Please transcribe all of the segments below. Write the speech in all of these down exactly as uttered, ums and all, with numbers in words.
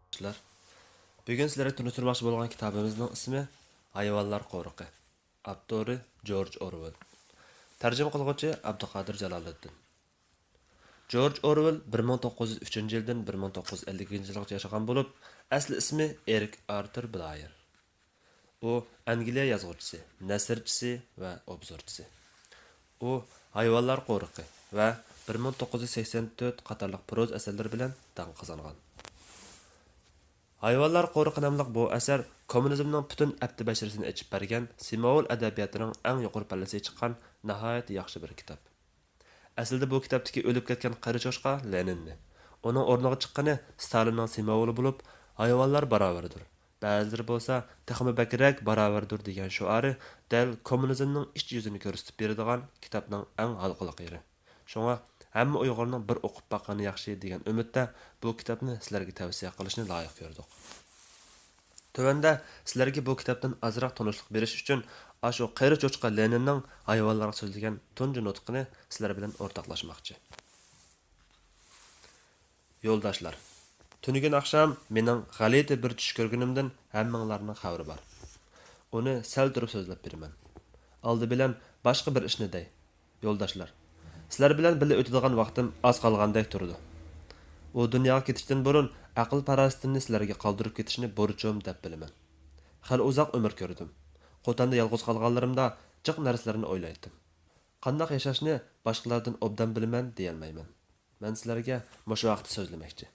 يولداشلار، بۈگۈن سىلەرگە تونۇشتۇرماقچى بولغان كىتابىمىزنىڭ ئىسمى ھايۋانلار قورۇقى. ئاپتورى جورج ئورۋېل. تەرجىمە قىلغۇچى ئابدۇقادىر جالالىدىن. جورج ئورۋېل بىر مىڭ توققۇز يۈز ئۈچىنچى يىلدىن بىر مىڭ توققۇز يۈز ئەللىكىنچى يىلغىچە ياشىغان بولۇپ، ئەسلى ئىسمى ئېرىك ئارتۇر بلايېر. ئۇ ئەنگلىيە يازغۇچىسى، نەسرچىسى ۋە ئوبزورچىسى. ئۇ ھايۋانلار قورۇقى ۋە بىر مىڭ توققۇز يۈز سەكسەن تۆت قاتارلىق پروزا ئەسەرلىرى بىلەن داڭ قازانغان. ھايۋانلار قورۇقى ناملىق بۇ ئەسەر كوممۇنىزمنىڭ پۈتۈن ئەپتى بەشىرىسىنى ئېچىپ بەرگەن سىمۋول ئەدەبىياتىنىڭ ئەڭ يۇقىرى پەللىسىگە چىققان ناھايىتى ياخشى بىر كىتاب. ئەسلىدە بۇ كىتابتىكى ئۆلۈپ كەتكەن قېرى چوشقا لېنىننى، ئۇنىڭ ئورنىغا چىققىنى ستالىننىڭ سىمۋولى بولۇپ، ھايۋانلار باراۋەردۇر، بەزىلىرى بولسا تېخىمۇ بەكرەك باراۋەردۇر دېگەن شوئارى دەل كوممۇنىزمنىڭ ئىچ يۈزىنى كۆرسىتىپ بېرىدىغان كىتابنىڭ ئەڭ ھالقىلىق يېرى. شۇڭا ھەممە ئۇيغۇرنىڭ بىر ئوقۇپ باققىنى ياخشى دېگەن ئۈمىدتە بۇ كىتابنى سىلەرگە تەۋسىيە قىلىشنى لايىق كۆردۇق. تۆۋەندە سىلەرگە بۇ كىتابتىن ئازراق تونۇشلۇق بېرىش ئۈچۈن ئاشۇ قېرى چوچقا لېنىننىڭ ھايۋانلارغا سۆزلىگەن تۇنجى نۇتقىنى سىلەر بىلەن ئورتاقلاشماقچى. يولداشلار، تۈنۈگۈن ئاخشام مېنىڭ غەلىتە بىر چۈش كۆرگىنىمدىن ھەممىڭلارنىڭ خەۋىرى بار. ئۇنى سەل تۇرۇپ سۆزلەپ بېرىمەن. ئالدى بىلەن باشقا بىر ئىشنى دەي. يولداشلار، سىلەر بىلەن بىللە ئۆتىدىغان ۋاقتىم ئاز قالغاندەك تۇرىدۇ. ئۇ دۇنياغا كېتىشتىن بۇرۇن ئەقىل-پاراسىتىمنى سىلەرگە قالدۇرۇپ كېتىشنى بۇرچۇم دەپ بىلىمەن. خېلى ئۇزاق ئۆمۈر كۆردۈم. قوتاندا يالغۇز قالغانلىرىمدا جىق نەرسىلەرنى ئويلايتتىم. قانداق ياشاشنى باشقىلاردىن ئوبدان بىلىمەن دېيەلمەيمەن. مەن سىلەرگە مۇشۇ ھەقتە سۆزلىمەكچى.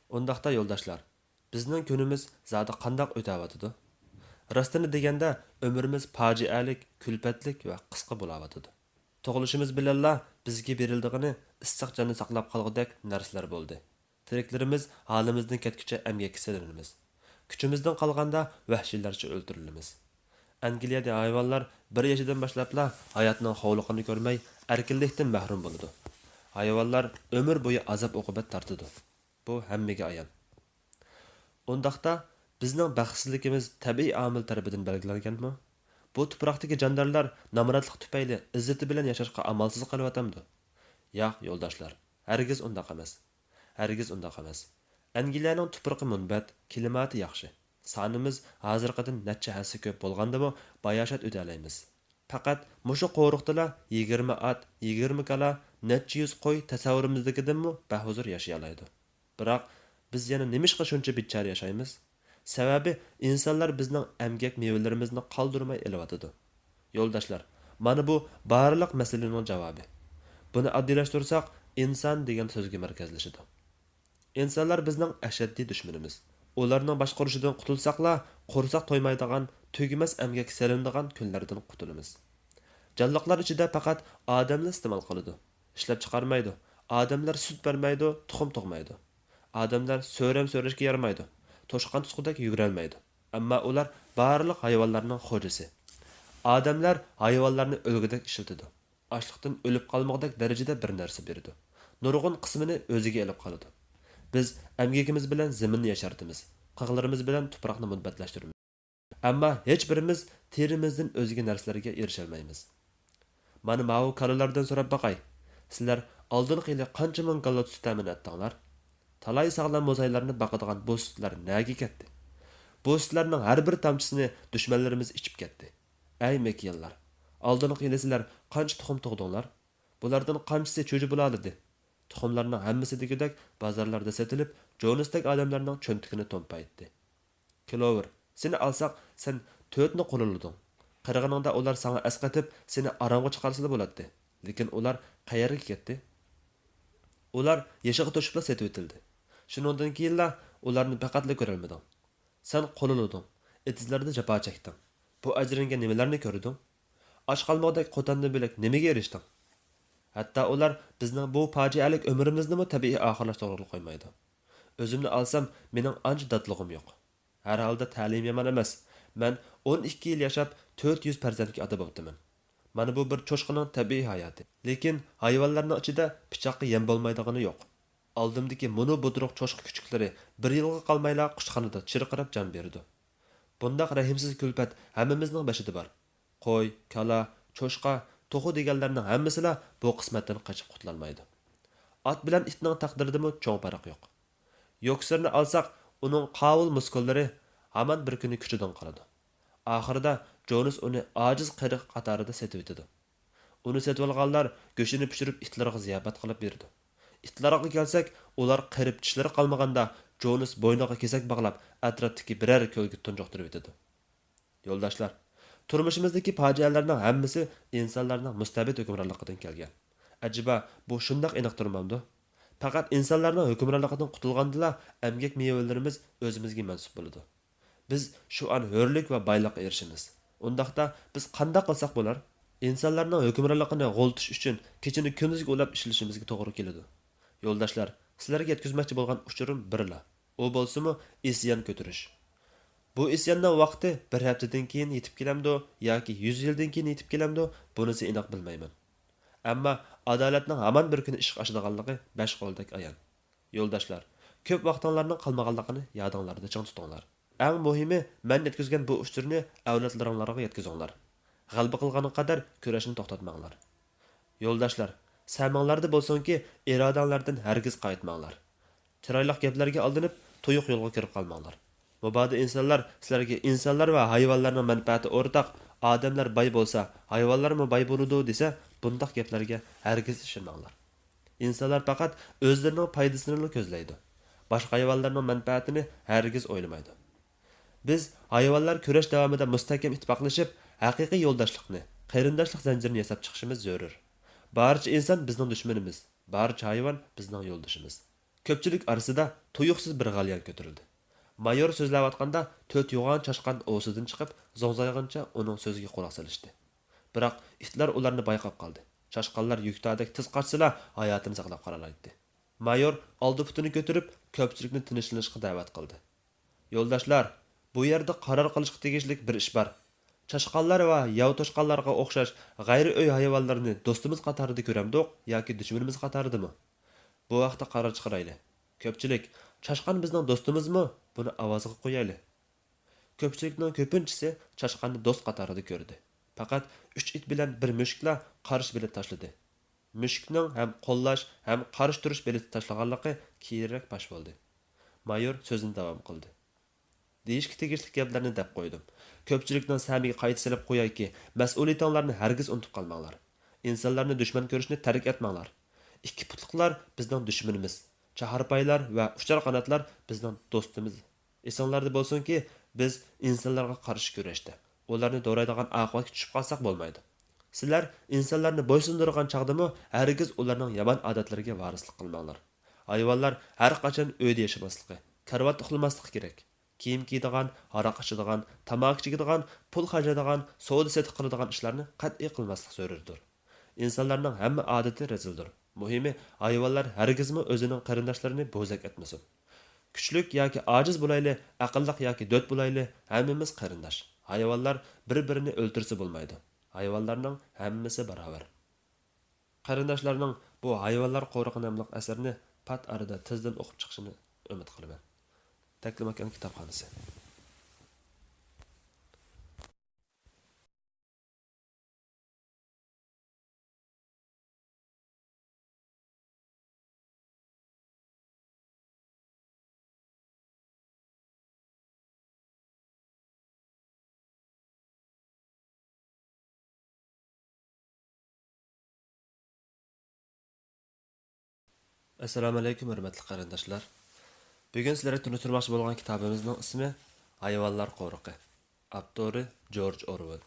ئۇنداقتا يولداشلار، بىزنىڭ كۈنىمىز زادى قانداق ئۆتەۋاتىدۇ؟ راستىنى دېگەندە، ئۆمرىمىز پاجىئەلىك، كۈلپەتلىك ۋە قىسقا بولاۋاتىدۇ. تۇغۇلۇشىمىز بىلەنلا بىزگە بېرىلىدىغىنى ئىسسىق جاننى ساقلاپ قالغۇدەك نەرسىلەر بولدى. تىرىكلىرىمىز ھالىمىزدىن كەتكۈچە ئەمگەككە سېلىنىمىز. كۈچىمىزدىن قالغاندا ۋەھشىيلەرچە ئۆلتۈرۈلىمىز. ئەنگلىيەدە ھايۋانلار بىر يېشىدىن باشلاپلا ھاياتنىڭ خوۋلۇقىنى كۆرمەي، ئەركىنلىكتىن مەھرۇم بولىدۇ. ھايۋانلار ئۆمۈر بويى ئازاب-ئوقۇبەت تارتىدۇ. بۇ ھەممىگە ئايان. ئۇنداقتا، بىزنىڭ بەختسىزلىكىمىز تەبىئىي ئامىل تەرىپىدىن بەلگىلەنگەنمۇ؟ بۇ تۇپراقتىكى جاندارلار نامراتلىق تۈپەيلى ئىززىتى بىلەن ياشاشقا ئامالسىز قېلىۋاتامدۇ؟ ياق، يولداشلار، ھەرگىز ئۇنداق ئەمەس. ھەرگىز ئۇنداق ئەمەس. ئەنگلىيەنىڭ تۇپرىقى مۇنبەت، كىلىماتى ياخشى. سانىمىز ھازىرقىدىن نەچچە ھەسسە كۆپ بولغاندىمۇ باياشات ئۆتەلەيمىز. پەقەت مۇشۇ قورۇقتىلا يىگىرمە ئات، يىگىرمە كالا، نەچچە يۈز قوي تەسەۋۋۇرىمىزدىكىدىنمۇ بەھۇزۇر ياشىيالايدۇ. بىراق، بىز يەنە نېمىشقا شۇنچە بىچارە ياشايمىز؟ سەۋەبى، ئىنسانلار بىزنىڭ ئەمگەك مېۋىلىرىمىزنى قالدۇرماي ئېلىۋاتىدۇ. يولداشلار، مانا بۇ بارلىق مەسىلىنىڭ جاۋابى. بۇنى ئاددىيلاشتۇرساق، ئىنسان دېگەن سۆزگە مەركەزلىشىدۇ. ئىنسانلار بىزنىڭ ئەشەددىي دۈشمىنىمىز. ئۇلارنىڭ باشقۇرۇشىدىن قۇتۇلساقلا، قورساق تويمايدىغان، تۈگىمەس ئەمگەك سېلىنىدىغان كۈنلەردىن قۇتۇلىمىز. جانلىقلار ئىچىدە پەقەت ئادەملا ئىستېمال قىلىدۇ. ئىشلەپچىقارمايدۇ. ئادەملەر سۈت بەرمەيدۇ، تۇخۇم تۇغمايدۇ. ئادەملەر سۆرەم سۆرەشكە يارىمايدۇ. توشقان تۇتقۇدەك يۈگۈرەلمەيدۇ. ئەمما ئۇلار بارلىق ھايۋانلارنىڭ خوجىسى. ئادەملەر ھايۋانلارنى ئۈلگىدەك ئىشلىتىدۇ. ئاچلىقتىن ئۆلۈپ قالمىغۇدەك دەرىجىدە بىر نەرسە بېرىدۇ. نۇرغۇن قىسمىنى ئۆزىگە ئېلىپ قالىدۇ. بىز ئەمگىكىمىز بىلەن زېمىننى ياشارتىمىز، قىغلىرىمىز بىلەن تۇپراقنى مۇنبەتلەشتۈرىمىز. ئەمما ھېچبىرىمىز تېرىمىزدىن ئۆزگە نەرسىلەرگە ئېرىشەلمەيمىز. مانا ماۋۇ كالىلاردىن سوراپ باقاي. سىلەر ئالدىنقى يىلى قانچە مىڭ كالا سۈت تەمىن ئەتتىڭلار؟ تالاي ساغلام موزايلارنى باقىدىغان بۇ سۈتلەر نەگە كەتتى؟ بۇ سۈتلەرنىڭ ھەر بىر تامچىسىنى دۈشمەنلىرىمىز ئىچىپ كەتتى. ئەي مېكىيانلار! ئالدىنقى يىلى سىلەر قانچە تۇخۇم تۇغدۇڭلار؟ بۇلاردىن قانچىسى چۈجە بولالىدى؟ تۇخۇملارنىڭ ھەممىسى دېگۈدەك بازارلاردا سېتىلىپ، جونستەك ئادەملەرنىڭ چۆنتىكىنى تومپايتتى. كلوۋېر، سېنى ئالساق، سەن تۆتنى قوللىدىڭ. قېرىغىنىڭدا ئۇلار ساڭا ئەسقېتىپ، سېنى ئارامغا چىقارسىلا بولاتتى. لېكىن ئۇلار قەيەرگە كەتتى؟ ئۇلار يېشىغا توشۇپلا سېتىۋېتىلدى. شۇنىڭدىن كېيىنلا ئۇلارنى پەقەتلا كۆرەلمىدىڭ. سەن قوللىدىڭ، ئېتىزلاردا جاپا چەكتىڭ. بۇ ئەجرىڭگە نېمىلەرنى كۆردۈڭ؟ ئاچ قالمىغۇدەك قوتاندىن بۆلەك نېمىگە ئېرىشتىڭ؟ ھەتتا ئۇلار بىزنىڭ بۇ پاجىئەلىك ئۆمرىمىزنىمۇ تەبىئىي ئاخىرلاشتۇرغىلى قويمايدۇ. ئۆزۈمنى ئالسام، مېنىڭ ئانچە داتلىقىم يوق. ھەر ھالدا تەلىيىم يامان ئەمەس. مەن ئون ئىككى يىل ياشاپ، تۆت يۈز پەرزەنتكە ئاتا بوپتىمەن. مانا بۇ بىر چوشقىنىڭ تەبىئىي ھاياتى. لېكىن ھايۋانلارنىڭ ئىچىدە پىچاققا يەم بولمايدىغىنى يوق. ئالدىمدىكى مۇنۇ بۇدرۇق چوشقا كۈچۈكلىرى بىر يىلغا قالمايلا قۇشخانىدا چىرقىراپ جان بېرىدۇ. بۇنداق رەھىمسىز كۈلپەت ھەممىمىزنىڭ بېشىدا بار. قوي، كالا، چوشقا، توخۇ دېگەنلەرنىڭ ھەممىسىلا بۇ قىسمەتتىن قېچىپ قۇتۇلالمايدۇ. ئات بىلەن ئىتنىڭ تەقدىرىدىمۇ چوڭ پەرق يوق. يوكسېرنى ئالساق، ئۇنىڭ قاۋۇل مۇسكۇللىرى ھامان بىر كۈنى كۈچىدىن قالىدۇ. ئاخىرىدا جونس ئۇنى ئاجىز قېرى قاتارىدا سېتىۋېتىدۇ. ئۇنى سېتىۋالغانلار گۆشىنى پىشۇرۇپ ئىتلارغا زىياپەت قىلىپ بېرىدۇ. ئىتلارغا كەلسەك، ئۇلار قېرىپ چىشلىرى قالمىغاندا، جونس بوينىغا كېسەك باغلاپ، ئەتراپتىكى بىرەر كۆلگە تۇنجۇقتۇرۇۋېتىدۇ. يولداشلار، تۇرمۇشىمىزدىكى پاجىئەلەرنىڭ ھەممىسى ئىنسانلارنىڭ مۇستەبىت ھۆكۈمرانلىقىدىن كەلگەن. ئەجەبا، بۇ شۇنداق ئېنىق تۇرمامدۇ؟ پەقەت ئىنسانلارنىڭ ھۆكۈمرانلىقىدىن قۇتۇلغاندىلا، ئەمگەك مېۋىلىرىمىز ئۆزىمىزگە مەنسۇپ بولىدۇ. بىز شۇ ئان ھۆرلۈك ۋە بايلىققا ئېرىشىمىز. ئۇنداقتا، بىز قانداق قىلساق بولار؟ ئىنسانلارنىڭ ھۆكۈمرانلىقىنى غۇلىتىش ئۈچۈن كېچىنى كۈندۈزگە ئۇلاپ ئىشلىشىمىزگە توغرا كېلىدۇ. يولداشلار، سىلەرگە يەتكۈزمەكچى بولغان ئۇچۇرۇم بىرلا. ئۇ بولسىمۇ ئىسيان كۆتۈرۈش. بۇ ئىسياننىڭ ۋاقتى بىر ھەپتىدىن كېيىن يېتىپ كېلەمدۇ ياكى يۈز يىلدىن كېيىن يېتىپ كېلەمدۇ، بۇنىسى ئېنىق بىلمەيمەن. ئەمما ئادالەتنىڭ ھامان بىر كۈنى ئىشقا ئاشىدىغانلىقى بەش قولدەك ئايان. يولداشلار، كۆپ ۋاقتىڭلارنىڭ قالمىغانلىقىنى يادىڭلاردا چىڭ تۇتۇڭلار. ئەڭ مۇھىمى، مەن يەتكۈزگەن بۇ ئۇچۇرنى ئەۋلادلىرىڭلارغا يەتكۈزۈڭلار. غەلىبە قىلغانغا قەدەر كۈرەشنى توختاتماڭلار. يولداشلار، سەمىڭلاردا بولسۇنكى، ئىرادەڭلاردىن ھەرگىز قايتماڭلار. چىرايلىق گەپلەرگە ئالدىنىپ، تۇيۇق يولغا كىرىپ قالماڭلار. مۇبادا ئىنسانلار سىلەرگە ئىنسانلار ۋە ھايۋانلارنىڭ مەنپەئەتى ئورتاق، ئادەملەر باي بولسا، ھايۋانلارمۇ باي بولىدۇ دېسە، بۇنداق گەپلەرگە ھەرگىز ئىشەنمەڭلار. ئىنسانلار پەقەت ئۆزلىرىنىڭ پايدىسىنىلا كۆزلەيدۇ. باشقا ھايۋانلارنىڭ مەنپەئەتىنى ھەرگىز ئويلىمايدۇ. بىز ھايۋانلار كۈرەش داۋامىدا مۇستەھكەم ئىتتىپاقلىشىپ، ھەقىقىي يولداشلىقنى، قېرىنداشلىق زەنجىرىنى ياساپ چىقىشىمىز زۆرۈر. بارچە ئىنسان بىزنىڭ دۈشمىنىمىز، بارچە ھايۋان بىزنىڭ يولدىشىمىز. كۆپچىلىك ئارىسىدا تۇيۇقسىز بىر غەليان كۆتۈرۈلدى. مايور سۆزلەۋاتقاندا، تۆت يوغان چاشقان ئوۋسىدىن چىقىپ، زوڭزايغىنىچە ئۇنىڭ سۆزىگە قۇلاق سېلىشتى. بىراق، ئىتلار ئۇلارنى بايقاپ قالدى. چاشقانلار يۈكتادەك تېز قاچسىلا، ھاياتىنى ساقلاپ قالالايتتى. مايور ئالدى پۇتىنى كۆتۈرۈپ، كۆپچىلىكنى تىنچلىنىشقا دەۋەت قىلدى. يولداشلار، بۇ يەردە قارار قىلىشقا تېگىشلىك بىر ئىش بار. چاشقانلار ۋە ياۋا توشقانلارغا ئوخشاش غەيرىي ئۆي ھايۋانلىرىنى دوستىمىز قاتارىدا كۆرەمدۇق ياكى دۈشمىنىمىز قاتارىدىمۇ؟ بۇ ھەقتە قارار چىقىرايلى. كۆپچىلىك، چاشقان بىزنىڭ دوستىمىزمۇ؟ بۇنى ئاۋازغا قويايلى. كۆپچىلىكنىڭ كۆپىنچىسى چاشقاننى دوست قاتارىدا كۆردى. پەقەت ئۈچ ئىت بىلەن بىر مۈشۈكلا قارشى بېلەت تاشلىدى. مۈشۈكنىڭ ھەم قوللاش، ھەم قارشى تۇرۇش بېلىتى تاشلىغانلىقى كېيىنرەك پاش بولدى. مايور سۆزىنى داۋام قىلدى. دېيىشكە تېگىشلىك گەپلەرنى دەپ قويدۇم. كۆپچىلىكنىڭ سەمىگە قايتا سېلىپ قويايكى، مەسئۇلىيىتىڭلارنى ھەرگىز ئۇنتۇپ قالماڭلار. ئىنسانلارنى دۈشمەن كۆرۈشنى تەرك ئەتمەڭلار. ئىككى پۇتلۇقلار بىزنىڭ دۈشمىنىمىز. چاھارپايلار ۋە ئۇچار قاناتلار بىزنىڭ دوستىمىز. ئېسىڭلاردا بولسۇنكى، بىز ئىنسانلارغا قارشى كۈرەشتە، ئۇلارنى دورايدىغان ئاقىۋەتكە چۈشۈپ قالساق بولمايدۇ. سىلەر ئىنسانلارنى بويسۇندۇرغان چاغدىمۇ ھەرگىز ئۇلارنىڭ يامان ئادەتلىرىگە ۋارىسلىق قىلماڭلار. ھايۋانلار ھەر قاچان ئۆيدە ياشىماسلىقى، كارىۋاتتا ئۇخلىماسلىقى كېرەك. كىيىم كىيىدىغان، ھاراق ئىچىدىغان، تاماكا چېكىدىغان، پۇل خەجلەيدىغان، سودا سېتىق قىلىدىغان ئىشلارنى قەتئىي قىلماسلىق زۆرۈردۇر. ئىنسانلارنىڭ ھەممە ئادىتى رەزىلدۇر. مۇھىمى، ھايۋانلار ھەرگىزمۇ ئۆزىنىڭ قېرىنداشلىرىنى بوزەك ئەتمىسۇن. كۈچلۈك ياكى ئاجىز بولايلى، ئەقىللىق ياكى دۆت بولايلى، ھەممىمىز قېرىنداش. ھايۋانلار بىر-بىرىنى ئۆلتۈرسە بولمايدۇ. ھايۋانلارنىڭ ھەممىسى باراۋەر. قېرىنداشلارنىڭ بۇ ھايۋانلار قورۇقى ناملىق ئەسەرنى پات ئارىدا تېزدىن ئوقۇپ چىقىشىنى ئۈمىد قىلىمەن. تەكلىماكان كىتابخانىسى. ئەسسالامۇ ئەلەيكۇم، ھۆرمەتلىك قېرىنداشلار. بۈگۈن سىلەرگە تونۇشتۇرماقچى بولغان كىتابىمىزنىڭ ئىسمى ھايۋانلار قورۇقى. ئاپتورى جورج ئورۋېل.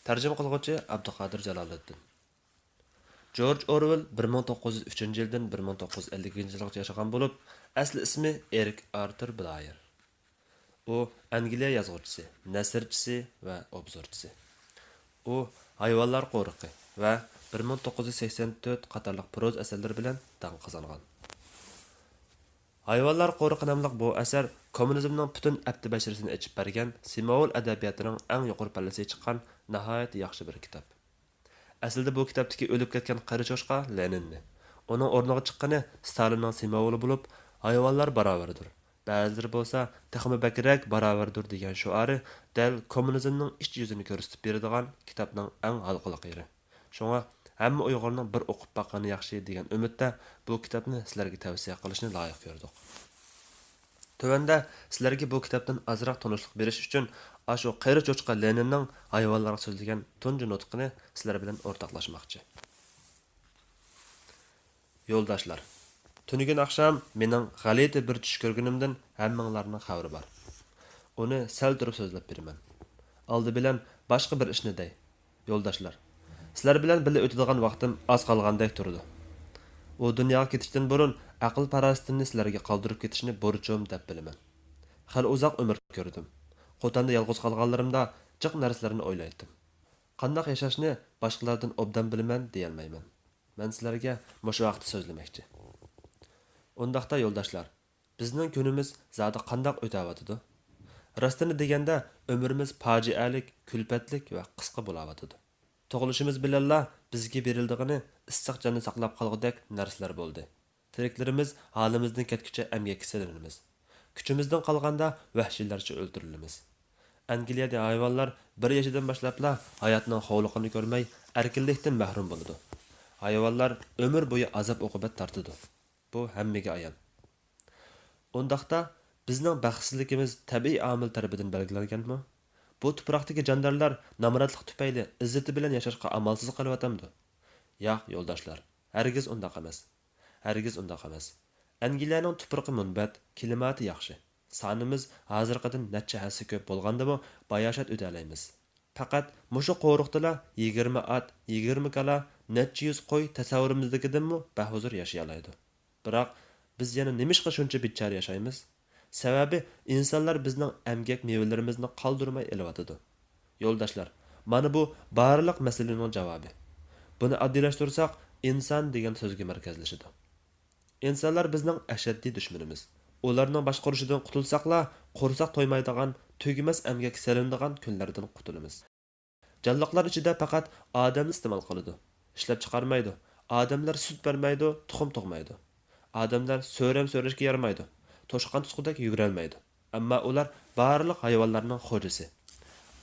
تەرجىمە قىلغۇچى ئابدۇقادىر جالالىدىن. جورج ئورۋېل بىر مىڭ توققۇز يۈز ئۈچىنچى يىلدىن بىر مىڭ توققۇز يۈز ئەللىكىنچى يىلغىچە ياشىغان بولۇپ، ئەسلى ئىسمى ئېرىك ئارتۇر بلايېر. ئۇ ئەنگلىيە يازغۇچىسى، نەسرچىسى ۋە ئوبزورچىسى. ئۇ ھايۋانلار قورۇقى ۋە بىر مىڭ توققۇز يۈز سەكسەن تۆت قاتارلىق پروزا ئەسەرلىرى بىلەن داڭ قازانغان. ھايۋانلار قورۇقى ناملىق بۇ ئەسەر كوممۇنىزمنىڭ پۈتۈن ئەپتى بەشىرىسىنى ئېچىپ بەرگەن سىمۋول ئەدەبىياتىنىڭ ئەڭ يۇقىرى پەللىسىگە چىققان ناھايىتى ياخشى بىر كىتاب. ئەسلىدە بۇ كىتابتىكى ئۆلۈپ كەتكەن قېرى چوشقا لېنىننى، ئۇنىڭ ئورنىغا چىققىنى ستالىننىڭ سىمۋولى بولۇپ، ھايۋانلار باراۋەردۇر، بەزىلىرى بولسا تېخىمۇ بەكرەك باراۋەردۇر دېگەن شوئارى دەل كوممۇنىزمنىڭ ئىچ يۈزىنى كۆرسىتىپ بېرىدىغان كىتابنىڭ ئەڭ ھالقىلىق يېرى. شۇڭا ھەممە ئۇيغۇرنىڭ بىر ئوقۇپ باققىنى ياخشى دېگەن ئۈمىدتە بۇ كىتابنى سىلەرگە تەۋسىيە قىلىشنى لايىق كۆردۇق. تۆۋەندە سىلەرگە بۇ كىتابتىن ئازراق تونۇشلۇق بېرىش ئۈچۈن، ئاشۇ قېرى چوچقا لېنىننىڭ ھايۋانلارغا سۆزلىگەن تۇنجى نۇتقىنى سىلەر بىلەن ئورتاقلاشماقچى. يولداشلار، تۈنۈگۈن ئاخشام مېنىڭ غەلىتە بىر چۈش كۆرگىنىمدىن ھەممىڭلارنىڭ خەۋىرى بار. ئۇنى سەل تۇرۇپ سۆزلەپ بېرىمەن. ئالدى بىلەن باشقا بىر ئىشنى دەي. يولداشلار، سىلەر بىلەن بىللە ئۆتىدىغان ۋاقتىم ئاز قالغاندەك تۇرىدۇ. ئۇ دۇنياغا كېتىشتىن بۇرۇن ئەقىل-پاراسىتىمنى سىلەرگە قالدۇرۇپ كېتىشنى بۇرچۇم دەپ بىلىمەن. خېلى ئۇزاق ئۆمۈر كۆردۈم. قوتاندا يالغۇز قالغانلىرىمدا جىق نەرسىلەرنى ئويلايتتىم. قانداق ياشاشنى باشقىلاردىن ئوبدان بىلىمەن دېيەلمەيمەن. مەن سىلەرگە مۇشۇ ھەقتە سۆزلىمەكچى. ئۇنداقتا يولداشلار، بىزنىڭ كۈنىمىز زادى قانداق ئۆتەۋاتىدۇ؟ راستىنى دېگەندە، ئۆمرىمىز پاجىئەلىك، كۈلپەتلىك ۋە قىسقا بولاۋاتىدۇ. تۇغۇلۇشىمىز بىلەنلا بىزگە بېرىلىدىغىنى ئىسسىق جاننى ساقلاپ قالغۇدەك نەرسىلەر بولدى. تىرىكلىرىمىز ھالىمىزدىن كەتكۈچە ئەمگەككە سېلىنىمىز. كۈچىمىزدىن قالغاندا ۋەھشىيلەرچە ئۆلتۈرۈلىمىز. ئەنگلىيەدە ھايۋانلار بىر يېشىدىن باشلاپلا ھاياتنىڭ خوۋلۇقىنى كۆرمەي، ئەركىنلىكتىن مەھرۇم بولىدۇ. ھايۋانلار ئۆمۈر بويى ئازاب-ئوقۇبەت تارتىدۇ. بۇ ھەممىگە ئايان. ئۇنداقتا، بىزنىڭ بەختسىزلىكىمىز تەبىئىي ئامىل تەرىپىدىن بەلگىلەنگەنمۇ؟ بۇ تۇپراقتىكى جاندارلار نامراتلىق تۈپەيلى ئىززىتى بىلەن ياشاشقا ئامالسىز قېلىۋاتامدۇ؟ ياق، يولداشلار، ھەرگىز ئۇنداق ئەمەس. ھەرگىز ئۇنداق ئەمەس. ئەنگلىيەنىڭ تۇپرىقى مۇنبەت، كىلىماتى ياخشى. سانىمىز ھازىرقىدىن نەچچە ھەسسە كۆپ بولغاندىمۇ باياشات ئۆتەلەيمىز. پەقەت مۇشۇ قورۇقتىلا يىگىرمە ئات، يىگىرمە كالا، نەچچە يۈز قوي تەسەۋۋۇرىمىزدىكىدىنمۇ بەھۇزۇر ياشىيالايدۇ. بىراق، بىز يەنە نېمىشقا شۇنچە بىچارە ياشايمىز؟ سەۋەبى، ئىنسانلار بىزنىڭ ئەمگەك مېۋىلىرىمىزنى قالدۇرماي ئېلىۋاتىدۇ. يولداشلار، مانا بۇ بارلىق مەسىلىنىڭ جاۋابى. بۇنى ئاددىيلاشتۇرساق، ئىنسان دېگەن سۆزگە مەركەزلىشىدۇ. ئىنسانلار بىزنىڭ ئەشەددىي دۈشمىنىمىز. ئۇلارنىڭ باشقۇرۇشىدىن قۇتۇلساقلا، قورساق تويمايدىغان، تۈگىمەس ئەمگەككە سېلىنىدىغان كۈنلەردىن قۇتۇلىمىز. جانلىقلار ئىچىدە پەقەت ئادەملا ئىستېمال قىلىدۇ. ئىشلەپچىقارمايدۇ. ئادەملەر سۈت بەرمەيدۇ، تۇخۇم تۇغمايدۇ. ئادەملەر سۆرەم سۆرەشكە يارىمايدۇ. توشقان تۇتقۇدەك يۈگۈرەلمەيدۇ. ئەمما ئۇلار بارلىق ھايۋانلارنىڭ خوجىسى.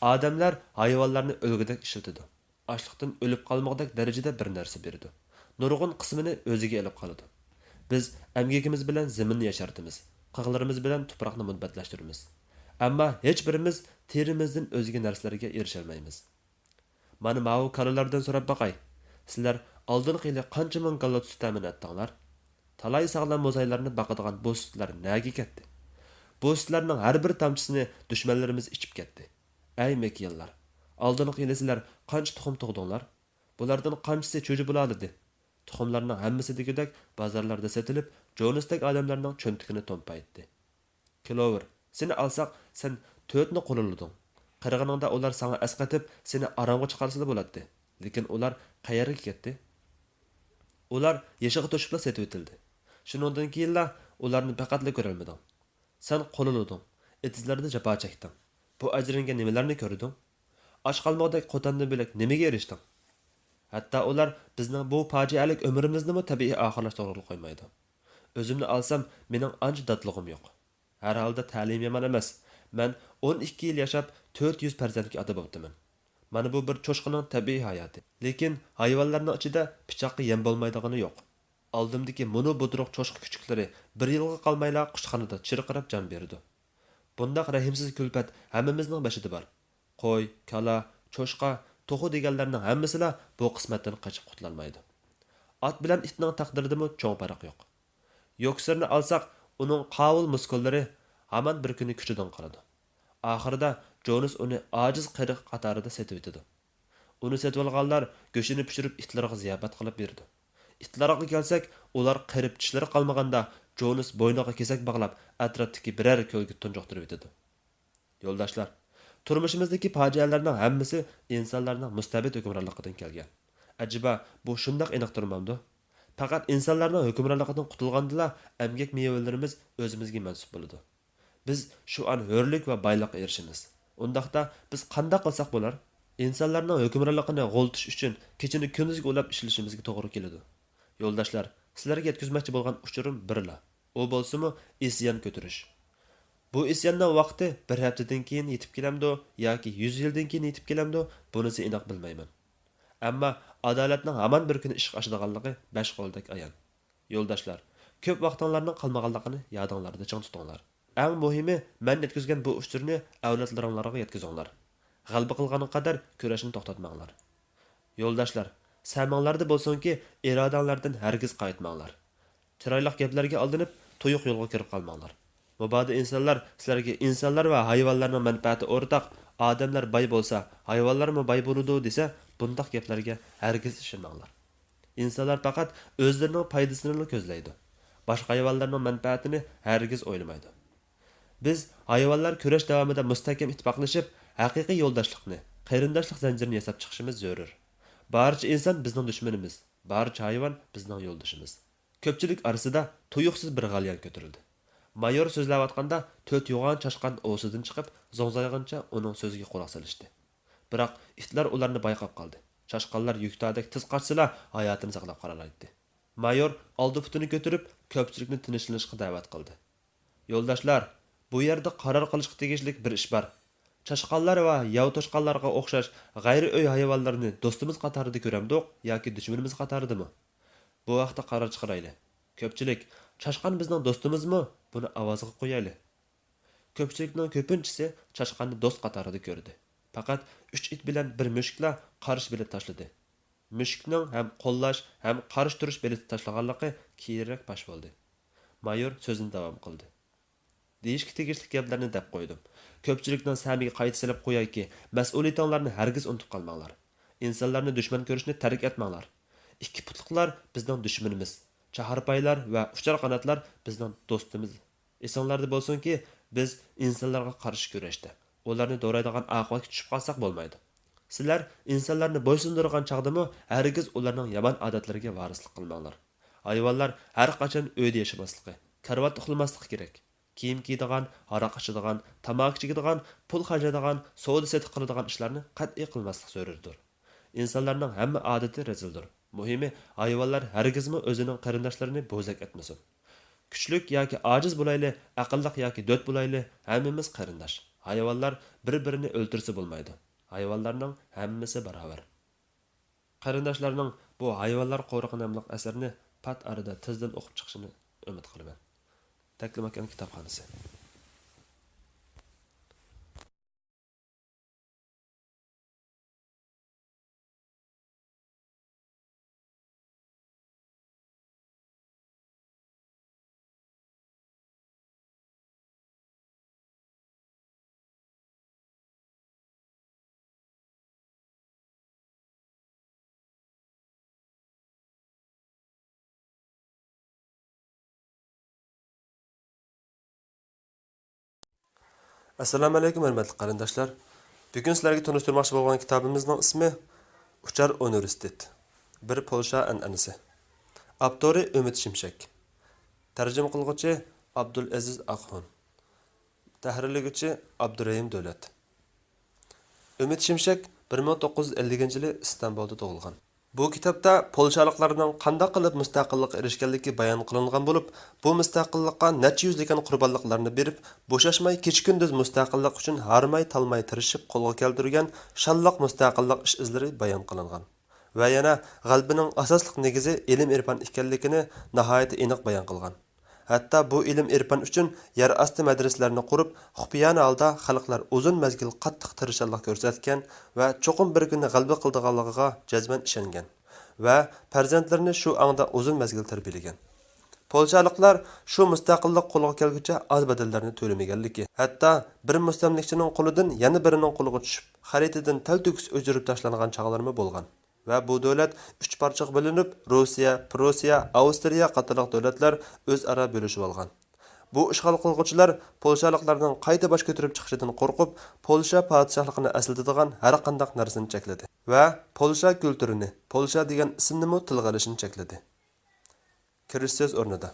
ئادەملەر ھايۋانلارنى ئۈلگىدەك ئىشلىتىدۇ. ئاچلىقتىن ئۆلۈپ قالمىغۇدەك دەرىجىدە بىر نەرسە بېرىدۇ. نۇرغۇن قىسمىنى ئۆزىگە ئېلىپ قالىدۇ. بىز ئەمگىكىمىز بىلەن زېمىننى ياشارتىمىز، قىغلىرىمىز بىلەن تۇپراقنى مۇنبەتلەشتۈرىمىز. ئەمما ھېچبىرىمىز تېرىمىزدىن ئۆزگە نەرسىلەرگە ئېرىشەلمەيمىز. مانا ماۋۇ كالىلاردىن سوراپ باقاي. سىلەر ئالدىنقى يىلى قانچە مىڭ كالا سۈت تەمىن ئەتتىڭلار؟ تالاي ساغلام موزايلارنى باقىدىغان بۇ سۈتلەر نەگە كەتتى؟ بۇ سۈتلەرنىڭ ھەر بىر تامچىسىنى دۈشمەنلىرىمىز ئىچىپ كەتتى. ئەي مېكىيانلار! ئالدىنقى يىلى سىلەر قانچە تۇخۇم تۇغدۇڭلار؟ بۇلاردىن قانچىسى چۈجە بولالىدى؟ تۇخۇملارنىڭ ھەممىسى دېگۈدەك بازارلاردا سېتىلىپ، جونستەك ئادەملەرنىڭ چۆنتىكىنى تومپايتتى. كلوۋېر، سېنى ئالساق، سەن تۆتنى قوللىدىڭ. قېرىغىنىڭدا ئۇلار ساڭا ئەسقېتىپ، سېنى ئارامغا چىقارسىلا بولاتتى. لېكىن ئۇلار قەيەرگە كەتتى؟ ئۇلار يېشىغا توشۇپلا سېتىۋېتىلدى. شۇنىڭدىن كېيىنلا ئۇلارنى پەقەتلا كۆرەلمىدىڭ. سەن قوللىدىڭ، ئېتىزلاردا جاپا چەكتىڭ. بۇ ئەجرىڭگە نېمىلەرنى كۆردۈڭ؟ ئاچ قالمىغۇدەك قوتاندىن بۆلەك نېمىگە ئېرىشتىڭ؟ ھەتتا ئۇلار بىزنىڭ بۇ پاجىئەلىك ئۆمرىمىزنىمۇ تەبىئىي ئاخىرلاشتۇرغىلى قويمايدۇ. ئۆزۈمنى ئالسام، مېنىڭ ئانچە دادلىقىم يوق. ھەر ھالدا تەلىيىم يامان ئەمەس. مەن ئون ئىككى يىل ياشاپ، تۆت يۈز پەرزەنتكە ئاتا بوپتىمەن. مانا بۇ بىر چوشقىنىڭ تەبىئىي ھاياتى. لېكىن ھايۋانلارنىڭ ئىچىدە پىچاققا يەم بولمايدىغىنى يوق. ئالدىمدىكى مۇنۇ بۇدرۇق چوشقا كۈچۈكلىرى بىر يىلغا قالمايلا قۇشخانىدا چىرقىراپ جان بېرىدۇ. بۇنداق رەھىمسىز كۈلپەت ھەممىمىزنىڭ بېشىدا بار. قوي، كالا، چوشقا، توخۇ دېگەنلەرنىڭ ھەممىسىلا بۇ قىسمەتتىن قېچىپ قۇتۇلالمايدۇ. ئات بىلەن ئىتنىڭ تەقدىرىدىمۇ چوڭ پەرق يوق. يوكسېرنى ئالساق، ئۇنىڭ قاۋۇل مۇسكۇللىرى ھامان بىر كۈنى كۈچىدىن قالىدۇ. ئاخىرىدا جونس ئۇنى ئاجىز قېرى قاتارىدا سېتىۋېتىدۇ. ئۇنى سېتىۋالغانلار گۆشىنى پىشۇرۇپ ئىتلىرىغا زىياپەت قىلىپ بېرىدۇ. ئىتلارغا كەلسەك، ئۇلار قېرىپ چىشلىرى قالمىغاندا، جونس بوينىغا كېسەك باغلاپ، ئەتراپتىكى بىرەر كۆلگە تۇنجۇقتۇرۇۋېتىدۇ. يولداشلار، تۇرمۇشىمىزدىكى پاجىئەلەرنىڭ ھەممىسى ئىنسانلارنىڭ مۇستەبىت ھۆكۈمرانلىقىدىن كەلگەن. ئەجەبا، بۇ شۇنداق ئېنىق تۇرمامدۇ؟ پەقەت ئىنسانلارنىڭ ھۆكۈمرانلىقىدىن قۇتۇلغاندىلا ئەمگەك مېۋىلىرىمىز ئۆزىمىزگە مەنسۇپ بولىدۇ. بىز شۇ ئان ھۆرلۈك ۋە بايلىققا ئېرىشىمىز. ئۇنداقتا بىز قانداق قىلساق بولار؟ ئىنسانلارنىڭ ھۆكۈمرانلىقىنى غۇلىتىش ئۈچۈن كېچىنى كۈندۈزگە ئۇلاپ ئىشلىشىمىزگە توغرا كېلىدۇ. يولداشلار، سىلەرگە يەتكۈزمەكچى بولغان ئۇچۇرۇم بىرلا. ئۇ بولسىمۇ ئىسيان كۆتۈرۈش. بۇ ئىسياننىڭ ۋاقتى بىر ھەپتىدىن كېيىن يېتىپ كېلەمدۇ ياكى يۈز يىلدىن كېيىن يېتىپ كېلەمدۇ، بۇنىسى ئېنىق بىلمەيمەن. ئەمما ئادالەتنىڭ ھامان بىر كۈنى ئىشقا ئاشىدىغانلىقى بەش قولدەك ئايان. يولداشلار، كۆپ ۋاقتىڭلارنىڭ قالمىغانلىقىنى يادىڭلاردا چىڭ تۇتۇڭلار. ئەڭ مۇھىمى، مەن يەتكۈزگەن بۇ ئۇچۇرنى ئەۋلادلىرىڭلارغا يەتكۈزۈڭلار. غەلىبە قىلغانغا قەدەر كۈرەشنى توختاتماڭلار. يولداشلار، سەمىڭلاردا بولسۇنكى، ئىرادەڭلاردىن ھەرگىز قايتماڭلار. چىرايلىق گەپلەرگە ئالدىنىپ، تۇيۇق يولغا كىرىپ قالماڭلار. مۇبادا ئىنسانلار سىلەرگە ئىنسانلار ۋە ھايۋانلارنىڭ مەنپەئەتى ئورتاق، ئادەملەر باي بولسا، ھايۋانلارمۇ باي بولىدۇ دېسە، بۇنداق گەپلەرگە ھەرگىز ئىشەنمەڭلار. ئىنسانلار پەقەت ئۆزلىرىنىڭ پايدىسىنىلا كۆزلەيدۇ. باشقا ھايۋانلارنىڭ مەنپەئەتىنى ھەرگىز ئويلىمايدۇ. بىز ھايۋانلار كۈرەش داۋامىدا مۇستەھكەم ئىتتىپاقلىشىپ، ھەقىقىي يولداشلىقنى، قېرىنداشلىق زەنجىرىنى ياساپ چىقىشىمىز زۆرۈر. بارچە ئىنسان بىزنىڭ دۈشمىنىمىز، بارچە ھايۋان بىزنىڭ يولدىشىمىز. كۆپچىلىك ئارىسىدا تۇيۇقسىز بىر غەليان كۆتۈرۈلدى. مايور سۆزلەۋاتقاندا، تۆت يوغان چاشقان ئوۋسىدىن چىقىپ، زوڭزايغىنچە ئۇنىڭ سۆزىگە قۇلاق سېلىشتى. بىراق ئىتلار ئۇلارنى بايقاپ قالدى. چاشقانلار يۈكتادەك تېز قاچسىلا، ھاياتىنى ساقلاپ قالالايتتى. مايور ئالدى پۇتىنى كۆتۈرۈپ، كۆپچىلىكنى تىنچلىنىشقا دەۋەت قىلدى. يولداشلار، بۇ يەردە قارار قىلىشقا تېگىشلىك بىر ئىش بار. چاشقانلار ۋە ياۋا توشقانلارغا ئوخشاش غەيرىي ئۆي ھايۋانلىرىنى دوستىمىز قاتارىدا كۆرەمدۇق ياكى دۈشمىنىمىز قاتارىدىمۇ؟ بۇ ھەقتە قارار چىقىرايلى. كۆپچىلىك، چاشقان بىزنىڭ دوستىمىزمۇ؟ بۇنى ئاۋازغا قويايلى. كۆپچىلىكنىڭ كۆپىنچىسى چاشقاننى دوست قاتارىدا كۆردى. پەقەت ئۈچ ئىت بىلەن بىر مۈشۈكلا قارشى بېلەت تاشلىدى. مۈشۈكنىڭ ھەم قوللاش، ھەم قارشى تۇرۇش بېلىتى تاشلىغانلىقى كېيىنرەك پاش بولدى. مايور سۆزىنى داۋام قىلدى. دېيىشكە تېگىشلىك گەپلەرنى دەپ قويدۇم. كۆپچىلىكنىڭ سەمىگە قايتا سېلىپ قويايكى، مەسئۇلىيىتىڭلارنى ھەرگىز ئۇنتۇپ قالماڭلار. ئىنسانلارنى دۈشمەن كۆرۈشنى تەرك ئەتمەڭلار. ئىككى پۇتلۇقلار بىزنىڭ دۈشمىنىمىز. چاھارپايلار ۋە ئۇچار قاناتلار بىزنىڭ دوستىمىز. ئېسىڭلاردا بولسۇنكى، بىز ئىنسانلارغا قارشى كۈرەشتە، ئۇلارنى دورايدىغان ئاقىۋەتكە چۈشۈپ قالساق بولمايدۇ. سىلەر ئىنسانلارنى بويسۇندۇرغان چاغدىمۇ ھەرگىز ئۇلارنىڭ يامان ئادەتلىرىگە ۋارىسلىق قىلماڭلار. ھايۋانلار ھەر قاچان ئۆيدە ياشىماسلىقى، كارىۋاتتا ئۇخلىماسلىقى كېرەك. كىيىم كىيىدىغان، ھاراق ئىچىدىغان، تاماكا چېكىدىغان، پۇل خەجلەيدىغان، سودا سېتىق قىلىدىغان ئىشلارنى قەتئىي قىلماسلىق زۆرۈردۇر. ئىنسانلارنىڭ ھەممە ئادىتى رەزىلدۇر. مۇھىمى، ھايۋانلار ھەرگىزمۇ ئۆزىنىڭ قېرىنداشلىرىنى بوزەك ئەتمىسۇن. كۈچلۈك ياكى ئاجىز بولايلى، ئەقىللىق ياكى دۆت بولايلى، ھەممىمىز قېرىنداش. ھايۋانلار بىر-بىرىنى ئۆلتۈرسە بولمايدۇ. ھايۋانلارنىڭ ھەممىسى باراۋەر. قېرىنداشلارنىڭ بۇ ھايۋانلار قورۇقى ناملىق ئەسەرنى پات ئارىدا تېزدىن ئوقۇپ چىقىشىنى ئۈمىد قىلىمەن. تەكلىماكان كىتابخانىسى. ئەسسالامۇئەلەيكۇم، ھۆرمەتلىك قېرىنداشلار! بۈگۈن سىلەرگە تونۇشتۇرماقچى بولغان كىتابىمىزنىڭ ئىسمى ئۇچار ئۇنىۋېرسىتېت، بىر پولشا ئەنئەنىسى. ئاپتورى ئۈمىد شىمشەك. تەرجىمە قىلغۇچى ئابدۇلئەزىز ئاخۇن. تەھرىرلىگۈچى ئابدۇرېھىم دۆلەت. ئۈمىد شىمشەك بىر مىڭ توققۇز يۈز ئەللىكىنچى يىلى ئىستانبۇلدا تۇغۇلغان. بۇ كىتابتا پولشالىقلارنىڭ قانداق قىلىپ مۇستەقىللىققا ئېرىشكەنلىكى بايان قىلىنغان بولۇپ، بۇ مۇستەقىللىققا نەچچە يۈزلىگەن قۇربانلىقلارنى بېرىپ، بوشاشماي كېچە-كۈندۈز مۇستەقىللىق ئۈچۈن ھارماي-تالماي تىرىشىپ قولغا كەلتۈرگەن شانلىق مۇستەقىللىق ئىش-ئىزلىرى بايان قىلىنغان. ۋە يەنە غەلىبىنىڭ ئاساسلىق نېگىزى ئىلىم-ئېرپان ئىكەنلىكىنى ناھايىتى ئېنىق بايان قىلغان. ھەتتا بۇ ئىلىم-ئېرپان ئۈچۈن يەر ئاستى مەدرىسىلەرنى قۇرۇپ، خۇپىيانە ھالدا خەلقلەر ئۇزۇن مەزگىل قاتتىق تىرىشچانلىق كۆرسەتكەن ۋە چوقۇم بىر كۈنى غەلىبە قىلىدىغانلىقىغا جەزمەن ئىشەنگەن ۋە پەرزەنتلىرىنى شۇ ئاڭدا ئۇزۇن مەزگىل تەربىيەلىگەن. پولشالىقلار شۇ مۇستەقىللىق قولغا كەلگۈچە ئاز بەدەللەرنى تۆلىمىگەنلىكى، ھەتتا بىر مۇستەملىكىچىنىڭ قولىدىن يەنە بىرىنىڭ قولىغا چۈشۈپ، خەرىتىدىن تەلتۆكۈس ئۆچۈرۈپ تاشلانغان چاغلىرىمۇ بولغان. ۋە بۇ دۆلەت ئۈچ پارچىغا بۆلۈنۈپ، روسىيە، پروسىيە، ئاۋسترىيە قاتارلىق دۆلەتلەر ئۆزئارا بۆلۈشۈۋالغان. بۇ ئىشغال قىلغۇچىلار پولشالىقلارنىڭ قايتا باش كۆتۈرۈپ چىقىشىدىن قورقۇپ، پولشا پادىشاھلىقىنى ئەسلىتىدىغان ھەر قانداق نەرسىنى چەكلىدى ۋە پولشا كۈلتۈرىنى، پولشا دېگەن ئىسىمنىمۇ تىلغا ئېلىشنى چەكلىدى. كىرىش سۆز ئورنىدا.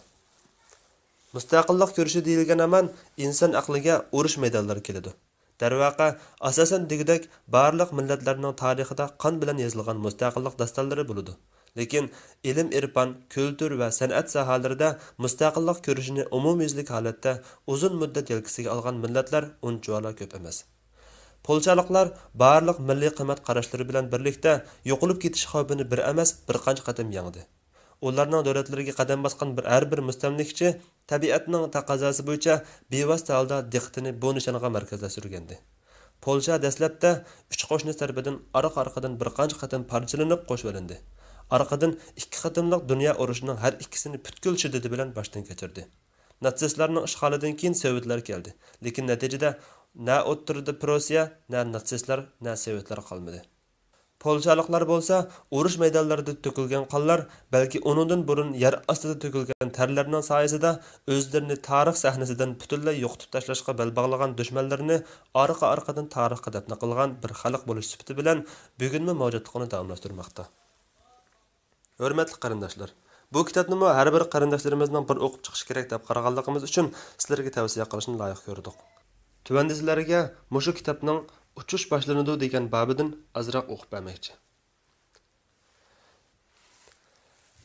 مۇستەقىللىق كۈرىشى دېيىلگەن ھامان ئىنسان ئەقلىگە ئۇرۇش مەيدانلىرى كېلىدۇ. دەرۋەقە، ئاساسەن دېگۈدەك بارلىق مىللەتلەرنىڭ تارىخىدا قان بىلەن يېزىلغان مۇستەقىللىق داستانلىرى بولىدۇ. لېكىن ئىلىم-ئېرپان، كۈلتۈر ۋە سەنئەت ساھەلىرىدە مۇستەقىللىق كۈرىشىنى ئومۇميۈزلۈك ھالەتتە ئۇزۇن مۇددەت يەلكىسىگە ئالغان مىللەتلەر ئۇنچىۋالا كۆپ ئەمەس. پولشالىقلار بارلىق مىللىي قىممەت قاراشلىرى بىلەن بىرلىكتە يوقىلىپ كېتىش خەۋپىنى بىر ئەمەس، بىر قانچە قېتىم يەڭدى. ئۇلارنىڭ دۆلەتلىرىگە قەدەم باسقان بىر، ھەر بىر مۇستەملىكىچى تەبىئەتنىڭ تەقەززاسى بويىچە بىۋاسىتە ھالدا دىققىتىنى بۇ نىشانغا مەركەزلەشتۈرگەنىدى. پولشا دەسلەپتە ئۈچ قوشنىسى تەرىپىدىن ئارقا-ئارقىدىن بىر قانچە قېتىم پارچىلىنىپ قوشۇۋېلىندى. ئارقىدىن ئىككى قېتىملىق دۇنيا ئۇرۇشىنىڭ ھەر ئىككىسىنى پۈتكۈل شىددىتى بىلەن باشتىن كەچۈردى. ناتسىستلارنىڭ ئىشغالىدىن كېيىن سوۋېتلار كەلدى، لېكىن نەتىجىدە نە ئوتتۇرىدا پروسىيە، نە ناتسىستلار، نە سوۋېتلار قالمىدى. پولشالىقلار بولسا ئۇرۇش مەيدانلىرىدا تۆكۈلگەن قانلار، بەلكى ئۇنىڭدىن بۇرۇن يەر ئاستىدا تۆكۈلگەن تەرلەرنىڭ سايىسىدا ئۆزلىرىنى تارىخ سەھنىسىدىن پۈتۈنلەي يوقىتىپ تاشلاشقا بەل باغلىغان دۈشمەنلىرىنى ئارقا-ئارقىدىن تارىخقا دەپنە قىلغان بىر خەلق بولۇش سۈپىتى بىلەن بۈگۈنمۇ مەۋجۇتلۇقىنى داۋاملاشتۇرماقتا. ھۆرمەتلىك قېرىنداشلار، بۇ كىتابنىمۇ ھەر بىر قېرىنداشلىرىمىزنىڭ بىر ئوقۇپ چىقىشى كېرەك دەپ قارىغانلىقىمىز ئۈچۈن سىلەرگە تەۋسىيە قىلىشنى لايىق كۆردۇق. تۆۋەندە سىلەرگە مۇشۇ كىتابنىڭ ئۇچۇش باشلىنىدۇ دېگەن بابىدىن ئازراق ئوقۇپ بەرمەكچى.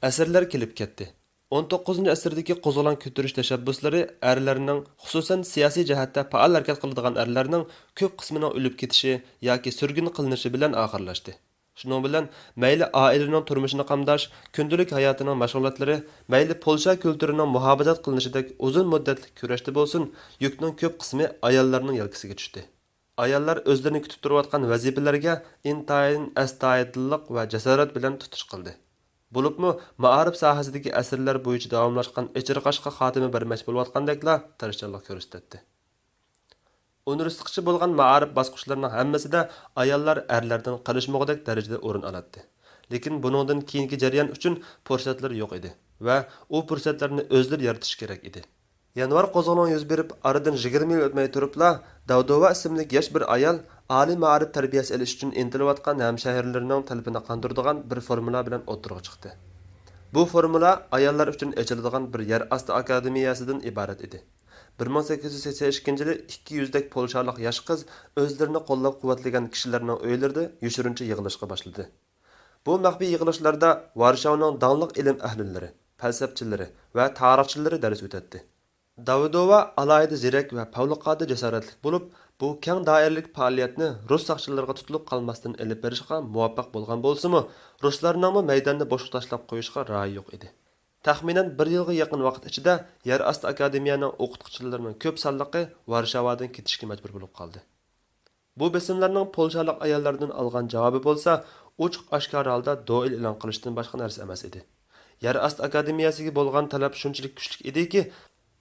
ئەسىرلەر كېلىپ كەتتى. ئون توققۇزىنچى ئەسىردىكى قوزغىلاڭ كۆتۈرۈش تەشەببۇسلىرى ئەرلەرنىڭ، خۇسۇسەن، سىياسىي جەھەتتە پائال ھەرىكەت قىلىدىغان ئەرلەرنىڭ كۆپ قىسمىنىڭ ئۆلۈپ كېتىشى ياكى سۈرگۈن قىلىنىشى بىلەن ئاخىرلاشتى. شۇنىڭ بىلەن مەيلى ئائىلىنىڭ تۇرمۇشىنى قامداش، كۈندىلىك ھاياتىنىڭ مەشغۇلاتلىرى، مەيلى پولشا كۈلتۈرىنىڭ مۇھاپىزەت قىلىنىشىدەك ئۇزۇن مۇددەتلىك كۈرەشتە بولسۇن، يۈكنىڭ كۆپ قىسمى ئاياللارنىڭ يەلكىسىگە چۈشتى. ئاياللار ئۆزلىرىنى كۈتۈپ تۇرۇۋاتقان ۋەزىپىلەرگە ئىنتايىن ئەستايىدىللىق ۋە جاسارەت بىلەن تۇتۇش قىلدى. بولۇپمۇ مائارىپ ساھەسىدىكى ئەسىرلەر بويىچە داۋاملاشقان ئېچىرقاشقا خاتىمە بەرمەكچى بولۇۋاتقاندەكلا تىرىشچانلىق كۆرسىتەتتى. ئۇنىۋېرسىتېتقىچە بولغان مائارىپ باسقۇچلىرىنىڭ ھەممىسىدە ئاياللار ئەرلەردىن قېلىشمىغۇدەك دەرىجىدە ئورۇن ئالاتتى. لېكىن بۇنىڭدىن كېيىنكى جەريان ئۈچۈن پۇرسەتلىرى يوق ئىدى ۋە ئۇ پۇرسەتلەرنى ئۆزلىرى يارىتىشى كېرەك ئىدى. يانۋار قوزغىلىڭى يۈز بېرىپ، ئارىدىن يىگىرمە يىل ئۆتمەي تۇرۇپلا، داۋدوۋا ئىسىملىك ياش بىر ئايال ئالىي مائارىپ تەربىيەسى ئېلىش ئۈچۈن ئىنتىلىۋاتقان ھەمشەھىرىلىرىنىڭ تەلىپىنى قاندۇرىدىغان بىر فورمۇلا بىلەن ئوتتۇرىغا چىقتى. بۇ فورمۇلا ئاياللار ئۈچۈن ئېچىلىدىغان بىر يەر ئاستى ئاكادېمىيەسىدىن ئىبارەت ئىدى. بىر مىڭ سەككىز يۈز سەكسەن ئىككىنچى يىلى ئىككى يۈزدەك پولشالىق ياش قىز ئۆزلىرىنى قوللاپ-قۇۋۋەتلىگەن كىشىلەرنىڭ ئۆيلىرىدە يوشۇرۇنچە يىغىلىشقا باشلىدى. بۇ مەخپىي يىغىلىشلاردا ۋارشاۋنىڭ داڭلىق ئىلىم ئەھلىلىرى، پەلسەپىچىلىرى ۋە تارىخچىلىرى دەرس ئۆتەتتى. داۋىدوۋا ئالاھىدە زېرەك ۋە پەۋقۇلئاددە جاسارەتلىك بولۇپ، بۇ كەڭ دائىرىلىك پائالىيەتنى رۇس ساقچىلىرىغا تۇتۇلۇپ قالماستىن ئېلىپ بېرىشقا مۇۋەپپەق بولغان بولسىمۇ، رۇسلارنىڭمۇ مەيداننى بوشقا تاشلاپ قويۇشقا رايى يوق ئىدى. تەخمىنەن بىر يىلغا يېقىن ۋاقىت ئىچىدە يەر ئاستى ئاكادېمىيەنىڭ ئوقۇتقۇچىلىرىنىڭ كۆپ سانلىقى ۋارشاۋادىن كېتىشكە مەجبۇر بولۇپ قالدى. بۇ بېسىملارنىڭ پولشالىق ئاياللاردىن ئالغان جاۋابى بولسا ئوچۇق-ئاشكارا ھالدا دوئېل ئېلان قىلىشتىن باشقا نەرسە ئەمەس ئىدى. يەر ئاستى ئاكادېمىيەسىگە بولغان تەلەپ شۇنچىلىك كۈچلۈك ئىدىكى،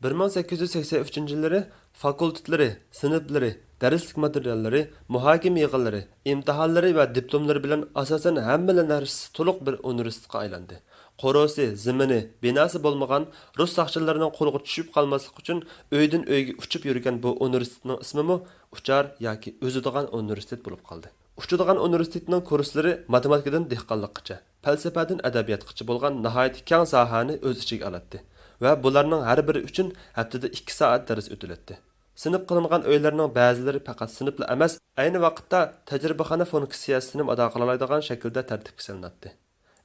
بىر مىڭ سەككىز يۈز سەكسەن ئۈچىنچى يىللىرى فاكۇلتېتلىرى، سىنىپلىرى، دەرسلىك ماتېرىياللىرى، مۇھاكىمە يىغىنلىرى، ئىمتىھانلىرى ۋە دىپلوملىرى بىلەن ئاساسەن ھەممىلا نەرسىسى تولۇق بىر ئۇنىۋېرسىتېتقا ئايلاندى. قورۇسى، زېمىنى، بىناسى بولمىغان، رۇس ساقچىلىرىنىڭ قولىغا چۈشۈپ قالماسلىق ئۈچۈن ئۆيدىن ئۆيگە ئۇچۇپ يۈرگەن بۇ ئۇنىۋېرسىتېتنىڭ ئىسمىمۇ ئۇچار ياكى ئۈزىدىغان ئۇنىۋېرسىتېت بولۇپ قالدى. ئۇچىدىغان ئۇنىۋېرسىتېتنىڭ كۇرسلىرى ماتېماتىكىدىن دېھقانلىققىچە، پەلسەپەدىن ئەدەبىياتقىچە بولغان ناھايىتى كەڭ ساھەنى ئۆز ئىچىگە ئالاتتى ۋە بۇلارنىڭ ھەر بىرى ئۈچۈن ھەپتىدە ئىككى سائەت دەرس ئۆتۈلەتتى. سىنىپ قىلىنغان ئۆيلەرنىڭ بەزىلىرى پەقەت سىنىپلا ئەمەس، ئەينى ۋاقىتتا تەجرىبىخانا فۇنكسىيەسىنىمۇ ئادا قىلالايدىغان شەكىلدە تەرتىپكە سېلىناتتى.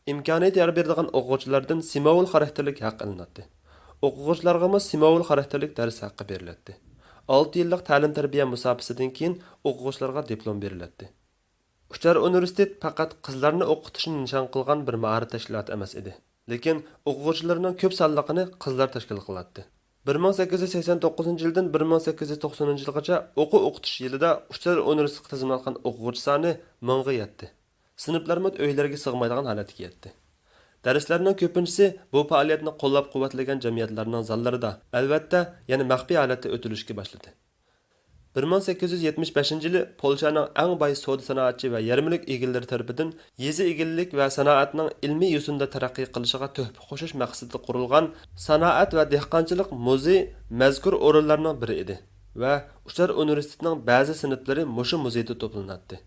ئىمكانىيىتى يار بېرىدىغان ئوقۇغۇچىلاردىن سىمۋول خاراكتېرلىك ھەق ئېلىناتتى. ئوقۇغۇچىلارغىمۇ سىمۋول خاراكتېرلىك دەرس ھەققى بېرىلەتتى. ئالتە يىللىق تەلىم-تەربىيە مۇساپىسىدىن كېيىن ئوقۇغۇچىلارغا دىپلوم بېرىلەتتى. ئۇچار ئۇنىۋېرسىتېت پەقەت قىزلارنى ئوقۇتۇشنى نىشان قىلغان بىر مائارىپ تەشكىلاتى ئەمەس ئىدى. لېكىن ئوقۇغۇچىلىرىنىڭ كۆپ سانلىقىنى قىزلار تەشكىل قىلاتتى. بىر مىڭ سەككىز يۈز سەكسەن توققۇزىنچى يىلدىن بىر مىڭ سەككىز يۈز توقسەنىنچى يىلغىچە ئوقۇ ئوقۇتۇش يىلىدا ئۇچار ئۇنىۋېرسىتېتقا تىزىملاتقان ئوقۇغۇچى سانى مىڭغا يەتتى. سىنىپلارمۇ ئۆيلىرىگە سىغمايدىغان ھالەتكە يەتتى. دەرسلەرنىڭ كۆپىنچىسى بۇ پائالىيەتنى قوللاپ-قۇۋۋەتلىگەن جەمئىيەتلەرنىڭ زاللىرىدا، ئەلۋەتتە، يەنە مەخپىي ھالەتتە ئۆتۈلۈشكە باشلىدى. بىر مىڭ سەككىز يۈز يەتمىش بەشىنچى يىلى پولشانىڭ ئەڭ باي سودا سانائەتچى ۋە يەرمىلىك ئىگىلىرى تەرىپىدىن يېزا ئىگىلىك ۋە سانائەتنىڭ ئىلمىي يوسۇندا تەرەققىي قىلىشىغا تۆھپە قوشۇش مەقسىتىدە قۇرۇلغان سانائەت ۋە دېھقانچىلىق مۇزېي مەزكۇر ئورۇنلارنىڭ بىرى ئىدى ۋە ئۇچار ئۇنىۋېرسىتېتىنىڭ بەزى سىنىپلىرى مۇشۇ مۇزېيدا توپلىناتتى.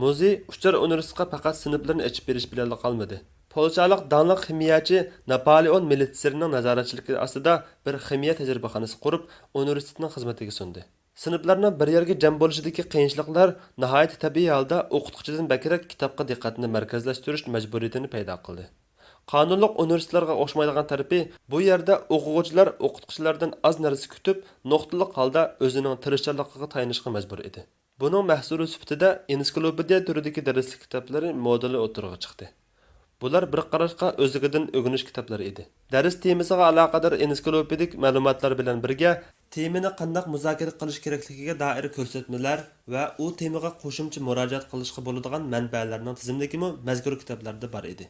مۇزېي ئۇچار ئۇنىۋېرسىتېتقا پەقەت سىنىپلىرىنى ئېچىپ بېرىش بىلەنلا قالمىدى. پولشالىق داڭلىق خىمىيەچى ناپالېئون مېلىتسېرنىڭ نازارەتچىلىكى ئاستىدا بىر خىمىيە تەجرىبىخانىسى قۇرۇپ، ئۇنىۋېرسىتېتنىڭ خىزمىتىگە سۇندى. سىنىپلارنىڭ بىر يەرگە جەم بولۇشىدىكى قىيىنچىلىقلار ناھايىتى تەبىئىي ھالدا ئوقۇتقۇچىدىن بەكرەك كىتابقا دىققەتنى مەركەزلەشتۈرۈش مەجبۇرىيىتىنى پەيدا قىلدى. قانۇنلۇق ئۇنىۋېرسىتېتلارغا ئوخشىمايدىغان تەرىپى، بۇ يەردە ئوقۇغۇچىلار ئوقۇتقۇچىلاردىن ئاز نەرسە كۈتۈپ، نۇقتىلىق ھالدا ئۆزىنىڭ تىرىشچانلىقىغا تايىنىشقا مەجبۇر ئىدى. بۇنىڭ مەھسۇلى سۈپىتىدە ئېنسىكلوپېدىيە تۈرىدىكى دەرسلىك كىتابلىرى مودېلى ئوتتۇرىغا چىقتى. بۇلار بىر قاراشقا ئۆزلۈكىدىن ئۆگىنىش كىتابلىرى ئىدى. دەرس تېمىسىغا ئالاقىدار ئېنسىكلوپېدىك مەلۇماتلار بىلەن بىرگە، تېمىنى قانداق مۇزاكىرە قىلىش كېرەكلىكىگە دائىر كۆرسەتمىلەر ۋە ئۇ تېمىغا قوشۇمچە مۇراجىئەت قىلىشقا بولىدىغان مەنبەلەرنىڭ تىزىملىكىمۇ مەزكۇر كىتابلاردا بار ئىدى.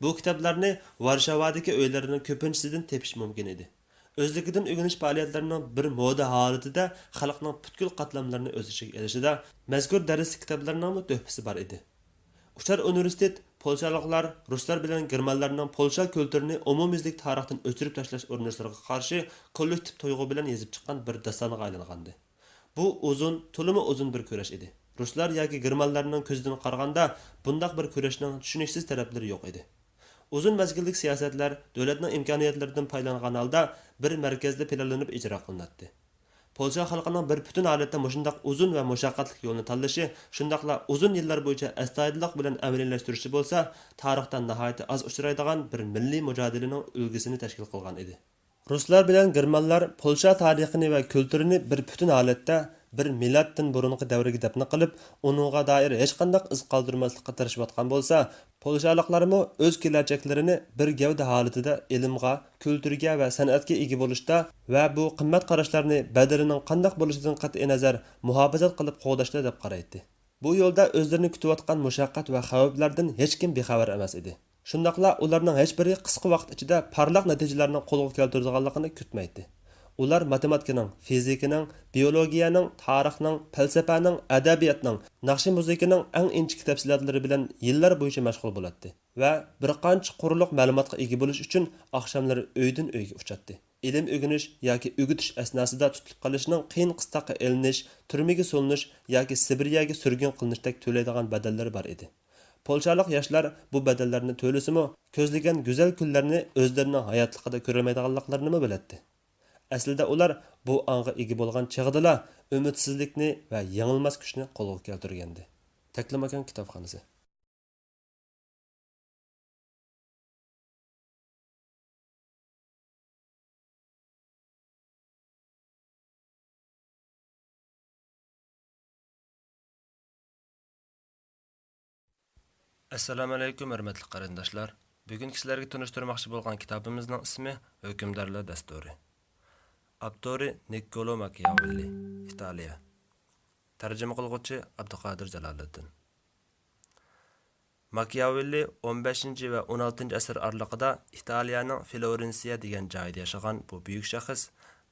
بۇ كىتابلارنى ۋارشاۋادىكى ئۆيلەرنىڭ كۆپىنچىسىدىن تېپىش مۇمكىن ئىدى. ئۆزلۈكىدىن ئۆگىنىش پائالىيەتلىرىنىڭ بىر مودا ھالىتىدە خەلقنىڭ پۈتكۈل قاتلاملىرىنى ئۆز ئىچىگە ئېلىشىدا مەزكۇر دەرسلىك كىتابلىرىنىڭمۇ تۆھپىسى بار ئىدى. ئۇچار ئۇنىۋېرسىتېت پولشالىقلار، رۇسلار بىلەن گېرمانلارنىڭ پولشا كۈلتۈرىنى ئومۇميۈزلۈك تارىختىن ئۆچۈرۈپ تاشلاش ئۇرۇنۇشلىرىغا قارشى كوللېكتىپ تۇيغۇ بىلەن يېزىپ چىققان بىر داستانغا ئايلانغانىدى. بۇ ئۇزۇن، تولىمۇ ئۇزۇن بىر كۈرەش ئىدى. رۇسلار ياكى گېرمانلارنىڭ كۆزىدىن قارىغاندا، بۇنداق بىر كۈرەشنىڭ چۈشىنىكسىز تەرەپلىرى يوق ئىدى. ئۇزۇن مەزگىللىك سىياسەتلەر دۆلەتنىڭ ئىمكانىيەتلىرىدىن پايدىلانغان ھالدا بىر مەركەزدە پىلانلىنىپ ئىجرا قىلىناتتى. پولشا خەلقىنىڭ بىر پۈتۈن ھالەتتە مۇشۇنداق ئۇزۇن ۋە مۇشەققەتلىك يولنى تاللىشى، شۇنداقلا ئۇزۇن يىللار بويىچە ئەستايىدىللىق بىلەن ئەمەلىيلەشتۈرۈشى بولسا، تارىختا ناھايىتى ئاز ئۇچرايدىغان بىر مىللىي مۇجادىلىنىڭ ئۈلگىسىنى تەشكىل قىلغان ئىدى. رۇسلار بىلەن گېرمانلار پولشا تارىخىنى ۋە كۈلتۈرىنى بىر پۈتۈن ھالەتتە، بىر مىلادتىن بۇرۇنقى دەۋرگە دەپنە قىلىپ، ئۇنىڭغا دائىر ھېچقانداق ئىز قالدۇرماسلىققا تىرىشىۋاتقان بولسا، پولشالىقلارمۇ ئۆز كېلەچەكلىرىنى بىر گەۋدە ھالىتىدە ئىلىمغا، كۈلتۈرگە ۋە سەنئەتكە ئىگە بولۇشتا ۋە بۇ قىممەت قاراشلارنى بەدىلىنىڭ قانداق بولۇشىدىن قەتئىينەزەر مۇھاپىزەت قىلىپ قوغداشتا دەپ قارايتتى. بۇ يولدا ئۆزلىرىنى كۈتۈۋاتقان مۇشەققەت ۋە خەۋپلەردىن ھېچكىم بىخەۋەر ئەمەس ئىدى. شۇنداقلا ئۇلارنىڭ ھېچبىرى قىسقا ۋاقىت ئىچىدە پارلاق نەتىجىلەرنى قولغا كەلتۈرىدىغانلىقىنى كۈتمەيتتى. ئۇلار ماتېماتىكىنىڭ، فىزىكىنىڭ، بىئولوگىيەنىڭ، تارىخنىڭ، پەلسەپەنىڭ، ئەدەبىياتنىڭ، ناخشا مۇزىكىنىڭ ئەڭ ئىنچىكە تەپسىلاتلىرى بىلەن يىللار بويىچە مەشغۇل بولاتتى ۋە بىر قانچە قۇرلۇق مەلۇماتقا ئىگە بولۇش ئۈچۈن ئاخشاملىرى ئۆيدىن ئۆيگە ئۇچاتتى. ئىلىم ئۆگىنىش ياكى ئۆگىتىش ئەسناسىدا تۇتۇلۇپ قېلىشنىڭ قىيىن قىستاققا ئېلىنىش، تۈرمىگە سولىنىش ياكى سىبىرىيەگە سۈرگۈن قىلىنىشتەك تۆلەيدىغان بەدەللىرى بار ئىدى. پولشالىق ياشلار بۇ بەدەللەرنى تۆلىسىمۇ، كۆزلىگەن گۈزەل كۈنلەرنى ئۆزلىرىنىڭ ھاياتلىقىدا كۆرەلمەيدىغانلىقلىرىنىمۇ بىلەتتى. ئەسلىدە ئۇلار بۇ ئاڭغا ئىگە بولغان چېغىدىلا ئۈمىدسىزلىكنى ۋە يېڭىلماس كۈچنى قولغا كەلتۈرگەنىدى. تەكلىماكان كىتابخانىسى. ئەسسالامۇئەلەيكۇم، ھۆرمەتلىك قېرىنداشلار! بۈگۈنكى سىلەرگە تونۇشتۇرماقچى بولغان كىتابىمىزنىڭ ئىسمى ھۆكۈمدارلار دەستۇرى. ئاپتورى نىككولو ماكىياۋېللى، ئىتالىيە. تەرجىمە قىلغۇچى ئابدۇقادىر جالالىدىن. ماكىياۋېللى ئون بەشىنچى ۋە ئون ئالتىنچى ئەسىر ئارىلىقىدا ئىتالىيەنىڭ فلورېنسىيە دېگەن جايىدا ياشىغان بۇ بۈيۈك شەخس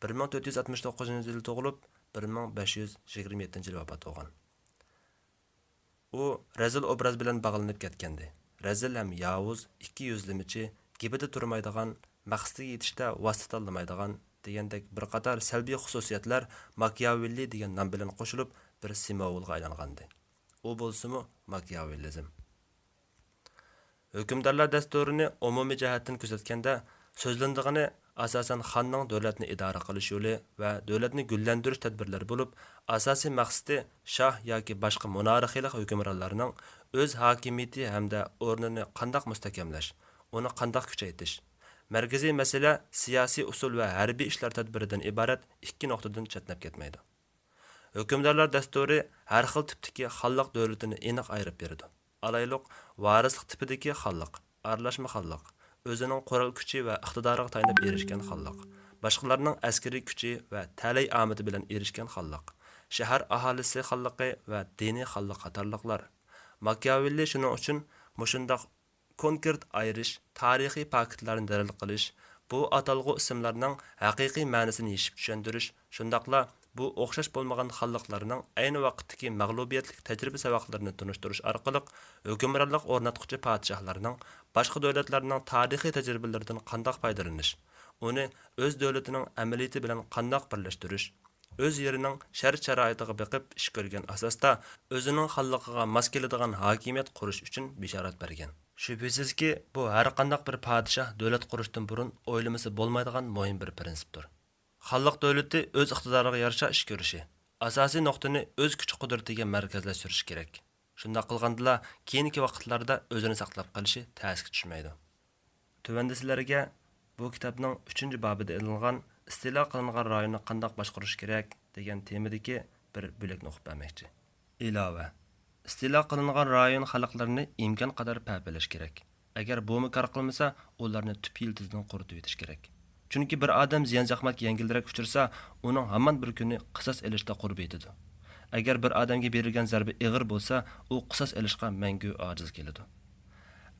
بىر مىڭ تۆت يۈز ئاتمىش توققۇزىنچى يىلى تۇغۇلۇپ، بىر مىڭ بەش يۈز يىگىرمە يەتتىنچى يىلى ۋاپات بولغان. ئۇ رەزىل ئوبراز بىلەن باغلىنىپ كەتكەنىدى. رەزىل ھەم ياۋۇز، ئىككى يۈزلىمىچى، گېپىدە تۇرمايدىغان، مەقسىتىگە يېتىشتە ۋاسىتە تاللىمايدىغان دېگەندەك بىر قاتار سەلبىي خۇسۇسىيەتلەر ماكىياۋېللى دېگەن نام بىلەن قوشۇلۇپ، بىر سىمۋولغا ئايلانغانىدى. ئۇ بولسىمۇ ماكىياۋېللىزم. ھۆكۈمدارلار دەستۇرىنى ئومۇمىي جەھەتتىن كۆزەتكەندە، سۆزلىنىدىغىنى ئاساسەن خاننىڭ دۆلەتنى ئىدارە قىلىش يولى ۋە دۆلەتنى گۈللەندۈرۈش تەدبىرلىرى بولۇپ، ئاساسىي مەقسىتى شاھ ياكى باشقا مونارخىيىلىق ھۆكۈمرانلارنىڭ ئۆز ھاكىمىيىتى ھەمدە ئورنىنى قانداق مۇستەھكەملەش، ئۇنى قانداق كۈچەيتىش. مەركىزىي مەسىلە سىياسىي ئۇسۇل ۋە ھەربىي ئىشلار تەدبىرىدىن ئىبارەت ئىككى نۇقتىدىن چەتنەپ كەتمەيدۇ. ھۆكۈمدارلار دەستۇرى ھەر خىل تىپتىكى خانلىق دۆلىتىنى ئېنىق ئايرىپ بېرىدۇ. ئالايلۇق، ۋارىسلىق تىپىدىكى خانلىق، ئارىلاشما خانلىق، ئۆزىنىڭ قورال كۈچى ۋە ئىقتىدارىغا تايىنىپ ئېرىشكەن خانلىق، باشقىلارنىڭ ئەسكىرىي كۈچى ۋە تەلەي ئامىتى بىلەن ئېرىشكەن خانلىق، شەھەر ئاھالىسى خانلىقى ۋە دىنىي خانلىق قاتارلىقلار. ماكىياۋېللى شۇنىڭ ئۈچۈن مۇشۇنداق كونكرېت ئايرىش، تارىخىي پاكىتلارنى دەلىل قىلىش، بۇ ئاتالغۇ ئىسىملارنىڭ ھەقىقىي مەنىسىنى يېشىپ چۈشەندۈرۈش، شۇنداقلا بۇ ئوخشاش بولمىغان خانلىقلارنىڭ ئەينى ۋاقىتتىكى مەغلۇبىيەتلىك تەجرىبە ساۋاقلىرىنى تونۇشتۇرۇش ئارقىلىق ھۆكۈمرانلىق ئورناتقۇچى پادىشاھلارنىڭ باشقا دۆلەتلەرنىڭ تارىخىي تەجرىبىلىرىدىن قانداق پايدىلىنىش، ئۇنى ئۆز دۆلىتىنىڭ ئەمەلىيىتى بىلەن قانداق بىرلەشتۈرۈش، ئۆز يېرىنىڭ شەرت-شارائىتىغا بېقىپ ئىش كۆرگەن ئاساستا ئۆزىنىڭ خانلىقىغا ماس كېلىدىغان ھاكىمىيەت قۇرۇش ئۈچۈن بېشارەت بەرگەن. شۈبھىسىزكى، بۇ ھەرقانداق بىر پادىشاھ دۆلەت قۇرۇشتىن بۇرۇن ئويلىمىسا بولمايدىغان مۇھىم بىر پىرىنسىپتۇر. خانلىق دۆلىتى ئۆز ئىقتىدارىغا يارىشا ئىش كۆرۈشى، ئاساسىي نۇقتىنى ئۆز كۈچ-قۇدرىتىگە مەركەزلەشتۈرۈشى كېرەك. شۇنداق قىلغاندىلا، كېيىنكى ۋاقىتلاردا ئۆزىنى ساقلاپ قېلىشى تەسكە چۈشمەيدۇ. تۆۋەندە سىلەرگە بۇ كىتابنىڭ ئۈچىنچى بابىدا ئېلىنغان «ئىستىلا قىلىنغان رايوننى قانداق باشقۇرۇش كېرەك؟» دېگەن تېمىدىكى بىر بۆلەكنى ئوقۇپ بەرمەكچى. ئىلاۋە. ئىستىلا قىلىنغان رايون خەلقلىرىنى ئىمكان قەدەر پەپىلەش كېرەك. ئەگەر بۇمۇ كار قىلمىسا، ئۇلارنى تۈپ يىلتىزىدىن قۇرۇتۇۋېتىش كېرەك. چۈنكى بىر ئادەم زىيان-زەخمەتكە يەڭگىلرەك ئۇچرىسا، ئۇنىڭ ھامان بىر كۈنى قىساس ئېلىشتا قۇربى يېتىدۇ. ئەگەر بىر ئادەمگە بېرىلگەن زەربە ئېغىر بولسا، ئۇ قىساس ئېلىشقا مەڭگۈ ئاجىز كېلىدۇ.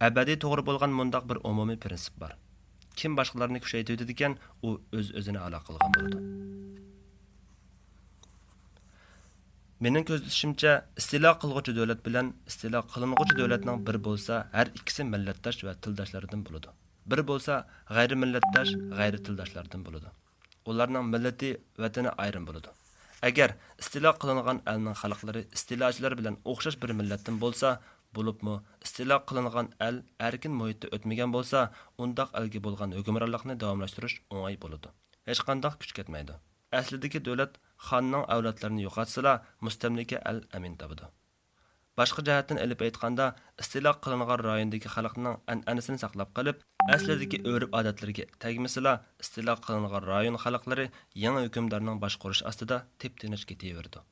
ئەبەدىي توغرا بولغان مۇنداق بىر ئومۇمىي پىرىنسىپ بار: كىم باشقىلارنى كۈچەيتىۋېتىدىكەن، ئۇ ئۆز-ئۆزىنى ھالاك قىلغان بولىدۇ. مېنىڭ كۆزىتىشىمچە، ئىستىلا قىلغۇچى دۆلەت بىلەن ئىستىلا قىلىنغۇچى دۆلەتنىڭ بىرى بولسا، ھەر ئىككىسى مىللەتداش ۋە تىلداشلاردىن بولىدۇ. بىرى بولسا، غەيرىي مىللەتداش، غەيرىي تىلداشلاردىن بولىدۇ. ئۇلارنىڭ مىللىتى، ۋەتىنى ئايرىم بولىدۇ. ئەگەر ئىستىلا قىلىنغان ئەلنىڭ خەلقلىرى ئىستىلاچىلار بىلەن ئوخشاش بىر مىللەتتىن بولسا، بولۇپمۇ ئىستىلا قىلىنغان ئەل ئەركىن مۇھىتتا ئۆتمىگەن بولسا، ئۇنداق ئەلگە بولغان ھۆكۈمرانلىقنى داۋاملاشتۇرۇش ئوڭاي بولىدۇ. ھېچقانداق كۈچ كەتمەيدۇ. ئەسلىدىكى دۆلەت خاننىڭ ئەۋلادلىرىنى يوقاتسىلا، مۇستەملىكە ئەل ئەمىن تاپىدۇ. باشقا جەھەتتىن ئېلىپ ئېيتقاندا، ئىستىلا قىلىنغان رايوندىكى خەلقنىڭ ئەنئەنىسىنى ساقلاپ قېلىپ، ئەسلىدىكى ئۆرپ-ئادەتلىرىگە تەگمىسىلا، ئىستىلا قىلىنغان رايون خەلقلىرى يېڭى ھۆكۈمدارنىڭ باشقۇرۇشى ئاستىدا تىپتىنچ كېتىۋېرىدۇ.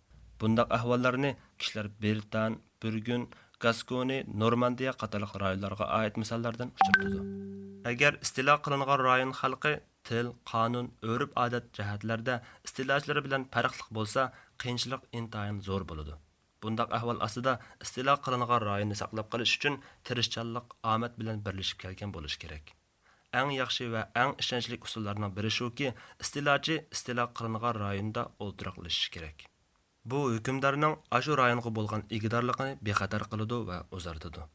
بۇنداق ئەھۋاللارنى كىشىلەر برىتان، بۈرگۈن، گاسكونى، نورماندىيە قاتارلىق رايونلارغا ئائىت مىساللاردىن ئۇچرىتىدۇ. ئەگەر ئىستىلا قىلىنغان رايون خەلقى تىل، قانۇن، ئۆرپ-ئادەت جەھەتلەردە ئىستىلاچىلىرى بىلەن پەرقلىق بولسا، قىيىنچىلىق ئىنتايىن زور بولىدۇ. بۇنداق ئەھۋال ئاستىدا ئىستىلا قىلىنغان رايوننى ساقلاپ قېلىش ئۈچۈن تىرىشچانلىق، ئامەت بىلەن بىرلىشىپ كەلگەن بولۇشى كېرەك. ئەڭ ياخشى ۋە ئەڭ ئىشەنچلىك ئۇسۇللارنىڭ بىرى شۇكى، ئىستىلاچى ئىستىلا قىلىنغان رايوندا ئولتۇراقلىشىشى كېرەك. بۇ ھۆكۈمدارنىڭ ئاشۇ رايونغا بولغان ئىگىدارلىقىنى بىخەتەر قىلىدۇ ۋە ئۇزارتىدۇ.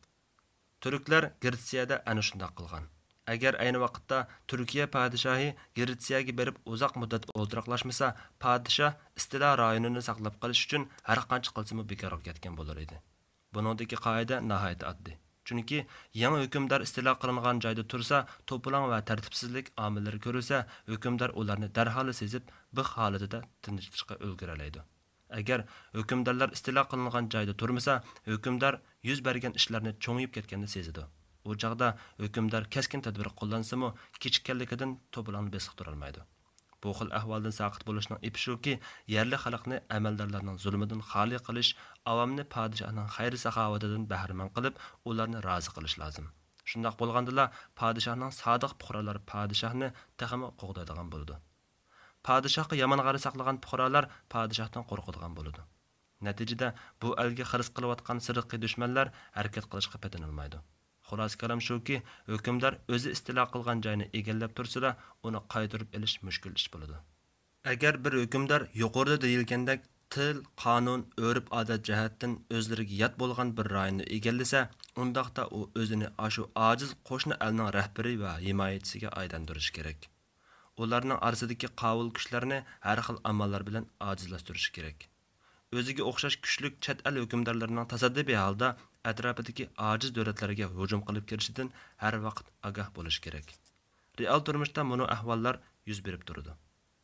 تۈركلەر گرېتسىيەدە ئەنە شۇنداق قىلغان. ئەگەر ئەينى ۋاقىتتا تۈركىيە پادىشاھى گرېتسىيەگە بېرىپ ئۇزاق مۇددەت ئولتۇراقلاشمىسا، پادىشاھ ئىستىلا رايونىنى ساقلاپ قېلىش ئۈچۈن ھەر قانچە قىلسىمۇ بىكارغا كەتكەن بولۇر ئىدى. بۇنىڭدىكى قائىدە ناھايىتى ئاددىي. چۈنكى يېڭى ھۆكۈمدار ئىستىلا قىلىنغان جايدا تۇرسا، توپىلاڭ ۋە تەرتىپسىزلىك ئامىللىرى كۆرۈلسە، ھۆكۈمدار ئۇلارنى دەرھاللا سېزىپ، بىخ ھالىتىدە تىنچلىتىشقا ئۈلگۈرەلەيدۇ. ئەگەر ھۆكۈمدارلار ئىستىلا قىلىنغان جايدا تۇرمىسا، ھۆكۈمدار يۈز بەرگەن ئىشلارنى چوڭىيىپ كەتكەننى سېزىدۇ. ئۇ چاغدا ھۆكۈمدار كەسكىن تەدبىر قوللانسىمۇ، كېچىككەنلىكىدىن توپىلاڭنى بېسىقتۇرالمايدۇ. بۇ خىل ئەھۋالدىن ساقىت بولۇشنىڭ ئېپى شۇكى، يەرلىك خەلقنى ئەمەلدارلارنىڭ زۇلمىدىن خالىي قىلىش، ئاۋامنى پادىشاھنىڭ خەير-ساخاۋىتىدىن بەھرىمەن قىلىپ، ئۇلارنى رازى قىلىش لازىم. شۇنداق بولغاندىلا، پادىشاھنىڭ سادىق پۇقرالار پادىشاھنى تېخىمۇ قوغدايدىغان بولىدۇ. پادىشاھقا يامان غەرەز ساقلىغان پۇقرالار پادىشاھتىن قورقىدىغان بولىدۇ. نەتىجىدە، بۇ ئەلگە خىرىس قىلىۋاتقان سىرتقى دۈشمەنلەر ھەرىكەت قىلىشقا پېتىنالمايدۇ. خۇلاسە كالام شۇكى، ھۆكۈمدار ئۆزى ئىستىلا قىلغان جاينى ئىگىلەپ تۇرسىلا، ئۇنى قايتۇرۇپ ئېلىش مۈشكۈل ئىش بولىدۇ. ئەگەر بىر ھۆكۈمدار يۇقىرىدا دېيىلگەندەك تىل، قانۇن، ئۆرپ-ئادەت جەھەتتىن ئۆزلىرىگە يات بولغان بىر رايوننى ئىگىلىسە، ئۇنداقتا ئۇ ئۆزىنى ئاشۇ ئاجىز قوشنا ئەلنىڭ رەھبىرى ۋە ھىمايىچىسىگە ئايلاندۇرۇشى كېرەك. ئۇلارنىڭ ئارىسىدىكى قاۋۇل كۈچلەرنى ھەر خىل ئاماللار بىلەن ئاجىزلاشتۇرۇشى كېرەك. ئۆزىگە ئوخشاش كۈچلۈك چەت ئەل ھۆكۈمدارلىرىنىڭ تاسادىپىي ھالدا ئەتراپىدىكى ئاجىز دۆلەتلەرگە ھۇجۇم قىلىپ كىرىشىدىن ھەر ۋاقىت ئاگاھ بولۇشى كېرەك. رېئال تۇرمۇشتا مۇنۇ ئەھۋاللار يۈز بېرىپ تۇرىدۇ.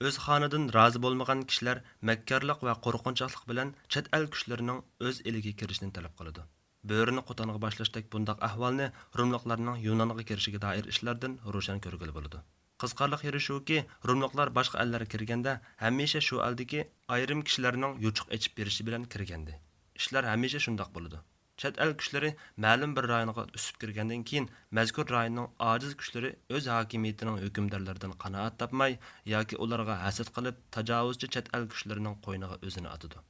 ئۆز خانىدىن رازى بولمىغان كىشىلەر مەككارلىق ۋە قورقۇنچاقلىق بىلەن چەت ئەل كۈچلىرىنىڭ ئۆز ئېلىگە كىرىشىنى تەلەپ قىلىدۇ. بۆرىنى قوتانغا باشلاشتەك بۇنداق ئەھۋالنى روملۇقلارنىڭ يۇنانغا كىرىشىگە دائىر ئىشلاردىن روشەن كۆرگىلى بولىدۇ. قىزىقارلىق يېرى شۇكى، روملۇقلار باشقا ئەللەرگە كىرگەندە، ھەمىشە شۇ ئەلدىكى ئايرىم كىشىلەرنىڭ يوچۇق ئېچىپ بېرىشى بىلەن كىرگەنىدى. ئىشلار ھەمىشە شۇنداق بولىدۇ. چەت ئەل كۈچلىرى مەلۇم بىر رايونغا ئۆسۈپ كىرگەندىن كېيىن، مەزكۇر رايوننىڭ ئاجىز كۈچلىرى ئۆز ھاكىمىيىتىنىڭ ھۆكۈمدارلىرىدىن قانائەت تاپماي ياكى ئۇلارغا ھەسەت قىلىپ، تاجاۋۇزچى چەت ئەل كۈچلىرىنىڭ قوينىغا ئۆزىنى ئاتىدۇ.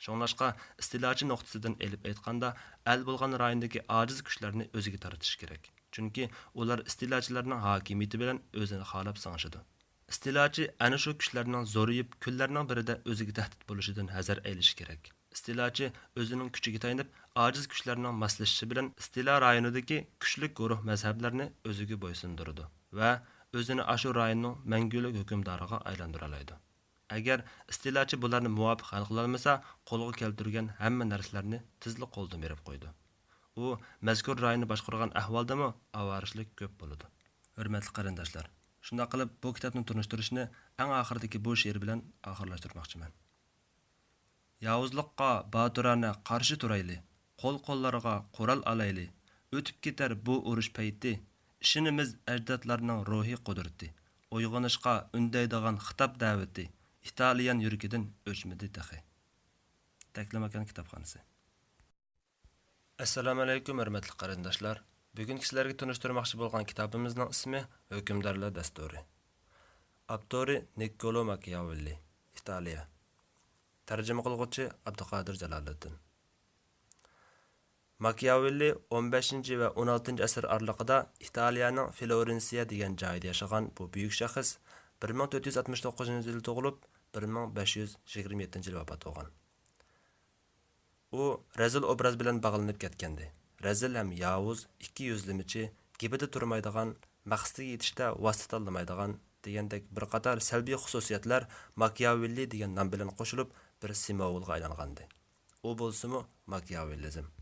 شۇڭلاشقا، ئىستىلاچى نۇقتىسىدىن ئېلىپ ئېيتقاندا، ئەل بولغان رايوندىكى ئاجىز كۈچلەرنى ئۆزىگە تارتىش كېرەك. چۈنكى ئۇلار ئىستىلاچىلارنىڭ ھاكىمىيىتى بىلەن ئۆزىنى خالاپ سىڭىشىدۇ. ئىستىلاچى ئەنە شۇ كۈچلەرنىڭ زورىيىپ، كۈنلەرنىڭ بىرىدە ئۆزىگە تەھدىت بولۇشىدىن ھەزەر ئەيلىشى كېرەك. ئىستىلاچى ئۆزىنىڭ كۈچىگە تايىنىپ، ئاجىز كۈچلەرنىڭ ماسلىشىشى بىلەن ئىستىلا رايونىدىكى كۈچلۈك گۇرۇھ مەزھەپلەرنى ئۆزىگە بويسۇندۇرىدۇ ۋە ئۆزىنى ئاشۇ رايوننىڭ مەڭگۈلۈك ھۆكۈمدارىغا ئايلاندۇرالايدۇ. ئەگەر ئىستىلاچى بۇلارنى مۇۋاپىق ھەل قىلالمىسا، قولغا كەلتۈرگەن ھەممە نەرسىلەرنى تېزلا قولدىن بېرىپ قويىدۇ. ئۇ مەزكۇر رايوننى باشقۇرغان ئەھۋالدىمۇ ئاۋارىچىلىك كۆپ بولىدۇ. ھۆرمەتلىك قېرىنداشلار، شۇنداق قىلىپ بۇ كىتابنى تونۇشتۇرۇشنى ئەڭ ئاخىرىدىكى بۇ شېئىر بىلەن ئاخىرلاشتۇرماقچىمەن. ياۋۇزلۇققا باتۇرانە قارشى تۇرايلى، قول-قوللارغا قورال ئالايلى، ئۆتۈپ كېتەر بۇ ئۇرۇش پەيتى، ئىشىنىمىز ئەجدادلارنىڭ روھىي قۇدرىتى، ئويغىنىشقا ئۈندەيدىغان خىتاب دەۋىتى، ئىتالىيان يۈرىكىدىن ئۆچمىدى تېخى. تەكلىماكان كىتابخانىسى. ئەسسالامۇئەلەيكۇم، ھۆرمەتلىك قېرىنداشلار! بۈگۈن سىلەرگە تونۇشتۇرماقچى بولغان كىتابىمىزنىڭ ئىسمى ھۆكۈمدارلار دەستۇرى. ئاپتورى نىككولو ماكىياۋېللى، ئىتالىيە. تەرجىمە قىلغۇچى ئابدۇقادىر جالالىدىن. ماكىياۋېللى ئون بەشىنچى ۋە ئون ئالتىنچى ئەسىر ئارىلىقىدا ئىتالىيەنىڭ فلورېنسىيە دېگەن جايىدا ياشىغان بۇ بۈيۈك شەخس بىر مىڭ تۆت يۈز ئاتمىش توققۇزىنچى يىلى تۇغۇلۇپ، بىر مىڭ بەش يۈز يىگىرمە يەتتىنچى يىلى ۋاپات بولغان. ئۇ رەزىل ئوبراز بىلەن باغلىنىپ كەتكەنىدى. رەزىل ھەم ياۋۇز، ئىككى يۈزلىمىچى، گېپىدە تۇرمايدىغان، مەقسىتىگە يېتىشتە ۋاسىتە تاللىمايدىغان دېگەندەك بىر قاتار سەلبىي خۇسۇسىيەتلەر ماكىياۋېللى دېگەن نام بىلەن قوشۇلۇپ، بىر سىمۋولغا ئايلانغانىدى. ئۇ بولسىمۇ ماكىياۋېللىزم.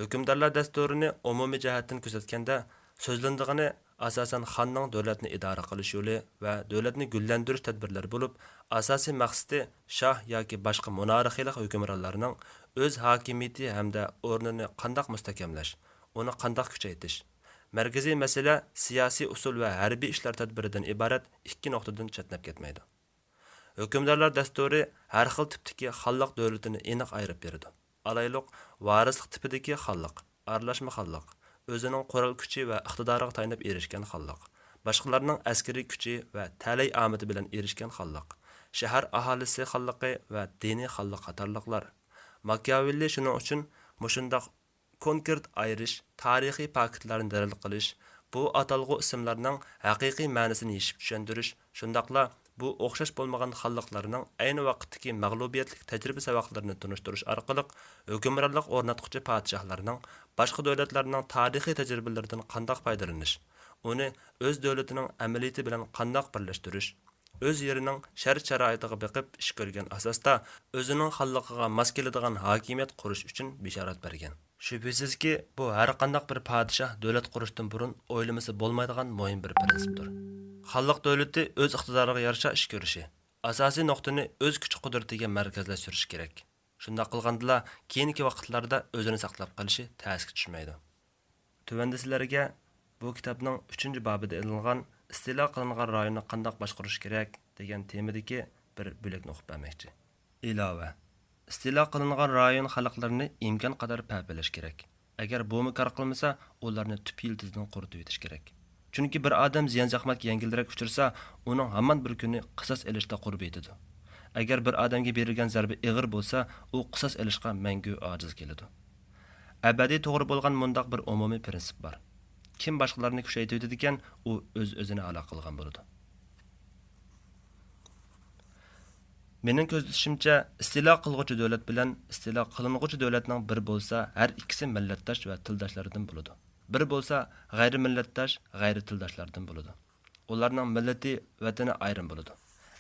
ھۆكۈمدارلار دەستۇرىنى ئومۇمىي جەھەتتىن كۆزەتكەندە، سۆزلىنىدىغىنى ئاساسەن خاننىڭ دۆلەتنى ئىدارە قىلىش يولى ۋە دۆلەتنى گۈللەندۈرۈش تەدبىرلىرى بولۇپ، ئاساسىي مەقسىتى شاھ ياكى باشقا مونارخىيىلىق ھۆكۈمرانلارنىڭ ئۆز ھاكىمىيىتى ھەمدە ئورنىنى قانداق مۇستەھكەملەش، ئۇنى قانداق كۈچەيتىش. مەركىزىي مەسىلە سىياسىي ئۇسۇل ۋە ھەربىي ئىشلار تەدبىرىدىن ئىبارەت ئىككى نۇقتىدىن چەتنەپ كەتمەيدۇ. ھۆكۈمدارلار دەستۇرى ھەر خىل تىپتىكى خانلىق دۆلىتىنى ئېنىق ئايرىپ بېرىدۇ. ئالايلۇق، ۋارىسلىق تىپىدىكى خانلىق، ئارىلاشما خانلىق، ئۆزىنىڭ قورال كۈچى ۋە ئىقتىدارىغا تايىنىپ ئېرىشكەن خانلىق، باشقىلارنىڭ ئەسكىرىي كۈچى ۋە تەلەي ئامىتى بىلەن ئېرىشكەن خانلىق، شەھەر ئاھالىسى خانلىقى ۋە دىنىي خانلىق قاتارلىقلار. ماكىياۋېللى شۇنىڭ ئۈچۈن مۇشۇنداق كونكرېت ئايرىش، تارىخىي پاكىتلارنى دەلىل قىلىش، بۇ ئاتالغۇ ئىسىملارنىڭ ھەقىقىي مەنىسىنى يېشىپ چۈشەندۈرۈش، شۇنداقلا بۇ ئوخشاش بولمىغان خانلىقلارنىڭ ئەينى ۋاقىتتىكى مەغلۇبىيەتلىك تەجرىبە ساۋاقلىرىنى تونۇشتۇرۇش ئارقىلىق ھۆكۈمرانلىق ئورناتقۇچى پادىشاھلارنىڭ باشقا دۆلەتلەرنىڭ تارىخىي تەجرىبىلىرىدىن قانداق پايدىلىنىش، ئۇنى ئۆز دۆلىتىنىڭ ئەمەلىيىتى بىلەن قانداق بىرلەشتۈرۈش، ئۆز يېرىنىڭ شەرت-شارائىتىغا بېقىپ ئىش كۆرگەن ئاساستا، ئۆزىنىڭ خانلىقىغا ماس كېلىدىغان ھاكىمىيەت قۇرۇش ئۈچۈن بېشارەت بەرگەن. شۈبھىسىزكى، بۇ ھەرقانداق بىر پادىشاھ دۆلەت قۇرۇشتىن بۇرۇن ئويلىمىسا بولمايدىغان مۇھىم بىر پىرىنسىپتۇر. خانلىق دۆلىتى ئۆز ئىقتىدارىغا يارىشا ئىش كۆرۈشى، ئاساسىي نۇقتىنى ئۆز كۈچ-قۇدرىتىگە مەركەزلەشتۈرۈشى كېرەك. شۇنداق قىلغاندىلا، كېيىنكى ۋاقىتلاردا ئۆزىنى ساقلاپ قېلىشى تەسكە چۈشمەيدۇ. تۆۋەندە سىلەرگە بۇ كىتابنىڭ ئۈچىنچى بابىدا ئېلىنغان ئىستىلا قىلىنغان رايوننى قانداق باشقۇرۇش كېرەك دېگەن تېمىدىكى بىر بۆلەكنى ئوقۇپ بەرمەكچى. ئىلاۋە. ئىستىلا قىلىنغان رايون خەلقلىرىنى ئىمكان قەدەر پەپىلەش كېرەك. ئەگەر بۇمۇ كار قىلمىسا، ئۇلارنى تۈپ يىلتىزىدىن قۇرۇتۇۋېتىش كېرەك. چۈنكى بىر ئادەم زىيان چەكمەككە يەڭگىلرەك ئۇچرىسا، ئۇنىڭ ھامان بىر كۈنى قىساس ئېلىشتا قۇربىتىدۇ. ئەگەر بىر ئادەمگە بېرىلگەن زەربە ئېغىر بولسا، ئۇ قىساس ئېلىشقا مەڭگۈ ئاجىز كېلىدۇ. ئەبەدىي توغرا بولغان مۇنداق بىر ئومۇمىي پىرىنسىپ بار. كىم باشقىلارنى كۈچەيتىۋېتىدىكەن، ئۇ ئۆز-ئۆزىنى ھالاك قىلغان بولىدۇ. مېنىڭ كۆزىتىشىمچە، ئىستىلا قىلغۇچى دۆلەت بىلەن ئىستىلا قىلىنغۇچى دۆلەتنىڭ بىر بولسا، ھەر ئىككىسى مىللەتداش ۋە تىلداشلاردىن بولىدۇ. بىر بولسا، غەيرىي مىللەتداش، غەيرىي تىلداشلاردىن بولىدۇ. ئۇلارنىڭ مىللىتى، ۋەتىنى ئايرىم بولىدۇ.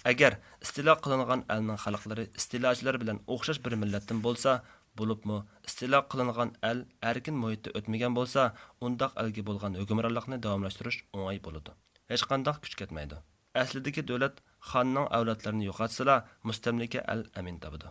ئەگەر ئىستىلا قىلىنغان ئەلنىڭ خەلقلىرى ئىستىلاچىلار بىلەن ئوخشاش بىر مىللەتتىن بولسا، بولۇپمۇ ئىستىلا قىلىنغان ئەل ئەركىن مۇھىتتا ئۆتمىگەن بولسا، ئۇنداق ئەلگە بولغان ھۆكۈمرانلىقنى داۋاملاشتۇرۇش ئوڭاي بولىدۇ. ھېچقانداق كۈچ كەتمەيدۇ. ئەسلىدىكى دۆلەت خاننىڭ ئەۋلادلىرىنى يوقاتسىلا، مۇستەملىكە ئەل ئەمىن تاپىدۇ.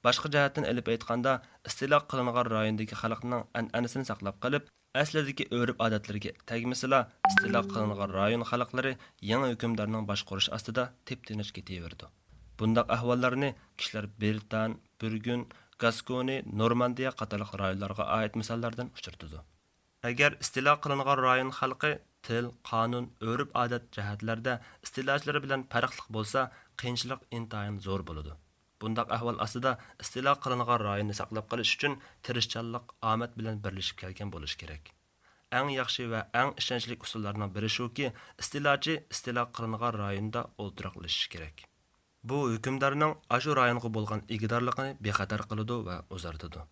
باشقا جەھەتتىن ئېلىپ ئېيتقاندا، ئىستىلا قىلىنغان رايوندىكى خەلقنىڭ ئەنئەنىسىنى ساقلاپ قېلىپ، ئەسلىدىكى ئۆرپ-ئادەتلىرىگە تەگمىسىلا، ئىستىلا قىلىنغان رايون خەلقلىرى يېڭى ھۆكۈمدارنىڭ باشقۇرۇشى ئاستىدا تىپتىنچ كېتىۋېرىدۇ. بۇنداق ئەھۋاللارنى كىشىلەر برىتان، بۈرگۈن، گاسكونى، نورماندىيە قاتارلىق رايونلارغا ئائىت مىساللاردىن ئۇچرىتىدۇ. ئەگەر ئىستىلا قىلىنغان رايون خەلقى تىل، قانۇن، ئۆرپ-ئادەت جەھەتلەردە ئىستىلاچىلىرى بىلەن پەرقلىق بولسا، قىيىنچىلىق ئىنتايىن زور بولىدۇ. بۇنداق ئەھۋال ئاستىدا ئىستىلا قىلىنغان رايوننى ساقلاپ قېلىش ئۈچۈن تىرىشچانلىق، ئامەت بىلەن بىرلىشىپ كەلگەن بولۇشى كېرەك. ئەڭ ياخشى ۋە ئەڭ ئىشەنچلىك ئۇسۇللارنىڭ بىرى شۇكى، ئىستىلاچى ئىستىلا قىلىنغان رايوندا ئولتۇراقلىشىشى كېرەك. بۇ ھۆكۈمدارنىڭ ئاشۇ رايونغا بولغان ئىگىدارلىقىنى بىخەتەر قىلىدۇ ۋە ئۇزارتىدۇ.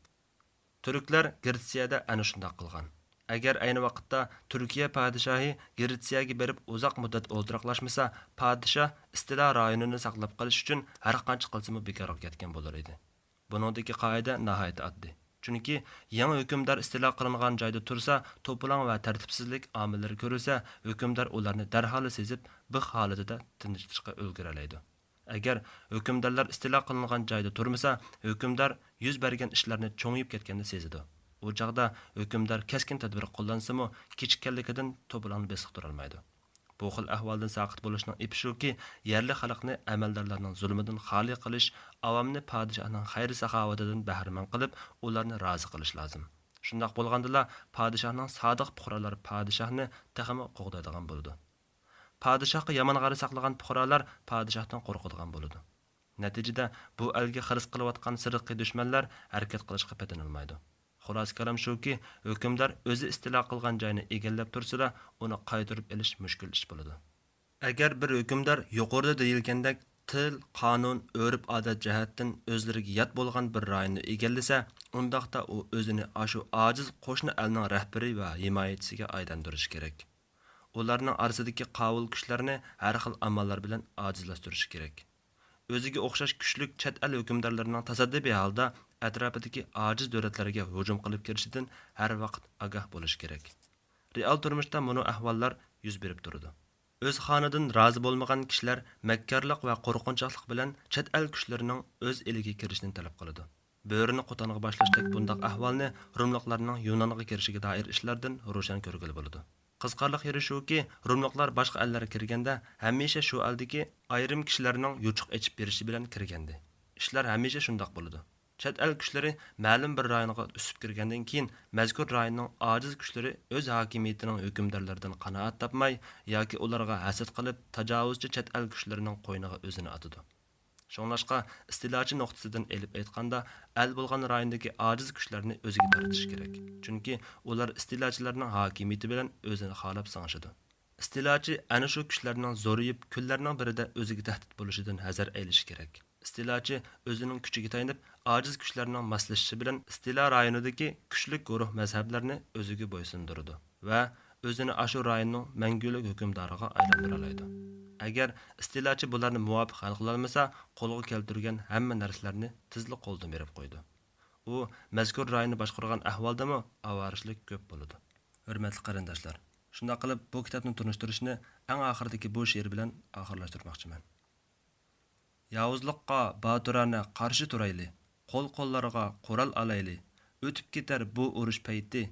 تۈركلەر گرېتسىيەدە ئەنە شۇنداق قىلغان. ئەگەر ئەينى ۋاقىتتا تۈركىيە پادىشاھى گرېتسىيەگە بېرىپ ئۇزاق مۇددەت ئولتۇراقلاشمىسا، پادىشاھ ئىستىلا رايونىنى ساقلاپ قېلىش ئۈچۈن ھەر قانچە قىلسىمۇ بىكارغا كەتكەن بولۇر ئىدى. بۇنىڭدىكى قائىدە ناھايىتى ئاددىي. چۈنكى يېڭى ھۆكۈمدار ئىستىلا قىلىنغان جايدا تۇرسا، توپىلاڭ ۋە تەرتىپسىزلىك ئامىللىرى كۆرۈلسە، ھۆكۈمدار ئۇلارنى دەرھاللا سېزىپ، بىخ ھالىتىدە تىنچلىتىشقا ئۈلگۈرەلەيدۇ. ئەگەر ھۆكۈمدارلار ئىستىلا قىلىنغان جايدا تۇرمىسا، ھۆكۈمدار يۈز بەرگەن ئىشلارنى چوڭىيىپ كەتكەننى سېزىدۇ. ئۇ چاغدا ھۆكۈمدار كەسكىن تەدبىر قوللانسىمۇ، كىچىككەنلىكىدىن توپىلاڭنى بېسىقتۇرالمايدۇ. بۇ خىل ئەھۋالدىن ساقىت بولۇشنىڭ ئېپى شۇكى، يەرلىك خەلقنى ئەمەلدارلارنىڭ زۇلۇمىدىن خالىي قىلىش، ئاۋامنى پادىشاھنىڭ خەير-ساخاۋىتىدىن بەھرىمەن قىلىپ، ئۇلارنى رازى قىلىش لازىم. شۇنداق بولغاندىلا، پادىشاھنىڭ سادىق پۇقرالار پادىشاھنى تېخىمۇ قوغدايدىغان بولىدۇ. پادىشاھقا يامان غەرەز ساقلىغان پۇقرالار پادىشاھتىن قورقىدىغان بولىدۇ. نەتىجىدە، بۇ ئەلگە خىرىس قىلىۋاتقان سىرتقى دۈشمەنلەر ھەرىكەت قىلىشقا پېتىنالمايدۇ. خۇلاسە كالام شۇكى، ھۆكۈمدار ئۆزى ئىستىلا قىلغان جاينى ئىگىلەپ تۇرسىلا، ئۇنى قايتۇرۇپ ئېلىش مۈشكۈل ئىش بولىدۇ. ئەگەر بىر ھۆكۈمدار يۇقىرىدا دېيىلگەندەك تىل، قانۇن، ئۆرپ-ئادەت جەھەتتىن ئۆزلىرىگە يات بولغان بىر رايوننى ئىگىلىسە، ئۇنداقتا ئۇ ئۆزىنى ئاشۇ ئاجىز قوشنا ئەلنىڭ رەھبىرى ۋە ھىمايىچىسىگە ئايلاندۇرۇشى كېرەك. ئۇلارنىڭ ئارىسىدىكى قاۋۇل كۈچلەرنى ھەر خىل ئاماللار بىلەن ئاجىزلاشتۇرۇشى كېرەك. ئۆزىگە ئوخشاش كۈچلۈك چەت ئەل ھۆكۈمدارلىرىنىڭ تاسادىپىي ھالدا ئەتراپىدىكى ئاجىز دۆلەتلەرگە ھۇجۇم قىلىپ كىرىشىدىن ھەر ۋاقىت ئاگاھ بولۇشى كېرەك. رېئال تۇرمۇشتا مۇنۇ ئەھۋاللار يۈز بېرىپ تۇرىدۇ. ئۆز خانىدىن رازى بولمىغان كىشىلەر مەككارلىق ۋە قورقۇنچاقلىق بىلەن چەت ئەل كۈچلىرىنىڭ ئۆز ئېلىگە كىرىشىنى تەلەپ قىلىدۇ. بۆرىنى قوتانغا باشلاشتەك بۇنداق ئەھۋالنى روملۇقلارنىڭ يۇنانغا كىرىشىگە دائىر ئىشلاردىن روشەن كۆرگىلى بولىدۇ. قىزىقارلىق يېرى شۇكى، روملۇقلار باشقا ئەللەرگە كىرگەندە، ھەمىشە شۇ ئەلدىكى ئايرىم كىشىلەرنىڭ يوچۇق ئېچىپ بېرىشى بىلەن كىرگەنىدى. ئىشلار ھەمىشە شۇنداق بولىدۇ. چەت ئەل كۈچلىرى مەلۇم بىر رايونغا ئۆسۈپ كىرگەندىن كېيىن، مەزكۇر رايوننىڭ ئاجىز كۈچلىرى ئۆز ھاكىمىيىتىنىڭ ھۆكۈمدارلىرىدىن قانائەت تاپماي ياكى ئۇلارغا ھەسەت قىلىپ، تاجاۋۇزچى چەت ئەل كۈچلىرىنىڭ قوينىغا ئۆزىنى ئاتىدۇ. شۇڭلاشقا، ئىستىلاچى نۇقتىسىدىن ئېلىپ ئېيتقاندا، ئەل بولغان رايوندىكى ئاجىز كۈچلەرنى ئۆزىگە تارتىشى كېرەك. چۈنكى ئۇلار ئىستىلاچىلارنىڭ ھاكىمىيىتى بىلەن ئۆزىنى خالاپ سىڭىشىدۇ. ئىستىلاچى ئەنە شۇ كۈچلەرنىڭ زورىيىپ، كۈنلەرنىڭ بىرىدە ئۆزىگە تەھدىت بولۇشىدىن ھەزەر ئەيلىشى كېرەك. ئىستىلاچى ئۆزىنىڭ كۈچىگە تايىنىپ، ئاجىز كۈچلەرنىڭ ماسلىشىشى بىلەن ئىستىلا رايونىدىكى كۈچلۈك گۇرۇھ مەزھەپلەرنى ئۆزىگە بويسۇندۇرىدۇ ۋە ئۆزىنى ئاشۇ رايوننىڭ مەڭگۈلۈك ھۆكۈمدارىغا ئايلاندۇرالايدۇ. ئەگەر ئىستىلاچى بۇلارنى مۇۋاپىق ھەل قىلالمىسا، قولغا كەلتۈرگەن ھەممە نەرسىلەرنى تېزلا قولدىن بېرىپ قويىدۇ. ئۇ مەزكۇر رايوننى باشقۇرغان ئەھۋالدىمۇ ئاۋارىچىلىك كۆپ بولىدۇ. ھۆرمەتلىك قېرىنداشلار، شۇنداق قىلىپ بۇ كىتابنى تونۇشتۇرۇشنى ئەڭ ئاخىرىدىكى بۇ شېئىر بىلەن ئاخىرلاشتۇرماقچىمەن. ياۋۇزلۇققا باتۇرانە قارشى تۇرايلى، قول-قوللارغا قورال ئالايلى، ئۆتۈپ كېتەر بۇ ئۇرۇش پەيتى،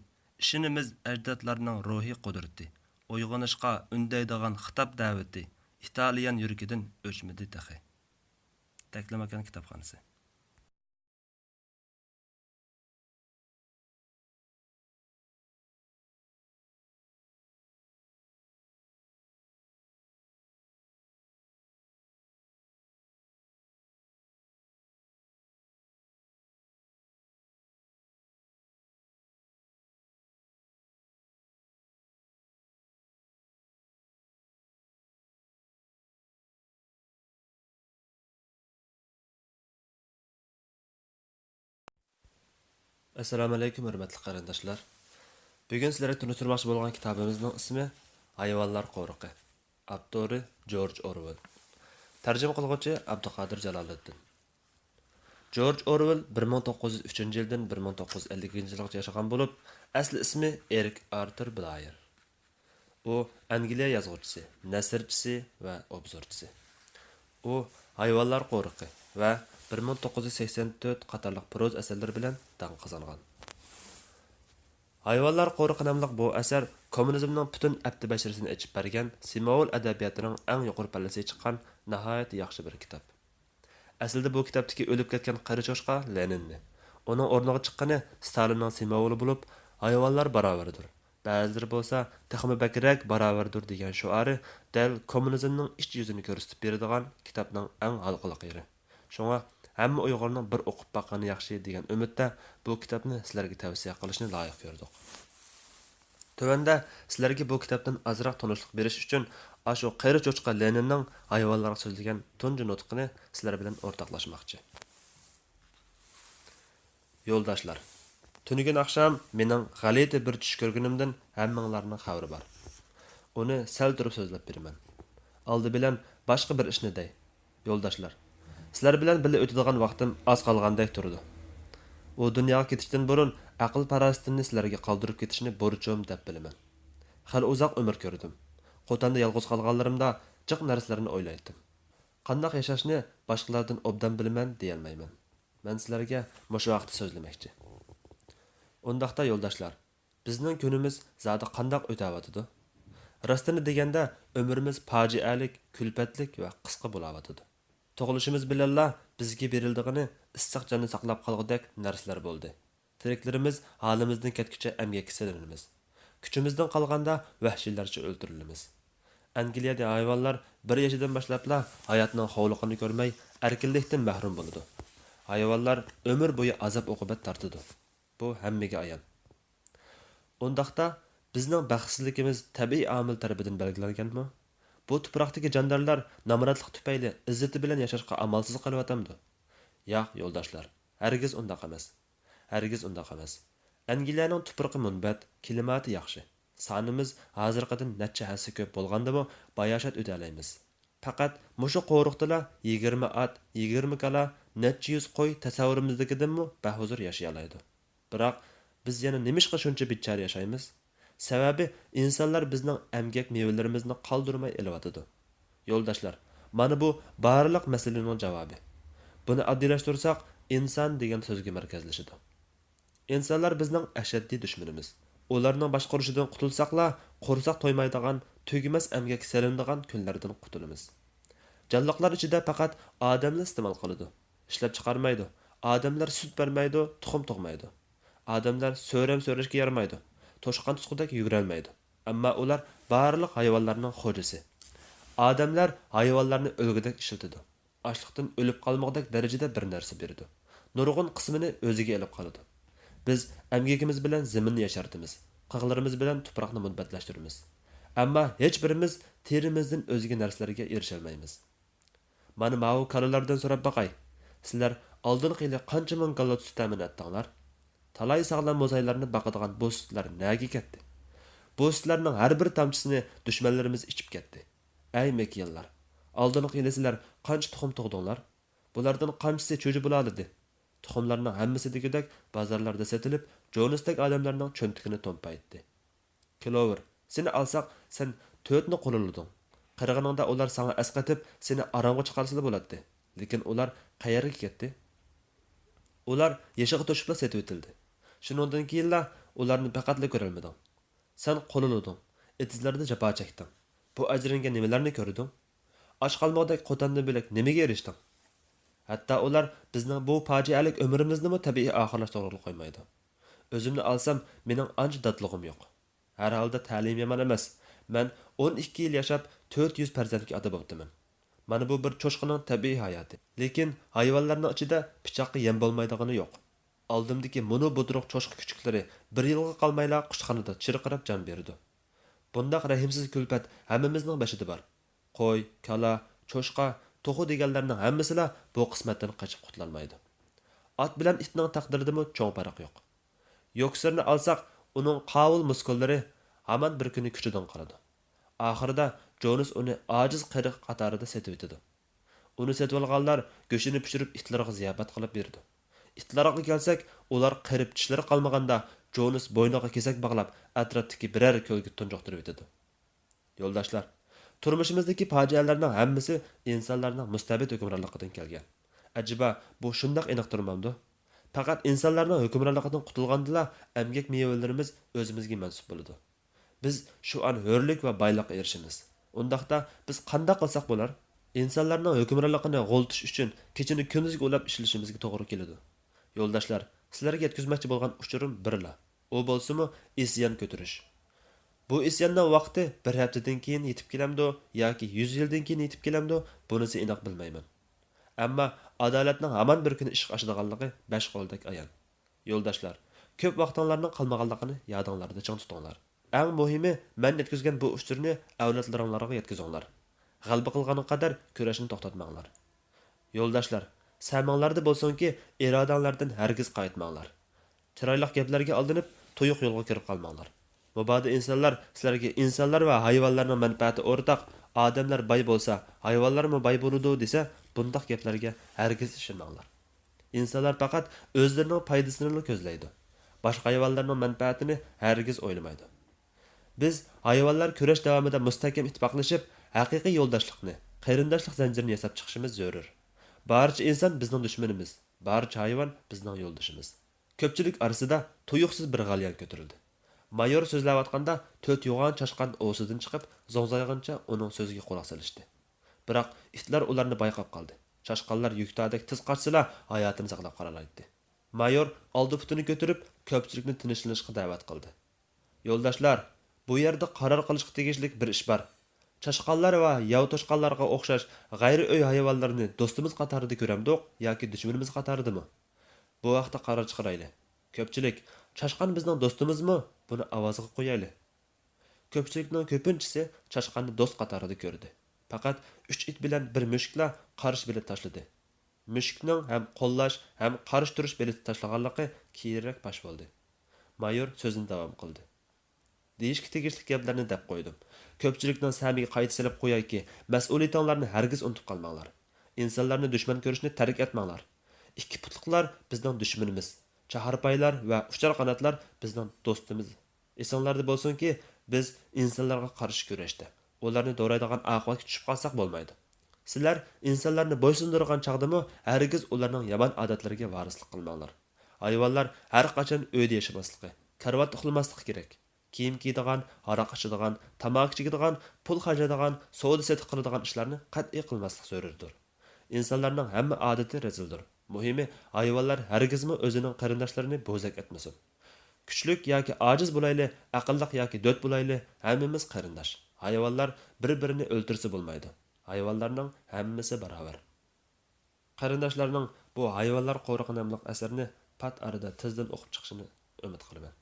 ئىشىنىمىز ئەجدادلارنىڭ روھىي قۇدرىتى، ئويغىنىشقا ئۈندەيدىغان خىتاب دەۋىتى ئىتالىيان يۈرىكىدىن ئۆچمىدى تېخى. تەكلىماكان كىتابخانىسى. ئەسسالامۇئەلەيكۇم، ھۆرمەتلىك قېرىنداشلار. بۈگۈن سىلەرگە تونۇشتۇرماقچى بولغان كىتابىمىزنىڭ ئىسمى ھايۋانلار قورۇقى. ئاپتورى جورج ئورۋېل. تەرجىمە قىلغۇچى ئابدۇقادىر جالالىدىن. جورج ئورۋېل بىر مىڭ توققۇز يۈز ئۈچىنچى يىلدىن بىر مىڭ توققۇز يۈز ئەللىكىنچى يىلغىچە ياشىغان بولۇپ، ئەسلى ئىسمى ئېرىك ئارتۇر بلايېر. ئۇ ئەنگلىيە يازغۇچىسى، نەسرچىسى ۋە ئوبزورچىسى. ئۇ ھايۋانلار قورۇقى ۋە بىر مىڭ توققۇز يۈز سەكسەن تۆت قاتارلىق پروزا ئەسەرلىرى بىلەن داڭ قازانغان. ھايۋانلار قورۇقى ناملىق بۇ ئەسەر كوممۇنىزمنىڭ پۈتۈن ئەپتى بەشىرىسىنى ئېچىپ بەرگەن سىمۋول ئەدەبىياتىنىڭ ئەڭ يۇقىرى پەللىسىگە چىققان ناھايىتى ياخشى بىر كىتاب. ئەسلىدە بۇ كىتابتىكى ئۆلۈپ كەتكەن قېرى چوشقا لېنىننى، ئۇنىڭ ئورنىغا چىققىنى ستالىننىڭ سىمۋولى بولۇپ، ھايۋانلار باراۋەردۇر، بەزىلىرى بولسا تېخىمۇ بەكرەك باراۋەردۇر دېگەن شوئارى دەل كوممۇنىزمنىڭ ئىچ يۈزىنى كۆرسىتىپ بېرىدىغان كىتابنىڭ ئەڭ ھالقىلىق يېرى. شۇڭا ھەممە ئۇيغۇرنىڭ بىر ئوقۇپ باققىنى ياخشى دېگەن ئۈمىدتە بۇ كىتابنى سىلەرگە تەۋسىيە قىلىشنى لايىق كۆردۇق. تۆۋەندە سىلەرگە بۇ كىتابتىن ئازراق تونۇشلۇق بېرىش ئۈچۈن ئاشۇ قېرى چوچقا لېنىننىڭ ھايۋانلارغا سۆزلىگەن تۇنجى نۇتقىنى سىلەر بىلەن ئورتاقلاشماقچى. يولداشلار، تۈنۈگۈن ئاخشام مېنىڭ غەلىتە بىر چۈش كۆرگىنىمدىن ھەممىڭلارنىڭ خەۋىرى بار. ئۇنى سەل تۇرۇپ سۆزلەپ بېرىمەن. ئالدى بىلەن باشقا بىر ئىشنى دەي. يولداشلار، سىلەر بىلەن بىللە ئۆتىدىغان ۋاقتىم ئاز قالغاندەك تۇرىدۇ. ئۇ دۇنياغا كېتىشتىن بۇرۇن ئەقىل-پاراسىتىمنى سىلەرگە قالدۇرۇپ كېتىشنى بۇرچۇم دەپ بىلىمەن. خېلى ئۇزاق ئۆمۈر كۆردۈم. قوتاندا يالغۇز قالغانلىرىمدا جىق نەرسىلەرنى ئويلايتتىم. قانداق ياشاشنى باشقىلاردىن ئوبدان بىلىمەن دېيەلمەيمەن. مەن سىلەرگە مۇشۇ ھەقتە سۆزلىمەكچى. ئۇنداقتا يولداشلار، بىزنىڭ كۈنىمىز زادى قانداق ئۆتەۋاتىدۇ؟ راستىنى دېگەندە، ئۆمرىمىز پاجىئەلىك، كۈلپەتلىك ۋە قىسقا بولاۋاتىدۇ. تۇغۇلۇشىمىز بىلەنلا بىزگە بېرىلىدىغىنى ئىسسىق جاننى ساقلاپ قالغۇدەك نەرسىلەر بولدى. تىرىكلىرىمىز ھالىمىزدىن كەتكۈچە ئەمگەككە سېلىنىمىز. كۈچىمىزدىن قالغاندا ۋەھشىيلەرچە ئۆلتۈرۈلىمىز. ئەنگلىيەدە ھايۋانلار بىر يېشىدىن باشلاپلا ھاياتنىڭ خورلۇقىنى كۆرمەي، ئەركىنلىكتىن مەھرۇم بولىدۇ. ھايۋانلار ئۆمۈر بويى ئازاب-ئوقۇبەت تارتىدۇ. بۇ ھەممىگە ئايان. ئۇنداقتا، بىزنىڭ بەختسىزلىكىمىز تەبىئىي ئامىل تەرىپىدىن بەلگىلەنگەنمۇ؟ بۇ تۇپراقتىكى جاندارلار نامراتلىق تۈپەيلى ئىززىتى بىلەن ياشاشقا ئامالسىز قېلىۋاتامدۇ؟ ياق، يولداشلار، ھەرگىز ئۇنداق ئەمەس. ھەرگىز ئۇنداق ئەمەس. ئەنگلىيەنىڭ تۇپرىقى مۇنبەت، كىلىماتى ياخشى. سانىمىز ھازىرقىدىن نەچچە ھەسسە كۆپ بولغاندىمۇ باياشات ئۆتەلەيمىز. پەقەت مۇشۇ قورۇقتىلا يىگىرمە ئات، يىگىرمە كالا، نەچچە يۈز قوي تەسەۋۋۇرىمىزدىكىدىنمۇ بەھۇزۇر ياشىيالايدۇ. بىراق، بىز يەنە نېمىشقا شۇنچە بىچارە ياشايمىز؟ سەۋەبى، ئىنسانلار بىزنىڭ ئەمگەك مېۋىلىرىمىزنى قالدۇرماي ئېلىۋاتىدۇ. يولداشلار، مانا بۇ بارلىق مەسىلىنىڭ جاۋابى. بۇنى ئاددىيلاشتۇرساق، ئىنسان دېگەن سۆزگە مەركەزلىشىدۇ. ئىنسانلار بىزنىڭ ئەشەددىي دۈشمىنىمىز. ئۇلارنىڭ باشقۇرۇشىدىن قۇتۇلساقلا، قورساق تويمايدىغان، تۈگىمەس ئەمگەككە سېلىنىدىغان كۈنلەردىن قۇتۇلىمىز. جانلىقلار ئىچىدە پەقەت ئادەملا ئىستېمال قىلىدۇ. ئىشلەپچىقارمايدۇ. ئادەملەر سۈت بەرمەيدۇ، تۇخۇم تۇغمايدۇ. ئادەملەر سۆرەم سۆرەشكە يارىمايدۇ. توشقان تۇتقۇدەك يۈگۈرەلمەيدۇ. ئەمما ئۇلار بارلىق ھايۋانلارنىڭ خوجىسى. ئادەملەر ھايۋانلارنى ئۈلگىدەك ئىشلىتىدۇ. ئاچلىقتىن ئۆلۈپ قالمىغۇدەك دەرىجىدە بىر نەرسە بېرىدۇ. نۇرغۇن قىسمىنى ئۆزىگە ئېلىپ قالىدۇ. بىز ئەمگىكىمىز بىلەن زېمىننى ياشارتىمىز، قىغلىرىمىز بىلەن تۇپراقنى مۇنبەتلەشتۈرىمىز. ئەمما ھېچبىرىمىز تېرىمىزدىن ئۆزگە نەرسىلەرگە ئېرىشەلمەيمىز. مانا ماۋۇ كالىلاردىن سوراپ باقاي. سىلەر ئالدىنقى يىلى قانچە مىڭ كالا سۈت تەمىن ئەتتىڭلار؟ تالاي ساغلام موزايلارنى باقىدىغان بۇ سۈتلەر نەگە كەتتى؟ بۇ سۈتلەرنىڭ ھەر بىر تامچىسىنى دۈشمەنلىرىمىز ئىچىپ كەتتى. ئەي مېكىيانلار! ئالدىنقى يىلى سىلەر قانچە تۇخۇم تۇغدۇڭلار؟ بۇلاردىن قانچىسى چۈجە بولالىدى؟ تۇخۇملارنىڭ ھەممىسى دېگۈدەك بازارلاردا سېتىلىپ، جونستەك ئادەملەرنىڭ چۆنتىكىنى تومپايتتى. كلوۋېر، سېنى ئالساق، سەن تۆتنى قوللىدىڭ. قېرىغىنىڭدا ئۇلار ساڭا ئەسقېتىپ، سېنى ئارامغا چىقارسىلا بولاتتى. لېكىن ئۇلار قەيەرگە كەتتى؟ ئۇلار يېشىغا توشۇپلا سېتىۋېتىلدى. شۇنىڭدىن كېيىنلا ئۇلارنى پەقەتلا كۆرەلمىدىڭ. سەن قوللىدىڭ، ئېتىزلاردا جاپا چەكتىڭ. بۇ ئەجرىڭگە نېمىلەرنى كۆردۈڭ؟ ئاچ قالمىغۇدەك قوتاندىن بۆلەك نېمىگە ئېرىشتىڭ؟ ھەتتا ئۇلار بىزنىڭ بۇ پاجىئەلىك ئۆمرىمىزنىمۇ تەبىئىي ئاخىرلاشتۇرغىلى قويمايدۇ. ئۆزۈمنى ئالسام، مېنىڭ ئانچە داتلىقىم يوق. ھەر ھالدا تەلىيىم يامان ئەمەس. مەن ئون ئىككى يىل ياشاپ، تۆت يۈز پەرزەنتكە ئاتا بوپتىمەن. مانا بۇ بىر چوشقىنىڭ تەبىئىي ھاياتى. لېكىن ھايۋانلارنىڭ ئىچىدە پىچاققا يەم بولمايدىغىنى يوق. ئالدىمدىكى مۇنۇ بۇدرۇق چوشقا كۈچۈكلىرى بىر يىلغا قالمايلا قۇشخانىدا چىرقىراپ جان بېرىدۇ. بۇنداق رەھىمسىز كۈلپەت ھەممىمىزنىڭ بېشىدا بار. قوي، كالا، چوشقا، توخۇ دېگەنلەرنىڭ ھەممىسىلا بۇ قىسمەتتىن قېچىپ قۇتۇلالمايدۇ. ئات بىلەن ئىتنىڭ تەقدىرىدىمۇ چوڭ پەرق يوق. يوكسېرنى ئالساق، ئۇنىڭ قاۋۇل مۇسكۇللىرى ھامان بىر كۈنى كۈچىدىن قالىدۇ. ئاخىرىدا جونس ئۇنى ئاجىز قېرى قاتارىدا سېتىۋېتىدۇ. ئۇنى سېتىۋالغانلار گۆشىنى پىشۇرۇپ ئىتلىرىغا زىياپەت قىلىپ بېرىدۇ. ئىتلارغا كەلسەك، ئۇلار قېرىپ چىشلىرى قالمىغاندا جونس بوينىغا كېسەك باغلاپ، ئەتراپتىكى بىرەر كۆلگە تۇنجۇقتۇرۇۋېتىدۇ. يولداشلار، تۇرمۇشىمىزدىكى پاجىئەلەرنىڭ ھەممىسى ئىنسانلارنىڭ مۇستەبىت ھۆكۈمرانلىقىدىن كەلگەن. ئەجەبا، بۇ شۇنداق ئېنىق تۇرمامدۇ؟ پەقەت ئىنسانلارنىڭ ھۆكۈمرانلىقىدىن قۇتۇلغاندىلا، ئەمگەك مېۋىلىرىمىز ئۆزىمىزگە مەنسۇپ بولىدۇ. بىز شۇ ئان ھۆرلۈك ۋە بايلىققا ئېرىشىمىز. ئۇنداقتا، بىز قانداق قىلساق بولار؟ ئىنسانلارنىڭ ھۆكۈمرانلىقىنى غۇلىتىش ئۈچۈن كېچىنى كۈندۈزگە ئۇلاپ ئىشلىشىمىزگە توغرا كېلىدۇ. يولداشلار، سىلەرگە يەتكۈزمەكچى بولغان ئۇچۇرۇم بىرلا. ئۇ بولسىمۇ ئىسيان كۆتۈرۈش. بۇ ئىسياننىڭ ۋاقتى بىر ھەپتىدىن كېيىن يېتىپ كېلەمدۇ ياكى يۈز يىلدىن كېيىن يېتىپ كېلەمدۇ، بۇنىسى ئېنىق بىلمەيمەن. ئەمما ئادالەتنىڭ ھامان بىر كۈنى ئىشقا ئاشىدىغانلىقى بەش قولدەك ئايان. يولداشلار، كۆپ ۋاقتىڭلارنىڭ قالمىغانلىقىنى يادىڭلاردا چىڭ تۇتۇڭلار. ئەڭ مۇھىمى، مەن يەتكۈزگەن بۇ ئۇچۇرنى ئەۋلادلىرىڭلارغا يەتكۈزۈڭلار. غەلىبە قىلغانغا قەدەر كۈرەشنى توختاتماڭلار. يولداشلار، سەمىڭلاردا بولسۇنكى، ئىرادەڭلاردىن ھەرگىز قايتماڭلار. چىرايلىق گەپلەرگە ئالدىنىپ، تۇيۇق يولغا كىرىپ قالماڭلار. مۇبادا ئىنسانلار سىلەرگە ئىنسانلار ۋە ھايۋانلارنىڭ مەنپەئەتى ئورتاق، ئادەملەر باي بولسا، ھايۋانلارمۇ باي بولىدۇ دېسە، بۇنداق گەپلەرگە ھەرگىز ئىشىنماڭلار. ئىنسانلار پەقەت ئۆزلىرىنىڭ پايدىسىنىلا كۆزلەيدۇ. باشقا ھايۋانلارنىڭ مەنپەئەتىنى ھەرگىز ئويلىمايدۇ. بىز ھايۋانلار كۈرەش داۋامىدا مۇستەھكەم ئىتتىپاقلىشىپ، ھەقىقىي يولداشلىقنى، قېرىنداشلىق زەنجىرىنى ياساپ چىقىشىمىز زۆرۈر. بارچە ئىنسان بىزنىڭ دۈشمىنىمىز، بارچە ھايۋان بىزنىڭ يولدىشىمىز. كۆپچىلىك ئارىسىدا تۇيۇقسىز بىر غەليان كۆتۈرۈلدى. مايور سۆزلەۋاتقاندا، تۆت يوغان چاشقان ئوۋسىدىن چىقىپ، زوڭزايغىنىچە ئۇنىڭ سۆزىگە قۇلاق سېلىشتى. بىراق، ئىتلار ئۇلارنى بايقاپ قالدى. چاشقانلار يۈكتادەك تېز قاچسىلا، ھاياتىنى ساقلاپ قالالايتتى. مايور ئالدى پۇتىنى كۆتۈرۈپ، كۆپچىلىكنى تىنچلىنىشقا دەۋەت قىلدى. يولداشلار، بۇ يەردە قارار قىلىشقا تېگىشلىك بىر ئىش بار. چاشقانلار ۋە ياۋا توشقانلارغا ئوخشاش غەيرىي ئۆي ھايۋانلىرىنى دوستىمىز قاتارىدا كۆرەمدۇق ياكى دۈشمىنىمىز قاتارىدىمۇ؟ بۇ ھەقتە قارار چىقىرايلى. كۆپچىلىك، چاشقان بىزنىڭ دوستىمىزمۇ؟ بۇنى ئاۋازغا قويايلى. كۆپچىلىكنىڭ كۆپىنچىسى چاشقاننى دوست قاتارىدا كۆردى. پەقەت ئۈچ ئىت بىلەن بىر مۈشۈكلا قارشى بېلەت تاشلىدى. مۈشۈكنىڭ ھەم قوللاش، ھەم قارشى تۇرۇش بېلىتى تاشلىغانلىقى كېيىنرەك پاش بولدى. مايور سۆزىنى داۋام قىلدى. دېيىشكە تېگىشلىك گەپلەرنى دەپ قويدۇم. كۆپچىلىكنىڭ سەمىگە قايتا سېلىپ قويايكى، مەسئۇلىيىتىڭلارنى ھەرگىز ئۇنتۇپ قالماڭلار. ئىنسانلارنى دۈشمەن كۆرۈشنى تەرك ئەتمەڭلار. ئىككى پۇتلۇقلار بىزنىڭ دۈشمىنىمىز. چاھارپايلار ۋە ئۇچار قاناتلار بىزنىڭ دوستىمىز. ئېسىڭلاردا بولسۇنكى، بىز ئىنسانلارغا قارشى كۈرەشتە، ئۇلارنى دورايدىغان ئاقىۋەتكە چۈشۈپ قالساق بولمايدۇ. سىلەر ئىنسانلارنى بويسۇندۇرغان چاغدىمۇ ھەرگىز ئۇلارنىڭ يامان ئادەتلىرىگە ۋارىسلىق قىلماڭلار. ھايۋانلار ھەر قاچان ئۆيدە ياشىماسلىقى، كارىۋاتتا ئۇخلىماسلىقى كېرەك. كىيىم كىيىدىغان، ھاراق ئىچىدىغان، تاماكا چېكىدىغان، پۇل خەجلەيدىغان، سودا سېتىق قىلىدىغان ئىشلارنى قەتئىي قىلماسلىق زۆرۈردۇر. ئىنسانلارنىڭ ھەممە ئادىتى رەزىلدۇر. مۇھىمى، ھايۋانلار ھەرگىزمۇ ئۆزىنىڭ قېرىنداشلىرىنى بوزەك ئەتمىسۇن. كۈچلۈك ياكى ئاجىز بولايلى، ئەقىللىق ياكى دۆت بولايلى، ھەممىمىز قېرىنداش. ھايۋانلار بىر-بىرىنى ئۆلتۈرسە بولمايدۇ. ھايۋانلارنىڭ ھەممىسى باراۋەر. قېرىنداشلارنىڭ بۇ ھايۋانلار قورۇقى ناملىق ئەسەرنى پات ئارىدا تېزدىن ئوقۇپ چىقىشىنى ئۈمىد قىلىمەن.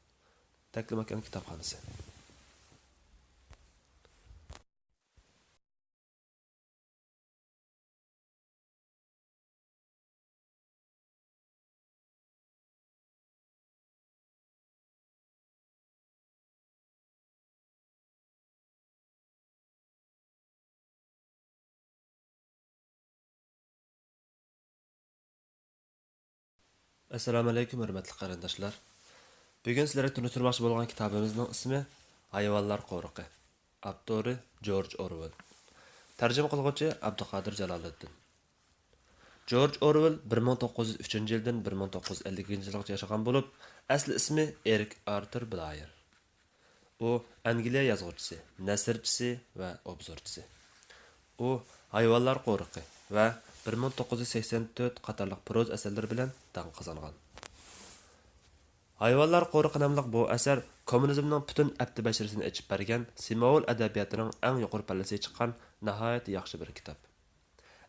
تەكلىماكان كىتابخانىسى. ئەسسالامۇئەلەيكۇم، ھۆرمەتلىك قېرىنداشلار. بۈگۈن سىلەرگە تونۇشتۇرماقچى بولغان كىتابىمىزنىڭ ئىسمى ھايۋانلار قورۇقى. ئاپتورى جورج ئورۋېل. تەرجىمە قىلغۇچى ئابدۇقادىر جالالىدىن. جورج ئورۋېل بىر مىڭ توققۇز يۈز ئۈچىنچى يىلدىن بىر مىڭ توققۇز يۈز ئەللىكىنچى يىلغىچە ياشىغان بولۇپ، ئەسلى ئىسمى ئېرىك ئارتۇر بلايېر. ئۇ ئەنگلىيە يازغۇچىسى، نەسرچىسى ۋە ئوبزورچىسى. ئۇ ھايۋانلار قورۇقى ۋە بىر مىڭ توققۇز يۈز سەكسەن تۆت قاتارلىق پروزا ئەسەرلىرى بىلەن داڭ قازانغان. ھايۋانلار قورۇقى ناملىق بۇ ئەسەر كوممۇنىزمنىڭ پۈتۈن ئەپتى بەشىرىسىنى ئېچىپ بەرگەن سىمۋول ئەدەبىياتىنىڭ ئەڭ يۇقىرى پەللىسىگە چىققان ناھايىتى ياخشى بىر كىتاب.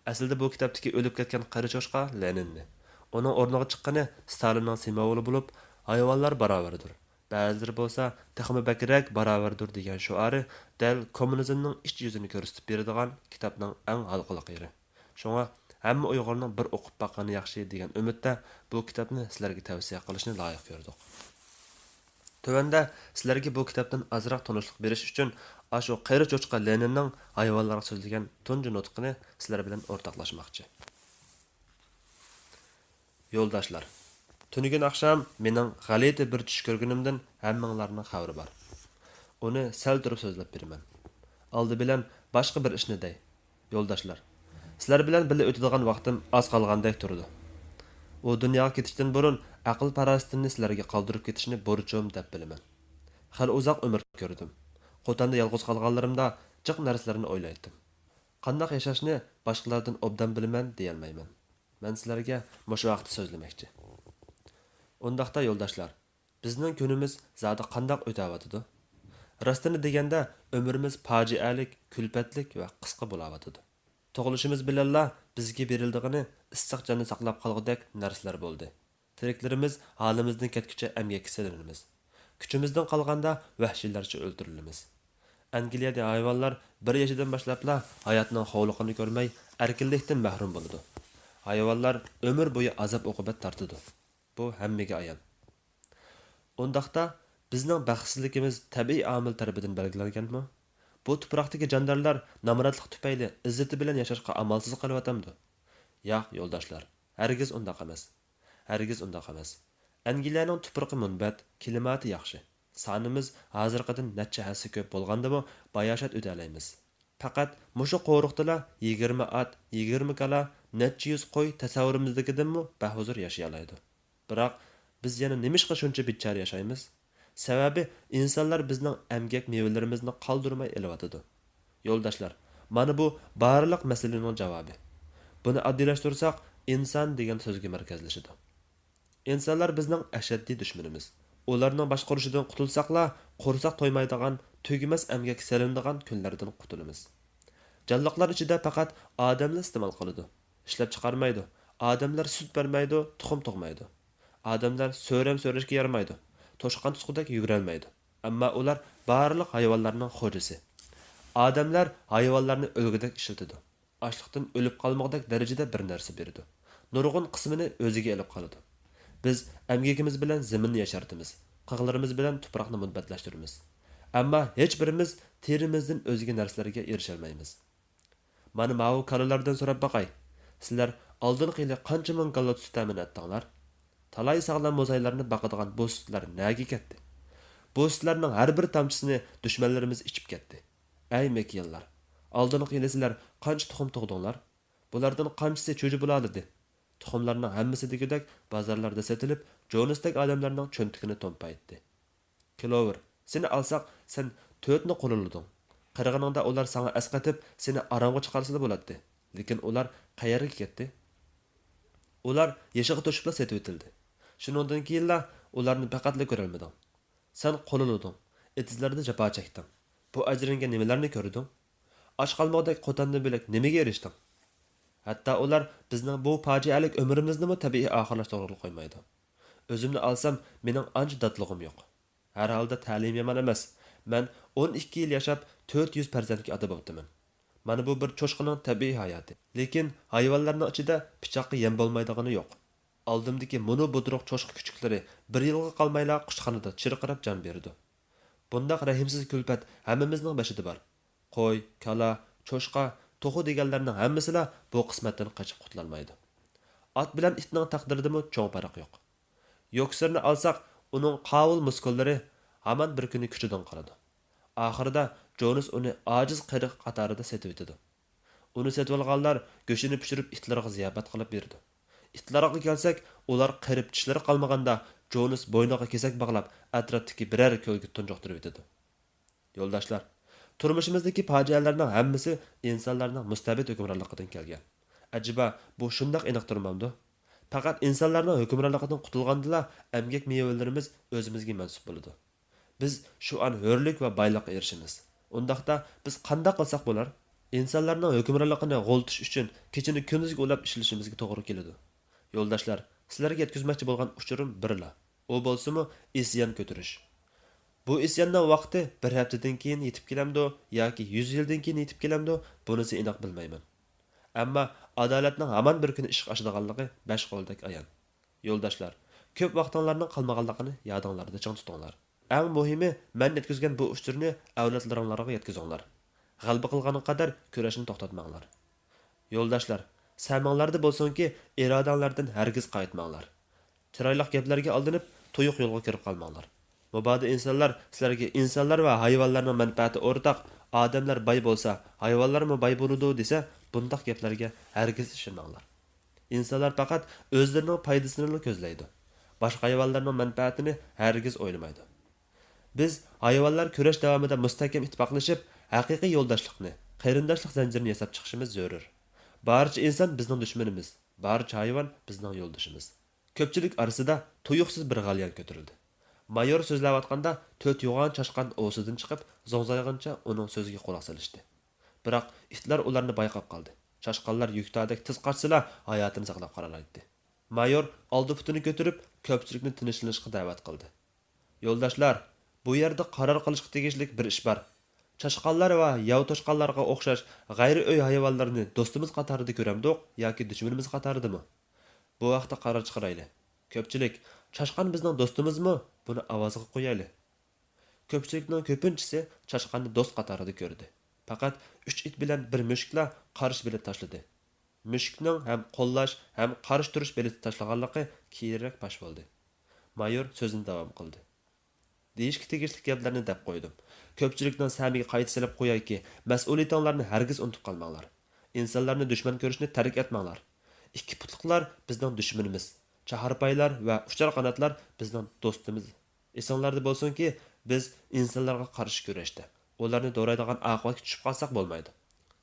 ئەسلىدە بۇ كىتابتىكى ئۆلۈپ كەتكەن قېرى چوشقا لېنىننى، ئۇنىڭ ئورنىغا چىققىنى ستالىننىڭ سىمۋولى بولۇپ، ھايۋانلار باراۋەردۇر، بەزىلىرى بولسا تېخىمۇ بەكرەك باراۋەردۇر دېگەن شوئارى دەل كوممۇنىزمنىڭ ئىچ يۈزىنى كۆرسىتىپ بېرىدىغان كىتابنىڭ ئەڭ ھالقىلىق يېرى. شۇڭا ھەممە ئۇيغۇرنىڭ بىر ئوقۇپ باققىنى ياخشى دېگەن ئۈمىدتە بۇ كىتابنى سىلەرگە تەۋسىيە قىلىشنى لايىق كۆردۇق. تۆۋەندە سىلەرگە بۇ كىتابتىن ئازراق تونۇشلۇق بېرىش ئۈچۈن ئاشۇ قېرى چوچقا لېنىننىڭ ھايۋانلارغا سۆزلىگەن تۇنجى نۇتقىنى سىلەر بىلەن ئورتاقلاشماقچى. يولداشلار، تۈنۈگۈن ئاخشام مېنىڭ غەلىتە بىر چۈش كۆرگىنىمدىن ھەممىڭلارنىڭ خەۋىرى بار. ئۇنى سەل تۇرۇپ سۆزلەپ بېرىمەن. ئالدى بىلەن باشقا بىر ئىشنى دەي. يولداشلار، سىلەر بىلەن بىللە ئۆتىدىغان ۋاقتىم ئاز قالغاندەك تۇرىدۇ. ئۇ دۇنياغا كېتىشتىن بۇرۇن ئەقىل-پاراسىتىمنى سىلەرگە قالدۇرۇپ كېتىشنى بورچۇم دەپ بىلىمەن. خېلى ئۇزاق ئۆمۈر كۆردۈم. قوتاندا يالغۇز قالغانلىرىمدا جىق نەرسىلەرنى ئويلايتتىم. قانداق ياشاشنى باشقىلاردىن ئوبدان بىلىمەن دېيەلمەيمەن. مەن سىلەرگە مۇشۇ ھەقتە سۆزلىمەكچى. ئۇنداقتا يولداشلار، بىزنىڭ كۈنىمىز زادى قانداق ئۆتەۋاتىدۇ؟ راستىنى دېگەندە، ئۆمرىمىز پاجىئەلىك، كۈلپەتلىك ۋە قىسقا بولاۋاتىدۇ. تۇغۇلۇشىمىز بىلەنلا بىزگە بېرىلىدىغىنى ئىسسىق جاننى ساقلاپ قالغۇدەك نەرسىلەر بولدى. تىرىكلىرىمىز ھالىمىزدىن كەتكۈچە ئەمگەككە سېلىنىمىز. كۈچىمىزدىن قالغاندا ۋەھشىيلەرچە ئۆلتۈرۈلىمىز. ئەنگلىيەدە ھايۋانلار بىر يېشىدىن باشلاپلا ھاياتنىڭ خوۋلۇقىنى كۆرمەي، ئەركىنلىكتىن مەھرۇم بولىدۇ. ھايۋانلار ئۆمۈر بويى ئازاب-ئوقۇبەت تارتىدۇ. بۇ ھەممىگە ئايان. ئۇنداقتا، بىزنىڭ بەختسىزلىكىمىز تەبىئىي ئامىل تەرىپىدىن بەلگىلەنگەنمۇ؟ بۇ تۇپراقتىكى جاندارلار نامراتلىق تۈپەيلى ئىززىتى بىلەن ياشاشقا ئامالسىز قېلىۋاتامدۇ؟ ياق، يولداشلار، ھەرگىز ئۇنداق ئەمەس. ھەرگىز ئۇنداق ئەمەس. ئەنگلىيەنىڭ تۇپرىقى مۇنبەت، كىلىماتى ياخشى. سانىمىز ھازىرقىدىن نەچچە ھەسسە كۆپ بولغاندىمۇ باياشات ئۆتەلەيمىز. پەقەت مۇشۇ قورۇقتىلا يىگىرمە ئات، يىگىرمە كالا، نەچچە يۈز قوي تەسەۋۋۇرىمىزدىكىدىنمۇ بەھۇزۇر ياشىيالايدۇ. بىراق، بىز يەنە نېمىشقا شۇنچە بىچارە ياشايمىز؟ سەۋەبى، ئىنسانلار بىزنىڭ ئەمگەك مېۋىلىرىمىزنى قالدۇرماي ئېلىۋاتىدۇ. يولداشلار، مانا بۇ بارلىق مەسىلىنىڭ جاۋابى. بۇنى ئاددىيلاشتۇرساق، ئىنسان دېگەن سۆزگە مەركەزلىشىدۇ. ئىنسانلار بىزنىڭ ئەشەددىي دۈشمىنىمىز. ئۇلارنىڭ باشقۇرۇشىدىن قۇتۇلساقلا، قورساق تويمايدىغان، تۈگىمەس ئەمگەك سېلىنىدىغان كۈنلەردىن قۇتۇلىمىز. جانلىقلار ئىچىدە پەقەت ئادەملا ئىستېمال قىلىدۇ. ئىشلەپچىقارمايدۇ. ئادەملەر سۈت بەرمەيدۇ، تۇخۇم تۇغمايدۇ. ئادەملەر سۆرەم سۆرەشكە يارىمايدۇ. توشقان تۇتقۇدەك يۈگۈرەلمەيدۇ. ئەمما ئۇلار بارلىق ھايۋانلارنىڭ خوجىسى. ئادەملەر ھايۋانلارنى ئۈلگىدەك ئىشلىتىدۇ. ئاچلىقتىن ئۆلۈپ قالمىغۇدەك دەرىجىدە بىر نەرسە بېرىدۇ. نۇرغۇن قىسمىنى ئۆزىگە ئېلىپ قالىدۇ. بىز ئەمگىكىمىز بىلەن زېمىننى ياشارتىمىز، قىغلىرىمىز بىلەن تۇپراقنى مۇنبەتلەشتۈرىمىز. ئەمما ھېچبىرىمىز تېرىمىزدىن ئۆزگە نەرسىلەرگە ئېرىشەلمەيمىز. مانا ماۋۇ كالىلاردىن سوراپ باقاي. سىلەر ئالدىنقى يىلى قانچە مىڭ كالا سۈت تەمىن ئەتتىڭلار؟ تالاي ساغلام موزايلارنى باقىدىغان بۇ سۈتلەر نەگە كەتتى؟ بۇ سۈتلەرنىڭ ھەر بىر تامچىسىنى دۈشمەنلىرىمىز ئىچىپ كەتتى. ئەي مىكىيانلار! ئالدىنقى يىلى سىلەر قانچە تۇخۇم تۇغدۇڭلار؟ بۇلاردىن قانچىسى چۈجە بولالىدى؟ تۇخۇملارنىڭ ھەممىسى دېگۈدەك بازارلاردا سېتىلىپ، جونستەك ئادەملەرنىڭ چۆنتىكىنى تومپايتتى. كلوۋېر، سېنى ئالساق، سەن تۆتنى قوللىدىڭ. قېرىغىنىڭدا ئۇلار ساڭا ئەسقېتىپ، سېنى ئارامغا چىقارسىلا بولاتتى. لېكىن ئۇلار قەيەرگە كەتتى؟ ئۇلار يېشىغا توشۇپلا سېتىۋېتىلدى. شۇنىڭدىن كېيىنلا ئۇلارنى پەقەتلا كۆرەلمىدىڭ. سەن قوللىدىڭ، ئېتىزلاردا جاپا چەكتىڭ. بۇ ئەجرىڭگە نېمىلەرنى كۆردۈڭ؟ ئاچ قالمىغۇدەك قوتاندىن بۆلەك نېمىگە ئېرىشتىڭ؟ ھەتتا ئۇلار بىزنىڭ بۇ پاجىئەلىك ئۆمرىمىزنىمۇ تەبىئىي ئاخىرلاشتۇرغىلى قويمايدۇ. ئۆزۈمنى ئالسام، مېنىڭ ئانچە داتلىقىم يوق. ھەر ھالدا تەلىيىم يامان ئەمەس. مەن ئون ئىككى يىل ياشاپ، تۆت يۈز پەرزەنتكە ئاتا بوپتىمەن. مانا بۇ بىر چوشقىنىڭ تەبىئىي ھاياتى. لېكىن ھايۋانلارنىڭ ئىچىدە پىچاققا يەم بولمايدىغىنى يوق. ئالدىمدىكى مۇنۇ بۇدرۇق چوشقا كۈچۈكلىرى بىر يىلغا قالمايلا قۇشخانىدا چىرقىراپ جان بېرىدۇ. بۇنداق رەھىمسىز كۈلپەت ھەممىمىزنىڭ بېشىدا بار. قوي، كالا، چوشقا، توخۇ دېگەنلەرنىڭ ھەممىسىلا بۇ قىسمەتتىن قېچىپ قۇتۇلالمايدۇ. ئات بىلەن ئىتنىڭ تەقدىرىدىمۇ چوڭ پەرق يوق. يوكسېرنى ئالساق، ئۇنىڭ قاۋۇل مۇسكۇللىرى ھامان بىر كۈنى كۈچىدىن قالىدۇ. ئاخىرىدا جونس ئۇنى ئاجىز قېرى قاتارىدا سېتىۋېتىدۇ. ئۇنى سېتىۋالغانلار گۆشىنى پىشۇرۇپ ئىتلىرىغا زىياپەت قىلىپ بېرىدۇ. ئىتلارغا كەلسەك، ئۇلار قېرىپ چىشلىرى قالمىغاندا، جونس بوينىغا كېسەك باغلاپ، ئەتراپتىكى بىرەر كۆلگە تۇنجۇقتۇرۇۋېتىدۇ. يولداشلار، تۇرمۇشىمىزدىكى پاجىئەلەرنىڭ ھەممىسى ئىنسانلارنىڭ مۇستەبىت ھۆكۈمرانلىقىدىن كەلگەن. ئەجەبا، بۇ شۇنداق ئېنىق تۇرمامدۇ؟ پەقەت ئىنسانلارنىڭ ھۆكۈمرانلىقىدىن قۇتۇلغاندىلا، ئەمگەك مېۋىلىرىمىز ئۆزىمىزگە مەنسۇپ بولىدۇ. بىز شۇ ئان ھۆرلۈك ۋە بايلىققا ئېرىشىمىز. ئۇنداقتا، بىز قانداق قىلساق بولار؟ ئىنسانلارنىڭ ھۆكۈمرانلىقىنى غۇلىتىش ئۈچۈن كېچىنى كۈندۈزگە ئۇلاپ ئىشلىشىمىزگە توغرا كېلىدۇ. يولداشلار، سىلەرگە يەتكۈزمەكچى بولغان ئۇچۇرۇم بىرلا. ئۇ بولسىمۇ ئىسيان كۆتۈرۈش. بۇ ئىسياننىڭ ۋاقتى بىر ھەپتىدىن كېيىن يېتىپ كېلەمدۇ ياكى يۈز يىلدىن كېيىن يېتىپ كېلەمدۇ، بۇنىسى ئېنىق بىلمەيمەن. ئەمما ئادالەتنىڭ ھامان بىر كۈنى ئىشقا ئاشىدىغانلىقى بەش قولدەك ئايان. يولداشلار، كۆپ ۋاقتىڭلارنىڭ قالمىغانلىقىنى يادىڭلاردا چىڭ تۇتۇڭلار. ئەڭ مۇھىمى، مەن يەتكۈزگەن بۇ ئۇچۇرنى ئەۋلادلىرىڭلارغا يەتكۈزۈڭلار. غەلىبە قىلغانغا قەدەر كۈرەشنى توختاتماڭلار. يولداشلار، سەمىڭلاردا بولسۇنكى، ئىرادەڭلاردىن ھەرگىز قايتماڭلار. چىرايلىق گەپلەرگە ئالدىنىپ، تۇيۇق يولغا كىرىپ قالماڭلار. مۇبادا ئىنسانلار سىلەرگە ئىنسانلار ۋە ھايۋانلارنىڭ مەنپەئەتى ئورتاق، ئادەملەر باي بولسا، ھايۋانلارمۇ باي بولىدۇ دېسە، بۇنداق گەپلەرگە ھەرگىز ئىشىنمەڭلار. ئىنسانلار پەقەت ئۆزلىرىنىڭ پايدىسىنىلا كۆزلەيدۇ. باشقا ھايۋانلارنىڭ مەنپەئەتىنى ھەرگىز ئويلىمايدۇ. بىز ھايۋانلار كۈرەش داۋامىدا مۇستەھكەم ئىتتىپاقلىشىپ، ھەقىقىي يولداشلىقنى، قېرىنداشلىق زەنجىرىنى ياساپ چىقىشىمىز زۆرۈر. بارچە ئىنسان بىزنىڭ دۈشمىنىمىز، بارچە ھايۋان بىزنىڭ يولدىشىمىز. كۆپچىلىك ئارىسىدا تۇيۇقسىز بىر غەليان كۆتۈرۈلدى. مايور سۆزلەۋاتقاندا، تۆت يوغان چاشقان ئوۋسىدىن چىقىپ، زوڭزايغىنىچە ئۇنىڭ سۆزىگە قۇلاق سېلىشتى. بىراق ئىتلار ئۇلارنى بايقاپ قالدى. چاشقانلار يۈكتادەك تېز قاچسىلا، ھاياتىنى ساقلاپ قالالايتتى. مايور ئالدى پۇتىنى كۆتۈرۈپ، كۆپچىلىكنى تىنچلىنىشقا دەۋەت قىلدى. يولداشلار، بۇ يەردە قارار قىلىشقا تېگىشلىك بىر ئىش بار. چاشقانلار ۋە ياۋا توشقانلارغا ئوخشاش غەيرىي ئۆي ھايۋانلىرىنى دوستىمىز قاتارىدا كۆرەمدۇق ياكى دۈشمىنىمىز قاتارىدىمۇ؟ بۇ ھەقتە قارار چىقىرايلى. كۆپچىلىك، چاشقان بىزنىڭ دوستىمىزمۇ؟ بۇنى ئاۋازغا قويايلى. كۆپچىلىكنىڭ كۆپىنچىسى چاشقاننى دوست قاتارىدا كۆردى. پەقەت ئۈچ ئىت بىلەن بىر مۈشۈكلا قارشى بېلەت تاشلىدى. مۈشۈكنىڭ ھەم قوللاش، ھەم قارشى تۇرۇش بېلىتى تاشلىغانلىقى كېيىنرەك پاش بولدى. مايور سۆزىنى داۋام قىلدى. دېيىشكە تېگىشلىك گەپلەرنى دەپ قويدۇم. كۆپچىلىكنىڭ سەمىگە قايتا سېلىپ قويايكى، مەسئۇلىيىتىڭلارنى ھەرگىز ئۇنتۇپ قالماڭلار. ئىنسانلارنى دۈشمەن كۆرۈشنى تەرك ئەتمەڭلار. ئىككى پۇتلۇقلار بىزنىڭ دۈشمىنىمىز. چاھارپايلار ۋە ئۇچار قاناتلار بىزنىڭ دوستىمىز. ئېسىڭلاردا بولسۇنكى، بىز ئىنسانلارغا قارشى كۈرەشتە، ئۇلارنى دورايدىغان ئاقىۋەتكە چۈشۈپ قالساق بولمايدۇ.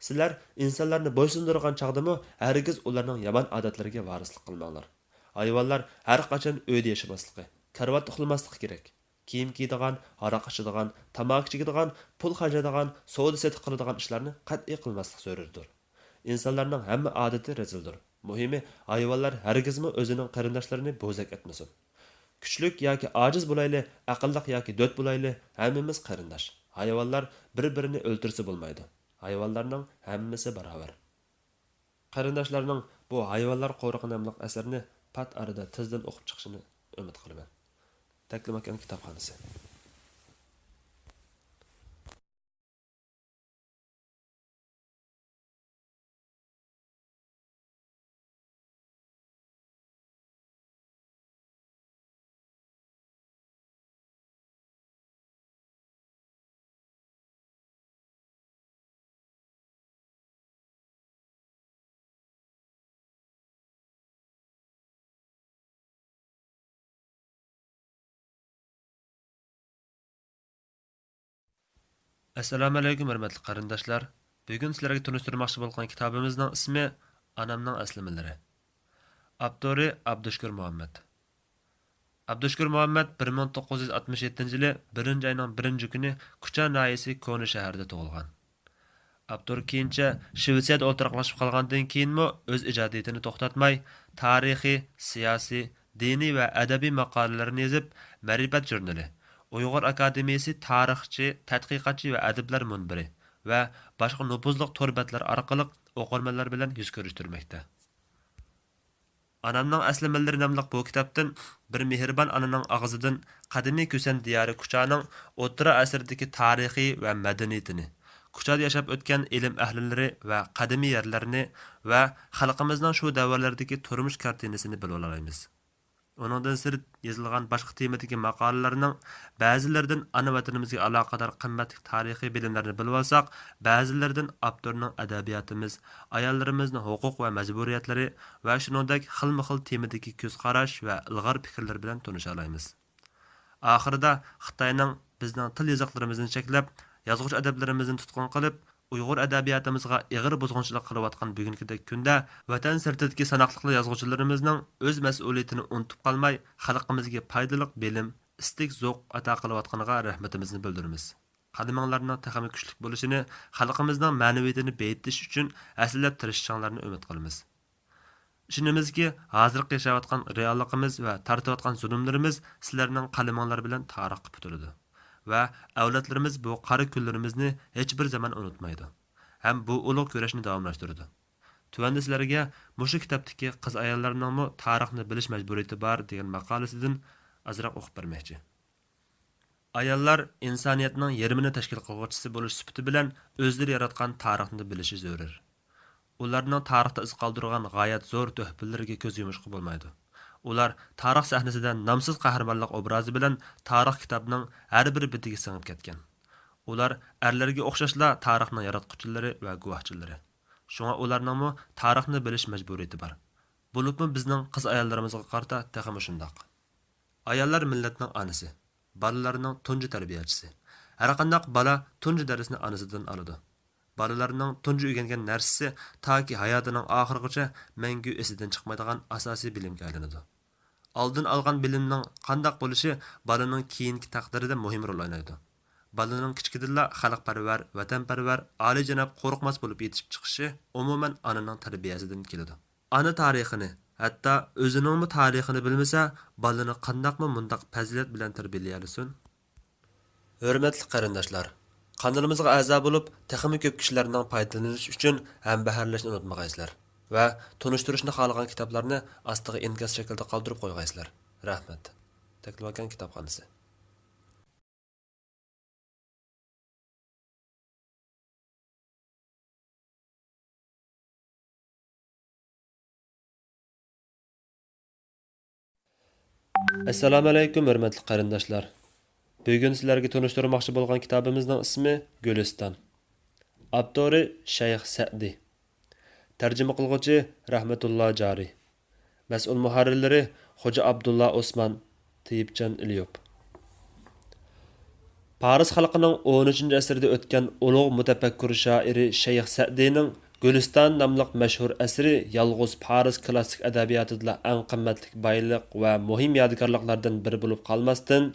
سىلەر ئىنسانلارنى بويسۇندۇرغان چاغدىمۇ ھەرگىز ئۇلارنىڭ يامان ئادەتلىرىگە ۋارىسلىق قىلماڭلار. ھايۋانلار ھەر قاچان ئۆيدە ياشىماسلىقى، كارىۋاتتا ئۇخلىماسلىقى كېرەك. كىيىم كىيىدىغان، ھاراق ئىچىدىغان، تاماكا چېكىدىغان، پۇل خەجلەيدىغان، سودا سېتىق قىلىدىغان ئىشلارنى قەتئىي قىلماسلىق زۆرۈردۇر. ئىنسانلارنىڭ ھەممە ئادىتى رەزىلدۇر. مۇھىمى، ھايۋانلار ھەرگىزمۇ ئۆزىنىڭ قېرىنداشلىرىنى بوزەك ئەتمىسۇن. كۈچلۈك ياكى ئاجىز بولايلى، ئەقىللىق ياكى دۆت بولايلى، ھەممىمىز قېرىنداش. ھايۋانلار بىر-بىرىنى ئۆلتۈرسە بولمايدۇ. ھايۋانلارنىڭ ھەممىسى باراۋەر. قېرىنداشلارنىڭ بۇ ھايۋانلار قورۇقى ناملىق ئەسىرىنى پات ئارىدا تېزدىن ئوقۇپ چىقىشىنى ئۈمىد قىلىمەن. تەكلىماكان كىتابخانىسى. ئەسسالامۇئەلەيكۇم، ھۆرمەتلىك قېرىنداشلار! بۈگۈن سىلەرگە تونۇشتۇرماقچى بولغان كىتابىمىزنىڭ ئىسمى ئانامنىڭ ئەسلىمىلىرى. ئاپتورى ئابدۇشۈكۈر مۇھەممەد. ئابدۇشۈكۈر مۇھەممەد بىر مىڭ توققۇز يۈز ئاتمىش يەتتىنچى يىلى بىرىنچى ئاينىڭ بىرىنچى كۈنى كۇچا ناھىيەسى كونا شەھىرىدە تۇغۇلغان. ئاپتور كېيىنچە شىۋېتسىيەدە ئولتۇراقلىشىپ قالغاندىن كېيىنمۇ ئۆز ئىجادىيىتىنى توختاتماي، تارىخىي، سىياسىي، دىنىي ۋە ئەدەبىي ماقالىلەرنى يېزىپ، مەرىپەت ژۇرنىلى، ئۇيغۇر ئاكادېمىيىسى تارىخچى، تەتقىقاتچى ۋە ئەدىبلەر مۇنبىرى ۋە باشقا نوپۇزلۇق تور بەتلەر ئارقىلىق ئوقۇرمەنلەر بىلەن يۈز كۆرۈشتۈرمەكتە. ئانامنىڭ ئەسلىمىلىرى ناملىق بۇ كىتابتىن بىر مېھرىبان ئانىنىڭ ئاغزىدىن قەدىمىي كۈسەن دىيارى كۇچانىڭ ئوتتۇرا ئەسىردىكى تارىخى ۋە مەدەنىيىتىنى، كۇچادا ياشاپ ئۆتكەن ئىلىم ئەھلىلىرى ۋە قەدىمىي يەرلەرنى ۋە خەلقىمىزنىڭ شۇ دەۋرلەردىكى تۇرمۇش كارتىنىسىنى بىلىۋالالايمىز. ئۇنىڭدىن سىرت، يېزىلغان باشقا تېمىدىكى ماقالىلەرنىڭ بەزىلىرىدىن ئانا ۋەتىنىمىزگە ئالاقىدار قىممەتلىك تارىخىي بىلىملەرنى بىلىۋالساق، بەزىلىرىدىن ئاپتورنىڭ ئەدەبىياتىمىز، ئاياللىرىمىزنىڭ ھوقۇق ۋە مەجبۇرىيەتلىرى ۋە شۇنىڭدەك خىلمۇ خىل تېمىدىكى كۆز قاراش ۋە ئىلغار پىكىرلىرى بىلەن تونۇشالايمىز. ئاخىرىدا خىتاينىڭ بىزنىڭ تىل يېزىقلىرىمىزنى چەكلەپ، يازغۇچى ئەدەبلىرىمىزنى تۇتقۇن قىلىپ، ئۇيغۇر ئەدەبىياتىمىزغا ئېغىر بۇزغۇنچىلىق قىلىۋاتقان بۈگۈنكىدەك كۈندە، ۋەتەن سىرتىدىكى ساناقلىقلا يازغۇچىلىرىمىزنىڭ ئۆز مەسئۇلىيىتىنى ئۇنتۇپ قالماي، خەلقىمىزگە پايدىلىق بىلىم، ئىستىك زوق ئاتا قىلىۋاتقىنىغا رەھمىتىمىزنى بىلدۈرىمىز. قەلىمىڭلارنىڭ تېخىمۇ كۈچلۈك بولۇشىنى، خەلقىمىزنىڭ مەنىۋىيىتىنى بېيىتىش ئۈچۈن ھەسسىلەپ تىرىشىشىڭلارنى ئۈمىد قىلىمىز. ئىشىنىمىزكى، ھازىرقى ياشاۋاتقان رېئاللىقىمىز ۋە تارتىۋاتقان زۇلۇملىرىمىز سىلەرنىڭ قەلىمىڭلار بىلەن تارىخقا پۈتۈلىدۇ ۋە ئەۋلادلىرىمىز بۇ قارا كۈنلىرىمىزنى ھېچبىر زامان ئۇنتۇمايدۇ ھەم بۇ ئۇلۇغ كۈرەشنى داۋاملاشتۇرىدۇ. تۆۋەندە سىلەرگە مۇشۇ كىتابتىكى قىز-ئاياللارنىڭمۇ تارىخنى بىلىش مەجبۇرىيىتى بار دېگەن ماقالىسىدىن ئازراق ئوقۇپ بەرمەكچى. ئاياللار ئىنسانىيەتنىڭ يېرىمىنى تەشكىل قىلغۇچىسى بولۇش سۈپىتى بىلەن ئۆزلىرى ياراتقان تارىخنى بىلىشى زۆرۈر. ئۇلارنىڭ تارىختا ئىز قالدۇرغان غايەت زور تۆھپىلىرىگە كۆز يۇمۇشقا بولمايدۇ. ئۇلار تارىخ سەھنىسىدە نامسىز قەھرىمانلىق ئوبرازى بىلەن تارىخ كىتابىنىڭ ھەر بىر بېتىگە سىڭىپ كەتكەن. ئۇلار ئەرلەرگە ئوخشاشلا تارىخنىڭ ياراتقۇچىلىرى ۋە گۇۋاھچىلىرى. شۇڭا ئۇلارنىڭمۇ تارىخنى بىلىش مەجبۇرىيىتى بار. بولۇپمۇ بىزنىڭ قىز-ئاياللىرىمىزغا قارىتا تېخىمۇ شۇنداق. ئاياللار مىللەتنىڭ ئانىسى، بالىلارنىڭ تۇنجى تەربىيەچىسى. ھەرقانداق بالا تۇنجى دەرسنى ئانىسىدىن ئالىدۇ. بالىلارنىڭ تۇنجى ئۆگەنگەن نەرسىسى تاكى ھاياتىنىڭ ئاخىرىغىچە مەڭگۈ ئېسىدىن چىقمايدىغان ئاساسىي بىلىمگە ئايلىنىدۇ. ئالدىن ئالغان بىلىمنىڭ قانداق بولۇشى بالىنىڭ كېيىنكى تەقدىرىدە مۇھىم رول ئوينايدۇ. بالىنىڭ كىچىكىدىنلا خەلقپەرۋەر، ۋەتەنپەرۋەر، ئالىيجاناب، قورقماس بولۇپ يېتىشىپ چىقىشى ئومۇمەن ئانىنىڭ تەربىيەسىدىن كېلىدۇ. ئانا تارىخىنى، ھەتتا ئۆزىنىڭمۇ تارىخىنى بىلمىسە، بالىنى قانداقمۇ مۇنداق پەزىلەت بىلەن تەربىيەلىيەلىسۇن؟ ھۆرمەتلىك قېرىنداشلار، قانىلىمىزغا ئەزا بولۇپ، تېخىمۇ كۆپ كىشىلەرنىڭ پايدىلىنىشى ئۈچۈن ھەمبەھىرلەشنى ئۇنتۇمىغايسىلەر ۋە تونۇشتۇرۇشنى خالىغان كىتابلارنى ئاستىغا ئىنكاس شەكلىدە قالدۇرۇپ قويغايسىلەر. رەھمەت. تەكلىماكان كىتابخانىسى. ئەسسالامۇئەلەيكۇم، ھۆرمەتلىك قېرىنداشلار! بۈگۈن سىلەرگە تونۇشتۇرماقچى بولغان كىتابىمىزنىڭ ئىسمى گۈلىستان. ئاپتورى شەيخ سەئدى. تەرجىمە قىلغۇچى رەھمەتۇللا جارى. مەسئۇل مۇھەررىرلىرى خوجا ئابدۇللا ئوسمان، تېيىپجان ئېلىيوف. پارس خەلقىنىڭ ئون ئۈچىنچى ئەسىردە ئۆتكەن ئۇلۇغ مۇتەپەككۇر شائىرى شەيخ سەئدىنىڭ گۈلىستان ناملىق مەشھۇر ئەسىرى يالغۇز پارس كلاسسىك ئەدەبىياتىدىلا ئەڭ قىممەتلىك بايلىق ۋە مۇھىم يادىكارلىقلاردىن بىرى بولۇپ قالماستىن،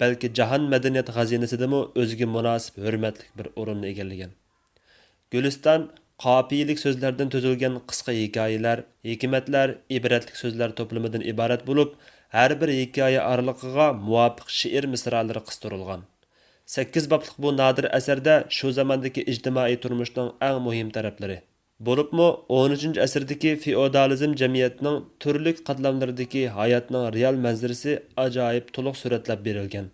بەلكى جاھان مەدەنىيەت خەزىنىسىدىمۇ ئۆزىگە مۇناسىپ ھۆرمەتلىك بىر ئورۇننى ئىگىلىگەن. گۈلىستان قاپىيىلىك سۆزلەردىن تۈزۈلگەن قىسقا ھېكايىلەر، ھېكمەتلەر، ئىبرەتلىك سۆزلەر توپلىمىدىن ئىبارەت بولۇپ، ھەر بىر ھېكايە ئارىلىقىغا مۇۋاپىق شېئىر مىسرالىرى قىستۇرۇلغان. سەككىز بابلىق بۇ نادىر ئەسەردە شۇ زاماندىكى ئىجتىمائىي تۇرمۇشنىڭ ئەڭ مۇھىم تەرەپلىرى، بولۇپمۇ ئون ئۈچىنچى ئەسىردىكى فېئودالىزم جەمئىيىتىنىڭ تۈرلۈك قاتلاملىرىدىكى ھاياتنىڭ رېئال مەنزىرىسى ئاجايىپ تولۇق سۈرەتلەپ بېرىلگەن.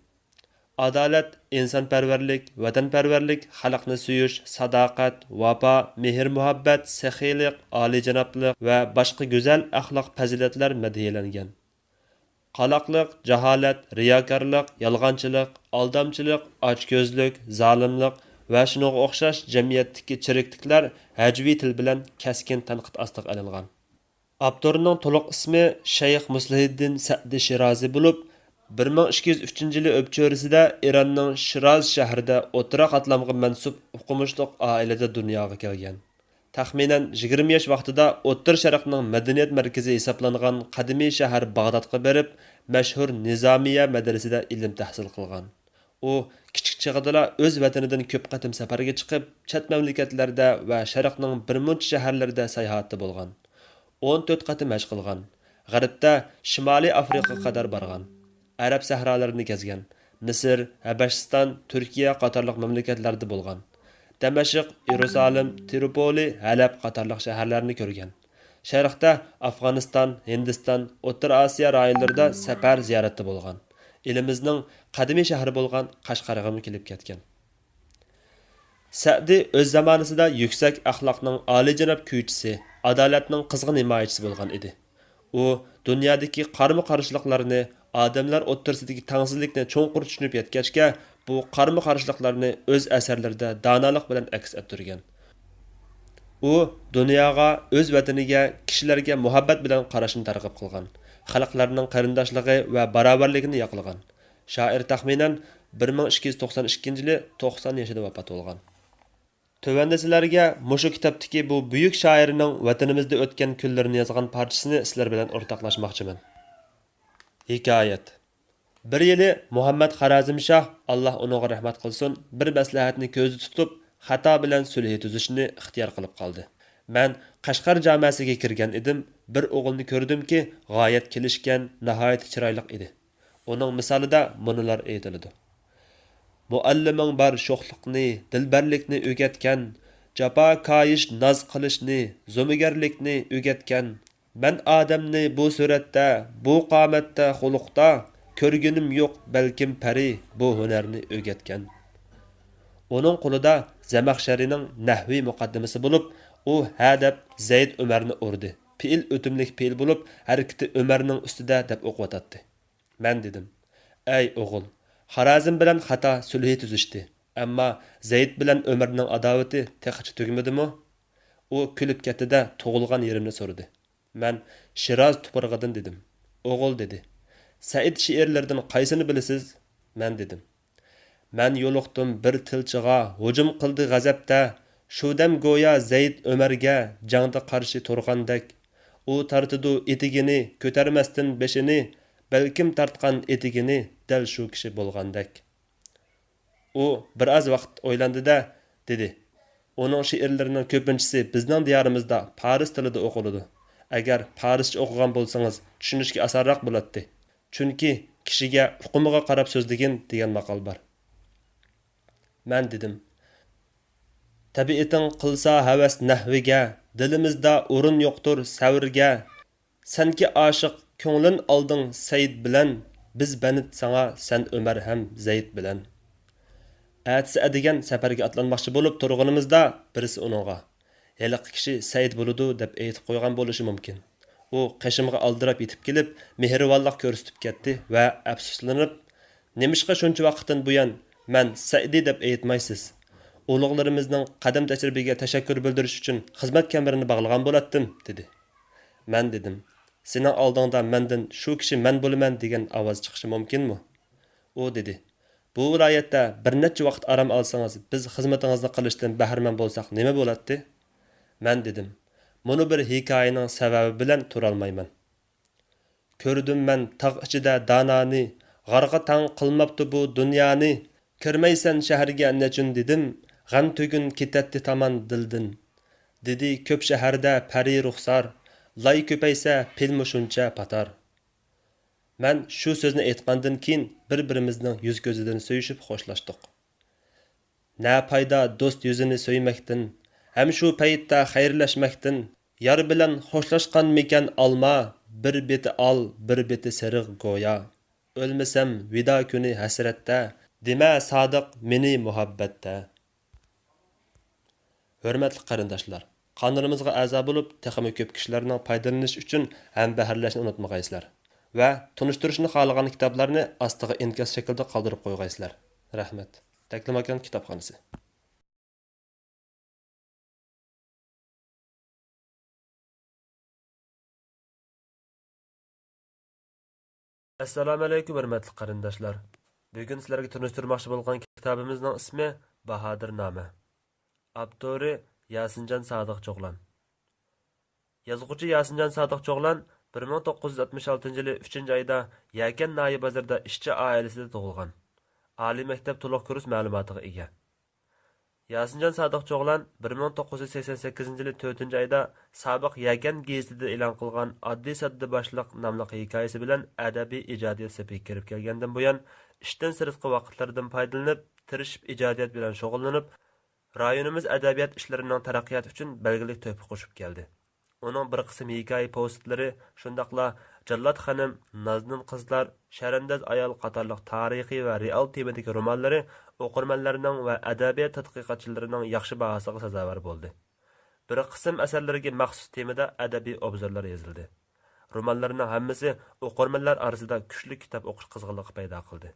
ئادالەت، ئىنسانپەرۋەرلىك، ۋەتەنپەرۋەرلىك، خەلقنى سۆيۈش، ساداقەت، ۋاپا، مېھىر-مۇھەببەت، سېخىيلىق، ئالىيجانابلىق ۋە باشقا گۈزەل ئەخلاق پەزىلەتلەر مەدھىيەلەنگەن. قالاقلىق، جاھالەت، رىياكارلىق، يالغانچىلىق، ئالدامچىلىق، ئاچكۆزلۈك، زالىملىق ۋە شۇنىڭغا ئوخشاش جەمئىيەتتىكى چىرىكلىكلەر ھەجۋىي تىل بىلەن كەسكىن تەنقىد ئاستىغا ئېلىنغان. ئاپتورنىڭ تولۇق ئىسمى شەيخ مۇسلىھىددىن سەئدى شىرازى بولۇپ، بىر مىڭ ئىككى يۈز ئۈچىنچى يىلى ئۆپچۆرىسىدە ئىراننىڭ شىراز شەھىرىدە ئوتتۇرا قاتلامغا مەنسۇپ ئوقۇمۇشلۇق ئائىلىدە دۇنياغا كەلگەن. تەخمىنەن يىگىرمە ياش ۋاقتىدا ئوتتۇرا شەرقنىڭ مەدەنىيەت مەركىزى ھېسابلانغان قەدىمىي شەھەر باغدادقا بېرىپ، مەشھۇر نىزامىيە مەدرىسىدە ئىلىم تەھسىل قىلغان. ئۇ كىچىك چېغىدىلا ئۆز ۋەتىنىدىن كۆپ قېتىم سەپەرگە چىقىپ، چەت مەملىكەتلەردە ۋە شەرقنىڭ بىرمۇنچە شەھەرلىرىدە ساياھەتتە بولغان. ئون تۆت قېتىم ھەج قىلغان. غەربتە شىمالىي ئافرىقىغا قەدەر بارغان. ئەرەب سەھرالىرىنى كەزگەن. مىسىر، ھەبەشىستان، تۈركىيە قاتارلىق مەملىكەتلەردە بولغان. دەمەشق، يېرۇسالىم، تىرۇپولى، ھەلەب قاتارلىق شەھەرلەرنى كۆرگەن. شەرقتە ئافغانىستان، ھىندىستان، ئوتتۇرا ئاسىيا رايونلىرىدا سەپەر زىيارەتتە بولغان. ئېلىمىزنىڭ قەدىمىي شەھىرى بولغان قەشقەرگىمۇ كېلىپ كەتكەن. سەئدى ئۆز زامانىسىدا يۈكسەك ئەخلاقنىڭ ئالىيجاناب كۈيچىسى، ئادالەتنىڭ قىزغىن ھىمايىچىسى بولغان ئىدى. ئۇ دۇنيادىكى قارىمۇ قارشىلىقلارنى، ئادەملەر ئوتتۇرىسىدىكى تەڭسىزلىكنى چوڭقۇر چۈشىنىپ يەتكەچكە، بۇ قارىمۇ قارشىلىقلارنى ئۆز ئەسەرلىرىدە دانالىق بىلەن ئەكس ئەتتۈرگەن. ئۇ دۇنياغا، ئۆز ۋەتىنىگە، كىشىلەرگە مۇھەببەت بىلەن قاراشنى تەرغىب قىلغان، خەلقلەرنىڭ قېرىنداشلىقى ۋە باراۋەرلىكىنى ياقلىغان. شائىر تەخمىنەن بىر مىڭ ئىككى يۈز توقسان ئىككىنچى يىلى توقسان يېشىدا ۋاپات بولغان. تۆۋەندە سىلەرگە مۇشۇ كىتابتىكى بۇ بۈيۈك شائىرنىڭ ۋەتىنىمىزدە ئۆتكەن كۈنلىرىنى يازغان پارچىسىنى سىلەر بىلەن ئورتاقلاشماقچىمەن. ھېكايەت. بىر يىلى مۇھەممەد خارازمشاھ، ئاللا ئۇنىڭغا رەھمەت قىلسۇن، بىر مەسلىھەتنى كۆزدە تۇتۇپ، خەتا بىلەن سۈلھى تۈزۈشنى ئىختىيار قىلىپ قالدى. مەن قەشقەر جامەسىگە كىرگەن ئىدىم، بىر ئوغۇلنى كۆردۈمكى، غايەت كېلىشكەن، ناھايىتى چىرايلىق ئىدى. ئۇنىڭ مىسالىدا مۇنۇلار ئېيتىلىدۇ: مۇئەللىمىڭ بار شوخلۇقنى، دىلبەرلىكنى ئۆگەتكەن، جاپا كايىش، ناز قىلىشنى، زومىگەرلىكنى ئۆگەتكەن. مەن ئادەمنى بۇ سۈرەتتە، بۇ قامەتتە، خۇلقتا كۆرگىنىم يوق، بەلكىم پەرى بۇ ھۈنەرنى ئۆگەتكەن. ئۇنىڭ قولىدا زەمەخشەرىنىڭ نەھۋى مۇقەددىمىسى بولۇپ، ئۇ ھە دەپ زەيد ئۆمەرنى ئۇردى. پېئىل ئۆتۈملۈك پېئىل بولۇپ، ھەرىكىتى ئۆمەرنىڭ ئۈستىدە دەپ ئوقۇۋاتاتتى. مەن دېدىم: ئەي ئوغۇل، خارازم بىلەن خەتا سۈلھى تۈزۈشتى، ئەمما زەيد بىلەن ئۆمەرنىڭ ئاداۋىتى تېخىچە تۈگىمىدىمۇ؟ ئۇ كۈلۈپ كەتتى-دە، تۇغۇلغان يېرىمنى سورىدى. مەن شىراز تۇپرىقىدىن دېدىم. ئوغۇل، دېدى، سەئىد شېئىرلىرىدىن قايسىنى بىلىسىز؟ مەن دېدىم: مەن يولۇقتۇم بىر تىلچىغا، ھۇجۇم قىلدى غەزەپتە. شۇ دەم گويا زەيد ئۆمەرگە جەڭدە قارشى تۇرغاندەك. ئۇ تارتىدۇ ئېتىكىنى، كۆتەرمەستىن بېشىنى، بەلكىم تارتقان ئېتىكىنى دەل شۇ كىشى بولغاندەك. ئۇ بىر ئاز ۋاقىت ئويلاندى-دە، دېدى: ئۇنىڭ شېئىرلىرىنىڭ كۆپىنچىسى بىزنىڭ دىيارىمىزدا پارس تىلىدا ئوقۇلىدۇ. ئەگەر پارسچە ئوقۇغان بولسىڭىز، چۈشىنىشكە ئاسانراق بولاتتى. چۈنكى كىشىگە ئۇقۇمىغا قاراپ سۆزلىگىن دېگەن ماقال بار. مەن دېدىم: تەبىئىتىڭ قىلسا ھەۋەس نەھۋىگە، دىلىمىزدا ئورۇن يوقتۇر سەۋرگە. سەنكى ئاشىق كۆڭلۈن ئالدىڭ سەيىد بىلەن، بىز بەنت ساڭا سەن ئۆمەر ھەم زەيد بىلەن. ئەتىسى ئەدىگەن سەپەرگە ئاتلانماقچى بولۇپ تۇرغىنىمىزدا، بىرسى ئۇنىڭغا: ھېلىقى كىشى سەيىد بولىدۇ دەپ ئېيتىپ قويغان بولۇشى مۇمكىن. ئۇ قېشىمغا ئالدىراپ يېتىپ كېلىپ، مېھرىبانلىق كۆرسىتىپ كەتتى ۋە ئەپسۇسلىنىپ: نېمىشقا شۇنچە ۋاقىتتىن بۇيان مەن سەئىدى دەپ ئېيتمايسىز؟ ئۇلۇغلىرىمىزنىڭ قەدەم تەشرىپىگە تەشەككۈر بىلدۈرۈش ئۈچۈن خىزمەت كەمىرىنى باغلىغان بولاتتىم، دېدى. مەن دېدىم: سېنىڭ ئالدىڭدا مەندىن شۇ كىشى مەن بولىمەن دېگەن ئاۋاز چىقىشى مۇمكىنمۇ؟ ئۇ دېدى: بۇ ۋىلايەتتە بىر نەچچە ۋاقىت ئارام ئالسىڭىز، بىز خىزمىتىڭىزنى قىلىشتىن بەھرىمەن بولساق نېمە بولاتتى؟ مەن دېدىم، مۇنۇ بىر ھېكايىنىڭ سەۋەبى بىلەن تۇرالمايمەن. كۆردۈم مەن تاغ ئىچىدە دانانى، غارغا تەڭ قىلماپتۇ بۇ دۇنيانى. كىرمەيسەن شەھەرگە نەچۈن دېدىم، غەم تۈگۈن كېتەتتى تامان دىلدىن. دېدى كۆپ شەھەردە پەرى رۇخسار، لاي كۆپەيسە پىلمۇ شۇنچە پاتار. مەن شۇ سۆزنى ئېيتقاندىن كېيىن بىر-بىرىمىزنىڭ يۈز-كۆزىدىن سۆيۈشۈپ خوشلاشتۇق. نە پايدا دوست يۈزىنى سۆيمەكتىن، ھەم شۇ پەيتتە خەيرلەشمەكتىن. يار بىلەن خوشلاشقانمىكەن ئالما، بىر بېتى ئال، بىر بېتى سېرىق گويا. ئۆلمىسەم ۋىدا كۈنى ھەسرەتتە، دېمە سادىق مېنى مۇھەببەتتە. ھۆرمەتلىك قېرىنداشلار، قانىلىمىزغا ئەزا بولۇپ، تېخىمۇ كۆپ كىشىلەرنىڭ پايدىلىنىشى ئۈچۈن ھەمبەھىرلەشنى ئۇنتۇمىغايسىلەر ۋە تونۇشتۇرۇشنى خالىغان كىتابلارنى ئاستىغا ئىنكاس شەكلىدە قالدۇرۇپ قويغايسىلەر. رەھمەت. تەكلىماكان كىتابخانىسى. ئەسسالامۇئەلەيكۇم، ھۆرمەتلىك قېرىنداشلار! بۈگۈن سىلەرگە تونۇشتۇرماقچى بولغان كىتابىمىزنىڭ ئىسمى باھادىرنامە. ئاپتورى ياسىنجان سادىق چوغلان. يازغۇچى ياسىنجان سادىق چوغلان بىر مىڭ توققۇز يۈز ئاتمىش ئالتىنچى يىلى ئۈچىنچى ئايدا يەكەن ناھىيە بازىرىدا ئىشچى ئائىلىسىدە تۇغۇلغان. ئالىي مەكتەپ تولۇق كۇرس مەلۇماتىغا ئىگە. ياسىنجان سادىق چوغلان بىر مىڭ توققۇز يۈز سەكسەن سەككىزىنچى يىلى تۆتىنچى ئايدا سابىق يەكەن گېزىتىدە ئېلان قىلغان ئاددىي ساددا باشلىق ناملىق ھېكايىسى بىلەن ئەدەبىي ئىجادىيەت سېپىگە كىرىپ كەلگەندىن بۇيان، ئىشتىن سىرتقى ۋاقىتلىرىدىن پايدىلىنىپ، تىرىشىپ ئىجادىيەت بىلەن شۇغۇللىنىپ، رايونىمىز ئەدەبىيات ئىشلىرىنىڭ تەرەققىياتى ئۈچۈن بەلگىلىك تۆھپە قوشۇپ كەلدى. ئۇنىڭ بىر قىسىم ھېكايە پوۋېستلىرى، شۇنداقلا جاللات خېنىم، نازنىن قىزلار، شەرەنداز ئايال قاتارلىق تارىخىي ۋە رېئال تېمىدىكى رومانلىرى ئوقۇرمەنلەرنىڭ ۋە ئەدەبىيات تەتقىقاتچىلىرىنىڭ ياخشى باھاسىغا سازاۋەر بولدى. بىر قىسىم ئەسەرلىرىگە مەخسۇس تېمىدا ئەدەبىي ئوبزورلار يېزىلدى. رومانلىرىنىڭ ھەممىسى ئوقۇرمەنلەر ئارىسىدا كۈچلۈك كىتاب ئوقۇش قىزغىنلىقى پەيدا قىلدى.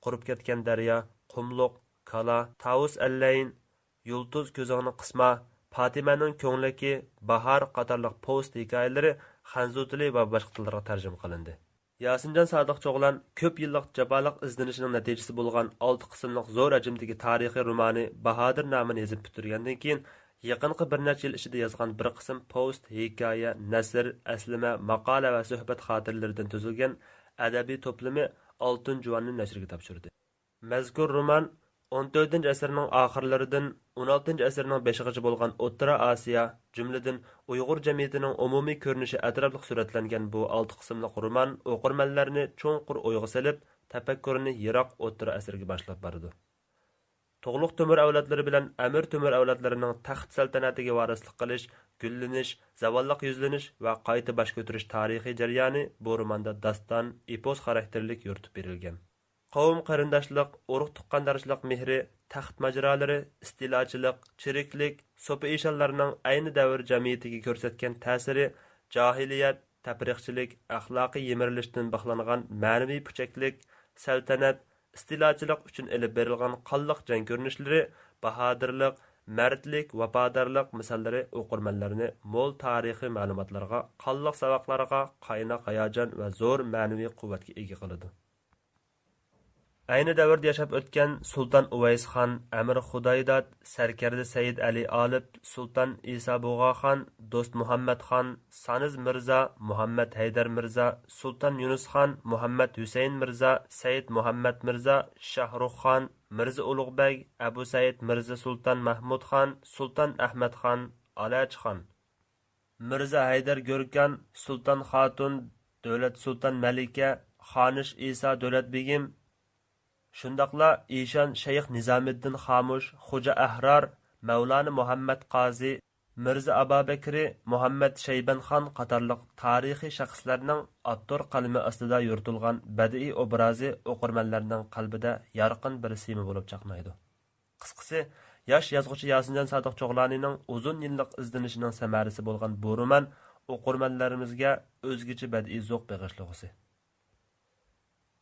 قۇرۇپ كەتكەن دەريا، قۇملۇق، كالا، تاۋۇس ئەللەين، يۇلتۇز كۆزۈڭنى قىسما، پاتىمەنىڭ كۆڭلىكى، باھار قاتارلىق پوۋېست ھېكايىلىرى خەنزۇ تىلى ۋە باشقا تىللارغا تەرجىمە قىلىندى. ياسىنجان سادىق چوغلان كۆپ يىللىق جاپالىق ئىزدىنىشىنىڭ نەتىجىسى بولغان ئالتە قىسىملىق زور ھەجىمدىكى تارىخىي رومانى باھادىرنامىنى يېزىپ پۈتتۈرگەندىن كېيىن، يېقىنقى بىر نەچچە يىل ئىچىدە يازغان بىر قىسىم پوۋېست، ھېكايە، نەسر، ئەسلىمە، ماقالە ۋە سۆھبەت خاتىرىلىرىدىن تۈزۈلگەن ئەدەبىي توپلىمى ئالتۇن جۇۋاننى نەشرگە تاپشۇردى. مەزكۇر رومان ئون تۆتىنچى ئەسىرنىڭ ئاخىرلىرىدىن ئون ئالتىنچى ئەسىرنىڭ بېشىغىچە بولغان ئوتتۇرا ئاسىيا، جۈملىدىن ئۇيغۇر جەمئىيىتىنىڭ ئومۇمىي كۆرۈنۈشى ئەتراپلىق سۈرەتلەنگەن بۇ ئالتە قىسىملىق رومان ئوقۇرمەنلەرنى چوڭقۇر ئويغا سېلىپ، تەپەككۇرىنى يىراق ئوتتۇرا ئەسىرگە باشلاپ بارىدۇ. تۇغلۇق تۆمۈر ئەۋلادلىرى بىلەن ئەمىر تۆمۈر ئەۋلادلىرىنىڭ تەخت سەلتەنەتىگە ۋارىسلىق قىلىش، گۈللىنىش، زاۋاللىق يۈزلىنىش ۋە قايتا باش كۆتۈرۈش تارىخىي جەريانى بۇ روماندا داستان، ئېپوس خاراكتېرلىك يورۇتۇپ بېرىلگەن. قوۋم قېرىنداشلىق، ئۇرۇق تۇغقاندارچىلىق مېھرى، تەخت ماجىرالىرى، ئىستىلاچىلىق، چىرىكلىك، سوپى ئىشانلارنىڭ ئەينى دەۋر جەمئىيىتىگە كۆرسەتكەن تەسىرى، جاھىلىيەت، تەپرىقىچىلىك، ئەخلاقىي يىمىرىلىشتىن بىخلانغان مەنىۋى پۈچەكلىك، سەلتەنەت، ئىستىلاچىلىق ئۈچۈن ئېلىپ بېرىلغان قانلىق جەڭ كۆرۈنۈشلىرى، باھادىرلىق، مەردلىك، ۋاپادارلىق مىساللىرى ئوقۇرمەنلەرنى مول تارىخىي مەلۇماتلارغا، قانلىق ساۋاقلارغا، قايناق ھاياجان ۋە زور مەنىۋى قۇۋۋەتكە ئىگە قىلىدۇ. ئەينى دەۋردە ياشاپ ئۆتكەن سۇلتان ئۇۋەيسخان، ئەمىر خۇدايداد، سەركەردە سەيىد ئەلى ئالىپ، سۇلتان ئىسا بۇغاخان، دوست مۇھەممەتخان، سانىز مىرزا، مۇھەممەد ھەيدەر مىرزا، سۇلتان يۇنۇسخان، مۇھەممەد ھۈسەيىن مىرزا، سەيىد مۇھەممەد مىرزا، شاھرۇخخان، مىرزا ئۇلۇغبەگ، ئەبۇسەيىد مىرزا سۇلتان مەھمۇدخان، سۇلتان ئەھمەدخان، ئالەچخان، مىرزا ھەيدەر گۆركان، سۇلتان خاتۇن، دۆلەت سۇلتان مەلىكە، خانىش ئىسا دۆلەت بېگىم، شۇنداقلا ئىشان شەيخ نىزامىددىن خامۇش، خوجا ئەھرار، مەۋلانا مۇھەممەد قازى، مىرزا ئابابەكرى، مۇھەممەد شەيبەنخان قاتارلىق تارىخىي شەخسلەرنىڭ ئاپتور قەلىمى ئاستىدا يورۇتۇلغان بەدىئىي ئوبرازى ئوقۇرمەنلەرنىڭ قەلبىدە يارقىن بىر سىيما بولۇپ چاقنايدۇ. قىسقىسى، ياش يازغۇچى ياسىنجان سادىق چوغلانىنىڭ ئۇزۇن يىللىق ئىزدىنىشىنىڭ سەمەرىسى بولغان بۇ رومان ئوقۇرمەنلىرىمىزگە ئۆزگىچە بەدىئىي زوق بېغىشلىغۇسى.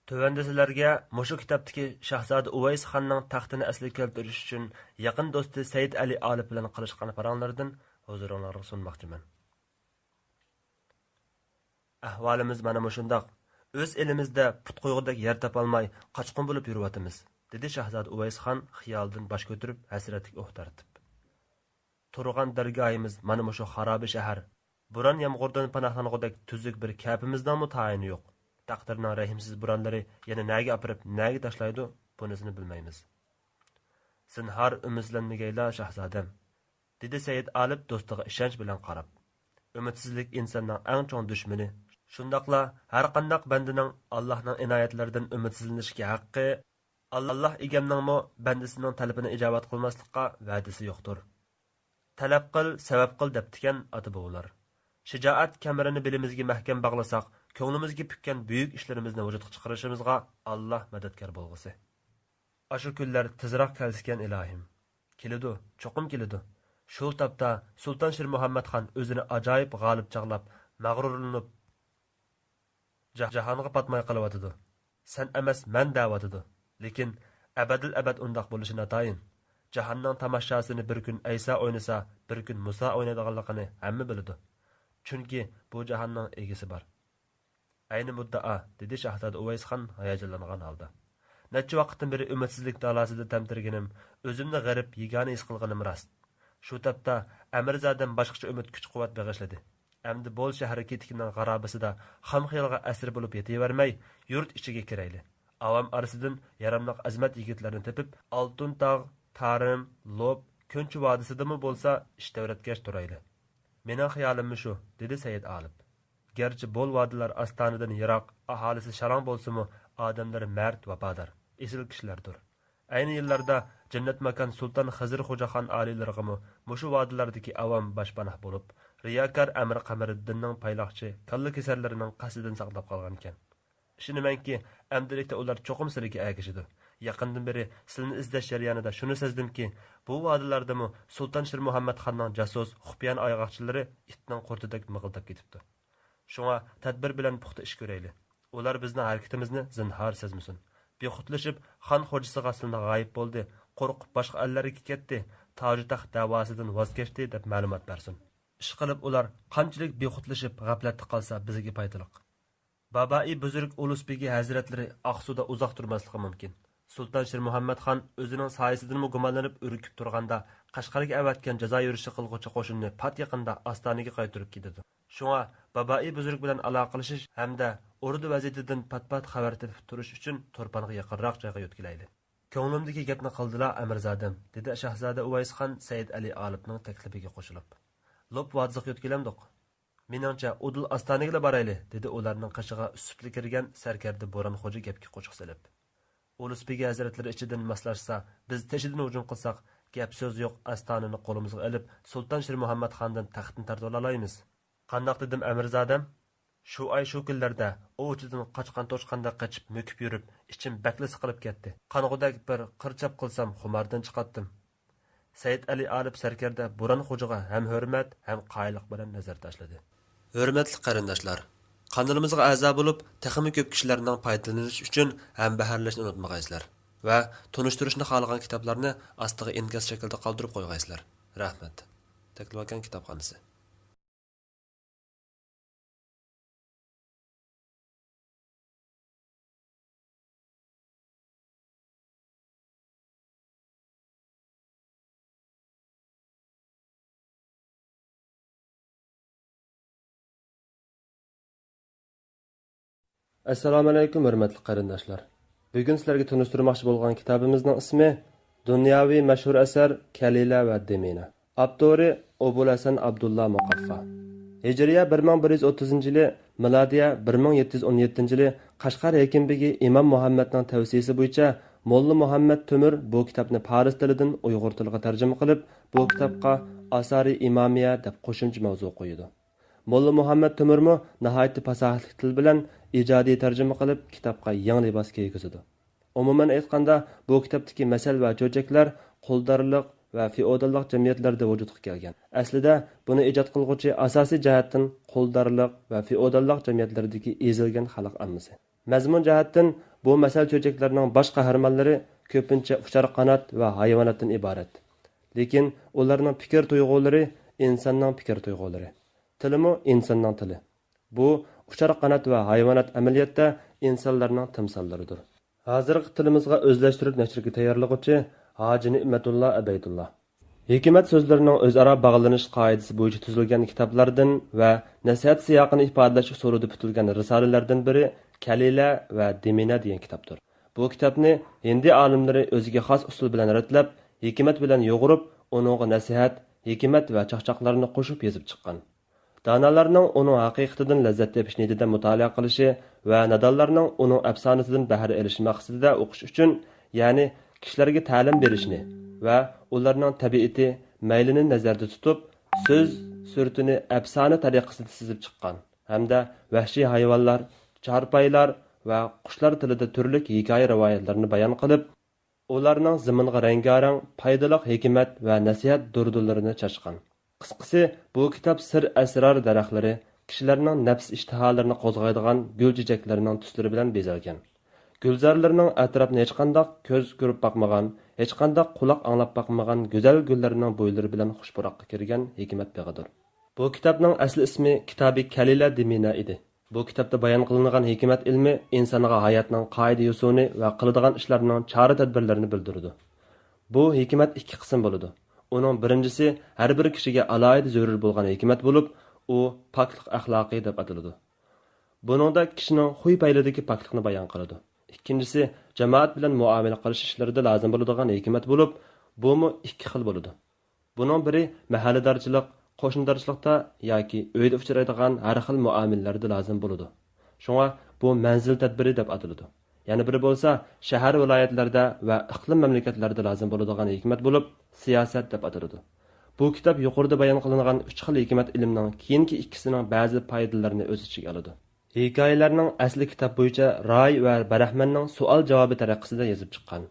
تۆۋەندە سىلەرگە مۇشۇ كىتابتىكى شاھزادە ئۇۋەيس خاننىڭ تەختىنى ئەسلىگە كەلتۈرۈش ئۈچۈن يېقىن دوستى سەيىد ئەلى ئالىپ بىلەن قىلىشقان پاراڭلىرىدىن ھۇزۇرۇڭلارغا سۇنماقچىمەن. ئەھۋالىمىز مانا مۇشۇنداق. ئۆز ئېلىمىزدە پۇت قويغۇدەك يەر تاپالماي، قاچقۇن بولۇپ يۈرۈۋاتىمىز، دېدى شاھزادە ئۇۋەيس خان خىيالىدىن باش كۆتۈرۈپ، ھەسرەتلىك ئۇھ تارتىپ. تۇرغان دەرگاھىمىز مانا مۇشۇ خارابە شەھەر. بوران-يامغۇردىن پاناھلانغۇدەك تۈزۈك بىر كەپىمىزنىڭمۇ تايىنى يوق. تەقدىرنىڭ رەھىمسىز بورانلىرى يەنە نەگە ئاپىرىپ، نەگە تاشلايدۇ، بۇنىسىنى بىلمەيمىز. زىنھار ئۈمىدسىزلەنمىگەيلا، شاھزادەم، دېدى سەيىد ئالىپ دوستىغا ئىشەنچ بىلەن قاراپ. ئۈمىدسىزلىك ئىنساننىڭ ئەڭ چوڭ دۈشمىنى. شۇنداقلا ھەرقانداق بەندىنىڭ ئاللاھنىڭ ئىنايەتلىرىدىن ئۈمىدسىزلىنىشكە ھەققى، ئاللاھ ئىگەمنىڭمۇ بەندىسىنىڭ تەلىپىنى ئىجابەت قىلماسلىققا ۋەدىسى يوقتۇر. تەلەپ قىل، سەۋەب قىل دەپتىكەن ئاتا-بوۋىلار. شىجائەت كەمىرىنى بېلىمىزگە مەھكەم باغلىساق، كۆڭلىمىزگە پۈككەن بۈيۈك ئىشلىرىمىزنى ۋۇجۇدقا چىقىرىشىمىزغا ئاللاھ مەدەتكار بولغۇسى. ئاشۇ كۈنلەر تېزراق كەلسىكەن، ئىلاھىم. كېلىدۇ، چوقۇم كېلىدۇ. شۇ تاپتا سۇلتان شىرمۇھەممەتخان ئۆزىنى ئاجايىپ غالىب چاغلاپ، مەغرۇرلىنىپ، جا-، جاھانغا پاتماي قېلىۋاتىدۇ. سەن ئەمەس، مەن دەۋاتىدۇ. لېكىن ئەبەدىل ئەبەد ئۇنداق بولۇشى ناتايىن. جاھاننىڭ تاماشىچىسىنى بىر كۈن ئەيسا ئوينىسا، بىر كۈن مۇسا ئوينايدىغانلىقىنى ھەممە بىلىدۇ. چۈنكى بۇ جاھاننىڭ ئىگىسى بار. ئەينى مۇددىئا، دېدى شاھزادە ئۇۋەيسخان ھاياجانلانغان ھالدا. نەچچە ۋاقىتتىن بېرى ئۈمىدسىزلىك دالاسىدا تەمتىرىگىنىم، ئۆزۈمنى غېرىب، يېگانە ھېس قىلغىنىم راست. شۇ تاپتا ئەمىرزادەم باشقىچە ئۈمىد، كۈچ-قۇۋۋەت بېغىشلىدى. ئەمدى بول شەھىرى كېتىكىنىڭ غارابىسىدا خام خىيالغا ئەسىر بولۇپ يېتىۋەرمەي، يۇرت ئىچىگە كىرەيلى. ئاۋام ئارىسىدىن ياراملىق ئەزىمەت يىگىتلەرنى تېپىپ، ئالتۇن تاغ، تارىم، لوپ، كۆنچى ۋادىسىدىمۇ بولسا ئىش تەۋرەتكەچ تۇرايلى. مېنىڭ خىيالىممۇ شۇ، دېدى سەيىد ئالىپ. گەرچە بول ۋادىلار ئاستانىدىن يىراق، ئاھالىسى شالاڭ بولسىمۇ، ئادەملىرى مەرد، ۋاپادار، ئېسىل كىشىلەردۇر. ئەينى يىللاردا جەننەتماكان سۇلتان خىزىر خوجاخان ئالىيلىرىغىمۇ مۇشۇ ۋادىلاردىكى ئاۋام باشپاناھ بولۇپ، رىياكار ئەمىر قەمەرىددىننىڭ پايلاقچى، كاللا كېسەللىرىنىڭ قەستىدىن ساقلاپ قالغانىكەن. ئىشىنىمەنكى، ئەمدىلىكتە ئۇلار چوقۇم سىلىگە ئەگىشىدۇ. يېقىندىن بېرى سىلىنى ئىزدەش جەريانىدا شۇنى سەزدىمكى، بۇ ۋادىلاردىمۇ سۇلتان شىرمۇھەممەتخاننىڭ جاسۇس، خۇپىيان ئايغاقچىلىرى ئىتنىڭ قۇرتىدەك مىغىلداپ كېتىپتۇ. شۇڭا تەدبىر بىلەن پۇختا ئىش كۆرەيلى. ئۇلار بىزنىڭ ھەرىكىتىمىزنى زىنھار سەزمىسۇن. بىخۇدلىشىپ، خان خوجىسىغا سىلىنى غايىب بولدى، قورقۇپ باشقا ئەللەرگە كەتتى، تاجۇ تەخت دەۋاسىدىن ۋاز كەچتى دەپ مەلۇمات بەرسۇن. ئىشقىلىپ ئۇلار قانچىلىك بىخۇدلىشىپ غەپلەتتە قالسا بىزگە پايدىلىق. بابائى بۈزرۈك ئۇلۇس بېگى ھەزرەتلىرى ئاقسۇدا ئۇزاق تۇرماسلىقى مۇمكىن. سۇلتان شىرمۇھەممەتخان ئۆزىنىڭ سايىسىدىنمۇ گۇمانلىنىپ ئۈركۈپ تۇرغاندا، قەشقەرگە ئەۋەتكەن جازا يۈرۈشى قىلغۇچى قوشۇننى پات يېقىندا ئاستانىگە قايتۇرۇپ كېتىدۇ. شۇڭا بابائى بۈزرۈك بىلەن ئالاقىلىشىش ھەمدە ئوردا ۋەزىيىتىدىن پات-پات خەۋەر تېپىپ تۇرۇش ئۈچۈن تۇرپانغا يېقىنراق جايغا يۆتكىلەيلى. كۆڭلۈمدىكى گەپنى قىلدىلا، ئەمىرزادەم، دېدى شاھزادە ئۇۋەيسخان سەئىد ئەلى ئالىپنىڭ تەكلىپىگە قوشۇلۇپ. لوپ ۋادىسىغا يۆتكىلەمدۇق؟ مېنىڭچە، ئۇدۇل ئاستانىگىلا بارايلى، دېدى ئۇلارنىڭ قېشىغا ئۈسۈپلا كىرگەن سەركەردە بوران خوجا گەپكە قوشۇق سېلىپ. ئۇلۇس بېگى ھەزرەتلىرى ئىچىدىن ماسلاشسا، بىز تېشىدىن ھۇجۇم قىلساق، گەپ-سۆز يوق، ئاستانىنى قولىمىزغا ئېلىپ، سۇلتان شىرمۇھەممەتخاندىن تەختنى تارتىۋالالايمىز. قانداق دېدىم، ئەمىرزادەم؟ شۇ ئاي شۇ كۈنلەردە ئوۋچىدىن قاچقان توشقاندەك قېچىپ مۆكۈپ يۈرۈپ، ئىچىم بەكلا سىقىلىپ كەتتى. قانغۇدەك بىر قىرچاپ قىلسام خۇماردىن چىقاتتىم. سەئىد ئەلى ئالىپ سەركەردە بوران خوجىغا ھەم ھۆرمەت، ھەم قايىللىق بىلەن نەزەر تاشلىدى. ھۆرمەتلىك قېرىنداشلار، قانىلىمىزغا ئەزا بولۇپ، تېخىمۇ كۆپ كىشىلەرنىڭ پايدىلىنىشى ئۈچۈن ھەمبەھىرلەشنى ئۇنتۇمىغايسىلەر ۋە تونۇشتۇرۇشنى خالىغان كىتابلارنى ئاستىغا ئىنكاس شەكلىدە قالدۇرۇپ قويغايسىلەر. رەھمەت. تەكلىماكان كىتابخانىسى. ئەسسالامۇئەلەيكۇم، ھۆرمەتلىك قېرىنداشلار! بۈگۈن سىلەرگە تونۇشتۇرماقچى بولغان كىتابىمىزنىڭ ئىسمى دۇنياۋى مەشھۇر ئەسەر كەلىلە ۋە دىمىنە. ئاپتورى ئوبۇل ھەسەن ئابدۇللا مۇقەففا. ھىجرىيە بىر مىڭ بىر يۈز ئوتتۇزىنچى يىلى، مىلادىيە بىر مىڭ يەتتە يۈز ئون يەتتىنچى يىلى قەشقەر ھېكىمبېگى ئىمام مۇھەممەدنىڭ تەۋسىيىسى بويىچە موللا مۇھەممەد تۆمۈر بۇ كىتابنى پارس تىلىدىن ئۇيغۇر تىلىغا تەرجىمە قىلىپ، بۇ كىتابقا ئاسارى ئىمامىيە دەپ قوشۇمچە ماۋزۇ قويىدۇ. موللا مۇھەممەد تۆمۈرمۇ ناھايىتى پاساھەتلىك تىل بىلەن ئىجادىي تەرجىمە قىلىپ، كىتابقا يېڭى لىباس كىيگۈزىدۇ. ئومۇمەن ئېيتقاندا، بۇ كىتابتىكى مەسەل ۋە چۆچەكلەر قۇلدارلىق ۋە فېئوداللىق جەمئىيەتلەردە ۋۇجۇدقا كەلگەن. ئەسلىدە، بۇنى ئىجاد قىلغۇچى ئاساسىي جەھەتتىن قۇلدارلىق ۋە فېئوداللىق جەمئىيەتلىرىدىكى ئېزىلگەن خەلق ئاممىسى. مەزمۇن جەھەتتىن بۇ مەسەل چۆچەكلەرنىڭ باش قەھرىمانلىرى كۆپىنچە ئۇچار قانات ۋە ھايۋاناتتىن ئىبارەت. لېكىن ئۇلارنىڭ پىكىر تۇيغۇلىرى ئىنساننىڭ پىكىر تۇيغۇلىرى. تىلىمۇ ئىنساننىڭ تىلى. بۇ ئۇچار قانات ۋە ھايۋانات ئەمەلىيەتتە ئىنسانلارنىڭ تىمساللىرىدۇر. ھازىرقى تىلىمىزغا ئۆزلەشتۈرۈپ نەشرگە تەييارلىغۇچى ھاجى نېمەتۇللا ئەبەيدۇللا. ھېكمەت سۆزلىرىنىڭ ئۆزئارا باغلىنىش قائىدىسى بويىچە تۈزۈلگەن كىتابلاردىن ۋە نەسىھەت سىياقىنى ئىپادىلەش ئۇسۇلىدا پۈتۈلگەن رىسالىلەردىن بىرى كەلىلە ۋە دىمىنە دېگەن كىتابتۇر. بۇ كىتابنى ھىندى ئالىملىرى ئۆزىگە خاس ئۇسۇل بىلەن رەتلەپ، ھېكمەت بىلەن يۇغۇرۇپ، ئۇنىڭغا نەسىھەت، ھېكمەت ۋە چاقچاقلارنى قوشۇپ يېزىپ چىققان. دانالارنىڭ ئۇنىڭ ھەقىقىتىدىن لەززەت تېپىش نىيىتىدە مۇتالىئە قىلىشى ۋە نادانلارنىڭ ئۇنىڭ ئەپسانىسىدىن بەھرە ئېلىش مەقسىتىدە ئوقۇش ئۈچۈن، يەنى كىشىلەرگە تەلىم بېرىشنى ۋە ئۇلارنىڭ تەبىئىتى، مەيلىنى نەزەردە تۇتۇپ، سۆز سۈرىتىنى ئەپسانە تەرىقىسىدە سىزىپ چىققان ھەمدە ۋەھشىي ھايۋانلار، چارپايلار ۋە قۇشلار تىلىدا تۈرلۈك ھېكايە رىۋايەتلەرنى بايان قىلىپ، ئۇلارنىڭ زېمىنغا رەڭگارەڭ، پايدىلىق ھېكمەت ۋە نەسىھەت دۇردىلىرىنى چاچقان. قىسقىسى، بۇ كىتاب سىر ئەسرار دەرەخلىرى، كىشىلەرنىڭ نەپس ئىشتىھالىرىنى قوزغايدىغان گۈل چېچەكلىرىنىڭ تۈسلىرى بىلەن بېزەلگەن. گۈلزارلىرىنىڭ ئەتراپنى ھېچقانداق كۆز كۆرۈپ باقمىغان، ھېچقانداق قۇلاق ئاڭلاپ باقمىغان گۈزەل گۈللەرنىڭ بويلىرى بىلەن خۇش پۇراققا كىرگەن ھېكمەت بېغىدۇر. بۇ كىتابنىڭ ئەسلى ئىسمى كىتابى كەلىلە دىمىنا ئىدى. بۇ كىتابتا بايان قىلىنغان ھېكمەت ئىلمى ئىنسانغا ھاياتنىڭ قائىدە-يوسۇنى ۋە قىلىدىغان ئىشلارنىڭ چارە-تەدبىرلىرىنى بىلدۈرىدۇ. بۇ ھېكمەت ئىككى قىسىم بولىدۇ. ئۇنىڭ بىرىنچىسى ھەر بىر كىشىگە ئالاھىدە زۆرۈر بولغان ھېكمەت بولۇپ، ئۇ پاكلىق ئەخلاقى دەپ ئاتىلىدۇ. بۇنىڭدا كىشىنىڭ خۇي-پەيلىدىكى پاكلىقنى بايان قىلىدۇ. ئىككىنچىسى جامائەت بىلەن مۇئامىلە قىلىش ئىشلىرىدا لازىم بولىدىغان ھېكمەت بولۇپ، بۇمۇ ئىككى خىل بولىدۇ. بۇنىڭ بىرى مەھەللىدارچىلىق، قوشنىدارچىلىقتا ياكى ئۆيدە ئۇچرايدىغان ھەر خىل مۇئامىلىلەردە لازىم بولىدۇ. شۇڭا بۇ مەنزىل تەدبىرى دەپ ئاتىلىدۇ. يەنە بىرى بولسا شەھەر، ۋىلايەتلەردە ۋە ئىقلىم مەملىكەتلەردە لازىم بولىدىغان ھېكمەت بولۇپ، سىياسەت دەپ ئاتىلىدۇ. بۇ كىتاب يۇقىرىدا بايان قىلىنغان ئۈچ خىل ھېكمەت ئىلىمنىڭ كېيىنكى ئىككىسىنىڭ بەزى پايدىلىرىنى ئۆز ئىچىگە ئالىدۇ. ھېكايىلەرنىڭ ئەسلى كىتاب بويىچە راي ۋە بەرەھمەننىڭ سوئال-جاۋابى تەرىقىسىدە يېزىپ چىققان.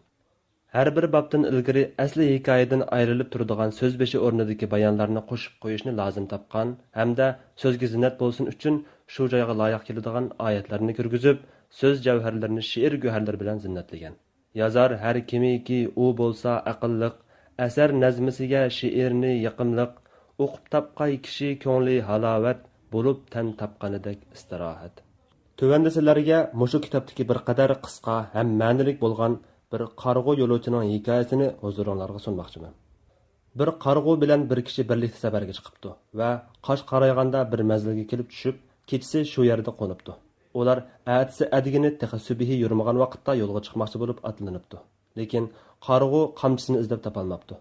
ھەر بىر بابتىن ئىلگىرى ئەسلى ھېكايىدىن ئايرىلىپ تۇرىدىغان سۆز بېشى ئورنىدىكى بايانلارنى قوشۇپ قويۇشنى لازىم تاپقان ھەمدە سۆزگە زىننەت بولسۇن ئۈچۈن شۇ جايغا لايىق كېلىدىغان ئايەتلەرنى كىرگۈزۈپ، سۆز جەۋھەرلىرىنى شېئىر گۆھەرلىرى بىلەن زىننەتلىگەن. يازار ھەر كىمكى ئۇ بولسا ئەقىللىق، ئەسەر نەزمىسىگە شېئىرنى يېقىملىق، ئوقۇپ تاپقاي كىشى كۆڭلى ھالاۋەت، بولۇپ تەن تاپقىنىدەك ئىستىراھەت. تۆۋەندە سىلەرگە مۇشۇ كىتابتىكى بىر قەدەر قىسقا ھەم مەنىلىك بولغان بىر قارىغۇ يولۇچىنىڭ ھېكايىسىنى ھۇزۇرۇڭلارغا سۇنماقچىمەن. بىر قارىغۇ بىلەن بىر كىشى بىرلىكتە سەپەرگە چىقىپتۇ ۋە قاش قارايغاندا بىر مەزگىلگە كېلىپ چۈشۈپ، كېچىسى شۇ يەردە قونۇپتۇ. ئۇلار ئەتىسى ئەتىگىنى تېخى سۈبھى يورۇمىغان ۋاقىتتا يولغا چىقماقچى بولۇپ ئاتلىنىپتۇ. لېكىن قارىغۇ قامچىسىنى ئىزدەپ تاپالماپتۇ.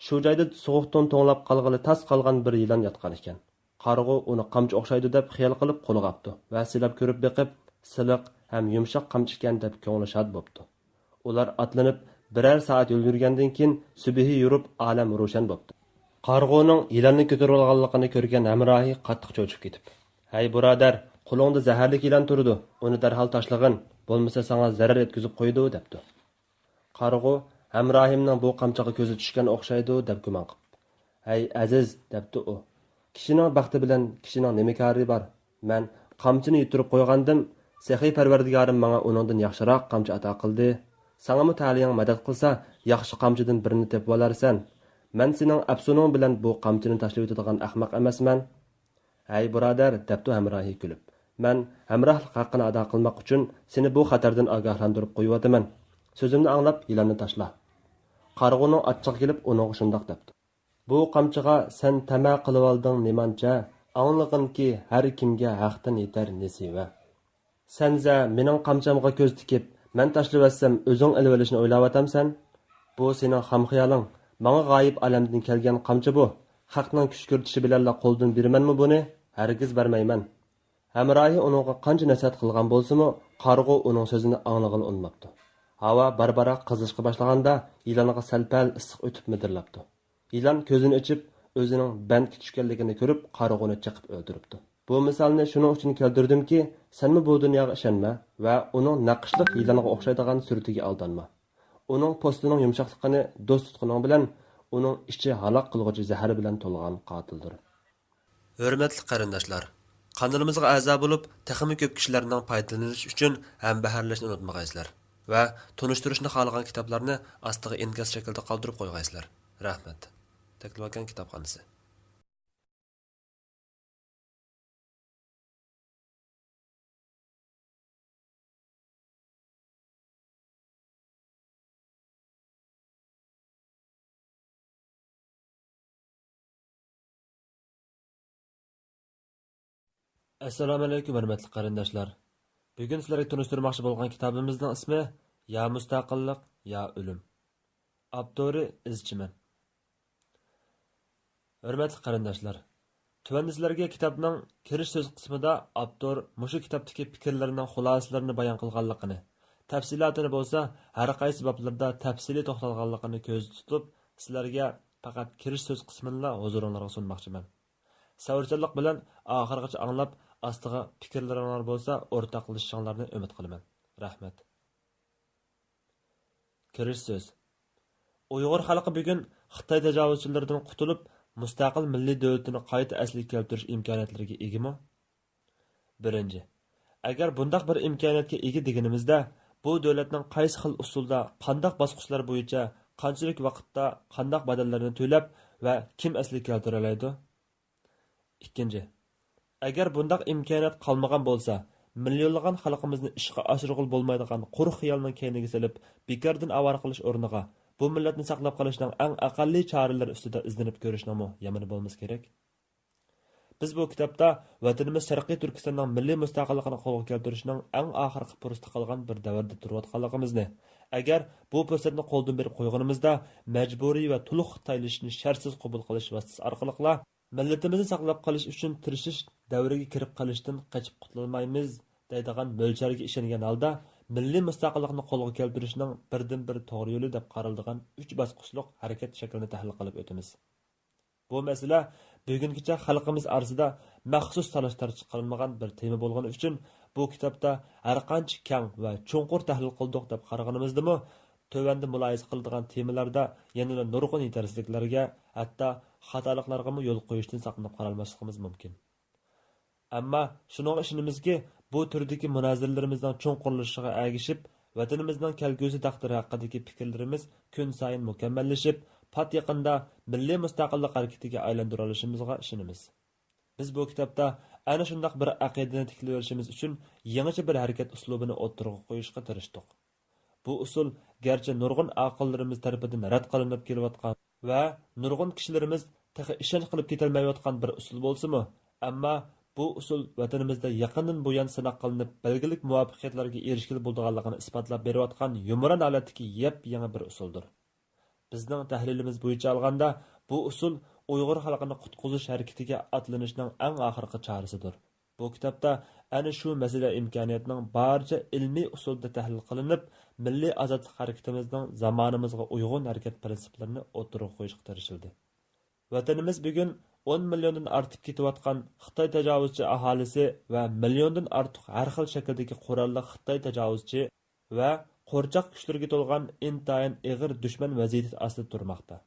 شۇ جايدا سوغۇقتىن توڭلاپ قالغىلى تاس قالغان بىر يىلان ياتقان ئىكەن. قارىغۇ ئۇنى قامچا ئوخشايدۇ دەپ خىيال قىلىپ قولىغا ئاپتۇ ۋە سىلاپ كۆرۈپ بېقىپ، سىلىق ھەم يۇمشاق قامچا ئىكەن دەپ كۆڭلى شاد بوپتۇ. ئۇلار ئاتلىنىپ، بىرەر سائەت يول يۈرگەندىن كېيىن، سۈبھى يورۇپ، ئالەم روشەن بوپتۇ. قارىغۇنىڭ يىلاننى كۆتۈرۈۋالغانلىقىنى كۆرگەن ھەمراھى قاتتىق چۆچۈپ كېتىپ، «ھەي بۇرادەر، قولۇڭدا زەھەرلىك يىلان تۇرىدۇ، ئۇنى دەرھال تاشلىغىن، بولمىسا ساڭا زەرەر يەتكۈزۈپ قويىدۇ» دەپتۇ. قارىغۇ ھەمراھىمنىڭ بۇ قامچىغا كۆزى چۈشكەن ئوخشايدۇ دەپ گۇمان قىپتۇ. «ھەي ئەزىز» دەپتۇ ئۇ، «كىشىنىڭ بەختى بىلەن كىشىنىڭ نېمە كارى بار؟ مەن قامچىنى يىتتۈرۈپ قويغانىدىم، سېخىي پەرۋەردىگارىم ماڭا ئۇنىڭدىن ياخشىراق قامچا ئاتا قىلدى. ساڭىمۇ تەلىيىڭ مەدەت قىلسا، ياخشى قامچىدىن بىرنى تېپىۋالارسەن. مەن سېنىڭ ئەپسۇنۇڭ بىلەن بۇ قامچىنى تاشلىۋېتىدىغان ئەخمەق ئەمەسمەن.» «ھەي بۇرادەر» دەپتۇ ھەمراھى كۈلۈپ، «مەن ھەمراھلىق ھەققىنى ئادا قىلماق ئۈچۈن سېنى بۇ خەتەردىن ئاگاھلاندۇرۇپ قويۇۋاتىمەن. سۆزۈمنى ئاڭلاپ يىلاننى تاشلا.» قارىغۇنىڭ ئاچچىقى كېلىپ ئۇنىڭغا شۇنداق دەپتۇ. «بۇ قامچىغا سەن تەمە قىلىۋالدىڭ نېمانچە؟ ئاڭلىغىنكى، ھەر كىمگە ھەقتىن يېتەر نېسىۋە. سەنزە مېنىڭ قامچامغا كۆز تىكىپ، مەن تاشلىۋەتسەم ئۆزۈڭ ئېلىۋېلىشنى ئويلاۋاتامسەن؟ بۇ سېنىڭ خام خىيالىڭ. ماڭا غايىب ئالەمدىن كەلگەن قامچا بۇ. خەقنىڭ كۈشكۈرتۈشى بىلەنلا قولدىن بېرىمەنمۇ بۇنى؟ ھەرگىز بەرمەيمەن.» ھەمراھى ئۇنىڭغا قانچە نەسىھەت قىلغان بولسىمۇ، قارىغۇ ئۇنىڭ سۆزىنى ئاڭلىغىلى ئۇنىماپتۇ. ھاۋا بارا-بارا قىزىشقا باشلىغاندا، يىلانغا سەل-پەل ئىسسىق ئۆتۈپ مىدىرلاپتۇ. يىلان كۆزىنى ئېچىپ، ئۆزىنىڭ بەندكە چۈشكەنلىكىنى كۆرۈپ، قارىغۇنى چېقىپ ئۆلتۈرۈپتۇ. بۇ مىسالنى شۇنىڭ ئۈچۈن كەلتۈردۈمكى، سەنمۇ بۇ دۇنياغا ئىشەنمە ۋە ئۇنىڭ نەقىشلىق يىلانغا ئوخشايدىغان سۈرىتىگە ئالدانما. ئۇنىڭ پوستىنىڭ يۇمشاقلىقىنى دوست تۇتقىنىڭ بىلەن ئۇنىڭ ئىچى ھالاك قىلغۇچى زەھەر بىلەن تولغان قاتىلدۇر. ھۆرمەتلىك قېرىنداشلار، قانىلىمىزغا ئەزا بولۇپ، تېخىمۇ كۆپ كىشىلەرنىڭ پايدىلىنىشى ئۈچۈن ھەمبەھىرلەشنى ئۇنتۇمىغايسىلەر ۋە تونۇشتۇرۇشنى خالىغان كىتابلارنى ئاستىغا ئىنكاس شەكلىدە قالدۇرۇپ قويغايسىلەر. رەھمەت. تەكلىماكان كىتابخانىسى. ئەسسالامۇئەلەيكۇم، ھۆرمەتلىك قېرىنداشلار. بۈگۈن سىلەرگە تونۇشتۇرماقچى بولغان كىتابىمىزنىڭ ئىسمى يا مۇستەقىللىق، يا ئۆلۈم. ئاپتورى ئىز چىمەن. ھۆرمەتلىك قېرىنداشلار، تۆۋەندە سىلەرگە كىتابنىڭ كىرىش سۆز قىسمىدا ئاپتور مۇشۇ كىتابتىكى پىكىرلىرىنىڭ خۇلاسىلىرىنى بايان قىلغانلىقىنى، تەپسىلاتىنى بولسا ھەر قايسى بابلىرىدا تەپسىلىي توختالغانلىقىنى كۆزدە تۇتۇپ، سىلەرگە پەقەت كىرىش سۆز قىسمىنىلا ھۇزۇرۇڭلارغا سۇنماقچىمەن. سەۋرچانلىق بىلەن ئاخىرغىچە ئاڭلاپ، ئاستىغا پىكىرلىرىڭلار بولسا ئورتاقلىشىشىڭلارنى ئۈمىد قىلىمەن. رەھمەت. كىرىش سۆز. ئۇيغۇر خەلقى بۈگۈن خىتاي تاجاۋۇزچىلىرىدىن قۇتۇلۇپ، مۇستەقىل مىللىي دۆلىتىنى قايتا ئەسلىگە كەلتۈرۈش ئىمكانىيەتلىرىگە ئىگىمۇ؟ بىرىنچى، ئەگەر بۇنداق بىر ئىمكانىيەتكە ئىگە دېگىنىمىزدە، بۇ دۆلەتنىڭ قايسى خىل ئۇسۇلدا، قانداق باسقۇچلار بويىچە، قانچىلىك ۋاقىتتا، قانداق بەدەللەرنى تۆلەپ ۋە كىم ئەسلىگە كەلتۈرەلەيدۇ؟ ئىككىنچى، ئەگەر بۇنداق ئىمكانىيەت قالمىغان بولسا، مىليونلىغان خەلقىمىزنى ئىشقا ئاشۇرغىلى بولمايدىغان قۇرۇق خىيالنىڭ كەينىگە سېلىپ، بىكاردىن ئاۋارە قىلىش ئورنىغا، بۇ مىللەتنى ساقلاپ قېلىشنىڭ ئەڭ ئەقەللىي چارىلىرى ئۈستىدە ئىزدىنىپ كۆرۈشنىڭمۇ يامىنى بولمىسا كېرەك. بىز بۇ كىتابتا ۋەتىنىمىز شەرقىي تۈركىستاننىڭ مىللىي مۇستەقىللىقىنى قولغا كەلتۈرۈشنىڭ ئەڭ ئاخىرقى پۇرسىتى قالغان بىر دەۋردە تۇرۇۋاتقانلىقىمىزنى، ئەگەر بۇ پۇرسەتنى قولدىن بېرىپ قويغىنىمىزدا، مەجبۇرىي ۋە تولۇق خىتايلىشىشنى شەرتسىز قوبۇل قىلىش ۋاسىتىسى ئارقىلىقلا مىللىتىمىزنى ساقلاپ قېلىش ئۈچۈن تىرىشىش دەۋرىگە كىرىپ قېلىشتىن قېچىپ قۇتۇلالمايمىز، دەيدىغان مۆلچەرگە ئىشەنگەن ھالدا، مىللىي مۇستەقىللىقنى قولغا كەلتۈرۈشنىڭ بىردىنبىر توغرا يولى دەپ قارىلىدىغان ئۈچ باسقۇچلۇق ھەرىكەت شەكلىنى تەھلىل قىلىپ ئۆتىمىز. بۇ مەسىلە بۈگۈنگىچە خەلقىمىز ئارىسىدا مەخسۇس تالاش-تارتىش قىلىنمىغان بىر تېما بولغىنى ئۈچۈن، بۇ كىتابتا ھەرقانچە كەڭ ۋە چوڭقۇر تەھلىل قىلدۇق دەپ قارىغىنىمىزدىمۇ، تۆۋەندە مۇلاھىزە قىلىدىغان تېمىلاردا يەنىلا نۇرغۇن يېتەرسىزلىكلەرگە، ھەتتا خاتالىقلارغىمۇ يول قويۇشتىن ساقلىنىپ قالالماسلىقىمىز مۇمكىن. ئەمما شۇنىڭغا ئىشىنىمىزكى، بۇ تۈردىكى مۇنازىرىلىرىمىزنىڭ چوڭقۇرلىشىشىغا ئەگىشىپ، ۋەتىنىمىزنىڭ كەلگۈسى تەقدىرى ھەققىدىكى پىكىرلىرىمىز كۈنسايىن مۇكەممەللىشىپ، پات يېقىندا مىللىي مۇستەقىللىق ھەرىكىتىگە ئايلاندۇرۇۋېلىشىمىزغا ئىشىنىمىز. بىز بۇ كىتابتا ئەنە شۇنداق بىر ئەقىدىنى تىكلىۋېلىشىمىز ئۈچۈن يېڭىچە بىر ھەرىكەت ئۇسلۇبىنى ئوتتۇرىغا قويۇشقا تىرىشتۇق. بۇ ئۇسۇل گەرچە نۇرغۇن ئاقىللىرىمىز تەرىپىدىن رەت قىلىنىپ كېلىۋاتقان ۋە نۇرغۇن كىشىلىرىمىز تېخى ئىشەنچ قىلىپ كېتەلمەيۋاتقان بىر ئۇسۇل بولسىمۇ، ئەمما بۇ ئۇسۇل ۋەتىنىمىزدە يېقىندىن بۇيان سىناق قىلىنىپ، بەلگىلىك مۇۋەپپەقىيەتلەرگە ئېرىشكىلى بولىدىغانلىقىنى ئىسپاتلاپ بېرىۋاتقان يۇمران ھالەتتىكى يەپ يېڭى بىر ئۇسۇلدۇر. بىزنىڭ تەھلىلىمىز بويىچە ئالغاندا، بۇ ئۇسۇل ئۇيغۇر خەلقىنى قۇتقۇزۇش ھەرىكىتىگە ئاتلىنىشنىڭ ئەڭ ئاخىرقى چارىسىدۇر. بۇ كىتابتا ئەنە شۇ مەسىلە ئىمكانىيەتنىڭ بارىچە ئىلمىي ئۇسۇلدا تەھلىل قىلىنىپ، مىللىي ئازادلىق ھەرىكىتىمىزنىڭ زامانىمىزغا ئۇيغۇن ھەرىكەت پىرىنسىپلىرىنى ئوتتۇرىغا قويۇشقا تىرىشىلدى. ۋەتىنىمىز بۈگۈن ئون مىليوندىن ئارتىپ كېتىۋاتقان خىتاي تاجاۋۇزچى ئاھالىسى ۋە مىليوندىن ئارتۇق ھەر خىل شەكىلدىكى قوراللىق خىتاي تاجاۋۇزچى ۋە قورچاق كۈچلىرىگە تولغان ئىنتايىن ئېغىر دۈشمەن ۋەزىيىتى ئاستىدا تۇرماقتا.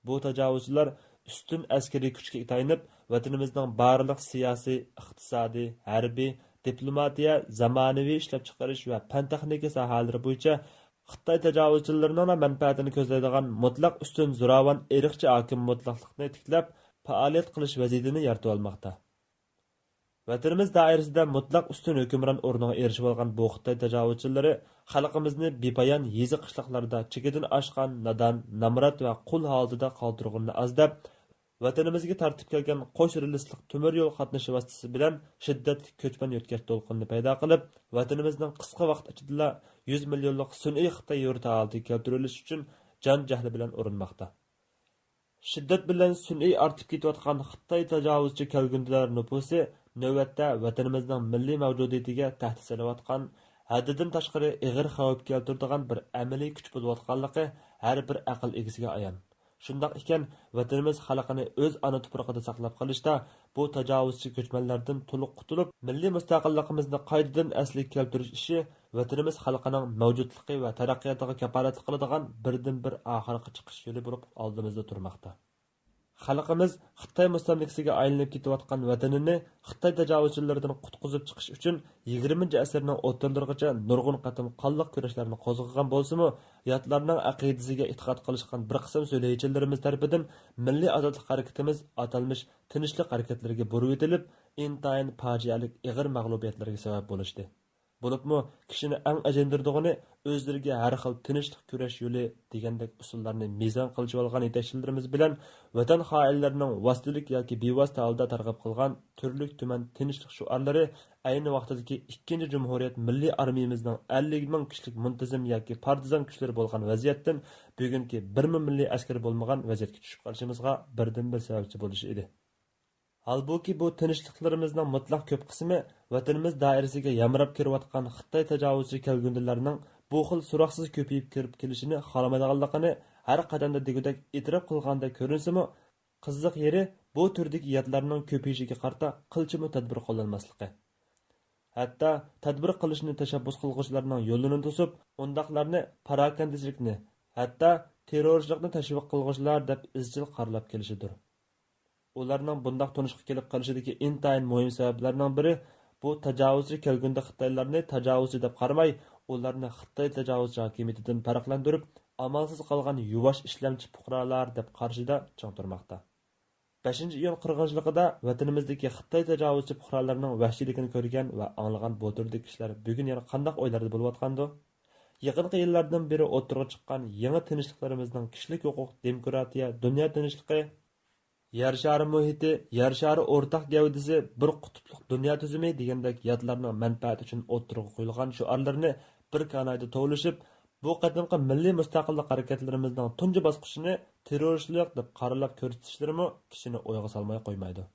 بۇ تاجاۋۇزچىلار ئۈستۈن ئەسكىرىي كۈچكە تايىنىپ، ۋەتىنىمىزنىڭ بارلىق سىياسىي، ئىقتىسادىي، ھەربىي، دىپلوماتىيە، زامانىۋى ئىشلەپچىقىرىش ۋە پەن-تېخنىكا ساھەلىرى بويىچە خىتاي تاجاۋۇزچىلىرىنىڭلا مەنپەئەتىنى كۆزلەيدىغان مۇتلەق ئۈستۈن زوراۋان ئىرقچى ھاكىم مۇتلەقلىقنى تىكلەپ، پائالىيەت قىلىش ۋەزىيىتىنى يارىتىۋالماقتا. ۋەتىنىمىز دائىرىسىدە مۇتلەق ئۈستۈن ھۆكۈمران ئورنىغا ئېرىشىۋالغان بۇ خىتاي تاجاۋۇزچىلىرى خەلقىمىزنى بىپايان يېزا-قىشلاقلاردا چېكىدىن ئاشقان، نادان، نامرات ۋە قۇل ھالىتىدە قالدۇرغىنىنى ئاز دەپ، ۋەتىنىمىزگە تارتىپ كەلگەن قوش رېلىسلىق تۆمۈر يول قاتنىشى ۋاسىتىسى بىلەن شىددەتلىك كۆچمەن يۆتكەش دولقۇنىنى پەيدا قىلىپ، ۋەتىنىمىزنىڭ قىسقا ۋاقىت ئىچىدىلا يۈز مىليونلۇق سۈنئىي خىتاي يۇرتى ھالىتىگە كەلتۈرۈۋېلىش ئۈچۈن جان-جەھلى بىلەن ئۇرۇنماقتا. شىددەت بىلەن سۈنئىي ئارتىپ كېتىۋاتقان خىتاي تاجاۋۇزچى كەلكۈندىلەر نوپۇسى نۆۋەتتە ۋەتىنىمىزنىڭ مىللىي مەۋجۇدىيىتىگە تەھدىت سېلىۋاتقان، ھەددىدىن تاشقىرى ئېغىر خەۋپ كەلتۈرىدىغان بىر ئەمەلىي كۈچ بولۇۋاتقانلىقى ھەر بىر ئەقىل ئىگىسىگە ئايان. شۇنداق ئىكەن، ۋەتىنىمىز خەلقىنى ئۆز ئانا تۇپرىقىدا ساقلاپ قېلىشتا بۇ تاجاۋۇزچى كۆچمەنلەردىن تولۇق قۇتۇلۇپ، مىللىي مۇستەقىللىقىمىزنى قايتىدىن ئەسلىگە كەلتۈرۈش ئىشى ۋەتىنىمىز خەلقىنىڭ مەۋجۇتلۇقى ۋە تەرەققىياتىغا كاپالەتلىك قىلىدىغان بىردىنبىر ئاخىرقى چىقىش يولى بولۇپ ئالدىمىزدا تۇرماقتا. خەلقىمىز خىتاي مۇستەملىكىسىگە ئايلىنىپ كېتىۋاتقان ۋەتىنىنى خىتاي تاجاۋۇزچىلىرىدىن قۇتقۇزۇپ چىقىش ئۈچۈن يىگىرمىنچى ئەسىرنىڭ ئوتتۇرىلىرىغىچە نۇرغۇن قېتىم قانلىق كۈرەشلەرنى قوزغىغان بولسىمۇ، ياتلارنىڭ ئەقىدىسىگە ئېتىقاد قىلىشقان بىر قىسىم سۈلھىچىلىرىمىز تەرىپىدىن مىللىي ئازادلىق ھەرىكىتىمىز ئاتالمىش تىنچلىق ھەرىكەتلىرىگە بۇرۇۋېتىلىپ، ئىنتايىن پاجىئەلىك ئېغىر مەغلۇبىيەتلەرگە سەۋەب بولۇشتى. بولۇپمۇ كىشىنى ئەڭ ئەجىندۈرىدىغىنى، ئۆزلىرىگە ھەر خىل تىنچلىق كۈرەش يولى دېگەندەك ئۇسۇللارنى مىزان قىلىشىۋالغان يېتەكچىلىرىمىز بىلەن ۋەتەن خائىنلىرىنىڭ ۋاسىتىلىك ياكى بىۋاسىتە ھالدا تەرغىب قىلغان تۈرلۈك تۈمەن تىنچلىق شوئارلىرى ئەينى ۋاقتىدىكى ئىككىنچى جۇمھۇرىيەت مىللىي ئارمىيىمىزنىڭ ئەللىك مىڭ كىشىلىك مۇنتىزىم ياكى پارتىزان كۈچلىرى بولغان ۋەزىيەتتىن بۈگۈنكى بىرمۇ مىللىي ئەسكەر بولمىغان ۋەزىيەتكە چۈشۈپ قالىشىمىزغا بىردىنبىر سەۋەبچى بولۇشى ئىدى. ھالبۇكى، بۇ تىنچلىقلىرىمىزنىڭ مۇتلەق كۆپ قىسمى ۋەتىنىمىز دائىرىسىگە يامراپ كىرىۋاتقان خىتاي تاجاۋۇزچى كەلگۈندىلەرنىڭ بۇ خىل سوراقسىز كۆپىيىپ كىرىپ كېلىشىنى خالىمايدىغانلىقىنى ھەر قەدەمدە دېگۈدەك ئېتىراپ قىلغاندەك كۆرۈنسىمۇ، قىزىق يېرى، بۇ تۈردىكى ياتلارنىڭ كۆپىيىشىگە قارىتا قىلچىمۇ تەدبىر قوللانماسلىقى. ھەتتا تەدبىر قىلىشنى تەشەببۇس قىلغۇچىلارنىڭ يولىنى توسۇپ، ئۇنداقلارنى پاراكەندىچىلىكنى، ھەتتا تېررورچىلىقنى تەشۋىق قىلغۇچىلار دەپ ئىزچىل قارىلاپ كېلىشىدۇر. ئۇلارنىڭ بۇنداق تونۇشقا كېلىپ قېلىشىدىكى ئىنتايىن مۇھىم سەۋەبلەرنىڭ بىرى، بۇ تاجاۋۇزچى كەلگۈندە خىتايلارنى تاجاۋۇزچى دەپ قارىماي، ئۇلارنى خىتاي تاجاۋۇزچى ھاكىمىيىتىدىن پەرقلەندۈرۈپ، ئامالسىز قالغان يۇۋاش ئىشلەمچى پۇقرالار دەپ قارىشىدا چىڭ تۇرماقتا. بەشىنچى ئىيۇن قىرغىنچىلىقىدا ۋەتىنىمىزدىكى خىتاي تاجاۋۇزچى پۇقرالىرىنىڭ ۋەھشىيلىكىنى كۆرگەن ۋە ئاڭلىغان بۇ تۈردىكى كىشىلەر بۈگۈن يەنە قانداق ئويلاردا بولۇۋاتقاندۇ؟ يېقىنقى يىللاردىن بېرى ئوتتۇرىغا چىققان يېڭى تىنچلىقلىرىمىزنىڭ كىشىلىك ھوقۇق، دېموكراتىيە، دۇنيا تىنچلىقى، يەر شارى مۇھىتى، يەر شارى ئورتاق گەۋدىسى، بىر قۇتۇپلۇق دۇنيا تۈزۈمى دېگەندەك ياتلارنىڭ مەنپەئەتى ئۈچۈن ئوتتۇرىغا قويۇلغان شوئارلىرىنى بىر كانايدا توۋلىشىپ، بۇ قېتىمقى مىللىي مۇستەقىللىق ھەرىكەتلىرىمىزنىڭ تۇنجى باسقۇچىنى تېررورچىلىق دەپ قارىلاپ كۆرسىتىشلىرىمۇ كىشىنى ئويغا سالماي قويمايدۇ.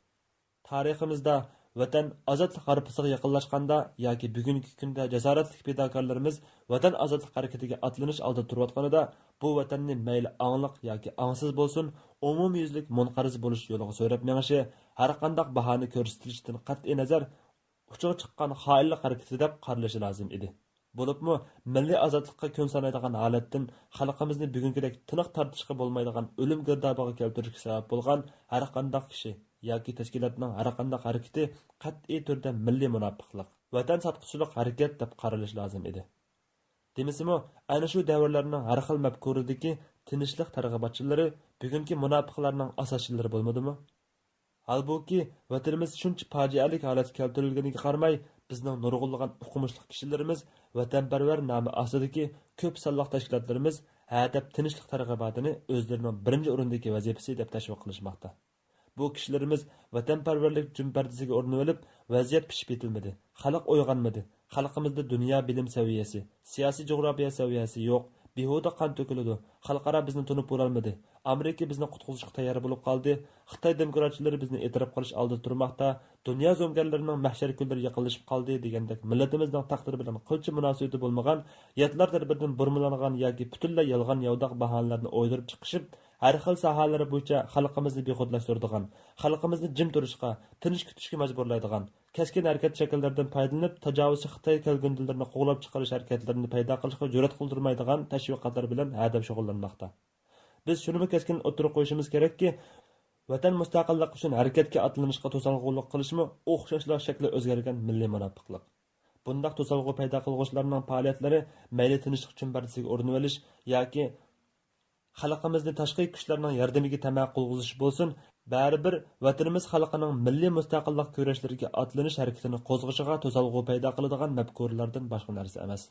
تارىخىمىزدا ۋەتەن ئازادلىق ھارپىسىغا يېقىنلاشقاندا ياكى بۈگۈنكى كۈندە جاسارەتلىك پىداكارلىرىمىز ۋەتەن ئازادلىق ھەرىكىتىگە ئاتلىنىش ئالدىدا تۇرۇۋاتقىنىدا، بۇ ۋەتەننى مەيلى ئاڭلىق ياكى ئاڭسىز بولسۇن، ئومۇميۈزلۈك مۇنقەرز بولۇش يولىغا سۆرەپ مېڭىشى، ھەرقانداق باھانە كۆرسىتىلىشىدىن قەتئىينەزەر، ئۇچىغا چىققان خائىنلىق ھەرىكىتى دەپ قارىلىشى لازىم ئىدى. بولۇپمۇ، مىللىي ئازادلىققا كۈن سانايدىغان ھالەتتىن خەلقىمىزنى بۈگۈنكىدەك تىنىق تارتىشقا بولمايدىغان ئۆلۈم گىردابىغا كەلتۈرۈشكە سەۋەب بولغان ھەرقانداق كىشى ياكى تەشكىلاتنىڭ ھەرقانداق ھەرىكىتى قەتئىي تۈردە مىللىي مۇناپىقلىق، ۋەتەن ساتقۇچىلىق ھەرىكەت دەپ قارىلىشى لازىم ئىدى. دېمىسىمۇ، ئەنە شۇ دەۋرلەرنىڭ ھەر خىل مەپكۇرىدىكى تىنچلىق تەرغىباتچىلىرى بۈگۈنكى مۇناپىقلارنىڭ ئاساسچىلىرى بولمىدىمۇ؟ ھالبۇكى، ۋەتىنىمىز شۇنچە پاجىئەلىك ھالەتكە كەلتۈرۈلگىنىگە قارىماي، بىزنىڭ نۇرغۇنلىغان ئوقۇمۇشلۇق كىشىلىرىمىز، ۋەتەنپەرۋەر نامى ئاستىدىكى كۆپ سانلىق تەشكىلاتلىرىمىز ھەدەپ تىنچلىق تەرغىباتىنى ئۆزلىرىنىڭ بىرىنچى ئورۇندىكى ۋەزىپىسى دەپ تەشۋىق قىلىشماقتا. بۇ كىشىلىرىمىز ۋەتەنپەرۋەرلىك جۈمپەردىسىگە ئورىنىۋېلىپ، ۋەزىيەت پىشىپ يېتىلمىدى، خەلق ئويغانمىدى، خەلقىمىزدە دۇنيا بىلىم سەۋىيەسى، سىياسىي جۇغراپىيە سەۋىيەسى يوق، بىھۇدە قان تۆكۈلىدۇ، خەلقئارا بىزنى تونۇپ بولالمىدى، ئامېرىكا بىزنى قۇتقۇزۇشقا تەييار بولۇپ قالدى، خىتاي دېموكراتچىلىرى بىزنى ئېتىراپ قىلىش ئالدىدا تۇرماقتا، دۇنيا زومىگەرلىرىنىڭ مەھشەر كۈنلىرى يېقىنلىشىپ قالدى دېگەندەك مىللىتىمىزنىڭ تەقدىرى بىلەن قىلچە مۇناسىۋىتى بولمىغان، ياتلار تەرىپىدىن بۇرمىلانغان ياكى پۈتۈنلەي يالغان ياۋىداق باھانىلەرنى ئويدۇرۇپ چىقىشىپ، ھەر خىل ساھەلەر بويىچە خەلقىمىزنى بىخۇدلاشتۇرىدىغان، خەلقىمىزنى جىم تۇرۇشقا، تىنچ كۈتۈشكە مەجبۇرلايدىغان، كەسكىن ھەرىكەت شەكىللىرىدىن پايدىلىنىپ، تاجاۋۇزچى خىتاي كەلگۈندىلىرىنى قوغلاپ چىقىرىش ھەرىكەتلىرىنى پەيدا قىلىشقا جۈرئەت قىلدۇرمايدىغان تەشۋىقاتلار بىلەن ھەدەپ شۇغۇللانماقتا. بىز شۇنىمۇ كەسكىن ئوتتۇرىغا قويۇشىمىز كېرەككى، ۋەتەن مۇستەقىللىقى ئۈچۈن ھەرىكەتكە ئاتلىنىشقا توسالغۇلۇق قىلىشمۇ ئوخشاشلا شەكلى ئۆزگەرگەن مىللىي مۇناپىقلىق. بۇنداق توسالغۇ پەيدا قىلغۇچىلارنىڭ پائالىيەتلىرى مەيلى تىنچلىق چۈمبەردىسىگە ئورىنىۋېلىش ياكى خەلقىمىزنى تاشقى كۈچلەرنىڭ ياردىمىگە تەمە قىلغۇزۇش بولسۇن، بەرىبىر ۋەتىنىمىز خەلقىنىڭ مىللىي مۇستەقىللىق كۈرەشلىرىگە ئاتلىنىش ھەرىكىتىنى قوزغىشىغا توسالغۇ پەيدا قىلىدىغان مەپكۇرىلەردىن باشقا نەرسە ئەمەس.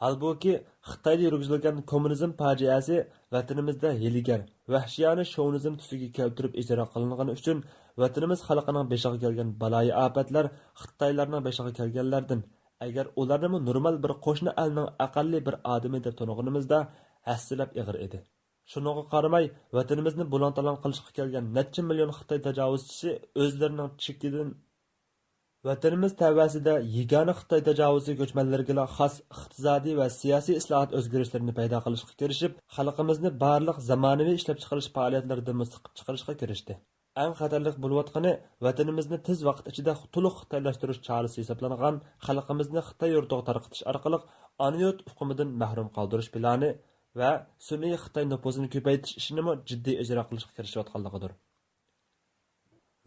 ھالبۇكى، خىتايدا يۈرگۈزۈلگەن كوممۇنىزم پاجىئەسى ۋەتىنىمىزدە ھىيلىگەر، ۋەھشىيانە شوۋىنىزم تۈسىگە كەلتۈرۈپ ئىجرا قىلىنغىنى ئۈچۈن، ۋەتىنىمىز خەلقىنىڭ بېشىغا كەلگەن بالايىئاپەتلەر خىتايلارنىڭ بېشىغا كەلگەنلەردىن، ئەگەر ئۇلارنىمۇ نورمال بىر قوشنا ئەلنىڭ ئەقەللىي بىر ئادىمى دەپ تونۇغىنىمىزدا، ھەسسىلەپ ئېغىر ئىدى. شۇنىڭغا قارىماي، ۋەتىنىمىزنى بۇلاڭ-تالاڭ قىلىشقا كەلگەن نەچچە مىليون خىتاي تاجاۋۇزچىسى ئۆزلىرىنىڭ چېكىدىن، ۋەتىنىمىز تەۋەسىدە يېگانە خىتاي تاجاۋۇزچى كۆچمەنلىرىگىلا خاس ئىقتىسادىي ۋە سىياسىي ئىسلاھات ئۆزگىرىشلىرىنى پەيدا قىلىشقا كىرىشىپ، خەلقىمىزنى بارلىق زامانىۋى ئىشلەپچىقىرىش پائالىيەتلىرىدىنمۇ سىقىپ چىقىرىشقا كىرىشتى. ئەڭ خەتەرلىك بولۇۋاتقىنى، ۋەتىنىمىزنى تېز ۋاقىت ئىچىدە تولۇق خىتايلاشتۇرۇش چارىسى ھېسابلانغان خەلقىمىزنى خىتاي يۇرتىغا تارقىتىش ئارقىلىق ئانا يۇرت ئۇقۇمىدىن مەھرۇم قالدۇرۇش پىلانى ۋە سۈنئىي خىتاي نوپۇسىنى كۆپەيتىش ئىشىنىمۇ جىددىي ئىجرا قىلىشقا كىرىشىۋاتقانلىقىدۇر.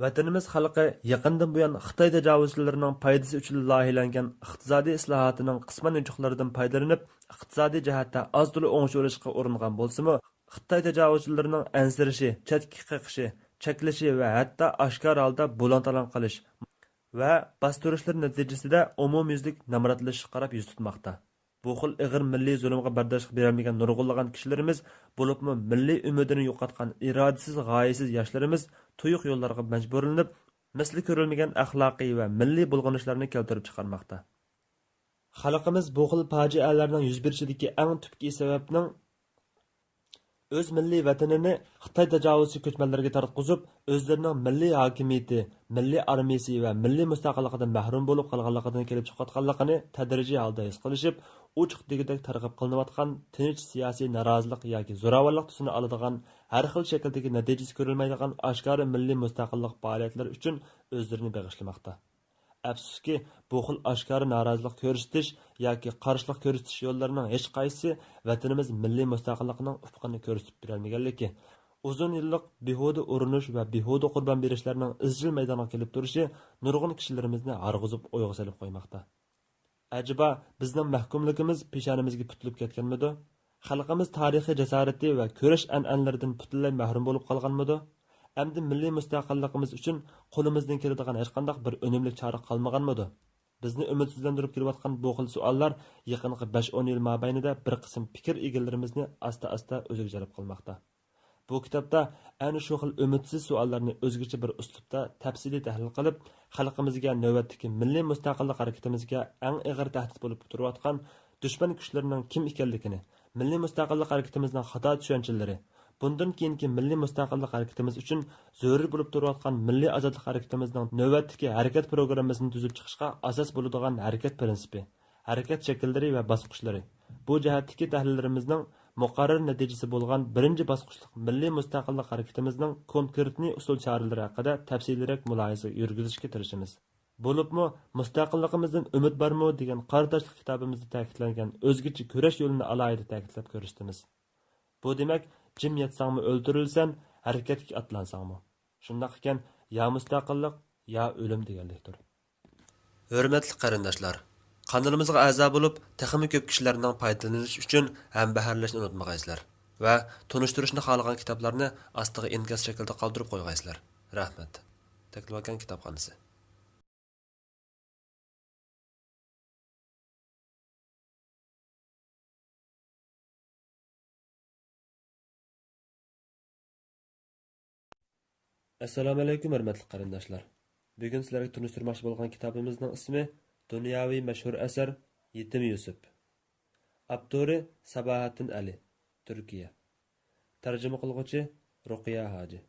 ۋەتىنىمىز خەلقى يېقىندىن بۇيان خىتاي تاجاۋۇزچىلىرىنىڭ پايدىسى ئۈچۈن لايىھىلەنگەن ئىقتىسادىي ئىسلاھاتىنىڭ قىسمەن يوچۇقلىرىدىن پايدىلىنىپ، ئىقتىسادىي جەھەتتە ئاز-تولا ئوڭشىۋېلىشقا ئۇرۇنغان بولسىمۇ، خىتاي تاجاۋۇزچىلىرىنىڭ ئەنسىرىشى، چەتكە قېقىشى، چەكلىشى ۋە ھەتتا ئاشكارا ھالدا بۇلاڭ-تالاڭ قىلىش، ۋە باستۇرۇشلىرى نەتىجىسىدە ئومۇميۈزلۈك نامراتلىشىشقا قاراپ يۈز تۇتماقتا. بۇ خىل ئېغىر مىللىي زۇلۇمغا بەرداشلىق بېرەلمىگەن نۇرغۇنلىغان كىشىلىرىمىز، بولۇپمۇ مىللىي ئۈمىدىنى يوقاتقان ئىرادىسىز، غايىسىز ياشلىرىمىز تۇيۇق يوللارغا مەجبۇرلىنىپ، مىسلى كۆرۈلمىگەن ئەخلاقىي ۋە مىللىي بۇلغىنىشلارنى كەلتۈرۈپ چىقارماقتا. خەلقىمىز بۇ خىل پاجىئەلەرنىڭ يۈز بېرىشىدىكى ئەڭ تۈپكى سەۋەبنىڭ ئۆز مىللىي ۋەتىنىنى خىتاي تاجاۋۇزچى كۆچمەنلىرىگە تارتقۇزۇپ، ئۆزلىرىنىڭ مىللىي ھاكىمىيىتى، مىللىي ئارمىيىسى ۋە مىللىي مۇستەقىللىقىدىن مەھرۇم بولۇپ قالغانلىقىدىن كېلىپ چىقىۋاتقانلىقىنى تەدرىجىي ھالدا ھېس قىلىشىپ، ئوچۇق دېگۈدەك تەرغىب قىلىنىۋاتقان تىنچ سىياسىي نارازىلىق ياكى زوراۋانلىق تۈسىنى ئالىدىغان ھەر خىل شەكىلدىكى نەتىجىسى كۆرۈلمەيدىغان ئاشكارا مىللىي مۇستەقىللىق پائالىيەتلىرى ئۈچۈن ئۆزلىرىنى بېغىشلىماقتا. ئەپسۇسكى، بۇ خىل ئاشكارا نارازىلىق كۆرسىتىش ياكى قارشىلىق كۆرسىتىش يوللىرىنىڭ ھېچقايسىسى ۋەتىنىمىز مىللىي مۇستەقىللىقىنىڭ ئۇپۇقىنى كۆرسىتىپ بېرەلمىگەنلىكى، ئۇزۇن يىللىق بىھۇدە ئۇرۇنۇش ۋە بىھۇدە قۇربان بېرىشلەرنىڭ ئىزچىل مەيدانغا كېلىپ تۇرۇشى نۇرغۇن كىشىلىرىمىزنى ھارغۇزۇپ ئويغا سېلىپ قويماقتا. ئەجەبا، بىزنىڭ مەھكۇملۇقىمىز پېشانىمىزگە پۈتۈلۈپ كەتكەنمىدۇ؟ خەلقىمىز تارىخىي جاسارىتى ۋە كۈرەش ئەنئەنىلىرىدىن پۈتۈنلەي مەھرۇم بولۇپ قالغانمىدۇ؟ ئەمدى مىللىي مۇستەقىللىقىمىز ئۈچۈن قولىمىزدىن كېلىدىغان ھېچقانداق بىر ئۈنۈملۈك چارە قالمىغانمىدۇ؟ بىزنى ئۈمىدسىزلەندۈرۈپ كېلىۋاتقان بۇ خىل سوئاللار يېقىنقى بەش-ئون يىل مابەينىدە بىر قىسىم پىكىر ئىگىلىرىمىزنى ئاستا-ئاستا ئۆزىگە جەلپ قىلماقتا. بۇ كىتابتا ئەنە شۇ خىل ئۈمىدسىز سوئاللارنى ئۆزگىچە بىر ئۇسلۇبتا تەپسىلىي تەھلىل قىلىپ، خەلقىمىزگە نۆۋەتتىكى مىللىي مۇستەقىللىق ھەرىكىتىمىزگە ئەڭ ئېغىر تەھدىت بولۇپ تۇرۇۋاتقان دۈشمەن كۈچلىرىنىڭ كىم ئىكەنلىكىنى، مىللىي مۇستەقىللىق ھەرىكىتىمىزنىڭ خاتا چۈشەنچىلىرى، بۇندىن كېيىنكى مىللىي مۇستەقىللىق ھەرىكىتىمىز ئۈچۈن زۆرۈر بولۇپ تۇرۇۋاتقان مىللىي ئازادلىق ھەرىكىتىمىزنىڭ نۆۋەتتىكى ھەرىكەت پروگراممىسىنى تۈزۈپ چىقىشقا ئاساس بولىدىغان ھەرىكەت پىرىنسىپى، ھەرىكەت شەكىللىرى ۋە باسقۇچلىرى، بۇ جەھەتتىكى تەھلىللىرىمىزنىڭ مۇقەررەر نەتىجىسى بولغان بىرىنچى باسقۇچلۇق مىللىي مۇستەقىللىق ھەرىكىتىمىزنىڭ كونكرېتنى ئۇسۇل چارىلىرى ھەققىدە تەپسىلىيرەك مۇلاھىزە يۈرگۈزۈشكە تىرىشىمىز. بولۇپمۇ مۇستەقىللىقىمىزدىن ئۈمىد بارمۇ دېگەن قارا تاشلىق كىتابىمىزدا تەكىتلەنگەن ئۆزگىچە كۈرەش يولىنى ئالاھىدە تەكىتلەپ كۆرسىتىمىز. بۇ دېمەك، جىم ياتساڭمۇ ئۆلتۈرۈلىسەن، ھەرىكەتكە ئاتلانساڭمۇ. شۇنداق ئىكەن، يا مۇستەقىللىق، يا ئۆلۈم دېگەنلىكتۇر. ھۆرمەتلىك قېرىنداشلار، قانىلىمىزغا ئەزا بولۇپ، تېخىمۇ كۆپ كىشىلەرنىڭ پايدىلىنىشى ئۈچۈن ھەمبەھىرلەشنى ئۇنتۇمىغايسىلەر ۋە تونۇشتۇرۇشنى خالىغان كىتابلارنى ئاستىغا ئىنكاس شەكلىدە قالدۇرۇپ قويغايسىلەر. رەھمەت. تەكلىماكان كىتابخانىسى. ئەسسالامۇئەلەيكۇم، ھۆرمەتلىك قېرىنداشلار! بۈگۈن سىلەرگە تونۇشتۇرماقچى بولغان كىتابىمىزنىڭ ئىسمى دۇنياۋى مەشھۇر ئەسەر يېتىم يۈسۈپ. ئاپتورى ساباھەتتىن ئەلى، تۈركىيە. تەرجىمە قىلغۇچى رۇقىيە ھاجى.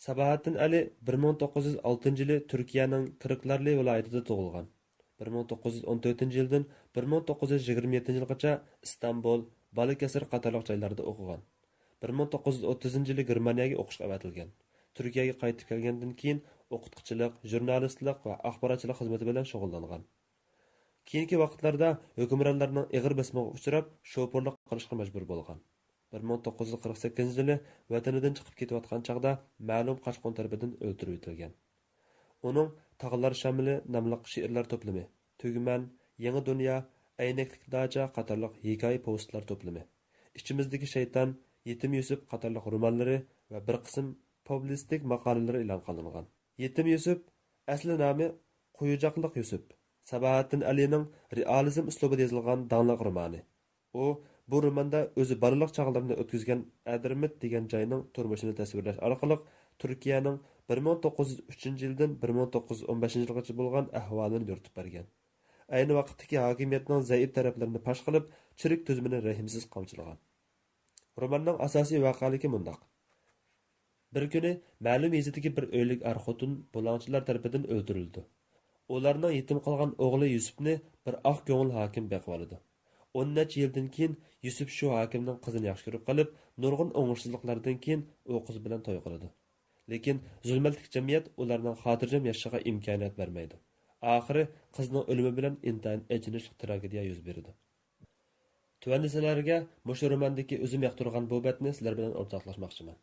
ساباھەتتىن ئەلى بىر مىڭ توققۇز يۈز ئالتىنچى يىلى تۈركىيەنىڭ كىركلارلى ۋىلايىتىدا تۇغۇلغان. بىر مىڭ توققۇز يۈز ئون تۆتىنچى يىلدىن بىر مىڭ توققۇز يۈز يىگىرمە يەتتىنچى يىلغىچە ئىستانبۇل، بالاكەسىر قاتارلىق جايلاردا ئوقۇغان. بىر مىڭ توققۇز يۈز ئوتتۇزىنچى يىلى گېرمانىيەگە ئوقۇشقا ئەۋەتىلگەن. تۈركىيەگە قايتىپ كەلگەندىن كېيىن ئوقۇتقۇچىلىق، ژۇرنالىستلىق ۋە ئاخباراتچىلىق خىزمىتى بىلەن شۇغۇللانغان. كېيىنكى ۋاقىتلاردا ھۆكۈمرانلارنىڭ ئېغىر بېسىمىغا ئۇچراپ، شوپۇرلۇق قىلىشقا مەجبۇر بولغان. بىر مىڭ توققۇز يۈز قىرىق سەككىزىنچى يىلى ۋەتىنىدىن چىقىپ كېتىۋاتقان چاغدا مەلۇم قاچقۇن تەرىپىدىن ئۆلتۈرۈۋېتىلگەن. ئۇنىڭ تاغلار شامىلى ناملىق شېئىرلار توپلىمى، تۈگمەن، يېڭى دۇنيا، ئەينەكلىك داچا قاتارلىق ھېكايە پوۋېستلار توپلىمى، ئىچىمىزدىكى شەيتان، يېتىم يۈسۈپ قاتارلىق رومانلىرى ۋە بىر قىسىم پۇبلىستىك ماقالىلىرى ئېلان قىلىنغان. يېتىم يۈسۈپ، ئەسلى نامى قويۇجاقلىق يۈسۈپ، ساباھەتتىن ئەلىنىڭ رېئالىزم ئۇسلۇبىدا يېزىلغان داڭلىق رومانى. ئۇ بۇ روماندا ئۆزى بالىلىق چاغلىرىنى ئۆتكۈزگەن ئەدرىمىت دېگەن جاينىڭ تۇرمۇشىنى تەسۋىرلەش ئارقىلىق تۈركىيەنىڭ بىر مىڭ توققۇز يۈز ئۈچىنچى يىلدىن بىر مىڭ توققۇز يۈز ئون بەشىنچى يىلغىچە بولغان ئەھۋالىنى يورۇتۇپ بەرگەن. ئەينى ۋاقىتتىكى ھاكىمىيەتنىڭ زەئىپ تەرەپلىرىنى پاش قىلىپ، چىرىك تۈزۈمىنى رەھىمسىز قامچىلىغان. روماننىڭ ئاساسىي ۋەقەلىكى مۇنداق. بىر كۈنى مەلۇم يېزىدىكى بىر ئۆيلۈك ئەر-خوتۇن بۇلاڭچىلار تەرىپىدىن ئۆلتۈرۈلىدۇ. ئۇلارنىڭ يېتىم قالغان ئوغلى يۈسۈپنى بىر ئاق كۆڭۈل ھاكىم بېقىۋالىدۇ. ئون نەچچە يىلدىن كېيىن يۈسۈپ شۇ ھاكىمنىڭ قىزىنى ياخشى كۆرۈپ قېلىپ، نۇرغۇن ئوڭۇشسىزلىقلاردىن كېيىن ئۇ قىز بىلەن توي قىلىدۇ. لېكىن زۇلمەتلىك جەمئىيەت ئۇلارنىڭ خاتىرجەم ياشىشىغا ئىمكانىيەت بەرمەيدۇ. ئاخىرى قىزنىڭ ئۆلۈمى بىلەن ئىنتايىن ئېچىنىشلىق تراگېدىيە يۈز بېرىدۇ. تۆۋەندە سىلەرگە مۇشۇ روماندىكى ئۆزۈم ياقتۇرغان بۇ بەتنى سىلەر بىلەن ئورتاقلاشماقچىمەن.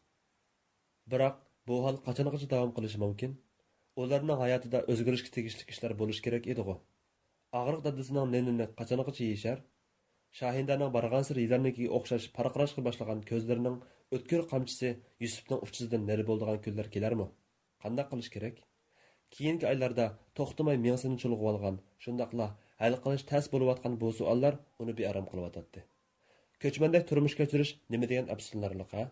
بىراق، بۇ ھال قاچانغىچە داۋام قىلىشى مۇمكىن؟ ئۇلارنىڭ ھاياتىدا ئۆزگىرىشكە تېگىشلىك ئىشلار بولۇشى كېرەك ئىدىغۇ؟ ئاغرىق دادىسىنىڭ نېنىنى قاچانغىچە يېيىشەر؟ شاھىندەنىڭ بارغانسېرى يىلاننىڭكىگە ئوخشاش پارقىراشقا باشلىغان كۆزلىرىنىڭ ئۆتكۈر قامچىسى يۈسۈپنىڭ ئۇچىسىدىن نېرى بولىدىغان كۈنلەر كېلەرمۇ؟ قانداق قىلىش كېرەك؟ كېيىنكى ئايلاردا توختىماي مېڭىسىنى چۇلغىۋالغان، شۇنداقلا ھەل قىلىش تەس بولۇۋاتقان بۇ سوئاللار ئۇنى بىئارام قىلىۋاتاتتى. كۆچمەندەك تۇرمۇش كەچۈرۈش نېمە دېگەن ئەپسۇسلىنارلىق ھە؟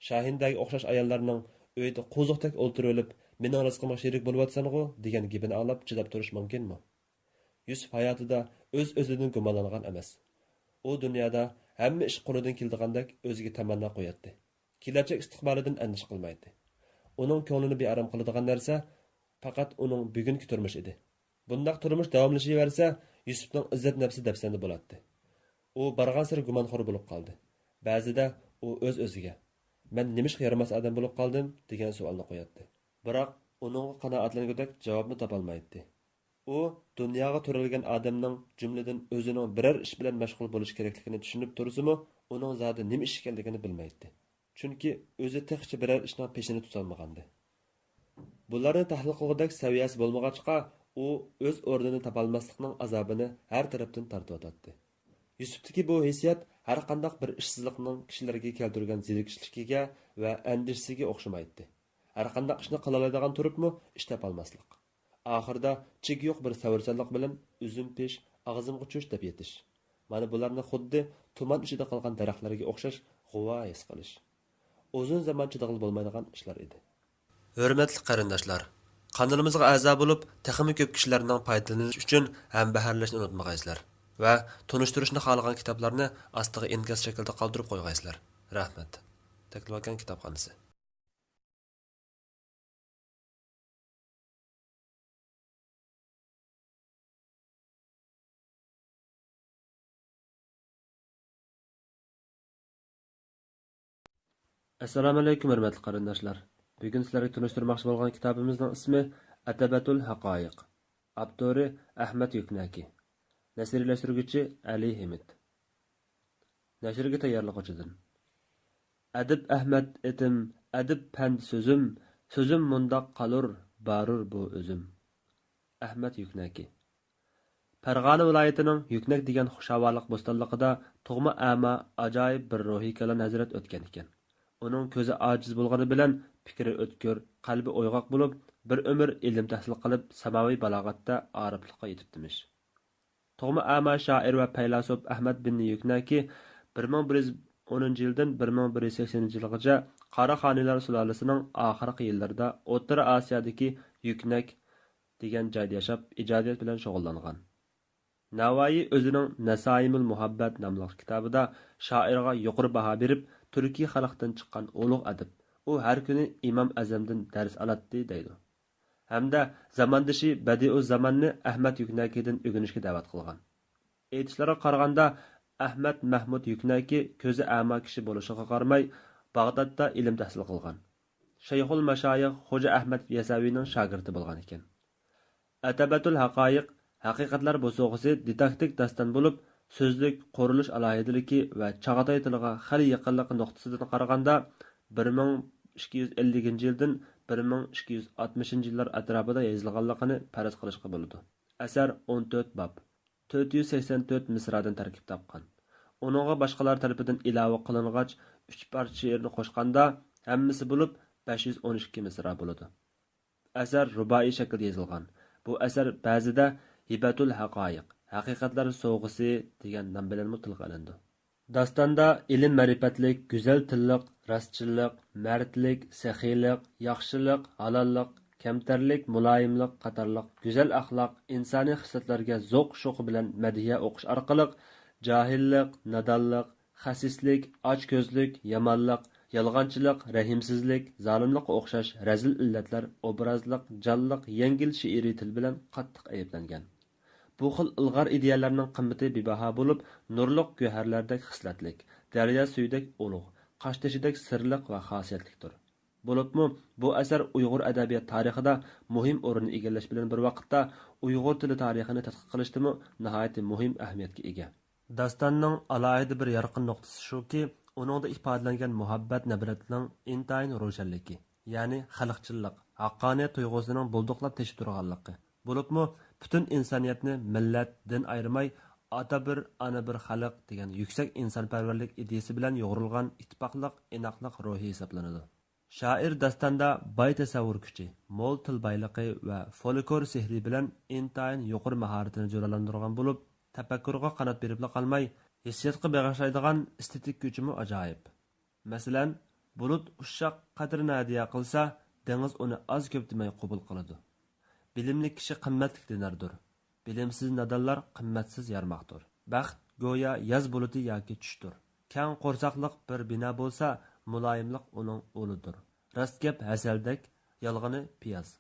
شاھىندەگە ئوخشاش ئاياللارنىڭ ئۆيدە قوزۇقتەك ئولتۇرۇۋېلىپ، مېنىڭ رىزقىمغا شېرىك بولۇۋاتىسەنغۇ دېگەن گېپىنى ئاڭلاپ چىداپ تۇرۇش مۇمكىنمۇ؟ يۈسۈپ ھاياتىدا ئۆز-ئۆزىدىن گۇمانلانغان ئەمەس. ئۇ دۇنيادا ھەممە ئىش قولىدىن كېلىدىغاندەك ئۆزىگە تەمەننا قوياتتى. كېلەچەك ئىستىقبالىدىن ئەندىشە قىلمايتتى. ئۇنىڭ كۆڭلىنى بىئارام قىلىدىغان نەرسە پەقەت ئۇنىڭ بۈگۈنكى تۇرمۇشى ئىدى. بۇنداق تۇرمۇش داۋاملىشىۋەرسە، يۈسۈپنىڭ ئىززەت نەپسى دەپسەندە بولاتتى. ئۇ بارغانسېرى گۇمانخور بولۇپ قالدى. بەزىدە ئۇ ئۆز-ئۆزىگە، «مەن نېمىشقا يارىماس ئادەم بولۇپ قالدىم؟» دېگەن سوئالنى قوياتتى. بىراق ئۇنىڭغا قانائەتلەنگۈدەك جاۋابنى تاپالمايتتى. ئۇ دۇنياغا تۆرەلگەن ئادەمنىڭ، جۈملىدىن ئۆزىنىڭ بىرەر ئىش بىلەن مەشغۇل بولۇش كېرەكلىكىنى چۈشىنىپ تۇرسىمۇ، ئۇنىڭ زادى نېمە ئىش ئىكەنلىكىنى بىلمەيتتى. چۈنكى ئۆزى تېخىچە بىرەر ئىشنىڭ پېشىنى تۇتالمىغانىدى. بۇلارنى تەھلىل قىلغۇدەك سەۋىيەسى بولمىغاچقا، ئۇ ئۆز ئورنىنى تاپالماسلىقنىڭ ئازابىنى ھەر تەرەپتىن تارتىۋاتاتتى. يۈسۈپتىكى بۇ ھېسسىيات ھەرقانداق بىر ئىشسىزلىقنىڭ كىشىلەرگە كەلتۈرگەن زېرىكىشلىكىگە ۋە ئەندىشىسىگە ئوخشىمايتتى. ھەرقانداق ئىشنى قىلالايدىغان تۇرۇپمۇ ئىش تاپالماسلىق. ئاخىرىدا چېكى يوق بىر سەۋرچانلىق بىلەن ئۈزۈم پىش، ئاغزىمغا چۈش دەپ يېتىش. مانا بۇلارنى خۇددى تۇمان ئىچىدە قالغان دەرەخلەرگە ئوخشاش غۇۋا ھېس قىلىش. ئۇزۇن زامان چىدىغىلى بولمايدىغان ئىشلار ئىدى. ھۆرمەتلىك قېرىنداشلار، قانىلىمىزغا ئەزا بولۇپ، تېخىمۇ كۆپ كىشىلەرنىڭ پايدىلىنىشى ئۈچۈن ھەمبەھىرلەشنى ئۇنتۇمىغايسىلەر ۋە تونۇشتۇرۇشنى خالىغان كىتابلارنى ئاستىغا ئىنكاس شەكلىدە قالدۇرۇپ قويغايسىلەر. رەھمەت. تەكلىماكان كىتابخانىسى. ئەسسالامۇئەلەيكۇم، ھۆرمەتلىك قېرىنداشلار! بۈگۈن سىلەرگە تونۇشتۇرماقچى بولغان كىتابىمىزنىڭ ئىسمى ئەتەبەتۇل ھەقايىق. ئاپتورى ئەھمەد يۈكنەكى. نەشرىيلەشتۈرگۈچى ئەلى ھېمىت. نەشرگە تەييارلىغۇچىدىن. ئەدىب ئەھمەد ئېتىم، ئەدىب پەند سۆزۈم، سۆزۈم مۇنداق قالۇر، بارۇر بۇ ئۆزۈم. ئەھمەد يۈكنەكى. پەرغانە ۋىلايىتىنىڭ يۈكنەك دېگەن خۇشھاۋالىق بوستانلىقىدا تۇغما ئەما ئاجايىپ بىر روھىي كالان ھەزرەت ئۆتكەن ئىكەن. ئۇنىڭ كۆزى ئاجىز بولغىنى بىلەن پىكرى ئۆتكۈر، قەلبى ئويغاق بولۇپ، بىر ئۆمۈر ئىلىم تەھسىل قىلىپ، ساماۋى بالاغەتتە ئارىپلىققا يېتىپتىمىش. تۇغما ئەما شائىر ۋە پەيلاسوپ ئەھمەد بىننى يۈكنەكى بىر مىڭ بىر يۈز ئونىنچى يىلدىن بىر مىڭ بىر يۈز سەكسىنىنچى يىلغىچە قاراخانىيلار سۇلالىسىنىڭ ئاخىرقى يىللىرىدا ئوتتۇرا ئاسىيادىكى يۈكنەك دېگەن جايدا ياشاپ، ئىجادىيەت بىلەن شۇغۇللانغان. ناۋايى ئۆزىنىڭ نەسايىمۇل مۇھەببەت ناملىق كىتابىدا شائىرغا يۇقىرى باھا بېرىپ، تۈركىي خەلقتىن چىققان ئۇلۇغ ئەدىب، ئۇ ھەر كۈنى ئىمام ئەزەمدىن دەرس ئالاتتى، دەيدۇ. ھەمدە زاماندىشى بەدىئۇززاماننى ئەھمەد يۈكنەكىدىن ئۆگىنىشكە دەۋەت قىلغان. ئېيتىشلارغا قارىغاندا، ئەھمەد مەھمۇد يۈكنەكى كۆزى ئەما كىشى بولۇشىغا قارىماي، باغدادتا ئىلىم تەھسىل قىلغان. شەيخۇل مەشايىخ خوجا ئەھمەد يەسەۋىنىڭ شاگىرتى بولغان ئىكەن. ئەتەبەتۇل ھەقايىق، ھەقىقەتلەر بوسۇغىسى دىداكتىك داستان بولۇپ، سۆزلۈك، قۇرۇلۇش ئالاھىدىلىكى ۋە چاغاتاي تىلىغا خېلى يېقىنلىقى نۇقتىسىدىن قارىغاندا، بىر مىڭ ئىككى يۈز ئەللىكىنچى يىلدىن بىر مىڭ ئىككى يۈز ئاتمىشىنچى يىللار ئەتراپىدا يېزىلغانلىقىنى پەرەز قىلىشقا بولىدۇ. ئەسەر ئون تۆت باب، تۆت يۈز سەكسەن تۆت مىسرادىن تەركىب تاپقان. ئۇنىڭغا باشقىلار تەرىپىدىن ئىلاۋە قىلىنغاچ، ئۈچ پارچە شېئىرنى قوشقاندا، ھەممىسى بولۇپ بەش يۈز ئون ئىككى مىسرا بولىدۇ. ئەسەر رۇبائىي شەكىلدە يېزىلغان. بۇ ئەسەر بەزىدە ھىبەتۇل ھەقايىق، ھەقىقەتلەر سوۋغىسى دېگەن نام بىلەنمۇ تىلغا ئېلىنىدۇ. داستاندا ئىلىم-مەرىپەتلىك، گۈزەل تىللىق، راستچىللىق، مەردلىك، سېخىيلىق، ياخشىلىق، ھالاللىق، كەمتەرلىك، مۇلايىملىق قاتارلىق گۈزەل ئەخلاق، ئىنسانىي خىسلەتلەرگە زوق-شوقى بىلەن مەدھىيە ئوقۇش ئارقىلىق جاھىللىق، نادانلىق، خەسىسلىك، ئاچكۆزلۈك، يامانلىق، يالغانچىلىق، رەھىمسىزلىك، زالىملىققا ئوخشاش رەزىل ئىللەتلەر ئوبرازلىق، جانلىق، يەڭگىل شېئىرىي تىل بىلەن قاتتىق ئەيىبلەنگەن. بۇ خىل ئىلغار ئىدىيەلەرنىڭ قىممىتى بىباھا بولۇپ، نۇرلۇق گۆھەرلەردەك خىسلەتلىك، دەريا سۈيىدەك ئۇلۇغ، قاشتېشىدەك سىرلىق ۋە خاسىيەتلىكتۇر. بولۇپمۇ بۇ ئەسەر ئۇيغۇر ئەدەبىيات تارىخىدا مۇھىم ئورۇننى ئىگىلەش بىلەن بىر ۋاقىتتا، ئۇيغۇر تىلى تارىخىنى تەتقىق قىلىشتىمۇ ناھايىتى مۇھىم ئەھمىيەتكە ئىگە. داستاننىڭ ئالاھىدە بىر يارقىن نۇقتىسى شۇكى، ئۇنىڭدا ئىپادىلەنگەن مۇھەببەت نەبرەتنىڭ ئىنتايىن روشەنلىكى، يەنى خەلقچىللىق، ھەققانىيەت تۇيغۇسىنىڭ بۇلدۇقلاپ تېشىپ تۇرغانلىقى، بولۇپمۇ پۈتۈن ئىنسانىيەتنى مىللەت، دىن ئايرىماي، ئاتا بىر، ئانا بىر خەلق دېگەن يۈكسەك ئىنسانپەرۋەرلىك ئىدىيىسى بىلەن يۇغۇرۇلغان ئىتتىپاقلىق، ئىناقلىق روھى ھېسابلىنىدۇ. شائىر داستاندا باي تەسەۋۋۇر كۈچى، مول تىل بايلىقى ۋە فولكلور سېھرى بىلەن ئىنتايىن يۇقىرى ماھارىتىنى جۇلالاندۇرغان بولۇپ، تەپەككۇرغا قانات بېرىپلا قالماي، ھېسسىياتقا بېغىشلايدىغان ئېستېتىك كۈچىمۇ ئاجايىپ. مەسىلەن، بۇلۇت ئۇششاق قەترىنى ھەدىيە قىلسا، دېڭىز ئۇنى ئاز-كۆپ دېمەي قوبۇل قىلىدۇ. بىلىملىك كىشى قىممەتلىك دىناردۇر. بىلىمسىز نادانلار قىممەتسىز يارماقتۇر. بەخت گويا ياز بۇلۇتى ياكى چۈشتۇر. كەڭ قورساقلىق بىر بىنا بولسا، مۇلايىملىق ئۇنىڭ ئۇلىدۇر. راست گەپ ھەسەلدەك، يالغىنى پىياز.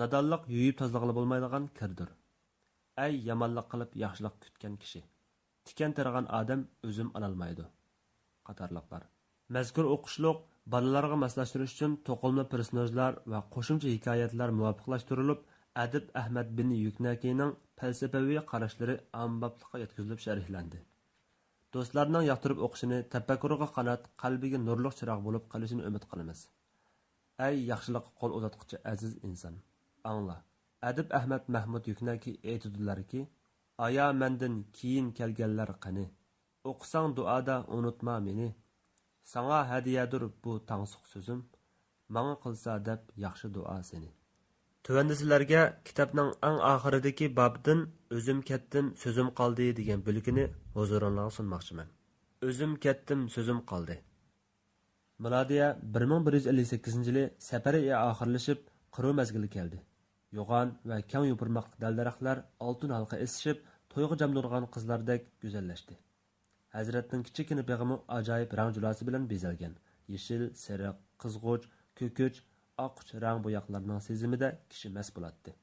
نادانلىق يۇيۇپ تازىلىغىلى بولمايدىغان كىردۇر. ئەي يامانلىق قىلىپ ياخشىلىق كۈتكەن كىشى! تىكەن تېرىغان ئادەم ئۈزۈم ئالالمايدۇ. قاتارلىقلار. مەزكۇر ئوقۇشلۇق بالىلارغا ماسلاشتۇرۇش ئۈچۈن توقۇلما پېرسوناژلار ۋە قوشۇمچە ھېكايەتلەر مۇۋاپىقلاشتۇرۇلۇپ، ئەدىب ئەھمەد بىن يۈكنەكىنىڭ پەلسەپىۋى قاراشلىرى ئاممىبابلىققا يەتكۈزۈلۈپ شەرھلەندى. دوستلارنىڭ ياقتۇرۇپ ئوقۇشىنى، تەپەككۇرىغا قانات، قەلبىگە نۇرلۇق چىراغ بولۇپ قېلىشىنى ئۈمىد قىلىمىز. ئەي ياخشىلىققا قول ئۇزاتقۇچى ئەزىز ئىنسان، ئاڭلا! ئەدىب ئەھمەد مەھمۇد يۈكنەكى ئېيتىدۇلاركى، ئايا مەندىن كېيىن كەلگەنلەر قېنى؟ ئوقۇساڭ دۇئادا ئۇنۇتما مېنى. ساڭا ھەدىيەدۇر بۇ تاڭسۇق سۆزۈم، ماڭا قىلسا دەپ ياخشى دۇئا سېنى. تۆۋەندە سىلەرگە كىتابنىڭ ئەڭ ئاخىرىدىكى بابتىن «ئۆزۈم كەتتىم، سۆزۈم قالدى» دېگەن بۆلىكىنى ھۇزۇرۇڭلارغا سۇنماقچىمەن. ئۆزۈم كەتتىم، سۆزۈم قالدى. مىلادىيە بىر مىڭ بىر يۈز ئەللىك سەككىزىنچى يىلى سەپەر ئېيى ئاخىرلىشىپ، قىرىۋ مەزگىلى كەلدى. يوغان ۋە كەڭ يوپۇرماقلىق دەل-دەرەخلەر ئالتۇن ھالقا ئېسىشىپ، تويغا جامدۇرغان قىزلاردەك گۈزەللەشتى. ھەزرەتنىڭ كىچىككىنە بېغىمۇ ئاجايىپ رەڭ جۇلاسى بىلەن بېزەلگەن. يېشىل، سېرىق، قىزغۇچ، كۆكۈچ، ئاقۇچ رەڭ بوياقلارنىڭ سېزىمىدە كىشى مەست بولاتتى.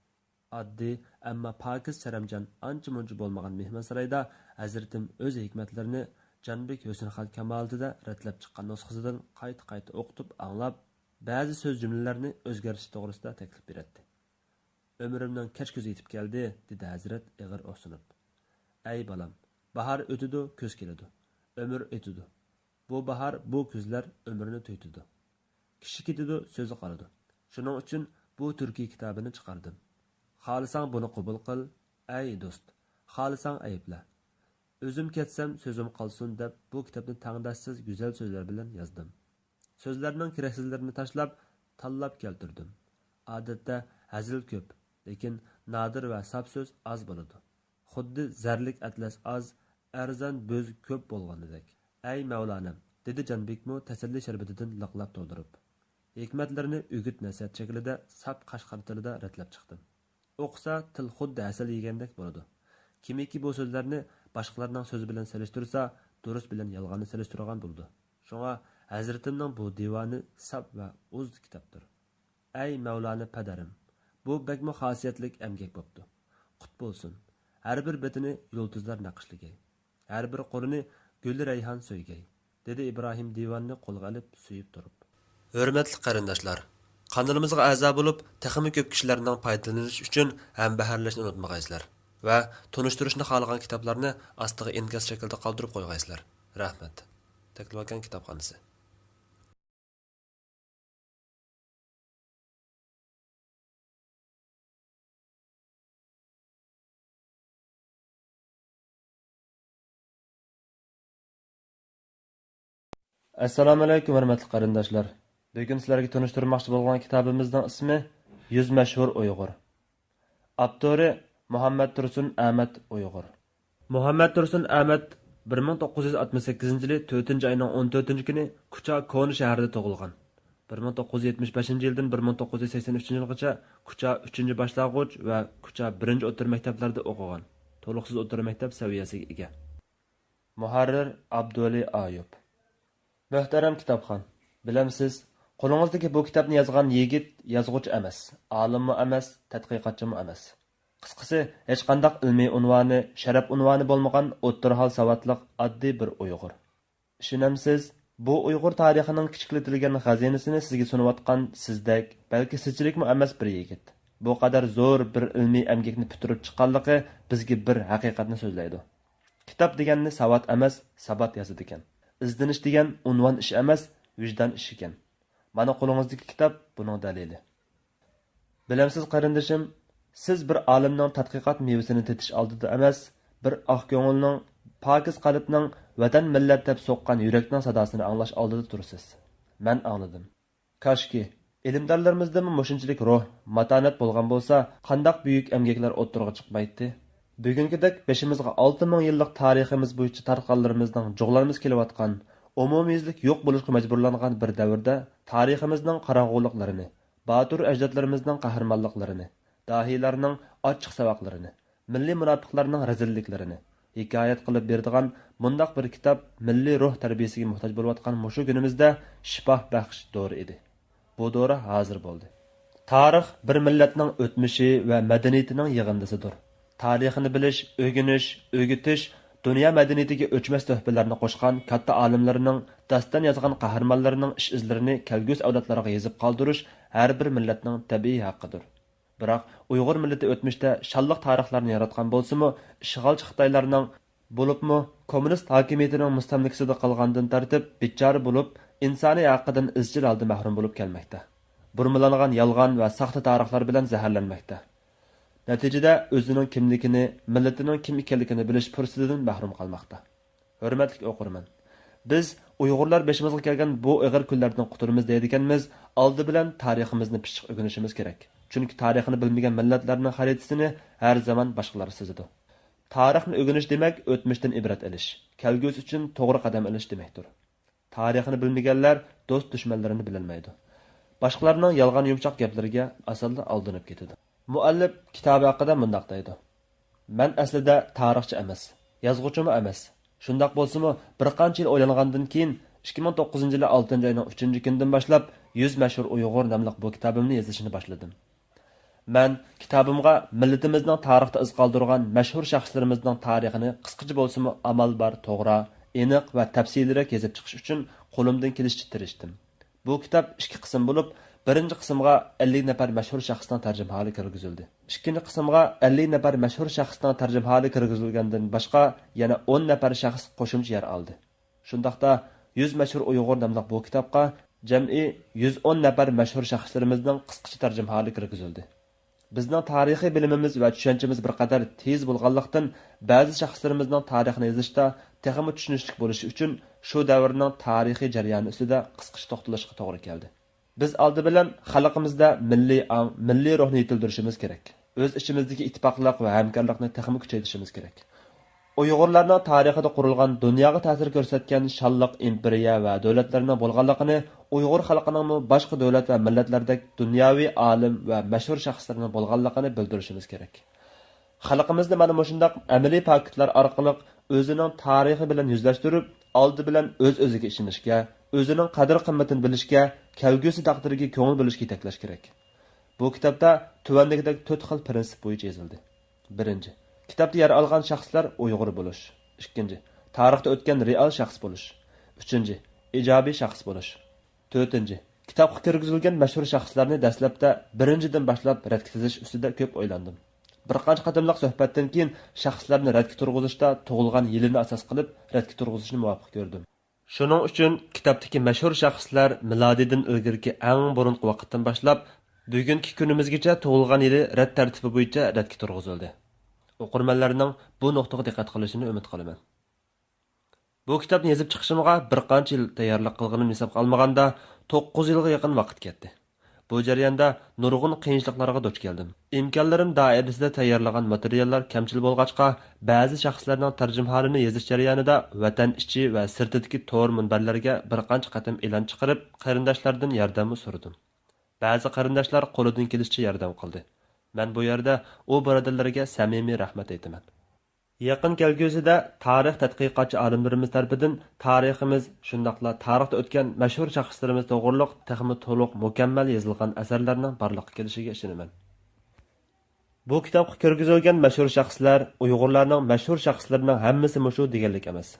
ئاددىي، ئەمما پاكىز، سەرەمجان، ئانچە-مۇنچە بولمىغان مېھمانسارايدا ھەزرىتىم ئۆز ھېكمەتلىرىنى جانبىك ھۆسنخەت كامالىتىدە رەتلەپ چىققان نۇسخىسىدىن قايتا-قايتا ئوقۇتۇپ ئاڭلاپ، بەزى سۆز-جۈملىلەرنى ئۆزگەرتىش توغرىسىدا تەكلىپ بېرەتتى. «ئۆمرۈمنىڭ كەچ كۈزى يېتىپ كەلدى»، دېدى ھەزرەت ئېغىر ئۇھسىنىپ. «ئەي بالام، باھار ئۆتىدۇ، كۈز كېلىدۇ. ئۆمۈر ئۆتىدۇ. بۇ باھار، بۇ كۈزلەر ئۆمۈرنى تۈگىتىدۇ. كىشى كېتىدۇ، سۆزى قالىدۇ. شۇنىڭ ئۈچۈن بۇ تۈركىي كىتابىنى چىقاردىم. خالىساڭ بۇنى قوبۇل قىل، ئەي دوست، خالىساڭ ئەيىبلە. ئۆزۈم كەتسەم، سۆزۈم قالسۇن دەپ بۇ كىتابنى تەڭداشسىز گۈزەل سۆزلەر بىلەن يازدىم. سۆزلەرنىڭ كېرەكسىزلىرىنى تاشلاپ، تاللاپ كەلتۈردۈم. ئادەتتە ھەزىل كۆپ، لېكىن نادىر ۋە ساپ سۆز ئاز بولىدۇ. خۇددى زەرلىك ئەتلەس ئاز، ئەرزان بۆز كۆپ بولغىنىدەك. ئەي مەۋلانەم، دېدى جانبىكمۇ تەسەللى شەربىتىدىن لىقلاپ تولدۇرۇپ. ھېكمەتلىرىنى ئۆگىتىپ نەسىھەت شەكلىدە ساپ قەشقەر تىلىدا رەتلەپ چىقتىم. ئوقۇسا، تىل خۇددى ھەسەل يېگەندەك بولىدۇ. كىمكى بۇ سۆزلەرنى باشقىلارنىڭ سۆزى بىلەن سېلىشتۇرسا، دۇرۇس بىلەن يالغاننى سېلىشتۇرغان بولىدۇ. شۇڭا ھەزرىتىمنىڭ بۇ دىۋانى ساپ ۋە ئۇز كىتابتۇر. ئەي مەۋلانا پەدەرىم، بۇ بەكمۇ خاسىيەتلىك ئەمگەك بوپتۇ. قۇت بولسۇن! ھەر بىر بېتىنى يۇلتۇزلار نەقىشلىگەي. ھەر بىر قۇرىنى گۈل رەيھان سۆيگەي، دېدى ئىبراھىم دىۋاننى قولىغا ئېلىپ سۆيۈپ تۇرۇپ. ھۆرمەتلىك قېرىنداشلار، قانىلىمىزغا ئەزا بولۇپ، تېخىمۇ كۆپ كىشىلەرنىڭ پايدىلىنىشى ئۈچۈن ھەمبەھىرلەشنى ئۇنتۇمىغايسىلەر ۋە تونۇشتۇرۇشنى خالىغان كىتابلارنى ئاستىغا ئىنكاس شەكلىدە قالدۇرۇپ قويغايسىلەر. رەھمەت. تەكلىماكان كىتابخانىسى. ئەسسالامۇئەلەيكۇم، ھۆرمەتلىك قېرىنداشلار! بۈگۈن سىلەرگە تونۇشتۇرماقچى بولغان كىتابىمىزنىڭ ئىسمى يۈز مەشھۇر ئۇيغۇر. ئاپتورى مۇھەممەد تۇرسۇن ئەمەت ئۇيغۇر. مۇھەممەد تۇرسۇن ئەمەت بىر مىڭ توققۇز يۈز ئاتمىش سەككىزىنچى يىلى تۆتىنچى ئاينىڭ ئون تۆتىنچى كۈنى كۇچا كونا شەھىرىدە تۇغۇلغان. بىر مىڭ توققۇز يۈز يەتمىش بەشىنچى يىلدىن بىر مىڭ توققۇز يۈز سەكسەن ئۈچىنچى يىلغىچە كۇچا ئۈچىنچى باشلانغۇچ ۋە كۇچا بىرىنچى ئوتتۇرا مەكتەپلەردە ئوقۇغان. تولۇقسىز ئوتتۇرا مەكتەپ سەۋىيەسىگە ئىگە. مۇھەررىر ئابدۇۋەلى ئايۇپ. مۆھتەرەم كىتابخان، بىلەمسىز، قولىڭىزدىكى بۇ كىتابنى يازغان يىگىت يازغۇچى ئەمەس، ئالىممۇ ئەمەس، تەتقىقاتچىمۇ ئەمەس. قىسقىسى، ھېچقانداق ئىلمىي ئۇنۋانى، شەرەپ ئۇنۋانى بولمىغان ئوتتۇرا ھال ساۋاتلىق ئاددىي بىر ئۇيغۇر. ئىشىنەمسىز، بۇ ئۇيغۇر تارىخىنىڭ كىچىكلىتىلگەن خەزىنىسىنى سىزگە سۇنۇۋاتقان سىزدەك، بەلكى سىزچىلىكمۇ ئەمەس بىر يىگىت. بۇ قەدەر زور بىر ئىلمىي ئەمگەكنى پۈتتۈرۈپ چىققانلىقى بىزگە بىر ھەقىقەتنى سۆزلەيدۇ. كىتاب دېگەننى ساۋات ئەمەس، سابات يازىدىكەن. ئىزدىنىش دېگەن ئۇنۋان ئىش ئەمەس، ۋىجدان ئىشىكەن. مانا قولىڭىزدىكى كىتاب بۇنىڭ دەلىلى. بىلەمسىز قېرىندىشىم، سىز بىر ئالىمنىڭ تەتقىقات مېۋىسىنى تېتىش ئالدىدا ئەمەس، بىر ئاق كۆڭۈلنىڭ، پاكىز قەلبنىڭ، ۋەتەن مىللەت دەپ سوققان يۈرەكنىڭ ساداسىنى ئاڭلاش ئالدىدا تۇرىسىز. مەن ئاڭلىدىم. كاشكى، ئىلىمدارلىرىمىزدىمۇ مۇشۇنچىلىك روھ، ماتانەت بولغان بولسا، قانداق بۈيۈك ئەمگەكلەر ئوتتۇرىغا چىقمايتتى؟ بۈگۈنكىدەك بېشىمىزغا ئالتە مىڭ يىللىق تارىخىمىز بويىچە تارتقانلىرىمىزنىڭ جۇغلانمىسى كېلىۋاتقان، ئومۇميۈزلۈك يوق بولۇشقا مەجبۇرلانغان بىر دەۋردە تارىخىمىزنىڭ قاراڭغۇلۇقلىرىنى، باتۇر ئەجدادلىرىمىزنىڭ قەھرىمانلىقلىرىنى، داھىيلارنىڭ ئاچچىق ساۋاقلىرىنى، مىللىي مۇناپىقلارنىڭ رەزىللىكلىرىنى ھېكايەت قىلىپ بېرىدىغان مۇنداق بىر كىتاب مىللىي روھ تەربىيىسىگە موھتاج بولۇۋاتقان مۇشۇ كۈنىمىزدە شىپا بەخش دورا ئىدى. بۇ دورا ھازىر بولدى. تارىخ بىر مىللەتنىڭ ئۆتمۈشى ۋە مەدەنىيىتىنىڭ يىغىندىسىدۇر. تارىخىنى بىلىش، ئۆگىنىش، ئۆگىتىش دۇنيا مەدەنىيىتىگە ئۆچمەس تۆھپىلەرنى قوشقان كاتتا ئالىملىرىنىڭ، داستان يازغان قەھرىمانلىرىنىڭ ئىش-ئىزلىرىنى كەلگۈسى ئەۋلادلارغا يېزىپ قالدۇرۇش ھەر بىر مىللەتنىڭ تەبىئىي ھەققىدۇر. بىراق، ئۇيغۇر مىللىتى ئۆتمۈشتە شانلىق تارىخلارنى ياراتقان بولسىمۇ، ئىشغالچى خىتايلارنىڭ، بولۇپمۇ كوممۇنىست ھاكىمىيىتىنىڭ مۇستەملىكىسىدە قالغاندىن تارتىپ بىچارە بولۇپ، ئىنسانىي ھەققىدىن ئىزچىل ھالدا مەھرۇم بولۇپ كەلمەكتە. بۇرمىلانغان يالغان ۋە ساختا تارىخلار بىلەن زەھەرلەنمەكتە. نەتىجىدە ئۆزىنىڭ كىملىكىنى، مىللىتىنىڭ كىم ئىكەنلىكىنى بىلىش پۇرسىتىدىن مەھرۇم قالماقتا. ھۆرمەتلىك ئوقۇرمەن! بىز ئۇيغۇرلار بېشىمىزغا كەلگەن بۇ ئېغىر كۈنلەردىن قۇتۇلىمىز دەيدىكەنمىز، ئالدى بىلەن تارىخىمىزنى پىششىق ئۆگىنىشىمىز كېرەك. چۈنكى تارىخىنى بىلمىگەن مىللەتلەرنىڭ خەرىتىسىنى ھەر زامان باشقىلار سىزىدۇ. تارىخنى ئۆگىنىش دېمەك، ئۆتمۈشتىن ئىبرەت ئېلىش، كەلگۈسى ئۈچۈن توغرا قەدەم ئېلىش دېمەكتۇر. تارىخنى بىلمىگەنلەر دوست-دۈشمەنلىرىنى بىلەلمەيدۇ. باشقىلارنىڭ يالغان يۇمشاق گەپلىرىگە ئاسانلا ئالدىنىپ كېتىدۇ. مۇئەللىپ كىتابى ھەققىدە مۇنداق دەيدۇ: مەن ئەسلىدە تارىخچى ئەمەس، يازغۇچىمۇ ئەمەس. شۇنداق بولسىمۇ، بىر قانچە يىل ئويلانغاندىن كېيىن، ئىككى مىڭ توققۇزىنچى يىلى ئالتىنچى ئاينىڭ ئۈچىنچى كۈنىدىن باشلاپ يۈز مەشھۇر ئۇيغۇر ناملىق بۇ كىتابىمنى يېزىشنى باشلىدىم. مەن كىتابىمغا مىللىتىمىزنىڭ تارىختا ئىز قالدۇرغان مەشھۇر شەخسلىرىمىزنىڭ تارىخىنى قىسقىچە بولسىمۇ ئامال بار توغرا، ئېنىق ۋە تەپسىلىيرەك يېزىپ چىقىش ئۈچۈن قولۇمدىن كېلىشىچە تىرىشتىم. بۇ كىتاب ئىككى قىسىم بولۇپ، بىرىنچى قىسىمغا ئەللىك نەپەر مەشھۇر شەخسنىڭ تەرجىمىھالى كىرگۈزۈلدى. ئىككىنچى قىسىمغا ئەللىك نەپەر مەشھۇر شەخسنىڭ تەرجىمىھالى كىرگۈزۈلگەندىن باشقا يەنە ئون نەپەر شەخس قوشۇمچە يەر ئالدى. شۇنداقتا، يۈز مەشھۇر ئۇيغۇر ناملىق بۇ كىتابقا جەمئىي يۈز ئون نەپەر مەشھۇر شەخسلىرىمىزنىڭ قىسقىچە تەرجىمىھالى كىرگۈزۈلدى. بىزنىڭ تارىخىي بىلىمىمىز ۋە چۈشەنچىمىز بىر قەدەر تېز بولغانلىقتىن، بەزى شەخسلىرىمىزنىڭ تارىخىنى يېزىشتا تېخىمۇ چۈشىنىشلىك بولۇشى ئۈچۈن، شۇ دەۋرنىڭ تارىخىي جەريانى ئۈستىدە قىسقىچە توختىلىشقا توغرا كەلدى. بىز ئالدى بىلەن خەلقىمىزدە مىللىي ئاڭ، مىللىي روھنى يېتىلدۈرۈشىمىز كېرەك. ئۆز ئىچىمىزدىكى ئىتتىپاقلىق ۋە ھەمكارلىقنى تېخىمۇ كۈچەيتىشىمىز كېرەك. ئۇيغۇرلارنىڭ تارىخىدا قۇرۇلغان، دۇنياغا تەسىر كۆرسەتكەن شانلىق ئىمپېرىيە ۋە دۆلەتلەرنىڭ بولغانلىقىنى، ئۇيغۇر خەلقىنىڭمۇ باشقا دۆلەت ۋە مىللەتلەردەك دۇنياۋى ئالىم ۋە مەشھۇر شەخسلىرىنىڭ بولغانلىقىنى بىلدۈرۈشىمىز كېرەك. خەلقىمىزنى مانا مۇشۇنداق ئەمەلىي پاكىتلار ئارقىلىق ئۆزىنىڭ تارىخى بىلەن يۈزلەشتۈرۈپ، ئالدى بىلەن ئۆز-ئۆزىگە ئىشىنىشكە، ئۆزىنىڭ قەدىر-قىممىتىنى بىلىشكە، كەلگۈسى تەقدىرىگە كۆڭۈل بۆلۈشكە يېتەكلەش كېرەك. بۇ كىتابتا تۆۋەندىكىدەك تۆت خىل پىرىنسىپ بويىچە يېزىلدى. بىرىنچى، كىتابتا يەر ئالغان شەخسلەر ئۇيغۇر بولۇش. ئىككىنچى، تارىختا ئۆتكەن رېئال شەخس بولۇش. ئۈچىنچى، ئىجابىي شەخس بولۇش. تۆتىنچى، كىتابقا كىرگۈزۈلگەن مەشھۇر شەخسلەرنى دەسلەپتە بىرىنچىدىن باشلاپ رەتكە تىزىش ئۈستىدە كۆپ ئويلاندىم. بىر قانچە قېتىملىق سۆھبەتتىن كېيىن شەخسلەرنى رەتكە تۇرغۇزۇشتا تۇغۇلغان يىلىنى ئاساس قىلىپ رەتكە تۇرغۇزۇشنى مۇۋاپىق كۆردۈم. شۇنىڭ ئۈچۈن كىتابتىكى مەشھۇر شەخسلەر مىلادىدىن ئىلگىرىكى ئەڭ بۇرۇنقى ۋاقىتتىن باشلاپ بۈگۈنكى كۈنىمىزگىچە تۇغۇلغان يىلى رەت تەرتىپى بويىچە رەتكە تۇرغۇزۇلدى. ئوقۇرمەنلەرنىڭ بۇ نۇقتىغا دىققەت قىلىشىنى ئۈمىد قىلىمەن. بۇ كىتابنى يېزىپ چىقىشىمغا بىر قانچە يىل تەييارلىق قىلغىنىمنى ھېسابقا ئالمىغاندا، توققۇز يىلغا يېقىن ۋاقىت كەتتى. بۇ جەرياندا نۇرغۇن قىيىنچىلىقلارغا دۇچ كەلدىم. ئىمكانلىرىم دائىرىسىدە تەييارلىغان ماتېرىياللار كەمچىل بولغاچقا، بەزى شەخسلەرنىڭ تەرجىمىھالىنى يېزىش جەريانىدا ۋەتەن ئىچى ۋە سىرتىدىكى تور مۇنبەرلەرگە بىر قانچە قېتىم ئېلان چىقىرىپ، قېرىنداشلاردىن ياردەممۇ سورىدىم. بەزى قېرىنداشلار قولىدىن كېلىشىچە ياردەم قىلدى. مەن بۇ يەردە ئۇ بۇرادەرلەرگە سەمىمىي رەھمەت ئېيتىمەن. يېقىن كەلگۈسىدە تارىخ تەتقىقاتچى ئالىملىرىمىز تەرىپىدىن تارىخىمىز، شۇنداقلا تارىختا ئۆتكەن مەشھۇر شەخسلىرىمىز توغرۇلۇق تېخىمۇ تولۇق، مۇكەممەل يېزىلغان ئەسەرلەرنىڭ بارلىققا كېلىشىگە ئىشىنىمەن. بۇ كىتابقا كىرگۈزۈلگەن مەشھۇر شەخسلەر ئۇيغۇرلارنىڭ مەشھۇر شەخسلىرىنىڭ ھەممىسى مۇشۇ دېگەنلىك ئەمەس.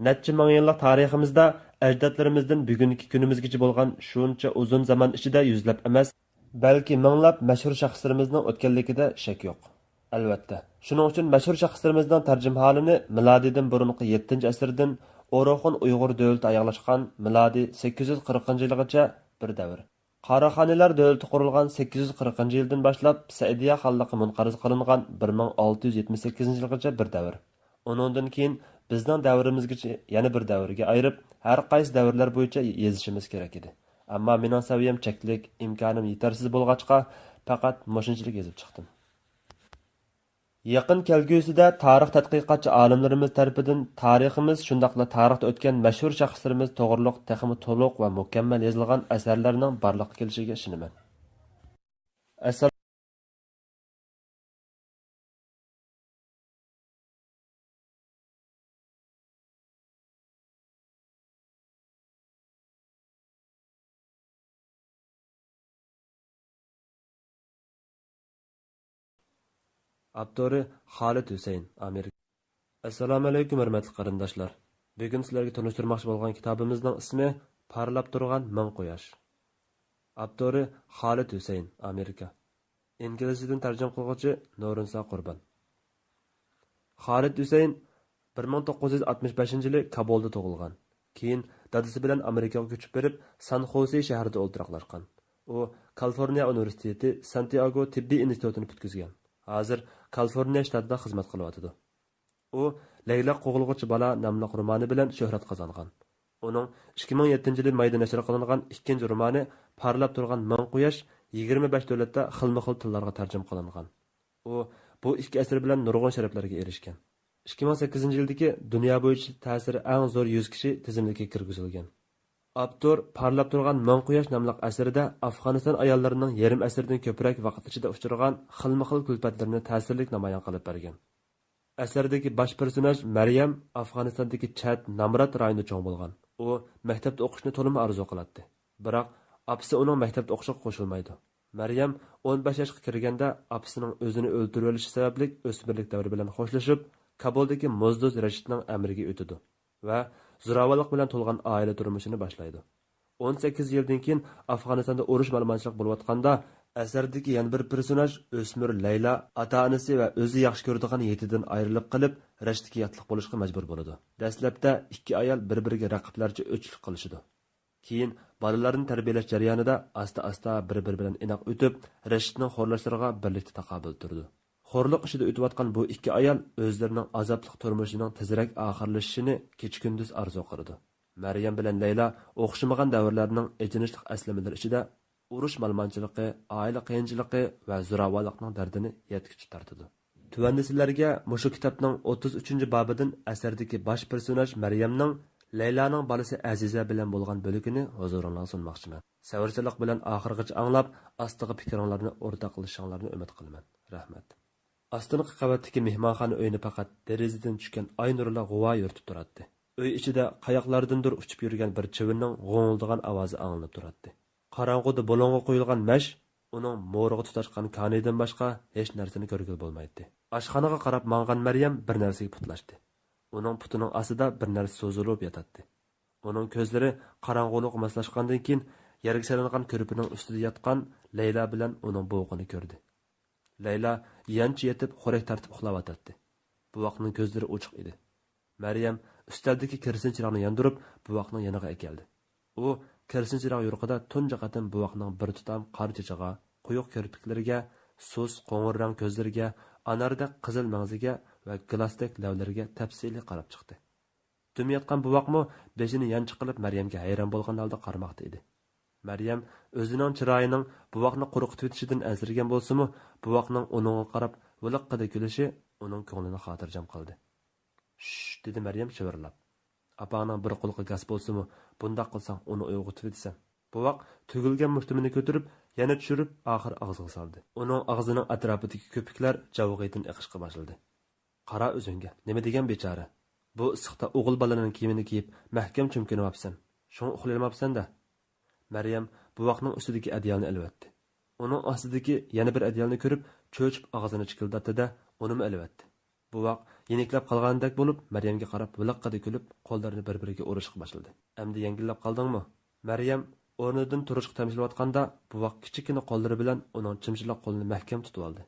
نەچچە مىڭ يىللىق تارىخىمىزدا ئەجدادلىرىمىزدىن بۈگۈنكى كۈنىمىزگىچە بولغان شۇنچە ئۇزۇن زامان ئىچىدە يۈزلەپ ئەمەس، بەلكى مىڭلاپ مەشھۇر شەخسلىرىمىزنىڭ ئۆتكەنلىكىدە شەك يوق. ئەلۋەتتە، شۇنىڭ ئۈچۈن مەشھۇر شەخسلىرىمىزنىڭ تەرجىمىھالىنى مىلادىدىن بۇرۇنقى يەتتىنچى ئەسىردىن ئوروخۇن ئۇيغۇر دۆلىتى ئاياغلاشقان مىلادىي سەككىز يۈز قىرىقىنچى يىلغىچە بىر دەۋر، قاراخانىيلار دۆلىتى قۇرۇلغان سەككىز يۈز قىرىقىنچى يىلدىن باشلاپ سەئىدىيە خانلىقى مۇنقەرز قىلىنغان بىر مىڭ ئالتە يۈز يەتمىش سەككىزىنچى يىلغىچە بىر دەۋر، ئۇنىڭدىن كېيىن بىزنىڭ دەۋرىمىزگىچە يەنە بىر دەۋرگە ئايرىپ، ھەر قايسى دەۋرلەر بويىچە يېزىشىمىز كېرەك ئىدى. ئەمما مېنىڭ سەۋىيەم چەكلىك، ئىمكانىم يېتەرسىز بولغاچقا، پەقەت مۇشۇنچىلىك يېزىپ چىقتىم. يېقىن كەلگۈسىدە تارىخ تەتقىقاتچى ئالىملىرىمىز تەرىپىدىن تارىخىمىز، شۇنداقلا تارىختا ئۆتكەن مەشھۇر شەخسلىرىمىز توغرۇلۇق تېخىمۇ تولۇق ۋە مۇكەممەل يېزىلغان ئەسەرلەرنىڭ بارلىققا كېلىشىگە ئىشىنىمەن. ئەسسالام. ئاپتورى خالىد ھۈسەيىن، ئامېرىكا. ئەسسالامۇئەلەيكۇم، ھۆرمەتلىك قېرىنداشلار! بۈگۈن سىلەرگە تونۇشتۇرماقچى بولغان كىتابىمىزنىڭ ئىسمى پارلاپ تۇرغان مىڭ قۇياش. ئاپتورى خالىد ھۈسەيىن، ئامېرىكا. ئىنگلىزچىدىن تەرجىمە قىلغۇچى نۇرۇنسا قۇربان. خالىد ھۈسەيىن بىر مىڭ توققۇز يۈز ئاتمىش بەشىنچى يىلى كابۇلدا تۇغۇلغان. كېيىن دادىسى بىلەن ئامېرىكىغا كۆچۈپ بېرىپ، سان خوسې شەھىرىدە ئولتۇراقلاشقان. ئۇ كالىفورنىيە ئۇنىۋېرسىتېتى سانتىئاگو تېببىي ئىنستىتۇتىنى پۈتكۈزگەن. ھازىر كالىفورنىيە شتاتىدا خىزمەت قىلىۋاتىدۇ. ئۇ لەيلا قوغلىغۇچى بالا ناملىق رومانى بىلەن شۆھرەت قازانغان. ئۇنىڭ ئىككى مىڭ يەتتىنچى يىلى مايدا نەشر قىلىنغان ئىككىنچى رومانى پارلاپ تۇرغان مىڭ قۇياش يىگىرمە بەش دۆلەتتە خىلمۇ خىل تىللارغا تەرجىمە قىلىنغان. ئۇ بۇ ئىككى ئەسىرى بىلەن نۇرغۇن شەرەپلەرگە ئېرىشكەن. ئىككى مىڭ سەككىزىنچى يىلدىكى دۇنيا بويىچە تەسىرى ئەڭ زور يۈز كىشى تىزىملىكىگە كىرگۈزۈلگەن. ئاپتور پارلاپ تۇرغان مىڭ قۇياش ناملىق ئەسىرىدە ئافغانىستان ئاياللىرىنىڭ يېرىم ئەسىردىن كۆپرەك ۋاقىت ئىچىدە ئۇچرىغان خىلمۇ خىل كۈلپەتلىرىنى تەسىرلىك نامايان قىلىپ بەرگەن. ئەسەردىكى باش پېرسوناژ مەريەم ئافغانىستاندىكى چەت نامرات رايوندا چوڭ بولغان. ئۇ مەكتەپتە ئوقۇشنى تولىمۇ ئارزۇ قىلاتتى. بىراق ئاپىسى ئۇنىڭ مەكتەپتە ئوقۇشىغا قوشۇلمايدۇ. مەريەم ئون بەش ياشقا كىرگەندە ئاپىسىنىڭ ئۆزىنى ئۆلتۈرۈۋېلىشى سەۋەبلىك ئۆسمۈرلۈك دەۋرى بىلەن خوشلىشىپ، كابۇلدىكى موزدۇز رەشىتنىڭ ئەمرىگە ئۆتىدۇ ۋە زوراۋانلىق بىلەن تولغان ئائىلە تۇرمۇشىنى باشلايدۇ. ئون سەككىز يىلدىن كېيىن ئافغانىستاندا ئۇرۇش مالىمانچىلىق بولۇۋاتقاندا، ئەسەردىكى يەنە بىر پېرسوناژ ئۆسمۈر لەيلا ئاتا-ئانىسى ۋە ئۆزى ياخشى كۆرىدىغان يېتىدىن ئايرىلىپ قېلىپ، رەشتىگە ياتلىق بولۇشقا مەجبۇر بولىدۇ. دەسلەپتە ئىككى ئايال بىر-بىرىگە رەقىبلەرچە ئۆچلۈك قىلىشىدۇ. كېيىن بالىلارنى تەربىيەلەش جەريانىدا ئاستا-ئاستا بىر-بىرى بىلەن ئىناق ئۆتۈپ، رەشىتنىڭ خورلاشلىرىغا بىرلىكتە تاقابىل تۇرىدۇ. خورلۇق ئىچىدە ئۆتۈۋاتقان بۇ ئىككى ئايال ئۆزلىرىنىڭ ئازابلىق تۇرمۇشىنىڭ تېزرەك ئاخىرلىشىشىنى كېچە-كۈندۈز ئارزۇ قىلىدۇ. مەريەم بىلەن لەيلا ئوخشىمىغان دەۋرلەرنىڭ ئېچىنىشلىق ئەسلىمىلىرى ئىچىدە ئۇرۇش مالىمانچىلىقى، ئائىلە قىيىنچىلىقى ۋە زوراۋانلىقنىڭ دەردىنى يەتكۈچە تارتىدۇ. تۆۋەندە سىلەرگە مۇشۇ كىتابنىڭ ئوتتۇز ئۈچىنچى بابىدىن ئەسەردىكى باش پېرسوناژ مەريەمنىڭ لەيلانىڭ بالىسى ئەزىزە بىلەن بولغان بۆلىكىنى ھۇزۇرۇڭلارغا سۇنماقچىمەن. سەۋرچانلىق بىلەن ئاخىرغىچە ئاڭلاپ، ئاستىغا پىكرىڭلارنى ئورتاقلىشىشىڭلارنى ئۈمىد قىلىمەن. رەھمەت. ئاستىنقى قەۋەتتىكى مېھمانخانا ئۆينى پەقەت دېرىزىدىن چۈشكەن ئاي نۇرىلا غۇۋا يورۇتۇپ تۇراتتى. ئۆي ئىچىدە قاياقلاردىندۇر ئۇچۇپ يۈرگەن بىر چىۋىننىڭ غوڭۇلدىغان ئاۋازى ئاڭلىنىپ تۇراتتى. قاراڭغۇدا بۇلۇڭغا قويۇلغان مەش ئۇنىڭ مورىغا تۇتاشقان كانىيىدىن باشقا ھېچ نەرسىنى كۆرگىلى بولمايتتى. ئاشخانىغا قاراپ ماڭغان مەريەم بىر نەرسىگە پۇتلاشتى. ئۇنىڭ پۇتىنىڭ ئاستىدا بىر نەرسە سوزۇلۇپ ياتاتتى. ئۇنىڭ كۆزلىرى قاراڭغۇلۇققا ماسلاشقاندىن كېيىن، يەرگە سېلىنغان كۆرپىنىڭ ئۈستىدە ياتقان لەيلا بىلەن ئۇنىڭ بوۋىقىنى كۆردى. لەيلا يانچە يېتىپ، خورەك تارتىپ ئۇخلاۋاتاتتى. بوۋاقنىڭ كۆزلىرى ئوچۇق ئىدى. مەريەم ئۈستەلدىكى كېرسىن چىراغنى ياندۇرۇپ، بوۋاقنىڭ يېنىغا ئەكەلدى. ئۇ كېرسىن چىراغ يورۇقىدا تۇنجى قېتىم بوۋاقنىڭ بىر تۇتام قارا چېچىغا، قويۇق كىرپىكلىرىگە، سۇس قوڭۇر رەڭ كۆزلىرىگە، ئاناردەك قىزىل مەڭزىگە ۋە گىلاستەك لەۋلىرىگە تەپسىلىي قاراپ چىقتى. دۈم ياتقان بوۋاقمۇ بېشىنى يانچۇق قىلىپ مەريەمگە ھەيران بولغان ھالدا قارىماقتا ئىدى. مەريەم ئۆزىنىڭ چىرايىنىڭ بوۋاقنى قورقۇتۇۋېتىشىدىن ئەنسىرىگەن بولسىمۇ، بوۋاقنىڭ ئۇنىڭغا قاراپ ۋىلىققىدە كۈلۈشى ئۇنىڭ كۆڭلىنى خاتىرجەم قىلدى. شش، دېدى مەريەم شىۋىرلاپ. ئاپاڭنىڭ بىر قۇلىقى گاس بولسىمۇ، بۇنداق قىلساڭ ئۇنى ئويغىتىۋېتىسەن. بوۋاق تۈگۈلگەن مۇشتۇمىنى كۆتۈرۈپ، يەنە چۈشۈرۈپ، ئاخىر ئاغزىغا سالدى. ئۇنىڭ ئاغزىنىڭ ئەتراپىدىكى كۆپۈكلەر جاۋغىيدىن ئېقىشقا باشلىدى. قارا ئۆزۈڭگە، نېمە دېگەن بىچارە؟ بۇ ئىسسىقتا ئوغۇل بالىنىڭ كىيىمىنى كىيىپ، مەھكەم چۆمكىنىۋاپسەن. شۇڭا ئۇخلىيالماپسەن-دە. مەريەم بوۋاقنىڭ ئۈستىدىكى ئەدىيالنى ئېلىۋەتتى. ئۇنىڭ ئاستىدىكى يەنە بىر ئەدىيالنى كۆرۈپ، چۆچۈپ ئاغزىنى چىكىلداتتى-دە، ئۇنىمۇ ئېلىۋەتتى. بوۋاق يېنىكلەپ قالغاندەك بولۇپ، مەريەمگە قاراپ ۋىلىققىدە كۈلۈپ، قوللىرىنى بىر-بىرىگە ئۇرۇشقا باشلىدى. ئەمدى يەڭگىللەپ قالدىڭمۇ؟ مەريەم ئورنىدىن تۇرۇشقا تەمشىلىۋاتقاندا، بوۋاق كىچىككىنە قوللىرى بىلەن ئۇنىڭ چىمچىلاق قولىنى مەھكەم تۇتۇۋالدى.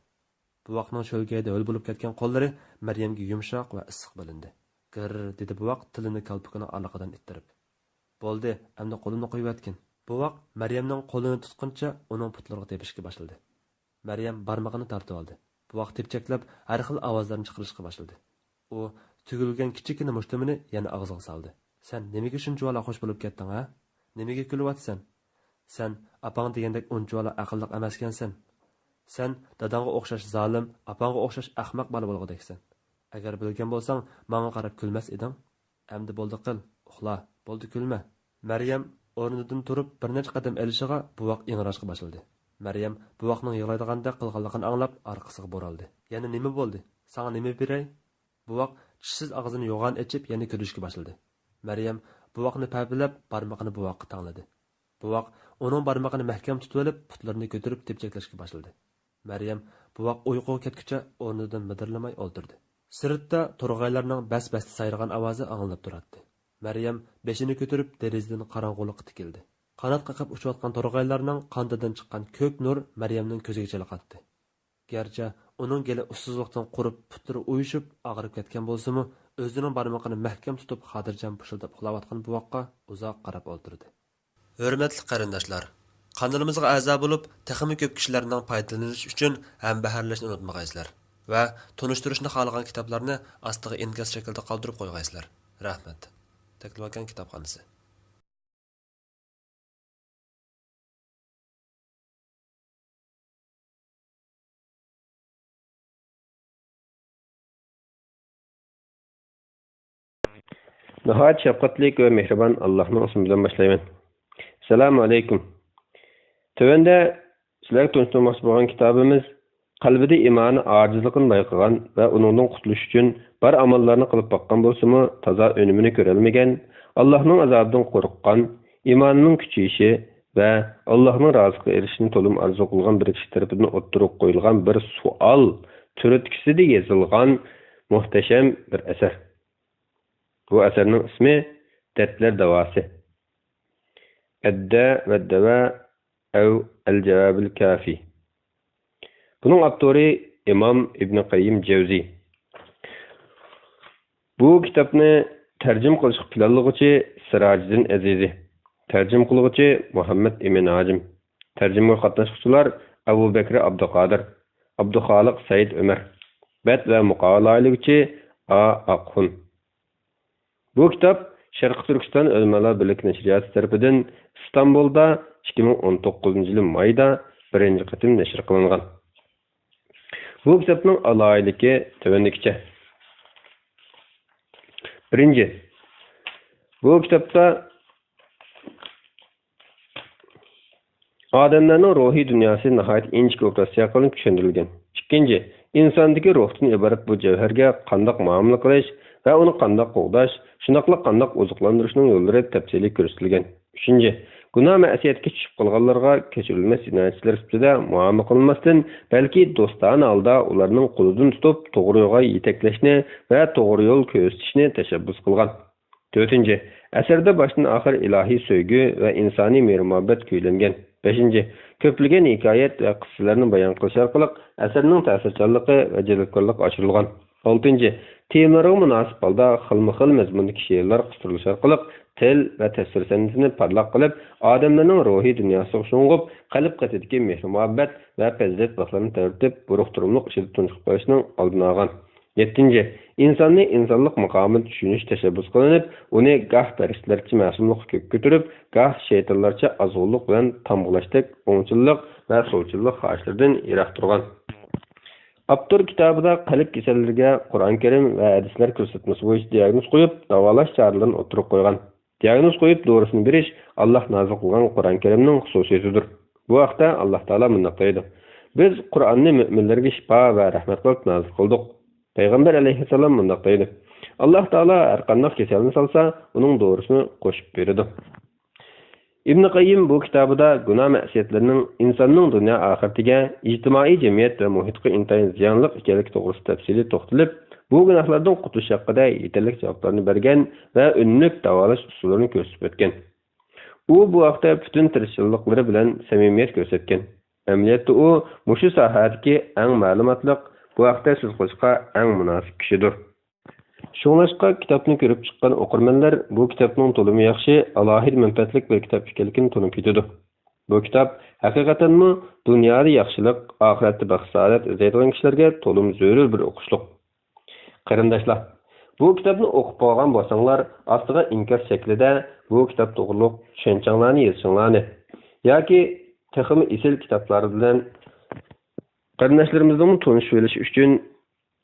بوۋاقنىڭ شۆلگەيدە ھۆل بولۇپ كەتكەن قوللىرى مەريەمگە يۇمشاق ۋە ئىسسىق بىلىندى. گىرر، دېدى بوۋاق تىلىنى كالپۇكىنىڭ ئارىلىقىدىن ئىتتىرىپ. بولدى، ئەمدى قولۇمنى قويۇۋەتكىن. بوۋاق مەريەمنىڭ قولىنى تۇتقىنىچە ئۇنىڭ پۇتلىرىغا تېپىشكە باشلىدى. مەريەم بارمىقىنى تارتىۋالدى. بوۋاق تېپچەكلەپ، ھەر خىل ئاۋازلارنى چىقىرىشقا باشلىدى. ئۇ تۈگۈلگەن كىچىككىنە مۇشتۇمىنى يەنە ئاغزىغا سالدى. سەن نېمىگە شۇنچىۋالا خوش بولۇپ كەتتىڭ، ھە؟ نېمىگە كۈلۈۋاتىسەن؟ سەن ئاپاڭ دېگەندەك ئۇنچىۋالا ئەقىللىق ئەمەسكەنسەن. سەن داداڭغا ئوخشاش زالىم، ئاپاڭغا ئوخشاش ئەخمەق بالا بولغۇدەكسەن. ئەگەر بىلگەن بولساڭ، ماڭا قاراپ كۈلمەس ئىدىڭ. ئەمدى بولدى قىل، ئۇخلا، بولدى كۈلمە. مەريەم ئورنىدىن تۇرۇپ بىر نەچچە قەدەم ئېلىشىغا بوۋاق ئىڭراشقا باشلىدى. مەريەم بوۋاقنىڭ يىغلايدىغاندەك قىلغانلىقىنى ئاڭلاپ ئارقىسىغا بۇرۇلدى. يەنە نېمە بولدى؟ ساڭا نېمە بېرەي؟ بوۋاق چىشسىز ئاغزىنى يوغان ئېچىپ يەنە كۈلۈشكە باشلىدى. مەريەم بوۋاقنى پەپىلەپ بارمىقىنى بوۋاققا تەڭلىدى. بوۋاق ئۇنىڭ بارمىقىنى مەھكەم تۇتۇۋېلىپ پۇتلىرىنى كۆتۈرۈپ تېپچەكلەشكە باشلىدى. مەريەم بوۋاق ئۇيقۇغا كەتكۈچە ئورنىدىن مىدىرلىماي ئولتۇردى. سىرتتا تورغايلارنىڭ بەس-بەستە سايرىغان ئاۋازى ئاڭلىنىپ تۇراتتى. مەريەم بېشىنى كۆتۈرۈپ دېرىزىدىن قاراڭغۇلۇققا تىكىلدى. قانات قېقىپ ئۇچۇۋاتقان تورغايلارنىڭ قانىتىدىن چىققان كۆك نۇر مەريەمنىڭ كۆزىگە چېلىقاتتى. گەرچە ئۇنىڭ گېلى ئۇسسۇزلۇقتىن قۇرۇپ، پۇتلىرى ئۇيۇشۇپ، ئاغرىپ كەتكەن بولسىمۇ، ئۆزىنىڭ بارمىقىنى مەھكەم تۇتۇپ، خاتىرجەم پۇشۇلداپ ئۇخلاۋاتقان بوۋاققا ئۇزاق قاراپ ئولتۇردى. ھۆرمەتلىك قېرىنداشلار! قانىلىمىزغا ئەزا بولۇپ، تېخىمۇ كۆپ كىشىلەرنىڭ پايدىلىنىشى ئۈچۈن ھەمبەھىرلەشنى ئۇنتۇمىغايسىلەر ۋە تونۇشتۇرۇشنى خالىغان كىتابلارنى ئاستىغا ئىنكاس شەكلىدە قالدۇرۇپ قويغايسىلەر. رەھمەت. تەكلىماكان كىتابخانىسى. ناھايىتى شەپقەتلىك ۋە مېھرىبان ئاللاھنىڭ ئىسمى بىلەن باشلايمەن. ئەسسالامۇ ئەلەيكۇم. تۆۋەندە سىلەرگە تونۇشتۇرماقچى بولغان كىتابىمىز قەلبىدە ئىمانى ئاجىزلىقىنى بايقىغان ۋە ئۇنىڭدىن قۇتۇلۇش ئۈچۈن بار ئاماللارنى قىلىپ باققان بولسىمۇ، تازا ئۈنۈمىنى كۆرەلمىگەن، ئاللاھنىڭ ئازابىدىن قورققان، ئىمانىنىڭ كۈچىيىشى ۋە ئاللاھنىڭ رازىلىقىغا ئېرىشىشنى تولىمۇ ئارزۇ قىلغان بىر كىشى تەرىپىدىن ئوتتۇرىغا قويۇلغان بىر سوئال تۈرتكىسىدە يېزىلغان مۇھتەشەم بىر ئەسەر. بۇ ئەسەرنىڭ ئىسمى دەردلەر داۋاسى. ئەددە ۋە دەۋا ئەۋ ئەل جاۋابىل كافى. بۇنىڭ ئاپتورى ئىمام ئىبنى قەييىم جەۋزى. بۇ كىتابنى تەرجىمە قىلىشقا پىلانلىغۇچى سىراجىدىن ئەزىزى، تەرجىمە قىلغۇچى مۇھەممەد ئىمىن ھاجىم، تەرجىمىگە قاتناشقۇچىلار ئەبۇ بەكرى ئابدۇقادىر، ئابدۇخالىق سەئىد ئۆمەر، بەت ۋە مۇقاۋا لايىھىلىگۈچى ئا ئاقخۇن. بۇ كىتاب شەرقىي تۈركىستان ئۆلىمالار بىرلىكى نەشرىياتى تەرىپىدىن ئىستانبۇلدا ئىككى مىڭ ئون توققۇزىنچى يىلى مايدا بىرىنچى قېتىم نەشر قىلىنغان. بۇ كىتابنىڭ ئالاھىدىلىكى تۆۋەندىكىچە. بىرىنچى، بۇ كىتابتا ئادەملەرنىڭ روھىي دۇنياسى ناھايىتى ئىنچىكە ئوپېراتسىيە قىلىنىپ چۈشەندۈرۈلگەن. ئىككىنچى، ئىنساندىكى روھتىن ئىبارەت بۇ جەۋھەرگە قانداق مۇئامىلە قىلىش ۋە ئۇنى قانداق قوغداش، شۇنداقلا قانداق ئوزۇقلاندۇرۇشنىڭ يوللىرى تەپسىلىي كۆرسىتىلگەن. ئۈچىنچى، گۇناھ مەسىيەتكە چۈشۈپ قالغانلارغا كەچۈرۈلمەس جىنايەتچىلەر سۈپىتىدە مۇئامىلە قىلماستىن، بەلكى دوستانە ھالدا ئۇلارنىڭ قولىدىن تۇتۇپ، توغرا يولغا يېتەكلەشنى ۋە توغرا يول كۆرسىتىشنى تەشەببۇس قىلغان. تۆتىنچى، ئەسەردە باشتىن ئاخىر ئىلاھىي سۆيگۈ ۋە ئىنسانىي مېھىر-مۇھەببەت كۈيلەنگەن. بەشىنچى، كۆپلىگەن ھېكايەت ۋە قىسسىلەرنى بايان قىلىش ئارقىلىق ئەسەرنىڭ تەسىرچانلىقى ۋە جەلپكارلىقى ئاشۇرۇلغان. ئالتىنچى، تېمىلارغا مۇناسىپ ھالدا خىلمۇ خىل مەزمۇندىكى شېئىرلار قىستۇرۇلۇشى ئارقىلىق تىل ۋە تەسۋىر سەنئىتىنى پارلاق قىلىپ، ئادەملەرنىڭ روھىي دۇنياسىغا شۇڭغۇپ، قەلب قېتىدىكى مېھىر-مۇھەببەت ۋە پەزىلەت باغلىرىنى تەۋرىتىپ، بۇرۇق-تۇرۇملۇق ئىچىدە تۇنجۇقۇپ قېلىشنىڭ ئالدىنى ئالغان. يەتتىنچى، ئىنساننى ئىنسانلىق ماقامىدا چۈشىنىش تەشەببۇس قىلىنىپ، ئۇنى گاھ پەرىشتىلەرچە مەسۇملۇققا كۆككە كۆتۈرۈپ، گاھ شەيتانلارچە ئازغۇنلۇق بىلەن تامغىلاشتەك ئوڭچىللىق ۋە سولچىللىق خاھىشلىرىدىن يىراق تۇرغان. ئاپتور كىتابىدا قەلب كېسەللىرىگە قۇرئان كەرىم ۋە ھەدىسلەر كۆرسەتمىسى بويىچە دىئاگنوز قويۇپ، داۋالاش چارىلىرىنى ئوتتۇرىغا قويغان. دىئاگنوز قويۇپ، دورىسىنى بېرىش ئاللاھ نازىل قىلغان قۇرئان كەرىمنىڭ خۇسۇسىيىتىدۇر. بۇ ھەقتە ئاللاھ تائالا مۇنداق دەيدۇ: «بىز قۇرئاننى مۆمىنلەرگە شىپا ۋە رەھمەت قىلىپ نازىل قىلدۇق.» پەيغەمبەر ئەلەيھىسسالام مۇنداق دەيدۇ: «ئاللاھ تائالا ھەرقانداق كېسەلنى سالسا، ئۇنىڭ دورىسىنى قوشۇپ بېرىدۇ.» ئىبنى قەييىم بۇ كىتابىدا گۇناھ-مەسىيەتلەرنىڭ ئىنساننىڭ دۇنيا ئاخىرىتىگە، ئىجتىمائىي جەمئىيەت ۋە مۇھىتقا ئىنتايىن زىيانلىق ئىكەنلىكى توغرىسىدا تەپسىلىي توختىلىپ، بۇ گۇناھلاردىن قۇتۇلۇش ھەققىدە يېتەرلىك جاۋابلارنى بەرگەن ۋە ئۈنۈملۈك داۋالاش ئۇسۇللىرىنى كۆرسىتىپ ئۆتكەن. ئۇ بۇ ھەقتە پۈتۈن تىرىشچانلىقلىرى بىلەن سەمىمىيەت كۆرسەتكەن. ئەمەلىيەتتە ئۇ مۇشۇ ساھەدىكى ئەڭ مەلۇماتلىق، بۇ ھەقتە سۆز قىلىشقا ئەڭ مۇناسىپ كىشىدۇر. شۇڭلاشقا كىتابنى كۆرۈپ چىققان ئوقۇرمەنلەر بۇ كىتابنىڭ تولىمۇ ياخشى، ئالاھىدە مەنپەئەتلىك بىر كىتاب ئىكەنلىكىنى تونۇپ يېتىدۇ. بۇ كىتاب ھەقىقەتەنمۇ دۇنيادا ياخشىلىق، ئاخىرەتتە بەخت-سائادەت ئىزدەيدىغان كىشىلەرگە تولىمۇ زۆرۈر بىر ئوقۇشلۇق. قېرىنداشلار، بۇ كىتابنى ئوقۇپ بولغان بولساڭلار، ئاستىغا ئىنكاس شەكلىدە بۇ كىتاب توغرۇلۇق چۈشەنچەڭلارنى يېزىشىڭلارنى، ياكى تېخىمۇ ئېسىل كىتابلار بىلەن قېرىنداشلىرىمىزنىڭمۇ تونۇشۇۋېلىشى ئۈچۈن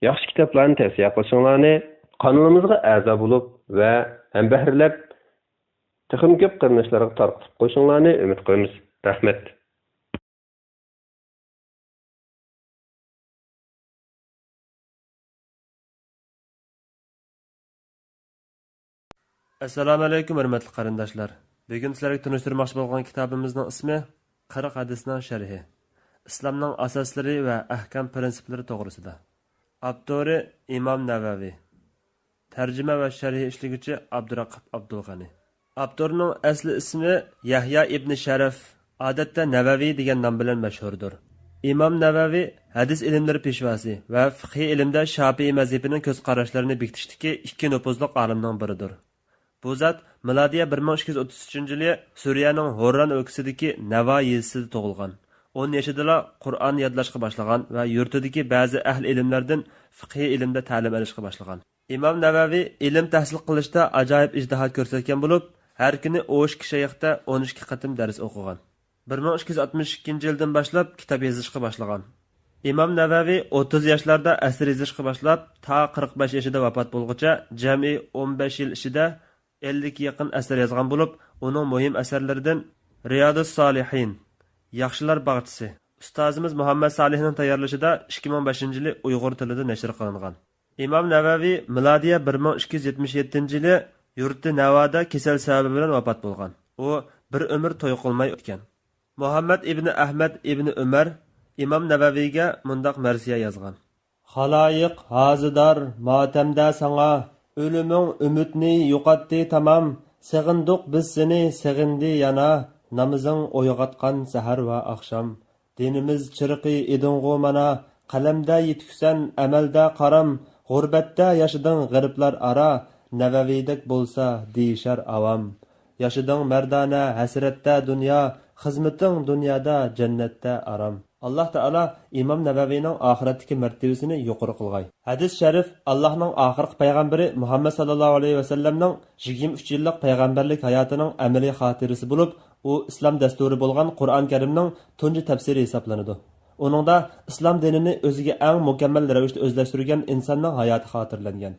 ياخشى كىتابلارنى تەۋسىيە قىلىشىڭلارنى، قانىلىمىزغا ئەزا بولۇپ ۋە ھەمبەھىرلەپ، تېخىمۇ كۆپ قېرىنداشلارغا تارقىتىپ قويۇشۇڭلارنى ئۈمىد قىلىمىز. رەھمەت. ئەسسالامۇئەلەيكۇم، ھۆرمەتلىك قېرىنداشلار! بۈگۈن سىلەرگە تونۇشتۇرماقچى بولغان كىتابىمىزنىڭ ئىسمى قىرىق ھەدىسنىڭ شەرھى، ئىسلامنىڭ ئاساسلىرى ۋە ئەھكام پىرىنسىپلىرى توغرىسىدا. ئاپتورى ئىمام نەۋەۋى. تەرجىمە ۋە شەرھى ئىشلىگۈچى ئابدۇرەقىب ئابدۇلغەنى. ئاپتورنىڭ ئەسلى ئىسمى يەھيا ئىبنى شەرەف، ئادەتتە نەۋەۋى دېگەن نام بىلەن مەشھۇردۇر. ئىمام نەۋەۋى ھەدىس ئىلىملىرى پېشۋاسى ۋە فىقھىي ئىلىمدە شاپىئىي مەزھىپىنىڭ كۆز قاراشلىرىنى بېكىتىشتىكى ئىككى نوپۇزلۇق ئالىمنىڭ بىرىدۇر. بۇ زات مىلادىيە بىر مىڭ ئىككى يۈز ئوتتۇز ئۈچىنچى يىلى سۈرىيەنىڭ ھورران ئۆلكىسىدىكى نەۋا يېزىسىدا تۇغۇلغان. ئون يېشىدىلا قۇرئان يادلاشقا باشلىغان ۋە يۇرتىدىكى بەزى ئەھلى ئىلىملەردىن فىقھىي ئىلىمدە تەلىم ئېلىشقا باشلىغان. ئىمام نەۋەۋى ئىلىم تەھسىل قىلىشتا ئاجايىپ ئىجتىھات كۆرسەتكەن بولۇپ، ھەر كۈنى ئون ئىككى شەيختە ئون ئىككى قېتىم دەرس ئوقۇغان. بىر مىڭ ئىككى يۈز ئاتمىش ئىككىنچى يىلدىن باشلاپ كىتاب يېزىشقا باشلىغان. ئىمام نەۋەۋى ئوتتۇز ياشلاردا ئەسەر يېزىشقا باشلاپ، تا قىرىق بەش يېشىدا ۋاپات بولغۇچە جەمئىي ئون بەش يىل ئىچىدە ئەللىككە يېقىن ئەسەر يازغان بولۇپ، ئۇنىڭ مۇھىم ئەسەرلىرىدىن رىيادۇس سالىھىن، ياخشىلار باغچىسى، ئۇستازىمىز مۇھەممەد سالىھنىڭ تەييارلىشىدا ئىككى مىڭ بەشىنچى يىلى ئۇيغۇر تىلىدا نەشر قىلىنغان. ئىمام نەۋەۋى مىلادىيە بىر مىڭ ئىككى يۈز يەتمىش يەتتىنچى يىلى يۇرتى نەۋادا كېسەل سەۋەبى بىلەن ۋاپات بولغان. ئۇ بىر ئۆمۈر توي قىلماي ئۆتكەن. مۇھەممەد ئىبنى ئەھمەد ئىبنى ئۆمەر ئىمام نەۋەۋىگە مۇنداق مەرسىيە يازغان. خالايىق ھازىدار ماتەمدە ساڭا، ئۆلۈمۈڭ ئۈمىدنى يوقاتتى تامام، سېغىندۇق بىز سېنى، سېغىندى يەنە، نامىزىڭ ئويغاتقان سەھەر ۋە ئاخشام. دىنىمىز چىرىقى ئىدىڭغۇ مانا، قەلەمدە يېتىكسەن، ئەمەلدە قارام، غۇربەتتە ياشىدىڭ غېرىبلار ئارا، نەۋەۋىدەك بولسا دېيىشەر ئاۋام. ياشىدىڭ مەردانە ھەسرەتتە دۇنيا، خىزمىتىڭ دۇنيادا جەننەتتە ئارام. ئاللا تائالا ئىمام نەۋەۋىنىڭ ئاخىرەتتىكى مەرتىۋىسىنى يۇقىرى قىلغاي. ھەدىس شەرىف ئاللانىڭ ئاخىرقى پەيغەمبىرى مۇھەممەد ساللاللاھۇ ئەلەيھى ۋەسەللەمنىڭ يىگىرمە ئۈچ يىللىق پەيغەمبەرلىك ھاياتىنىڭ ئەمەلىي خاتىرىسى بولۇپ، ئۇ ئىسلام دەستۇرى بولغان قۇرئان كەرىمنىڭ تۇنجى تەپسىرى ھېسابلىنىدۇ. ئۇنىڭدا ئىسلام دىنىنى ئۆزىگە ئەڭ مۇكەممەل رەۋىشتە ئۆزلەشتۈرگەن ئىنساننىڭ ھاياتى خاتىرىلەنگەن.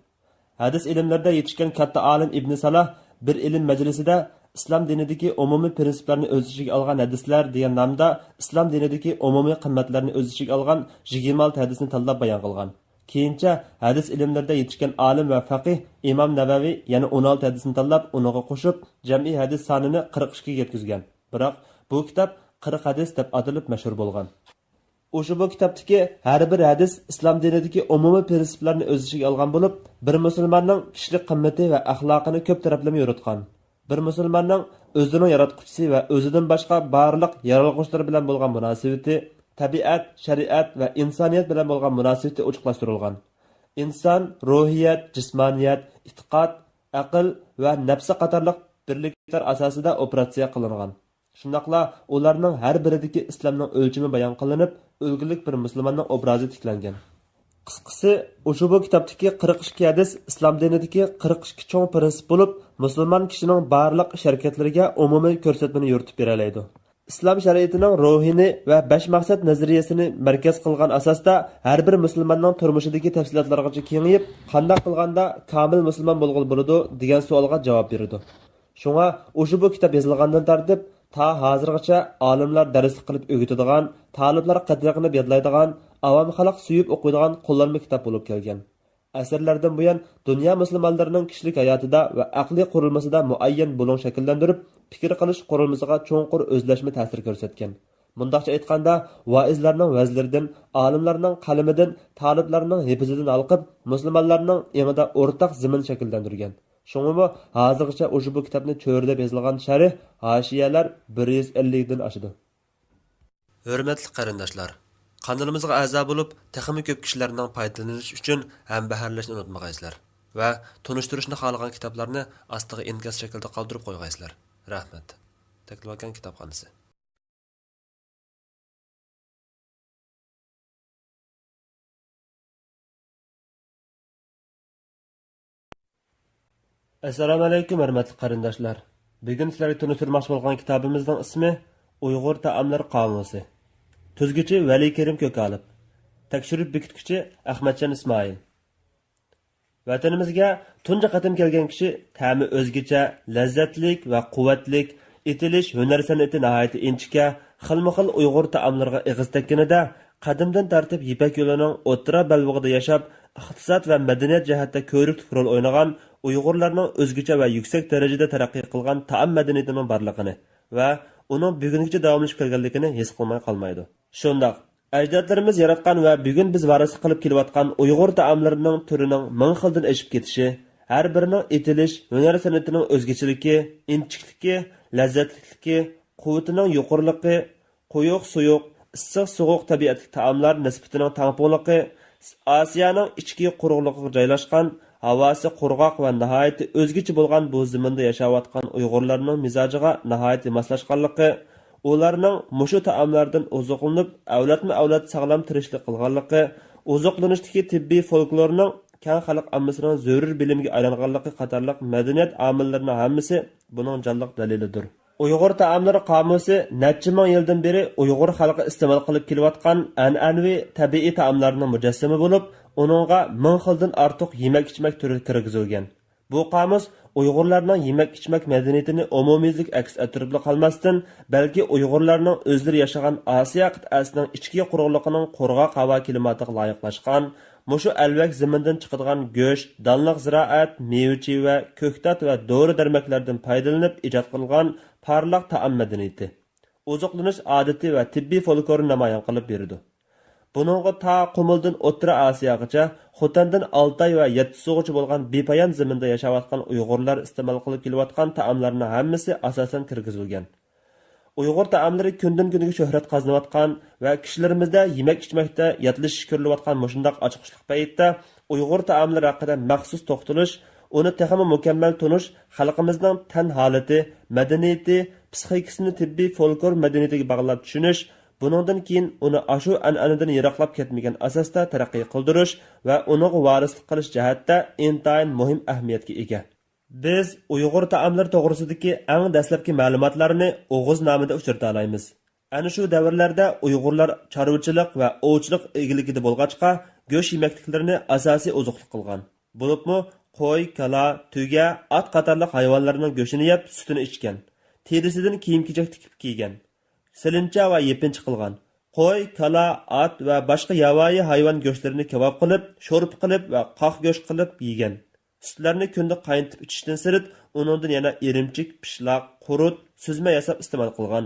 ھەدىس ئىلىملىرىدە يېتىشكەن كاتتا ئالىم ئىبنى سالاھ بىر ئىلىم مەجلىسىدە ئىسلام دىنىدىكى ئومۇمىي پىرىنسىپلارنى ئۆز ئىچىگە ئالغان ھەدىسلەر دېگەن نامدا ئىسلام دىنىدىكى ئومۇمىي قىممەتلەرنى ئۆز ئىچىگە ئالغان يىگىرمە ئالتە ھەدىسنى تاللاپ بايان قىلغان. كېيىنچە ھەدىس ئىلىملىرىدە يېتىشكەن ئالىم ۋە فەقىھ ئىمام نەۋەۋى يەنە ئون ئالتە ھەدىسنى تاللاپ، ئۇنىڭغا قوشۇپ، جەمئىي ھەدىس سانىنى قىرىق ئىككىگە يەتكۈزگەن. بىراق، بۇ كىتاب قىرىق ھەدىس دەپ ئاتىلىپ مەشھۇر بولغان. ئۇشبۇ كىتابتىكى ھەر بىر ھەدىس ئىسلام دىنىدىكى ئومۇمىي پىرىنسىپلارنى ئۆز ئىچىگە ئالغان بولۇپ، بىر مۇسۇلماننىڭ كىشىلىك قىممىتى ۋە ئەخلاقىنى كۆپ تەرەپلىمە يورۇتقان. بىر مۇسۇلماننىڭ ئۆزىنىڭ ياراتقۇچىسى ۋە ئۆزىدىن باشقا بارلىق يارالغۇچىلار بىلەن بولغان مۇناسىۋىتى، تەبىئەت، شەرىئەت ۋە ئىنسانىيەت بىلەن بولغان مۇناسىۋىتى ئوچۇقلاشتۇرۇلغان. ئىنسان روھىيەت، جىسمانىيەت، ئېتىقاد، ئەقىل ۋە نەپسى قاتارلىق بىرلىكلەر ئاساسىدا ئوپېراتسىيە قىلىنغان. شۇنداقلا ئۇلارنىڭ ھەر بىرىدىكى ئىسلامنىڭ ئۆلچىمى بايان قىلىنىپ، ئۈلگىلىك بىر مۇسۇلماننىڭ ئوبرازى تىكلەنگەن. قىسقىسى، ئۇشبۇ كىتابتىكى قىرىق ئىككى ھەدىس ئىسلام دىنىدىكى قىرىق ئىككى چوڭ پىرىنسىپ بولۇپ، مۇسۇلمان كىشىنىڭ بارلىق ئىش-ھەرىكەتلىرىگە ئومۇمىي كۆرسەتمىنى يورۇتۇپ بېرەلەيدۇ. ئىسلام شەرىئىتىنىڭ روھىنى ۋە بەش مەقسەت نەزەرىيەسىنى مەركەز قىلغان ئاساستا، ھەر بىر مۇسۇلماننىڭ تۇرمۇشىدىكى تەپسىلاتلارغىچە كېڭىيىپ، قانداق قىلغاندا كامىل مۇسۇلمان بولغىلى بولىدۇ دېگەن سوئالغا جاۋاب بېرىدۇ. شۇڭا ئۇشبۇ كىتاب يېزىلغاندىن تارتىپ تا ھازىرغىچە ئالىملار دەرسلىك قىلىپ ئۆگىتىدىغان، تالىپلار قەدىرى قىلىپ يادلايدىغان، ئاۋام خەلق سۆيۈپ ئوقۇيدىغان قوللانما كىتاب بولۇپ كەلگەن. ئەسىرلەردىن بۇيان دۇنيا مۇسۇلمانلىرىنىڭ كىشىلىك ھاياتىدا ۋە ئەقلىي قۇرۇلمىسىدا مۇئەييەن بۇلۇڭ شەكىللەندۈرۈپ، پىكىر قىلىش قۇرۇلمىسىغا چوڭقۇر ئۆزلەشمە تەسىر كۆرسەتكەن. مۇنداقچە ئېيتقاندا، ۋائىزلارنىڭ ۋەزلىرىدىن، ئالىملارنىڭ قەلىمىدىن، تالىپلارنىڭ ھېپىزىدىن ھالقىپ، مۇسۇلمانلارنىڭ ئېڭىدا ئورتاق زېمىن شەكىللەندۈرگەن. شۇڭىمۇ ھازىرغىچە ئۇشبۇ كىتابنى چۆرىدەپ يېزىلغان شەرھ، ھاشىيەلەر بىر يۈز ئەللىكتىن ئاشىدۇ. ھۆرمەتلىك قېرىنداشلار، قانىلىمىزغا ئەزا بولۇپ، تېخىمۇ كۆپ كىشىلەرنىڭ پايدىلىنىشى ئۈچۈن ھەمبەھىرلەشنى ئۇنتۇمىغايسىلەر ۋە تونۇشتۇرۇشنى خالىغان كىتابلارنى ئاستىغا ئىنكاس شەكلىدە قالدۇرۇپ قويغايسىلەر. رەھمەت. تەكلىماكان كىتابخانىسى. ئەسسالامۇئەلەيكۇم، ھۆرمەتلىك قېرىنداشلار! بۈگۈن سىلەرگە تونۇشتۇرماقچى بولغان كىتابىمىزنىڭ ئىسمى ئۇيغۇر تائاملىرى قامۇسى. تۈزگۈچى ۋەلىكېرىم كۆكالىپ. تەكشۈرۈپ بېكىتكۈچى ئەخمەتجان ئىسمائىل. ۋەتىنىمىزگە تۇنجى قېتىم كەلگەن كىشى تەمى ئۆزگىچە، لەززەتلىك ۋە قۇۋۋەتلىك، ئېتىلىش ھۈنەر سەنئىتى ناھايىتى ئىنچىكە، خىلمۇخىل ئۇيغۇر تائاملىرىغا ئېغىز تەگكىنىدە، قەدىمدىن تارتىپ يىپەك يولىنىڭ ئوتتۇرا بەلبېغىدا ياشاپ، ئىقتىساد ۋە مەدەنىيەت جەھەتتە كۆۋرۈكلۈك رول ئوينىغان ئۇيغۇرلارنىڭ ئۆزگىچە ۋە يۈكسەك دەرىجىدە تەرەققىي قىلغان تائام مەدەنىيىتىنىڭ بارلىقىنى ۋە ئۇنىڭ بۈگۈنگىچە داۋاملىشىپ كەلگەنلىكىنى ھېس قىلماي قالمايدۇ. شۇنداق، ئەجدادلىرىمىز ياراتقان ۋە بۈگۈن بىز ۋارىسلىق قىلىپ كېلىۋاتقان ئۇيغۇر تائاملىرىنىڭ تۈرىنىڭ مىڭ خىلدىن ئېشىپ كېتىشى، ھەر بىرىنىڭ ئېتىلىش، ھۈنەر سەنئىتىنىڭ ئۆزگىچىلىكى، ئىنچىكىلىكى، لەززەتلىكلىكى، قۇۋۋىتىنىڭ يۇقىرىلىقى، قويۇق سۇيۇق، ئىسسىق سوغۇق تەبىئەتلىك تائاملار نىسبىتىنىڭ تەڭپۇڭلۇقى، ئاسىيانىڭ ئىچكى قۇرۇقلۇقىغا جايلاشقان، ھاۋاسى قۇرغاق ۋە ناھايىتى ئۆزگىچە بولغان بۇ زېمىندا ياشاۋاتقان ئۇيغۇرلارنىڭ مىزاجىغا ناھايىتى ماسلاشقانلىقى، ئۇلارنىڭ مۇشۇ تائاملاردىن ئوزۇقلىنىپ، ئەۋلادمۇ ئەۋلاد ساغلام تىرىكچىلىك قىلغانلىقى، ئوزۇقلىنىشتىكى تېببىي فولكلورنىڭ كەڭ خەلق ئاممىسىنىڭ زۆرۈر بىلىمىگە ئايلانغانلىقى قاتارلىق مەدەنىيەت ئامىللىرىنىڭ ھەممىسى بۇنىڭ جانلىق دەلىلىدۇر. ئۇيغۇر تائاملىرى قامۇسى نەچچە مىڭ يىلدىن بېرى ئۇيغۇر خەلقى ئىستېمال قىلىپ كېلىۋاتقان ئەنئەنىۋى تەبىئىي تائاملارنىڭ مۇجەسسىمى بولۇپ، ئۇنىڭغا مىڭ خىلدىن ئارتۇق يېمەك-ئىچمەك تۈرى كىرگۈزۈلگەن. بۇ قامۇس ئۇيغۇرلارنىڭ يېمەك-ئىچمەك مەدەنىيىتىنى ئومۇميۈزلۈك ئەكس ئەتتۈرۈپلا قالماستىن، بەلكى ئۇيغۇرلارنىڭ ئۆزلىرى ياشىغان ئاسىيا قىتئەسىنىڭ ئىچكى قۇرۇقلۇقىنىڭ قۇرغاق ھاۋا كىلىماتىغا لايىقلاشقان، مۇشۇ ئەلۋەك زېمىندىن چىقىدىغان گۆش، دانلىق زىرائەت، مېۋە-چىۋە، كۆكتات ۋە دورا-دەرمەكلەردىن پايدىلىنىپ ئىجاد قىلغان پارلاق تائام مەدەنىيىتى، ئوزۇقلىنىش ئادىتى ۋە تېببىي فولكلورنى نامايان قىلىپ بېرىدۇ. بۇنىڭغا تا قۇمۇلدىن ئوتتۇرا ئاسىياغىچە، خوتەندىن ئالتاي ۋە يەتتىسۇغىچە بولغان بىپايان زېمىندا ياشاۋاتقان ئۇيغۇرلار ئىستېمال قىلىپ كېلىۋاتقان تائاملارنىڭ ھەممىسى ئاساسەن كىرگۈزۈلگەن. ئۇيغۇر تائاملىرى كۈندىن-كۈنگە شۆھرەت قازىنىۋاتقان ۋە كىشىلىرىمىزدە يېمەك-ئىچمەكتە ياتلىشىش كۆرۈلۈۋاتقان مۇشۇنداق ئاچقۇچلۇق پەيتتە، ئۇيغۇر تائاملىرى ھەققىدە مەخسۇس توختىلىش، ئۇنى تېخىمۇ مۇكەممەل تونۇش، خەلقىمىزنىڭ تەن ھالىتى، مەدەنىيىتى، پسىخىكىسىنى تېببىي فولكلور مەدەنىيىتىگە باغلاپ چۈشىنىش، بۇنىڭدىن كېيىن ئۇنى ئاشۇ ئەنئەنىدىن يىراقلاپ كەتمىگەن ئاساستا تەرەققىي قىلدۇرۇش ۋە ئۇنىڭغا ۋارىسلىق قىلىش جەھەتتە ئىنتايىن مۇھىم ئەھمىيەتكە ئىگە. بىز ئۇيغۇر تائاملىرى توغرىسىدىكى ئەڭ دەسلەپكى مەلۇماتلارنى ئوغۇزنامىدە ئۇچرىتالايمىز. ئەنە شۇ دەۋرلەردە ئۇيغۇرلار چارۋىچىلىق ۋە ئوۋچىلىق ئىگىلىكىدە بولغاچقا، گۆش يېمەكلىكلىرىنى ئاساسىي ئوزۇقلۇق قىلغان. بولۇپمۇ قوي، كالا، تۆگە، ئات قاتارلىق ھايۋانلارنىڭ گۆشىنى يەپ، سۈتىنى ئىچكەن. تېرىسىدىن كىيىم-كېچەك تىكىپ كىيگەن. سېلىنچا ۋە يېپىنچا قىلغان. قوي، كالا، ئات ۋە باشقا ياۋايى ھايۋان گۆشلىرىنى كاۋاپ قىلىپ، شورپا قىلىپ ۋە قاق گۆش قىلىپ يېگەن. سۈتلەرنى كۈندە قاينىتىپ ئىچىشتىن سىرت، ئۇنىڭدىن يەنە ئىرىمچىك، پىشلاق، قۇرۇت، سۈزمە ياساپ ئىستېمال قىلغان.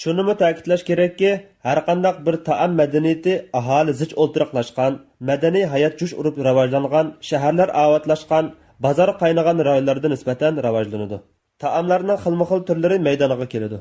شۇنىمۇ تەكىتلەش كېرەككى، ھەرقانداق بىر تائام مەدەنىيىتى ئاھالە زىچ ئولتۇراقلاشقان، مەدەنىي ھايات جۇش ئۇرۇپ راۋاجلانغان، شەھەرلەر ئاۋاتلاشقان، بازار قاينىغان رايونلاردا نىسبەتەن راۋاجلىنىدۇ. تائاملارنىڭ خىلمۇخىل تۈرلىرى مەيدانغا كېلىدۇ.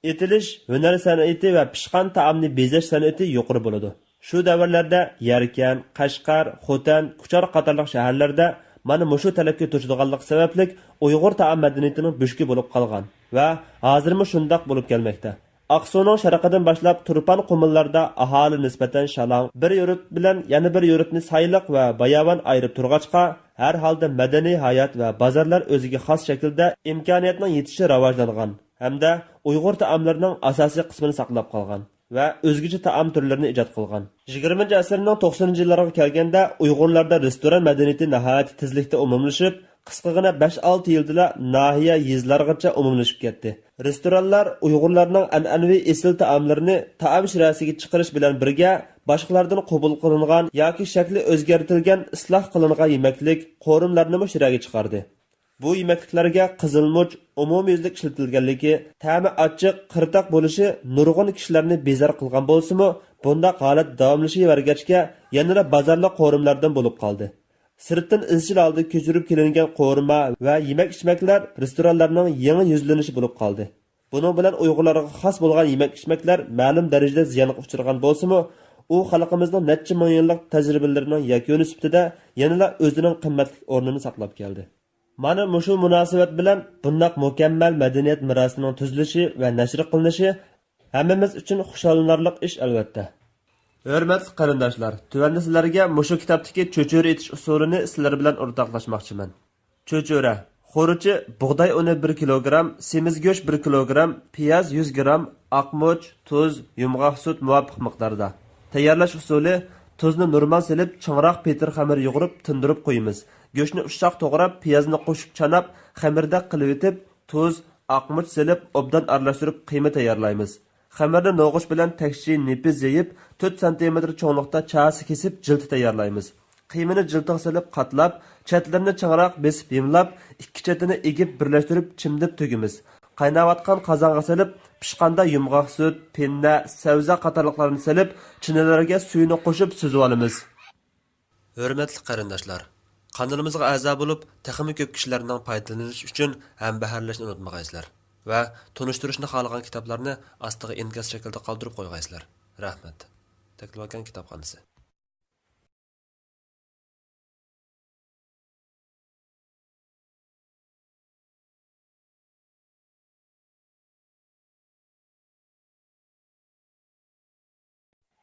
ئېتىلىش، ھۈنەر سەنئىتى ۋە پىشقان تائامنى بېزەش سەنئىتى يۇقىرى بولىدۇ. شۇ دەۋرلەردە يەركەن، قەشقەر، خوتەن، كۇچار قاتارلىق شەھەرلەردە مانا مۇشۇ تەلەپكە توشىدىغانلىقى سەۋەبلىك ئۇيغۇر تائام مەدەنىيىتىنىڭ بۆشۈكى بولۇپ قالغان ۋە ھازىرمۇ شۇنداق بولۇپ كەلمەكتە. ئاقسۇنىڭ شەرقىدىن باشلاپ تۇرپان قۇمۇللاردا ئاھالە نىسبەتەن شالاڭ، بىر يۇرت بىلەن يەنە بىر يۇرتنى سايلىق ۋە باياۋان ئايرىپ تۇرغاچقا، ھەر ھالدا مەدەنىي ھايات ۋە بازارلار ئۆزىگە خاس شەكىلدە ئىمكانىيەتنىڭ يېتىشىچە راۋاجلانغان ھەمدە ئۇيغۇر تائاملىرىنىڭ ئاساسىي قىسمىنى ساقلاپ قالغان ۋە ئۆزگىچە تائام تۈرلىرىنى ئىجاد قىلغان. يىگىرمىنچى ئەسىرنىڭ توقسىنىنچى يىللىرىغا كەلگەندە ئۇيغۇرلاردا رېستوران مەدەنىيىتى ناھايىتى تېزلىكتە ئومۇملىشىپ، قىسقىغىنە بەش-ئالتە يىلدىلا ناھىيە، يېزىلارغىچە ئومۇملىشىپ كەتتى. رېستورانلار ئۇيغۇرلارنىڭ ئەنئەنىۋى ئېسىل تائاملىرىنى تائام شىرەسىگە چىقىرىش بىلەن بىرگە، باشقىلاردىن قوبۇل قىلىنغان ياكى شەكلى ئۆزگەرتىلگەن، ئىسلاھ قىلىنغان يېمەكلىك، قورۇملارنىمۇ شىرەگە چىقاردى. بۇ يېمەكلىكلەرگە قىزىلمۇچ ئومۇميۈزلۈك ئىشلىتىلگەنلىكى، تەمى ئاچچىق، قىرتاق بولۇشى نۇرغۇن كىشىلەرنى بىزار قىلغان بولسىمۇ، بۇنداق ھالەت داۋاملىشىۋەرگەچكە، يەنىلا بازارلىق قورۇملاردىن بولۇپ قالدى. سىرتتىن ئىزچىل ھالدا كۆچۈرۈپ كېلىنگەن قورۇما ۋە يېمەك-ئىچمەكلەر رېستورانلارنىڭ يېڭى يۈزلىنىشى بولۇپ قالدى. بۇنىڭ بىلەن ئۇيغۇرلارغا خاس بولغان يېمەك-ئىچمەكلەر مەلۇم دەرىجىدە زىيانغا ئۇچرىغان بولسىمۇ، ئۇ خەلقىمىزنىڭ نەچچە مىڭ يىللىق تەجرىبىلىرىنىڭ يەكۈنى سۈپىتىدە يەنىلا ئۆزىنىڭ قىممەتلىك ئورنىنى ساقلاپ كەلدى. مانا مۇشۇ مۇناسىۋەت بىلەن بۇنداق مۇكەممەل مەدەنىيەت مىراسىنىڭ تۈزۈلۈشى ۋە نەشر قىلىنىشى ھەممىمىز ئۈچۈن خۇشاللىنارلىق ئىش، ئەلۋەتتە. ھۆرمەتلىك قېرىنداشلار، تۆۋەندە سىلەرگە مۇشۇ كىتابتىكى چۆچۈرە ئېتىش ئۇسۇلىنى سىلەر بىلەن ئورتاقلاشماقچىمەن. چۆچۈرە، قورۇچى، بۇغداي ئۇنى بىر كىلوگرام، سېمىز گۆش بىر كىلوگرام، پىياز يۈز گرام، ئاقمۇچ، تۇز، يۇمغاق سۈت مۇۋاپىق مىقداردا. تەييارلاش ئۇسۇلى: تۇزنى نورمال سېلىپ، چىڭراق پېتىر خېمىر يۇغۇرۇپ، تىندۇرۇپ قويىمىز. گۆشنى ئۇششاق توغراپ، پىيازنى قوشۇپ چاناپ، خېمىردەك قىلىۋېتىپ، تۇز، ئاقمۇچ سېلىپ، ئوبدان ئارىلاشتۇرۇپ، قىيما تەييارلايمىز. خېمىرنى نوغۇچ بىلەن تەكشى نېپىز يېيىپ، تۆت سانتىمېتىر چوڭلۇقتا چاسا كېسىپ، جىلتا تەييارلايمىز. قىيمىنى جىلتىغا سېلىپ قاتلاپ، چەتلىرىنى چىڭراق بېسىپ ھىملاپ، ئىككى چېتىنى ئېگىپ بىرلەشتۈرۈپ چىمدىپ تۈگىمىز. قايناۋاتقان قازانغا سېلىپ، پىشقاندا يۇمغاق سۈت، پىننە، سەۋزە قاتارلىقلارنى سېلىپ، چىنىلەرگە سۈيىنى قوشۇپ سۈزۈۋالىمىز. ھۆرمەتلىك قېرىنداشلار، قانىلىمىزغا ئەزا بولۇپ، تېخىمۇ كۆپ كىشىلەرنىڭ پايدىلىنىشى ئۈچۈن ھەمبەھىرلەشنى ئۇنتۇمىغايسىلەر ۋە تونۇشتۇرۇشنى خالىغان كىتابلارنى ئاستىغا ئىنكاس شەكلىدە قالدۇرۇپ قويغايسىلەر. رەھمەت. تەكلىماكان كىتابخانىسى.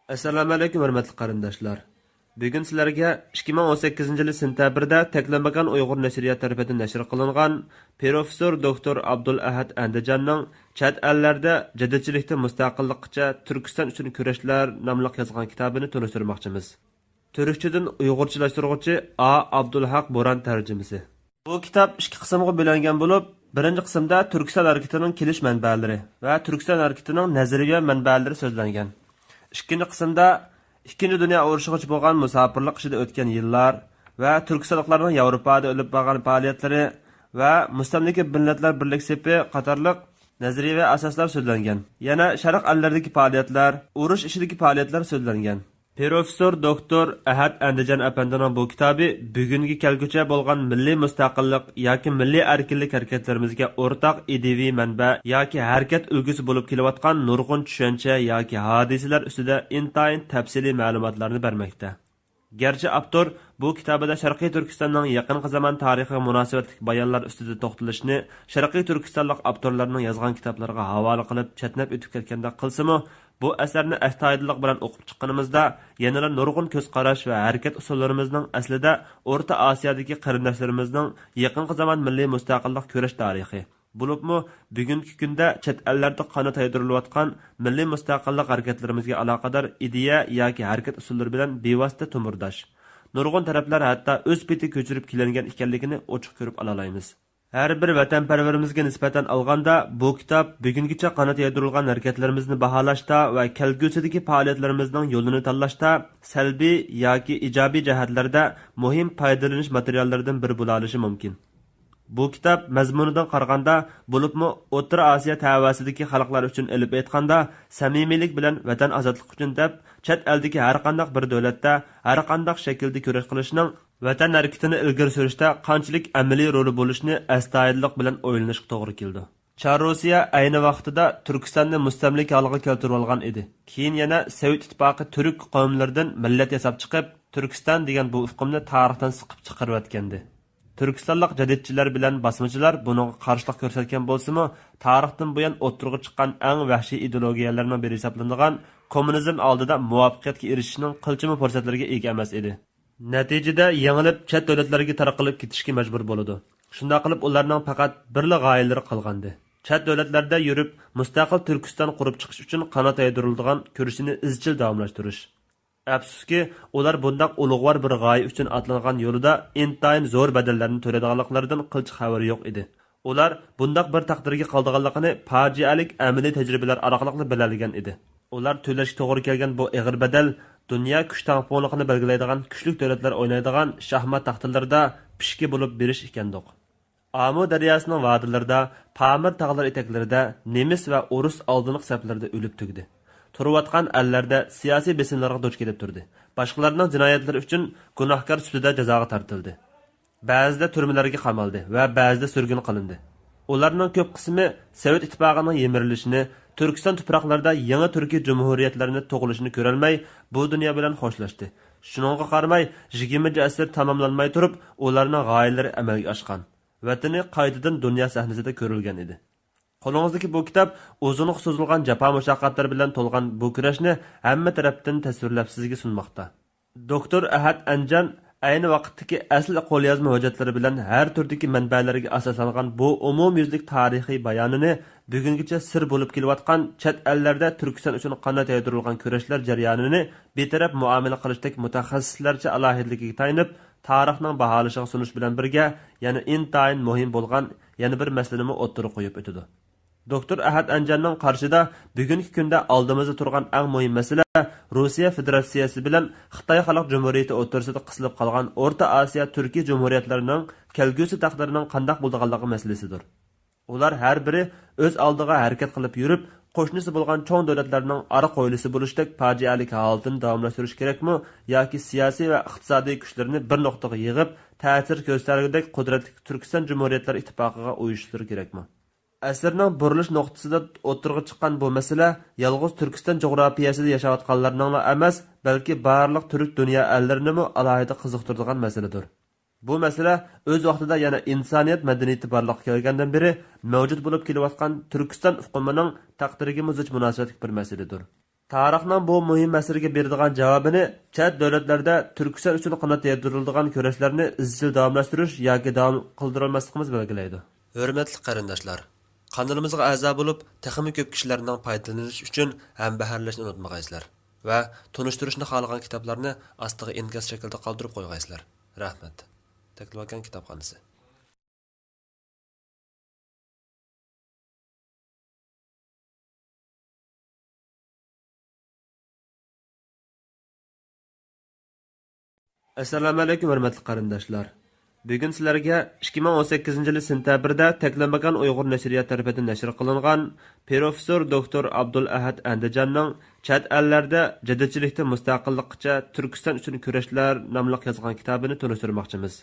ئەسسالامۇئەلەيكۇم، ھۆرمەتلىك قېرىنداشلار! بۈگۈن سىلەرگە ئىككى مىڭ ئون سەككىزىنچى يىلى سېنتەبىردە تەكلىماكان ئۇيغۇر نەشرىيات تەرىپىدىن نەشر قىلىنغان پروفېسسور دوكتور ئابدۇلئەھەد ئەندىجاننىڭ چەت ئەللەردە جەدىدچىلىكتىن مۇستەقىللىققىچە تۈركىستان ئۈچۈن كۈرەشلەر ناملىق يازغان كىتابىنى تونۇشتۇرماقچىمىز. تۈركچىدىن ئۇيغۇرچىلاشتۇرغۇچى ئا ئابدۇلھەق بوران تەرجىمىسى. بۇ كىتاب ئىككى قىسىمغا بۆلۈنگەن بولۇپ، بىرىنچى قىسىمدا تۈركىستان ھەرىكىتىنىڭ كېلىش مەنبەلىرى ۋە تۈركىستان ھەرىكىتىنىڭ نەزەرىيە مەنبەلىرى سۆزلەنگەن. ئىككىنچى قىسىمدا ئىككىنچى دۇنيا ئۇرۇشىغىچە بولغان مۇساپىرلىق ئىچىدە ئۆتكەن يىللار ۋە تۈركىستانلىقلارنىڭ ياۋروپادا ئېلىپ بارغان پائالىيەتلىرى ۋە مۇستەملىكە مىللەتلەر بىرلىك سېپى قاتارلىق نەزەرىيە ۋە ئاساسلار سۆزلەنگەن. يەنە شەرق ئەللىرىدىكى پائالىيەتلەر، ئۇرۇش ئىچىدىكى پائالىيەتلەر سۆزلەنگەن. پروفېسسور دوكتور ئەھەت ئەندىجان ئەپەندىنىڭ بۇ كىتابى بۈگۈنگە كەلگۈچە بولغان مىللىي مۇستەقىللىق ياكى مىللىي ئەركىنلىك ھەرىكەتلىرىمىزگە ئورتاق ئىدىيىۋى مەنبە ياكى ھەرىكەت ئۈلگىسى بولۇپ كېلىۋاتقان نۇرغۇن چۈشەنچە ياكى ھادىسىلەر ئۈستىدە ئىنتايىن تەپسىلىي مەلۇماتلارنى بەرمەكتە. گەرچە ئاپتور بۇ كىتابىدا شەرقىي تۈركىستاننىڭ يېقىنقى زامان تارىخىغا مۇناسىۋەتلىك بايانلار ئۈستىدە توختىلىشنى شەرقىي تۈركىستانلىق ئاپتورلارنىڭ يازغان كىتابلىرىغا ھاۋالە قىلىپ چەتنەپ ئۆتۈپ كەتكەندەك قىلسىمۇ، بۇ ئەسەرنى ئەستايىدىللىق بىلەن ئوقۇپ چىققىنىمىزدا، يەنىلا نۇرغۇن كۆز قاراش ۋە ھەرىكەت ئۇسۇللىرىمىزنىڭ ئەسلىدە ئورتا ئاسىيادىكى قېرىنداشلىرىمىزنىڭ يېقىنقى زامان مىللىي مۇستەقىللىق كۈرەش تارىخى، بولۇپمۇ بۈگۈنكى كۈندە چەت ئەللەردە قانات يايدۇرۇلۇۋاتقان مىللىي مۇستەقىللىق ھەرىكەتلىرىمىزگە ئالاقىدار ئىدىيە ياكى ھەرىكەت ئۇسۇللىرى بىلەن بىۋاسىتە تومۇرداش. نۇرغۇن تەرەپلەر ھەتتا ئۆز پېتى كۆچۈرۈپ كېلىنگەن ئىكەنلىكىنى ئوچۇق كۆرۈپ ئالالايمىز. ھەر بىر ۋەتەنپەرۋىرىمىزگە نىسبەتەن ئالغاندا، بۇ كىتاب بۈگۈنگىچە قانات يايدۇرۇلغان ھەرىكەتلىرىمىزنى باھالاشتا ۋە كەلگۈسىدىكى پائالىيەتلىرىمىزنىڭ يولىنى تاللاشتا سەلبىي ياكى ئىجابىي جەھەتلەردە مۇھىم پايدىلىنىش ماتېرىياللىرىدىن بىرى بولالىشى مۇمكىن. بۇ كىتاب مەزمۇنىدىن قارىغاندا، بولۇپمۇ ئوتتۇرا ئاسىيا تەۋەسىدىكى خەلقلەر ئۈچۈن ئېلىپ ئېيتقاندا، سەمىمىيلىك بىلەن ۋەتەن ئازادلىقى ئۈچۈن دەپ، چەت ئەلدىكى ھەرقانداق بىر دۆلەتتە، ھەرقانداق شەكىلدە كۈرەش قىلىشنىڭ ۋەتەن ھەرىكىتىنى ئىلگىرى سۈرۈشتە قانچىلىك ئەمەلىي رولى بولۇشىنى ئەستايىدىللىق بىلەن ئويلىنىشقا توغرا كېلىدۇ. چاررۇسىيە ئەينى ۋاقتىدا تۈركىستاننى مۇستەملىكە ھالىغا كەلتۈرۈۋالغان ئىدى. كېيىن يەنە سوۋېت ئىتتىپاقى تۈرك قوملىرىدىن مىللەت ياساپ چىقىپ، تۈركىستان دېگەن بۇ ئۇقۇمنى تارىختىن سىقىپ چىقىرىۋەتكەنىدى. تۈركىستانلىق جەدىدچىلەر بىلەن باسمىچىلار بۇنىڭغا قارشىلىق كۆرسەتكەن بولسىمۇ، تارىختىن بۇيان ئوتتۇرىغا چىققان ئەڭ ۋەھشىي ئىدېئولوگىيەلەرنىڭ بىرى ھېسابلىنىدىغان كوممۇنىزم ئالدىدا مۇۋەپپەقىيەتكە ئېرىشىشنىڭ قىلچىمۇ پۇرسەتلىرىگە ئىگە ئەمەس ئىدى. نەتىجىدە يېڭىلىپ، چەت دۆلەتلەرگە تارقىلىپ كېتىشكە مەجبۇر بولىدۇ. شۇنداق قىلىپ، ئۇلارنىڭ پەقەت بىرلا غايىلىرى قالغانىدى. چەت دۆلەتلەردە يۈرۈپ، مۇستەقىل تۈركىستان قۇرۇپ چىقىش ئۈچۈن قانات يايدۇرۇلىدىغان كۈرىشىنى ئىزچىل داۋاملاشتۇرۇش. ئەپسۇسكى، ئۇلار بۇنداق ئۇلۇغۋار بىر غايە ئۈچۈن ئاتلانغان يولىدا ئىنتايىن زور بەدەللەرنى تۆلەيدىغانلىقلىرىدىن قىلچە خەۋىرى يوق ئىدى. ئۇلار بۇنداق بىر تەقدىرگە قالىدىغانلىقىنى پاجىئەلىك ئەمەلىي تەجرىبىلەر ئارقىلىقلا بىلەلىگەن ئىدى. ئۇلار تۆلەشكە توغرا كەلگەن بۇ ئېغىر بەدەل دۇنيا كۈچ تەڭپۇڭلۇقىنى بەلگىلەيدىغان كۈچلۈك دۆلەتلەر ئوينايدىغان شاھمات تاختىلىرىدا پىشكە بولۇپ بېرىش ئىكەندۇق. ئامۇ دەرياسىنىڭ ۋادىلىرىدا، پامىر تاغلىرى ئېتەكلىرىدە نېمىس ۋە ئورۇس ئالدىنقى سەپلىرىدە ئۆلۈپ تۈگىدى. تۇرۇۋاتقان ئەللەردە سىياسىي بېسىملارغا دۇچ كېلىپ تۇردى. باشقىلارنىڭ جىنايەتلىرى ئۈچۈن گۇناھكار سۈپىتىدە جازاغا تارتىلدى. بەزىدە تۈرمىلەرگە قامالدى ۋە بەزىدە سۈرگۈن قىلىندى. ئۇلارنىڭ كۆپ قىسمى سوۋېت ئىتتىپاقىنىڭ يىمىرىلىشىنى، تۈركىستان تۇپراقلىرىدا يېڭى تۈركىي جۇمھۇرىيەتلەرنى تۇغۇلۇشىنى كۆرەلمەي، بۇ دۇنيا بىلەن خوشلاشتى. شۇنىڭغا قارىماي، يىگىرمىنچى ئەسىر تاماملانماي تۇرۇپ، ئۇلارنىڭ غايىلىرى ئەمەلگە ئاشقان. ۋەتىنى قايتىدىن دۇنيا سەھنىسىدە كۆرۈلگەن ئىدى. قولىڭىزدىكى بۇ كىتاب ئۇزۇنغا سوزۇلغان جاپا-مۇشەققەتلەر بىلەن تولغان بۇ كۈرەشنى ھەممە تەرەپتىن تەسۋىرلەپ سىزگە سۇنماقتا. دوكتور ئەھەت ئەنجان ئەينى ۋاقىتتىكى ئەسلى قوليازما ھۆججەتلىرى بىلەن ھەر تۈردىكى مەنبەلەرگە ئاساسلانغان بۇ ئومۇميۈزلۈك تارىخىي بايانىنى بۈگۈنگىچە سىر بولۇپ كېلىۋاتقان، چەت ئەللەردە تۈركىستان ئۈچۈن قانات يايدۇرۇلغان كۈرەشلەر جەريانىنى بىتەرەپ مۇئامىلە قىلىشتەك مۇتەخەسسىسلەرچە ئالاھىدىلىكىگە تايىنىپ، تارىخنىڭ باھالىشىغا سۇنۇش بىلەن بىرگە، يەنە ئىنتايىن مۇھىم بولغان يەنە بىر مەسىلىنىمۇ ئوتتۇرىغا قويۇپ ئۆتىدۇ. دوكتور ئەھەت ئەنجاننىڭ قارىشىدا، بۈگۈنكى كۈندە ئالدىمىزدا تۇرغان ئەڭ مۇھىم مەسىلە رۇسىيە فېدېراتسىيەسى بىلەن خىتاي خەلق جۇمھۇرىيىتى ئوتتۇرىسىدا قىسىلىپ قالغان ئورتا ئاسىيا تۈركىي جۇمھۇرىيەتلىرىنىڭ كەلگۈسى تەقدىرىنىڭ قانداق بولىدىغانلىقى مەسىلىسىدۇر. ئۇلار ھەر بىرى ئۆز ئالدىغا ھەرىكەت قىلىپ يۈرۈپ، قوشنىسى بولغان چوڭ دۆلەتلەرنىڭ ئارا قويلىسى بولۇشتەك پاجىئەلىك ھالىتىنى داۋاملاشتۇرۇشى كېرەكمۇ ياكى سىياسىي ۋە ئىقتىسادىي كۈچلىرىنى بىر نۇقتىغا يىغىپ، تەسىر كۆرسىتەلىگۈدەك قۇدرەتلىك تۈركىستان جۇمھۇرىيەتلەر ئىتتىپاقىغا ئۇيۇشۇشلىرى كېرەكمۇ؟ ئەسىرنىڭ بۇرۇلۇش نۇقتىسىدا ئوتتۇرىغا چىققان بۇ مەسىلە يالغۇز تۈركىستان جۇغراپىيەسىدە ياشاۋاتقانلارنىڭلا ئەمەس، بەلكى بارلىق تۈرك دۇنيا ئەللىرىنىمۇ ئالاھىدە قىزىقتۇرىدىغان مەسىلىدۇر. بۇ مەسىلە ئۆز ۋاقتىدا يەنە ئىنسانىيەت مەدەنىيىتى بارلىققا كەلگەندىن بېرى مەۋجۇت بولۇپ كېلىۋاتقان تۈركىستان ئۇقۇمىنىڭ تەقدىرىگىمۇ زىچ مۇناسىۋەتلىك بىر مەسىلىدۇر. تارىخنىڭ بۇ مۇھىم مەسىلىگە بېرىدىغان جاۋابىنى چەت دۆلەتلەردە تۈركىستان ئۈچۈن قانات يايدۇرۇلىدىغان كۈرەشلەرنى ئىزچىل داۋاملاشتۇرۇش ياكى داۋام قىلدۇرالماسلىقىمىز بەلگىلەيدۇ. ھۆرمەتلىك قېرىنداشلار، قانىلىمىزغا ئەزا بولۇپ، تېخىمۇ كۆپ كىشىلەرنىڭ پايدىلىنىشى ئۈچۈن ھەمبەھىرلەشنى ئۇنتۇمىغايسىلەر ۋە تونۇشتۇرۇشنى خالىغان كىتابلارنى ئاستىغا ئىنكاس شەكلىدە قالدۇرۇپ قويغايسىلەر. رەھمەت. تەكلىماكان كىتابخانىسى. ئەسسالامۇئەلەيكۇم، ھۆرمەتلىك قېرىنداشلار! بۈگۈن سىلەرگە ئىككى مىڭ ئون سەككىزىنچى يىلى سېنتەبىردە تەكلىماكان ئۇيغۇر نەشرىيات تەرىپىدىن نەشر قىلىنغان پروفېسسور دوكتور ئابدۇلئەھەد ئەندىجاننىڭ چەت ئەللەردە جەدىدچىلىكتىن مۇستەقىللىققىچە تۈركىستان ئۈچۈن كۈرەشلەر ناملىق يازغان كىتابىنى تونۇشتۇرماقچىمىز.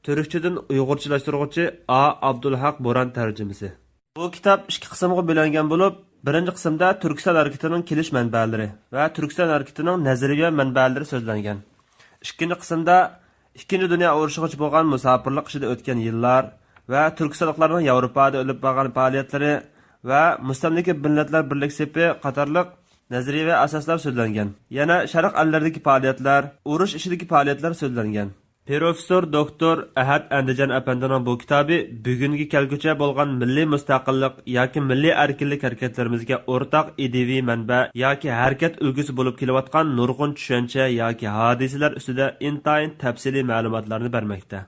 تۈركچىدىن ئۇيغۇرچىلاشتۇرغۇچى ئا ئابدۇلھەق بوران تەرجىمىسى. بۇ كىتاب ئىككى قىسىمغا بۆلۈنگەن بولۇپ، بىرىنچى قىسىمدا تۈركىستان ھەرىكىتىنىڭ كېلىش مەنبەلىرى ۋە تۈركىستان ھەرىكىتىنىڭ نەزەرىيە مەنبەلىرى سۆزلەنگەن. ئىككىنچى قىسىمدا ئىككىنچى دۇنيا ئۇرۇشىغىچە بولغان مۇساپىرلىق ئىچىدە ئۆتكەن يىللار ۋە تۈركىستانلىقلارنىڭ ياۋروپادا ئېلىپ بارغان پائالىيەتلىرى ۋە مۇستەملىكە مىللەتلەر بىرلىك سېپى قاتارلىق نەزەرىيە ۋە ئاساسلار سۆزلەنگەن. يەنە شەرق ئەللىرىدىكى پائالىيەتلەر، ئۇرۇش ئىچىدىكى پائالىيەتلەر سۆزلەنگەن. پروفېسسور دوكتور ئەھەت ئەندىجان ئەپەندىنىڭ بۇ كىتابى بۈگۈنگە كەلگۈچە بولغان مىللىي مۇستەقىللىق ياكى مىللىي ئەركىنلىك ھەرىكەتلىرىمىزگە ئورتاق ئىدىيىۋى مەنبە ياكى ھەرىكەت ئۈلگىسى بولۇپ كېلىۋاتقان نۇرغۇن چۈشەنچە ياكى ھادىسىلەر ئۈستىدە ئىنتايىن تەپسىلىي مەلۇماتلارنى بەرمەكتە.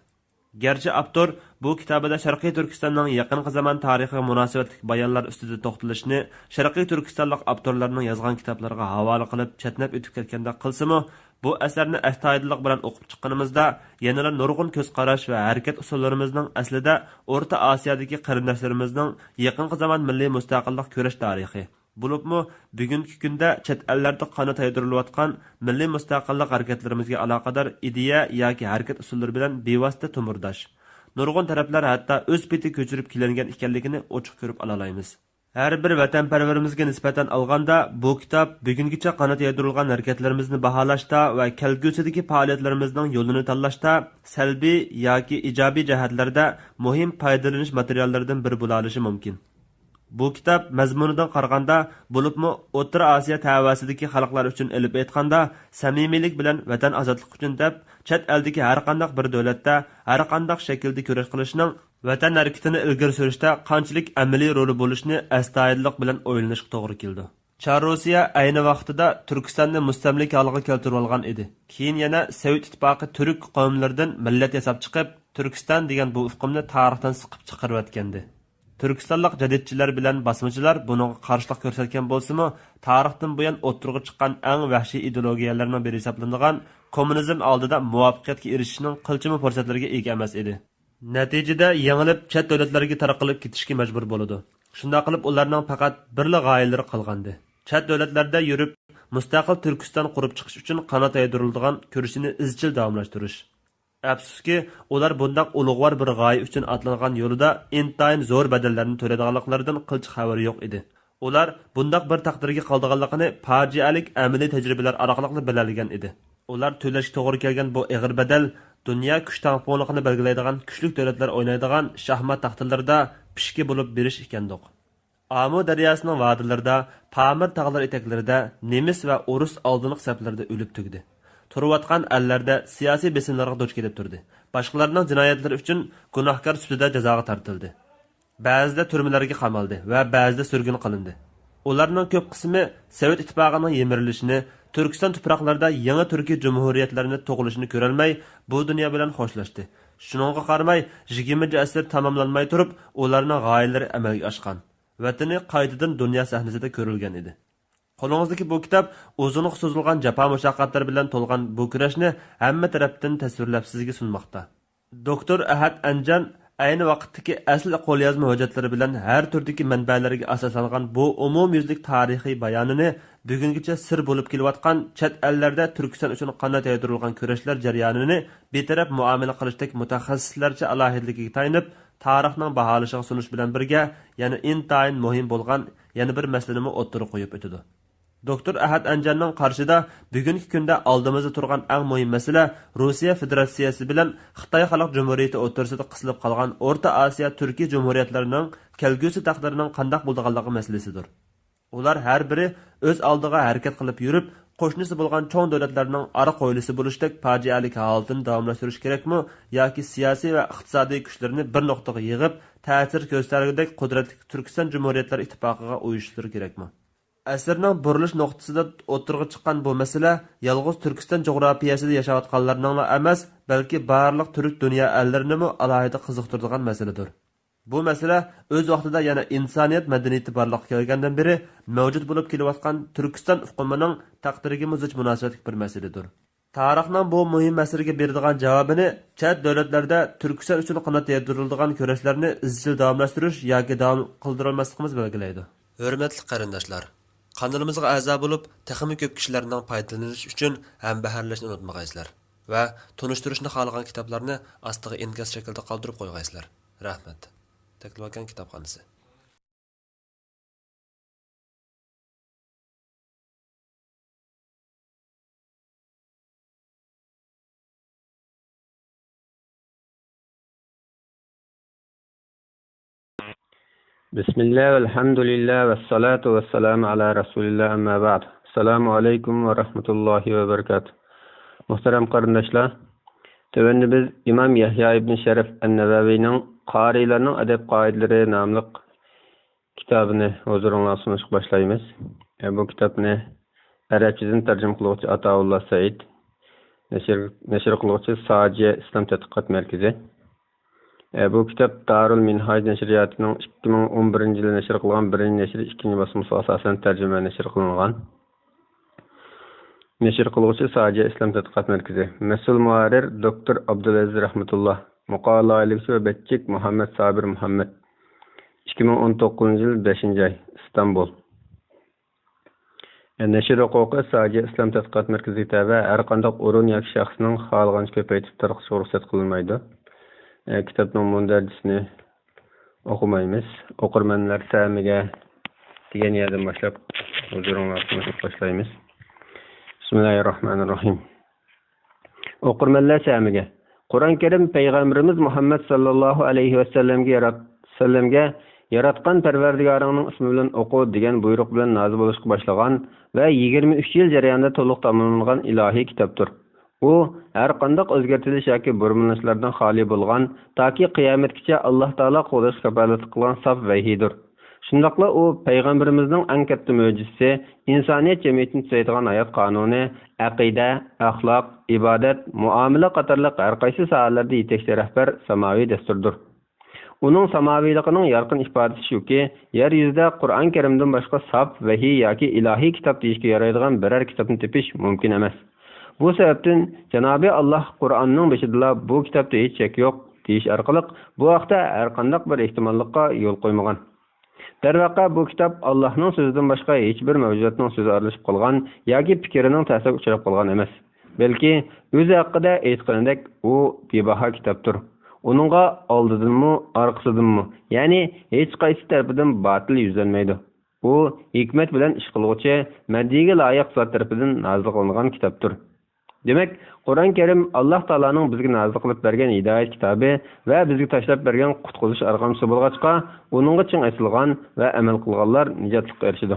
گەرچە ئاپتور بۇ كىتابىدا شەرقىي تۈركىستاننىڭ يېقىنقى زامان تارىخىغا مۇناسىۋەتلىك بايانلار ئۈستىدە توختىلىشنى شەرقىي تۈركىستانلىق ئاپتورلارنىڭ يازغان كىتابلىرىغا ھاۋالە قىلىپ چەتنەپ ئۆتۈپ كەتكەندەك قىلسىمۇ، بۇ ئەسەرنى ئەستايىدىللىق بىلەن ئوقۇپ چىققىنىمىزدا، يەنىلا نۇرغۇن كۆز قاراش ۋە ھەرىكەت ئۇسۇللىرىمىزنىڭ ئەسلىدە ئورتا ئاسىيادىكى قېرىنداشلىرىمىزنىڭ يېقىنقى زامان مىللىي مۇستەقىللىق كۈرەش تارىخى، بولۇپمۇ بۈگۈنكى كۈندە چەت ئەللەردە قانات يايدۇرۇلۇۋاتقان مىللىي مۇستەقىللىق ھەرىكەتلىرىمىزگە ئالاقىدار ئىدىيە ياكى ھەرىكەت ئۇسۇللىرى بىلەن بىۋاسىتە تومۇرداش. نۇرغۇن تەرەپلەر ھەتتا ئۆز پېتى كۆچۈرۈپ كېلىنگەن ئىكەنلىكىنى ئوچۇق كۆرۈپ ئالالايمىز. ھەر بىر ۋەتەنپەرۋىرىمىزگە نىسبەتەن ئالغاندا، بۇ كىتاب بۈگۈنگىچە قانات يايدۇرۇلغان ھەرىكەتلىرىمىزنى باھالاشتا ۋە كەلگۈسىدىكى پائالىيەتلىرىمىزنىڭ يولىنى تاللاشتا سەلبىي ياكى ئىجابىي جەھەتلەردە مۇھىم پايدىلىنىش ماتېرىياللىرىدىن بىرى بولالىشى مۇمكىن. بۇ كىتاب مەزمۇنىدىن قارىغاندا، بولۇپمۇ ئوتتۇرا ئاسىيا تەۋەسىدىكى خەلقلەر ئۈچۈن ئېلىپ ئېيتقاندا، سەمىمىيلىك بىلەن ۋەتەن ئازادلىقى ئۈچۈن دەپ، چەت ئەلدىكى ھەرقانداق بىر دۆلەتتە، ھەرقانداق شەكىلدە كۈرەش قىلىشنىڭ ۋەتەن ھەرىكىتىنى ئىلگىرى سۈرۈشتە قانچىلىك ئەمەلىي رولى بولۇشىنى ئەستايىدىللىق بىلەن ئويلىنىشقا توغرا كېلىدۇ. چار روسىيە ئەينى ۋاقتىدا تۈركىستاننى مۇستەملىكە ھالىغا كەلتۈرۈۋالغان ئىدى. كېيىن يەنە سوۋېت ئىتتىپاقى تۈرك قوۋملىرىدىن مىللەت ياساپ چىقىپ، تۈركىستان دېگەن بۇ ئۇقۇمنى تارىختىن سىقىپ چىقىرىۋەتكەنىدى. تۈركىستانلىق جەدىدچىلەر بىلەن باسمىچىلار بۇنىڭغا قارشىلىق كۆرسەتكەن بولسىمۇ، تارىختىن بۇيان ئوتتۇرىغا چىققان ئەڭ ۋەھشىي ئىدېئولوگىيەلەرنىڭ بىرى ھېسابلىنىدىغان كوممۇنىزم ئالدىدا مۇۋەپپەقىيەتكە ئېرىشىشنىڭ قىلچىمۇ پۇرسەتلىرىگە ئىگە ئەمەس ئىدى. نەتىجىدە يېڭىلىپ چەت دۆلەتلەرگە تارقىلىپ كېتىشكە مەجبۇر بولىدۇ. شۇنداق قىلىپ ئۇلارنىڭ پەقەت بىرلا غايىلىرى قالغانىدى. چەت دۆلەتلەردە يۈرۈپ، مۇستەقىل تۈركىستان قۇرۇپ چىقىش ئۈچۈن قانات يايدۇرۇلىدىغان كۈرىشىنى ئىزچىل داۋاملاشتۇرۇش. ئەپسۇسكى، ئۇلار بۇنداق ئۇلۇغۋار بىر غايە ئۈچۈن ئاتلانغان يولىدا ئىنتايىن زور بەدەللەرنى تۆلەيدىغانلىقلىرىدىن قىلچە خەۋىرى يوق ئىدى. ئۇلار بۇنداق بىر تەقدىرگە قالىدىغانلىقىنى پاجىئەلىك ئەمەلىي تەجرىبىلەر ئارقىلىقلا بىلەلىگەن ئىدى. ئۇلار تۆلەشكە توغرا كەلگەن بۇ ئېغىر بەدەل دۇنيا كۈچ تەڭپۇڭلۇقىنى بەلگىلەيدىغان كۈچلۈك دۆلەتلەر ئوينايدىغان شاھمات تاختىلىرىدا پىشكە بولۇپ بېرىش ئىكەندۇق. ئامۇ دەرياسىنىڭ ۋادىلىرىدا، پامىر تاغلىرى ئېتەكلىرىدە نېمىس ۋە ئورۇس ئالدىنقى سەپلىرىدە ئۆلۈپ تۈگىدى. تۇرۇۋاتقان ئەللەردە سىياسىي بېسىملارغا دۇچ كېلىپ تۇردى. باشقىلارنىڭ جىنايەتلىرى ئۈچۈن گۇناھكار سۈپىتىدە جازاغا تارتىلدى. بەزىدە تۈرمىلەرگە قامالدى ۋە بەزىدە سۈرگۈن قىلىندى. ئۇلارنىڭ كۆپ قىسمى سوۋېت ئىتتىپاقىنىڭ يىمىرىلىشىنى، تۈركىستان تۇپراقلىرىدا يېڭى تۈركىي جۇمھۇرىيەتلەرنى تۇغۇلۇشىنى كۆرەلمەي، بۇ دۇنيا بىلەن خوشلاشتى. شۇنىڭغا قارىماي، يىگىرمىنچى ئەسىر تاماملانماي تۇرۇپ، ئۇلارنىڭ غايىلىرى ئەمەلگە ئاشقان. ۋەتىنى قايتىدىن دۇنيا سەھنىسىدە كۆرۈلگەن ئىدى. قولىڭىزدىكى بۇ كىتاب ئۇزۇنغا سوزۇلغان جاپا-مۇشەققەتلەر بىلەن تولغان بۇ كۈرەشنى ھەممە تەرەپتىن تەسۋىرلەپ سىزگە سۇنماقتا. دوكتور ئەھەت ئەنجان ئەينى ۋاقىتتىكى ئەسلى قوليازما ھۆججەتلىرى بىلەن ھەر تۈردىكى مەنبەلەرگە ئاساسلانغان بۇ ئومۇميۈزلۈك تارىخىي بايانىنى بۈگۈنگىچە سىر بولۇپ كېلىۋاتقان چەت ئەللەردە تۈركىستان ئۈچۈن قانات يايدۇرۇلغان كۈرەشلەر جەريانىنى بىتەرەپ مۇئامىلە قىلىشتەك مۇتەخەسسىسلەرچە ئالاھىدىلىكىگە تايىنىپ، تارىخنىڭ باھالىشىغا سۇنۇش بىلەن بىرگە، يەنە ئىنتايىن مۇھىم بولغان يەنە بىر مەسىلىنىمۇ ئوتتۇرىغا قويۇپ ئۆتىدۇ. دوكتور ئەھەت ئەنجاننىڭ قارىشىدا، بۈگۈنكى كۈندە ئالدىمىزدا تۇرغان ئەڭ مۇھىم مەسىلە رۇسىيە فېدېراتسىيەسى بىلەن خىتاي خەلق جۇمھۇرىيىتى ئوتتۇرىسىدا قىسىلىپ قالغان ئورتا ئاسىيا تۈركىي جۇمھۇرىيەتلىرىنىڭ كەلگۈسى تەقدىرىنىڭ قانداق بولىدىغانلىقى مەسىلىسىدۇر. ئۇلار ھەر بىرى ئۆز ئالدىغا ھەرىكەت قىلىپ يۈرۈپ، قوشنىسى بولغان چوڭ دۆلەتلەرنىڭ ئارا قويلىسى بولۇشتەك پاجىئەلىك ھالىتىنى داۋاملاشتۇرۇش كېرەكمۇ ياكى سىياسىي ۋە ئىقتىسادىي كۈچلىرىنى بىر نۇقتىغا يىغىپ، تەسىر كۆرسەتەلىگۈدەك قۇدرەتلىك تۈركىستان جۇمھۇرىيەتلەر ئىتتىپاقىغا ئۇيۇشۇشلىرى كېرەكمۇ؟ ئەسىرنىڭ بۇرۇلۇش نۇقتىسىدا ئوتتۇرىغا چىققان بۇ مەسىلە يالغۇز تۈركىستان جۇغراپىيەسىدە ياشاۋاتقانلارنىڭلا ئەمەس، بەلكى بارلىق تۈرك دۇنيا ئەللىرىنىمۇ ئالاھىدە قىزىقتۇرىدىغان مەسىلىدۇر. بۇ مەسىلە ئۆز ۋاقتىدا يەنە ئىنسانىيەت مەدەنىيىتى بارلىققا كەلگەندىن بېرى مەۋجۇت بولۇپ كېلىۋاتقان تۈركىستان ئۇقۇمىنىڭ تەقدىرىگىمۇ زىچ مۇناسىۋەتلىك بىر مەسىلىدۇر. تارىخنىڭ بۇ مۇھىم مەسىلىگە بېرىدىغان جاۋابىنى چەت دۆلەتلەردە تۈركىستان ئۈچۈن قانات يايدۇرۇلىدىغان كۈرەشلەرنى ئىزچىل داۋاملاشتۇرۇش ياكى داۋام قىلدۇرالماسلىقىمىز بەلگىلەيدۇ. ھۆرمەتلىك قېرىنداشلار! قانىلىمىزغا ئەزا بولۇپ، تېخىمۇ كۆپ كىشىلەرنىڭ پايدىلىنىشى ئۈچۈن ھەمبەھىرلەشنى ئۇنتۇمىغايسىلەر ۋە تونۇشتۇرۇشنى خالىغان كىتابلارنى ئاستىغا ئىنكاس شەكلىدە قالدۇرۇپ قويغايسىلەر. رەھمەت. تەكلىماكان كىتابخانىسى. بسم الله والحمد لله والصلاة والسلام على رسول الله، أما بعد. السلام عليكم ورحمة الله وبركاته. مۇھتەرەم قېرىنداشلار، تۆۋەندە بىز ئىمام يەھيا ئىبن شەرەف ئەن-نەۋەۋىنىڭ قارىيلارنىڭ ئەدەپ قائىدىلىرى ناملىق كىتابىنى ھۇزۇرۇڭلارغا سۇنۇشقا باشلايمىز. ئە، بۇ كىتابنى ئەرەبچىدىن تەرجىمە قىلغۇچى ئاتاۋۇللا سەئىد، نەشر، نەشر قىلغۇچى ساجىيە ئىسلام تەتقىقات مەركىزى. ئە، بۇ كىتاب دارۇل مىنھاج نەشرىياتىنىڭ ئىككى مىڭ ئون بىرىنچى يىلى نەشر قىلغان بىرىنچى نەشرى، ئىككىنچى باسمىسىغا ئاساسەن تەرجىمە نەشر قىلىنغان. نەشر قىلغۇچى ساجىيە ئىسلام تەتقىقات مەركىزى. مەسئۇل مۇھەررىر دوكتور ئابدۇلئەزىز رەھمەتۇللا. ماقالە لايىھىلىگۈچى ۋە بەتچىك مۇھەممەد سابىر مۇھەممەد. ئىككى مىڭ ئون توققۇزىنچى يىل، بەشىنچى ئاي، ئىستانبۇل. نەشر ھوقۇقى ساجى ئىسلام تەتقىقات مەركىزىگە تەۋە، ھەر قانداق ئورۇن ياكى شەخسنىڭ خالىغانچە كۆپەيتىپ تارقىتىشىغا رۇخسەت قىلىنمايدۇ. كىتابنىڭ مۇندەرىجىسىنى ئوقۇمايمىز. ئوقۇرمەنلەر سەمىگە دېگەن يەردىن باشلاپ ھۇزۇرۇڭلارغا تونۇشۇپ باشلايمىز. بىسمىللاھىررەھمانىررەھىم. ئوقۇرمەنلەر سەمىگە. قۇرئان كەرىم پەيغەمبىرىمىز مۇھەممەد ساللاللاھۇ ئەلەيھى ۋەسەللەمگە يارات-، سەللەمگە «ياراتقان پەرۋەردىگارىڭنىڭ ئىسمى بىلەن ئوقۇ» دېگەن بۇيرۇق بىلەن نازىل بولۇشقا باشلىغان ۋە يىگىرمە ئۈچ يىل جەريانىدا تولۇق تاماملانغان ئىلاھىي كىتابتۇر. ئۇ ھەر قانداق ئۆزگەرتىلىش ياكى بۇرمىلىنىشلاردىن خالىي بولغان، تاكى قىيامەتكىچە ئاللاھ تائالا قوغداشقا كاپالەتلىك قىلغان ساپ ۋەھىيدۇر. شۇنداقلا ئۇ پەيغەمبىرىمىزنىڭ ئەڭ كەتتە مۆجىزىسى، ئىنسانىيەت جەمئىيىتىنى تۈزەيدىغان ھايات قانۇنى، ئەقىدە، ئەخلاق، ئىبادەت، مۇئامىلە قاتارلىق ھەر قايسى ساھەلەردە يېتەكچى رەھبەر ساماۋى دەستۇردۇر. ئۇنىڭ ساماۋىيلىقىنىڭ يارقىن ئىپادىسى شۇكى، يەر يۈزىدە قۇرئان كەرىمدىن باشقا ساپ ۋەھىي ياكى ئىلاھىي كىتاب دېيىشكە يارايدىغان بىرەر كىتابنى تېپىش مۇمكىن ئەمەس. بۇ سەۋەبتىن جانابى ئاللاھ قۇرئاننىڭ بېشىدىلا «بۇ كىتابتا ھېچ شەك يوق» دېيىش ئارقىلىق بۇ ھەقتە ھەرقانداق بىر ئېھتىماللىققا يول قويمىغان. دەرۋەقە، بۇ كىتاب ئاللاھنىڭ سۆزىدىن باشقا ھېچبىر مەۋجۇداتنىڭ سۆزى ئارىلىشىپ قالغان ياكى پىكرىنىڭ تەسىرگە ئۇچراپ قالغان ئەمەس، بەلكى ئۆزى ھەققىدە ئېيتقىنىدەك، ئۇ بىباھا كىتابتۇر. ئۇنىڭغا ئالدىدىنمۇ، ئارقىسىدىنمۇ، يەنى ھېچقايسى تەرىپىدىن باتىل يۈزلەنمەيدۇ. ئۇ ھېكمەت بىلەن ئىش قىلغۇچى، مەدھىيىگە لايىق زات تەرىپىدىن نازىل قىلىنغان كىتابتۇر. دېمەك، قۇرئان كەرىم ئاللاھ تائالانىڭ بىزگە نازىل قىلىپ بەرگەن ھىدايەت كىتابى ۋە بىزگە تاشلاپ بەرگەن قۇتقۇزۇش ئارغامچىسى بولغاچقا، ئۇنىڭغا چىڭ ئېسىلغان ۋە ئەمەل قىلغانلار نىجاتلىققا ئېرىشىدۇ.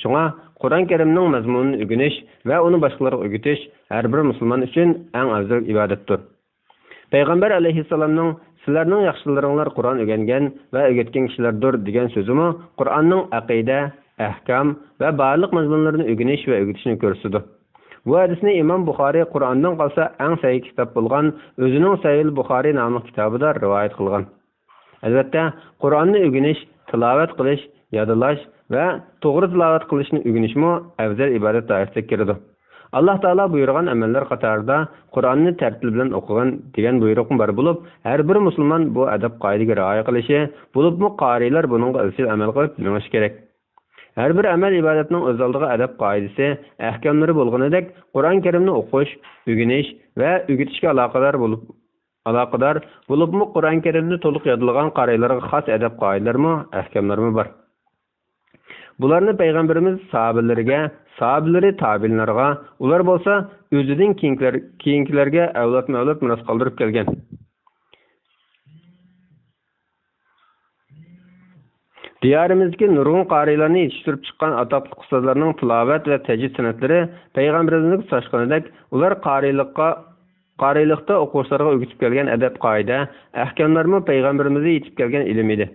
شۇڭا قۇرئان كەرىمنىڭ مەزمۇنىنى ئۆگىنىش ۋە ئۇنى باشقىلارغا ئۆگىتىش ھەر بىر مۇسۇلمان ئۈچۈن ئەڭ ئەۋزەل ئىبادەتتۇر. پەيغەمبەر ئەلەيھىسسالامنىڭ «سىلەرنىڭ ياخشىلىرىڭلار قۇرئان ئۆگەنگەن ۋە ئۆگەتكەن كىشىلەردۇر» دېگەن سۆزىمۇ قۇرئاننىڭ ئەقىدە، ئەھكام ۋە بارلىق مەزمۇنلىرىنى ئۆگىنىش ۋە ئۆگىتىشنى كۆرسىتىدۇ. بۇ ھەدىسنى ئىمام بۇخارى قۇرئاندىن قالسا ئەڭ سەھىھ كىتاب بولغان ئۆزىنىڭ سەھىھۇل بۇخارى ناملىق كىتابىدا رىۋايەت قىلغان. ئەلۋەتتە، قۇرئاننى ئۆگىنىش، تىلاۋەت قىلىش، يادلاش ۋە توغرا تىلاۋەت قىلىشنى ئۆگىنىشمۇ ئەۋزەل ئىبادەت دائىرىسىگە كىرىدۇ. ئاللاھ تائالا بۇيرۇغان ئەمەللەر قاتارىدا «قۇرئاننى تەرتىل بىلەن ئوقۇغىن» دېگەن بۇيرۇقمۇ بار بولۇپ، ھەر بىر مۇسۇلمان بۇ ئەدەپ-قائىدىگە رىئايە قىلىشى، بولۇپمۇ قارىيلار بۇنىڭغا ئىزچىل ئەمەل قىلىپ مېڭىشى كېرەك. ھەر بىر ئەمەل-ئىبادەتنىڭ ئۆز ئالدىغا ئەدەپ-قائىدىسى، ئەھكاملىرى بولغىنىدەك، قۇرئان كەرىمنى ئوقۇش، ئۆگىنىش ۋە ئۆگىتىشكە ئالاقىدار بولۇپ، ئالاقىدار بولۇپمۇ قۇرئان كەرىمنى تولۇق يادلىغان قارىيلارغا خاس ئەدەپ-قائىدىلەرمۇ، ئەھكاملارمۇ بار. بۇلارنى پەيغەمبىرىمىز ساھابىلىرىگە، ساھابىلىرى تابىئىنلارغا، ئۇلار بولسا ئۆزىدىن كېيىنكىلەر-، كېيىنكىلەرگە ئەۋلادمۇ-ئەۋلاد مىراس قالدۇرۇپ كەلگەن. دىيارىمىزدىكى نۇرغۇن قارىيلارنى يېتىشتۈرۈپ چىققان ئاتاقلىق ئۇستازلارنىڭ تىلاۋەت ۋە تەجۋىد سەنئەتلىرى پەيغەمبىرىمىزگە تۇتاشقىنىدەك، ئۇلار قارىيلىققا، قارىيلىقتا ئوقۇغۇچىلارغا ئۆگىتىپ كەلگەن ئەدەپ-قائىدە، ئەھكاملارمۇ پەيغەمبىرىمىزگە يېتىپ كەلگەن ئىلىم ئىدى.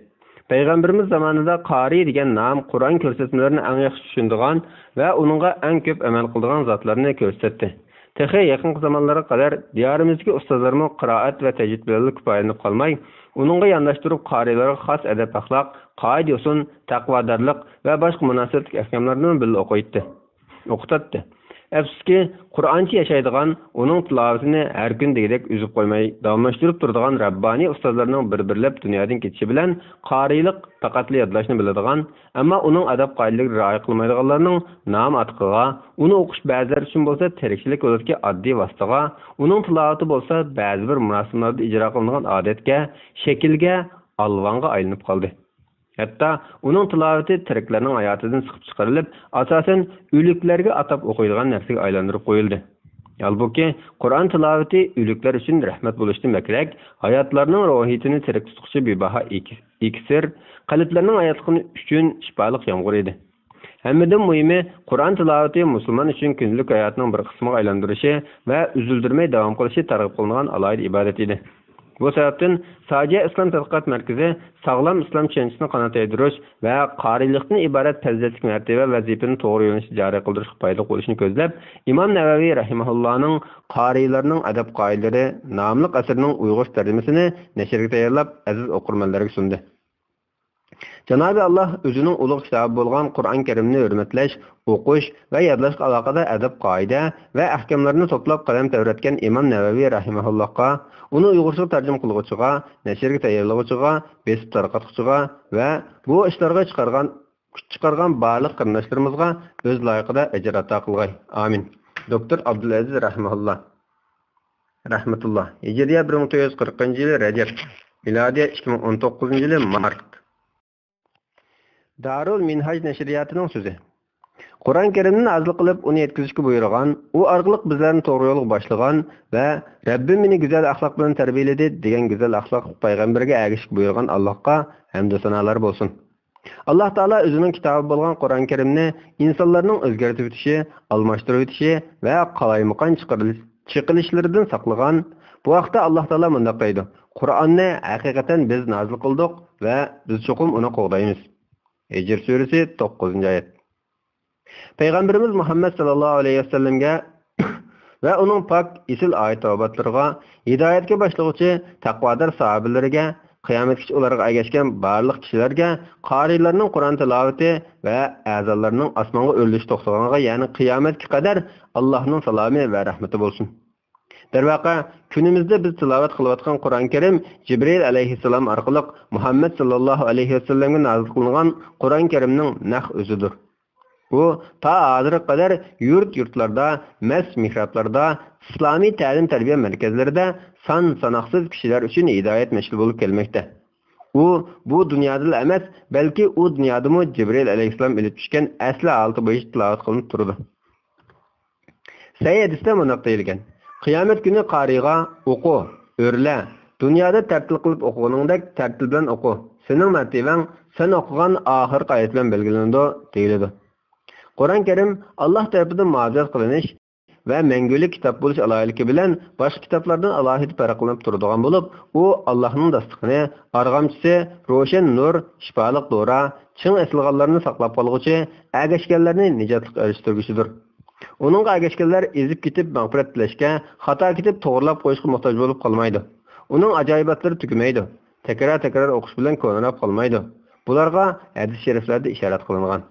پەيغەمبىرىمىز زامانىدا قارىي دېگەن نام قۇرئان كۆرسەتمىلىرىنى ئەڭ ياخشى چۈشىنىدىغان ۋە ئۇنىڭغا ئەڭ كۆپ ئەمەل قىلىدىغان زاتلارنى كۆرسەتتى. تېخى يېقىنقى زامانلارغا قەدەر دىيارىمىزدىكى ئۇستازلارمۇ قىرائەت ۋە تەجۋىد بىلەنلا كۇپايىلىنىپ قالماي، ئۇنىڭغا يانداشتۇرۇپ قارىيلارغا خاس ئەدەپ-ئەخلاق، قائىدە-يوسۇن، تەقۋادارلىق ۋە باشقا مۇناسىۋەتلىك ئەھكاملارنىمۇ بىللە ئوقۇيتتى. ئوقۇتاتتى. ئەپسۇسكى، قۇرئانچە ياشايدىغان، ئۇنىڭ تىلاۋىتىنى ھەر كۈن دېگۈدەك ئۈزۈپ قويماي داۋاملاشتۇرۇپ تۇرىدىغان رەببانىي ئۇستازلارنىڭ بىر-بىرلەپ دۇنيادىن كېتىشى بىلەن قارىيلىق پەقەتلا يادلاشنى بىلىدىغان، ئەمما ئۇنىڭ ئەدەپ-قائىدىلىرىگە رىئايە قىلمايدىغانلارنىڭ نامى ئاتىقىغا، ئۇنى ئوقۇش بەزىلەر ئۈچۈن بولسا تىرىكچىلىك يولىدىكى ئاددىي ۋاسىتىغا، ئۇنىڭ تىلاۋىتى بولسا بەزى بىر مۇراسىملاردا ئىجرا قىلىنىدىغان ئادەتكە، شەكىلگە، ئالۋاڭغا ئايلىنىپ قالدى. ھەتتا ئۇنىڭ تىلاۋىتى تىرىكلەرنىڭ ھاياتىدىن سىقىپ چىقىرىلىپ، ئاساسەن ئۆلۈكلەرگە ئاتاپ ئوقۇيدىغان نەرسىگە ئايلاندۇرۇپ قويۇلدى. ھالبۇكى، قۇرئان تىلاۋىتى ئۆلۈكلەر ئۈچۈن رەھمەت بولۇشتىن بەكرەك، ھاياتلارنىڭ روھىيىتىنى تىرىك تۇتقۇچى بىباھا ئېكى-، ئېكسىر، قەلبلەرنىڭ ھاياتلىقى ئۈچۈن شىپالىق يامغۇر ئىدى. ھەممىدىن مۇھىمى، قۇرئان تىلاۋىتى مۇسۇلمان ئۈچۈن كۈندىلىك ھاياتنىڭ بىر قىسمىغا ئايلاندۇرۇشى ۋە ئۈزۈلدۈرمەي داۋام قىلىشى تەرغىب قىلىنغان ئالاھىدە ئىبادەت ئىدى. بۇ سەۋەبتىن ساجىيە ئىسلام تەتقىقات مەركىزى ساغلام ئىسلام چۈشەنچىسىنى قانات يايدۇرۇش ۋە قارىيلىقتىن ئىبارەت پەزىلەتلىك مەرتىۋە ۋەزىپىنى توغرا يۆنىلىشتە جارى قىلدۇرۇشقا پايدىلىق بولۇشىنى كۆزلەپ، ئىمام نەۋەۋى رەھىمەھۇللانىڭ «قارىيلارنىڭ ئەدەپ-قائىدىلىرى» ناملىق ئەسىرىنىڭ ئۇيغۇرچە تەرجىمىسىنى نەشرگە تەييارلاپ، ئەزىز ئوقۇرمەنلەرگە سۇندى. جانابى ئاللاھ ئۆزىنىڭ ئۇلۇغ كىتابى بولغان قۇرئان كەرىمنى ھۆرمەتلەش، ئوقۇش ۋە يادلاشقا ئالاقىدار ئەدەپ-قائىدە ۋە ئەھكاملارنى توپلاپ قەلەم تەۋرەتكەن ئىمام نەۋەۋى رەھىمەھۇللاھقا، ئۇنى ئۇيغۇرچىغا تەرجىمە قىلغۇچىغا، نەشرگە تەييارلىغۇچىغا، بېسىپ تارقاتقۇچىغا ۋە بۇ ئىشلارغا چىقارغان، كۈچ چىقارغان بارلىق قېرىنداشلىرىمىزغا ئۆز لايىقىدا ئەجىر ئاتا قىلغاي. ئامىن. دوكتور ئابدۇلئەزىز رەھىمەھۇللا. رەھمەتۇللا. ھىجرىيە بىر مىڭ تۆت يۈز قىرىقىنچى يىلى رەجەب، مىلادىيە ئىككى مىڭ ئون توققۇزىنچى يىلى مارت. دارۇل مىنھاج نەشرىياتىنىڭ سۆزى. قۇرئان كەرىمنى نازىل قىلىپ، ئۇنى يەتكۈزۈشكە بۇيرۇغان، ئۇ ئارقىلىق بىزلەرنى توغرا يولغا باشلىغان ۋە «رەببىم مېنى گۈزەل ئەخلاق بىلەن تەربىيەلىدى» دېگەن گۈزەل ئەخلاقلىق پەيغەمبەرگە ئەگىشىشكە بۇيرۇغان ئاللاھقا ھەمدۇ سانالار بولسۇن. ئاللاھ تائالا ئۆزىنىڭ كىتابى بولغان قۇرئان كەرىمنى ئىنسانلارنىڭ ئۆزگەرتىۋېتىشى، ئالماشتۇرۇۋېتىشى ۋە قالايمىقان چىقىرىلىش-، چېقىلىشلىرىدىن ساقلىغان. بۇ ھەقتە ئاللاھ تائالا مۇنداق دەيدۇ: «قۇرئاننى ھەقىقەتەن بىز نازىل قىلدۇق ۋە بىز چوقۇم ئۇنى قوغدايمىز.» ھىجر سۈرىسى، توققۇزىنچى ئايەت. پەيغەمبىرىمىز مۇھەممەد ساللاللاھۇ ئەلەيھى ۋەسەللەمگە ۋە ئۇنىڭ پاك، ئېسىل ئائىلە تاۋابىئاتلىرىغا، ھىدايەتكە باشلىغۇچى تەقۋادار ساھابىلىرىگە، قىيامەتكىچە ئۇلارغا ئەگەشكەن بارلىق كىشىلەرگە، قارىيلارنىڭ قۇرئان تىلاۋىتى ۋە ئەزانلارنىڭ ئاسمانغا ئۆرۈلۈشى توختىغانغا، يەنى قىيامەتكە قەدەر ئاللاھنىڭ سالامى ۋە رەھمىتى بولسۇن. دەرۋەقە، كۈنىمىزدە بىز تىلاۋەت قىلىۋاتقان قۇرئان كەرىم جىبرىئىل ئەلەيھىسسالام ئارقىلىق مۇھەممەد ساللاللاھۇ ئەلەيھى ۋەسەللەمگە نازىل قىلىنغان قۇرئان كەرىمنىڭ نەق ئۆزىدۇر. ئۇ تا ھازىرغا قەدەر يۇرت-يۇرتلاردا، مەسچىت-مېھرابلاردا، ئىسلامىي تەلىم-تەربىيە مەركەزلىرىدە سان-ساناقسىز كىشىلەر ئۈچۈن ھىدايەت مەشئىلى بولۇپ كەلمەكتە. ئۇ بۇ دۇنيادىلا ئەمەس، بەلكى ئۇ دۇنيادىمۇ جىبرىئىل ئەلەيھىسسالام ئېلىپ چۈشكەن ئەسلى ھالىتى بويىچە تىلاۋەت قىلىنىپ تۇرىدۇ. سەھىھ ھەدىستە مۇنداق دېيىلگەن: «قىيامەت كۈنى قارىيغا، ئوقۇ، ئۆرلە، دۇنيادا تەرتىل قىلىپ ئوقۇغىنىڭدەك تەرتىل بىلەن ئوقۇ، سېنىڭ مەرتىۋەڭ سەن ئوقۇغان ئاخىرقى ئايەت بىلەن بەلگىلىنىدۇ» دېيىلىدۇ. قۇرئان كەرىم ئاللاھ تەرىپىدىن مۇھاپىزەت قىلىنىش ۋە مەڭگۈلۈك كىتاب بولۇش ئالاھىدىلىكى بىلەن باشقا كىتابلاردىن ئالاھىدە پەرقلىنىپ تۇرىدىغان بولۇپ، ئۇ ئاللاھنىڭ داستىخىنى، ئارغامچىسى، روشەن نۇر، شىپالىق دورا، چىڭ ئېسىلغانلارنى ساقلاپ قالغۇچى، ئەگەشكەنلەرنى نىجاتلىققا ئېرىشتۈرگۈچىدۇر. ئۇنىڭغا ئەگەشكەنلەر ئېزىپ كېتىپ مەغپىرەت تىلەشكە، خاتا كېتىپ توغرىلاپ قويۇشقا موھتاج بولۇپ قالمايدۇ. ئۇنىڭ ئاجايىباتلىرى تۈگىمەيدۇ. تەكرار-تەكرار ئوقۇش بىلەن كونىراپ قالمايدۇ. بۇلارغا ھەدىس شەرىفلەردە ئىشارەت قىلىنغان.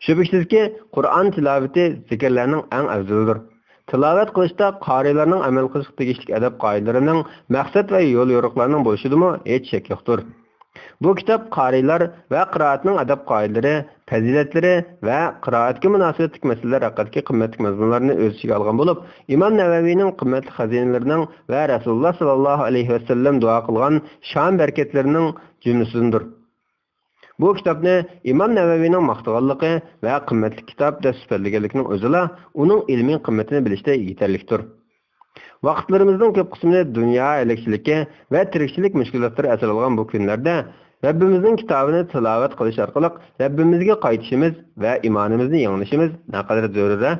شۈبھىسىزكى، قۇرئان تىلاۋىتى زىكىرلەرنىڭ ئەڭ ئەۋزىلىدۇر. تىلاۋەت قىلىشتا قارىيلارنىڭ ئەمەل قىلىشقا تېگىشلىك ئەدەپ-قائىدىلىرىنىڭ، مەقسەت ۋە يول-يورۇقلارنىڭ بولۇشىدىمۇ ھېچ شەك يوقتۇر. بۇ كىتاب قارىيلار ۋە قىرائەتنىڭ ئەدەپ-قائىدىلىرى، پەزىلەتلىرى ۋە قىرائەتكە مۇناسىۋەتلىك مەسىلىلەر ھەققىدىكى قىممەتلىك مەزمۇنلارنى ئۆز ئىچىگە ئالغان بولۇپ، ئىمام نەۋەۋىنىڭ قىممەتلىك خەزىنىلىرىنىڭ ۋە رەسۇلۇللا ساللاللاھۇ ئەلەيھى ۋەسەللەم دۇئا قىلغان شان بەرىكەتلىرىنىڭ جۈملىسىدىندۇر. بۇ كىتابنى ئىمام نەۋەۋىنىڭ ماختىغانلىقى ۋە قىممەتلىك كىتاب دەپ سۈپەتلىگەنلىكىنىڭ ئۆزىلا ئۇنىڭ ئىلمىي قىممىتىنى بىلىشتە يېتەرلىكتۇر. ۋاقىتلىرىمىزنىڭ كۆپ قىسمىنى دۇنيا ھەلەكچىلىكى ۋە تىرىكچىلىك مۈشكۈلاتلىرى ئەسىرىلغان بۇ كۈنلەردە رەببىمىزنىڭ كىتابىنى تىلاۋەت قىلىش ئارقىلىق رەببىمىزگە قايتىشىمىز ۋە ئىمانىمىزنى يېڭىلىشىمىز نەقەدەر زۆرۈر-ھە!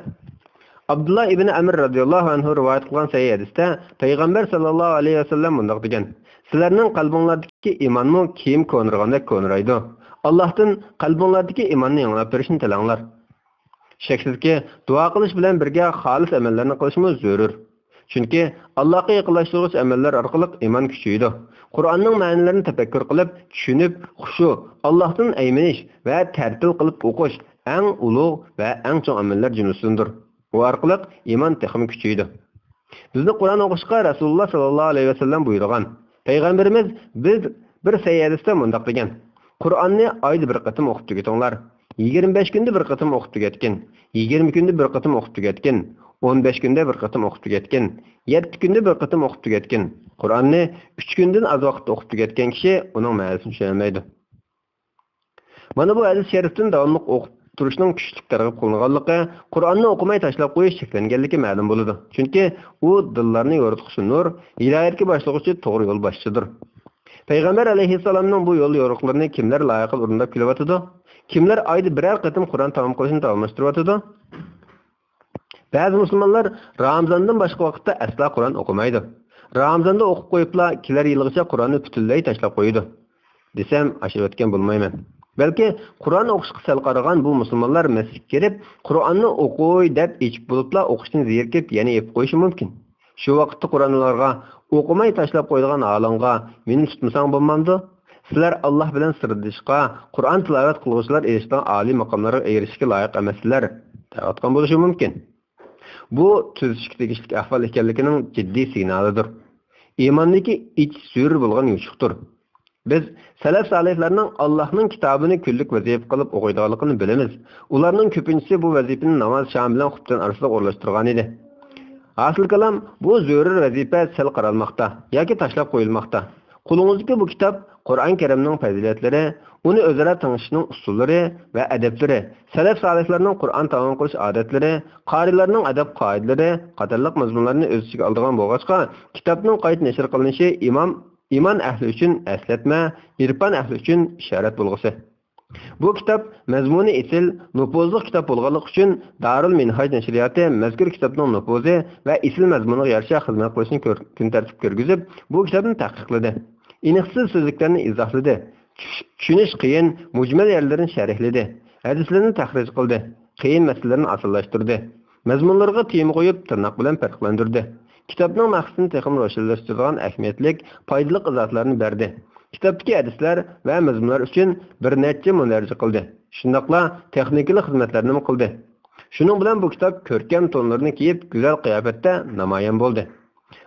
ئابدۇللا ئىبنى ئەمر رەزىياللاھۇ ئەنھۇ رىۋايەت قىلغان سەھىھ ھەدىستە پەيغەمبەر ساللاللاھۇ ئەلەيھى ۋەسەللەم مۇنداق دېگەن: «سىلەرنىڭ قەلبىڭلاردىكى ئىمانمۇ كىيىم كونىرىغاندەك كونىرايدۇ. ئاللاھتىن قەلبىڭلاردىكى ئىماننى يېڭىلاپ بېرىشنى تىلەڭلار.» شەكسىزكى، دۇئا قىلىش بىلەن بىرگە خالىس ئەمەللەرنى قىلىشمۇ زۆرۈر. چۈنكى ئاللاھقا يېقىنلاشتۇرغۇچ ئەمەللەر ئارقىلىق ئىمان كۈچىيىدۇ. قۇرئاننىڭ مەنىلىرىنى تەپەككۇر قىلىپ، چۈشىنىپ، خۇشۇ، ئاللاھتىن ئەيمىنىش ۋە تەرتىل قىلىپ ئوقۇش ئەڭ ئۇلۇغ ۋە ئەڭ چوڭ ئەمەللەر جۈملىسىدىندۇر. ئۇ ئارقىلىق ئىمان تېخىمۇ كۈچىيىدۇ. بىزنى قۇرئان ئوقۇشقا رەسۇلۇللا ساللاللاھۇ ئەلەيھى ۋەسەللەم بۇيرۇغان. پەيغەمبىرىمىز بىز بىر سەھىھ ھەدىستە مۇنداق دېگەن: «قۇرئاننى ئايدا بىر قېتىم ئوقۇپ تۈگىتىڭلار. يىگىرمە بەش كۈندە بىر قېتىم ئوقۇپ تۈگەتكىن. يىگىرمە كۈندە بىر قېتىم ئوقۇپ تۈگەتكىن. ئون بەش كۈندە بىر قېتىم ئوقۇپ تۈگەتكىن. يەتتە كۈندە بىر قېتىم ئوقۇپ تۈگەتكىن.» قۇرئاننى ئۈچ كۈندىن ئاز ۋاقىتتا ئوقۇپ تۈگەتكەن كىشى ئۇنىڭ مەنىسىنى چۈشىنەلمەيدۇ. مانا بۇ ھەدىس شەرىپتىن داۋاملىق ئوقۇپ تۇرۇشنىڭ كۈچلۈك تەرغىب قىلىنغانلىقى، قۇرئاننى ئوقۇماي تاشلاپ قويۇش چەكلەنگەنلىكى مەلۇم بولىدۇ. چۈنكى ئۇ دىللارنى يورۇتقۇچى نۇر، ھىدايەتكە باشلىغۇچى توغرا يول باشچىدۇر. پەيغەمبەر ئەلەيھىسسالامنىڭ بۇ يول يورۇقلىرىنى كىملەر لايىقىدا ئورۇنداپ كېلىۋاتىدۇ؟ كىملەر ئايدا بىرەر قېتىم قۇرئان تامام قىلىشنى داۋاملاشتۇرۇۋاتىدۇ؟ بەزى مۇسۇلمانلار رامىزاندىن باشقا ۋاقىتتا ئەسلا قۇرئان ئوقۇمايدۇ. رامىزاندا ئوقۇپ قويۇپلا، كېلەر يىلغىچە قۇرئاننى پۈتۈنلەي تاشلاپ قويىدۇ. دېسەم، ئاشىرىۋەتكەن بولمايمەن. بەلكى قۇرئان ئوقۇشقا سەل قارىغان بۇ مۇسۇلمانلار مەسچىتكە كىرىپ، قۇرئاننى ئوقۇي دەپ ئېچىپ بولۇپلا، ئوقۇشتىن زېرىكىپ، يەنە يېپىپ قويۇشى مۇمكىن. شۇ ۋاقىتتا قۇرئان ئۇلارغا: «ئوقۇماي تاشلاپ قويىدىغان ھالىڭغا مېنى تۇتمىساڭ بولمامدۇ؟ سىلەر ئاللاھ بىلەن سىردىشىشقا، قۇرئان تىلاۋەت قىلغۇچىلار ئېرىشىدىغان ئالىي ماقاملارغا ئېرىشىشكە لايىق ئەمەسسىلەر» دەۋاتقان بولۇشى مۇمكىن. بۇ تۈزىتىشكە تېگىشلىك ئەھۋال ئىكەنلىكىنىڭ جىددىي سىگنالىدۇر. ئىماندىكى ئېچىش زۆرۈر بولغان يوشۇقتۇر. بىز سەلەف سالىھلارنىڭ ئاللاھنىڭ كىتابىنى كۈنلۈك ۋەزىپە قىلىپ ئوقۇيدىغانلىقىنى بىلىمىز. ئۇلارنىڭ كۆپىنچىسى بۇ ۋەزىپىنى ناماز شام بىلەن خۇپتەن ئارىسىدا ئورۇنلاشتۇرغانىدى. ھاسىل كالام، بۇ زۆرۈر ۋەزىپە سەل قارالماقتا ياكى تاشلاپ قويۇلماقتا. قولىڭىزدىكى بۇ كىتاب قۇرئان كەرىمنىڭ پەزىلەتلىرى، ئۇنى ئۆزئارا تېڭىشىشنىڭ ئۇسۇللىرى ۋە ئەدەپلىرى، سەلەف سالىھلارنىڭ قۇرئان تامام قىلىش ئادەتلىرى، قارىيلارنىڭ ئەدەپ قائىدىلىرى قاتارلىق مەزمۇنلارنى ئۆز ئىچىگە ئالىدىغان بولغاچقا، كىتابنىڭ قايتا نەشر قىلىنىشى ئىمام، ئىمان ئەھلى ئۈچۈن ئەسلەتمە، ئىرپان ئەھلى ئۈچۈن ئىشارەت بولغۇسى. بۇ كىتاب مەزمۇنى ئېسىل، نوپۇزلۇق كىتاب بولغانلىقى ئۈچۈن، دارۇل مىنھاج نەشرىياتى مەزكۇر كىتابنىڭ نوپۇزى ۋە ئېسىل مەزمۇنىغا يارىشا خىزمەت قىلىشنى كۆر-، كۈن تەرتىپكە كىرگۈزۈپ، بۇ كىتابنى تەھقىقلىدى. ئېنىقسىز سۆزلۈكلەرنى ئىزاھلىدى. چۈش-، چۈشىنىش قىيىن، مۇجمەل يەرلىرىنى شەرھلىدى. ھەدىسلەرنى تەخرىج قىلدى. قىيىن مەسىلىلەرنى ئاسانلاشتۇردى. مەزمۇنلىرىغا تېما قويۇپ، تىرناق بىلەن پەرقلەندۈردى. كىتابنىڭ مەقسىتىنى تېخىمۇ روشەنلەشتۈرىدىغان ئەھمىيەتلىك، پايدىلىق ئىزاھلارنى بەردى. كىتابتىكى ھەدىسلەر ۋە مەزمۇنلار ئۈچۈن بىر نەچچە مۇندەرىجە قىلدى. شۇنداقلا تېخنىكىلىق خىزمەتلەرنىمۇ قىلدى. شۇنىڭ بىلەن بۇ كىتاب كۆركەم تونلىرىنى كىيىپ، گۈزەل قىياپەتتە نامايان بولدى.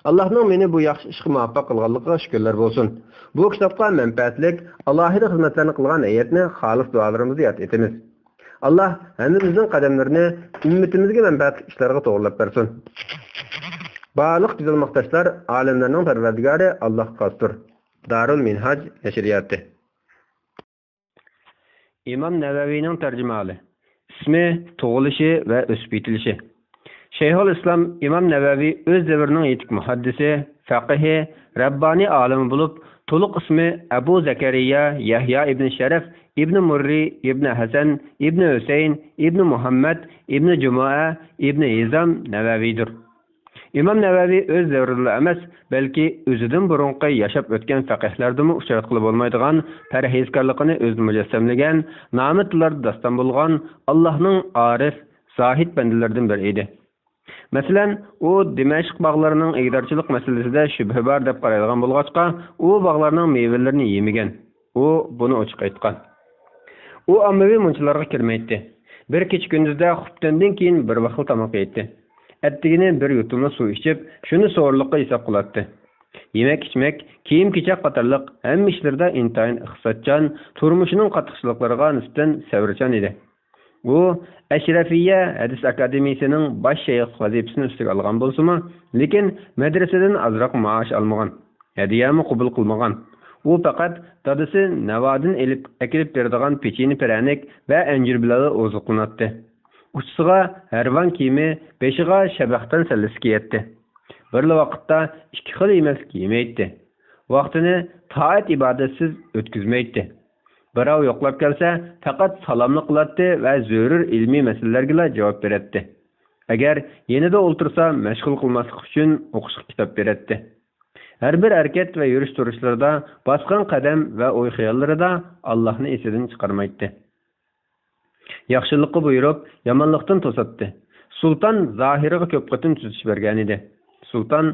ئاللاھنىڭ مېنى بۇ ياخشى ئىشقا مۇۋەپپەق قىلغانلىقىغا شۈكۈرلەر بولسۇن. بۇ كىتابقا مەنپەئەتلىك، ئالاھىدە خىزمەتلەرنى قىلغان ھەيئەتنى خالىس دۇئالىرىمىزدا ياد ئېتىمىز. ئاللاھ ھەممىمىزنىڭ قەدەملىرىنى ئۈممىتىمىزگە مەنپەئەتلىك ئىشلارغا توغرىلاپ بەرسۇن. بارلىق گۈزەل ماختاشلار ئالەملەرنىڭ پەرۋەردىگارى ئاللاھقا خاستۇر. دارۇل مىنھاج نەشرىياتى. ئىمام نەۋەۋىنىڭ تەرجىمىھالى. ئىسمى، تۇغۇلۇشى ۋە ئۆسۈپ يېتىلىشى. شەيخۇل ئىسلام ئىمام نەۋەۋى ئۆز دەۋرىنىڭ يېتىك مۇھەددىسى، فەقىھى، رەببانىي ئالىمى بولۇپ، تولۇق ئىسمى ئەبۇ زەكەرىيا يەھيا ئىبنى شەرەف ئىبنى مۇررى ئىبنى ھەسەن ئىبنى ھۈسەيىن ئىبنى مۇھەممەد ئىبنى جۇمۇئە ئىبنى ھىزام نەۋەۋىدۇر. ئىمام نەۋەۋى ئۆز دەۋرىدىلا ئەمەس، بەلكى ئۆزىدىن بۇرۇنقى ياشاپ ئۆتكەن پەقىھلەردىمۇ ئۇچراتقىلى بولمايدىغان پەرھىزكارلىقىنى ئۆزىدە مۇجەسسەملىگەن، نامى تىللاردا داستان بولغان ئاللاھنىڭ ئارىف، زاھىد بەندىلىرىدىن بىرى ئىدى. مەسىلەن، ئۇ دىمەشق باغلىرىنىڭ ئىگىدارچىلىق مەسىلىسىدە شۈبھە بار دەپ قارايدىغان بولغاچقا، ئۇ باغلارنىڭ مېۋىلىرىنى يېمىگەن. ئۇ بۇنى ئوچۇق ئېيتقان. ئۇ ئاممىۋى مۇنچىلارغا كىرمەيتتى. بىر كېچە-كۈندۈزدە خۇپتىندىن كېيىن بىر ۋاخلا تاماق يەيتتى. ئەتىگىنى بىر يۇتۇملا سۇ ئىچىپ، شۇنى سورۇنلۇققا ھېساب قىلاتتى. يېمەك-ئىچمەك، كىيىم-كېچەك قاتارلىق ھەممە ئىشلىرىدا ئىنتايىن ئىقتىسادچان، تۇرمۇشىنىڭ قاتتىقچىلىقلىرىغا نىسبەتەن سەۋرچان ئىدى. ئۇ ئەشرەفىيە ھەدىس ئاكادېمىيىسىنىڭ باش شەيخلىق ۋەزىپىسىنى ئۈستىگە ئالغان بولسىمۇ، لېكىن مەدرىسىدىن ئازراق مائاش ئالمىغان، ھەدىيەمۇ قوبۇل قىلمىغان. ئۇ پەقەت دادىسى ناۋادىن ئېلىپ ئەكېلىپ بېرىدىغان پېچىنە پىرەنىك ۋە ئەنجۈر بىلەنلا ئوزۇقلىناتتى. ئۇچىسىغا ھەرۋان كىيىمى، بېشىغا شەبەختان سەللىسى كىيەتتى. بىرلا ۋاقىتتا ئىككى خىل يېمەكلىك يېمەيتتى. ۋاقتىنى تائەت-ئىبادەتسىز ئۆتكۈزمەيتتى. بىراۋ يوقلاپ كەلسە، پەقەت سالاملا قىلاتتى ۋە زۆرۈر ئىلمىي مەسىلىلەرگىلا جاۋاب بېرەتتى. ئەگەر يېنىدا ئولتۇرسا، مەشغۇل قىلماسلىق ئۈچۈن ئوقۇشقا كىتاب بېرەتتى. ھەر بىر ھەرىكەت ۋە يۈرۈش-تۇرۇشلىرىدا، باسقان قەدەم ۋە ئوي-خىياللىرىدا ئاللاھنى ئېسىدىن چىقارمايتتى. ياخشىلىققا بۇيرۇپ، يامانلىقتىن توساتتى. سۇلتان زاھىرىغا كۆپ قېتىم تۈزىتىش بەرگەنىدى. سۇلتان،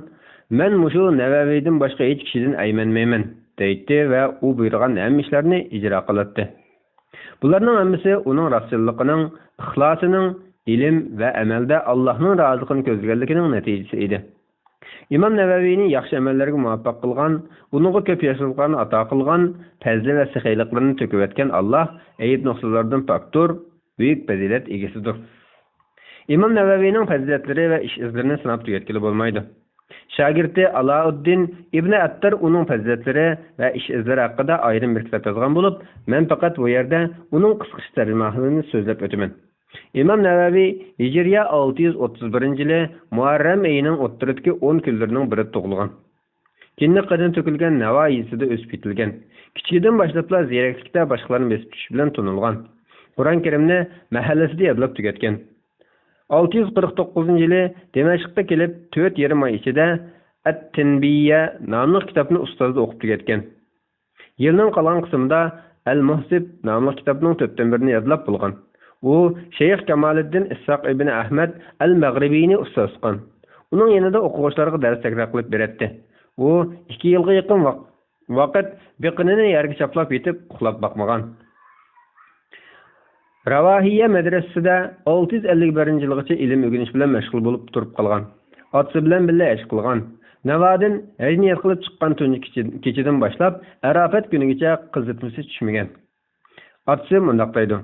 «مەن مۇشۇ نەۋەۋىدىن باشقا ھېچ كىشىدىن ئەيمەنمەيمەن» دەيتتى ۋە ئۇ بۇيرۇغان ھەممە ئىشلارنى ئىجرا قىلاتتى. بۇلارنىڭ ھەممىسى ئۇنىڭ راستچىللىقىنىڭ، ئىخلاسىنىڭ، ئىلىم ۋە ئەمەلدە ئاللاھنىڭ رازىلىقىنى كۆزلىگەنلىكىنىڭ نەتىجىسى ئىدى. ئىمام نەۋەۋىنى ياخشى ئەمەللەرگە مۇۋەپپەق قىلغان، ئۇنىڭغا كۆپ ياخشىلىقلارنى ئاتا قىلغان، پەزلى ۋە سېخىيلىقلىرىنى تۆكۈۋەتكەن ئاللاھ ئەيىب-نۇقسانلاردىن پاكتۇر، بۈيۈك پەزىلەت ئىگىسىدۇر. ئىمام نەۋەۋىنىڭ پەزىلەتلىرى ۋە ئىش-ئىزلىرىنى ساناپ تۈگەتكىلى بولمايدۇ. شاگىرتى ئالاؤددىن ئىبنى ئەتتار ئۇنىڭ پەزىلەتلىرى ۋە ئىش-ئىزلىرى ھەققىدە ئايرىم بىر كىتاب يازغان بولۇپ، مەن پەقەت بۇ يەردە ئۇنىڭ قىسقىچە تەرجىمىھالىنى سۆزلەپ ئۆتىمەن. ئىمام نەۋەۋى ھىجرىيە ئالتە يۈز ئوتتۇز بىرىنچى يىلى مۇھەررەم ئېيىنىڭ ئوتتۇرىدىكى ئون كۈنلىرىنىڭ بىرىدە تۇغۇلغان. كىندىك قېنى تۆكۈلگەن نەۋا يېزىسىدا ئۆسۈپ يېتىلگەن. كىچىكىدىن باشلاپلا زېرەكلىكتە باشقىلارنى بېسىپ چۈشۈش بىلەن تونۇلغان. قۇرئان كەرىمنى مەھەللىسىدە يادلاپ تۈگەتكەن. ئالتە يۈز قىرىق توققۇزىنچى يىلى دىمەشققە كېلىپ، تۆت يېرىم ئاي ئىچىدە ئەت-تىنبىيە ناملىق كىتابنى ئۇستازدا ئوقۇپ تۈگەتكەن. يىلنىڭ قالغان قىسمىدا ئەل-مۇھسىب ناملىق كىتابنىڭ تۆتتىن بىرىنى يادلاپ بولغان. ئۇ شەيخ كامالىددىن ئىسھاق ئىبنى ئەھمەد ئەل-مەغرىبىينى ئۇستاز تۇتقان. ئۇنىڭ يېنىدا ئوقۇغۇچىلارغا دەرس تەكرار قىلىپ بېرەتتى. ئۇ ئىككى يىلغا يېقىن ۋاق-، ۋاقىت بېقىنىنى يەرگە چاپلاپ يېتىپ، ئۇخلاپ باقمىغان. راۋاھىيە مەدرەسىسىدە ئالتە يۈز ئەللىك بىرىنچى يىلغىچە ئىلىم ئۆگىنىش بىلەن مەشغۇل بولۇپ تۇرۇپ قالغان. ئاتىسى بىلەن بىللە ھەج قىلغان. نەۋادىن ھەج نىيەت قىلىپ چىققان تۇنجى كېچە-، كېچىدىن باشلاپ، ئەرافەت كۈنىگىچە قىزىتمىسى چۈشمىگەن. ئاتىسى مۇنداق دەيدۇ،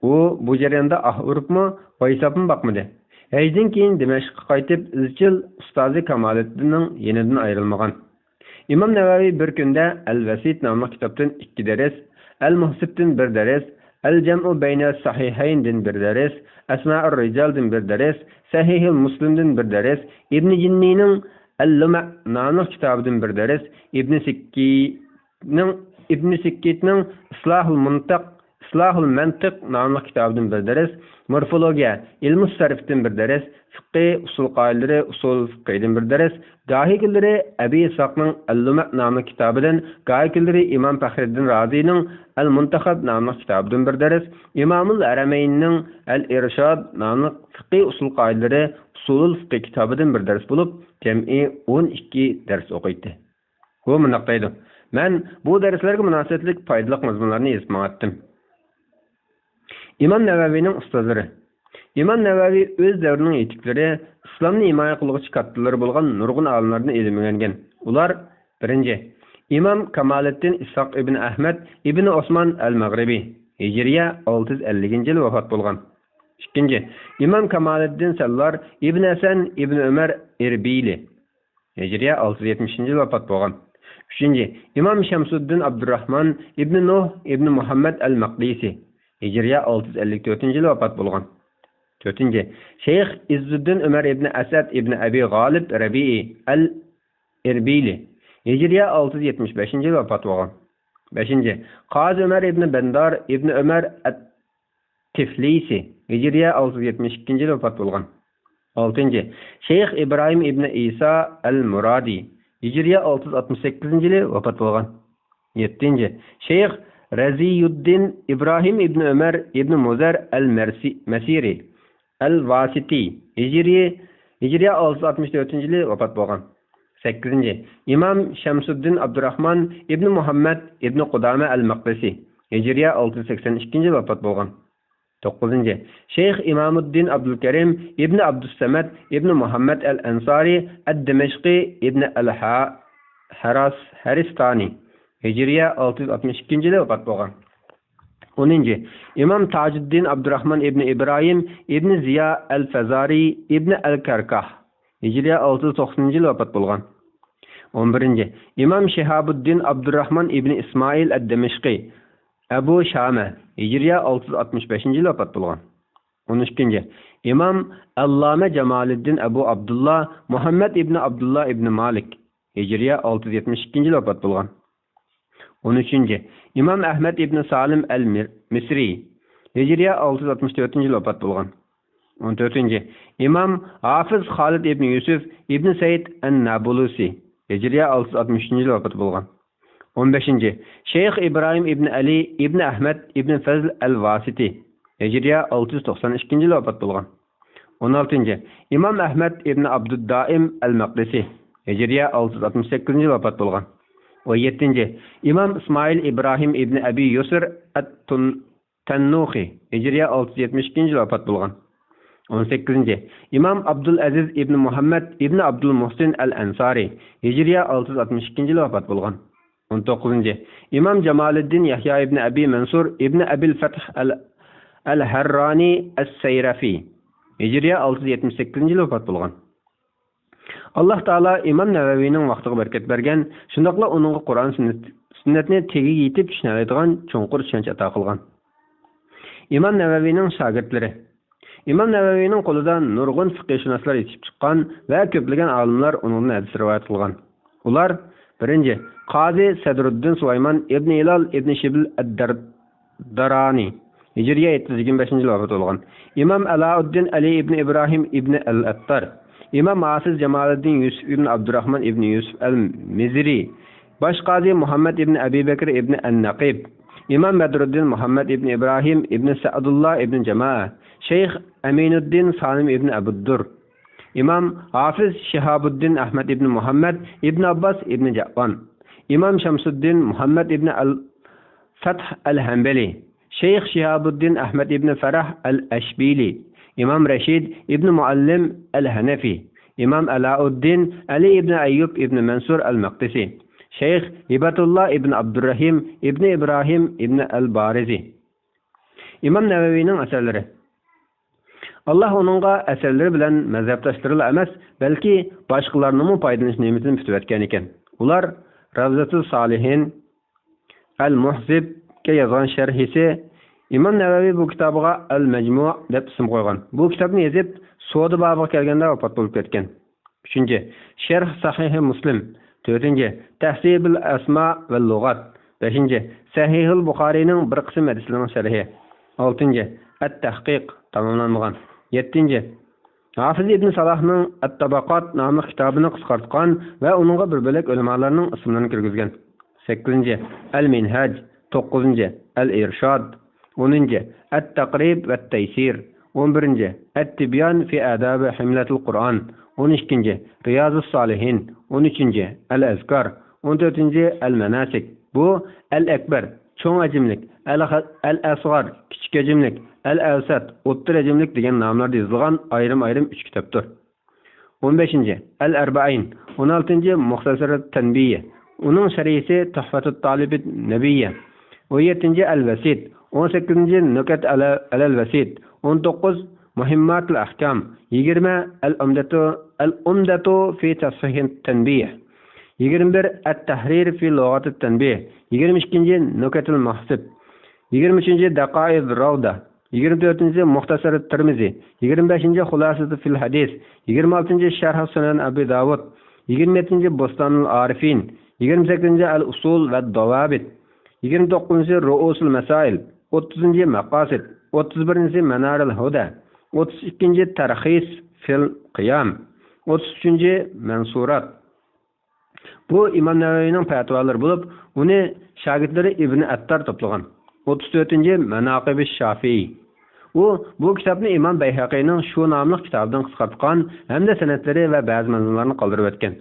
ئۇ بۇ جەرياندا ئاھ ئۇرۇپمۇ، ۋايساپمۇ باقمىدى. ھەجدىن كېيىن دىمەشققە قايتىپ، ئىزچىل ئۇستازى كامالىددىننىڭ يېنىدىن ئايرىلمىغان. ئىمام نەۋەۋى بىر كۈندە ئەل-ۋەسىيت ناملىق كىتابتىن ئىككى دەرس، ئەل-مۇھسىبتىن بىر دەرس، ئەل-جەمئۇ بەينە سەھىھەيندىن بىر دەرس، ئەسمائۇر رىجالدىن بىر دەرس، سەھىھۇل مۇسلىمدىن بىر دەرس، ئىبنى جىننىنىڭ ئەل-لۇمە ناملىق كىتابىدىن بىر دەرس، ئىبنى سىككىنىڭ، ئىبنى سىككىتنىڭ ئىسلاھۇل مۇنتىق، ئىسلاھۇل مەنتىق ناملىق كىتابىدىن بىر دەرس، مورفولوگىيە، ئىلمۇ سەرفتىن بىر دەرس، فىققى، ئۇسۇل قائىدىلىرى، ئۇسۇل فىققىدىن بىر دەرس، گاھى كۈنلىرى ئەبى ئىسھاقنىڭ ئەللۇمە ناملىق كىتابىدىن، گاھى كۈنلىرى ئىمام پەخرىددىن رازىنىڭ ئەل مۇنتەخەب ناملىق كىتابىدىن بىر دەرس، ئىمامۇل ھەرەمەيننىڭ ئەل ئىرشاد ناملىق فىققى ئۇسۇل قائىدىلىرى، ئۇسۇلۇل فىققى كىتابىدىن بىر دەرس بولۇپ، جەمئىي ئون ئىككى دەرس ئوقۇيتتى. ئۇ مۇنداق دەيدۇ، مەن بۇ دەرسلەرگە مۇناسىۋەتلىك پايدىلىق مەزمۇنلارنى يېزىپ ماڭاتتىم. ئىمام نەۋەۋىنىڭ ئۇستازلىرى. ئىمام نەۋەۋى ئۆز دەۋرىنىڭ يېتىكلىرى، ئىسلامنى ھىمايە قىلغۇچى كاتتىلىرى بولغان نۇرغۇن ئالىملاردىن ئىلىم ئۆگەنگەن. ئۇلار، بىرىنچى، ئىمام كامالىددىن ئىسھاق ئىبن ئەھمەد ئىبن ئوسمان ئەل مەغرىبى، ھىجرىيە ئالتە يۈز ئەللىكىنچى يىل ۋاپات بولغان. ئىككىنچى، ئىمام كامالىددىن سەللار ئىبن ھەسەن ئىبن ئۆمەر ئىربىلى، ھىجرىيە ئالتە يۈز يەتمىشىنچى يىل ۋاپات بولغان. ئۈچىنچى، ئىمام شەمسۇددىن ئابدۇرراھمان ئىبنى نۇھ ئىبنى مۇھەممەد ئەل مەقدىسى، ھىجرىيە ئالتە يۈز ئەللىك تۆتىنچى يىل ۋاپات بولغان. تۆتىنچى، شەيخ ئىززۇددىن ئۆمەر ئىبنى ئەسەد ئىبنى ئەبى غالىب رەبىئى ئەل ئىربىلى، ھىجرىيە ئالتە يۈز يەتمىش بەشىنچى يىلى ۋاپات بولغان. بەشىنچى، قازى ئۆمەر ئىبنى بەندار ئىبنى ئۆمەر ئەت تىفلىسى، ھىجرىيە ئالتە يۈز يەتمىش ئىككىنچى يىلى ۋاپات بولغان. ئالتىنچى، شەيخ ئىبراھىم ئىبنى ئىسا ئەل مۇرادى، ھىجرىيە ئالتە يۈز ئاتمىش سەككىزىنچى يىلى ۋاپات بولغان. يەتتىنچى، شەيخ رەزىيۇددىن ئىبراھىم ئىبنى ئۆمەر ئىبنى مۇزەر ئەل مەرسى-، مەسىرى ئەل ۋاسىتى، ھىجرىي، ھىجرىيە ئالتە يۈز ئاتمىش تۆتىنچى يىلى ۋاپات بولغان. سەككىزىنچى، ئىمام شەمسۇددىن ئابدۇراخمان ئىبنى مۇھەممەد ئىبنى قۇدامە ئەل مەقدىسى، ھىجرىيە ئالتە يۈز سەكسەن ئىككىنچى يىلى ۋاپات بولغان. توققۇزىنچى، شەيخ ئىمامۇددىن ئابدۇلكەرىم ئىبنى ئابدۇسسەمەد ئىبنى مۇھەممەد ئەل ئەنسارى ئەد دىمەشقى ئىبنى ئەل ھە-، ھەراس-، ھەرىستانى، ھىجرىيە ئالتە يۈز ئاتمىش ئىككىنچى يىلى ۋاپات بولغان. ئونىنچى، ئىمام تاجۇددىن ئابدۇراخمان ئىبنى ئىبراھىم ئىبنى زىيا ئەل فەزارى ئىبنى ئەل كەركاھ، ھىجرىيە ئالتە يۈز توقسىنىنچى يىلى ۋاپات بولغان. ئون بىرىنچى، ئىمام شىھابۇددىن ئابدۇراخمان ئىبنى ئىسمائىل ئەد دىمىشقى، ئەبۇ شامە، ھىجرىيە ئالتە يۈز ئاتمىش بەشىنچى يىلى ۋاپات بولغان. ئون ئىككىنچى، ئىمام ئەللامە جامالىددىن ئەبۇ ئابدۇللا مۇھەممەد ئىبنى ئابدۇللا ئىبنى مالىك، ھىجرىيە ئالتە يۈز يەتمىش ئىككىنچى يىلى ۋاپات بولغان. ئون ئۈچىنچى، ئىمام ئەھمەد ئىبنى سالىم ئەل مىر-، مىسرى، ھىجرىيە ئالتە يۈز ئاتمىش تۆتىنچى يىلى ۋاپات بولغان. ئون تۆتىنچى، ئىمام ھافىز خالىد ئىبنى يۈسۈف ئىبنى سەئىد ئەن نابۇلۇسى، ھىجرىيە ئالتە يۈز ئاتمىش ئۈچىنچى يىلى ۋاپات بولغان. ئون بەشىنچى، شەيخ ئىبراھىم ئىبنى ئەلى ئىبنى ئەھمەد ئىبنى فەزل ئەل ۋاسىتى، ھىجرىيە ئالتە يۈز توقسان ئىككىنچى يىلى ۋاپات بولغان. ئون ئالتىنچى، ئىمام ئەھمەد ئىبنى ئابدۇددائىم ئەل مەقدىسى، ھىجرىيە ئالتە يۈز ئاتمىش سەككىزىنچى يىلى ۋاپات بولغان. ئون يەتتىنچى، ئىمام ئىسمائىل ئىبراھىم ئىبنى ئەبى يۇسر ئەت تەننۇخى، ھىجرىيە ئالتە يۈز يەتمىش ئىككىنچى يىلى ۋاپات بولغان. ئون سەككىزىنچى، ئىمام ئابدۇلئەزىز ئىبنى مۇھەممەد ئىبنى ئابدۇلمۇھسىن ئەل ئەنسارى، ھىجرىيە ئالتە يۈز ئاتمىش ئىككىنچى يىلى ۋاپات بولغان. ئون توققۇزىنچى، ئىمام جامالىددىن يەھيا ئىبنى ئەبى مەنسۇر ئىبنى ئەبىل فەتھ ئەل، ئەل ھەررانى ئەس سەيرەفى، ھىجرىيە ئالتە يۈز يەتمىش سەككىزىنچى يىلى ۋاپات بولغان. ئاللاھ تائالا ئىمام نەۋەۋىنىڭ ۋاقتىغا بەرىكەت بەرگەن، شۇنداقلا ئۇنىڭغا قۇرئان سۈننەت، سۈننەتنى تېگىگە يېتىپ چۈشىنەلەيدىغان چوڭقۇر چۈشەنچە ئاتا قىلغان. ئىمام نەۋەۋىنىڭ شاگىرتلىرى. ئىمام نەۋەۋىنىڭ قولىدا نۇرغۇن فىقىھشۇناسلار يېتىشىپ چىققان ۋە كۆپلىگەن ئالىملار ئۇنىڭدىن ھەدىس رىۋايەت قىلغان. ئۇلار، بىرىنچى، قازى سەدرۇددىن سۇلايمان ئىبنى ھىلال ئىبنى شىبل ئەد-دار-، دارانى، ھىجرىيە يەتتە يۈز يىگىرمە بەشىنچى يىلى ۋاپات بولغان. ئىمام ئەلائۇددىن ئەلى ئىبنى ئىبراھىم ئىبنى ئەل-ئەتتار، ئىمام ھافىز جامالىددىن يۈسۈف ئىبنى ئابدۇراخمان ئىبنى يۈسۈف ئەل-مىزرى، باش قازى مۇھەممەد ئىبنى ئەبى بەكرى ئىبنى ئەن-نەقىب، ئىمام بەدرۇددىن مۇھەممەد ئىبنى ئىبراھىم ئىبنى سەئدۇللا ئىبنى جامائە، شەيخ ئەمىنۇددىن سالىم ئىبنى ئەبۇددۇر، ئىمام ھافىز شىھابۇددىن ئەھمەد ئىبنى مۇھەممەد ئىبنى ئابباس ئىبنى جەئۋان، ئىمام شەمسۇددىن مۇھەممەد ئىبنى ئەل-فەتھ ئەل-ھەمبەلى، شەيخ شىھابۇددىن ئەھمەد ئىبنى فەرەھ ئەل-ئەشبىلى، ئىمام رەشىد ئىبنى مۇئەللىم ئەل-ھەنەفى، ئىمام ئەلائۇددىن ئەلى ئىبنى ئەييۇب ئىبنى مەنسۇر ئەل-مەقدىسى، شەيخ ھىبەتۇللا ئىبنى ئابدۇررەھىم ئىبنى ئىبراھىم ئىبنى ئەل-بارىزى. ئىمام نەۋەۋىنىڭ ئەسەرلىرى. ئاللاھ ئۇنىڭغا ئەسەرلىرى بىلەن مەزھەپداشلىرىلا ئەمەس، بەلكى باشقىلارنىڭمۇ پايدىلىنىش نېمىتىنى پۈتۈۋەتكەن ئىكەن. ئۇلار راۋزەتۇس سالىھىن، ئەل مۇھزىبكە يازغان شەرھىسى. ئىمام نەۋەۋى بۇ كىتابىغا ئەل مەجمۇ دەپ ئىسىم قويغان. بۇ كىتابنى يېزىپ، سودا بابىغا كەلگەندە ۋاپات بولۇپ كەتكەن. ئۈچىنچى، شەرھ سەھىھى مۇسلىم. تۆتىنچى، تەھزىبۇل ئەسما ۋە لۇغات. بەشىنچى، سەھىھۇل بۇخارىينىڭ بىر قىسىم ھەدىسلىرىنىڭ شەرھى. ئالتىنچى، ئەت تەھقىق، تاماملانمىغان. يەتتىنچى، ھافىز ئىبن سالاھنىڭ ئەت تاباقات ناملىق كىتابىنى قىسقارتقان ۋە ئۇنىڭغا بىر بۆلەك ئۆلىمالارنىڭ ئىسىملىرىنى كىرگۈزگەن. سەككىزىنچى، ئەل مىنھاج. توققۇزىنچى، ئەل ئىرشاد. ئونىنچى، ئەت تەقرىب ۋە تەيسىر. ئون بىرىنچى، ئەت تىبيان فى ئادابى ھەملەتىل قۇرئان. ئون ئىككىنچى، رىيازۇس سالىھىن. ئون ئۈچىنچى، ئەل ئەزكار. ئون تۆتىنچى، ئەل مەناسىك. بۇ ئەل ئەكبەر، چوڭ ھەجىملىك، ئەل خە-، ئەل ئەسغار، كىچىك ھەجىملىك، ئەل ئەۋسەت، ئوتتۇرا ھەجىملىك دېگەن ناملاردا يېزىلغان ئايرىم-ئايرىم ئۈچ كىتابتۇر. ئون بەشىنچى، ئەل ئەربەئىن. ئون ئالتىنچى، مۇختەسەر تەنبىيە. ئۇنىڭ شەرھىسى تۆھفەتۇت تالىبىت نەبىيە. ئون يەتتىنچى، ئەل ۋەسىت. ئون سەككىزىنچى، نۇكەت ئەلە-، ئەلەل ۋەسىت. ئون توققۇز، مۇھىمماتۇل ئەھكام. يىگىرمە، ئەل ئۇمدەتۇ، ئەل ئۇمدەتۇ فى تەسھىھىت تەنبىيە. يىگىرمە بىر، ئەت تەھرىر فى لۇغاتىت تەنبىيە. يىگىرمە ئىككىنچى، نۇكەتۇل مۇھسىب. يىگىرمە ئۈچىنچى، دەقائىق راۋدا. يىگىرمە تۆتىنچى، مۇختەسەر تىرمىزى. يىگىرمە بەشىنچى، خۇلاسەتۇ فىل ھەدىس. يىگىرمە ئالتىنچى، شەرھ سۇنەن ئەبى داۋۇد. يىگىرمە يەتتىنچى، بوستانۇل ئارىفىن. يىگىرمە سەككىزىنچى ئەل ئۇسۇل ۋە داۋابىت، يىگىرمە توققۇزىنچى رۇئۇسۇل مەسائىل، ئوتتۇزىنچى مەقاسىد، ئوتتۇز بىرىنچى مەنارىل ھۇدە، ئوتتۇز ئىككىنچى تەرخىس فىل قىيام، ئوتتۇز ئۈچىنچى مەنسۇرات. بۇ ئىمام نەۋەۋىنىڭ پەتىۋالىرى بولۇپ، ئۇنى شاگىرتلىرى ئىبن ئەتتار توپلىغان. ئوتتۇز تۆتىنچى ماناقىبى شافىئىي. ئۇ بۇ كىتابنى ئىمام بەيھەقىينىڭ شۇ ناملىق كىتابىدىن قىسقارتقان ھەمدە سەنەدلىرى ۋە بەزى مەزمۇنلارنى قالدۇرۇۋەتكەن.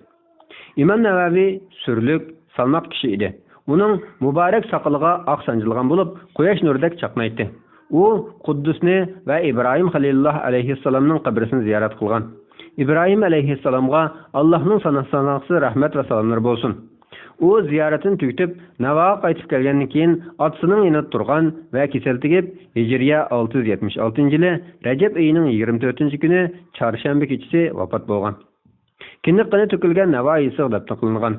ئىمام نەۋەۋى سۈرلۈك، سالماق كىشى ئىدى. ئۇنىڭ مۇبارەك ساقىلىغا ئاق سانجىلغان بولۇپ، قۇياش نۇرىدەك چاقنايتتى. ئۇ قۇددۇسنى ۋە ئىبراھىم خەلىلۇللاھ ئەلەيھىسسالامنىڭ قەبرىسىنى زىيارەت قىلغان. ئىبراھىم ئەلەيھىسسالامغا ئاللاھنىڭ ساناقسىز رەھمەت ۋە سالاملىرى بولسۇن. ئۇ زىيارىتىنى تۈگىتىپ، ناۋاغا قايتىپ كەلگەندىن كېيىن، ئاتىسىنىڭ يېنىدا تۇرغان ۋە كېسەل تېگىپ، ھىجرىيە ئالتە يۈز يەتمىش ئالتىنچى يىلى رەجەب ئېيىنىڭ يىگىرمە تۆتىنچى كۈنى، چارشەنبە كېچىسى ۋاپات بولغان. كىندىك قېنى تۆكۈلگەن ناۋا يېزىسىغا دەپنە قىلىنغان.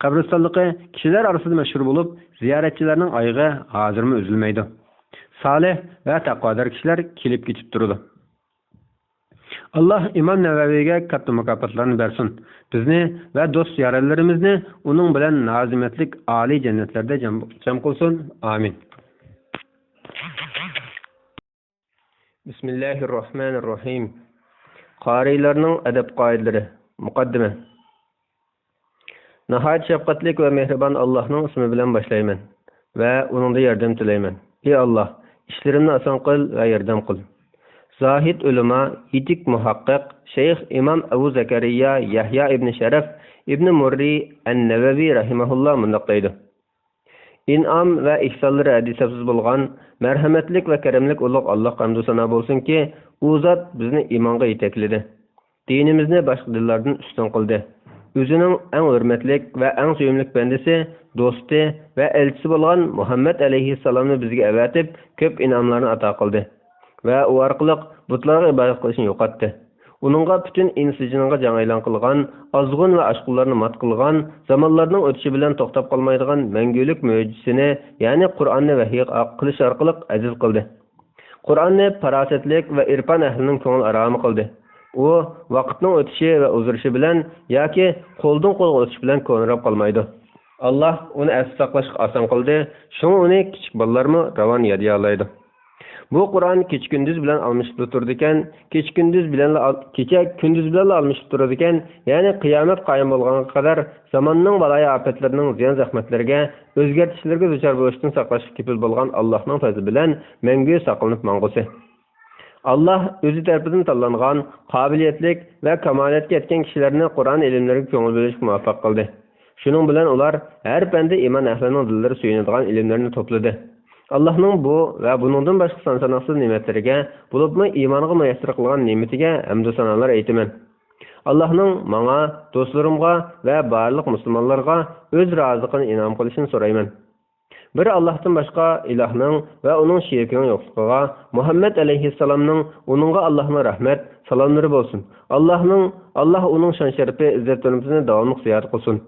قەبرىستانلىقى كىشىلەر ئارىسىدا مەشھۇر بولۇپ، زىيارەتچىلەرنىڭ ئايىغى ھازىرمۇ ئۈزۈلمەيدۇ. سالىھ ۋە تەقۋادار كىشىلەر كېلىپ كېتىپ تۇرىدۇ. ئاللاھ ئىمام نەۋەۋىگە كاتتا مۇكاپاتلارنى بەرسۇن. بىزنى ۋە دوست يارەنلىرىمىزنى ئۇنىڭ بىلەن نازىمەتلىك ئالىي جەننەتلەردە جەم، جەم قىلسۇن. ئامىن. بىسمىللاھىررەھمانىررەھىم. قارىيلارنىڭ ئەدەپ قائىدىلىرى. مۇقەددىمە. ناھايىتى شەپقەتلىك ۋە مېھرىبان ئاللاھنىڭ ئىسمى بىلەن باشلايمەن ۋە ئۇنىڭدا ياردەم تىلەيمەن. ئى ئاللاھ، ئىشلىرىمنى ئاسان قىل ۋە ياردەم قىل. زاھىد ئۆلىما، يېتىك مۇھەققىق، شەيخ ئىمام ئەبۇ زەكەرىيا يەھيا ئىبنى شەرەف ئىبنى مۇررى ئەن نەۋەۋى رەھىمەھۇللاھ مۇنداق دەيدۇ: ئىنئام ۋە ئېھسانلىرى ھەددى-سەپسىز بولغان مەرھەمەتلىك ۋە كەرەملىك ئۇلۇغ ئاللاھقا ھەمدۇ سانا بولسۇنكى، ئۇ زات بىزنى ئىمانغا يېتەكلىدى. دىنىمىزنى باشقا دىنلاردىن ئۈستۈن قىلدى. ئۆزىنىڭ ئەڭ ھۆرمەتلىك ۋە ئەڭ سۆيۈملۈك بەندىسى، دوستى ۋە ئەلچىسى بولغان مۇھەممەد ئەلەيھىسسالامنى بىزگە ئەۋەتىپ، كۆپ ئىنئاملارنى ئاتا قىلدى ۋە ئۇ ئارقىلىق بۇتلارغا ئىبادەت قىلىشنى يوقاتتى. ئۇنىڭغا پۈتۈن ئىنسى-جىنغا جەڭ ئېلان قىلغان، ئازغۇن ۋە ئاشقۇنلارنى مات قىلغان، زامانلارنىڭ ئۆتۈشى بىلەن توختاپ قالمايدىغان مەڭگۈلۈك مۆجىزىسىنى، يەنى قۇرئاننى ۋەھىي قىلىش ئارقىلىق ئەزىز قىلدى. قۇرئاننى پاراسەتلىك ۋە ئېرپان ئەھلىنىڭ كۆڭۈل ئارامى قىلدى. ئۇ ۋاقىتنىڭ ئۆتۈشى ۋە ئۇزىرىشى بىلەن ياكى قولدىن قولغا ئۆتۈش بىلەن كونىراپ قالمايدۇ. ئاللاھ ئۇنى ئەستە ساقلاشقا ئاسان قىلدى، شۇڭا ئۇنى كىچىك بالىلارمۇ راۋان يادىيالايدۇ. بۇ قۇرئان كېچە-كۈندۈز بىلەن ئالمىشىپلا تۇرىدىكەن، كېچە-كۈندۈز بىلەنلا ئال-، كېچە كۈندۈز بىلەنلا ئالمىشىپ تۇرىدىكەن، يەنى قىيامەت قايىم بولغانغا قەدەر زاماننىڭ بالايىئاپەتلىرىنىڭ زىيان-زەخمەتلىرىگە، ئۆزگەرتىشلەرگە دۇچار بولۇشتىن ساقلاشقا كېپىل بولغان ئاللاھنىڭ پەزلى بىلەن مەڭگۈ ساقلىنىپ ماڭغۇسى. ئاللاھ ئۆزى تەرىپىدىن تاللانغان، قابىلىيەتلىك ۋە كامالەتكە يەتكەن كىشىلەرنى قۇرئان ئىلىملىرىگە كۆڭۈل بۆلۈشكە مۇۋەپپەق قىلدى. شۇنىڭ بىلەن ئۇلار ھەر پەندە ئىمان ئەھلىنىڭ دىللىرى سۆيۈنىدىغان ئىلىملەرنى توپلىدى. ئاللاھنىڭ بۇ ۋە بۇنىڭدىن باشقا سان-ساناقسىز نېمەتلىرىگە، بولۇپمۇ ئىمانغا مۇيەسسەر قىلغان نېمىتىگە ھەمدۇ سانالار ئېيتىمەن. ئاللاھنىڭ ماڭا، دوستلىرىمغا ۋە بارلىق مۇسۇلمانلارغا ئۆز رازىلىقىنى ئىنئام قىلىشىنى سورايمەن. بىر ئاللاھتىن باشقا ئىلاھنىڭ ۋە ئۇنىڭ شېرىكىنىڭ يوقلۇقىغا، مۇھەممەد ئەلەيھىسسالامنىڭ، ئۇنىڭغا ئاللاھنىڭ رەھمەت، سالاملىرى بولسۇن. ئاللاھنىڭ، ئاللاھ ئۇنىڭ شان-شەرىپى، ئىززەت-ھۆرمىتىنى داۋاملىق زىيادە قىلسۇن.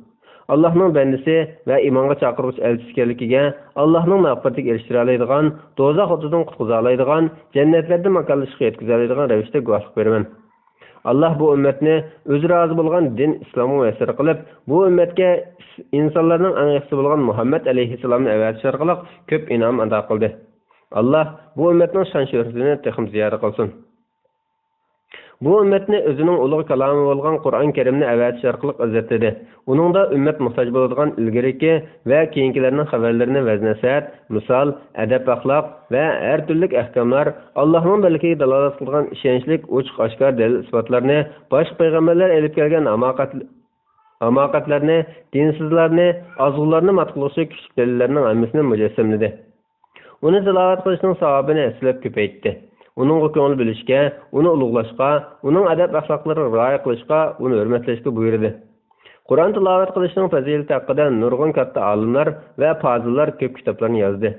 ئاللاھنىڭ بەندىسى ۋە ئىمانغا چاقىرغۇچ ئەلچىسى ئىكەنلىكىگە، ئاللاھنىڭ مەغپىرىتىگە ئېرىشتۈرەلەيدىغان، دوزاخ ئوتىدىن قۇتقۇزالايدىغان، جەننەتلەردە ماكانلىشىشقا يەتكۈزەلەيدىغان رەۋىشتە گۇۋاھلىق بېرىمەن. ئاللاھ بۇ ئۈممەتنى ئۆزى رازى بولغان دىن ئىسلامغا مۇيەسسەر قىلىپ، بۇ ئۈممەتكە ئىنسانلارنىڭ ئەڭ يېقىنچىسى بولغان مۇھەممەد ئەلەيھىسسالامنى ئەۋەتىش ئارقىلىق كۆپ ئىنئام ئاتا قىلدى. ئاللاھ بۇ ئۈممەتنىڭ شان-شۆھرىتىنى تېخىمۇ زىيادە قىلسۇن. بۇ ئۈممەتنى ئۆزىنىڭ ئۇلۇغ كالامى بولغان قۇرئان كەرىمنى ئەۋەتىش ئارقىلىق ئىززەتلىدى. ئۇنىڭدا ئۈممەت موھتاج بولىدىغان ئىلگىرىكى ۋە كېيىنكىلەرنىڭ خەۋەرلىرىنى، ۋەز-نەسىھەت، مىسال، ئەدەپ-ئەخلاق ۋە ھەر تۈرلۈك ئەھكاملار، ئاللاھنىڭ بىرلىكىگە دالالەت قىلىدىغان ئىشەنچلىك ئوچۇق-ئاشكارا دەلىل-ئىسپاتلارنى، باشقا پەيغەمبەرلەر ئېلىپ كەلگەن ھاماقەت-، ھاماقەتلەرنى، دىنسىزلارنى، ئازغۇنلارنى مات قىلغۇسى كۈچلۈك دەلىللەرنىڭ ھەممىسىنى مۇجەسسەملىدى. ئۇنى تىلاۋەت قىلىشنىڭ ساۋابىنى ھەسسىلەپ كۆپەيتتى. ئۇنىڭغا كۆڭۈل بۆلۈشكە، ئۇنى ئۇلۇغلاشقا، ئۇنىڭ ئەدەپ-ئەخلاقلىرىغا رىئايە قىلىشقا، ئۇنى ھۆرمەتلەشكە بۇيرۇدى. قۇرئان تىلاۋەت قىلىشنىڭ پەزىلىتى ھەققىدە نۇرغۇن كاتتا ئالىملار ۋە پازىللار كۆپ كىتابلارنى يازدى.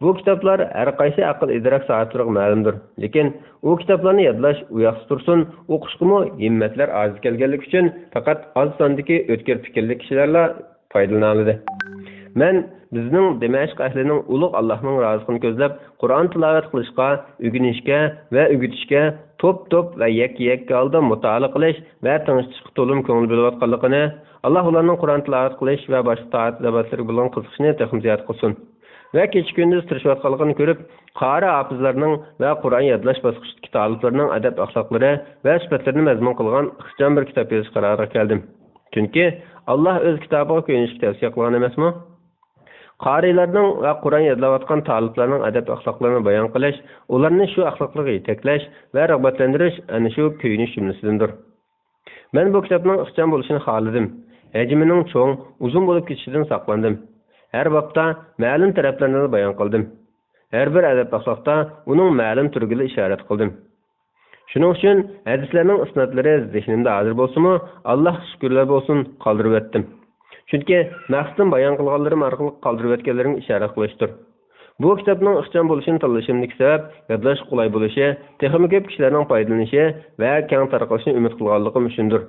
بۇ كىتابلار ھەر قايسى ئەقىل-ئىدراك ساھىبلىرىغا مەلۇمدۇر. لېكىن ئۇ كىتابلارنى يادلاش ئۇ ياقتا تۇرسۇن، ئوقۇشقىمۇ ھىممەتلەر ئاجىز كەلگەنلىكى ئۈچۈن پەقەت ئاز ساندىكى ئۆتكۈر پىكىرلىك كىشىلەرلا پايدىلىنالىدى. مەن بىزنىڭ دىمەشق ئەھلىنىڭ ئۇلۇغ ئاللاھنىڭ رازىلىقىنى كۆزلەپ، قۇرئان تىلاۋەت قىلىشقا، ئۆگىنىشكە ۋە ئۆگىتىشكە، توپ-توپ ۋە يەككە-يەككە ھالدا مۇتالىئە قىلىش ۋە تىڭشىتىشقا تولىمۇ كۆڭۈل بۆلۈۋاتقانلىقىنى، ئاللاھ ئۇلارنىڭ قۇرئان تىلاۋەت قىلىش ۋە باشقا تائەت-ئىبادەتلىرىگە بولغان قىزىقىشىنى تېخىمۇ زىيادە قىلسۇن. ۋە كېچە-كۈندۈز تىرىشىۋاتقانلىقىنى كۆرۈپ، قارى ھاپىزلارنىڭ ۋە قۇرئان يادلاش باسقۇچىدىكى تالىپلىرىنىڭ ئەدەپ-ئەخلاقلىرى ۋە سۈپەتلىرىنى مەزمۇن قىلغان ئىخچام بىر كىتاب يېزىش قارارىغا كەلدىم. چۈنكى، ئاللاھ ئۆز كىتابىغا كۆيۈنۈشكە تەۋسىيە قىلغان ئەمەسمۇ؟ قارىيلارنىڭ ۋە قۇرئان يادلاۋاتقان تالىپلارنىڭ ئەدەپ-ئەخلاقلىرىنى بايان قىلىش، ئۇلارنى شۇ ئەخلاقلارغا يېتەكلەش ۋە رىغبەتلەندۈرۈش ئەنە شۇ كۆيۈنۈش جۈملىسىدىندۇر. مەن بۇ كىتابنىڭ ئىخچام بولۇشىنى خالىدىم. ھەجمىنىڭ چوڭ، ئۇزۇن بولۇپ كېتىشىدىن ساقلاندىم. ھەر بابتا مەلۇم تەرەپلەرنىلا بايان قىلدىم. ھەر بىر ئەدەپ-ئەخلاقتا ئۇنىڭ مەلۇم تۈرىگىلا ئىشارەت قىلدىم. شۇنىڭ ئۈچۈن ھەدىسلەرنىڭ ئىسنادلىرى زېھنىمدە ھازىر بولسىمۇ، ئاللاھقا شۈكۈرلەر بولسۇن، قالدۇرۇۋەتتىم. چۈنكى مەقسىتىم بايان قىلغانلىرىم ئارقىلىق قالدۇرۇۋەتكەنلىرىمگە ئىشارە قىلىشتۇر. بۇ كىتابنىڭ ئىخچام بولۇشىنى تاللىشىمدىكى سەۋەب، يادلاشقا قولاي بولۇشى، تېخىمۇ كۆپ كىشىلەرنىڭ پايدىلىنىشى ۋە كەڭ تارقىلىشىنى ئۈمىد قىلغانلىقىم ئۈچۈندۇر.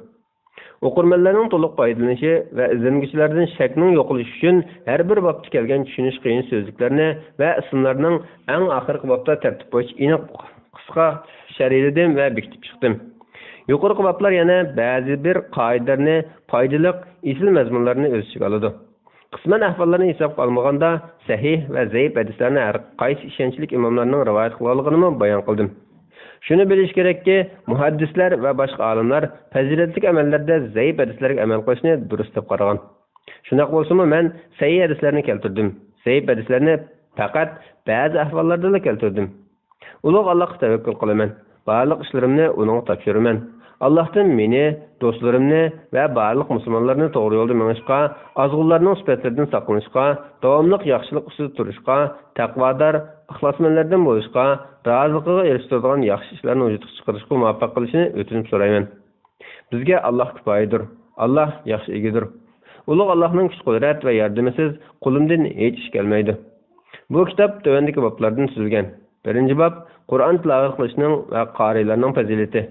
ئوقۇرمەنلەرنىڭ تولۇق پايدىلىنىشى ۋە ئىزدەنگۈچىلەردىن شەكنىڭ يوقىلىشى ئۈچۈن ھەر بىر بابتا كەلگەن چۈشىنىش قىيىن سۆزلۈكلەرنى ۋە ئىسىملارنىڭ ئەڭ ئاخىرقى بابتا تەرتىپ بويىچە ئېنىق، قىسقا شەرھلىدىم ۋە بېكىتىپ چىقتىم. يۇقىرىقى بابلار يەنە بەزى بىر قائىدىلەرنى پايدىلىق، ئېسىل مەزمۇنلارنى ئۆز ئىچىگە ئالىدۇ. قىسمەن ئەھۋاللارنى ھېسابقا ئالمىغاندا، سەھىھ ۋە زەئىپ ھەدىسلەرنى ھەر قايسى ئىشەنچلىك ئىماملارنىڭ رىۋايەت قىلغانلىقىنىمۇ بايان قىلدىم. شۇنى بىلىش كېرەككى، مۇھەددىسلەر ۋە باشقا ئالىملار پەزىلەتلىك ئەمەللەردە زەئىپ ھەدىسلەرگە ئەمەل قىلىشنى دۇرۇس دەپ قارىغان. شۇنداق بولسىمۇ، مەن سەھىھ ھەدىسلەرنى كەلتۈردۈم، زەئىپ ھەدىسلەرنى پەقەت بەزى ئەھۋاللاردىلا كەلتۈردۈم. ئۇلۇغ ئاللاھقا تەۋەككۈل قىلىمەن. بارلىق ئىشلىرىمنى ئۇنىڭغا تاپشۇرىمەن. ئاللاھتىن مېنى، دوستلىرىمنى ۋە بارلىق مۇسۇلمانلارنى توغرا يولدا مېڭىشقا، ئازغۇنلارنىڭ سۈپەتلىرىدىن ساقلىنىشقا، داۋاملىق ياخشىلىق ئۈستىدە تۇرۇشقا، تەقۋادار، ئىخلاسمەنلەردىن بولۇشقا، رازىلىقىغا ئېرىشتۈرىدىغان ياخشى ئىشلارنى ۋۇجۇدقا چىقىرىشقا مۇۋەپپەق قىلىشىنى ئۆتۈنۈپ سورايمەن. بىزگە ئاللاھ كۇپايىدۇر. ئاللاھ ياخشى ئىگىدۇر. ئۇلۇغ ئاللاھنىڭ كۈچ-قۇدرەت ۋە ياردىمىسىز قولۇمدىن ھېچ ئىش كەلمەيدۇ. بۇ كىتاب تۆۋەندىكى بابلاردىن تۈزۈلگەن. بىرىنچى باب، قۇرئان تىلاۋەت قىلىشنىڭ ۋە قارىيلارنىڭ پەزىلىتى.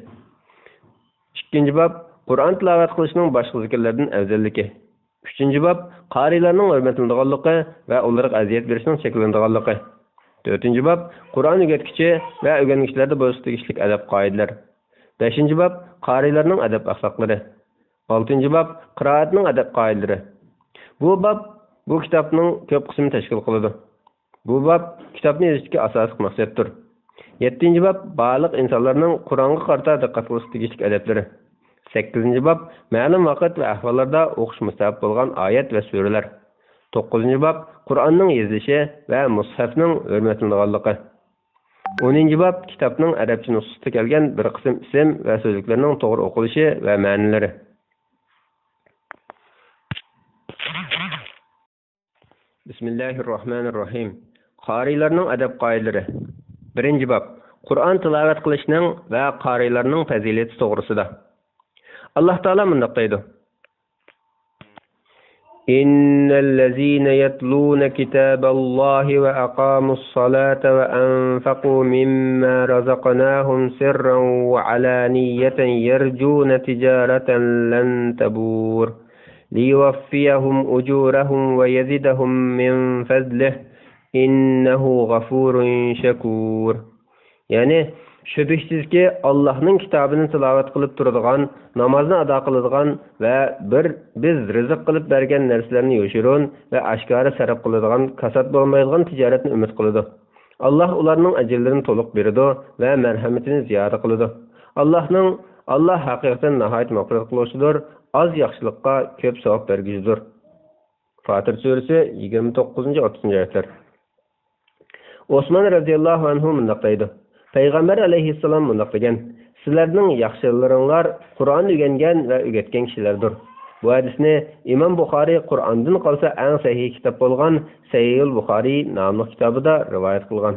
ئىككىنچى باب، قۇرئان تىلاۋەت قىلىشنىڭ باشقا زىكىرلەردىن ئەۋزەللىكى. ئۈچىنچى باب، قارىيلارنىڭ ھۆرمەتلىنىدىغانلىقى ۋە ئۇلارغا ئەزىيەت بېرىشنىڭ چەكلىنىدىغانلىقى. تۆتىنچى باب، قۇرئان ئۆگەتكۈچى ۋە ئۆگەنگۈچىلەردە بولۇشقا تېگىشلىك ئەدەپ-قائىدىلەر. بەشىنچى باب، قارىيلارنىڭ ئەدەپ-ئەخلاقلىرى. ئالتىنچى باب، قىرائەتنىڭ ئەدەپ-قائىدىلىرى. بۇ باب بۇ كىتابنىڭ كۆپ قىسمىنى تەشكىل قىلىدۇ. بۇ باب كىتابنى يېزىشتىكى ئاساسلىق مەقسەتتۇر. يەتتىنچى باب، بارلىق ئىنسانلارنىڭ قۇرئانغا قارىتا دىققەت قىلىشقا تېگىشلىك ئەدەپلىرى. سەككىزىنچى باب، مەلۇم ۋاقىت ۋە ئەھۋاللاردا ئوقۇش مۇستەھەپ بولغان ئايەت ۋە سۈرىلەر. توققۇزىنچى باب، قۇرئاننىڭ يېزىلىشى ۋە مۇسھەفنىڭ ھۆرمەتلىنىدىغانلىقى. ئونىنچى باب، كىتابنىڭ ئەرەبچە نۇسخىسىدا كەلگەن بىر قىسىم ئىسىم ۋە سۆزلۈكلەرنىڭ توغرا ئوقۇلۇشى ۋە مەنىلىرى. بىسمىللاھىررەھمانىررەھىم. بىسمىللاھىررەھمانىررەھىم. قارىيلارنىڭ ئەدەپ-قائىدىلىرى. بىرىنچى باب، قۇرئان تىلاۋەت قىلىشنىڭ ۋە قارىيلارنىڭ پەزىلىتى توغرىسىدا. ئاللاھ تائالا مۇنداق دەيدۇ: إن الذين يتلون كتاب الله وأقاموا الصلاة وأنفقوا مما رزقناهم سرا وعلانية يرجون تجارة لن تبور ليوفيهم أجورهم ويزيدهم من فضله إنه غفور شكور. يەنى، شۈبھىسىزكى، ئاللاھنىڭ كىتابىنى تىلاۋەت قىلىپ تۇرىدىغان، نامازنى ئادا قىلىدىغان ۋە بىر، بىز رىزىق قىلىپ بەرگەن نەرسىلەرنى يوشۇرۇن ۋە ئاشكارا سەرپ قىلىدىغان، كاسات بولمايدىغان تىجارەتنى ئۈمىد قىلىدۇ. ئاللاھ ئۇلارنىڭ ئەجىرلىرىنى تولۇق بېرىدۇ ۋە مەرھەمىتىنى زىيادە قىلىدۇ. ئاللاھنىڭ، ئاللاھ ھەقىقەتەن ناھايىتى مەغپىرەت قىلغۇچىدۇر، ئاز ياخشىلىققا كۆپ ساۋاب بەرگۈچىدۇر. فاتىر سۈرىسى، يىگىرمە توققۇزىنچى، ئوتتۇزىنچى ئايەتلەر. ئوسمان رەزىياللاھۇ ئەنھۇ مۇنداق دەيدۇ: پەيغەمبەر ئەلەيھىسسالام مۇنداق دېگەن: سىلەرنىڭ ياخشىلىرىڭلار قۇرئان ئۆگەنگەن ۋە ئۆگەتكەن كىشىلەردۇر. بۇ ھەدىسنى ئىمام بۇخارىي قۇرئاندىن قالسا ئەڭ سەھىھ كىتاب بولغان سەھىھۇل بۇخارىي ناملىق كىتابىدا رىۋايەت قىلغان.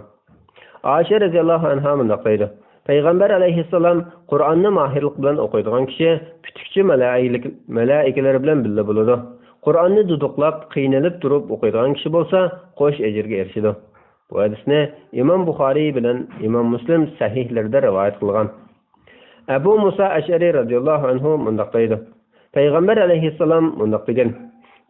ئائىشە رەزىياللاھۇ ئەنھا مۇنداق دەيدۇ: پەيغەمبەر ئەلەيھىسسالام قۇرئاننى ماھىرلىق بىلەن ئوقۇيدىغان كىشى پۈتۈكچى مەلائىكە-، مەلائىكىلەر بىلەن بىللە بولىدۇ. قۇرئاننى دۇدۇقلاپ، قىينىلىپ تۇرۇپ ئوقۇيدىغان كىشى بولسا قوش ئەجىرگە ئېرىشىدۇ. بۇ ھەدىسنى ئىمام بۇخارىي بىلەن ئىمام مۇسلىم سەھىھلىرىدە رىۋايەت قىلغان. ئەبۇ مۇسا ئەشئەرى رەزىياللاھۇ ئەنھۇ مۇنداق دەيدۇ: پەيغەمبەر ئەلەيھىسسالام مۇنداق دېگەن: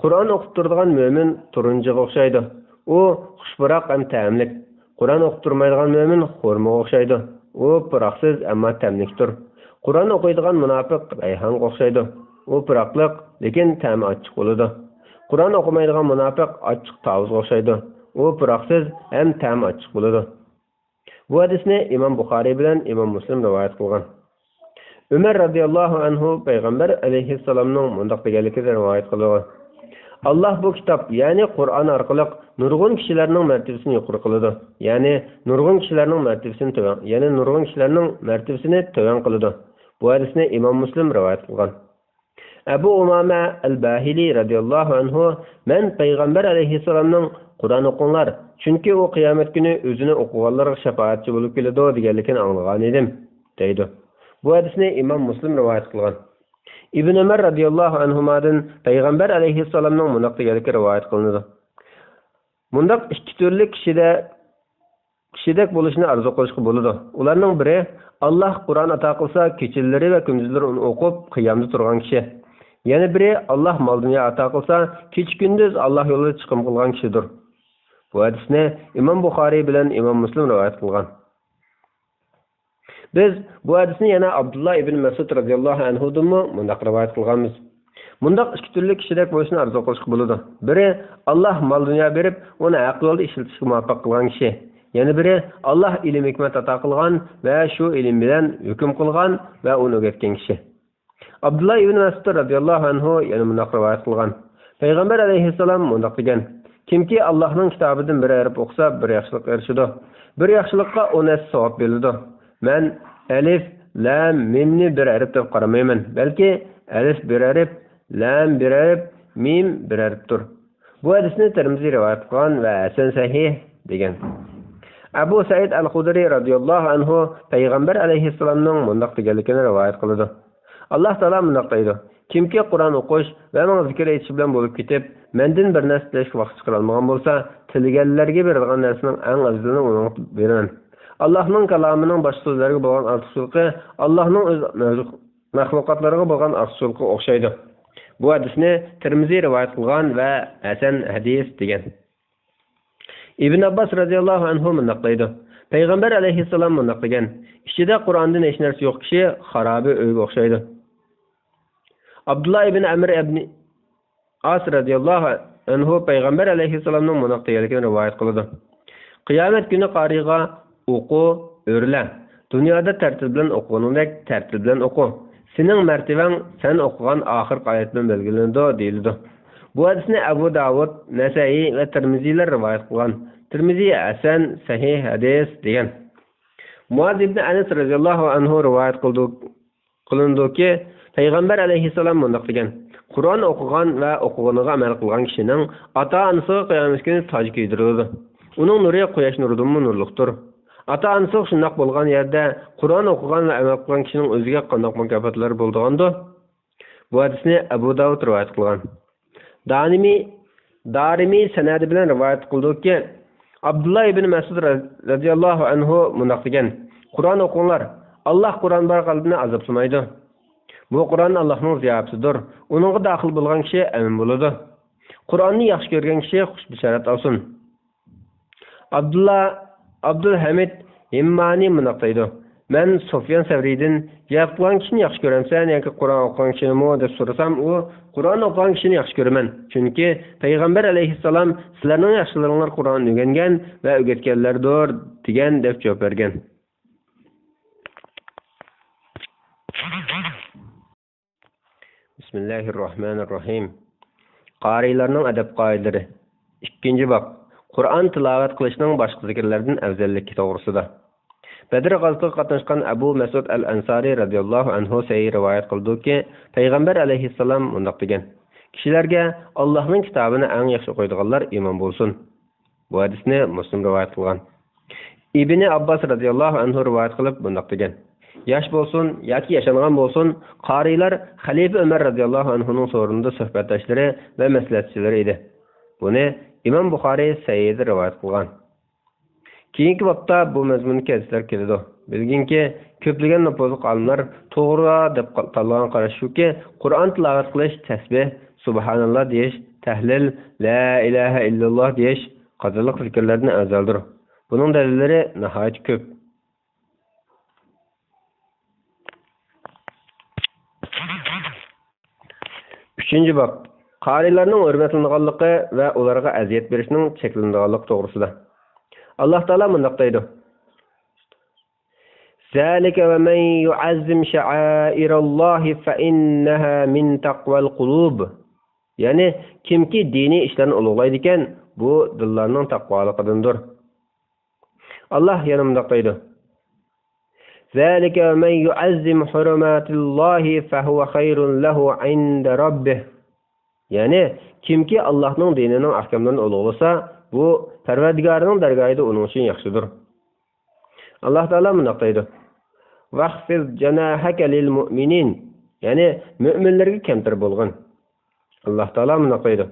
قۇرئان ئوقۇپ تۇرىدىغان مۆمىن تۇرۇنچىغا ئوخشايدۇ. ئۇ خۇش پۇراق ھەم تەملىك. قۇرئان ئوقۇپ تۇرمايدىغان مۆمىن خورمىغا ئوخشايدۇ. ئۇ پۇراقسىز، ئەمما تەملىكتۇر. قۇرئان ئوقۇيدىغان مۇناپىق رەيھانغا ئوخشايدۇ. ئۇ پۇراقلىق، لېكىن تەمى ئاچچىق بولىدۇ. قۇرئان ئوقۇمايدىغان مۇناپىق ئاچچىق تاۋۇزغا ئوخشايدۇ. ئۇ پۇراقسىز ھەم تەمى ئاچچىق بولىدۇ. بۇ ھەدىسنى ئىمام بۇخارىي بىلەن ئىمام مۇسلىم رىۋايەت قىلغان. ئۆمەر رازىياللاھۇ ئەنھۇ پەيغەمبەر ئەلەيھىسسالامنىڭ مۇنداق دېگەنلىكىنى رىۋايەت قىلىدۇ: «ئاللاھ بۇ كىتاب، يەنى قۇرئان ئارقىلىق نۇرغۇن كىشىلەرنىڭ مەرتىۋىسىنى يۇقىرى قىلىدۇ، يەنى نۇرغۇن كىشىلەرنىڭ مەرتىۋىسىنى تۆۋەن، يەنى نۇرغۇن كىشىلەرنىڭ مەرتىۋىسىنى تۆۋەن قىلىدۇ.» بۇ ھەدىسنى ئىمام مۇسلىم رىۋايەت قىلغان. ئەبۇ ئۇمامە ئەل باھىلى رازىياللاھۇ ئەنھۇ: «مەن پەيغەمبەر ئەلەيھىسسالامنىڭ قۇرئان ئوقۇڭلار، چۈنكى ئۇ قىيامەت كۈنى ئۆزىنى ئوقۇغانلارغا شاپائەتچى بولۇپ كېلىدۇ دېگەنلىكىنى ئاڭلىغانىدىم» دەيدۇ. بۇ ھەدىسنى ئىمام مۇسلىم رىۋايەت قىلغان. ئىبن ئۆمەر رازىياللاھۇ ئەنھۇمادىن پەيغەمبەر ئەلەيھىسسالامنىڭ مۇنداق دېگەنلىكى رىۋايەت قىلىنىدۇ: «مۇنداق ئىككى تۈرلۈك كىشىدە، كىشىدەك بولۇشنى ئارزۇ قىلىشقا بولىدۇ. ئۇلارنىڭ بىرى، ئاللاھ قۇرئان ئاتا قىلسا، كېچىلىرى ۋە كۈندۈزلىرى ئۇنى ئوقۇپ، قىيامدا تۇرغان كىشى. يەنە بىرى، ئاللاھ مال-دۇنيا ئاتا قىلسا، كېچە-كۈندۈز ئاللاھ يولىدا چىقىم قىلغان كىشىدۇر.» بۇ ھەدىسنى ئىمام بۇخارىي بىلەن ئىمام مۇسلىم رىۋايەت قىلغان. بىز بۇ ھەدىسنى يەنە ئابدۇللا ئىبن مەسئۇد رازىياللاھۇ ئەنھۇدىنمۇ مۇنداق رىۋايەت قىلغانمىز: «مۇنداق ئىككى تۈرلۈك كىشىدەك بولۇشنى ئارزۇ قىلىشقا بولىدۇ. بىرى، ئاللاھ مال-دۇنيا بېرىپ، ئۇنى ھەق يولدا ئىشلىتىشكە مۇۋەپپەق قىلغان كىشى. يەنە بىرى، ئاللاھ ئىلىم-ھېكمەت ئاتا قىلغان ۋە شۇ ئىلىم بىلەن ھۆكۈم قىلغان ۋە ئۇنى ئۆگەتكەن كىشى.» ئابدۇللا ئىبن مەسئۇد رازىياللاھۇ ئەنھۇ يەنە مۇنداق رىۋايەت قىلغان: پەيغەمبەر ئەلەيھىسسالام مۇنداق دېگەن: «كىمكى ئاللاھنىڭ كىتابىدىن بىر ھەرپ ئوقۇسا، بىر ياخشىلىققا ئېرىشىدۇ. بىر ياخشىلىققا ئون ھەسسە ساۋاب بېرىلىدۇ.» مەن ئەلىف، لام، مىمنى بىر ھەرپ دەپ قارىمايمەن، بەلكى ئەلىف بىر ھەرپ، لام بىر ھەرپ، مىم بىر ھەرپتۇر. بۇ ھەدىسنى تىرمىزى رىۋايەت قىلغان ۋە ھەسەن سەھىھ دېگەن. ئەبۇ سەئىد ئەل خۇدرى رازىياللاھۇ ئەنھۇ پەيغەمبەر ئەلەيھىسسالامنىڭ مۇنداق دېگەنلىكىنى رىۋايەت قىلىدۇ: ئاللاھ تائالا مۇنداق دەيدۇ: «كىمكى قۇرئان ئوقۇش ۋە ماڭا زىكىر ئېيتىش بىلەن بولۇپ كېتىپ، مەندىن بىر نەرسە تىلەشكە ۋاقىت چىقىرالمىغان بولسا، تىلىگەنلەرگە بېرىدىغان نەرسىنىڭ ئەڭ ئەۋزىلىنى ئۇنىڭغا بېرىمەن.» ئاللاھنىڭ كالامىنىڭ باشقا سۆزلەرگە بولغان ئارتۇقچىلىقى ئاللاھنىڭ ئۆز مەخلۇقاتلىرىغا بولغان ئارتۇقچىلىقىغا ئوخشايدۇ. بۇ ھەدىسنى تىرمىزى رىۋايەت قىلغان ۋە ھەسەن ھەدىس دېگەن. ئىبن ئابباس رازىياللاھۇ ئەنھۇ مۇنداق دەيدۇ: پەيغەمبەر ئەلەيھىسسالام مۇنداق دېگەن: «ئىچىدە قۇرئاندىن ھېچ نەرسە يوق كىشى خارابە ئۆيگە ئوخشايدۇ.» ئابدۇللا ئىبن ئەمر ئىبن ئاس رازىياللاھۇ ئەنھۇ پەيغەمبەر ئەلەيھىسسالامنىڭ مۇنداق دېگەنلىكىنى رىۋايەت قىلىدۇ: قىيامەت كۈنى قارىيغا ئوقۇ، ئۆرلە. دۇنيادا تەرتىل بىلەن ئوقۇغىنىڭدەك تەرتىل بىلەن ئوقۇ. سېنىڭ مەرتىۋەڭ سەن ئوقۇغان ئاخىرقى ئايەت بىلەن بەلگىلىنىدۇ، دېيىلىدۇ. بۇ ھەدىسنى ئەبۇ داۋۇد، نەسەئىي ۋە تىرمىزىيلەر رىۋايەت قىلغان. تىرمىزى ھەسەن، سەھىھ ھەدىس، دېگەن. مۇئاز ئىبن ئەنەس رازىياللاھۇ ئەنھۇ رىۋايەت قىلدۇ، قىلىنىدۇكى، پەيغەمبەر ئەلەيھىسسالام مۇنداق دېگەن: قۇرئان ئوقۇغان ۋە ئوقۇغىنىغا ئەمەل قىلغان كىشىنىڭ ئاتا-ئانىسىغا قىيامەت كۈنى تاج كىيدۈرۈلىدۇ. ئۇنىڭ نۇرى قۇياش نۇرىدىنمۇ نۇرلۇقتۇر. ئاتا-ئانىسىغا شۇنداق بولغان يەردە، قۇرئان ئوقۇغان ۋە ئەمەل قىلغان كىشىنىڭ ئۆزىگە قانداق مۇكاپاتلار بولىدىغاندۇ؟ بۇ ھەدىسنى ئەبۇ داۋۇد رىۋايەت قىلغان. دانىمى، دارىمى سەنەدى بىلەن رىۋايەت قىلدۇكى، ئابدۇللا ئىبن مەسئۇد رەز-، رەزىياللاھۇ ئەنھۇ مۇنداق دېگەن: قۇرئان ئوقۇڭلار، ئاللاھ قۇرئان بار قەلبىنى ئازابلىمايدۇ. بۇ قۇرئان ئاللاھنىڭ زىياپىتىدۇر. ئۇنىڭغا داخىل بولغان كىشى ئەمىن بولىدۇ. قۇرئاننى ياخشى كۆرگەن كىشى خۇش بېشارەت ئالسۇن. ئابدۇللا، ئابدۇلھەمىد ھىممانى مۇنداق دەيدۇ: مەن سۇفيان سەۋرىيدىن، «جىھاد قىلغان كىشىنى ياخشى كۆرەمسەن ياكى قۇرئان ئوقۇغان كىشىنىمۇ؟» دەپ سورىسام، ئۇ، «قۇرئان ئوقۇغان كىشىنى ياخشى كۆرىمەن، چۈنكى پەيغەمبەر ئەلەيھىسسالام، سىلەرنىڭ ياخشىلىرىڭلار قۇرئان ئۆگەنگەن ۋە ئۆگەتكەنلەردۇر» دېگەن، دەپ جاۋاب بەرگەن. بىسمىللاھىررەھمانىررەھىم. قارىيلارنىڭ ئەدەپ-قائىدىلىرى. ئىككىنچى باب. قۇرئان تىلاۋەت قىلىشنىڭ باشقا زىكىرلەردىن ئەۋزەللىكى توغرىسىدا. بەدر غازىتىگە قاتناشقان ئەبۇ مەسئۇد ئەل ئەنسارى رەزىياللاھۇ ئەنھۇ سەھىھ رىۋايەت قىلىدۇكى، پەيغەمبەر ئەلەيھىسسالام مۇنداق دېگەن: كىشىلەرگە ئاللاھنىڭ كىتابىنى ئەڭ ياخشى ئوقۇيدىغانلار ئىمام بولسۇن. بۇ ھەدىسنى مۇسلىم رىۋايەت قىلغان. ئىبنى ئابباس رەزىياللاھۇ ئەنھۇ رىۋايەت قىلىپ مۇنداق دېگەن: ياش بولسۇن ياكى ياشانغان بولسۇن، قارىيلار خەلىپە ئۆمەر رەزىياللاھۇ ئەنھۇنىڭ سورۇنىدا سۆھبەتداشلىرى ۋە مەسلىھەتچىلىرى ئىدى. بۇنى ئىمام بۇخارىي سەھىھىدە رىۋايەت قىلغان. كېيىنكى بابتا بۇ مەزمۇندىكى ھەدىسلەر كېلىدۇ. بىلگىنكى، كۆپلىگەن نوپۇزلۇق ئالىملار توغرا دەپ قا-، تاللىغان قاراش شۇكى، قۇرئان تىلاۋەت قىلىش، تەسبىھ، سۇبھاناللا دېيىش، تەھلىل، لا ئىلاھە ئىللاللا دېيىش قاتارلىق زىكىرلەردىن ئەۋزەلدۇر. بۇنىڭ دەلىللىرى ناھايىتى كۆپ. ئۈچىنچى باب. قارىيلارنىڭ ھۆرمەتلىنىدىغانلىقى ۋە ئۇلارغا ئەزىيەت بېرىشنىڭ چەكلىنىدىغانلىقى توغرىسىدا. ئاللاھ تائالا مۇنداق دەيدۇ: ذلك ومن يعظم شعائر الله فإنها من تقوى القلوب. يەنى، كىمكى دىنىي ئىشلارنى ئۇلۇغلايدىكەن، بۇ دىللارنىڭ تەقۋالىقىدىندۇر. ئاللاھ يەنە مۇنداق دەيدۇ: ذلك ومن يعظم حرمات الله فهو خير له عند ربه. يەنى، كىمكى ئاللاھنىڭ دىنىنىڭ ئەھكاملىرىنى ئۇلۇغلىسا، بۇ پەرۋەردىگارىنىڭ دەرگاھىدا ئۇنىڭ ئۈچۈن ياخشىدۇر. ئاللاھ تائالا مۇنداق دەيدۇ: واخفض جناحك للمؤمنين. يەنى، مۆمىنلەرگە كەمتەر بولغىن. ئاللاھ تائالا مۇنداق دەيدۇ: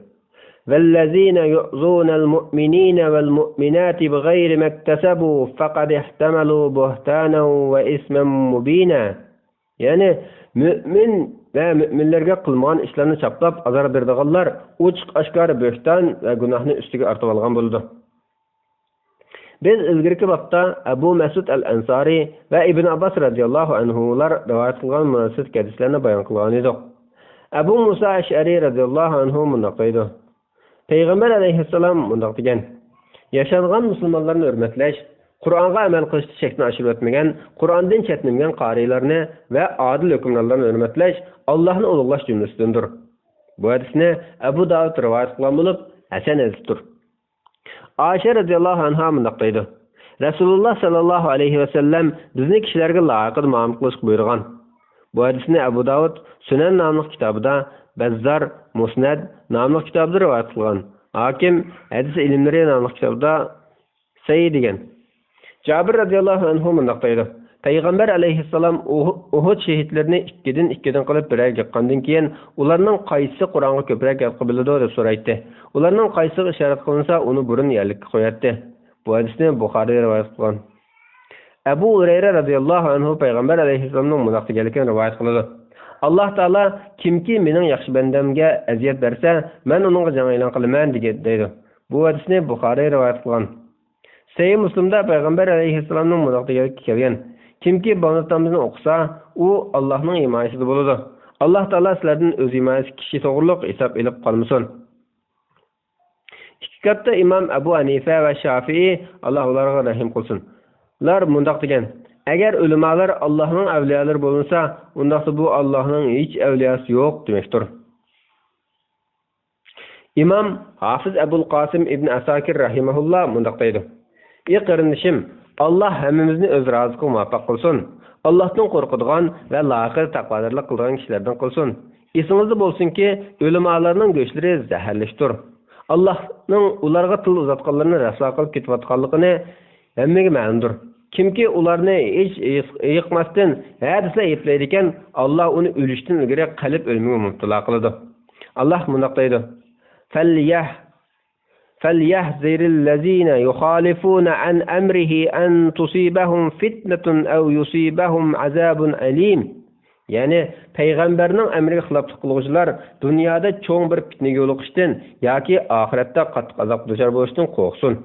والذين يؤذون المؤمنين والمؤمنات بغير ما اكتسبوا فقد احتملوا بهتانا وإثما مبينا. يەنى، مۆمىن ۋە مۆمىنلەرگە قىلمىغان ئىشلارنى چاپلاپ ئازار بېرىدىغانلار ئوچۇق ئاشكارا بۆھتان ۋە گۇناھنى ئۈستىگە ئارتىۋالغان بولىدۇ. بىز ئىلگىرىكى بابتا ئەبۇ مەسئۇد ئەل ئەنسارى ۋە ئىبن ئابباس رەزىياللاھۇ ئەنھۇلار رىۋايەت قىلغان مۇناسىۋەتلىك ھەدىسلەرنى بايان قىلغان ئىدۇق. ئەبۇ مۇسا ئەشئەرى رەزىياللاھۇ ئەنھۇ مۇنداق دەيدۇ: پەيغەمبەر ئەلەيھىسسالام مۇنداق دېگەن: ياشانغان مۇسۇلمانلارنى ھۆرمەتلەش، قۇرئانغا ئەمەل قىلىشتا چەكتىن ئاشۇرۇۋەتمىگەن، قۇرئاندىن چەتنىمىگەن قارىيلارنى ۋە ئادىل ھۆكۈمرانلارنى ھۆرمەتلەش ئاللاھنى ئۇلۇغلاش جۈملىسىدىندۇر. بۇ ھەدىسنى ئەبۇ داۋۇد رىۋايەت قىلغان بولۇپ، ھەسەن ھەدىستۇر. ئائىشە رەزىياللاھۇ ئەنھا مۇنداق دەيدۇ: رەسۇلۇللاھ سەللەللاھۇ ئەلەيھى ۋەسەللەم بىزنى كىشىلەرگە لايىقىدا مۇئامىلە قىلىشقا بۇيرۇغان. بۇ ھەدىسنى ئەبۇ داۋۇد سۈنەن ناملىق كىتابىدا، بەززار مۇسنەد ناملىق كىتابىدا رىۋايەت قىلغان. ھاكىم ھەدىس ئىلىملىرى ناملىق كىتابىدا سەھىھ دېگەن. جابىر رەزىياللاھۇ ئەنھۇ مۇنداق دەيدۇ: پەيغەمبەر ئەلەيھىسسالام ئۇھ-، ئۇھۇد شېھىتلىرىنى ئىككىدىن ئىككىدىن قىلىپ بىرەرگە يىغقاندىن كېيىن، ئۇلارنىڭ قايسىسى قۇرئانغا كۆپرەك ھەلقە بىلىدۇ دەپ سورايتتى. ئۇلارنىڭ قايسىسىغا ئىشارەت قىلىنسا، ئۇنى بۇرۇن يەرلىككە قوياتتى. بۇ ھەدىسنى بۇخارىي رىۋايەت قىلغان. ئەبۇ ھۇرەيرە رەزىياللاھۇ ئەنھۇ پەيغەمبەر ئەلەيھىسسالامنىڭ مۇنداق دېگەنلىكىنى رىۋايەت قىلىدۇ: ئاللاھ تائالا: كىمكى مېنىڭ ياخشى بەندەمگە ئەزىيەت بەرسە، مەن ئۇنىڭغا جەڭ ئېلان قىلىمەن، دېگەن، دەيدۇ. بۇ ھەدىسنى بۇخارىي رىۋايەت قىلغان. سەھىھ مۇسلىمدا پەيغەمبەر ئەلەيھىسسالامنىڭ مۇنداق دېگەنلىكى كەلگەن: كىمكى بامداتنامىزنى ئوقۇسا، ئۇ ئاللاھنىڭ ھىمايىسىدە بولىدۇ. ئاللاھ تائالا سىلەردىن ئۆز ھىمايىسى كىشى توغرۇلۇق ھېساب ئېلىپ قالمىسۇن. ئىككى كاتتا ئىمام ئەبۇ ھەنىفە ۋە شافىئى، ئاللاھ ئۇلارغا رەھىم قىلسۇن، لار مۇنداق دېگەن: ئەگەر ئۆلىمالار ئاللاھنىڭ ئەۋلىيالىرى بولمىسا، ئۇنداقتا بۇ ئاللاھنىڭ ھېچ ئەۋلىياسى يوق دېمەكتۇر. ئىمام ھافىز ئەبۇل قاسىم ئىبن ئەساكىر رەھىمەھۇللا مۇنداق دەيدۇ: ئى قېرىندىشىم، ئاللاھ ھەممىمىزنى ئۆز رازىلىقىغا مۇۋەپپەق قىلسۇن. ئاللاھتىن قورقىدىغان ۋە لايىقىدا تەقۋادارلىق قىلىدىغان كىشىلەردىن قىلسۇن. ئېسىڭىزدە بولسۇنكى، ئۆلىمالارنىڭ گۆشلىرى زەھەرلىكتۇر. ئاللاھنىڭ ئۇلارغا تىل ئۇزاتقانلىرىنى رەسۋا قىلىپ كېتىۋاتقانلىقىنى ھەممىگە مەلۇمدۇر. كىمكى ئۇلارنى ھېچ ھېيىقماستىن ھە دېسىلا ئەيىبلەيدىكەن، ئاللاھ ئۇنى ئۆلۈشتىن ئىلگىرى قەلب ئۆلۈمىگە مۇپتىلا قىلىدۇ. ئاللاھ مۇنداق دەيدۇ: فَلْيَحْ-، فَلْيَحْذَرِ الَّذِينَ يُخَالِفُونَ عَنْ أَمْرِهِ أَنْ تُصِيبَهُمْ فِتْنَةٌ أَوْ يُصِيبَهُمْ عَذَابٌ أَلِيمٌ. يەنى، پەيغەمبەرنىڭ ئەمرىگە خىلاپلىق قىلغۇچىلار دۇنيادا چوڭ بىر پىتنىگە يولۇقۇشتىن ياكى ئاخىرەتتە قاتتىق ئازابقا دۇچار بولۇشتىن قورقسۇن.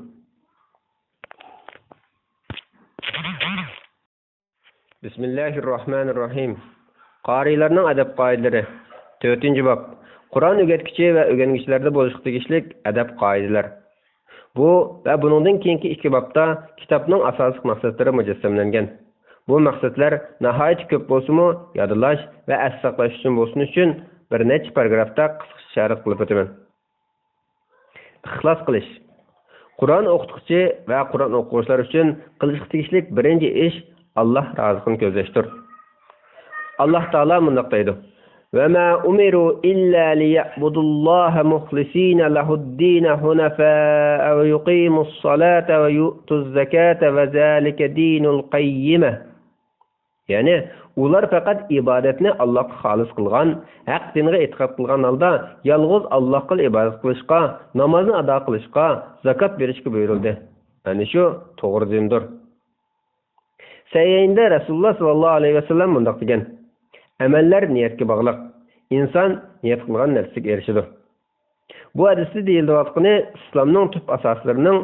بىسمىللاھىرراھمانىرراھىم. قارىيلارنىڭ ئەدەپ قائىدىلىرى. تۆتىنچى باب. قۇرئان ئۆگەتكۈچى ۋە ئۆگەنگۈچىلەردە بولۇشقا تېگىشلىك ئەدەپ قائىدىلەر. بۇ ۋە بۇنىڭدىن كېيىنكى ئىككى بابتا كىتابنىڭ ئاساسلىق مەقسەتلىرى مۇجەسسەملەنگەن. بۇ مەقسەتلەر ناھايىتى كۆپ بولسىمۇ، يادلاش ۋە ئەستە ساقلاش ئۈچۈن بولسۇن ئۈچۈن بىر نەچچە پاراگرافتا قىسقىچە ئىشارەت قىلىپ ئۆتىمەن. ئىخلاس قىلىش. قۇرئان ئوقۇتقۇچى ۋە قۇرئان ئوقۇغۇچىلار ئۈچۈن قىلىشقا تېگىشلىك بىرىنچى ئىش، ئاللاھ رازىلىقىنى كۆزلەشتۇر. ئاللاھ تائالا مۇنداق دەيدۇ: وَمَا أُمِرُوا إِلَّا لِيَعْبُدُوا اللَّهَ مُخْلِصِينَ لَهُ الدِّينَ حُنَفَاءَ وَيُقِيمُوا الصَّلَاةَ وَيُؤْتُوا الزَّكَاةَ وَذَلِكَ دِينُ الْقَيِّمَةِ. يەنى، ئۇلار پەقەت ئىبادەتنى ئاللاھقا خالىس قىلغان، ھەق دىنغا ئېتىقاد قىلغان ھالدا يالغۇز ئاللاھقىلا ئىبادەت قىلىشقا، نامازنى ئادا قىلىشقا، زاكات بېرىشكە بۇيرۇلدى. ئەنە شۇ توغرا دىندۇر. سەھىھەيندە رەسۇلۇللاھ سەللەللاھۇ ئەلەيھى ۋەسەللەم مۇنداق دېگەن: ئەمەللەر نىيەتكە باغلىق. ئىنسان نىيەت قىلغان نەرسىگە ئېرىشىدۇ. بۇ ھەدىستە دېيىلىۋاتقىنى ئىسلامنىڭ تۈپ ئاساسلىرىنىڭ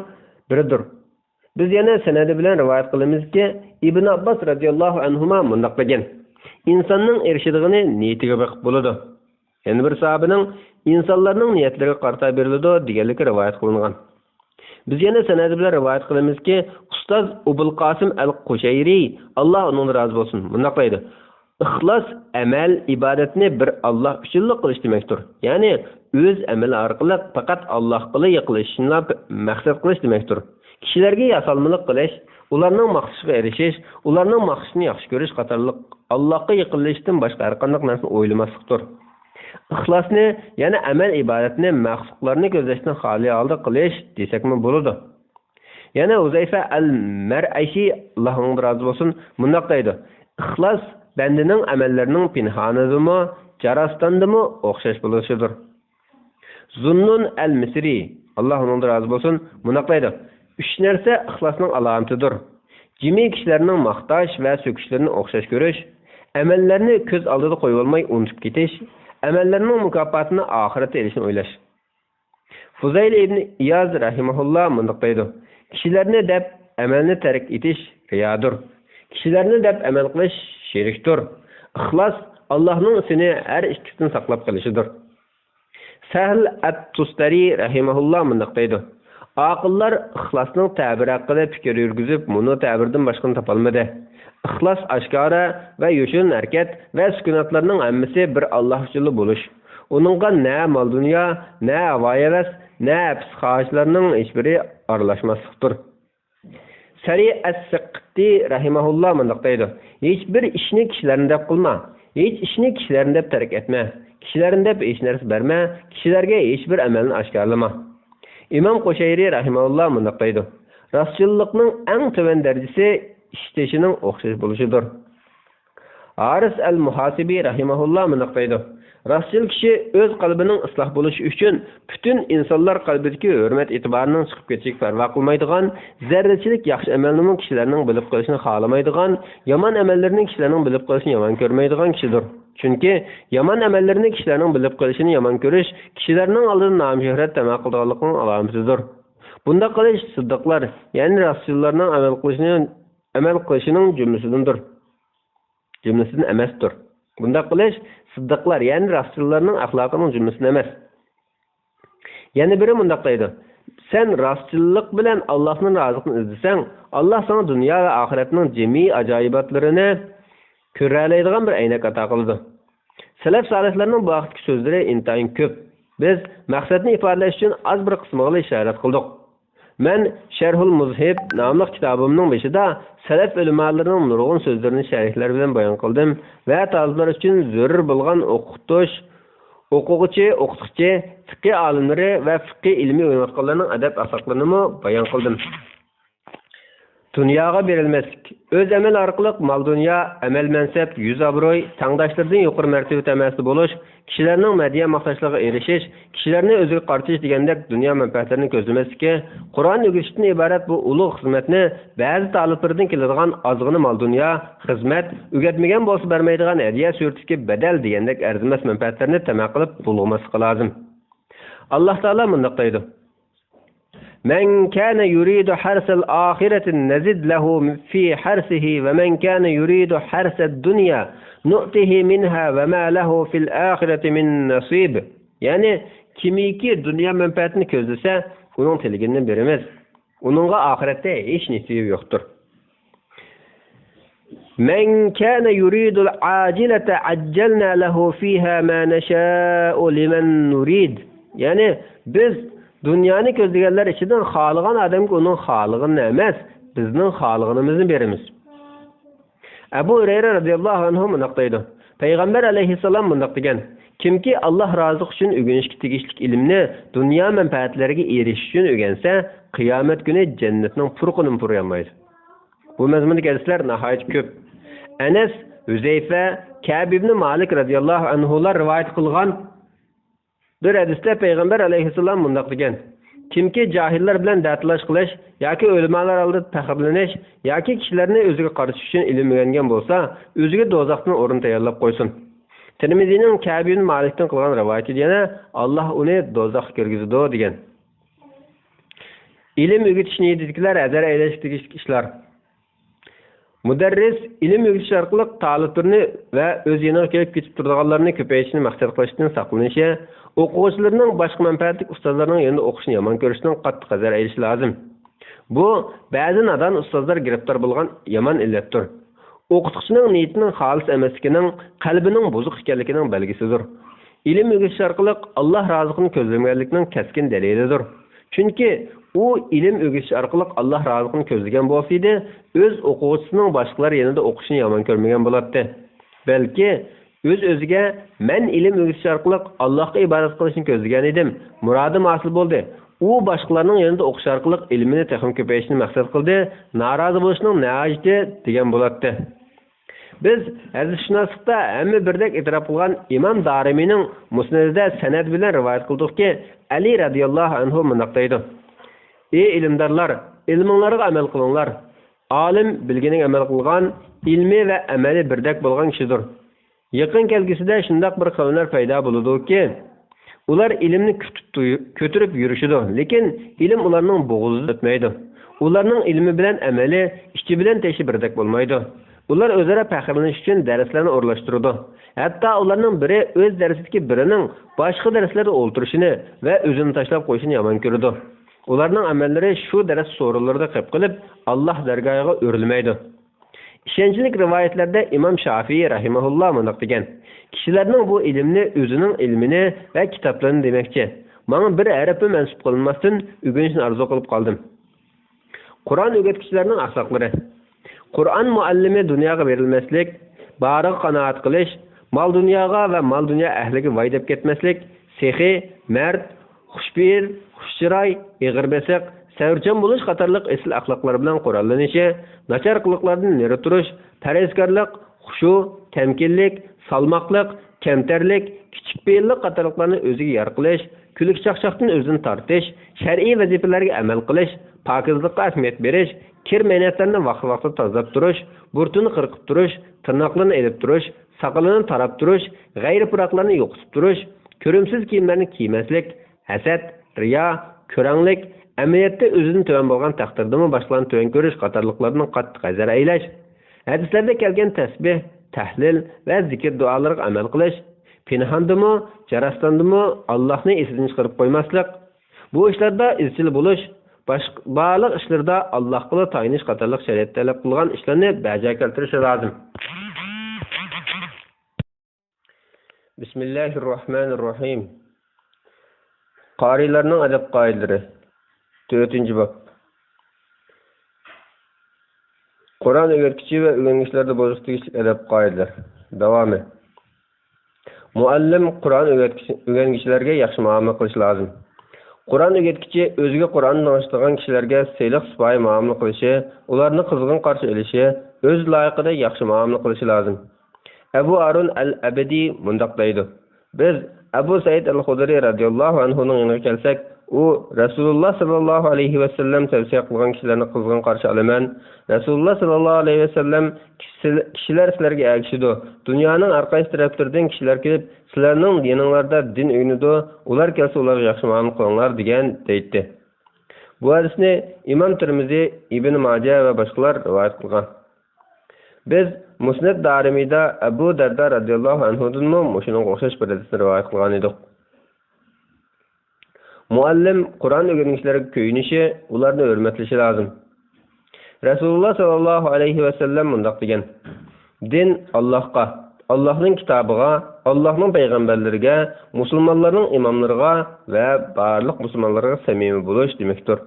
بىرىدۇر. بىز يەنە سەنەدى بىلەن رىۋايەت قىلىمىزكى، ئىبن ئابباس رەزىياللاھۇ ئەنھۇما مۇنداق دېگەن: ئىنساننىڭ ئېرىشىدىغىنى نىيىتىگە بېقىپ بولىدۇ. يەنە بىر ساھابىنىڭ ئىنسانلارنىڭ نىيەتلىرىگە قارىتا بېرىلىدۇ دېگەنلىكى رىۋايەت قىلىنغان. بىز يەنە سەنەد بىلەن رىۋايەت قىلىمىزكى، ئۇستاز ئوبۇل قاسىم ئەل قۇشەيرى، ئاللا ئۇنىڭدىن رازى بولسۇن، مۇنداق دەيدۇ: ئىخلاس ئەمەل، ئىبادەتنى بىر ئاللا ئۈچۈنلا قىلىش دېمەكتۇر. يەنى ئۆز ئەمىلى ئارقىلىق پەقەت ئاللاغىلا يېقىنلىشىشنىلا مەقسەت قىلىش دېمەكتۇر. كىشىلەرگە ياسالمىلىق قىلىش، ئۇلارنىڭ ماختىشىغا ئېرىشىش، ئۇلارنىڭ ماختىشىنى ياخشى كۆرۈش قاتارلىق ئاللاغا يېقىنلىشىشتىن باشقا ھەرقانداق نەرسىنى ئويلىماسلىقتۇر. ئىخلاسنى، يەنى ئەمەل ئىبادەتنى مەخلۇقلارنى كۆزلەشتىن خالىي ھالدا قىلىش دېسەكمۇ بولىدۇ. يەنە ھۇزەيفە ئەل مەرئەشى، ئاللا ئۇنىڭدىن رازى بولسۇن، مۇنداق دەيدۇ: ئىخلاس بەندىنىڭ ئەمەللىرىنىڭ پىنھانىدىمۇ، جاراستاندىمۇ ئوخشاش بولۇشىدۇر. زۇننۇن ئەل مىسرى، ئاللا ئۇنىڭدىن رازى بولسۇن، مۇنداق دەيدۇ: ئۈچ نەرسە ئىخلاسنىڭ ئالامىتىدۇر. جىمى كىشىلەرنىڭ ماختاش ۋە سۆكۈشلىرىنى ئوخشاش كۆرۈش، ئەمەللەرنى كۆز ئالدىدا قويۇۋالماي ئۇنتۇپ كېتىش، ئەمەللەرنىڭ مۇكاپاتىنى ئاخىرەتتە ئېلىشنى ئويلاش. فۇزەيل ئىبن ئىياز رەھىمەھۇللا مۇنداق دەيدۇ: كىشىلەرنى دەپ ئەمەلنى تەرك ئېتىش رىيادۇر. كىشىلەرنى دەپ ئەمەل قىلىش شېرىكتۇر. ئىخلاس ئاللاھنىڭ سېنى ھەر ئىككىسىدىن ساقلاپ قېلىشىدۇر. سەھل ئەت تۇستەرى رەھىمەھۇللا مۇنداق دەيدۇ: ئاقىللار ئىخلاسنىڭ تەبىرى ھەققىدە پىكىر يۈرگۈزۈپ، مۇنۇ تەبىردىن باشقىنى تاپالمىدى. ئىخلاس ئاشكارا ۋە يوشۇرۇن ھەرىكەت ۋە سۈكۈناتلارنىڭ ھەممىسى بىر ئاللاھ ئۈچۈنلا بولۇش. ئۇنىڭغا نە مال-دۇنيا، نە ھاۋا-ھەۋەس، نە ھەپىس-خاھىشلارنىڭ ھېچبىرى ئارىلاشماسلىقتۇر. سەرى ئەس-سىقتى رەھىمەھۇللا مۇنداق دەيدۇ: ھېچبىر ئىشنى كىشىلەرنى دەپ قىلما، ھېچ ئىشنى كىشىلەرنى دەپ تەرك ئەتمە، كىشىلەرنى دەپ ھېچ نەرسە بەرمە، كىشىلەرگە ھېچبىر ئەمەلنى ئاشكارىلىما. ئىمام قۇشەيرى رەھىمەھۇللا مۇنداق دەيدۇ: راستچىللىقنىڭ ئەڭ تۆۋەن دەرىجىسى ئىشتىشىنىڭ ئوخشاش بولۇشىدۇر. ھارىس ئەل مۇھاسىبى رەھىمەھۇللا مۇنداق دەيدۇ: راستچىل كىشى ئۆز قەلبىنىڭ ئىسلاھ بولۇشى ئۈچۈن پۈتۈن ئىنسانلار قەلبىدىكى ھۆرمەت ئېتىبارىنىڭ چىقىپ كېتىشىگە پەرۋا قىلمايدىغان، زەررىچىلىك ياخشى ئەمەلنىمۇ كىشىلەرنىڭ بىلىپ قېلىشىنى خالىمايدىغان، يامان ئەمەللىرىنى كىشىلەرنىڭ بىلىپ قېلىشىنى يامان كۆرمەيدىغان كىشىدۇر. چۈنكى يامان ئەمەللىرىنى كىشىلەرنىڭ بىلىپ قېلىشىنى يامان كۆرۈش كىشىلەرنىڭ ئالدىدا نام-شۆھرەت تەمە قىلىدىغانلىقىنىڭ ئالامىتىدۇر. بۇنداق قىلىش سىددىقلار، يەنى راستچىللارنىڭ ئەمەل قىلىشىنى، ئەمەل قىلىشىنىڭ جۈملىسىدىندۇر. جۈملىسىدىن ئەمەستۇر. بۇنداق قىلىش سىددىقلار، يەنى راستچىللارنىڭ ئەخلاقىنىڭ جۈملىسىدىن ئەمەس. يەنە بىرى مۇنداق دەيدۇ: سەن راستچىللىق بىلەن ئاللاھنىڭ رازىلىقىنى ئىزدىسەڭ، ئاللاھ ساڭا دۇنيا ۋە ئاخىرەتنىڭ جىمى ئاجايىباتلىرىنى كۆرەلەيدىغان بىر ئەينەك ئاتا قىلىدۇ. سەلەف سالىھلارنىڭ بۇ ھەقتىكى سۆزلىرى ئىنتايىن كۆپ. بىز مەقسەتنى ئىپادىلەش ئۈچۈن ئاز بىر قىسمىغىلا ئىشارەت قىلدۇق. مەن شەرھۇل مۇزھىب ناملىق كىتابىمنىڭ بېشىدا سەلەف ئۆلىمالىرىنىڭ نۇرغۇن سۆزلىرىنى شەرھلەر بىلەن بايان قىلدىم ۋە تالىپلار ئۈچۈن زۆرۈر بولغان ئوقۇتۇش، ئوقۇغۇچى، ئوقۇتقۇچى، فىقھى ئالىملىرى ۋە فىقھى ئىلمى ئۆگىنىۋاتقانلارنىڭ ئەدەپ-ئەخلاقلىرىنىمۇ بايان قىلدىم. دۇنياغا بېرىلمەسلىك. ئۆز ئەمەل ئارقىلىق مال-دۇنيا، ئەمەل-مەنسەپ، يۈز-ئابرۇي، تەڭداشلىرىدىن يۇقىرى مەرتىۋە تەمەسىدە بولۇش، كىشىلەرنىڭ مەدھىيە ماختاشلىرىغا ئېرىشىش، كىشىلەرنى ئۆزىگە قارىتىش دېگەندەك دۇنيا مەنپەئەتلىرىنى كۆزلىمەسلىكى، قۇرئان ئۆگىتىشتىن ئىبارەت بۇ ئۇلۇغ خىزمەتنى بەزى تالىپلىرىدىن كېلىدىغان ئازغىنا مال-دۇنيا، خىزمەت، ئۆگەتمىگەن بولسا بەرمەيدىغان ھەدىيە سۈرىتىدىكى بەدەل دېگەندەك ئەرزىمەس مەنپەئەتلەرنى تەمە قىلىپ بۇلغىماسلىقى لازىم. ئاللاھ تائالا مۇنداق دەيدۇ: من كان يريد حرث الآخرة نزد له في حرثه ومن كان يريد حرث الدنيا نؤته منها وما له في الآخرة من نصيب. يەنى، كىمكى دۇنيا مەنپەئەتىنى كۆزلىسە، ئۇنىڭ تىلىگىنىنى بېرىمىز. ئۇنىڭغا ئاخىرەتتە ھېچ نېسىۋى يوقتۇر. من كان يريد العاجلة عجلنا له فيها ما نشاء لمن نريد. يەنى، بىز دۇنيانى كۆزلىگەنلەر ئىچىدىن خالىغان ئادەمگە ئۇنىڭ خالىغىنىنى ئەمەس، بىزنىڭ خالىغىنىمىزنى بېرىمىز. ئەبۇ ھۇرەيرە رەزىياللاھۇ ئەنھۇ مۇنداق دەيدۇ: پەيغەمبەر ئەلەيھىسسالام مۇنداق دېگەن: كىمكى ئاللاھ رازىلىقى ئۈچۈن ئۆگىنىشكە تېگىشلىك ئىلىمنى دۇنيا مەنپەئەتلىرىگە ئېرىشىش ئۈچۈن ئۆگەنسە، قىيامەت كۈنى جەننەتنىڭ پۇرىقىنىمۇ پۇرىيالمايدۇ. بۇ مەزمۇندىكى ھەدىسلەر ناھايىتى كۆپ. ئەنەس، ھۈزەيفە، كەب ئىبنى مالىك رەزىياللاھۇ ئەنھۇلار رىۋايەت قىلغان بىر ھەدىستە پەيغەمبەر ئەلەيھىسسالام مۇنداق دېگەن: كىمكى جاھىللار بىلەن دەتالاش قىلىش ياكى ئۆلىمالار ئالدىدا پەخىرلىنىش ياكى كىشىلەرنى ئۆزىگە قارىتىش ئۈچۈن ئىلىم ئۆگەنگەن بولسا، ئۆزىگە دوزاختىن ئورۇن تەييارلاپ قويسۇن. تىرمىزىنىڭ كەب ئىبنى مالىكتىن قىلغان رىۋايىتىدە يەنە، ئاللاھ ئۇنى دوزاخقا كىرگۈزىدۇ، دېگەن. ئىلىم ئۆگىتىش نىيىتىدىكىلەر ھەزەر ئەيلەشكە تېگىشلىك ئىشلار. مۇدەررىس ئىلىم ئۆگىتىش ئارقىلىق تالىپلىرىنى ۋە ئۆز يېنىغا كېلىپ كېتىپ تۇرىدىغانلارنى كۆپەيتىشنى مەقسەت قىلىشتىن ساقلىنىشى، ئوقۇغۇچىلىرىنىڭ باشقا مەنپەئەتلىك ئۇستازلارنىڭ يېنىدا ئوقۇشىنى يامان كۆرۈشىنىڭ قاتتىق ھەزەر ئېلىشى لازىم. بۇ بەزى نادان ئۇستازلار گىرىپتار بولغان يامان ئىللەتتۇر. ئوقۇتقۇچىنىڭ نىيىتىنىڭ خالىس ئەمەسلىكىنىڭ، قەلبىنىڭ بۇزۇق ئىكەنلىكىنىڭ بەلگىسىدۇر. ئىلىم ئۆگىتىش ئارقىلىق ئاللاھ رازىلىقىنى كۆزلىمىگەنلىكنىڭ كەسكىن دەلىلىدۇر. چۈنكى ئۇ ئىلىم ئۆگىتىش ئارقىلىق ئاللاھ رازىلىقىنى كۆزلىگەن بولسىدى، ئۆز ئوقۇغۇچىسىنىڭ باشقىلار يېنىدا ئوقۇشىنى يامان كۆرمىگەن بولاتتى. بەلكى ئۆز-ئۆزىگە، مەن ئىلىم ئۆگىتىش ئارقىلىق ئاللاھقا ئىبادەت قىلىشنى كۆزلىگەن ئىدىم، مۇرادىم ھاسىل بولدى. ئۇ باشقىلارنىڭ يېنىدا ئوقۇش ئارقىلىق ئىلمىنى تېخىمۇ كۆپەيتىشنى مەقسەت قىلدى، نارازى بولۇشنىڭ نە ھاجىتى، دېگەن بولاتتى. بىز ھەدىسشۇناسلىقتا ھەممە بىردەك ئېتىراپ قىلغان ئىمام دارىمىنىڭ مۇسنەدىدە سەنەد بىلەن رىۋايەت قىلدۇقكى، ئەلى رەزىياللاھۇ ئەنھۇ مۇنداق دەيدۇ: ئى ئىلىمدارلار، ئىلمىڭلارغا ئەمەل قىلىڭلار. ئالىم بىلگىنىگە ئەمەل قىلغان، ئىلمى ۋە ئەمەلى بىردەك بولغان كىشىدۇر. يېقىن كەلگۈسىدە شۇنداق بىر قەۋملەر پەيدا بولىدۇكى، ئۇلار ئىلىمنى كۆتۈرۈپ، كۆتۈرۈپ يۈرۈشىدۇ، لېكىن ئىلىم ئۇلارنىڭ بوغۇزىدىن ئۆتمەيدۇ. ئۇلارنىڭ ئىلمى بىلەن ئەمەلى، ئىچى بىلەن تېشى بىردەك بولمايدۇ. ئۇلار ئۆزئارا پەخىرلىنىش ئۈچۈن دەرسلەرنى ئورۇنلاشتۇرىدۇ. ھەتتا ئۇلارنىڭ بىرى ئۆز دەرسىدىكى بىرىنىڭ باشقا دەرسلەردە ئولتۇرۇشىنى ۋە ئۆزىنى تاشلاپ قويۇشىنى يامان كۆرىدۇ. ئۇلارنىڭ ئەمەللىرى شۇ دەرس سورۇنلىرىدا قېلىپ قېلىپ، ئاللاھ دەرگاھىغا ئۆرلىمەيدۇ. ئىشەنچلىك رىۋايەتلەردە ئىمام شافىئىي رەھىمەھۇللا مۇنداق دېگەن: كىشىلەرنىڭ بۇ ئىلىمنى ئۆزىنىڭ ئىلمىنى ۋە كىتابلىرىنى دېمەكچى، ماڭا بىر ھەرپمۇ مەنسۇپ قىلىنماستىن ئۆگىنىشنى ئارزۇ قىلىپ قالدىم. قۇرئان ئۆگەتكۈچىلەرنىڭ ئەخلاقلىرى. قۇرئان مۇئەللىمى دۇنياغا بېرىلمەسلىك، بارىغا قانائەت قىلىش، مال-دۇنياغا ۋە مال-دۇنيا ئەھلىگە ۋاي دەپ كەتمەسلىك، سېخىي، مەرد، خۇشپېئىل، خۇشچىراي، ئېغىر بېسىق، سەۋرچان بولۇش قاتارلىق ئېسىل ئەخلاقلار بىلەن قوراللىنىشى، ناچار قىلىقلاردىن نېرى تۇرۇش، پەرھىزكارلىق، خۇشۇ، تەمكىنلىك، سالماقلىق، كەمتەرلىك، كىچىك پېئىللىق قاتارلىقلارنى ئۆزىگە يار قىلىش، كۈلكە-چاقچاقتىن ئۆزىنى تارتىش، شەرئىي ۋەزىپىلەرگە ئەمەل قىلىش، پاكىزلىققا ئەھمىيەت بېرىش، كىر-مەينەتلەرنى ۋاقتى-ۋاقتىدا تازىلاپ تۇرۇش، بۇرۇتىنى قىرقىپ تۇرۇش، تىرناقلىرىنى ئېلىپ تۇرۇش، ساقىلىنى تاراپ تۇرۇش، غەيرىي پۇراقلارنى يوقىتىپ تۇرۇش، كۆرۈمسىز كىيىملەرنى كىيمەسلىك، ھەسەت، رىيا، كۆرەڭلىك، ئەمەلىيەتتە ئۆزىدىن تۆۋەن بولغان تەقدىردىمۇ باشقىلارنى تۆۋەن كۆرۈش قاتارلىقلاردىن قاتتىق ھەزەر ئەيلەش. ھەدىسلەردە كەلگەن تەسبىھ، تەھلىل ۋە زىكىر دۇئالىرىغا ئەمەل قىلىش، پىنھاندىمۇ، جاراستاندىمۇ ئاللاھنى ئېسىدىن چىقىرىپ قويماسلىق، بۇ ئىشلاردا ئىزچىل بولۇش، باش-، بارلىق ئىشلىرىدا ئاللاھقىلا تايىنىش قاتارلىق شەرىئەت تەلەپ قىلغان ئىشلارنى بەجا كەلتۈرۈشى لازىم. بىسمىللاھىررەھمانىررەھىم. قارىيلارنىڭ ئەدەپ قائىدىلىرى. تۆتىنچى باب. قۇرئان ئۆگەتكۈچى ۋە ئۆگەنگۈچىلەردە بولۇشقا تېگىشلىك ئەدەپ قائىدىلەر. داۋامى. مۇئەللىم قۇرئان ئۆگەتكۈچى، ئۆگەنگۈچىلەرگە ياخشى مۇئامىلە قىلىشى لازىم. قۇرئان ئۆگەتكۈچى ئۆزىگە قۇرئان تىڭشىتىدىغان كىشىلەرگە سىلىق-سىپايە مۇئامىلە قىلىشى، ئۇلارنى قىزغىن قارشى ئېلىشى، ئۆز لايىقىدەك ياخشى مۇئامىلە قىلىشى لازىم. ئەبۇ ھارۇن ئەل ئەبىدى مۇنداق دەيدۇ: بىز ئەبۇ سەئىد ئەل خۇدرى رەزىياللاھۇ ئەنھۇنىڭ يېنىغا كەلسەك، ئۇ، رەسۇلۇللا ساللاللاھۇ ئەلەيھى ۋەسەللەم تەۋسىيە قىلغان كىشىلەرنى قىزغىن قارشى ئالىمەن. رەسۇلۇللا ساللاللاھۇ ئەلەيھى ۋەسەللەم، كىشىلەر سىلەرگە ئەگىشىدۇ. دۇنيانىڭ ھەر قايسى تەرەپلىرىدىن كىشىلەر كېلىپ، سىلەرنىڭ يېنىڭلاردا دىن ئۆگىنىدۇ. ئۇلار كەلسە، ئۇلارغا ياخشى مۇئامىلە قىلىڭلار، دېگەن، دەيتتى. بۇ ھەدىسنى ئىمام تىرمىزى، ئىبن ماجە ۋە باشقىلار رىۋايەت قىلغان. بىز مۇسنەد دارىمىدا ئەبۇ دەردە رەزىياللاھۇ ئەنھۇدىنمۇ مۇشۇنىڭغا ئوخشاش بىر ھەدىسنى رىۋايەت قىلغان ئىدۇق. مۇئەللىم قۇرئان ئۆگەنگۈچىلەرگە كۆيۈنۈشى، ئۇلارنى ھۆرمەتلىشى لازىم. رەسۇلۇللا ساللاللاھۇ ئەلەيھى ۋەسەللەم مۇنداق دېگەن: دىن ئاللاھقا، ئاللاھنىڭ كىتابىغا، ئاللاھنىڭ پەيغەمبەرلىرىگە، مۇسۇلمانلارنىڭ ئىماملىرىغا ۋە بارلىق مۇسۇلمانلارغا سەمىمىي بولۇش دېمەكتۇر.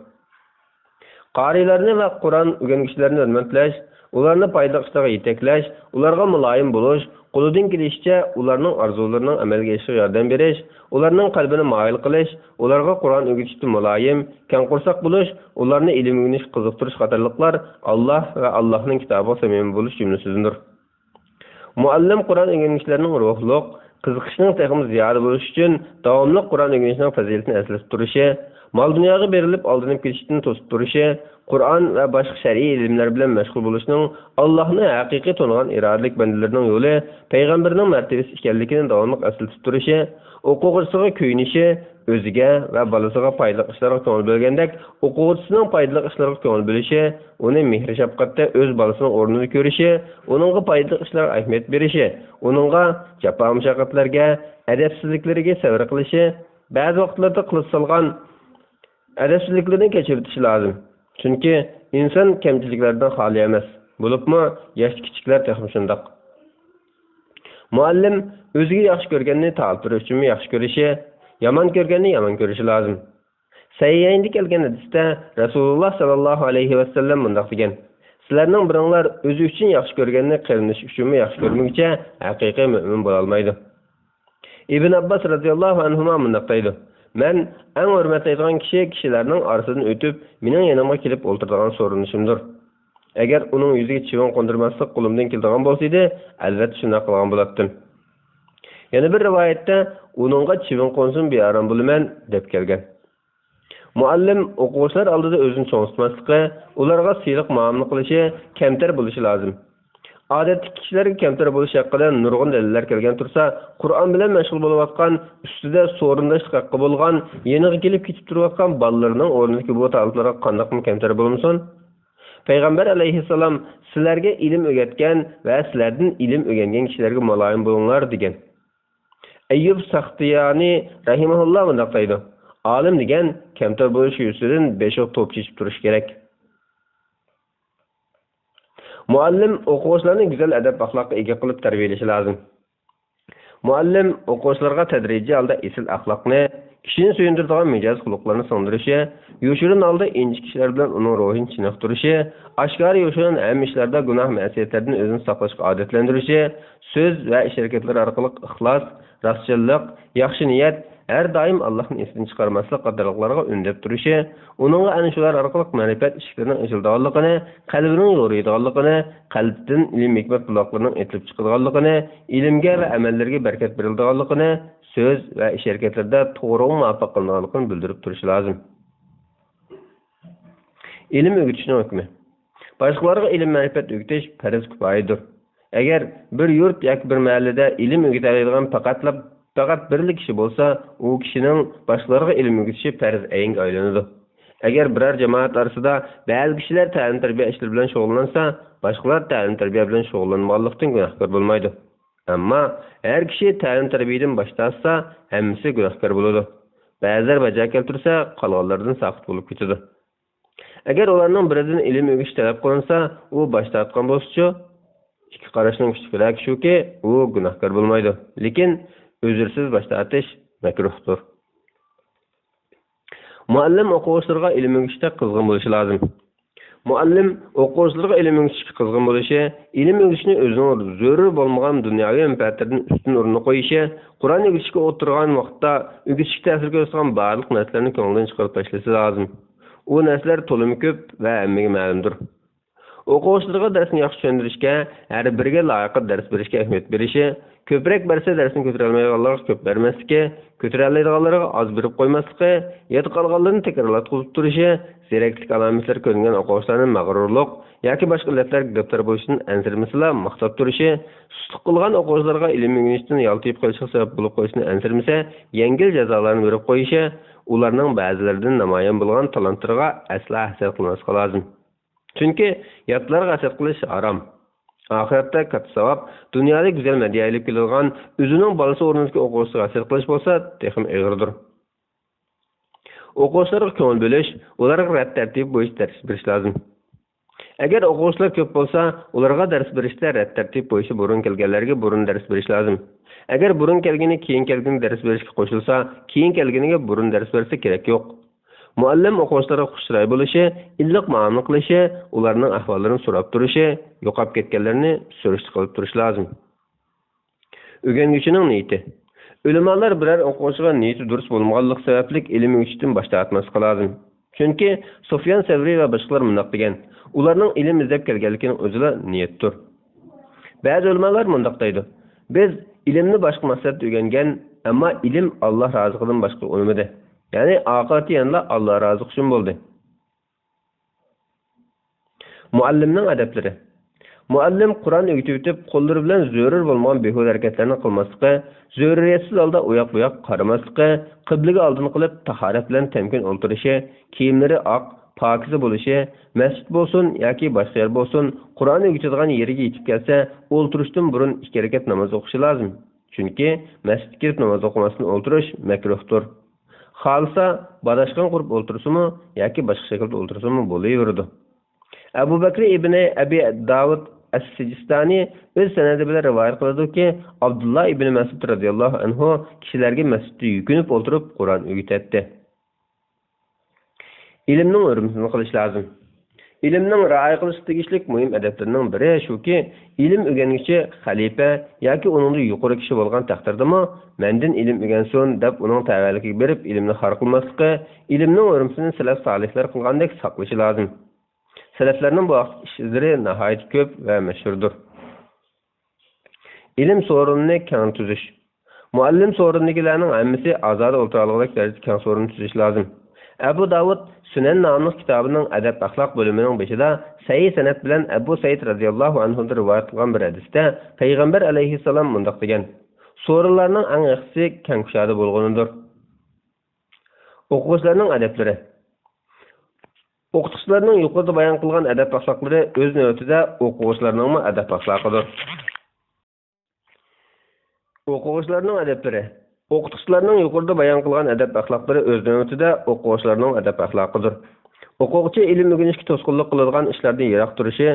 قارىيلارنى ۋە قۇرئان ئۆگەنگۈچىلەرنى ھۆرمەتلەش، ئۇلارنى پايدىلىق ئىشلارغا يېتەكلەش، ئۇلارغا مۇلايىم بولۇش، قولىدىن كېلىشىچە ئۇلارنىڭ ئارزۇلىرىنىڭ ئەمەلگە ئېشىشىغا ياردەم بېرىش، ئۇلارنىڭ قەلبىنى مايىل قىلىش، ئۇلارغا قۇرئان ئۆگىتىشتە مۇلايىم، كەڭ قورساق بولۇش، ئۇلارنى ئىلىم ئۆگىنىشكە قىزىقتۇرۇش قاتارلىقلار ئاللاھ ۋە ئاللاھنىڭ كىتابىغا سەمىمىي بولۇش جۈملىسىدىندۇر. مۇئەللىم قۇرئان ئۆگەنگۈچىلەرنىڭ روھلۇق قىزىقىشنىڭ تېخىمۇ زىيادە بولۇشى ئۈچۈن داۋاملىق قۇرئان ئۆگىنىشنىڭ پەزىلىتىنى ئەسلىتىپ تۇرۇشى، مال-دۇنياغا بېرىلىپ ئالدىنىپ كېتىشتىن توسۇپ تۇرۇشى، قۇرئان ۋە باشقا شەرئىي ئىلىملەر بىلەن مەشغۇل بولۇشنىڭ ئاللاھنى ھەقىقىي تونۇغان ئىرادىلىك بەندىلىرىنىڭ يولى، پەيغەمبىرىنىڭ مەرتىۋىسى ئىكەنلىكىنى داۋاملىق ئەسلىتىپ تۇرۇشى، ئوقۇغۇچىسىغا كۆيۈنۈشى، ئۆزىگە ۋە بالىسىغا پايدىلىق ئىشلارغا كۆڭۈل بۆلگەندەك، ئوقۇغۇچىسىنىڭ پايدىلىق ئىشلارغا كۆڭۈل بۆلۈشى، ئۇنى مېھىر-شەپقەتتە ئۆز بالىسىنىڭ ئورنىدا كۆرۈشى، ئۇنىڭغا پايدىلىق ئىشلارغا ئەھمىيەت بېرىشى، ئۇنىڭغا جاپا-مۇشەققەتلەرگە، ئەدەپسىزلىكلىرىگە سەۋر قىلىشى، بەزى ۋاقىتلاردا قىلىپ سالغان ئەدەپسىزلىكلىرىنى كەچۈرۈۋېتىشى لازىم. چۈنكى ئىنسان كەمچىلىكلەردىن خالىي ئەمەس، بولۇپمۇ ياشتا كىچىكلەر تېخىمۇ شۇنداق. مۇئەللىم ئۆزىگە ياخشى كۆرگەننى تالىپلىرى ئۈچۈنمۇ ياخشى كۆرۈشى، يامان كۆرگەننى يامان كۆرۈشى لازىم. سەھىھەيندە كەلگەن ھەدىستە رەسۇلۇللا ساللاللاھۇ ئەلەيھى ۋەسەللەم مۇنداق دېگەن: «سىلەرنىڭ بىرىڭلار ئۆزى ئۈچۈن ياخشى كۆرگەننى قېرىندىشى ئۈچۈنمۇ ياخشى كۆرمىگۈچە ھەقىقىي مۆمىن بولالمايدۇ.» ئىبن ئابباس رەزىياللاھۇ ئەنھۇما مۇنداق دەيدۇ: «مەن ئەڭ ھۆرمەتلەيدىغان كىشى كىشىلەرنىڭ ئارىسىدىن ئۆتۈپ، مېنىڭ يېنىمغا كېلىپ ئولتۇرىدىغان سورۇنلىشىمدۇر. ئەگەر ئۇنىڭ يۈزىگە چىۋىن قوندۇرماسلىق قولۇمدىن كېلىدىغان بولسىدى، ئەلۋەتتە شۇنداق قىلغان بولاتتىم.» يەنە بىر رىۋايەتتە، «ئۇنىڭغا چىۋىن قونسۇن، بىئارام بولىمەن» دەپ كەلگەن. مۇئەللىم ئوقۇغۇچىلار ئالدىدا ئۆزىنى چوڭ تۇتماسلىقى، ئۇلارغا سىلىق مۇئامىلە قىلىشى، كەمتەر بولۇشى لازىم. ئادەتتىكى كىشىلەرگە كەمتەر بولۇش ھەققىدە نۇرغۇن دەلىللەر كەلگەن تۇرسا، قۇرئان بىلەن مەشغۇل بولۇۋاتقان، ئۈستىدە سورۇنداشلىق ھەققى بولغان، يېنىغا كېلىپ كېتىپ تۇرۇۋاتقان بالىلىرىنىڭ ئورنىدىكى بۇ تالىپلارغا قانداقمۇ كەمتەر بولمىسۇن؟ پەيغەمبەر ئەلەيھىسسالام: «سىلەرگە ئىلىم ئۆگەتكەن ۋە سىلەردىن ئىلىم ئۆگەنگەن كىشىلەرگە مۇلايىم بولۇڭلار» دېگەن. ئەييۇب ساختىيانى رەھىمەھۇللا مۇنداق دەيدۇ: «ئالىم دېگەن كەمتەر بولۇش يۈزىسىدىن بېشىغا توپا چېچىپ تۇرۇشى كېرەك.» مۇئەللىم ئوقۇغۇچىلارنى گۈزەل ئەدەپ-ئەخلاققا ئىگە قىلىپ تەربىيەلىشى لازىم. مۇئەللىم ئوقۇغۇچىلارغا تەدرىجىي ھالدا ئېسىل ئەخلاقنى، كىشىنى سۆيۈندۈرىدىغان مىجەز-خۇلقلارنى سىڭدۈرۈشى، يوشۇرۇن ھالدا ئىنچىكە ئىشلار بىلەن ئۇنىڭ روھىنى چېنىقتۇرۇشى، ئاشكارا-يوشۇرۇن ھەممە ئىشلاردا گۇناھ-مەسىيەتلەردىن ئۆزىنى ساقلاشقا ئادەتلەندۈرۈشى، سۆز ۋە ئىش-ھەرىكەتلىرى ئارقىلىق ئىخلاس، راستچىللىق، ياخشى نىيەت، ھەر دائىم ئاللاھنى ئېستىن چىقارماسلىق قاتارلىقلارغا ئۈندەپ تۇرۇشى، ئۇنىڭغا ئەنە شۇلار ئارقىلىق مەرىپەت ئىشىكلىرىنىڭ ئېچىلىدىغانلىقىنى، قەلبىنىڭ يورۇيدىغانلىقىنى، قەلبتىن ئىلىم-ھېكمەت بۇلاقلىرىنىڭ ئېتىلىپ چىقىدىغانلىقىنى، ئىلىمگە ۋە ئەمەللەرگە بەرىكەت بېرىلىدىغانلىقىنى، سۆز ۋە ئىش-ھەرىكەتلىرىدە توغرىغا مۇۋاپىق قىلىنىدىغانلىقىنى بىلدۈرۈپ تۇرۇشى لازىم. ئىلىم ئۆگىتىشنىڭ ھۆكمى. باشقىلارغا ئىلىم-مەرىپەت ئۆگىتىش پەرز كۇپايىدۇر. ئەگەر بىر يۇرت ياكى بىر مەھەللىدە ئىلىم ئۆگىتەلەيدىغان پەقەتلا، پەقەت بىرلا كىشى بولسا، ئۇ كىشىنىڭ باشقىلارغا ئىلىم ئۆگىتىشى پەرز ئەينگە ئايلىنىدۇ. ئەگەر بىرەر جامائەت ئارىسىدا بەزى كىشىلەر تەلىم-تەربىيە ئىشلىرى بىلەن شۇغۇللانسا، باشقىلار تەلىم-تەربىيە بىلەن شۇغۇللانمىغانلىقتىن گۇناھكار بولمايدۇ. ئەمما ھەر كىشى تەلىم-تەربىيەدىن باش تارتسا، ھەممىسى گۇناھكار بولىدۇ. بەزىلەر بەجا كەلتۈرسە، قالغانلاردىن ساقىت بولۇپ كېتىدۇ. ئەگەر ئۇلارنىڭ بىرىدىن ئىلىم ئۆگىتىش تەلەپ قىلىنسا، ئۇ باش تارتقان بولسىچۇ؟ ئىككى قاراشنىڭ كۈچلۈكىرەك شۇكى، ئۇ گۇناھكار بولمايدۇ. لېكىن ئۆزرىسىز باش تارتىش مەكرۇھتۇر. مۇئەللىم ئوقۇغۇچىلىرىغا ئىلىم ئۆگىتىشتە قىزغىن بولۇشى لازىم. مۇئەللىم ئوقۇغۇچىلىرىغا ئىلىم ئۆگىتىشكە قىزغىن بولۇشى، ئىلىم ئۆگىتىشنى ئۆزىنىڭ زۆرۈر بولمىغان دۇنياۋى مەنپەئەتلىرىدىن ئۈستۈن ئورۇندا قويۇشى، قۇرئان ئۆگىتىشكە ئولتۇرغان ۋاقىتتا ئۆگىتىشكە تەسىر كۆرسىتىدىغان بارلىق نەرسىلەرنى كۆڭلىدىن چىقىرىپ تاشلىشى لازىم. ئۇ نەرسىلەر تولىمۇ كۆپ ۋە ھەممىگە مەلۇمدۇر. ئوقۇغۇچىلىرىغا دەرسنى ياخشى چۈشەندۈرۈشكە، ھەر بىرىگە لايىقىدا دەرس بېرىشكە ئەھمىيەت بېرىشى، كۆپرەك بەرسە دەرسنى كۆتۈرەلمەيدىغانلارغا كۆپ بەرمەسلىكى، كۆتۈرەلەيدىغانلىرىغا ئاز بېرىپ قويماسلىقى، ياد قالغانلىرىنى تەكرارلاتقۇزۇپ تۇرۇشى، زېرەكلىك ئالامەتلىرى كۆرۈنگەن ئوقۇغۇچىلارنى مەغرۇرلۇق ياكى باشقا ئىللەتلەرگە گىرىپتار بولۇشتىن ئەنسىرىمىسىلا ماختاپ تۇرۇشى، سۇسلۇق قىلغان ئوقۇغۇچىلارغا ئىلىم ئۆگىنىشتىن يالتىيىپ قېلىشقا سەۋەب بولۇپ قېلىشتىن ئەنسىرىمىسە، يەڭگىل جازالارنى بېرىپ قويۇشى، ئۇلارنىڭ بەزىلىرىدىن نامايان بولغان تالانتلىرىغا ئەسلا ھەسەت قىلماسلىقى لازىم. چۈنكى ياتلارغا ھەسەت قىلىش ھارام. ئاخىرەتتە كاتتا ساۋاب، دۇنيادا گۈزەل مەدھىيە ئېلىپ كېلىدىغان، ئۆزىنىڭ بالىسى ئورنىدىكى ئوقۇغۇچىسىغا ھەسەت قىلىش بولسا تېخىمۇ ئېغىردۇر. ئوقۇغۇچىلارغا كۆڭۈل بۆلۈش، ئۇلارغا رەت تەرتىپى بويىچە دەرس بېرىش لازىم. ئەگەر ئوقۇغۇچىلار كۆپ بولسا، ئۇلارغا دەرس بېرىشتە رەت تەرتىپ بويىچە بۇرۇن كەلگەنلەرگە بۇرۇن دەرس بېرىش لازىم. ئەگەر بۇرۇن كەلگىنى كېيىن كەلگىنىگە دەرس بېرىشكە قوشۇلسا، كېيىن كەلگىنىگە بۇرۇن دەرس بەرسە كېرەك يوق. مۇئەللىم ئوقۇغۇچىلارغا خۇش چىراي بولۇشى، ئىللىق مۇئامىلە قىلىشى، ئۇلارنىڭ ئەھۋاللىرىنى سوراپ تۇرۇشى، يوقاپ كەتكەنلىرىنى سۈرۈشتە قىلىپ تۇرۇشى لازىم. ئۆگەنگۈچىنىڭ نىيىتى. ئۆلىمالار بىرەر ئوقۇغۇچىغا نىيىتى دۇرۇس بولمىغانلىقى سەۋەبلىك ئىلىم ئۆگىتىشتىن باش تارتماسلىقى لازىم. چۈنكى سۇفيان سەۋرى ۋە باشقىلار مۇنداق دېگەن: «ئۇلارنىڭ ئىلىم ئىزدەپ كەلگەنلىكىنىڭ ئۆزىلا نىيەتتۇر.» بەزى ئۆلىمالار مۇنداق دەيدۇ: «بىز ئىلىمنى باشقا مەقسەتتە ئۆگەنگەن، ئەمما ئىلىم ئاللا رازىلىقىدىن باشقىغا ئۇنىمىدى. يەنى ئاقىۋىتى يەنىلا ئاللا رازى قىلىش ئۈچۈن بولدى.» مۇئەللىمنىڭ ئەدەپلىرى. مۇئەللىم قۇرئان ئۆگىتىۋېتىپ، قوللىرى بىلەن زۆرۈر بولمىغان بىھۇدە ھەرىكەتلەرنى قىلماسلىقى، زۆرۈرىيەتسىز ھالدا ئۇياق-بۇياققا قارىماسلىقى، قىبلىگە ئالدىنى قىلىپ، تاھارەت بىلەن تەمكىن ئولتۇرۇشى، كىيىملىرى ئاق، پاكىزە بولۇشى، مەسچىت بولسۇن ياكى باشقا يەر بولسۇن، قۇرئان ئۆگىتىدىغان يېرىگە يېتىپ كەلسە، ئولتۇرۇشتىن بۇرۇن ئىككى رەكەت ناماز ئوقۇشى لازىم. چۈنكى مەسچىتكە كىرىپ ناماز ئوقۇماستىن ئولتۇرۇش مەكرۇھتۇر. خالىسا، باداشقان قۇرۇپ ئولتۇرسىمۇ ياكى باشقا شەكىلدە ئولتۇرسىمۇ بولۇۋېرىدۇ. ئەبۇ بەكرى ئىبنى ئەبى داۋۇد ئەس-سىجىستانى ئۆز سەنەدى بىلەن رىۋايەت قىلىدۇكى، ئابدۇللا ئىبنى مەسئۇد رەزىياللاھۇ ئەنھۇ كىشىلەرگە مەسچىتتە يۈكۈنۈپ ئولتۇرۇپ قۇرئان ئۆگىتەتتى. ئىلىمنىڭ ھۆرمىتىنى قىلىش لازىم. ئىلىمنىڭ رىئايە قىلىشقا تېگىشلىك مۇھىم ئەدەپلىرىنىڭ بىرى شۇكى، ئىلىم ئۆگەنگۈچى خەلىپە ياكى ئۇنىڭدىن يۇقىرى كىشى بولغان تەقدىردىمۇ، مەندىن ئىلىم ئۆگەنسۇن دەپ ئۇنىڭ تەۋەلىكىگە بېرىپ ئىلىمنى خار قىلماسلىقى، ئىلىمنىڭ ھۆرمىتىنى سەلەپ سالىھلار قىلغاندەك ساقلىشى لازىم. سەلەفلەرنىڭ بۇ ھەقتىكى ئىش ئىزلىرى ناھايىتى كۆپ ۋە مەشھۇردۇر. ئىلىم سورۇنىنى كەڭ تۈزۈش. مۇئەللىم سورۇنىدىكىلەرنىڭ ھەممىسى ئازادە ئولتۇرالىغۇدەك دەرىجىدە كەڭ سورۇن تۈزۈش لازىم. ئەبۇ داۋۇد سۈنەن ناملىق كىتابىنىڭ ئەدەپ-ئەخلاق بۆلۈمىنىڭ بېشىدا سەھىھ سەنەد بىلەن ئەبۇ سەئىد رەزىياللاھۇ ئەنھۇدىن رىۋايەت قىلغان بىر ھەدىستە پەيغەمبەر ئەلەيھىسسالام مۇنداق دېگەن: سورۇنلارنىڭ ئەڭ ياخشىسى كەڭ كۇشادە بولغىنىدۇر. ئوقۇغۇچىلارنىڭ ئەدەپلىرى. ئوقۇتقۇچىلارنىڭ يۇقىرىدا بايان قىلغان ئەدەپ-ئەخلاقلىرى ئۆز نۆۋىتىدە ئوقۇغۇچىلارنىڭمۇ ئەدەپ-ئەخلاقىدۇر. ئوقۇغۇچىلارنىڭ ئەدەپلىرى. ئوقۇتقۇچىلارنىڭ يۇقىرىدا بايان قىلغان ئەدەپ-ئەخلاقلىرى ئۆز نۆۋىتىدە ئوقۇغۇچىلارنىڭ ئەدەپ-ئەخلاقىدۇر. ئوقۇغۇچى ئىلىم ئۆگىنىشكە توسقۇنلۇق قىلىدىغان ئىشلاردىن يىراق تۇرۇشى،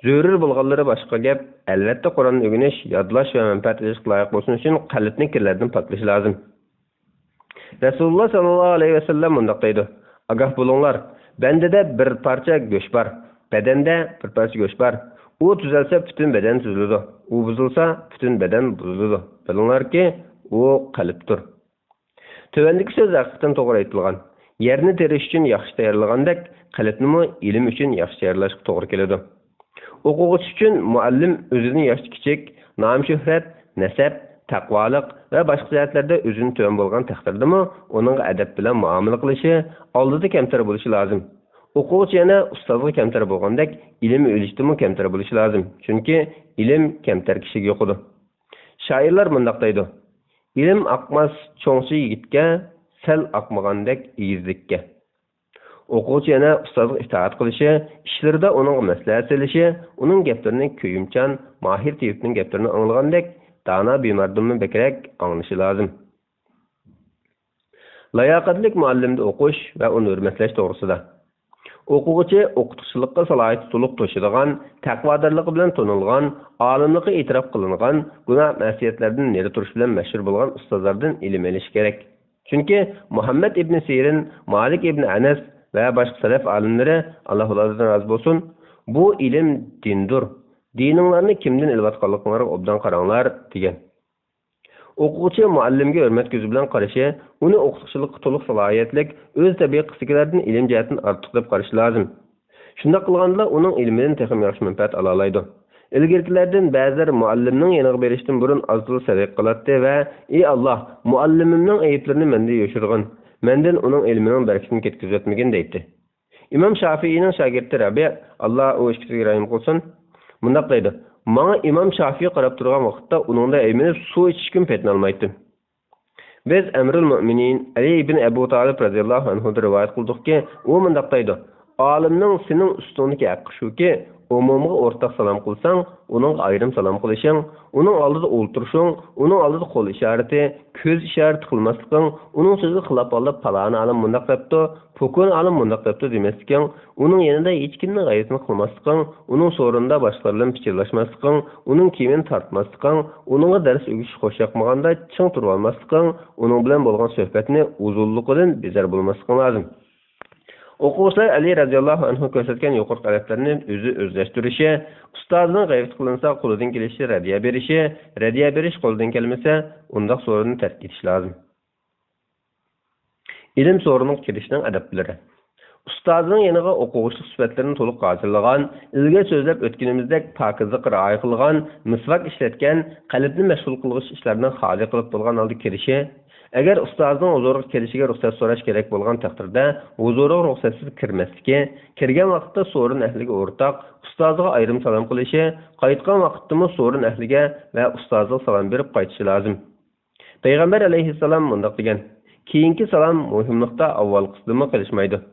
زۆرۈر بولغانلىرى باشقا گەپ، ئەلۋەتتە، قۇرئان ئۆگىنىش، يادلاش ۋە مەنپەئەت ئېلىشقا لايىق بولسۇن ئۈچۈن قەلبنى كىرلەردىن پاكلىشى لازىم. رەسۇلۇللا ساللاللاھۇ ئەلەيھى ۋەسەللەم مۇنداق دەيدۇ: ئاگاھ بولۇڭلار، بەندىدە بىر پارچە گۆش بار، بەدەندە بىر پارچە گۆش بار. ئۇ تۈزەلسە، پۈتۈن بەدەن تۈزۈلىدۇ. ئۇ بۇزۇلسا، پۈتۈن بەدەن بۇزۇلىدۇ. بىلىڭلاركى، ئۇ قەلبتۇر. تۆۋەندىكى سۆز ھەقىقەتەن توغرا ئېيتىلغان. يەرنى تېرىش ئۈچۈن ياخشى تەييارلىغاندەك، قەلبنىمۇ ئىلىم ئۈچۈن ياخشى تەييارلاشقا توغرا كېلىدۇ. ئوقۇغۇچى ئۈچۈن مۇئەللىم ئۆزىدىن ياشتا كىچىك، نام-شۆھرەت، نەسەب، تەقۋالىق ۋە باشقا جەھەتلەردە ئۆزىدىن تۆۋەن بولغان تەقدىردىمۇ، ئۇنىڭغا ئەدەپ بىلەن مۇئامىلە قىلىشى، ئالدىدا كەمتەر بولۇشى لازىم. ئوقۇغۇچى يەنە ئۇستازغا كەمتەر بولغاندەك، ئىلىم ئۆگىنىشتىمۇ كەمتەر بولۇشى لازىم. چۈنكى ئىلىم كەمتەر كىشىگە يۇقىدۇ. شائىرلار مۇنداق دەيدۇ: ئىلىم ئاقماس چوڭچى يىگىتكە، سەل ئاقمىغاندەك ئېگىزلىككە. ئوقۇغۇچى يەنە ئۇستازغا ئىتائەت قىلىشى، ئىشلىرىدا ئۇنىڭغا مەسلىھەت سېلىشى، ئۇنىڭ گەپلىرىنى كۆيۈمچان، ماھىر تېۋىپنىڭ گەپلىرىنى ئاڭلىغاندەك، دانا بىماردىنمۇ بەكرەك ئاڭلىشى لازىم. لاياقەتلىك مۇئەللىمدە ئوقۇش ۋە ئۇنى ھۆرمەتلەش توغرىسىدا. ئوقۇغۇچى ئوقۇتقۇچىلىققا سالاھىيىتى تولۇق توشىدىغان، تەقۋادارلىقى بىلەن تونۇلغان، ئالىملىقى ئېتىراپ قىلىنغان، گۇناھ-مەسىيەتلەردىن نېرى تۇرۇش بىلەن مەشھۇر بولغان ئۇستازلاردىن ئىلىم ئېلىشى كېرەك. چۈنكى مۇھەممەد ئىبنى سىرىن، مالىك ئىبنى ئەنەس ۋە باشقا سەلەف ئالىملىرى، ئاللا ئۇلاردىن رازى بولسۇن، بۇ ئىلىم دىندۇر. دىنىڭلارنى كىمدىن ئېلىۋاتقانلىقىڭلارغا ئوبدان قاراڭلار، دېگەن. ئوقۇغۇچى مۇئەللىمگە ھۆرمەت كۆزى بىلەن قارىشى، ئۇنى ئوقۇتقۇچىلىققا تولۇق سالاھىيەتلىك، ئۆز تەبىقىسىدىكىلەردىن ئىلىم جەھەتتىن ئارتۇق دەپ قارىشى لازىم. شۇنداق قىلغاندىلا ئۇنىڭ ئىلمىدىن تېخىمۇ ياخشى مەنپەئەت ئالالايدۇ. ئىلگىرىكىلەردىن بەزىلەر مۇئەللىمنىڭ يېنىغا بېرىشتىن بۇرۇن ئاز-تولا سەدىقە قىلاتتى ۋە، ئى ئاللا، مۇئەللىمىمنىڭ ئەيىبلىرىنى مەندىن يوشۇرغىن، مەندىن ئۇنىڭ ئىلمىنىڭ بەرىكىتىنى كەتكۈزۈۋەتمىگىن، دەيتتى. ئىمام شافىئىنىڭ شاگىرتى رەبىئە، ئاللا ئۇ ئىككىسىگە رەھىم قىلسۇن، مۇنداق دەيدۇ: ماڭا ئىمام شافىئى قاراپ تۇرغان ۋاقىتتا ئۇنىڭدا ئەيمىنىپ سۇ ئىچىشكىمۇ پېتىنالمايتتىم. بىز ئەمىرۇل مۆمىنىن ئەلى ئىبن ئەبۇ تالىپ رەزىياللاھۇ ئەنھۇدىن رىۋايەت قىلدۇقكى، ئۇ مۇنداق دەيدۇ: ئالىمنىڭ سېنىڭ ئۈستۈڭدىكى ھەققى شۇكى، ئومۇمغا ئورتاق سالام قىلساڭ، ئۇنىڭغا ئايرىم سالام قىلىشىڭ، ئۇنىڭ ئالدىدا ئولتۇرۇشۇڭ، ئۇنىڭ ئالدىدا قول ئىشارىتى، كۆز ئىشارىتى قىلماسلىقىڭ، ئۇنىڭ سۆزىگە خىلاپ ھالدا پالانى ئالىم مۇنداق دەپتۇ، پوكۇن ئالىم مۇنداق دەپتۇ دېمەسلىكىڭ، ئۇنىڭ يېنىدا ھېچكىمنىڭ غەيۋىتىنى قىلماسلىقىڭ، ئۇنىڭ سورۇنىدا باشقىلار بىلەن پىچىرلاشماسلىقىڭ، ئۇنىڭ كىيىمىنى تارتماسلىقىڭ، ئۇنىڭغا دەرس ئۆگىتىش خوش ياقمىغاندا چىڭ تۇرۇۋالماسلىقىڭ، ئۇنىڭ بىلەن بولغان سۆھبەتنى ئۇزۇنلۇقىدىن بىزار بولماسلىقىڭ لازىم. ئوقۇغۇچىلار ئەلى رەزىياللاھۇ ئەنھۇ كۆرسەتكەن يۇقىرىقى ئەدەپلەرنى ئۆزى ئۆزلەشتۈرۈشى، ئۇستازىنىڭ غەيۋىتى قىلىنسا قولىدىن كېلىشىچە رەددىيە بېرىشى، رەددىيە بېرىش قولىدىن كەلمىسە ئۇنداق سورۇننى تەرك ئېتىش لازىم. ئىلىم سورۇنىغا كىرىشنىڭ ئەدەپلىرى. ئۇستازىنىڭ يېنىغا ئوقۇغۇچىلىق سۈپەتلىرىنى تولۇق ھازىرلىغان، ئىلگىرى سۆزلەپ ئۆتكىنىمىزدەك پاكىزلىققا رىئايە قىلغان، مىسۋاك ئىشلەتكەن، قەلبنى مەشغۇل قىلغۇچ ئىشلارنى خالىي قىلىپ بولغان ھالدا كىرىشى، ئەگەر ئۇستازىنىڭ ھۇزۇرىغا كېلىشىگە رۇخسەت سوراش كېرەك بولغان تەقدىردە، ھۇزۇرىغا رۇخسەتسىز كىرمەسلىكى، كىرگەن ۋاقىتتا سورۇن ئەھلىگە ئورتاق، ئۇستازىغا ئايرىم سالام قىلىشى، قايتقان ۋاقىتتىمۇ سورۇن ئەھلىگە ۋە ئۇستازىغا سالام بېرىپ قايتىشى لازىم. پەيغەمبەر ئەلەيھىسسالام مۇنداق دېگەن: «كېيىنكى سالام مۇھىملىقتا ئاۋۋالقىسىدىنمۇ قېلىشمايدۇ.»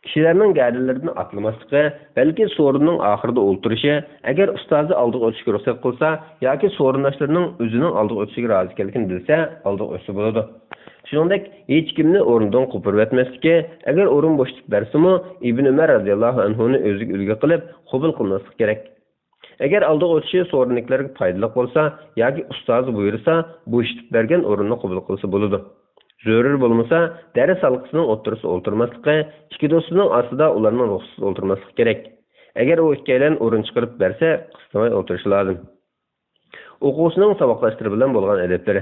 كىشىلەرنىڭ گەدىنلىرىدىن ئاتلىماسلىقى، بەلكى سورۇننىڭ ئاخىرىدا ئولتۇرۇشى، ئەگەر ئۇستازى ئالدىغا ئۆتۈشكە رۇخسەت قىلسا ياكى سورۇنداشلىرىنىڭ ئۆزىنىڭ ئالدىغا ئۆتۈشىگە رازى ئىكەنلىكىنى بىلسە، ئالدىغا ئۆتسە بولىدۇ. شۇنىڭدەك، ھېچكىمنى ئورنىدىن قوپۇرۇۋەتمەسلىكى، ئەگەر ئورۇن بوشىتىپ بەرسىمۇ، ئىبن ئۆمەر رەزىياللاھۇ ئەنھۇنى ئۆزىگە ئۈلگە قىلىپ قوبۇل قىلماسلىقى كېرەك. ئەگەر ئالدىغا ئۆتۈشى سورۇندىكىلەرگە پايدىلىق بولسا ياكى ئۇستازى بۇيرۇسا، بوشىتىپ بەرگەن ئورۇننى قوبۇل قىلسا بولىدۇ. زۆرۈر بولمىسا، دەرس ھالقىسىنىڭ ئوتتۇرىسىدا ئولتۇرماسلىقى، ئىككى دوستىنىڭ ئاستىدا ئۇلارنىڭ رۇخسىتىسىدا ئولتۇرماسلىقى كېرەك. ئەگەر ئۇ ئىككىيلەن ئورۇن چىقىرىپ بەرسە، قىستىماي ئولتۇرۇشى لازىم. ئوقۇغۇچىنىڭ ساۋاقداشلىرى بىلەن بولغان ئەدەپلىرى.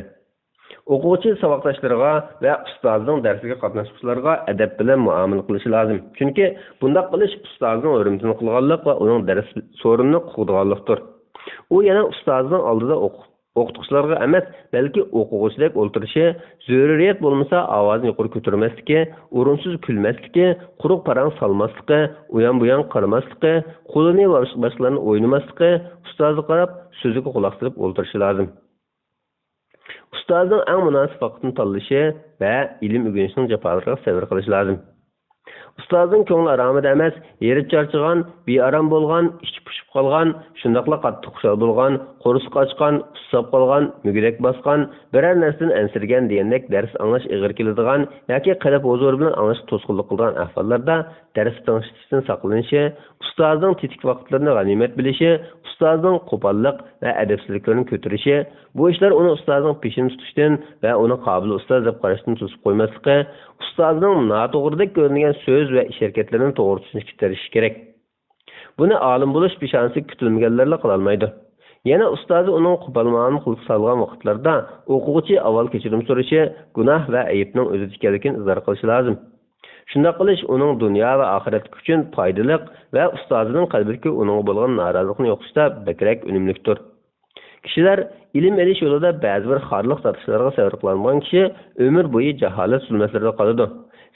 ئوقۇغۇچى ساۋاقداشلىرىغا ۋە ئۇستازىنىڭ دەرسىگە قاتناشقۇچىلارغا ئەدەپ بىلەن مۇئامىلە قىلىشى لازىم. چۈنكى بۇنداق قىلىش ئۇستازىنىڭ ھۆرمىتىنى قىلغانلىق ۋە ئۇنىڭ دەرس سورۇنىنى قوغدىغانلىقتۇر. ئۇ يەنە ئۇستازىنىڭ ئالدىدا ئوقۇ-، ئوقۇتقۇچىلارغا ئەمەس، بەلكى ئوقۇغۇچىدەك ئولتۇرۇشى، زۆرۈرىيەت بولمىسا ئاۋازىنى يۇقىرى كۆتۈرمەسلىكى، ئورۇنسىز كۈلمەسلىكى، قۇرۇق پاراڭ سالماسلىقى، ئۇيان-بۇيان قارىماسلىقى، قولىنى باش-، باشقىلارنى ئوينىماسلىقى، ئۇستازىغا قاراپ سۆزىگە قۇلاق سېلىپ ئولتۇرۇشى لازىم. ئۇستازىنىڭ ئەڭ مۇناسىپ ۋاقىتنى تاللىشى ۋە ئىلىم ئۆگىنىشنىڭ جاپالىرىغا سەۋر قىلىشى لازىم. ئۇستازىنىڭ كۆڭلى ئارامىدا ئەمەس، ھېرىپ چارچىغان، بىئارام بولغان، ئىچى پۇشۇپ قالغان، شۇنداقلا قاتتىق خۇشال بولغان، قورسىقى ئاچقان، ئۇسساپ قالغان، مۈگدەك باسقان، بىرەر نەرسىدىن ئەنسىرىگەن دېگەندەك دەرس ئاڭلاش ئېغىر كېلىدىغان ياكى قەلب ھۇزۇرى بىلەن ئاڭلاشقا توسقۇنلۇق قىلىدىغان ئەھۋاللاردا دەرس تىڭشىتىشتىن ساقلىنىشى، ئۇستازىنىڭ تېتىك ۋاقىتلىرىنى غەنىيمەت بىلىشى، ئۇستازىنىڭ قوپاللىق ۋە ئەدەپسىزلىكلىرىنى كۆتۈرۈشى، بۇ ئىشلار ئۇنى ئۇستازىنىڭ پېشىنى تۇتۇشتىن ۋە ئۇنى قابىل ئۇستاز دەپ قاراشتىن توسۇپ قويماسلىقى، ئۇستازىنىڭ ناتوغرىدەك كۆرۈنگەن سۆز ۋە ئىش-ھەرىكەتلىرىنى توغرا چۈشىنىشكە تىرىشىشى كېرەك. بۇنى ئالىم بولۇش پېشانىسىگە كۈتۈلمىگەنلەرلا قىلالمايدۇ. يەنە ئۇستازى ئۇنىڭ قوپالماغان قىلىپ سالغان ۋاقىتلىرىدا ئوقۇغۇچى ئاۋۋال كېچۈرۈم سورىشى، گۇناھ ۋە ئەيىبنىڭ ئۆزىدە ئىكەنلىكىنى ئىزھار قىلىشى لازىم. شۇنداق قىلىش ئۇنىڭ دۇنيا ۋە ئاخىرەتلىك ئۈچۈن پايدىلىق ۋە ئۇستازىنىڭ قەلبىدىكى ئۇنىڭغا بولغان نارازىلىقنى يوقىتىشتا بەكرەك ئۈنۈملۈكتۇر. كىشىلەر ئىلىم ئېلىش يولىدا بەزى بىر خارلىق تارتىشلارغا سەۋر قىلالمىغان كىشى ئۆمۈر بويى جاھالەت زۇلمەتلىرىدە قالىدۇ.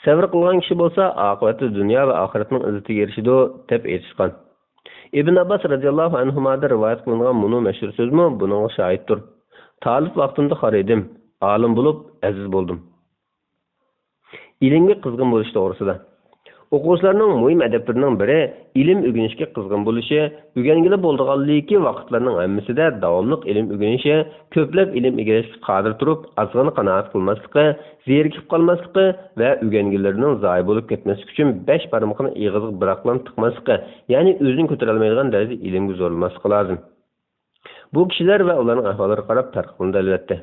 سەۋر قىلغان كىشى بولسا ئاقىۋەتتە دۇنيا ۋە ئاخىرەتنىڭ ئىززىتىگە ئېرىشىدۇ، دەپ ئېيتىشقان. ئىبن ئابباس رەزىياللاھۇ ئەنھۇمادىن رىۋايەت قىلىنغان مۇنۇ مەشھۇر سۆزمۇ بۇنىڭغا شاھىتتۇر: «تالىپ ۋاقتىمدا خار ئىدىم، ئالىم بولۇپ ئەزىز بولدۇم.» ئىلىمگە قىزغىن بولۇش توغرىسىدا. ئوقۇغۇچىلارنىڭ مۇھىم ئەدەپلىرىنىڭ بىرى ئىلىم ئۆگىنىشكە قىزغىن بولۇشى، ئۆگەنگىلى بولىدىغانلىكى ۋاقىتلارنىڭ ھەممىسىدە داۋاملىق ئىلىم ئۆگىنىشى، كۆپلەپ ئىلىم ئىگىلەشكە قادىر تۇرۇپ، ئازغىنە قانائەت قىلماسلىقى، زېرىكىپ قالماسلىقى ۋە ئۆگەنگىنلىرىنىڭ زايە بولۇپ كەتمەسلىكى ئۈچۈن بەش بارمىقىنى ئېغىزىغا بىراقلا تىقماسلىقى، يەنى ئۆزىنى كۆتۈرەلمەيدىغان دەرىجىدە ئىلىمگە زورلىماسلىقى لازىم. بۇ كىشىلەر ۋە ئۇلارنىڭ ئەھۋاللىرىغا قاراپ پەرقلىنىدۇ، ئەلۋەتتە.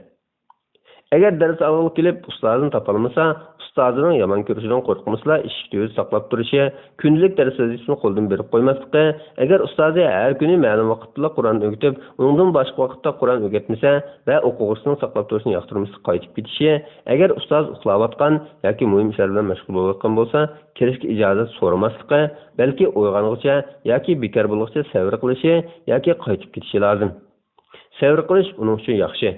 ئەگەر دەرس ئالغىلى كېلىپ ئۇستازىنى تاپالمىسا، ئۇستازىنىڭ يامان كۆرۈشىدىن قورقمىسىلا، ئىشىك تۈۋىدە ساقلاپ تۇرۇشى، كۈندىلىك دەرس ۋەزىپىسىنى قولدىن بېرىپ قويماسلىقى، ئەگەر ئۇستازى ھەر كۈنى مەلۇم ۋاقىتتىلا قۇرئان ئۆگىتىپ، ئۇنىڭدىن باشقا ۋاقىتتا قۇرئان ئۆگەتمىسە ۋە ئوقۇغۇچىسىنىڭ ساقلاپ تۇرۇشىنى ياقتۇرمىسا قايتىپ كېتىشى، ئەگەر ئۇستاز ئۇخلاۋاتقان ياكى مۇھىم ئىشلار بىلەن مەشغۇل بولۇۋاتقان بولسا، كىرىشكە ئىجازەت سورىماسلىقى، بەلكى ئويغانغۇچە ياكى بىكار بولغۇچە سەۋر قىلىشى ياكى قايتىپ كېتىشى لازىم. سەۋر قىلىش ئۇنىڭ ئۈچۈن ياخشى.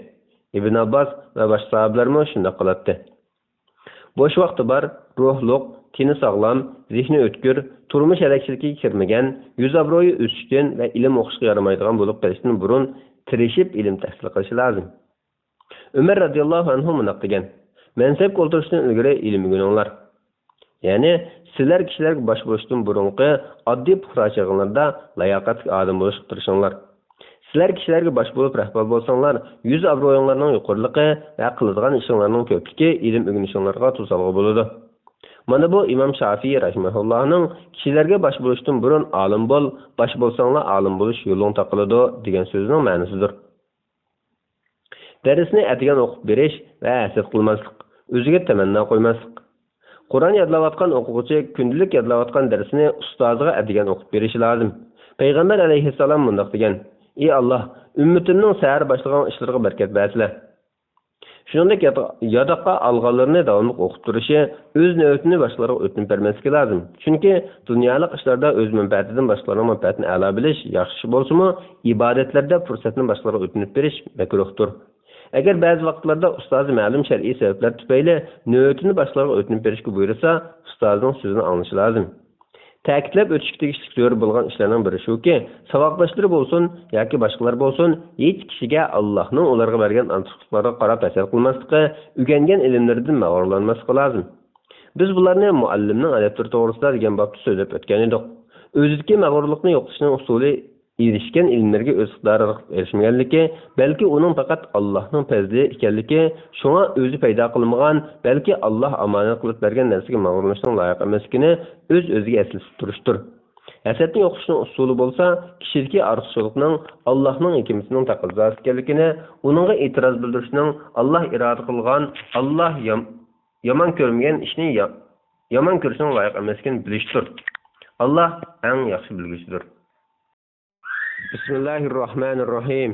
ئىبن ئابباس ۋە باشقا ساھابىلەرمۇ شۇنداق قىلاتتى. بوش ۋاقتى بار، روھلۇق، تېنى ساغلام، زېھنى ئۆتكۈر، تۇرمۇش ھەلەكچىلىكىگە كىرمىگەن، يۈز ئابرۇيى ئۆسۈشتىن ۋە ئىلىم ئوقۇشقا يارىمايدىغان بولۇپ قېلىشتىن بۇرۇن تىرىشىپ ئىلىم تەھسىل قىلىشى لازىم. ئۆمەر رەزىياللاھۇ ئەنھۇ مۇنداق دېگەن: «مەنسەپكە ئولتۇرۇشتىن ئىلگىرى ئىلىم ئۆگىنىڭلار.» يەنى، سىلەر كىشىلەرگە باش بولۇشتىن بۇرۇنقى ئاددىي پۇقرا چېغىڭلاردا لاياقەتلىك ئادەم بولۇشقا تىرىشىڭلار. سىلەر كىشىلەرگە باش بولۇپ رەھبەر بولساڭلار، يۈز ئابرۇيۇڭلارنىڭ يۇقىرىلىقى ۋە قىلىدىغان ئىشىڭلارنىڭ كۆپلۈكى ئىلىم ئۆگىنىشىڭلارغا توسالغۇ بولىدۇ. مانا بۇ ئىمام شافىئى رەھىمەھۇللاھنىڭ «كىشىلەرگە باش بولۇشتىن بۇرۇن ئالىم بول، باش بولساڭلا ئالىم بولۇش يولۇڭ تاپىلىدۇ» دېگەن سۆزىنىڭ مەنىسىدۇر. دەرسنى ئەتىگەن ئوقۇپ بېرىش ۋە ھەسەت قىلماسلىق، ئۆزىگە تەمەننا قويماسلىق. قۇرئان يادلاۋاتقان ئوقۇغۇچى كۈندىلىك يادلاۋاتقان دەرسنى ئۇستازىغا ئەتىگەن ئوقۇپ بېرىشى لازىم. پەيغەمبەر ئەلەيھىسسالام مۇنداق دېگەن: «ئى ئاللاھ، ئۈممىتىمنىڭ سەھەر باشلىغان ئىشلىرىغا بەرىكەت بەرسىلە.» شۇنىڭدەك ياتا-، ياتاققا ئالغانلىرىنى داۋاملىق ئوقۇپ تۇرۇشى، ئۆز نۆۋىتىنى باشقىلارغا ئۆتۈنۈپ بەرمەسلىكى لازىم. چۈنكى دۇنيالىق ئىشلاردا ئۆز مەنپەئەتىدىن باشقىلارنىڭ مەنپەئەتىنى ئەلا بىلىش ياخشى بولسىمۇ، ئىبادەتلەردە پۇرسەتنى باشقىلارغا ئۆتۈنۈپ بېرىش مەكرۇھتۇر. ئەگەر بەزى ۋاقىتلاردا ئۇستازى مەلۇم شەرئىي سەۋەبلەر تۈپەيلى نۆۋىتىنى باشقىلارغا ئۆتۈنۈپ بېرىشكە بۇيرۇسا، ئۇستازىنىڭ سۆزىنى ئاڭلىشى لازىم. تەكىتلەپ ئۆتۈشكە تېگىشلىك زۆرۈر بولغان ئىشلارنىڭ بىرى شۇكى، ساۋاقداشلىرى بولسۇن ياكى باشقىلار بولسۇن، ھېچ كىشىگە ئاللاھنىڭ ئۇلارغا بەرگەن ئارتۇقچىلىقلارغا قاراپ ھەسەت قىلماسلىقى، ئۆگەنگەن ئىلىملىرىدىن مەغرۇرلانماسلىقى لازىم. بىز بۇلارنى مۇئەللىمنىڭ ئەدەپلىرى توغرىسىدا دېگەن بابتا سۆزلەپ ئۆتكەن ئىدۇق. ئۆزىدىكى مەغرۇرلۇقنى يوقىتىشنىڭ ئۇسۇلى ئېرىشكەن ئىلىملىرىگە ئۆز ئىقتىدارىغا ئېرىشمىگەنلىكى، بەلكى ئۇنىڭ پەقەت ئاللاھنىڭ پەزلى ئىكەنلىكى، شۇڭا ئۆزى پەيدا قىلمىغان، بەلكى ئاللاھ ئامانەت قىلىپ بەرگەن نەرسىگە مەغرۇرلىنىشنىڭ لايىق ئەمەسلىكىنى ئۆز-ئۆزىگە ئەسلىتىپ تۇرۇشتۇر. ھەسەتنى يوقىتىشنىڭ ئۇسۇلى بولسا، كىشىدىكى ئارتۇقچىلىقنىڭ ئاللاھنىڭ ھېكمىتىنىڭ تەقەززاسى ئىكەنلىكىنى، ئۇنىڭغا ئېتىراز بىلدۈرۈشنىڭ ئاللاھ ئىرادە قىلغان، ئاللاھ يام-، يامان كۆرمىگەن ئىشنى يا-، يامان كۆرۈشنىڭ لايىق ئەمەسلىكىنى بىلىشتۇر. ئاللاھ ئەڭ ياخشى بىلگۈچىدۇر. بىسمىللاھىررەھمانىررەھىم.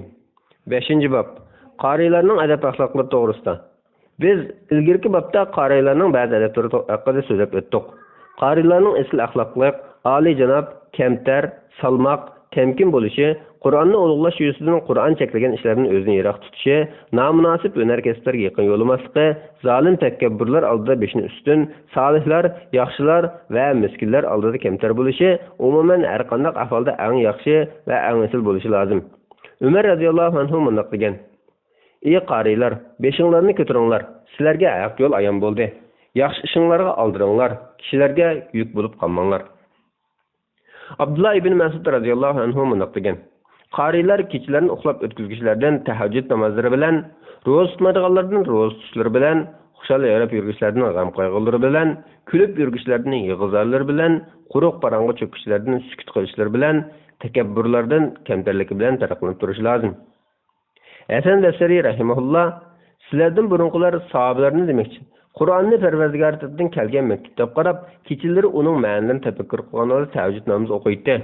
بەشىنچى باب. قارىيلارنىڭ ئەدەپ-ئەخلاقلىرى توغرىسىدا. بىز ئىلگىرىكى بابتا قارىيلارنىڭ بەزى ئەدەپلىرى تو-، ھەققىدە سۆزلەپ ئۆتتۇق. قارىيلارنىڭ ئېسىل ئەخلاقلىق، ئالىيجاناب، كەمتەر، سالماق، تەمكىن بولۇشى، قۇرئاننى ئۇلۇغلاش يۈزىسىدىن قۇرئان چەكلىگەن ئىشلاردىن ئۆزىنى يىراق تۇتۇشى، نامۇناسىپ ھۈنەر كەسىپلەرگە يېقىن يولىماسلىقى، زالىم تەكەببۇرلار ئالدىدا بېشىنى ئۈستۈن، سالىھلار، ياخشىلار ۋە مىسكىنلار ئالدىدا كەمتەر بولۇشى، ئومۇمەن ھەرقانداق ئەھۋالدا ئەڭ ياخشى ۋە ئەڭ ئېسىل بولۇشى لازىم. ئۆمەر رەزىياللاھۇ ئەنھۇ مۇنداق دېگەن: ئى قارىيلار، بېشىڭلارنى كۆتۈرۈڭلار، سىلەرگە ھەق يول ئايان بولدى. ياخشى ئىشىڭلارغا ئالدىرىڭلار، كىشىلەرگە يۈك بولۇپ قالماڭلار. ئابدۇللا ئىبن مەسئۇد رەزىياللاھۇ ئەنھۇ مۇنداق دېگەن: قارىيلار كېچىلەرنى ئۇخلاپ ئۆتكۈزگۈچىلەردىن تەھەججۇد نامازلىرى بىلەن، روزا تۇتمايدىغانلاردىن روزا تۇتۇشلىرى بىلەن، خۇشال يايراپ يۈرگۈچىلەردىن غەم قايغۇلىرى بىلەن، كۈلۈپ يۈرگۈچىلەردىن يىغا زارلىرى بىلەن، قۇرۇق پاراڭغا چۆككۈچىلەردىن سۈكۈت قىلىشلىرى بىلەن، تەكەببۇرلاردىن، كەمتەرلىكى بىلەن پەرقلىنىپ تۇرۇشى لازىم. ھەسەن بەسرى رەھىمەھۇللا: سىلەردىن بۇرۇنقىلار ساھابىلەرنى دېمەكچى، قۇرئاننى پەرۋەردىگار تەرىپىدىن كەلگەن مەكتۇپ دەپ قاراپ، كېچىلىرى ئۇنىڭ مەنىلىرىنى تەپەككۇر قىلغان ھالدا تەھەججۇد نامىزى ئوقۇيتتى.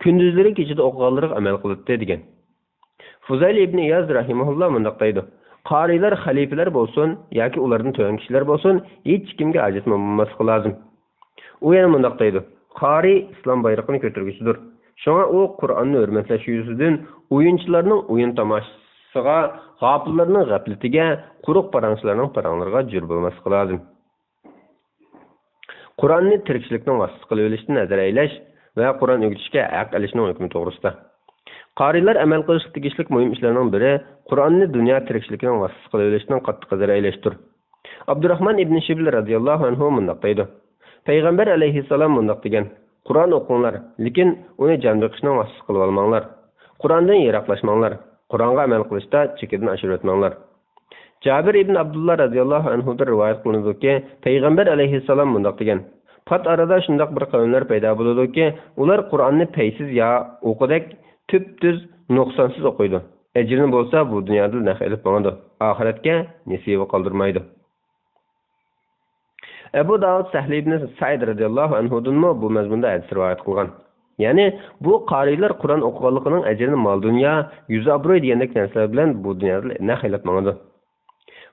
كۈندۈزلىرى كېچىدە ئوقۇغانلىرىغا ئەمەل قىلاتتى، دېگەن. فۇزەيل ئىبنى ئىياز رەھىمەھۇللا مۇنداق دەيدۇ: قارىيلار خەلىپىلەر بولسۇن ياكى ئۇلاردىن تۆۋەن كىشىلەر بولسۇن، ھېچكىمگە ھاجەتمەن بولماسلىقى لازىم. ئۇ يەنە مۇنداق دەيدۇ: قارىي ئىسلام بايرىقىنى كۆتۈرگۈچىدۇر. شۇڭا ئۇ قۇرئاننى ھۆرمەتلەش يۈزىسىدىن ئويۇنچىلارنىڭ ئويۇن تاماشىسىغا، غاپىللارنىڭ غەپلىتىگە، قۇرۇق پاراڭچىلارنىڭ پاراڭلىرىغا جۆر بولماسلىقى لازىم. قۇرئاننى تىرىكچىلىكنىڭ ۋاسىتىسى قىلىۋېلىشتىن ھەزەر ئەيلەش ۋە قۇرئان ئۆگىتىشكە ھەق ئېلىشنىڭ ھۆكمى توغرىسىدا. قارىيلار ئەمەل قىلىشقا تېگىشلىك مۇھىم ئىشلارنىڭ بىرى، قۇرئاننى دۇنيا تىرىكچىلىكىنىڭ ۋاسىتىسى قىلىۋېلىشتىن قاتتىق ھەزەر ئەيلەشتۇر. ئابدۇراخمان ئىبنى شىبل رەزىياللاھۇ ئەنھۇ مۇنداق دەيدۇ: پەيغەمبەر ئەلەيھىسسالام مۇنداق دېگەن: قۇرئان ئوقۇڭلار، لېكىن ئۇنى جان بېقىشنىڭ ۋاسىتىسى قىلىۋالماڭلار. قۇرئاندىن يىراقلاشماڭلار. قۇرئانغا ئەمەل قىلىشتا چېكىدىن ئاشۇرۇۋەتمەڭلار. جابىر ئىبن ئابدۇللا رەزىياللاھۇ ئەنھۇدىن رىۋايەت قىلىنىدۇكى، پەيغەمبەر ئەلەيھىسسالام مۇنداق دېگەن: پات ئارىدا شۇنداق بىر قەۋملەر پەيدا بولىدۇكى، ئۇلار قۇرئاننى پەيسىز يا ئوقىدەك تۈپتۈز، نۇقسانسىز ئوقۇيدۇ. ئەجرىنى بولسا بۇ دۇنيادىلا نەق ئېلىپ ماڭىدۇ، ئاخىرەتكە نېسىۋە قالدۇرمايدۇ. ئەبۇ داۋۇد سەھلى ئىبنى سەئىد رەزىياللاھۇ ئەنھۇدىنمۇ بۇ مەزمۇندا ھەدىس رىۋايەت قىلغان. يەنى، بۇ قارىيلار قۇرئان ئوقۇغانلىقىنىڭ ئەجرىنى مال-دۇنيا، يۈز-ئابرۇي دېگەندەك نەرسىلەر بىلەن بۇ دۇنيادا نەق ئېلىپ ماڭىدۇ.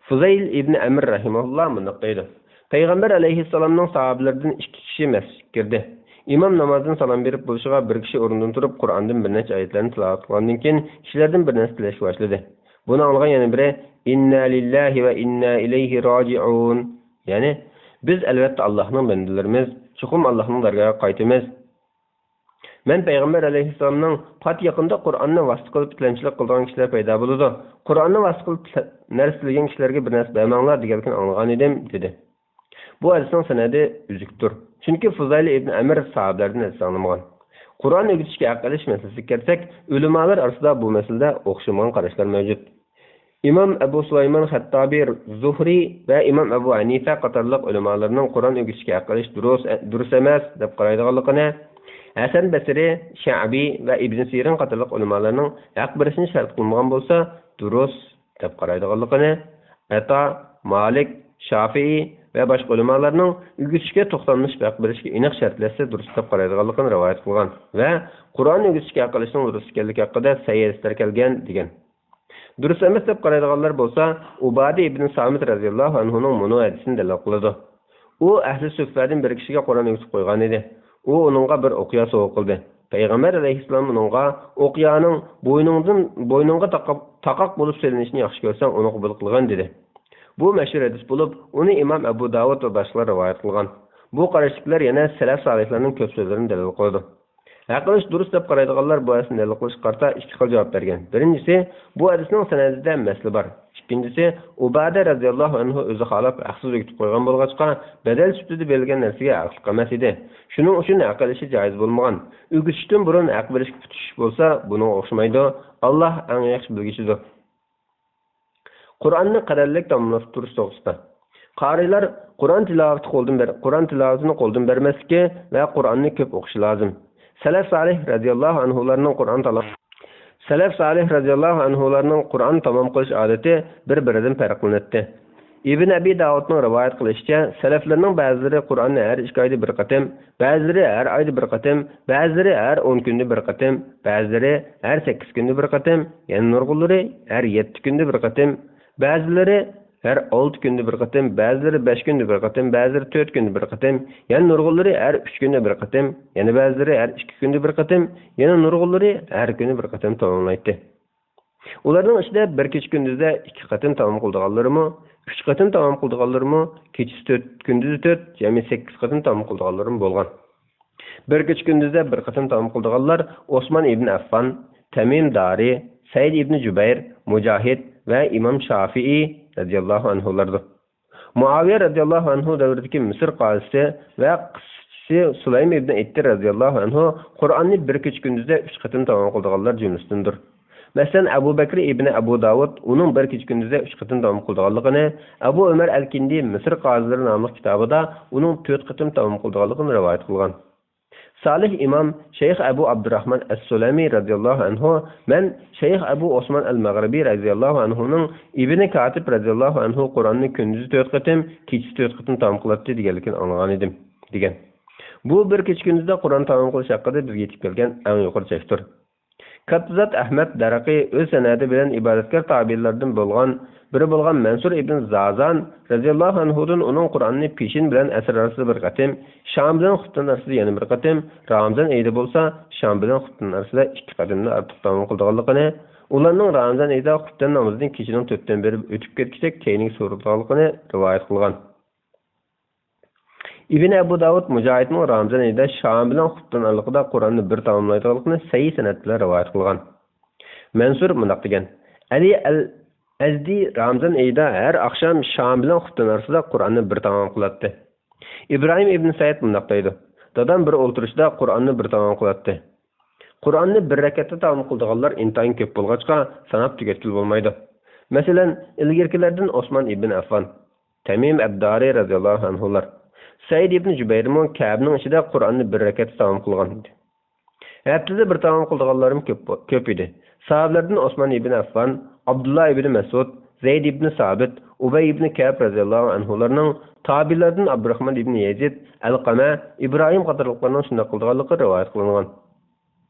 فۇزەيل ئىبنى ئەمىر رەھىمەھۇللا مۇنداق دەيدۇ: پەيغەمبەر ئەلەيھىسسالامنىڭ ساھابىلىرىدىن ئىككى كىشى مەسچىتكە كىردى. ئىمام نامازدىن سالام بېرىپ بولۇشىغا بىر كىشى ئورنىدىن تۇرۇپ قۇرئاندىن بىر نەچچە ئايەتلەرنى تىلاۋەت قىلغاندىن كېيىن كىشىلەردىن بىر نەرسە تىلەشكە باشلىدى. بۇنى ئاڭلىغان يەنە بىرى، ئىننا لىللاھى ۋە ئىننا ئىلەيھى راجىئۇن. يەنى، بىز ئەلۋەتتە ئاللاھنىڭ بەندىلىرىمىز، چوقۇم ئاللاھنىڭ دەرگاھىغا قايتىمىز. مەن پەيغەمبەر ئەلەيھىسسالامنىڭ پات يېقىندا قۇرئاننى ۋاسىتە قىلىپ تىلەمچىلىك قىلىدىغان كىشىلەر پەيدا بولىدۇ، قۇرئاننى ۋاسىتە قىلىپ تىلە-، نەرسە تىلىگەن كىشىلەرگە بىر نەرسە بەرمەڭلار دېگەنلىكىنى ئاڭلىغان ئىدىم، دېدى. بۇ ھەدىسنىڭ سەنەدى ئۈزۈكتۇر. چۈنكى فۇزايل ئىبن ئەمىر ساھابىلەردىن ھەدىس ئاڭلىمىغان. قۇرئان ئۆگىتىشكە ھەق ئېلىش مەسىلىسىگە كەلسەك، ئۆلىمالار ئارىسىدا بۇ مەسىلىدە ئوخشىمىغان قاراشلار مەۋجۇت. ئىمام ئەبۇ سۇلايمان خەتتابى، زۇھرى ۋە ئىمام ئەبۇ ھەنىفە قاتارلىق ئۆلىمالارنىڭ قۇرئان ئۆگىتىشكە ھەق ئېلىش دۇرۇس، دۇرۇس ئەمەس، دەپ قارايدىغانلىقىنى، ھەسەن بەسرى، شەئبى ۋە ئىبن سىرىن قاتارلىق ئۆلىمالارنىڭ ھەق بېرىشنى شەرت قىلمىغان بولسا، دۇرۇس، دەپ قارايدىغانلىقىنى، ئەتا، مالىك، شافىئى ۋە باشقا ئۆلىمالارنىڭ ئۆگىتىشكە توختاملىشىپ ھەق بېرىشكە ئېنىق شەرتلەشسە دۇرۇس دەپ قارايدىغانلىقىنى رىۋايەت قىلغان ۋە قۇرئان ئۆگىتىشكە ھەق ئېلىشنىڭ دۇرۇس ئىكەنلىكى ھەققىدە سەھىھ ھەدىسلەر كەلگەن، دېگەن. دۇرۇس ئەمەس دەپ قارايدىغانلار بولسا، ئۇبادە ئىبن سامىت رەزىياللاھۇ ئەنھۇنىڭ مۇنۇ ھەدىسىنى دەلىل قىلىدۇ. ئۇ ئەھلى سۇففەدىن بىر كىشىگە قۇرئان ئۆگىتىپ قويغان ئىدى. ئۇ ئۇنىڭغا بىر ئوقيا سوۋغا قىلدى. پەيغەمبەر ئەلەيھىسسالام ئۇنىڭغا، «ئوقيانىڭ بوينۇڭدىن، بوينۇڭغا تاقاپ، تاقاق بولۇپ سېلىنىشىنى ياخشى كۆرسەڭ، ئۇنى قوبۇل قىلغىن» دېدى. بۇ مەشھۇر ھەدىس بولۇپ، ئۇنى ئىمام ئەبۇ داۋۇد ۋە باشقىلار رىۋايەت قىلغان. بۇ قاراشتىكىلەر يەنە سەلەف سالىھلارنىڭ كۆپ سۆزلىرىنى دەلىل قىلىدۇ. ھەق ئېلىش دۇرۇس دەپ قارايدىغانلار بۇ ھەدىسنى دەلىل قىلىشقا قارىتا ئىككى خىل جاۋاب بەرگەن. بىرىنچىسى، بۇ ھەدىسنىڭ سەنەدىدە مەسىلە بار. ئىككىنچىسى، ئۇبادە رەزىياللاھۇ ئەنھۇ ئۆزى خالاپ ھەقسىز ئۆگىتىپ قويغان بولغاچقا، بەدەل سۈپىتىدە بېرىلگەن نەرسىگە ھەقلىق ئەمەس ئىدى. شۇنىڭ ئۈچۈن ھەق ئېلىشى جايىز بولمىغان. ئۆگىتىشتىن بۇرۇن ھەق بېرىشكە پۈتۈشۈش بولسا، بۇنىڭغا ئوخشىمايدۇ. ئاللاھ ئەڭ ياخشى بىلگۈچىدۇر. قۇرئاننى قەدەرلىك تاماملاپ تۇرۇش توغرىسىدا. قارىيلار قۇرئان تىلاۋىتى قولدىن بەر-، قۇرئان تىلاۋىتىنى قولدىن بەرمەسلىكى ۋە قۇرئاننى كۆپ ئوقۇشى لازىم. سەلەف سالىھ رەزىياللاھۇ ئەنھۇلارنىڭ قۇرئان تالا-، سەلەف سالىھ رەزىياللاھۇ ئەنھۇلارنىڭ قۇرئان تامام قىلىش ئادىتى بىر-بىرىدىن پەرقلىنەتتى. ئىبن ئەبى داۋۇدنىڭ رىۋايەت قىلىشىچە، سەلەفلەرنىڭ بەزىلىرى قۇرئاننى ھەر ئىككى ئايدا بىر قېتىم، بەزىلىرى ھەر ئايدا بىر قېتىم، بەزىلىرى ھەر ئون كۈندە بىر قېتىم، بەزىلىرى ھەر سەككىز كۈندە بىر قېتىم، يەنە نۇرغۇنلىرى ھەر يەتتە كۈندە بىر قېتىم، بەزىلىرى ھەر ئالتە كۈندە بىر قېتىم، بەزىلىرى بەش كۈندە بىر قېتىم، بەزىلىرى تۆت كۈندە بىر قېتىم، يەنە نۇرغۇنلىرى ھەر ئۈچ كۈندە بىر قېتىم، يەنە بەزىلىرى ھەر ئىككى كۈندە بىر قېتىم، يەنە نۇرغۇنلىرى ھەر كۈنى بىر قېتىم تاماملايتتى. ئۇلارنىڭ ئىچىدە بىر كېچە كۈندۈزدە ئىككى قېتىم تامام قىلىدىغانلىرىمۇ، ئۈچ قېتىم تامام قىلىدىغانلىرىمۇ، كېچىسى تۆت، كۈندۈزى تۆت، جەمئىي سەككىز قېتىم تامام قىلىدىغانلىرىمۇ بولغان. بىر كېچە كۈندۈزدە بىر قېتىم تامام قىلىدىغانلار ئوسمان ئىبن ئەففان، تەمىم دارى، سەئىد ئىبن جۇبەير، مۇجاھىد ۋە ئىمام شافىئىي رەزىياللاھۇ ئەنھۇلاردۇر. مۇئاۋىيە رەزىياللاھۇ ئەنھۇ دەۋرىدىكى مىسىر قازىسى ۋە قىسسىچىسى سۇلايم ئىبن ئىتتىر رەزىياللاھۇ ئەنھۇ قۇرئاننى بىر كېچە كۈندۈزدە ئۈچ قېتىم تامام قىلىدىغانلار جۈملىسىدىندۇر. مەسىلەن، ئەبۇ بەكرى ئىبنى ئەبۇ داۋۇد ئۇنىڭ بىر كېچە كۈندۈزدە ئۈچ قېتىم تامام قىلىدىغانلىقىنى، ئەبۇ ئۆمەر ئەل كىندى مىسىر قازىلىرى ناملىق كىتابىدا ئۇنىڭ تۆت قېتىم تامام قىلىدىغانلىقىنى رىۋايەت قىلغان. سالىھ ئىمام شەيخ ئەبۇ ئابدۇراھمان ئەس-سۇلەمى رەزىياللاھۇ ئەنھۇ، مەن شەيخ ئەبۇ ئوسمان ئەل-مەغرىبى رەزىياللاھۇ ئەنھۇنىڭ ئىبنى كاتىب رەزىياللاھۇ ئەنھۇ قۇرئاننى كۈندۈزى تۆت قېتىم، كېچىسى تۆت قېتىم تامام قىلاتتى دېگەنلىكىنى ئاڭلىغان ئىدىم، دېگەن. بۇ بىر كېچە كۈندۈزدە قۇرئان تامام قىلىش ھەققىدە بىزگە يېتىپ كەلگەن ئەڭ يۇقىرى چەكتۇر. كاتتا زات ئەھمەد دەرەقى ئۆز سەنەدى بىلەن ئىبادەتكار تابىئىنلاردىن بولغان، بىرى بولغان مەنسۇر ئىبن زازان رەزىياللاھۇ ئەنھۇدىن ئۇنىڭ قۇرئاننى پېشىن بىلەن ئەسىر ئارىسىدا بىر قېتىم، شام بىلەن خۇپتەن ئارىسىدا يەنە بىر قېتىم، رامىزان ئېيىدا بولسا شام بىلەن خۇپتەن ئارىسىدا ئىككى قېتىمدىن ئارتۇق تامام قىلىدىغانلىقىنى، ئۇلارنىڭ رامىزان ئەيىدە خۇپتەن نامىزىنى كېچىنىڭ تۆتتىن بېرىپ ئۆتۈپ كەتكۈچە كەينىگە سورىدىغانلىقىنى رىۋايەت قىلغان. ئىبن ئەبۇ داۋۇد مۇجاھىدنىڭ رامىزان ئېيىدا شام بىلەن خۇپتەن ئارىلىقىدا قۇرئاننى بىر تاماملايدىغانلىقىنى سەھىھ سەنەد بىلەن رىۋايەت قىلغان. مەنسۇر مۇنداق دېگەن، ئەلى ئەل ئەزدى رامىزان ئېيىدا ھەر ئاخشام شام بىلەن خۇپتەن ئارىسىدا قۇرئاننى بىر تامام قىلاتتى. ئىبراھىم ئىبن سەئىد مۇنداق دەيدۇ، دادام بىر ئولتۇرۇشتا قۇرئاننى بىر تامام قىلاتتى. قۇرئاننى بىر رەكەتتە تامام قىلىدىغانلار ئىنتايىن كۆپ بولغاچقا، ساناپ تۈگەتكىلى بولمايدۇ. مەسىلەن، ئىلگىرىكىلەردىن ئوسمان ئىبن ئەففان، تەمىم ئەبدارى رەزىياللاھۇ ئەنھۇلار، سەئىد ئىبن جۇبەيرمۇ كەبىنىڭ ئىچىدە قۇرئاننى بىر رەكەتتە تامام قىلغان ئىدى. ھەپتىدە بىر تامام قىلىدىغانلارمۇ كۆپ، كۆپ ئىدى. ساھابىلەردىن ئوسمان ئىبن ئەففان، ئابدۇللا ئىبن مەسئۇد، زەيد ئىبن سابىت، ئۇبەي ئىبن كەئب رەزىياللاھۇ ئەنھۇلاردىن، تابىئىنلاردىن ئابدۇراھمان ئىبن يەزىد، ئەلقەمە، ئىبراھىم قاتارلىقلارنىڭ شۇنداق قىلىدىغانلىقى رىۋايەت قىلىنغان.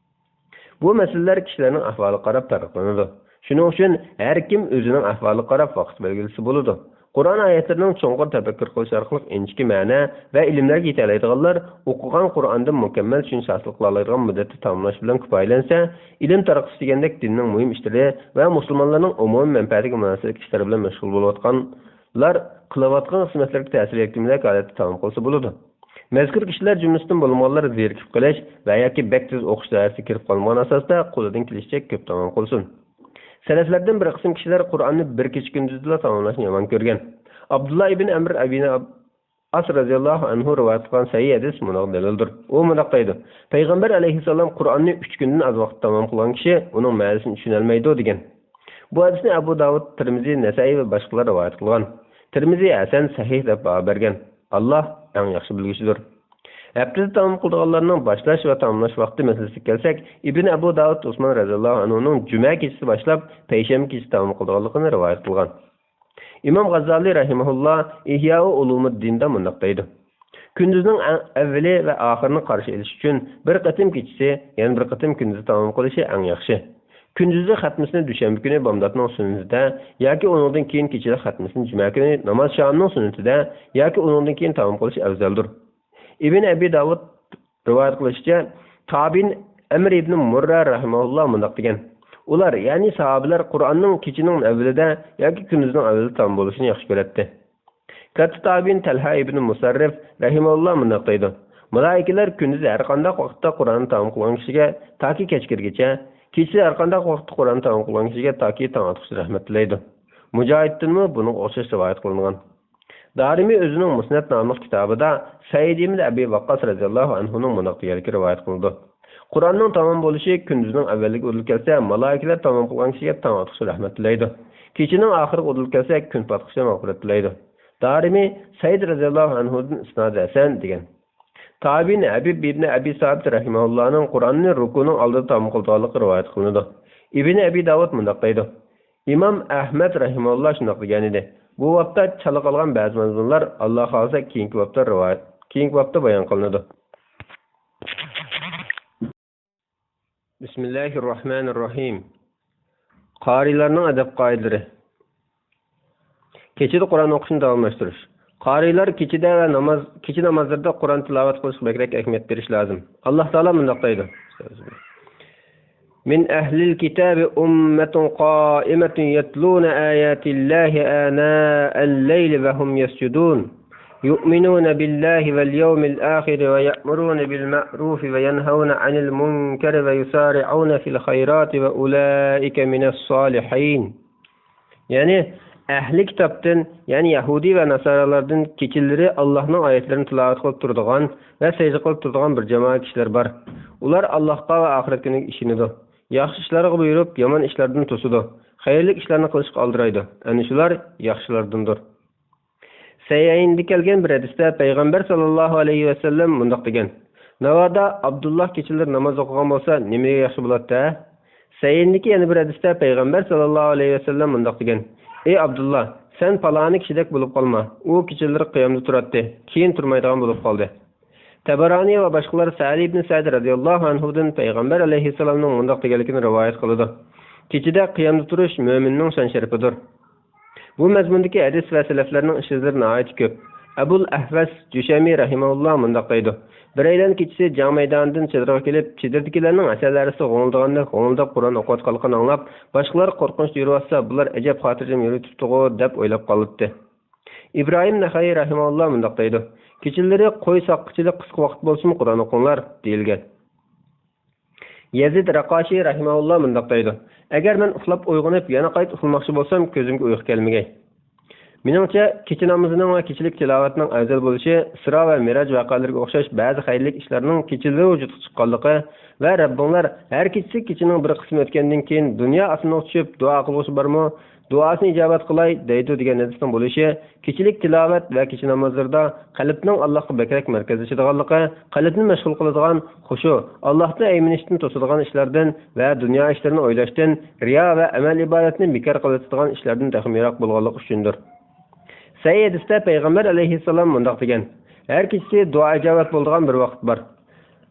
بۇ مەسىلىلەر كىشىلەرنىڭ ئەھۋالىغا قاراپ پەرقلىنىدۇ. شۇنىڭ ئۈچۈن ھەر كىم ئۆزىنىڭ ئەھۋالىغا قاراپ ۋاقىت بەلگىلىسە بولىدۇ. قۇرئان ئايەتلىرىنىڭ چوڭقۇر تەپەككۇر قىلىش ئارقىلىق ئىنچىكە مەنە ۋە ئىلىملەرگە يېتەلەيدىغانلار ئوقۇغان قۇرئاندىن مۇكەممەل چۈشىنىش ھاسىل قىلالايدىغان مۇددەتتە تاماملاش بىلەن كۇپايىلەنسە، ئىلىم تارقىتىش دېگەندەك دىننىڭ مۇھىم ئىشلىرى ۋە مۇسۇلمانلارنىڭ ئومۇمىي مەنپەئەتىگە مۇناسىۋەتلىك ئىشلار بىلەن مەشغۇل بولۇۋاتقانلار قىلىۋاتقان خىزمەتلىرىگە تەسىر يەتكۈزمىگۈدەك ھالەتتە تامام قىلسا بولىدۇ. مەزكۇر كىشىلەر جۈملىسىدىن بولمىغانلار زېرىكىپ قېلىش ۋە ياكى بەك تېز ئوقۇش دائىرىسىگە كىرىپ قالمىغان ئاساستا قولىدىن كېلىشىچە كۆپ تامام قىلسۇن. سەلەفلەردىن بىر قىسىم كىشىلەر قۇرئاننى بىر كېچە كۈندۈزدىلا تاماملاشنى يامان كۆرگەن. ئابدۇللا ئىبن ئەمر ئىبن ئاس رەزىياللاھۇ ئەنھۇ رىۋايەت قىلغان سەھىھ ھەدىس مۇنىڭغا دەلىلدۇر. ئۇ مۇنداق دەيدۇ، پەيغەمبەر ئەلەيھىسسالام قۇرئاننى ئۈچ كۈندىن ئاز ۋاقىتتا تامام قىلغان كىشى ئۇنىڭ مەنىسىنى چۈشىنەلمەيدۇ دېگەن. بۇ ھەدىسنى ئەبۇ داۋۇد، تىرمىزى، نەسائىي ۋە باشقىلار رىۋايەت قىلغان. تىرمىزى ھەسەن سەھىھ دەپ باھا بەرگەن. ئاللاھ ئەڭ ياخشى بىلگۈچىدۇر. ھەپتىدە تامام قىلىدىغانلارنىڭ باشلاش ۋە تاماملاش ۋاقتى مەسىلىسىگە كەلسەك، ئىبن ئەبۇ داۋۇد ئوسمان رەزىياللاھۇ ئەنھۇنىڭ جۈمە كېچىسى باشلاپ پەيشەنبە كېچىسى تامام قىلىدىغانلىقىنى رىۋايەت قىلغان. ئىمام غاززالى رەھىمەھۇللا ئىھيائۇ ئۇلۇمۇددىندا مۇنداق دەيدۇ، كۈندۈزنىڭ ئەڭ ئەۋۋىلى ۋە ئاخىرىنى قارشى ئېلىش ئۈچۈن بىر قېتىم كېچىسى، يەنە بىر قېتىم كۈندۈزى تامام قىلىشى ئەڭ ياخشى. كۈندۈزلۈك خەتمىسىنى دۈشەنبە كۈنى بامداتنىڭ سۈننىتىدە ياكى ئۇنىڭدىن كېيىن كېچىلىك خەتمىسىنى جۈمە كۈنى ناماز شامنىڭ سۈننىتىدە ياكى ئۇنىڭدىن كېيىن تامام قىلىش ئەۋزەلدۇر. ئىبن ئەبى داۋۇد رىۋايەت قىلىشىچە، تابىئىن ئەمر ئىبن مۇررە رەھىمەھۇللا مۇنداق دېگەن: ئۇلار، يەنى ساھابىلەر قۇرئاننىڭ كېچىنىڭ ئەۋۋىلىدە ياكى كۈندۈزنىڭ ئەۋۋىلىدە تامام بولۇشىنى ياخشى كۆرەتتى. كاتتا تابىئىن تەلھە ئىبن مۇسەررىف رەھىمەھۇللا مۇنداق دەيدۇ: مالائىكىلەر كۈندۈزى ھەر قانداق ۋاقىتتا قۇرئاننى تامام قىلغان كىشىگە تاكى كەچ كىرگىچە، كېچىسى ھەر قانداق ۋاقىتتا قۇرئاننى تامام قىلغان كىشىگە تاكى تاڭ ئاتقۇچە رەھمەت تىلەيدۇ. مۇجاھىدتىنمۇ بۇنىڭغا ئوخشاش رىۋايەت قىلىنغان. دارىمى ئۆزىنىڭ مۇسنەد ناملىق كىتابىدا سەئىد ئىبن ئەبى ۋەققاس رەزىياللاھۇ ئەنھۇنىڭ مۇنداق دېگەنلىكى رىۋايەت قىلىنىدۇ: قۇرئاننىڭ تامام بولۇشى كۈندۈزنىڭ ئەۋۋەللىكى ئۇدۇل كەلسە، مالائىكىلەر تامام قىلغان كىشىگە تاڭ ئاتقۇچە رەھمەت تىلەيدۇ. كېچىنىڭ ئاخىرىغا ئۇدۇل كەلسە، كۈن پاتقۇچە مەغپىرەت تىلەيدۇ. دارىمى سەئىد رەزىياللاھۇ ئەنھۇدىن ئىسنادى ھەسەن دېگەن. تابىئىن ھەبىب ئىبن ئەبى سابىت رەھىمەھۇللانىڭ قۇرئاننى رۇكۇنىڭ ئالدىدا تامام قىلىدىغانلىقى رىۋايەت قىلىنىدۇ. ئىبن ئەبى داۋۇد مۇنداق دەيدۇ: ئىمام ئەھمەد رەھىمەھۇللا شۇنداق دېگەنىدى. بۇ بابتا چالا قالغان بەزى مەزمۇنلار، ئاللا خالىسا، كېيىنكى بابتا رىۋايەت، كېيىنكى بابتا بايان قىلىنىدۇ. بىسمىللاھىررەھمانىررەھىم. قارىيلارنىڭ ئەدەپ قائىدىلىرى. كېچىدە قۇرئان ئوقۇشنى داۋاملاشتۇرۇش. قارىيلار كېچىدە ۋە ناماز، كېچە نامازلىرىدا قۇرئان تىلاۋەت قىلىشقا بەكرەك ئەھمىيەت بېرىش لازىم. ئاللا تائالا مۇنداق دەيدۇ: من أهل الكتاب أمة قائمة يتلون آيات الله آناء الليل وهم يسجدون يؤمنون بالله واليوم الآخر ويأمرون بالمعروف وينهون عن المنكر ويسارعون في الخيرات وأولئك من الصالحين. يەنى ئەھلى كىتابتىن، يەنى يەھۇدىي ۋە ناسارالاردىن كېچىلىرى ئاللاھنىڭ ئايەتلىرىنى تىلاۋەت قىلىپ تۇرىدىغان ۋە سەجدە قىلىپ تۇرىدىغان بىر جامائەت كىشىلەر بار. ئۇلار ئاللاھقا ۋە ئاخىرەت كۈنىگە ئىشىنىدۇ. ياخشى ئىشلارغا بۇيرۇپ، يامان ئىشلاردىن توسىدۇ. خەيرلىك ئىشلارنى قىلىشقا ئالدىرايدۇ. ئەنە شۇلار ياخشىلاردىندۇر. سەھىھەيندە كەلگەن بىر ھەدىستە پەيغەمبەر ساللاللاھۇ ئەلەيھى ۋەسەللەم مۇنداق دېگەن: ناۋادا ئابدۇللا كېچىلىرى ناماز ئوقۇغان بولسا، نېمىگە ياخشى بولاتتى ھە؟ سەھىھەيندىكى يەنە بىر ھەدىستە پەيغەمبەر ساللاللاھۇ ئەلەيھى ۋەسەللەم مۇنداق دېگەن: ئەي ئابدۇللا، سەن پالانى كىشىدەك بولۇپ قالما، ئۇ كېچىلىرى قىيامدا تۇراتتى، كېيىن تۇرمايدىغان بولۇپ قالدى. تەبەرانى ۋە باشقىلار سەئىد ئىبن سەئد رەزىياللاھۇ ئەنھۇدىن پەيغەمبەر ئەلەيھىسسالامنىڭ مۇنداق دېگەنلىكىنى رىۋايەت قىلىدۇ: كېچىدە قىيامدا تۇرۇش مۆمىننىڭ شان-شەرىپىدۇر. بۇ مەزمۇندىكى ھەدىس ۋە سەلەفلەرنىڭ ئىش-ئىزلىرى ناھايىتى كۆپ. ئەبۇل ئەھۋەس جۇشەمى رەھىمەھۇللا مۇنداق دەيدۇ: بىرەيلەن كېچىسى جەڭ مەيدانىدىن چېدىرغا كېلىپ، چېدىردىكىلەرنىڭ ھەسەلەرسى غوڭۇلدىغاندەك غوڭۇلداپ قۇرئان ئوقۇۋاتقانلىقىنى ئاڭلاپ، باشقىلار قورقۇنچتا يۈرۈۋاتسا، بۇلار ئەجەب خاتىرجەم يۈرۈۋېتىپتىغۇ دەپ ئويلاپ قالاتتى. ئىبراھىم نەخەئىي رەھىمەھۇللا مۇنداق دەيدۇ: كېچىلىرى قوي ساققىچىلىك قىسقا ۋاقىت بولسىمۇ قۇرئان ئوقۇڭلار، دېيىلگەن. يەزىد رەقاشى رەھىمەھۇللا مۇنداق دەيدۇ: ئەگەر مەن ئۇخلاپ ئويغىنىپ يەنە قايتا ئۇخلىماقچى بولسام، كۆزۈمگە ئۇيقۇ كەلمىگەي. مېنىڭچە، كېچە نامىزىنىڭ ۋە كېچىلىك تىلاۋەتنىڭ ئەۋزەل بولۇشى ئىسرا ۋە مىراج ۋەقەلىرىگە ئوخشاش بەزى خەيرلىك ئىشلارنىڭ كېچىلىرى ۋۇجۇدقا چىققانلىقى ۋە رەببىڭلار ھەر كېچىسى كېچىنىڭ بىر قىسمى ئۆتكەندىن كېيىن دۇنيا ئاسمىنىغا چۈشۈپ دۇئا قىلغۇسى بارمۇ؟ دۇئاسىنى ئىجابەت قىلاي دەيدۇ دېگەن ھەدىسنىڭ بولۇشى، كېچىلىك تىلاۋەت ۋە كېچە نامازلىرىدا قەلبنىڭ ئاللاھقا بەكرەك مەركەزلىشىدىغانلىقى، قەلبنى مەشغۇل قىلىدىغان خۇشۇ، ئاللاھتىن ئەيمىنىشتىن توسىدىغان ئىشلاردىن ۋە دۇنيا ئىشلىرىنى ئويلاشتىن، رىيا ۋە ئەمەل ئىبادەتنى بىكار قىلىۋېتىدىغان ئىشلاردىن تېخىمۇ يىراق بولغانلىقى ئۈچۈندۇر. سەھىھ ھەدىستە پەيغەمبەر ئەلەيھىسسالام مۇنداق دېگەن: ھەر كېچىسى دۇئا ئىجابەت بولىدىغان بىر ۋاقىت بار.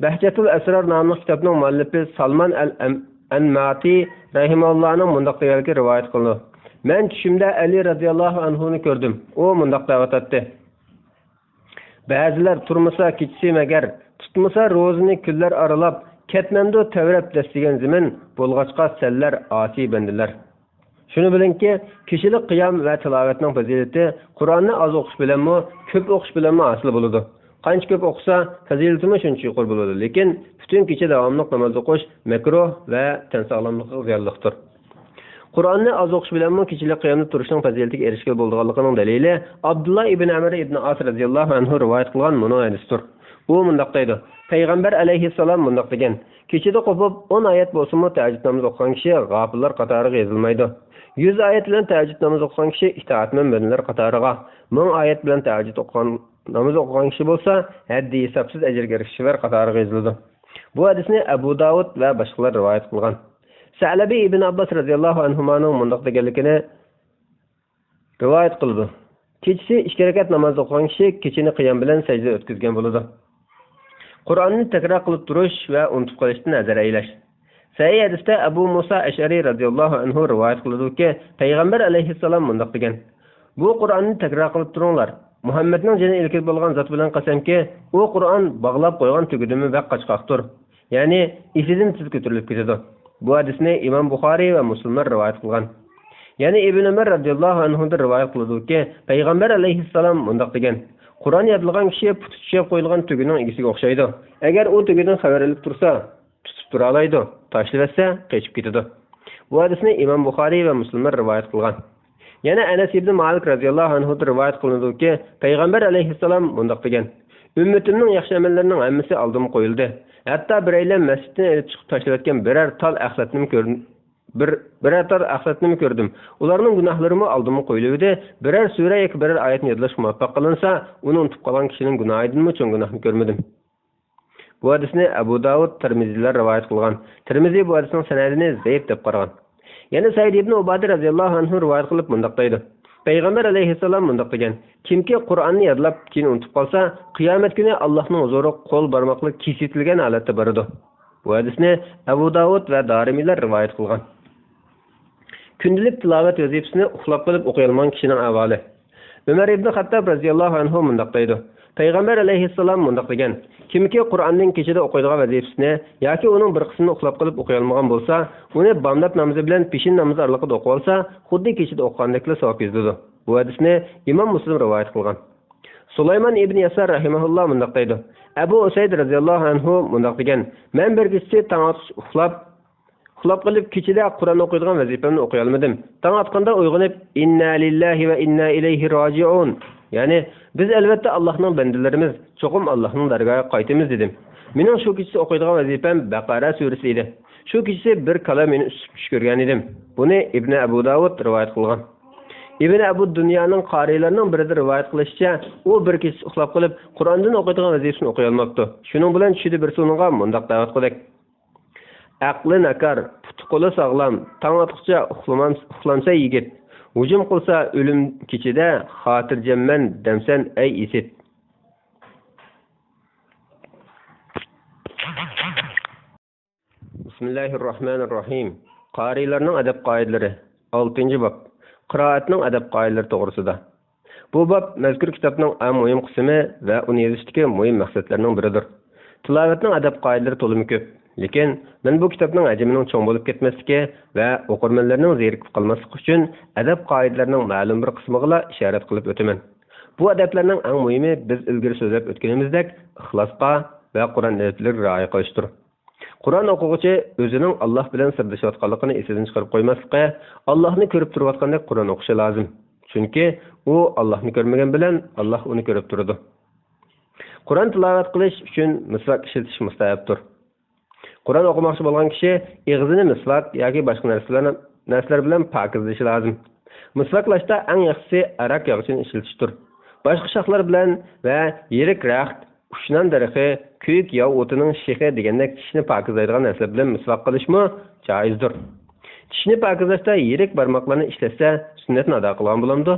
بەھجەتۇل ئەسرار ناملىق كىتابنىڭ مۇئەللىپى سالمان ئەل ئەم-، ئەنماتى رەھىمەھۇللانىڭ مۇنداق دېگەنلىكى رىۋايەت قىلىنىدۇ: مەن چۈشۈمدە ئەلى رەزىياللاھۇ ئەنھۇنى كۆردۈم. ئۇ مۇنداق دەۋاتاتتى: بەزىلەر تۇرمىسا كېچىسى مەگەر، تۇتمىسا روزىنى كۈنلەر ئارىلاپ، كەتمەمدۇ تەۋرەپ دەسسىگەن زېمىن، بولغاچقا سەنلەر ئاسىي بەندىلەر. شۇنى بىلىڭكى، كېچىلىك قىيام ۋە تىلاۋەتنىڭ پەزىلىتى قۇرئاننى ئاز ئوقۇش بىلەنمۇ، كۆپ ئوقۇش بىلەنمۇ ھاسىل بولىدۇ. قانچە كۆپ ئوقۇسا، پەزىلىتىمۇ شۇنچە يۇقىرى بولىدۇ. لېكىن پۈتۈن كېچە داۋاملىق ناماز ئوقۇش مەكرۇھ ۋە تەن ساغلاملىقىغا زىيانلىقتۇر. قۇرئاننى ئاز ئوقۇش بىلەنمۇ كېچىلىك قىيامدا تۇرۇشنىڭ پەزىلىتىگە ئېرىشكىلى بولىدىغانلىقىنىڭ دەلىلى ئابدۇللا ئىبن ئەمر ئىبن ئاس رەزىياللاھۇ ئەنھۇ رىۋايەت قىلغان مۇنۇ ھەدىستۇر. ئۇ مۇنداق دەيدۇ: پەيغەمبەر ئەلەيھىسسالام مۇنداق دېگەن: كېچىدە قوپۇپ ئون ئايەت بولسىمۇ تەھەججۇد نامىزى ئوقۇغان كىشى غاپىللار قاتارىغا يېزىلمايدۇ. يۈز ئايەت بىلەن تەھەججۇد نامىزى ئوقۇغان كىشى ئىتائەتمەن بەندىلەر قاتارىغا، مىڭ ئايەت بىلەن تەھەججۇد ئوقۇغان، نامىزى ئوقۇغان كىشى بولسا ھەددى ھېسابسىز ئەجىرگە ئېرىشكۈچىلەر قاتارىغا يېزىلىدۇ. بۇ ھەدىسنى ئەبۇ داۋۇد ۋە باشقىلار رىۋايەت قىلغان. سەئلەبى ئىبن ئابباس رەزىياللاھۇ ئەنھۇمانىڭ مۇنداق دېگەنلىكىنى رىۋايەت قىلىدۇ: كېچىسى ئىككى رەكەت ناماز ئوقۇغان كىشى كېچىنى قىيام بىلەن سەجدىدە ئۆتكۈزگەن بولىدۇ. قۇرئاننى تەكرار قىلىپ تۇرۇش ۋە ئۇنتۇپ قېلىشتىن ھەزەر ئەيلەش. سەھىھ ھەدىستە ئەبۇ مۇسا ئەشئەرى رەزىياللاھۇ ئەنھۇ رىۋايەت قىلىدۇكى، پەيغەمبەر ئەلەيھىسسالام مۇنداق دېگەن: «بۇ قۇرئاننى تەكرار قىلىپ تۇرۇڭلار. مۇھەممەدنىڭ جېنى ئىلكىدە بولغان زات بىلەن قەسەمكى، ئۇ قۇرئان باغلاپ قويغان تۈگىدىمۇ بەك قاچقاقتۇر.» يەنى ئېسىدىن تېز كۆتۈرۈلۈپ كېتىدۇ. بۇ ھەدىسنى ئىمام بۇخارىي ۋە مۇسلىملار رىۋايەت قىلغان. يەنە ئىبن ئۆمەر رەزىياللاھۇ ئەنھۇدىن رىۋايەت قىلىدۇكى، پەيغەمبەر ئەلەيھىسسالام مۇنداق دېگەن: «قۇرئان يادلىغان كىشى پۇتى چۈشۈپ قويۇلغان تۈگىنىڭ ئىگىسىگە ئوخشايدۇ. ئەگەر ئۇ تۈگىدىن خەۋەر ئېلىپ تۇرسا، تۇتۇپ تۇرالايدۇ، تاشلىۋەتسە، قېچىپ كېتىدۇ.» بۇ ھەدىسنى ئىمام بۇخارىي ۋە مۇسلىملار رىۋايەت قىلغان. يەنە ئەنەس ئىبنى مالىك رەزىياللاھۇ ئەنھۇدىن رىۋايەت قىلىنىدۇكى، پەيغەمبەر ئەلەيھىسسالام مۇنداق دېگەن: «ئۈممىتىمنىڭ ياخشى ئەمەللىرىنىڭ ھەممىسى ئالدىمغا قويۇلدى. ھەتتا بىرەيلەن مەسچىتتىن ئېلىپ چىقىپ تاشلىۋەتكەن بىرەر تال ئەخلەتنىمۇ كۆردۈم. بىر، بىرەر تال ئەخلەتنىمۇ كۆردۈم. ئۇلارنىڭ گۇناھلىرىمۇ ئالدىمغا قويۇلۇۋىدى. بىرەر سۈرە ياكى بىرەر ئايەتنى يادلاشقا مۇۋەپپەق قىلىنسا، ئۇنى ئۇنتۇپ قالغان كىشىنىڭ گۇناھىدىنمۇ چوڭ گۇناھنى كۆرمىدىم.» بۇ ھەدىسنى ئەبۇ داۋۇد، تىرمىزىلەر رىۋايەت قىلغان. تىرمىزى بۇ ھەدىسنىڭ سەنەدىنى زەئىپ دەپ قارىغان. يەنە سەئىد ئىبنى ئۇبادە رەزىياللاھۇ ئەنھۇ رىۋايەت قىلىپ مۇنداق دەيدۇ: پەيغەمبەر ئەلەيھىسسالام مۇنداق دېگەن: «كىمكى قۇرئاننى يادلاپ، كېيىن ئۇنتۇپ قالسا، قىيامەت كۈنى ئاللاھنىڭ ھۇزۇرىغا قول بارماقلىرى كېسىۋېتىلگەن ھالەتتە بارىدۇ.» بۇ ھەدىسنى ئەبۇ داۋۇد ۋە دارىمىلەر رىۋايەت قىلغان. كۈندىلىك تىلاۋەت ۋەزىپىسىنى ئۇخلاپ قېلىپ ئوقۇيالمىغان كىشىنىڭ ئەھۋالى. ئۆمەر ئىبنى خەتتاب رەزىياللاھۇ ئەنھۇ مۇنداق دەيدۇ: پەيغەمبەر ئەلەيھىسسالام مۇنداق دېگەن: «كىمكى قۇرئاننىڭ كېچىدە ئوقۇيدىغان ۋەزىپىسىنى ياكى ئۇنىڭ بىر قىسمىنى ئۇخلاپ قېلىپ ئوقۇيالمىغان بولسا، ئۇنى بامدات نامىزى بىلەن پېشىن نامىزى ئارىلىقىدا ئوقۇۋالسا، خۇددى كېچىدە ئوقۇغاندەكلا ساۋاب يېزىلىدۇ.» بۇ ھەدىسنى ئىمام مۇسلىم رىۋايەت قىلغان. سۇلايمان ئىبنى يەسار رەھىمەھۇللا مۇنداق دەيدۇ: ئەبۇ ئۇسەيد رەزىياللاھۇ ئەنھۇ مۇنداق دېگەن: مەن بىر كېچىسى تاڭ ئاتقۇچە ئۇخلاپ، ئۇخلاپ قېلىپ، كېچىدە قۇرئان ئوقۇيدىغان ۋەزىپەمنى ئوقۇيالمىدىم. تاڭ ئاتقاندا ئويغىنىپ، «ئىننا لىللاھى ۋە ئىننا ئىلەيھى راجىئۇن»، يەنى «بىز ئەلۋەتتە ئاللاھنىڭ بەندىلىرىمىز، چوقۇم ئاللاھنىڭ دەرگاھىغا قايتىمىز» دېدىم. مېنىڭ شۇ كېچىسى ئوقۇيدىغان ۋەزىپەم بەقەرە سۈرىسى ئىدى. شۇ كېچىسى بىر كالا مېنى ئۈستۈم چۈش كۆرگەنىدىم. بۇنى ئىبنى ئەبۇ داۋۇد رىۋايەت قىلغان. ئىبنى ئەبۇ دۇنيانىڭ قارىيلىرىنىڭ بىرىدە رىۋايەت قىلىشىچە، ئۇ بىر كېچىسى ئۇخلاپ قېلىپ، قۇرئاندىن ئوقۇيدىغان ۋەزىپىسىنى ئوقۇيالماپتۇ. شۇنىڭ بىلەن چۈشىدە بىرسى ئۇنىڭغا مۇنداق دەۋەت قىلدى: ئەقلى ناكار، پۇتى قولى ساغلام، تاڭ ئاتقۇچە ئۇخلىمام-، ئۇخلامسەن يىگىت. ھۇجۇم قىلسا ئۆلۈم كېچىدە، خاتىرجەممەن دەمسەن ئەي ئىسىت. بىسمىللاھىررەھمانىررەھىم. قارىيلارنىڭ ئەدەپ قائىدىلىرى. ئالتىنچى باب. قىرائەتنىڭ ئەدەپ قائىدىلىرى توغرىسىدا. بۇ باب مەزكۇر كىتابنىڭ ئەڭ مۇھىم قىسمى ۋە ئۇنى يېزىشتىكى مۇھىم مەقسەتلەرنىڭ بىرىدۇر. تىلاۋەتنىڭ ئەدەپ قائىدىلىرى تولىمۇ كۆپ. لېكىن مەن بۇ كىتابنىڭ ھەجمىنىڭ چوڭ بولۇپ كەتمەسلىكى ۋە ئوقۇرمەنلەرنىڭ زېرىكىپ قالماسلىقى ئۈچۈن ئەدەپ قائىدىلىرىنىڭ مەلۇم بىر قىسمىغىلا ئىشارەت قىلىپ ئۆتىمەن. بۇ ئەدەپلەرنىڭ ئەڭ مۇھىمى بىز ئىلگىرى سۆزلەپ ئۆتكىنىمىزدەك ئىخلاسقا ۋە قۇرئان ئەدەپلىرىگە رىئايە قىلىشتۇر. قۇرئان ئوقۇغۇچى ئۆزىنىڭ ئاللاھ بىلەن سىردىشىۋاتقانلىقىنى ئېسىدىن چىقىرىپ قويماسلىقى، ئاللاھنى كۆرۈپ تۇرۇۋاتقاندەك قۇرئان ئوقۇشى لازىم. چۈنكى ئۇ ئاللاھنى كۆرمىگەن بىلەن ئاللاھ ئۇنى كۆرۈپ تۇرىدۇ. قۇرئان تىلاۋەت قىلىش ئۈچۈن مىسۋاك ئىشلىتىش مۇستەھەبتۇر. قۇرئان ئوقۇماقچى بولغان كىشى ئېغىزىنى مىسۋاك ياكى باشقا نەرسىلەر، نەرسىلەر بىلەن پاكىزلىشى لازىم. مىسۋاكلاشتا ئەڭ ياخشىسى ئاراك ياغىچىنى ئىشلىتىشتۇر. باشقا شاخلار بىلەن ۋە يىرىك رەخت، ئۇچنان دەرىخى، كۆيۈك ياۋا ئوتىنىڭ شېخى دېگەندەك چىشنى پاكىزلايدىغان نەرسىلەر بىلەن مىسۋاك قىلىشمۇ جائىزدۇر. چىشنى پاكىزلاشتا يىرىك بارماقلارنى ئىشلەتسە، سۈننەتنى ئادا قىلغان بولامدۇ؟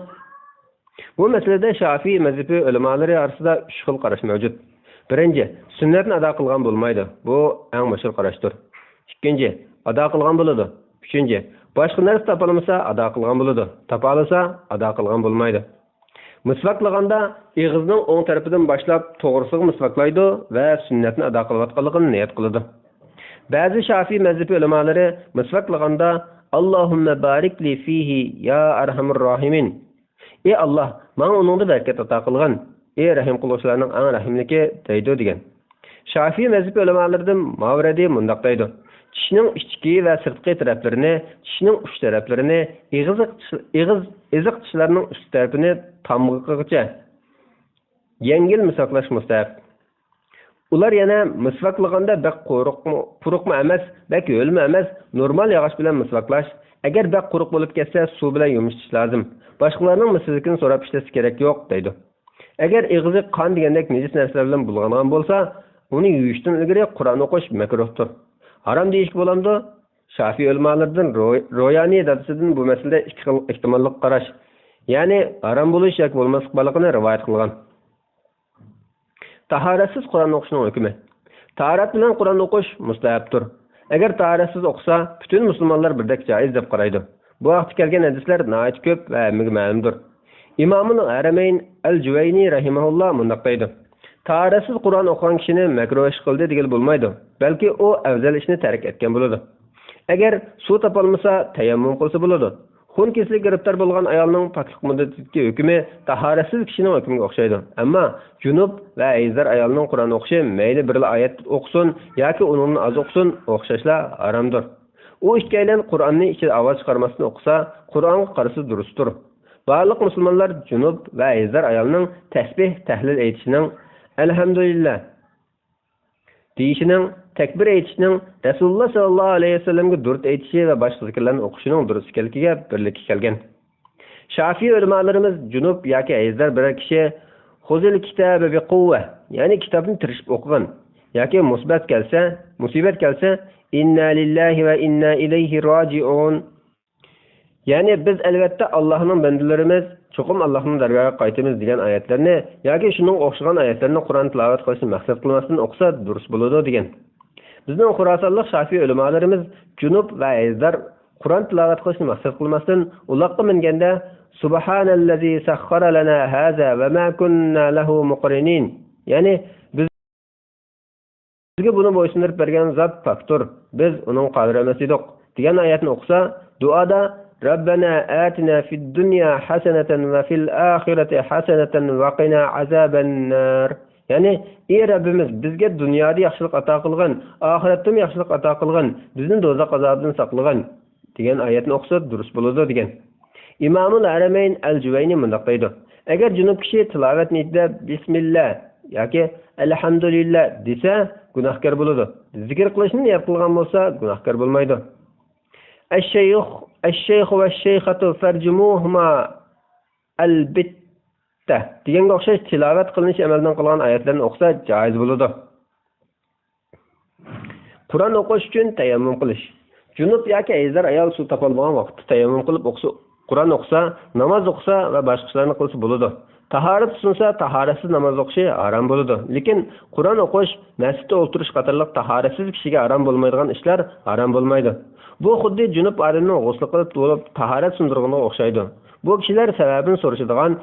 بۇ مەسىلىدە شافىئىي مەزھىپى ئۆلىمالىرى ئارىسىدا ئۈچ خىل قاراش مەۋجۇت. بىرىنچى، سۈننەتنى ئادا قىلغان بولمايدۇ. بۇ ئەڭ مەشھۇر قاراشتۇر. ئىككىنچى، ئادا قىلغان بولىدۇ. ئۈچىنچى، باشقا نەرسە تاپالمىسا ئادا قىلغان بولىدۇ. تاپالىسا ئادا قىلغان بولمايدۇ. مىسۋاكلىغاندا ئېغىزنىڭ ئوڭ تەرىپىدىن باشلاپ توغرىسىغا مىسۋاكلايدۇ ۋە سۈننەتنى ئادا قىلىۋاتقانلىقىنى نىيەت قىلىدۇ. بەزى شافىئىي مەزھىپى ئۆلىمالىرى مىسۋاكلىغاندا، «ئاللاھۇممە بارىك لى فىھى يا ئەرھەمۇر راھىمىن.» «ئى ئاللاھ، ماڭا ئۇنىڭدا بەرىكەت ئاتا قىلغىن. ئى رەھىم قىلغۇچىلارنىڭ ئەڭ رەھىملىكى» دەيدۇ دېگەن. شافىئىي مەزھىپى ئۆلىمالىرىدىن ماۋرىدى مۇنداق دەيدۇ: چىشنىڭ ئىچكى ۋە سىرتقى تەرەپلىرىنى، چىشنىڭ ئۇچ تەرەپلىرىنى، ئېغىز، ئېغىز، ئېزىق چىشلارنىڭ ئۈستى تەرىپىنى تامغىقىغىچە يەڭگىل مىسۋاكلاش مۇستەھەپ. ئۇلار يەنە مىسۋاكلىغاندا بەك قۇرۇقمۇ، قۇرۇقمۇ ئەمەس، بەك ھۆلمۇ ئەمەس، نورمال ياغاچ بىلەن مىسۋاكلاش. ئەگەر بەك قۇرۇق بولۇپ كەتسە، سۇ بىلەن يۇمشىتىش لازىم. باشقىلارنىڭ مىسۋىكىنى سوراپ ئىشلەتسە كېرەك يوق، دەيدۇ. ئەگەر ئېغىزى قان دېگەندەك نىجىس نەرسىلەر بىلەن بۇلغانغان بولسا، ئۇنى يۇيۇشتىن ئىلگىرى قۇرئان ئوقۇش مەكرۇھتۇر. ھارام دېيىشكە بولامدۇ؟ شافىئىي ئۆلىمالىرىدىن روي-، رويانى دادىسىدىن بۇ مەسىلىدە ئىككى خىل ئېھتىماللىققا قاراش، يەنى ھارام بولۇش ياكى بولماسلىق بارلىقىنى رىۋايەت قىلغان. تاھارەتسىز قۇرئان ئوقۇشنىڭ ھۆكمى. تاھارەت بىلەن قۇرئان ئوقۇش مۇستەھەپتۇر. ئەگەر تاھارەتسىز ئوقۇسا، پۈتۈن مۇسۇلمانلار بىردەك جائىز دەپ قارايدۇ. بۇ ھەقتە كەلگەن ھەدىسلەر ناھايىتى كۆپ ۋە ھەممىگە مەلۇمدۇر. ئىمامۇل ھەرەمەين ئەل جۇۋەينى رەھىمەھۇللا مۇنداق دەيدۇ: تاھارەتسىز قۇرئان ئوقۇغان كىشىنى مەكرۇھ ئىش قىلدى دېگىلى بولمايدۇ، بەلكى ئۇ ئەۋزەل ئىشنى تەرك ئەتكەن بولىدۇ. ئەگەر سۇ تاپالمىسا، تەيەممۇم قىلسا بولىدۇ. خۇن كېسىلىگە گىرىپتار بولغان ئايالنىڭ پاكلىق مۇددىتىدىكى ھۆكمى تاھارەتسىز كىشىنىڭ ھۆكمىگە ئوخشايدۇ. ئەمما جۇنۇپ ۋە ھەيزدار ئايالنىڭ قۇرئان ئوقۇشى مەيلى بىرلا ئايەت ئوقۇسۇن ياكى ئۇنىڭدىن ئاز ئوقۇسۇن، ئوخشاشلا ھارامدۇر. ئۇ ئىككىيلەن قۇرئاننى ئىچىدە ئاۋاز چىقارماستىن ئوقۇسا، قۇرئانغا قارىسا دۇرۇستۇر. بارلىق مۇسۇلمانلار جۇنۇپ ۋە ھەيزدار ئايالنىڭ تەسبىھ، تەھلىل ئېيتىشىنىڭ، ئەلھەمدۇلىللا دېيىشىنىڭ، تەكبىر ئېيتىشنىڭ، رەسۇلۇللا ساللاللاھۇ ئەلەيھى ۋەسەللەمگە دۇرۇت ئېيتىشى ۋە باشقا زىكىرلەرنى ئوقۇشىنىڭ دۇرۇس ئىكەنلىكىگە بىرلىككە كەلگەن. شافىي ئۆلىمالىرىمىز جۇنۇپ ياكى ھەيزدار بىرەر كىشى «خۇزىل كىتابە بىقۇۋۋە»، يەنى كىتابنى تىرىشىپ ئوقۇغىن ياكى مۇسىبەت كەلسە، مۇسىبەت كەلسە، «ئىننا لىللاھى ۋە ئىننا ئىلەيھى راجىئۇن»، يەنى «بىز ئەلۋەتتە ئاللاھنىڭ بەندىلىرىمىز، چوقۇم ئاللاھنىڭ دەرگاھىغا قايتىمىز» دېگەن ئايەتلەرنى ياكى شۇنىڭغا ئوخشىغان ئايەتلەرنى قۇرئان تىلاۋەت قىلىشنى مەقسەت قىلماستىن ئوقۇسا دۇرۇس بولىدۇ دېگەن. بىزنىڭ خوراسانلىق شافىي ئۆلىمالىرىمىز جۇنۇپ ۋە ھەيزدار قۇرئان تىلاۋەت قىلىشنى مەقسەت قىلماستىن، ئۇلاققا مىنگەندە «سۇبھانەللەزى سەخخەرە لەنا ھازا ۋە ما كۇننا لەھۇ مۇقرىنىن»، يەنى «بىز بىزگە بۇنى بويسۇندۇرۇپ بەرگەن زات پاكتۇر، بىز ئۇنىڭغا قادىر ئەمەس ئىدۇق» دېگەن ئايەتنى ئوقۇسا، دۇئادا «رەببەنا ئاتىنا فىد دۇنيا ھەسەنەتەن ۋە فىل ئاخىرەتى ھەسەنەتەن ۋە قىنا ئازابەننار»، يەنى «ئى رەببىمىز، بىزگە دۇنيادا ياخشىلىق ئاتا قىلغىن، ئاخىرەتتىمۇ ياخشىلىق ئاتا قىلغىن، بىزنى دوزاخ ئازابىدىن ساقلىغىن» دېگەن ئايەتنى ئوقۇسا دۇرۇس بولىدۇ دېگەن. ئىمامۇل ھەرەمەين ئەل جۇۋەينى مۇنداق دەيدۇ: ئەگەر جۇنۇپ كىشى تىلاۋەت نىيىتىدە «بىسمىللا» ياكى «ئەلھەمدۇلىللا» دېسە، گۇناھكار بولىدۇ. زىكىر قىلىشنى نىيەت قىلغان بولسا، گۇناھكار بولمايدۇ. «ئەششەيخ، ئەششەيخ ۋە شەيخەتۇ فەرجۇمۇھۇما ئەلبىتتە» دېگەنگە ئوخشاش تىلاۋەت قىلىنىش ئەمەلدىن قىلغان ئايەتلەرنى ئوقۇسا جائىز بولىدۇ. قۇرئان ئوقۇش ئۈچۈن تەيەممۇم قىلىش. جۇنۇپ ياكى ھەيزدار ئايال سۇ تاپالمىغان ۋاقىتتا تەيەممۇم قىلىپ ئوقۇسا، قۇرئان ئوقۇسا، ناماز ئوقۇسا ۋە باشقا ئىشلارنى قىلسا بولىدۇ. تاھارەت تۇتۇنسا، تاھارەتسىز ناماز ئوقۇشى ھارام بولىدۇ. لېكىن قۇرئان ئوقۇش، مەسچىتتە ئولتۇرۇش قاتارلىق تاھارەتسىز كىشىگە ھارام بولمايدىغان ئىشلار ھارام بولمايدۇ. بۇ خۇددى جۇنۇپ ئادەمنىڭ غۇسلى قىلىپ بولۇپ تاھارەت سۇندۇرغىنىغا ئوخشايدۇ. بۇ كىشىلەر سەۋەبىنى سورىشىدىغان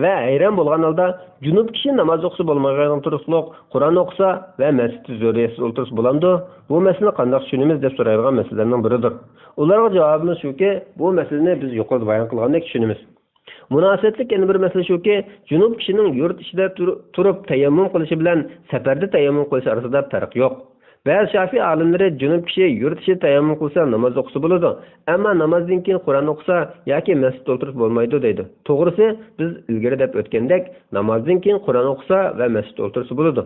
ۋە ھەيران بولغان ھالدا، جۇنۇپ كىشى ناماز ئوقۇسا بولمايدىغان تۇرۇقلۇق، قۇرئان ئوقۇسا ۋە مەسچىتتە زۆرۈرىيەتسىز ئولتۇرسا بولامدۇ؟ بۇ مەسىلىنى قانداق چۈشىنىمىز؟ دەپ سورايدىغان مەسىلىلەرنىڭ بىرىدۇر. ئۇلارغا جاۋابىمىز شۇكى، بۇ مەسىلىنى بىز يۇقىرىدا بايان قىلغاندەك چۈشىنىمىز. مۇناسىۋەتلىك يەنە بىر مەسىلە شۇكى، جۇنۇپ كىشىنىڭ يۇرت ئىچىدە تۇر-، تۇرۇپ تەيەممۇم قىلىشى بىلەن سەپەردە تەيەممۇم قىلىشى ئارىسىدا پەرق يوق. بەزى شافىي ئالىملىرى جۇنۇپ كىشى يۇرت ئىچىدە تەيەممۇم قىلسا ناماز ئوقۇسا بولىدۇ، ئەمما نامازدىن كېيىن قۇرئان ئوقۇسا ياكى مەسچىتتە ئولتۇرسا بولمايدۇ دەيدۇ. توغرىسى، بىز ئىلگىرى دەپ ئۆتكەندەك، نامازدىن كېيىن قۇرئان ئوقۇسا ۋە مەسچىتتە ئولتۇرسا بولىدۇ.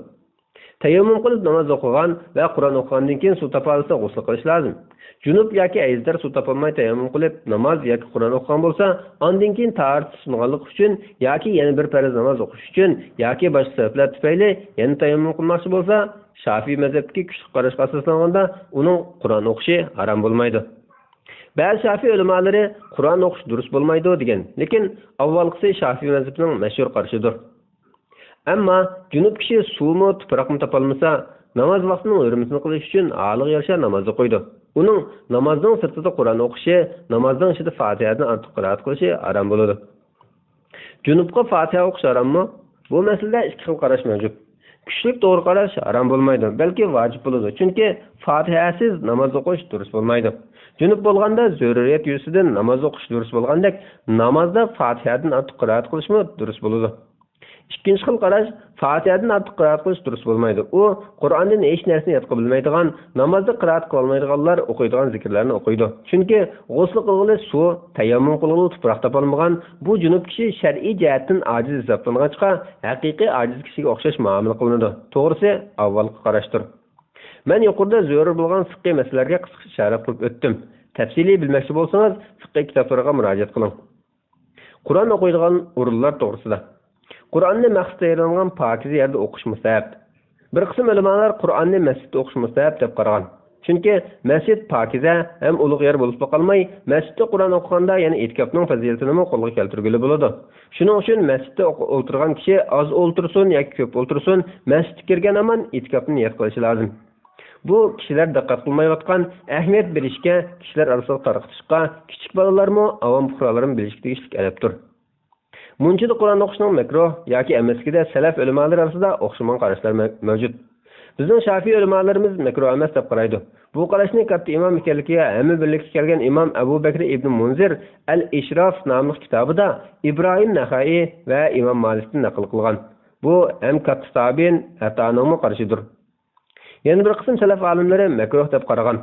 تەيەممۇم قىلىپ ناماز ئوقۇغان ۋە قۇرئان ئوقۇغاندىن كېيىن سۇ تاپالىسا غۇسل قىلىش لازىم. جۇنۇپ ياكى ھەيزدار سۇ تاپالماي تەيەممۇم قىلىپ ناماز ياكى قۇرئان ئوقۇغان بولسا، ئاندىن كېيىن تاھارىتى سۇنغانلىقى ئۈچۈن ياكى يەنە بىر پەرز ناماز ئوقۇش ئۈچۈن ياكى باشقا سەۋەبلەر تۈپەيلى يەنە تەيەممۇم قىلماقچى بولسا، شافىي مەزھەپتىكى كۈچلۈك قاراشقا ئاساسلانغاندا، ئۇنىڭ قۇرئان ئوقۇشى ھارام بولمايدۇ. بەزى شافىي ئۆلىمالىرى قۇرئان ئوقۇش دۇرۇس بولمايدۇ دېگەن، لېكىن ئاۋۋالقىسى شافىي مەزھىپىنىڭ مەشھۇر قارىشىدۇر. ئەمما جۇنۇپ كىشى سۇمۇ، تۇپراقمۇ تاپالمىسا، ناماز ۋاقتىنىڭ ھۆرمىتىنى قىلىش ئۈچۈن ھالىغا يارىشا ناماز ئوقۇيدۇ. ئۇنىڭ نامازنىڭ سىرتىدا قۇرئان ئوقۇشى، نامازنىڭ ئىچىدە فاتىھەدىن ئارتۇق قىرائەت قىلىشى ھارام بولىدۇ. جۇنۇپقا فاتىھە ئوقۇش ھاراممۇ؟ بۇ مەسىلىدە ئىككى خىل قاراش مەۋجۇت. كۈچلۈك توغرا قاراش ھارام بولمايدۇ، بەلكى ۋاجىپ بولىدۇ. چۈنكى فاتىھەسىز ناماز ئوقۇش دۇرۇس بولمايدۇ. جۇنۇپ بولغاندا زۆرۈرىيەت يۈزىسىدىن ناماز ئوقۇش دۇرۇس بولغاندەك، نامازدا فاتىھەدىن ئارتۇق قىرائەت قىلىشمۇ دۇرۇس بولىدۇ. ئىككىنچى خىل قاراش، فاتىھەدىن ئارتۇق قىرائەت قىلىش دۇرۇس بولمايدۇ. ئۇ قۇرئاندىن ھېچ نەرسىنى يادقا بىلمەيدىغان، نامازدا قىرائەت قىلالمايدىغانلار ئوقۇيدىغان زىكىرلەرنى ئوقۇيدۇ. چۈنكى غۇسل قىلغىلى سۇ، تەيەممۇم قىلغىلى تۇپراق تاپالمىغان بۇ جۇنۇپ كىشى شەرئىي جەھەتتىن ئاجىز ھېسابلانغاچقا، ھەقىقىي ئاجىز كىشىگە ئوخشاش مۇئامىلە قىلىنىدۇ. توغرىسى، ئاۋۋالقى قاراشتۇر. مەن يۇقىرىدا زۆرۈر بولغان فىقھىي مەسىلىلەرگە قىسقىچە ئىشارەت قىلىپ ئۆتتۈم. تەپسىلىي بىلمەكچى بولسىڭىز، فىقھىي كىتابلىرىغا مۇراجىئەت قىلىڭ. قۇرئان ئوقۇيدىغان ئورۇنلار توغرىسىدا. قۇرئاننى مەخسۇس تەييارلانغان پاكىزە يەردە ئوقۇش مۇستەھەب. بىر قىسىم ئۆلىمالار قۇرئاننى مەسچىتتە ئوقۇش مۇستەھەب دەپ قارىغان. چۈنكى مەسچىت پاكىزە ھەم ئۇلۇغ يەر بولۇپلا قالماي، مەسچىتتە قۇرئان ئوقۇغاندا يەنە ئېتىكاپنىڭ پەزىلىتىنىمۇ قولغا كەلتۈرگىلى بولىدۇ. شۇنىڭ ئۈچۈن مەسچىتتە ئوق-، ئولتۇرغان كىشى ئاز ئولتۇرسۇن ياكى كۆپ ئولتۇرسۇن، مەسچىتكە كىرگەن ھامان ئېتىكاپنى نىيەت قىلىشى لازىم. بۇ كىشىلەر دىققەت قىلمايۋاتقان، ئەھمىيەت بېرىشكە، كىشىلەر ئارىسىغا تارقىتىشقا، كىچىك بالىلارمۇ، ئاۋام پۇقرالارمۇ بىلىشكە تېگىشلىك ئەدەپتۇر. مۇنچىدا قۇرئان ئوقۇشنىڭ مەكرۇھ ياكى ئەمەسلىكىدە سەلەف ئۆلىمالىرى ئارىسىدا ئوخشىمىغان قاراشلار مە-، مەۋجۇت. بىزنىڭ شافىئى ئۆلىمالىرىمىز مەكرۇھ ئەمەس دەپ قارايدۇ. بۇ قاراشنى كاتتا ئىمام ئىكەنلىكىگە ھەممە بىرلىككە كەلگەن ئىمام ئەبۇ بەكرى ئىبنى مۇنزىر ئەل ئىشراف ناملىق كىتابىدا ئىبراھىم نەخەئى ۋە ئىمام مالىكتىن نەقىل قىلغان. بۇ ھەم كاتتا تابىئىن ئەتانىڭمۇ قارىشىدۇر. يەنە بىر قىسىم سەلەف ئالىملىرى مەكرۇھ دەپ قارىغان.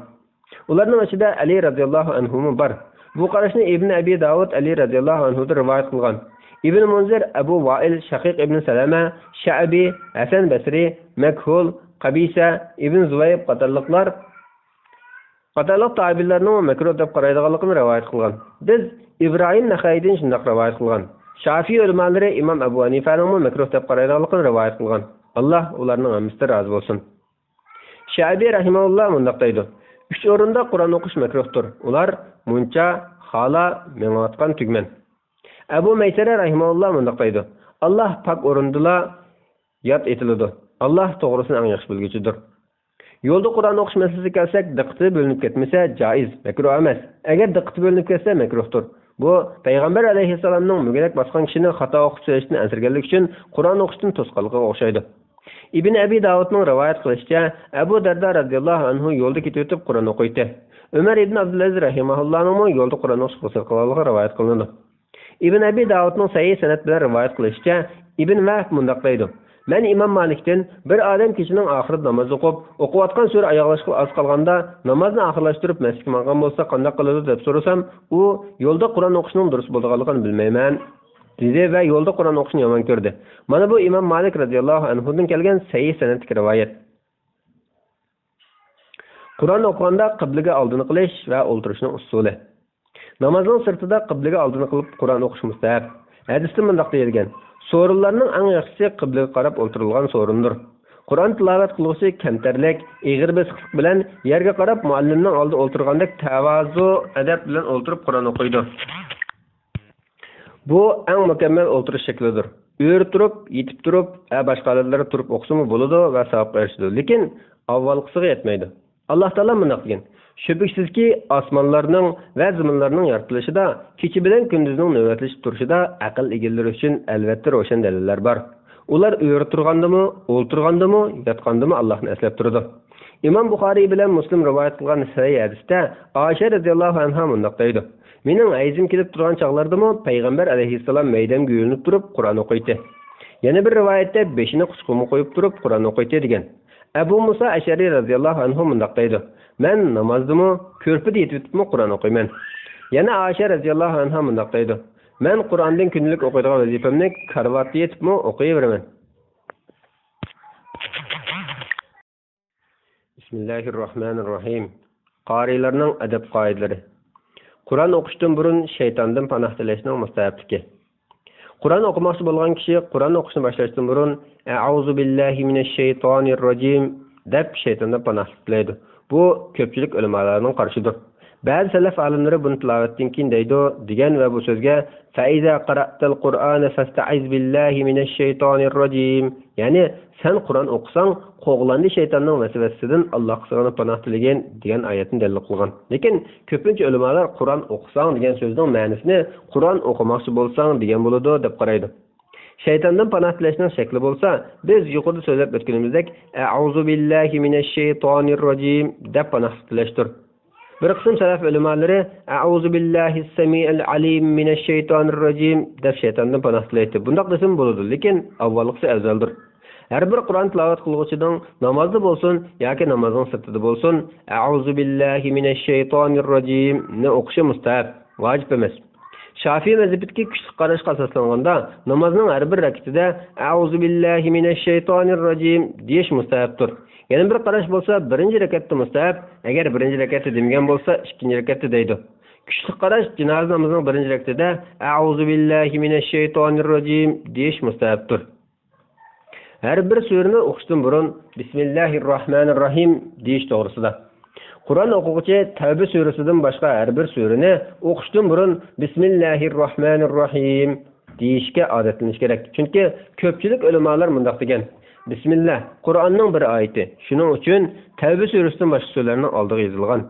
ئۇلارنىڭ ئىچىدە ئەلى رەزىياللاھۇ ئەنھۇمۇ بار. بۇ قاراشنى ئىبن ئەبى داۋۇد ئەلى رەزىياللاھۇ ئەنھۇدىن رىۋايەت قىلغان. ئىبن مۇنزىر، ئەبۇ ۋائىل، شەقىق ئىبن سەلەمە، شەئبى، ھەسەن بەسرى، مەكھۇل، قەبىسە، ئىبن زۇۋەيب قاتارلىقلار، قاتارلىق تابىئىنلارنىڭمۇ مەكرۇھ دەپ قارايدىغانلىقىنى رىۋايەت قىلغان. بىز ئىبراھىم نەخەئىدىن شۇنداق رىۋايەت قىلغان. شافىئى ئۆلىمالىرى ئىمام ئەبۇ ھەنىفەنىڭمۇ مەكرۇھ دەپ قارايدىغانلىقىنى رىۋايەت قىلغان. ئاللا ئۇلارنىڭ ھەممىسىدىن رازى بولسۇن. شەئبى رەھىمەھۇللا مۇنداق دەيدۇ: «ئۈچ ئورۇندا قۇرئان ئوقۇش مەكرۇھتۇر. ئۇلار مۇنچا، خالا، مېڭىۋاتقان تۈگمەن.» ئەبۇ مەيسەرە رەھىمەھۇللا مۇنداق دەيدۇ: «ئاللا پاك ئورۇندىلا ياد ئېتىلىدۇ. ئاللا توغرىسىنى ئەڭ ياخشى بىلگۈچىدۇر.» يولدا قۇرئان ئوقۇش مەسىلىسىگە كەلسەك، دىققىتى بۆلۈنۈپ كەتمىسە جائىز، مەكرۇھ ئەمەس. ئەگەر دىققىتى بۆلۈنۈپ كەتسە، مەكرۇھتۇر. بۇ پەيغەمبەر ئەلەيھىسسالامنىڭ مۈگدەك باسقان كىشىنى خاتا ئوقۇپ سۆزلەشتىن ئەنسىرىگەنلىكى ئۈچۈن قۇرئان ئوقۇشتىن توسقانلىقىغا ئوخشايدۇ. ئىبن ئەبى داۋۇدنىڭ رىۋايەت قىلىشىچە، ئەبۇ دەردە رەزىياللاھۇ ئەنھۇ يولدا كېتىۋېتىپ قۇرئان ئوقۇيتتى. ئۆمەر ئىبن ئابدۇلئەزىز رەھىمەھۇللانىڭمۇ يولدا قۇرئان ئوقۇشقا رۇخسەت قىلغانلىقى رىۋايەت قىلىنىدۇ. ئىبن ئەبى داۋۇدنىڭ سەھىھ سەنەد بىلەن رىۋايەت قىلىشىچە، ئىبن ۋەھب مۇنداق دەيدۇ: «مەن ئىمام مالىكتىن، بىر ئادەم كېچىنىڭ ئاخىرىدا ناماز ئوقۇپ، ئوقۇۋاتقان سۈرە ئاياغلاشقىلى ئاز قالغاندا، نامازنى ئاخىرلاشتۇرۇپ مەسچىتكە ماڭغان بولسا قانداق قىلىدۇ؟» دەپ سورىسام، ئۇ: «يولدا قۇرئان ئوقۇشنىڭ دۇرۇس بولىدىغانلىقىنى بىلمەيمەن» دېدى ۋە يولدا قۇرئان ئوقۇشنى يامان كۆردى. مانا بۇ ئىمام مالىك رەزىياللاھۇ ئەنھۇدىن كەلگەن سەھىھ سەنەدتىكى رىۋايەت. قۇرئان ئوقۇغاندا قىبلىگە ئالدىنى قىلىش ۋە ئولتۇرۇشنىڭ ئۇسۇلى. نامازنىڭ سىرتىدا قىبلىگە ئالدىنى قىلىپ قۇرئان ئوقۇش مۇستەھەپ. ھەدىستە مۇنداق دېيىلگەن: «سورۇنلارنىڭ ئەڭ ياخشىسى قىبلىگە قاراپ ئولتۇرۇلغان سورۇندۇر.» قۇرئان تىلاۋەت قىلغۇچى كەمتەرلىك، ئېغىر بېسىقلىق بىلەن يەرگە قاراپ مۇئەللىمنىڭ ئالدىدا ئولتۇرغاندەك تەۋازۇ، ئەدەپ بىلەن ئولتۇرۇپ قۇرئان ئوقۇيدۇ. بۇ ئەڭ مۇكەممەل ئولتۇرۇش شەكلىدۇر. ئۆرە تۇرۇپ، يېتىپ تۇرۇپ ۋە باشقا ھالەتلەردە تۇرۇپ ئوقۇسىمۇ بولىدۇ ۋە ساۋابقا ئېرىشىدۇ. لېكىن ئاۋۋالقىسىغا يەتمەيدۇ. ئاللا تائالا مۇنداق دېگەن: «شۈبھىسىزكى، ئاسمانلارنىڭ ۋە زېمىنلارنىڭ يارىتىلىشىدا، كېچە بىلەن كۈندۈزنىڭ نۆۋەتلىشىپ تۇرۇشىدا ئەقىل ئىگىلىرى ئۈچۈن ئەلۋەتتە روشەن دەلىللەر بار. ئۇلار ئۆرە تۇرغاندىمۇ، ئولتۇرغاندىمۇ، ياتقاندىمۇ ئاللاھنى ئەسلەپ تۇرىدۇ.» ئىمام بۇخارىي بىلەن مۇسلىم رىۋايەت قىلغان سەھىھ ھەدىستە ئائىشە رەزىياللاھۇ ئەنھا مۇنداق دەيدۇ: «مېنىڭ ھەيزىم كېلىپ تۇرغان چاغلىرىدىمۇ پەيغەمبەر ئەلەيھىسسالام مەيدەمگە يۆلىنىپ تۇرۇپ قۇرئان ئوقۇيتتى. يەنە بىر رىۋايەتتە بېشىنى قۇچىقىمغا قويۇپ تۇرۇپ قۇرئان ئوقۇيتتى» دېگەن. ئەبۇ مۇسا ئەشئەرى رەزىياللاھۇ ئەنھۇ مۇنداق دەيدۇ: «مەن نامازدىمۇ، كۆرپىدە يېتىۋېتىپمۇ قۇرئان ئوقۇيمەن.» يەنە ئائىشە رەزىياللاھۇ ئەنھا مۇنداق دەيدۇ: «مەن قۇرئاندىن كۈندىلىك ئوقۇيدىغان ۋەزىپەمنى كارىۋاتتا يېتىپمۇ ئوقۇيۋېرىمەن.» بىسمىللاھىررەھمانىررەھىم. قارىيلارنىڭ ئەدەپ قائىدىلىرى. قۇرئان ئوقۇشتىن بۇرۇن شەيتاندىن پاناھ تىلەشنىڭ مۇستەھەپلىكى. قۇرئان ئوقۇماقچى بولغان كىشى قۇرئان ئوقۇشنى باشلاشتىن بۇرۇن «ئەئۇزۇ بىللاھى مىنەششەيتانىررەجىم» دەپ شەيتاندىن پاناھلىق تىلەيدۇ. بۇ كۆپچىلىك ئۆلىمالارنىڭ قارىشىدۇر. بەزى سەلەف ئالىملىرى بۇنى تىلاۋەتتىن كېيىن دەيدۇ دېگەن ۋە بۇ سۆزگە «فەئىزا قەرەئتەل قۇرئانە فەستەئىز بىللاھى مىنەششەيتانىررەجىم»، يەنى «سەن قۇرئان ئوقۇساڭ، قوغلاندى شەيتاننىڭ ۋەسۋەسىسىدىن، ئاللاھقا سىغىنىپ پاناھ تىلىگىن» دېگەن ئايەتنى دەلىل قىلغان. لېكىن كۆپىنچە ئۆلىمالار «قۇرئان ئوقۇساڭ» دېگەن سۆزنىڭ مەنىسىنى «قۇرئان ئوقۇماقچى بولساڭ» دېگەن بولىدۇ دەپ قارايدۇ. شەيتاندىن پاناھ تىلەشنىڭ شەكلى بولسا، بىز يۇقىرىدا سۆزلەپ ئۆتكىنىمىزدەك «ئەئۇزۇ بىللاھى مىنەششەيتانىررەجىم» دەپ پاناھلىق تىلەشتۇر. بىر قىسىم سەلەف ئۆلىمالىرى «ئەئۇزۇ بىللاھىس سەمىئىل ئەلىم مىنەششەيتانىر رەجىم» دەپ شەيتاندىن پاناھ تىلەيتتى. بۇنداق دېسىمۇ بولىدۇ، لېكىن ئاۋۋالقىسى ئەۋزەلدۇر. ھەر بىر قۇرئان تىلاۋەت قىلغۇچىنىڭ نامازدا بولسۇن ياكى نامازنىڭ سىرتىدا بولسۇن، «ئەئۇزۇ بىللاھى مىنەششەيتانىر رەجىم» نى ئوقۇشى مۇستەھەب، ۋاجىپ ئەمەس. شافىئىي مەزھىپىدىكى كۈچلۈك قاراشقا ئاساسلانغاندا، نامازنىڭ ھەر بىر رەكىتىدە «ئەئۇزۇ بىللاھى مىنەششەيتانىر رەجىم» دېيىش مۇستەھەپتۇر. يەنە بىر قاراش بولسا، بىرىنچى رەكەتتە مۇستەھەپ، ئەگەر بىرىنچى رەكەتتە دېمىگەن بولسا، ئىككىنچى رەكەتتە دەيدۇ. كۈچلۈك قاراش جىنازا نامىزىنىڭ بىرىنچى رەكىتىدە «ئەئۇزۇ بىللاھى مىنەششەيتانىر رەجىم» دېيىش مۇستەھەپتۇر. ھەر بىر سۈرىنى ئوقۇشتىن بۇرۇن «بىسمىللاھىررەھمانىررەھىم» دېيىش توغرىسىدا. قۇرئان ئوقۇغۇچى تەۋبە سۈرىسىدىن باشقا ھەر بىر سۈرىنى ئوقۇشتىن بۇرۇن «بىسمىللاھىررەھمانىررەھىم» دېيىشكە ئادەتلىنىش كېرەك. چۈنكى كۆپچىلىك ئۆلىمالار مۇنداق دېگەن: بىسمىللا قۇرئاننىڭ بىر ئايىتى. شۇنىڭ ئۈچۈن تەۋبە سۈرىسىدىن باشقا سۈرىلەرنىڭ ئالدىغا يېزىلغان.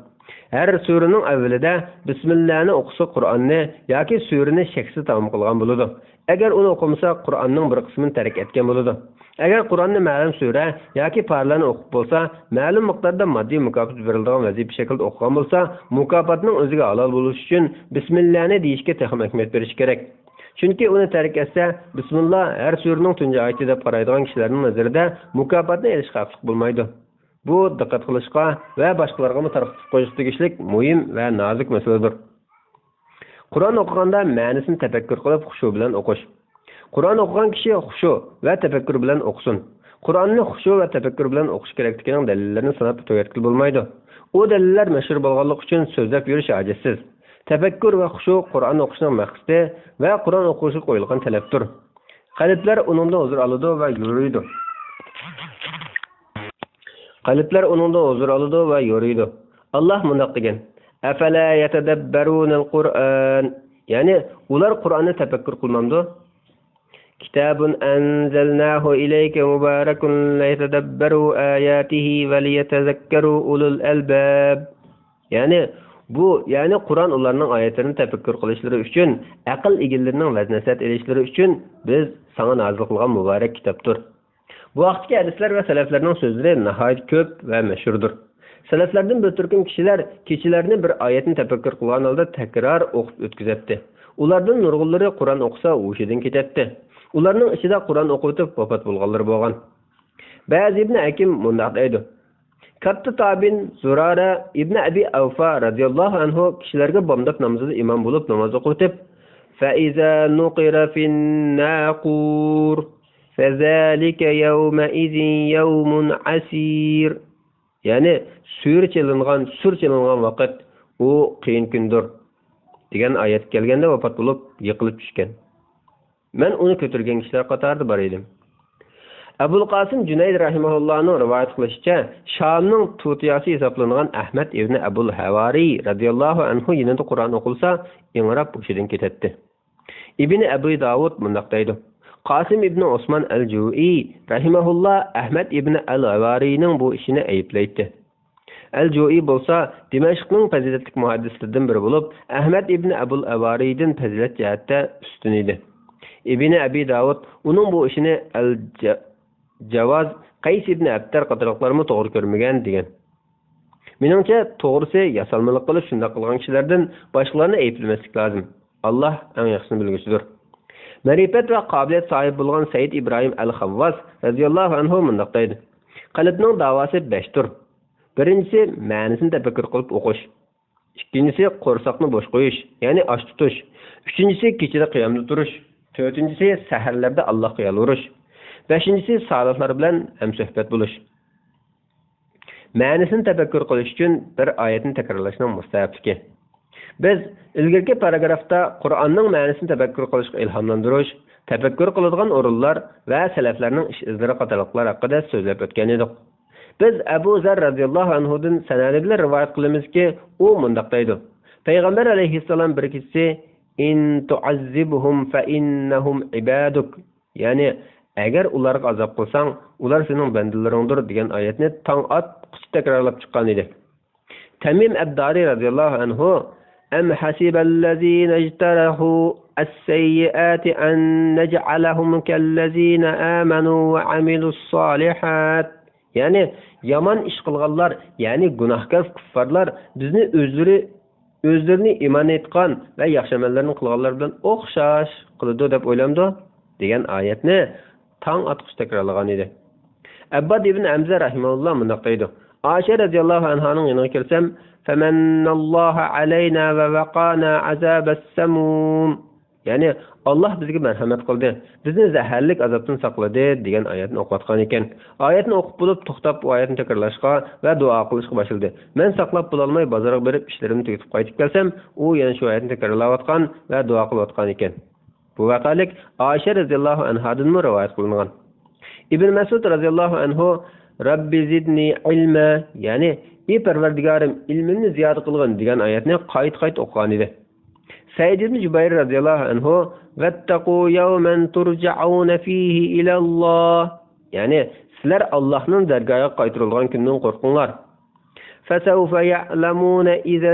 ھەر سۈرىنىڭ ئەۋۋىلىدە بىسمىللانى ئوقۇسا، قۇرئاننى ياكى سۈرىنى شەكسىز تامام قىلغان بولىدۇ. ئەگەر ئۇنى ئوقۇمىسا، قۇرئاننىڭ بىر قىسمىنى تەرك ئەتكەن بولىدۇ. ئەگەر قۇرئاننى مەلۇم سۈرە ياكى پارىلارنى ئوقۇپ بولسا، مەلۇم مىقداردا ماددىي مۇكاپات بېرىلىدىغان ۋەزىپە شەكلىدە ئوقۇغان بولسا، مۇكاپاتنىڭ ئۆزىگە ھالال بولۇشى ئۈچۈن بىسمىللانى دېيىشكە تېخىمۇ ئەھمىيەت بېرىشى كېرەك. چۈنكى ئۇنى تەرك ئەتسە، بىسمىللا ھەر سۈرىنىڭ تۇنجى ئايىتى دەپ قارايدىغان كىشىلەرنىڭ نەزىرىدە مۇكاپاتنى ئېلىشقا ھەقلىق بولمايدۇ. بۇ دىققەت قىلىشقا ۋە باشقىلارغىمۇ تارقىتىپ قويۇشقا تېگىشلىك مۇھىم ۋە نازۇك مەسىلىدۇر. قۇرئان ئوقۇغاندا مەنىسىنى تەپەككۇر قىلىپ خۇشۇ بىلەن ئوقۇش. قۇرئان ئوقۇغان كىشى خۇشۇ ۋە تەپەككۇر بىلەن ئوقۇسۇن. قۇرئاننى خۇشۇ ۋە تەپەككۇر بىلەن ئوقۇش كېرەكلىكىنىڭ دەلىللىرىنى ساناپ تۈگەتكىلى بولمايدۇ. ئۇ دەلىللەر مەشھۇر بولغانلىقى ئۈچۈن سۆزلەپ يۈرۈش ھاجەتسىز. تەپەككۇر ۋە خۇشۇ قۇرئان ئوقۇشنىڭ مەقسىتى ۋە قۇرئان ئوقۇشقا قويۇلغان تەلەپتۇر. قەلبلەر ئۇنىڭدا ھۇزۇر ئالىدۇ ۋە يورۇيدۇ. قەلبلەر ئۇنىڭدا ھۇزۇر ئالىدۇ ۋە يورۇيدۇ. ئاللاھ مۇنداق دېگەن: «ئەفەلا يەتەدەببەرۇنەل قۇرئان»، يەنى ئۇلار قۇرئاننى تەپەككۇر قىلمامدۇ؟ «كىتابۇن ئەنزەلناھۇ ئىلەيكە مۇبارەكۇن لىيەتەدەببەرۇ ئاياتىھى ۋە لىيەتەزەككەرۇ ئۇلۇل ئەلباب.» يەنى بۇ، يەنى قۇرئان ئۇلارنىڭ ئايەتلىرىنى تەپەككۇر قىلىشلىرى ئۈچۈن، ئەقىل ئىگىلىرىنىڭ ۋەز-نەسىھەت ئېلىشلىرى ئۈچۈن بىز ساڭا نازىل قىلغان مۇبارەك كىتابتۇر. بۇ ھەقتىكى ھەدىسلەر ۋە سەلەفلەرنىڭ سۆزلىرى ناھايىتى كۆپ ۋە مەشھۇردۇر. سەلەفلەردىن بىر تۈركۈم كىشىلەر كېچىلەرنى بىر ئايەتنى تەپەككۇر قىلغان ھالدا تەكرار ئوقۇپ ئۆتكۈزەتتى. ئۇلاردىن نۇرغۇنلىرى قۇرئان ئوقۇسا ھوشىدىن كېتەتتى. ئۇلارنىڭ ئىچىدە قۇرئان ئوقۇۋېتىپ ۋاپات بولغانلىرى بولغان. بەز ئىبنى ھەكىم مۇنداق دەيدۇ: كاتتا تابىن زۇرارە ئىبنى ئەبى ئەۋفا رەزىياللاھۇ ئەنھۇ كىشىلەرگە بامدات نامىزىدا ئىمام بولۇپ ناماز ئوقۇۋېتىپ، فەئىزا نۇقىرە فىنناقۇر، فەزالىكە يەۋمەئىزىن يەۋمۇن ئەسىر. يەنى سۈر چېلىنغان، سۈر چېلىنغان ۋاقىت ئۇ قىيىن كۈندۇر، دېگەن ئايەت كەلگەندە ۋاپات بولۇپ يىقىلىپ چۈشكەن. مەن ئۇنى كۆتۈرگەن كىشىلەر قاتارىدا بار ئىدىم. ئەبۇل قاسىم جۈنەيد رەھىمەھۇللانىڭ رىۋايەت قىلىشىچە، شامنىڭ توتىياسى ھېسابلىنغان ئەھمەد ئىبنى ئەبۇل ھەۋارىي رەزىياللاھۇ ئەنھۇ يېنىدا قۇرئان ئوقۇلسا، ئىڭراپ ھوشىدىن كېتەتتى. ئىبنى ئەبى داۋۇد مۇنداق دەيدۇ: قاسىم ئىبنى ئوسمان ئەل جۇئى رەھىمەھۇللا ئەھمەد ئىبنى ئەل ھەۋارىينىڭ بۇ ئىشىنى ئەيىبلەيتتى. ئەل جۇئى بولسا دىمەشقنىڭ پەزىلەتلىك مۇھەددىسلىرىدىن بىرى بولۇپ، ئەھمەد ئىبنى ئەبۇل ئەۋارىيدىن پەزىلەت جەھەتتە ئۈستۈن ئىدى. ئىبنى ئەبى داۋۇد ئۇنىڭ بۇ ئىشىنى ئەل جە-، جاۋاز، قەيس ئىبنى ئەبتەر قاتارلىقلارمۇ توغرا كۆرمىگەن، دېگەن. مېنىڭچە، توغرىسى، ياسالمىلىق قىلىپ شۇنداق قىلغان كىشىلەردىن باشقىلارنى ئەيىبلىمەسلىك لازىم. ئاللاھ ئەڭ ياخشىسىنى بىلگۈچىدۇر. مەرىپەت ۋە قابىلىيەت ساھىبى بولغان سەئىد ئىبراھىم ئەل خەۋۋاس رەزىياللاھۇ ئەنھۇ مۇنداق دەيدۇ: قەلبنىڭ داۋاسى بەشتۇر. بىرىنچىسى، مەنىسىنى تەپەككۇر قىلىپ ئوقۇش. ئىككىنچىسى، قورساقنى بوش قويۇش، يەنى ئاچ تۇتۇش. ئۈچىنچىسى، كېچىدە قىيامدا تۇرۇش. تۆتىنچىسى، سەھەرلەردە ئاللاھقا يالۋۇرۇش. بەشىنچىسى، سالىھلار بىلەن ھەمسۆھبەت بولۇش. مەنىسىنى تەپەككۇر قىلىش ئۈچۈن بىر ئايەتنى تەكرارلاشنىڭ مۇستەھەپلىكى. بىز ئىلگىرىكى پاراگرافتا قۇرئاننىڭ مەنىسىنى تەپەككۇر قىلىشقا ئىلھاملاندۇرۇش، تەپەككۇر قىلىدىغان ئورۇنلار ۋە سەلەفلەرنىڭ ئىش ئىزلىرى قاتارلىقلار ھەققىدە سۆزلەپ ئۆتكەن ئىدۇق. بىز ئەبۇ زەر رەزىياللاھۇ ئەنھۇدىن سەنەدى بىلەن رىۋايەت قىلىمىزكى، ئۇ مۇنداق دەيدۇ: پەيغەمبەر ئەلەيھىسسالام بىر كېچىسى، «ئىن تۇئەززىبھۇم فەئىننەھۇم ئىبادۇك»، يەنى، «ئەگەر ئۇلارغا ئازاب قىلساڭ، ئۇلار سېنىڭ بەندىلىرىڭدۇر» دېگەن ئايەتنى تاڭ ئاتقۇچە تەكرارلاپ چىققان ئىدى. تەمىم ئەددارى رەزىياللاھۇ ئەنھۇ، «ئەم ھەسىبەللەزىنە ئىجتەرەھۇ ئەسسەييىئاتى ئەن نەجئەلەھۇم كەللەزىنە ئامەنۇ ۋە ئەمىلۇسسالىھات»، يەنى يامان ئىش قىلغانلار، يەنى گۇناھكار كۇففارلار بىزنى ئۆزلىرى، ئۆزلىرىنى ئىمان ئېيتقان ۋە ياخشى ئەمەللەرنى قىلغانلار بىلەن ئوخشاش قىلىدۇ دەپ ئويلامدۇ؟ دېگەن ئايەتنى تاڭ ئاتقۇچە تەكرارلىغان ئىدى. ئەبباد ئىبن ھەمزە رەھىمەھۇللا مۇنداق دەيدۇ: ئائىشە رەزىياللاھۇ ئەنھانىڭ يېنىغا كىرسەم، «فەمەننەللاھۇ ئەلەينا ۋە ۋەقانا ئەزابەسسەمۇم»، يەنى، «ئاللاھ بىزگە مەرھەمەت قىلدى، بىزنى زەھەرلىك ئازابتىن ساقلىدى» دېگەن ئايەتنى ئوقۇۋاتقان ئىكەن. ئايەتنى ئوقۇپ بولۇپ، توختاپ، ئۇ ئايەتنى تەكرارلاشقا ۋە دۇئا قىلىشقا باشلىدى. مەن ساقلاپ بولالماي، بازارغا بېرىپ، ئىشلىرىمنى تۈگىتىپ قايتىپ كەلسەم، ئۇ يەنە شۇ ئايەتنى تەكرارلاۋاتقان ۋە دۇئا قىلىۋاتقان ئىكەن. بۇ ۋەقەلىك ئائىشە رەزىياللاھۇ ئەنھادىنمۇ رىۋايەت قىلىنغان. ئىبن مەسئۇد رەزىياللاھۇ ئەنھۇ، «رەببى زىدنى ئىلما»، يەنى، «ئى پەرۋەردىگارىم، ئىلمىمنى زىيادە قىلغىن» دېگەن ئايەتنى قايتا-قايتا ئوقۇغان ئىدى. سەئىد ئىبن جۇبەير رەزىياللاھۇ ئەنھۇ، «ۋەتتەقۇ يەۋمەن تۇرجەئۇنە فىھى ئىلەللاھ»، يەنى، سىلەر ئاللاھنىڭ دەرگاھىغا قايتۇرۇلغان كۈندىن قورقۇڭلار. فسوف يعلمون إذ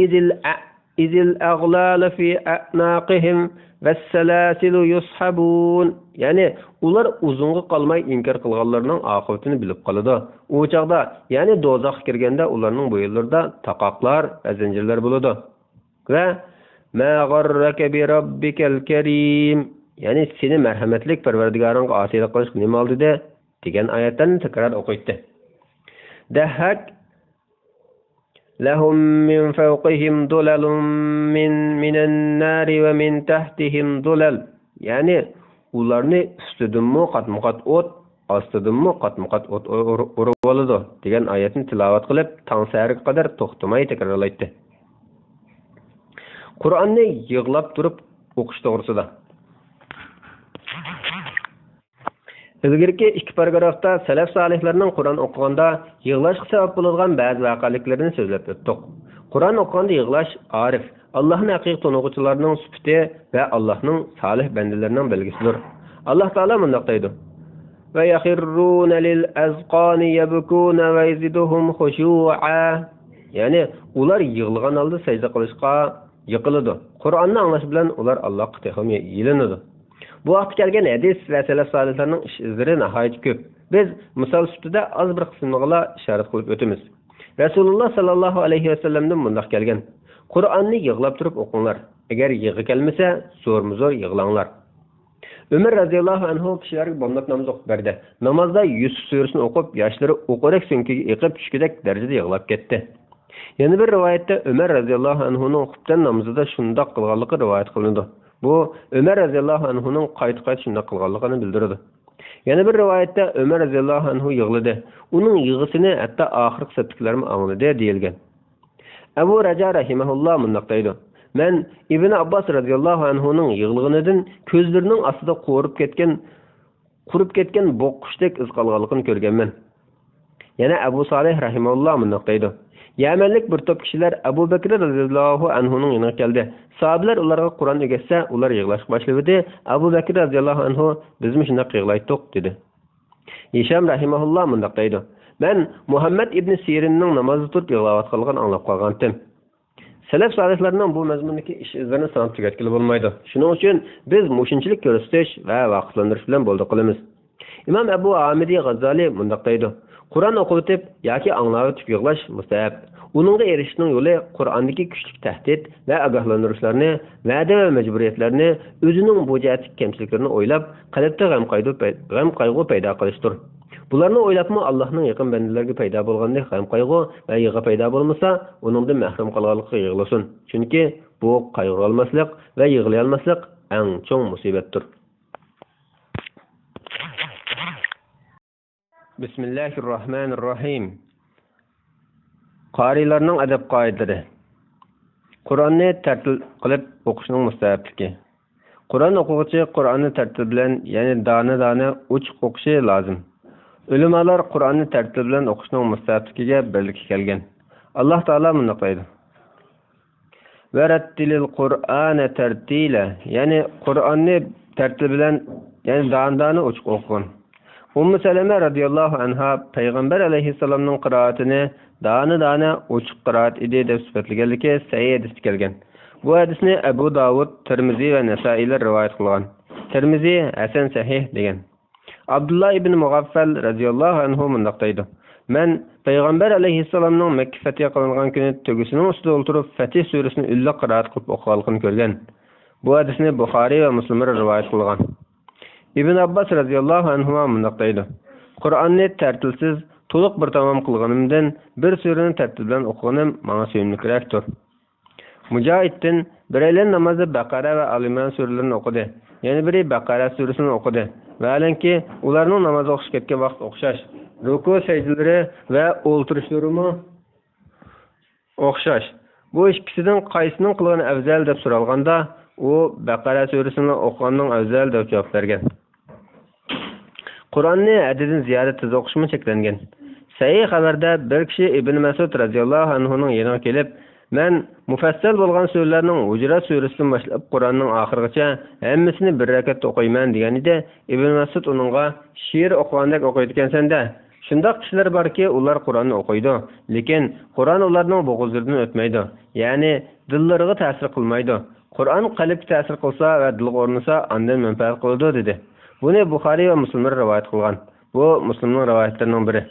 إذ الأ- إذ الأغلال في أعناقهم والسلاسل يسحبون. يەنى ئۇلار ئۇزۇنغا قالماي ئىنكار قىلغانلىرىنىڭ ئاقىۋىتىنى بىلىپ قالىدۇ. ئۇ چاغدا، يەنى دوزاخقا كىرگەندە ئۇلارنىڭ بويۇنلىرىدا تاقاقلار ۋە زەنجىرلەر بولىدۇ. ۋە ما غرك بربك الكريم، يەنى سېنى مەرھەمەتلىك پەرۋەردىگارىڭغا ئاسىيلىق قىلىشقا نېمە ئالدىدى؟ دېگەن ئايەتلەرنى تەكرار ئوقۇيتتى. دەھەك، لهم من فوقهم ظلل من من النار ومن تحتهم ظلل، يەنى ئۇلارنى ئۈستىدىنمۇ قاتمۇقات ئوت، ئاستىدىنمۇ قاتمۇقات ئوت ئۇر- ئۇر- ئۇرۇۋالىدۇ دېگەن ئايەتنى تىلاۋەت قىلىپ، تاڭ سەھەرگە قەدەر توختىماي تەكرارلايتتى. قۇرئاننى يىغلاپ تۇرۇپ ئوقۇش توغرىسىدا. ئىلگىرىكى ئىككى پاراگرافتا سەلەف سالىھلارنىڭ قۇرئان ئوقۇغاندا يىغلاشقا سەۋەب بولىدىغان بەزى ۋەقەلىكلىرىنى سۆزلەپ ئۆتتۇق. قۇرئان ئوقۇغاندا يىغلاش ئارىف، ئاللاھنى ھەقىقىي تونۇغۇچىلارنىڭ سۈپىتى ۋە ئاللاھنىڭ سالىھ بەندىلىرىنىڭ بەلگىسىدۇر. ئاللاھ تائالا مۇنداق دەيدۇ: ويخرون للأذقان يبكون ويزيدهم خشوعا. يەنى ئۇلار يىغلىغان ھالدا سەجدە قىلىشقا يىقىلىدۇ. قۇرئاننى ئاڭلاش بىلەن ئۇلار ئاللاھقا تېخىمۇ يېلىنىدۇ. بۇ ھەقتە كەلگەن ھەدىس ۋە سەلەف سالىھلارنىڭ ئىش ئىزلىرى ناھايىتى كۆپ. بىز مىسال سۈپىتىدە ئاز بىر قىسمىغىلا ئىشارەت قىلىپ ئۆتىمىز. رەسۇلۇللاھ ساللاللاھۇ ئەلەيھى ۋەسەللەمدىن مۇنداق كەلگەن: قۇرئاننى يىغلاپ تۇرۇپ ئوقۇڭلار. ئەگەر يىغا كەلمىسە، زورمۇ زور يىغلاڭلار. ئۆمەر رەزىياللاھۇ ئەنھۇ كىشىلەرگە بامدات نامىزى ئوقۇپ بەردى. نامازدا يۈسۈپ سۈرىسىنى ئوقۇپ، ياشلىرى ئوقۇرەك سۆڭىكىگە ئېقىپ چۈشكۈدەك دەرىجىدە يىغلاپ كەتتى. يەنە بىر رىۋايەتتە ئۆمەر رەزىياللاھۇ ئەنھۇنىڭ خۇپتەن نامىزىدا شۇنداق قىلغانلىقى رىۋايەت قىلىنىدۇ. بۇ ئۆمەر رەزىياللاھۇ ئەنھۇنىڭ قايتا-قايتا شۇنداق قىلغانلىقىنى بىلدۈرىدۇ. يەنە بىر رىۋايەتتە ئۆمەر رەزىياللاھۇ ئەنھۇ يىغلىدى. ئۇنىڭ يىغىسىنى ھەتتا ئاخىرقى سەپتىكىلەرمۇ ئاڭلىدى، دېيىلگەن. ئەبۇ رەجا رەھىمەھۇللا مۇنداق دەيدۇ: مەن ئىبنى ئابباس رەزىياللاھۇ ئەنھۇنىڭ يىغلىغىنىدىن كۆزلىرىنىڭ ئاستىدا قۇرۇپ كەتكەن، قۇرۇپ كەتكەن بوغقۇچتەك ئىز قالغانلىقىنى كۆرگەنمەن. يەنە ئەبۇ سالىھ رەھىمەھۇللا مۇنداق دەيدۇ: يەمەنلىك بىر توپ كىشىلەر ئەبۇ بەكرى رەزىياللاھۇ ئەنھۇنىڭ يېنىغا كەلدى. ساھابىلەر ئۇلارغا قۇرئان ئۆگەتسە، ئۇلار يىغلاشقا باشلىۋىدى. ئەبۇ بەكرى رەزىياللاھۇ ئەنھۇ: بىزمۇ شۇنداق يىغلايتتۇق، دېدى. ھىشام رەھىمەھۇللا مۇنداق دەيدۇ: مەن مۇھەممەد ئىبنى سىرىننىڭ نامازدا تۇرۇپ يىغلاۋاتقانلىقىنى ئاڭلاپ قالغانتىم. سەلەف سالىھلارنىڭ بۇ مەزمۇندىكى ئىش ئىزلىرىنى ساناپ تۈگەتكىلى بولمايدۇ. شۇنىڭ ئۈچۈن بىز مۇشۇنچىلىك كۆرسىتىش ۋە ۋاقىپلاندۇرۇش بىلەن بولدى قىلىمىز. ئىمام ئەبۇ ھامىدى غاززالى مۇنداق دەيدۇ: قۇرئان ئوقۇۋېتىپ ياكى ئاڭلاۋېتىپ يىغلاش مۇستەھەپ. ئۇنىڭغا ئېرىشىشنىڭ يولى قۇرئاندىكى كۈچلۈك تەھدىت ۋە ئاگاھلاندۇرۇشلارنى، ۋەدە ۋە مەجبۇرىيەتلەرنى، ئۆزىنىڭ بۇ جەھەتتىكى كەمچىلىكلىرىنى ئويلاپ، قەلبتە غەم-قايغۇ پەي-، غەم-قايغۇ پەيدا قىلىشتۇر. بۇلارنى ئويلاپمۇ ئاللاھنىڭ يېقىن بەندىلىرىگە پەيدا بولغاندەك غەم-قايغۇ ۋە يىغا پەيدا بولمىسا، ئۇنىڭدىن مەھرۇم قالغانلىقىغا يىغلىسۇن. چۈنكى بۇ قايغۇرالماسلىق ۋە يىغلىيالماسلىق ئەڭ چوڭ مۇسىبەتتۇر. بىسمىللاھىررەھمانىررەھىم. قارىيلارنىڭ ئەدەپ قائىدىلىرى. قۇرئاننى تەرتىل قىلىپ ئوقۇشنىڭ مۇستەھەپلىكى. قۇرئان ئوقۇغۇچى قۇرئاننى تەرتىل بىلەن، يەنى دانە-دانە ئوچۇق ئوقۇشى لازىم. ئۆلىمالار قۇرئاننى تەرتىل بىلەن ئوقۇشنىڭ مۇستەھەپلىكىگە بىرلىككە كەلگەن. ئاللاھ تائالا مۇنداق دەيدۇ: ۋەرەتتىلىل قۇرئانە تەرتىلە، يەنى قۇرئاننى تەرتىل بىلەن، يەنى دانە-دانە ئوچۇق ئوقۇغىن. ئۇممۇ سەلەمە رەزىياللاھۇ ئەنھا پەيغەمبەر ئەلەيھىسسالامنىڭ قىرائىتىنى دانە-دانە ئوچۇق قىرائەت ئىدى دەپ سۈپەتلىگەنلىكى سەھىھ ھەدىستە كەلگەن. بۇ ھەدىسنى ئەبۇ داۋۇد، تىرمىزى ۋە نەسائىيلار رىۋايەت قىلغان. تىرمىزى ھەسەن سەھىھ دېگەن. ئابدۇللا ئىبن مۇغەففەل رەزىياللاھۇ ئەنھۇ مۇنداق دەيدۇ: مەن پەيغەمبەر ئەلەيھىسسالامنىڭ مەككە فەتھى قىلىنغان كۈنى تۆگىسىنىڭ ئۈستىدە ئولتۇرۇپ، فەتھى سۈرىسىنى ئۈنلۈك قىرائەت قىلىپ ئوقۇغانلىقىنى كۆرگەن. بۇ ھەدىسنى بۇخارىي ۋە مۇسلىملار رىۋايەت قىلغان. ئىبن ئابباس رەزىياللاھۇ ئەنھۇما مۇنداق دەيدۇ: قۇرئاننى تەرتىلسىز تولۇق بىر تامام قىلغىنىمدىن، بىر سۈرىنى تەرتىل بىلەن ئوقۇغىنىم ماڭا سۆيۈملۈكرەكتۇر. مۇجاھىدتىن بىرەيلەن نامازدا بەقەرە ۋە ئالىمران سۈرىلىرىنى ئوقۇدى، يەنە بىرى بەقەرە سۈرىسىنى ئوقۇدى. ۋەھالەنكى، ئۇلارنىڭ نامازغا ئوخشاش كەتكەن ۋاقتى ئوخشاش، رۇكۇ سەجدىلىرى ۋە ئولتۇرۇشلىرىمۇ ئوخشاش. بۇ ئىككىسىدىن قايسىنىڭ قىلغىنى ئەۋزەل دەپ سورالغاندا، ئۇ بەقەرە سۈرىسىنى ئوقۇغاننىڭ ئەۋزەل دەپ جاۋاب بەرگەن. قۇرئاننى ھەددىدىن زىيادە تېز ئوقۇشمۇ چەكلەنگەن. سەھىھ خەۋەردە بىر كىشى ئىبن مەسئۇد رەزىياللاھۇ ئەنھۇنىڭ يېنىغا كېلىپ، مەن مۇفەسسەل بولغان سۈرىلەرنىڭ ھۇجرات سۈرىسىدىن باشلاپ قۇرئاننىڭ ئاخىرىغىچە ھەممىسىنى بىر رەكەتتە ئوقۇيمەن» دېگەنىدى. ئىبن مەسئۇد ئۇنىڭغا: «شېئىر ئوقۇغاندەك ئوقۇيدىكەنسەن-دە! شۇنداق كىشىلەر باركى، ئۇلار قۇرئاننى ئوقۇيدۇ، لېكىن قۇرئان ئۇلارنىڭ بوغۇزلىرىدىن ئۆتمەيدۇ، يەنى دىللىرىغا تەسىر قىلمايدۇ. قۇرئان قەلبكە تەسىر قىلسا ۋە دىلغا ئورنىسا، ئاندىن مەنپەئەت قىلىدۇ» دېدى. بۇنى بۇخارىي ۋە مۇسلىملار رىۋايەت قىلغان. بۇ مۇسلىمنىڭ رىۋايەتلىرىنىڭ بىرى.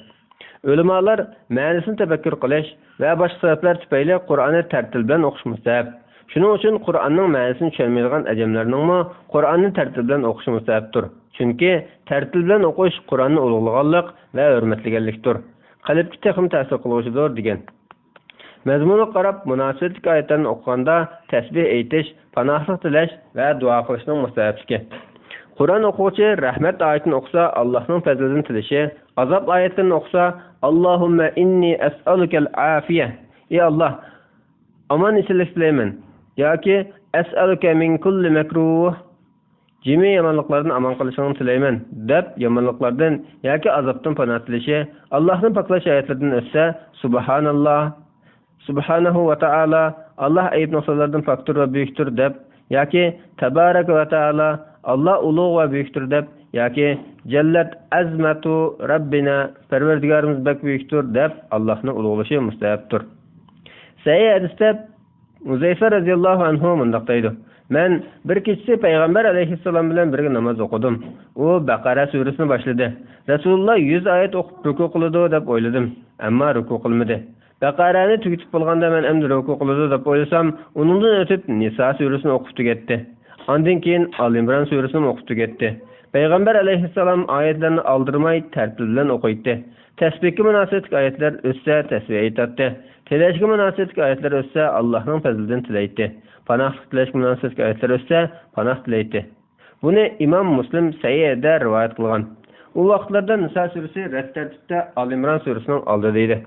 ئۆلىمالار مەنىسىنى تەپەككۇر قىلىش ۋە باشقا سەۋەبلەر تۈپەيلى قۇرئاننى تەرتىل بىلەن ئوقۇش مۇستەھەپ. شۇنىڭ ئۈچۈن قۇرئاننىڭ مەنىسىنى چۈشەنمەيدىغان ئەجەملەرنىڭمۇ قۇرئاننى تەرتىل بىلەن ئوقۇشى مۇستەھەپتۇر. چۈنكى تەرتىل بىلەن ئوقۇش قۇرئاننى ئۇلۇغلىغانلىق ۋە ھۆرمەتلىگەنلىكتۇر. قەلبكە تېخىمۇ تەسىر قىلغۇچىدۇر، دېگەن. مەزمۇنىغا قاراپ مۇناسىۋەتلىك ئايەتلەرنى ئوقۇغاندا تەسبىھ ئېيتىش، پاناھلىق تىلەش ۋە دۇئا قىلىشنىڭ مۇستەھەپلىكى. قۇرئان ئوقۇغۇچى رەھمەت ئايىتىنى ئوقۇسا، ئاللاھنىڭ پەزلىدىن تىلىشى، ئازاب ئايەتلىرىنى ئوقۇسا، «ئاللاھۇممە ئىننى ئەسئەلۇكەل ئافىيە»، ئى ئاللاھ، ئامان-ئېسەنلىك تىلەيمەن ياكى «ئەسئەلۇكە مىن كۇللى مەكرۇھ»، جىمى يامانلىقلاردىن ئامان قېلىشىڭنى تىلەيمەن، دەپ يامانلىقلاردىن ياكى ئازابتىن پاناھ تىلىشى، ئاللاھنى پاكلاش ئايەتلىرىدىن ئۆتسە، سۇبھاناللاھ، سۇبھانەھۇ ۋە تائالا، ئاللاھ ئەيىب نۇقسانلاردىن پاكتۇر ۋە بۈيۈكتۇر، دەپ ياكى تەبارەكە ۋە تائالا، ئاللاھ ئۇلۇغ ۋە بۈيۈكتۇر، دەپ ياكى جەللەت ئەزمەتۇ رەببىنا، پەرۋەردىگارىمىز بەك بۈيۈكتۇر، دەپ ئاللاھنى ئۇلۇغلىشى مۇستەھەپتۇر. سەھىھ ھەدىستە ھۇزەيفە رەزىياللاھۇ ئەنھۇ مۇنداق دەيدۇ: «مەن بىر كېچىسى پەيغەمبەر ئەلەيھىسسالام بىلەن بىرگە ناماز ئوقۇدۇم. ئۇ بەقەرە سۈرىسىنى باشلىدى. رەسۇلۇللا يۈز ئايەت ئوقۇپ رۇكۇ قىلىدۇ دەپ ئويلىدىم، ئەمما رۇكۇ قىلمىدى. بەقەرەنى تۈگىتىپ بولغاندا مەن ئەمدى رۇكۇ قىلىدۇ دەپ ئويلىسام، ئۇنىڭدىن ئۆتۈپ نىسا سۈرىسىنى ئوقۇپ تۈگەتتى. ئاندىن كېيىن ئالى ئىمران سۈرىسىنىمۇ ئوقۇپ تۈگەتتى. پەيغەمبەر ئەلەيھىسسالام ئايەتلەرنى ئالدىرىماي تەرتىپ بىلەن ئوقۇيتتى. تەسبىھكە مۇناسىۋەتلىك ئايەتلەر ئۆتسە تەسبىھ ئېيتاتتى. تىلەشكە مۇناسىۋەتلىك ئايەتلەر ئۆتسە ئاللاھنىڭ پەزلىدىن تىلەيتتى. پاناھلىق تىلەشكە مۇناسىۋەتلىك ئايەتلەر ئۆتسە پاناھ تىلەيتتى.» بۇنى ئىمام مۇسلىم سەھىھىدە رىۋايەت قىلغان. ئۇ ۋاقىتلاردا نىسا سۈرىسى رەت تەرتىپتە ئالى ئىمران سۈرىسىنىڭ ئالدىدا ئىدى.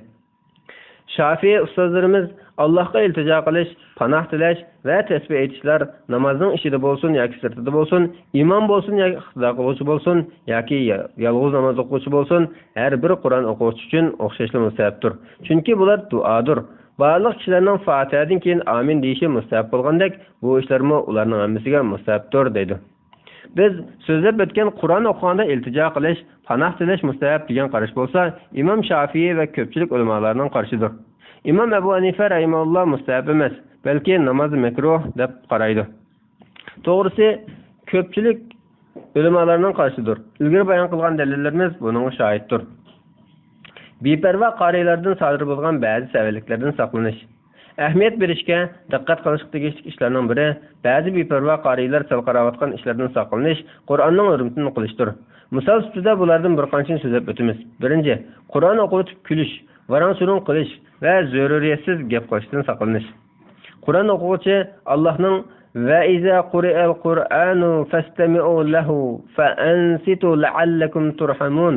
شافىئىي ئۇستازلىرىمىز ئاللاھقا ئىلتىجا قىلىش، پاناھ تىلەش ۋە تەسبىھ ئېيتىشلار نامازنىڭ ئىچىدە بولسۇن ياكى سىرتىدا بولسۇن، ئىمام بولسۇن ياكى ئىقتىدا قىلغۇچى بولسۇن ياكى يا-، يالغۇز ناماز ئوقۇغۇچى بولسۇن، ھەر بىر قۇرئان ئوقۇغۇچى ئۈچۈن ئوخشاشلا مۇستەھەپتۇر. چۈنكى بۇلار دۇئادۇر. بارلىق كىشىلەرنىڭ فاتىھەدىن كېيىن ئامىن دېيىشى مۇستەھەپ بولغاندەك، بۇ ئىشلارمۇ ئۇلارنىڭ ھەممىسىگە مۇستەھەپتۇر، دەيدۇ. بىز سۆزلەپ ئۆتكەن قۇرئان ئوقۇغاندا ئىلتىجا قىلىش، پاناھ تىلەش مۇستەھەپ دېگەن قاراش بولسا، ئىمام شافىئىي ۋە كۆپچىلىك ئۆلىمالارنىڭ قارىشىدۇر. ئىمام ئەبۇ ھەنىفە رەھىمەھۇللا مۇستەھەپ ئەمەس، بەلكى نامازدا مەكرۇھ دەپ قارايدۇ. توغرىسى، كۆپچىلىك ئۆلىمالارنىڭ قارىشىدۇر. ئىلگىرى بايان قىلغان دەلىللىرىمىز بۇنىڭغا شاھىتتۇر. بىپەرۋا قارىيلاردىن سادىر بولغان بەزى سەۋەنلىكلەردىن ساقلىنىش. ئەھمىيەت بېرىشكە، دىققەت قىلىشقا تېگىشلىك ئىشلارنىڭ بىرى، بەزى بىپەرۋا قارىيلار سەل قاراۋاتقان ئىشلاردىن ساقلىنىش، قۇرئاننىڭ ھۆرمىتىنى قىلىشتۇر. مىسال سۈپىتىدە بۇلاردىن بىر قانچىنى سۆزلەپ ئۆتىمىز. بىرىنچى، قۇرئان ئوقۇۋېتىپ كۈلۈش، ۋاراڭ-چۇرۇڭ قىلىش ۋە زۆرۈرىيەتسىز گەپ قىلىشتىن ساقلىنىش. قۇرئان ئوقۇغۇچى ئاللاھنىڭ «ۋە ئىزا قۇرىئەل قۇرئانۇ فەستەمىئۇ لەھۇ فەئەنسىتۇ لەئەللەكۇم تۇرھەمۇن»،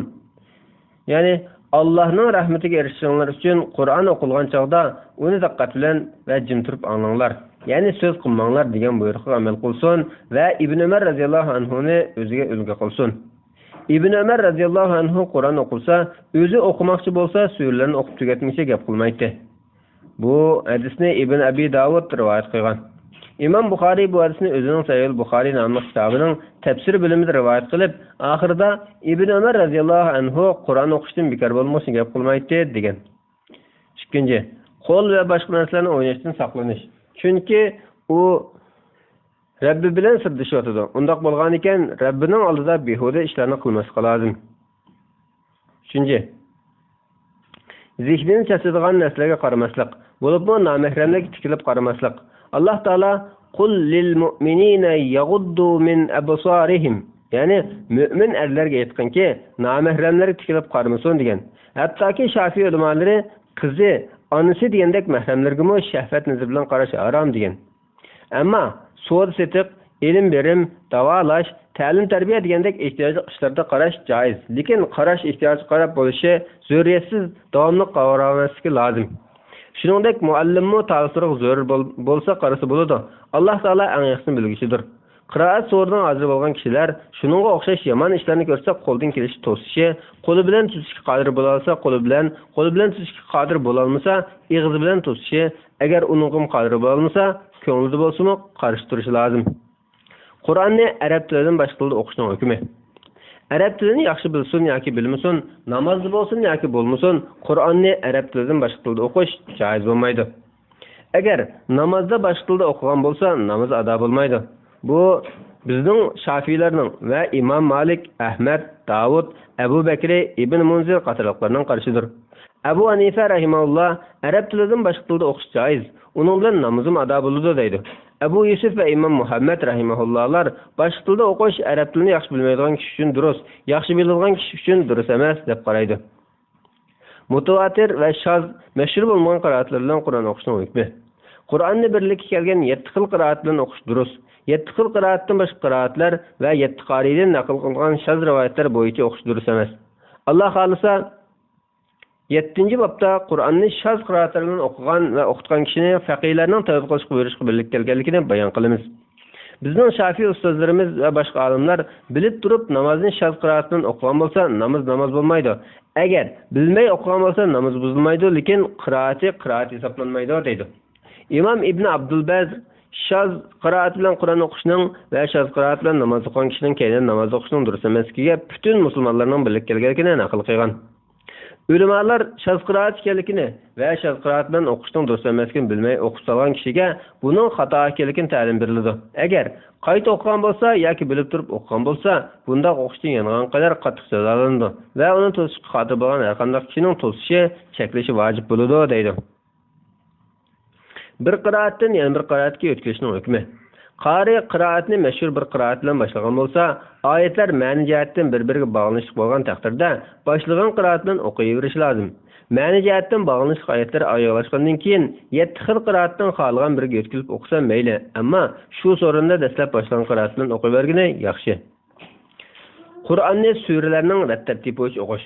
يەنى، «ئاللاھنىڭ رەھمىتىگە ئېرىشىشىڭلار ئۈچۈن قۇرئان ئوقۇلغان چاغدا ئۇنى دىققەت بىلەن ۋە جىم تۇرۇپ ئاڭلاڭلار، يەنى سۆز قىلماڭلار» دېگەن بۇيرۇقىغا ئەمەل قىلسۇن ۋە ئىبن ئۆمەر رەزىياللاھۇ ئەنھۇنى ئۆزىگە ئۈلگە قىلسۇن. ئىبن ئۆمەر رەزىياللاھۇ ئەنھۇ قۇرئان ئوقۇلسا، ئۆزى ئوقۇماقچى بولسا، سۈرىلەرنى ئوقۇپ تۈگەتمىگىچە گەپ قىلمايتتى. بۇ ھەدىسنى ئىبن ئەبى داۋۇد رىۋايەت قىلغان. ئىمام بۇخارىي بۇ ھەدىسنى ئۆزىنىڭ سەھىھۇل بۇخارىي ناملىق كىتابىنىڭ تەپسىر بۆلۈمىدە رىۋايەت قىلىپ، ئاخىرىدا ئىبن ئۆمەر رەزىياللاھۇ ئەنھۇ قۇرئان ئوقۇشتىن بىكار بولمىغۇچە گەپ قىلمايتتى، دېگەن. ئىككىنچى، قول ۋە باشقا نەرسىلەرنى ئويناشتىن ساقلىنىش. چۈنكى ئۇ رەببى بىلەن سىردىشىۋاتىدۇ. ئۇنداق بولغانىكەن، رەببىنىڭ ئالدىدا بىھۇدە ئىشلارنى قىلماسلىقى لازىم. ئۈچىنچى، زېھنىنى چاچىدىغان نەرسىلەرگە قارىماسلىق، بولۇپمۇ نامەھرەملەرگە تىكىلىپ قارىماسلىق. ئاللاھ تائالا «قۇل لىل مۇئمىنىنە يەغۇددۇ مىن ئەبسارىھىم»، يەنى مۆمىن ئەرلەرگە ئېيتقىنكى، نامەھرەملەرگە تىكىلىپ قارىمىسۇن، دېگەن. ھەتتاكى شافىئىي ئۆلىمالىرى قىزى، ئانىسى دېگەندەك مەھرەملىرىگىمۇ شەھۋەت نەزىرى بىلەن قاراش ھارام، دېگەن. ئەمما سودا-سېتىق، ئېلىم-بېرىم، داۋالاش، تەلىم-تەربىيە دېگەندەك ئېھتىياجلىق ئىشلاردا قاراش جائىز. لېكىن قاراش ئېھتىياجغا قاراپ بولۇشى، زۆرۈرىيەتسىز داۋاملىق قاراۋەرمەسلىكى لازىم. شۇنىڭدەك مۇئەللىممۇ تالىپلىرىغا زۆرۈر بول-، بولسا قارىسا بولىدۇ. ئاللاھ تائالا ئەڭ ياخشىسىنى بىلگۈچىدۇر. قىرائەت سورىدىن ھازىر بولغان كىشىلەر شۇنىڭغا ئوخشاش يامان ئىشلارنى كۆرسە قولىدىن كېلىشىچە توسۇشى، قولى بىلەن توسۇشقا قادىر بولالىسا قولى بىلەن، قولى بىلەن توسۇشقا قادىر بولالمىسا ئېغىزى بىلەن توسۇشى، ئەگەر ئۇنىڭغىمۇ قادىر بولالمىسا، كۆڭلىدە بولسىمۇ قارشى تۇرۇشى لازىم. قۇرئاننى ئەرەب تىلىدىن باشقا تىلدا ئوقۇشنىڭ ھۆكمى. ئەرەب تىلىنى ياخشى بىلسۇن ياكى بىلمىسۇن، نامازدا بولسۇن ياكى بولمىسۇن، قۇرئاننى ئەرەب تىلىدىن باشقا تىلدا ئوقۇش جائىز بولمايدۇ. ئەگەر نامازدا باشقا تىلدا ئوقۇغان بولسا، نامىزى ئادا بولمايدۇ. بۇ بىزنىڭ شافىيلارنىڭ ۋە ئىمام مالىك، ئەھمەد، داۋۇت، ئەبۇ بەكرى، ئىبن مۇنزىر قاتارلىقلارنىڭ قارىشىدۇر. ئەبۇ ھەنىفە رەھىمەھۇللا ئەرەب تىلىدىن باشقا تىلدا ئوقۇش جائىز، ئۇنىڭ بىلەن نامىزىمۇ ئادا بولىدۇ دەيدۇ. ئەبۇ يۈسۈپ ۋە ئىمام مۇھەممەد رەھىمەھۇللالار باشقا تىلدا ئوقۇش ئەرەب تىلىنى ياخشى بىلمەيدىغان كىشى ئۈچۈن دۇرۇس، ياخشى بىلىدىغان كىشى ئۈچۈن دۇرۇس ئەمەس دەپ قارايدۇ. مۇتەۋاتىر ۋە شاز، مەشھۇر بولمىغان قىرائەتلەر بىلەن قۇرئان ئوقۇشنىڭ ھۆكمى. قۇرئاننى بىرلىككە كەلگەن يەتتە خىل قىرائەت بىلەن ئوقۇش دۇرۇس. يەتتە خىل قىرائەتتىن باشقا قىرائەتلەر ۋە يەتتە قارىيدىن نەقىل قىلغان شاز رىۋايەتلەر بويىچە ئوقۇش دۇرۇس ئەمەس. ئاللا خالىسا، يەتتىنچى بابتا قۇرئاننى شاز قىرائەتلەر بىلەن ئوقۇغان ۋە ئوقۇتقان كىشىنى فەقىھلەرنىڭ تەۋبە قىلىشقا بۇيرۇشقا بىرلىككە كەلگەنلىكىنى بايان قىلىمىز. بىزنىڭ شافىي ئۇستازلىرىمىز ۋە باشقا ئالىملار بىلىپ تۇرۇپ نامازنى شاز قىرائەت بىلەن ئوقۇغان بولسا، ناماز ناماز بولمايدۇ. ئەگەر بىلمەي ئوقۇغان بولسا، ناماز بۇزۇلمايدۇ، لېكىن قىرائىتى قىرائەت ھېسابلانمايدۇ، دەيدۇ. ئىمام ئىبن ئابدۇلبەر شاز قىرائەت بىلەن قۇرئان ئوقۇشنىڭ ۋە شاز قىرائەت بىلەن ناماز ئوقۇغان كىشىنىڭ كەينىدىن ناماز ئوقۇشنىڭ دۇرۇس ئەمەسلىكىگە پۈتۈن مۇسۇلمانلارنىڭ بىرلىككە كەلگەنلىكىنى نەقىل قىلغان. ئۆلىمالار شاز قىرائەت ئىكەنلىكىنى ۋە شاز قىرائەت بىلەن ئوقۇشنىڭ دۇرۇس ئەمەسلىكىنى بىلمەي ئوقۇپ سالغان كىشىگە بۇنىڭ خاتا ئىكەنلىكىنى تەلىم بېرىلىدۇ. ئەگەر قايتا ئوقۇغان بولسا ياكى بىلىپ تۇرۇپ ئوقۇغان بولسا، بۇنداق ئوقۇشتىن يانغان قەدەر قاتتىق جازالىنىدۇ ۋە ئۇنى توسۇشقا قادىر بولغان ھەرقانداق كىشىنىڭ توسۇشى، چەكلىشى ۋاجىپ بولىدۇ، دەيدۇ. بىر قىرائەتتىن يەنە بىر قىرائەتكە ئۆتكۈلۈشنىڭ ھۆكمى. قارى قىرائەتنى مەشھۇر بىر قىرائەت بىلەن باشلىغان بولسا، ئايەتلەر مەنە جەھەتتىن بىر-بىرىگە باغلىنىشلىق بولغان تەقدىردە، باشلىغان قىرائەت بىلەن ئوقۇيۋېرىشى لازىم. مەنە جەھەتتىن باغلىنىشلىق ئايەتلەر ئاياغلاشقاندىن كېيىن، يەتتە خىل قىرائەتتىن خالىغان بىرىگە يۆتكىلىپ ئوقۇسا مەيلى، ئەمما شۇ سورۇندا دەسلەپ باشلىغان قىرائەت بىلەن ئوقۇيۋەرگىنى ياخشى. قۇرئاننى سۈرىلەرنىڭ رەت تەرتىپى بويىچە ئوقۇش.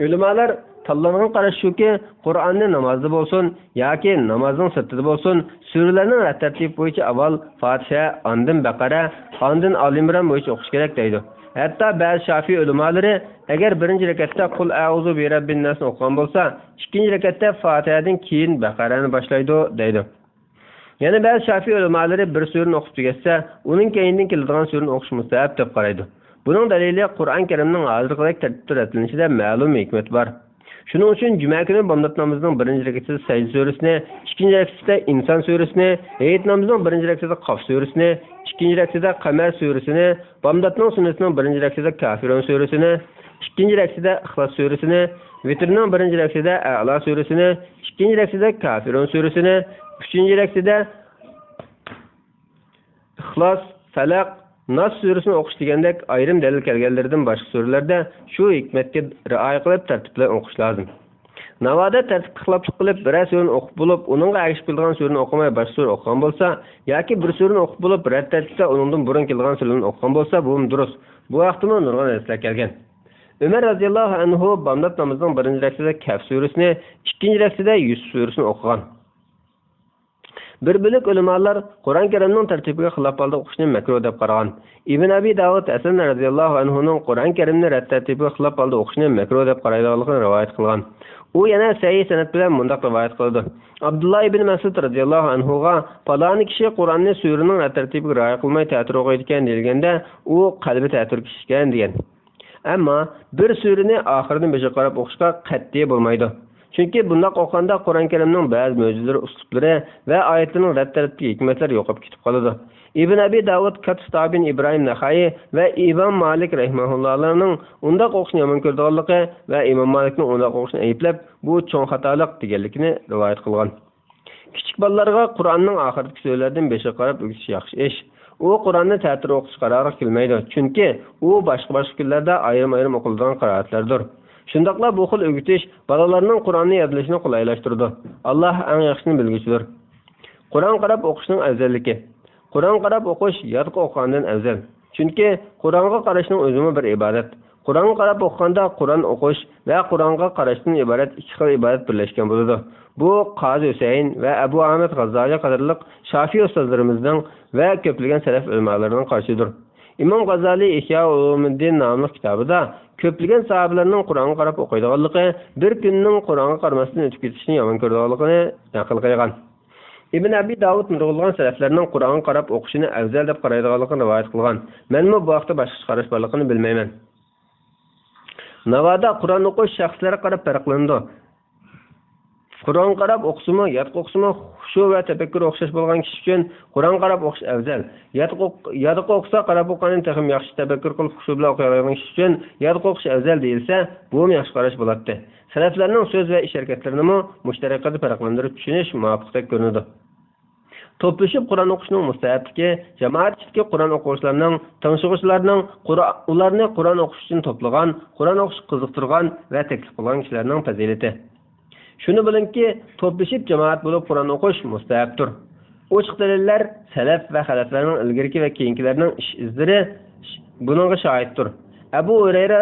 ئۆلىمالار تاللانغان قاراش شۇكى، قۇرئاننى نامازدا بولسۇن ياكى نامازنىڭ سىرتىدا بولسۇن، سۈرىلەرنىڭ رەت تەرتىپى بويىچە ئاۋۋال فاتىھە، ئاندىن بەقەرە، ئاندىن ئالى ئىمران بويىچە ئوقۇش كېرەك دەيدۇ. ھەتتا بەزى شافىئى ئۆلىمالىرى ئەگەر بىرىنچى رەكەتتە قۇل ئەئۇزۇ بىرەببىن ناسنى ئوقۇغان بولسا، ئىككىنچى رەكەتتە فاتىھەدىن كېيىن بەقەرەنى باشلايدۇ دەيدۇ. يەنە بەزى شافىئى ئۆلىمالىرى بىر سۈرىنى ئوقۇپ تۈگەتسە، ئۇنىڭ كەينىدىن كېلىدىغان سۈرىنى ئوقۇش مۇستەھەپ دەپ قارايدۇ. بۇنىڭ دەلىلى قۇرئان كەرىمنىڭ ھازىرقىدەك تەرتىپتە رەتلىنىشىدە مەلۇم ھېكمەت بار. شۇنىڭ ئۈچۈن جۈمە كۈنى بامدات نامىزىنىڭ بىرىنچى رەكەتىدە سەجدە سۈرىسىنى، ئىككىنچى رەكەتىدە ئىنسان سۈرىسىنى، ھېيت نامىزىنىڭ بىرىنچى رەكەتىدە قاف سۈرىسىنى، ئىككىنچى رەكەتىدە قەمەر سۈرىسىنى، بامداتنىڭ سۈننىتىنىڭ بىرىنچى رەكىتىدە كافىرۇن سۈرىسىنى، ئىككىنچى رەكىتىدە ئىخلاس سۈرىسىنى، ۋىتىرنىڭ بىرىنچى رەكىتىدە ئەئلا سۈرىسىنى، ئىككىنچى رەكىتىدە كافىرۇن سۈرىسىنى، ئۈچىنچى رەكىتىدە ئىخلاس، فەلەق، ناس سۈرىسىنى ئوقۇش دېگەندەك ئايرىم دەلىل كەلگەنلىرىدىن باشقا سۈرىلەردە شۇ ھېكمەتكە رىئايە قىلىپ تەرتىپ بىلەن ئوقۇش لازىم. ناۋادا تەرتىپكە خىلاپلىق قىلىپ، بىرەر سۈرىنى ئوقۇپ بولۇپ، ئۇنىڭغا ئەگىشىپ كېلىدىغان سۈرىنى ئوقۇماي باشقا سۈرە ئوقۇغان بولسا ياكى بىر سۈرىنى ئوقۇپ بولۇپ، رەت تەرتىپتە ئۇنىڭدىن بۇرۇن كېلىدىغان سۈرىلەرنى ئوقۇغان بولسا، بۇمۇ دۇرۇس. بۇ ھەقتىمۇ نۇرغۇن ھەدىسلەر كەلگەن. ئۆمەر رەزىياللاھۇ ئەنھۇ بامدات نامىزىنىڭ بىرىنچى رەكىتىدە كەھف سۈرىسىنى، ئىككىنچى رەكىتىدە يۈسۈپ سۈرىسىنى ئوقۇغان. بىر بۆلەك ئۆلىمالار قۇرئان كەرىمنىڭ تەرتىپىگە خىلاپ ھالدا ئوقۇشنى مەكرۇھ دەپ قارىغان. ئىبن ئەبى داۋۇد ھەسەن رەزىياللاھۇ ئەنھۇنىڭ قۇرئان كەرىمنى رەت تەرتىپىگە خىلاپ ھالدا ئوقۇشنى مەكرۇھ دەپ قارايدىغانلىقىنى رىۋايەت قىلغان. ئۇ يەنە سەھىھ سەنەد بىلەن مۇنداق رىۋايەت قىلىدۇ. ئابدۇللا ئىبن مەسئۇد رەزىياللاھۇ ئەنھۇغا پالانى كىشى قۇرئاننى سۈرىنىڭ رەت تەرتىپىگە رىئايە قىلماي تەتۈر ئوقۇيدىكەن دېيىلگەندە، ئۇ قەلبى تەتۈر كىشى ئىكەن دېگەن. ئەمما بىر سۈرىنى ئاخىرىدىن بېشىغا قاراپ ئوقۇشقا قەتئىي بولمايدۇ. چۈنكى بۇنداق ئوقۇغاندا قۇرئان كەرىمنىڭ بەزى مۆجىزىلىرى، ئۇسلۇبلىرى ۋە ئايەتلىرىنىڭ رەت تەرەپتىكى ھېكمەتلەر يوقاپ كېتىپ قالىدۇ. ئىبن ئەبى داۋۇد، كاتتا تابىئىن ئىبراھىم نەخەئى ۋە ئىمام مالىك رەھىمەھۇللاھلارنىڭ ئۇنداق ئوقۇشنى يامان كۆرىدىغانلىقى ۋە ئىمام مالىكنىڭ ئۇنداق ئوقۇشنى ئەيىبلەپ، بۇ چوڭ خاتالىق دېگەنلىكىنى رىۋايەت قىلغان. كىچىك بالىلارغا قۇرئاننىڭ ئاخىرىدىكى سۈرىلەردىن بېشىغا قاراپ ئۆگىتىش ياخشى ئىش. ئۇ قۇرئاننى تەتۈر ئوقۇشقا قارارغا كەلمەيدۇ، چۈنكى ئۇ باشقا-باشقا كۈنلەردە ئايرىم-ئايرىم ئوقۇلىدىغان قىرائەتلەردۇر. شۇنداقلا بۇ خىل ئۆگىتىش بالىلارنىڭ قۇرئاننى يادلىشىنى قولايلاشتۇرىدۇ. ئاللا ئەڭ ياخشىنى بىلگۈچىدۇر. قۇرئان قاراپ ئوقۇشنىڭ ئەۋزەللىكى. قۇرئان قاراپ ئوقۇش يادقا ئوقۇغاندىن ئەۋزەل. چۈنكى قۇرئانغا قاراشنىڭ ئۆزىمۇ بىر ئىبادەت. قۇرئانغا قاراپ ئوقۇغاندا قۇرئان ئوقۇش ۋە قۇرئانغا قاراشتىن ئىبارەت ئىككى خىل ئىبادەت بىرلەشكەن بولىدۇ. بۇ قازى ھۈسەيىن ۋە ئەبۇ ئەھمەد غاززالى قاتارلىق شافىئى ئۇستازلىرىمىزنىڭ ۋە كۆپلىگەن سەلەف ئۆلىمالىرىنىڭ قارىشىدۇر. ئىمام غاززالى ئىھيا ئۇلۇمۇددىن ناملىق كىتابىدا كۆپلىگەن ساھابىلەرنىڭ قۇرئانغا قاراپ ئوقۇيدىغانلىقى، بىر كۈننىڭ قۇرئانغا قارىماستىن ئۆتۈپ كېتىشىنى يامان كۆرىدىغانلىقىنى نەقىل قىلغان. ئىبن ئەبى داۋۇد نۇرغۇنلىغان سەلەفلەرنىڭ قۇرئانغا قاراپ ئوقۇشىنى ئەۋزەل دەپ قارايدىغانلىقىنى رىۋايەت قىلغان. مەنمۇ بۇ ھەقتە باشقىچە قاراش بارلىقىنى بىلمەيمەن. ناۋادا قۇرئان ئوقۇش شەخسلەرگە قاراپ پەرقلىنىدۇ. قۇرئانغا قاراپ ئوقۇسىمۇ، يادقا ئوقۇسىمۇ، خۇشۇ ۋە تەپەككۇر ئوخشاش بولغان كىشى ئۈچۈن قۇرئانغا قاراپ ئوقۇش ئەۋزەل. يادقا ئوق-، يادقا ئوقۇسا، قاراپ ئوقۇغاندىن تېخىمۇ ياخشى تەپەككۇر قىلىپ، خۇشۇ بىلەن ئوقۇيالايدىغان كىشى ئۈچۈن يادقا ئوقۇش ئەۋزەل دېيىلسە، بۇمۇ ياخشى قاراش بولاتتى. سەلەفلەرنىڭ سۆز ۋە ئىش ھەرىكەتلىرىنىمۇ مۇشۇ تەرىقىدە پەرقلەندۈرۈپ چۈشىنىش مۇۋاپىقتەك كۆرۈنىدۇ. توپلىشىپ قۇرئان ئوقۇشنىڭ مۇستەھەپلىكى، جامائەت ئىچىدىكى قۇرئان ئوقۇغۇچىلارنىڭ، تىڭشىغۇچىلارنىڭ قۇرئا-، ئۇلارنى قۇرئان ئوقۇش ئۈچۈن توپلىغان، قۇرئان ئوقۇشقا قىزىقتۇرغان ۋە تەكلىپ قىلغان كىشىلەرنىڭ پەزىلىتى. شۇنى بىلىڭكى، توپلىشىپ جامائەت بولۇپ قۇرئان ئوقۇش مۇستەھەپتۇر. ئوچۇق دەلىللەر سەلەف ۋە خەلەفلەرنىڭ ئىلگىرىكى ۋە كېيىنكىلەرنىڭ ئىش ئىزلىرى بۇنىڭغا شاھىتتۇر. ئەبۇ ھۇرەيرە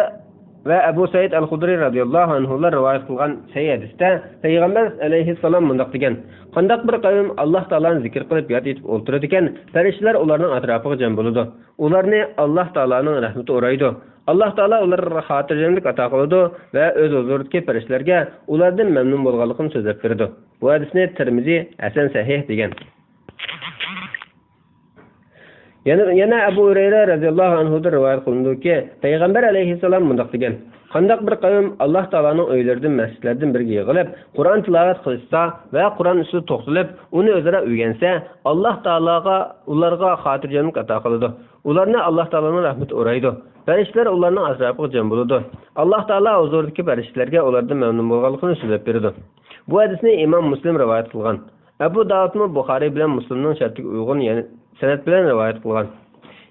ۋە ئەبۇ سەئىد ئەل خۇدرى رازىياللاھۇ ئەنھۇلار رىۋايەت قىلغان سەھىھ ھەدىستە پەيغەمبەر ئەلەيھىسسالام مۇنداق دېگەن: «قانداق بىر قەۋم ئاللاھ تائالانى زىكىر قىلىپ ياد ئېتىپ ئولتۇرىدىكەن، پەرىشتىلەر ئۇلارنىڭ ئەتراپىغا جەم بولىدۇ. ئۇلارنى ئاللاھ تائالانىڭ رەھمىتى ئورايدۇ. ئاللاھ تائالا ئۇلارغا خاتىرجەملىك ئاتا قىلىدۇ ۋە ئۆز ھۇزۇرىدىكى پەرىشتىلەرگە ئۇلاردىن مەمنۇن بولغانلىقىنى سۆزلەپ بېرىدۇ.» بۇ ھەدىسنى تىرمىزى ھەسەن سەھىھ دېگەن. يەنە، يەنە ئەبۇ ھۇرەيرە رازىياللاھۇ ئەنھۇدىن رىۋايەت قىلىنىدۇكى، پەيغەمبەر ئەلەيھىسسالام مۇنداق دېگەن: «قانداق بىر قەۋم ئاللاھ تائالانىڭ ئۆيلىرىدىن، مەسچىتلەردىن بىرىگە يىغىلىپ، قۇرئان تىلاۋەت قىلىشسا ۋە قۇرئان ئۈستىدە توختىلىپ، ئۇنى ئۆزئارا ئۆگەنسە، ئاللاھ تائالاغا ئۇلارغا خاتىرجەملىك ئاتا قىلىدۇ. ئۇلارنى ئاللاھ تائالانىڭ رەھمىتى ئورايدۇ. پەرىشتىلەر ئۇلارنىڭ ئەتراپىغا جەم بولىدۇ. ئاللاھ تائالا ھۇزۇرىدىكى پەرىشتىلەرگە ئۇلاردىن مەمنۇن بولغانلىقىنى سۆزلەپ بېرىدۇ.» بۇ ھەدىسنى ئىمام مۇسلىم رىۋايەت قىلغان. ئەبۇ داۋۇدمۇ بۇخارىي بىلەن مۇسلىمنىڭ شەرتىگە ئۇيغۇن، يەنى سەنەد بىلەن رىۋايەت قىلغان.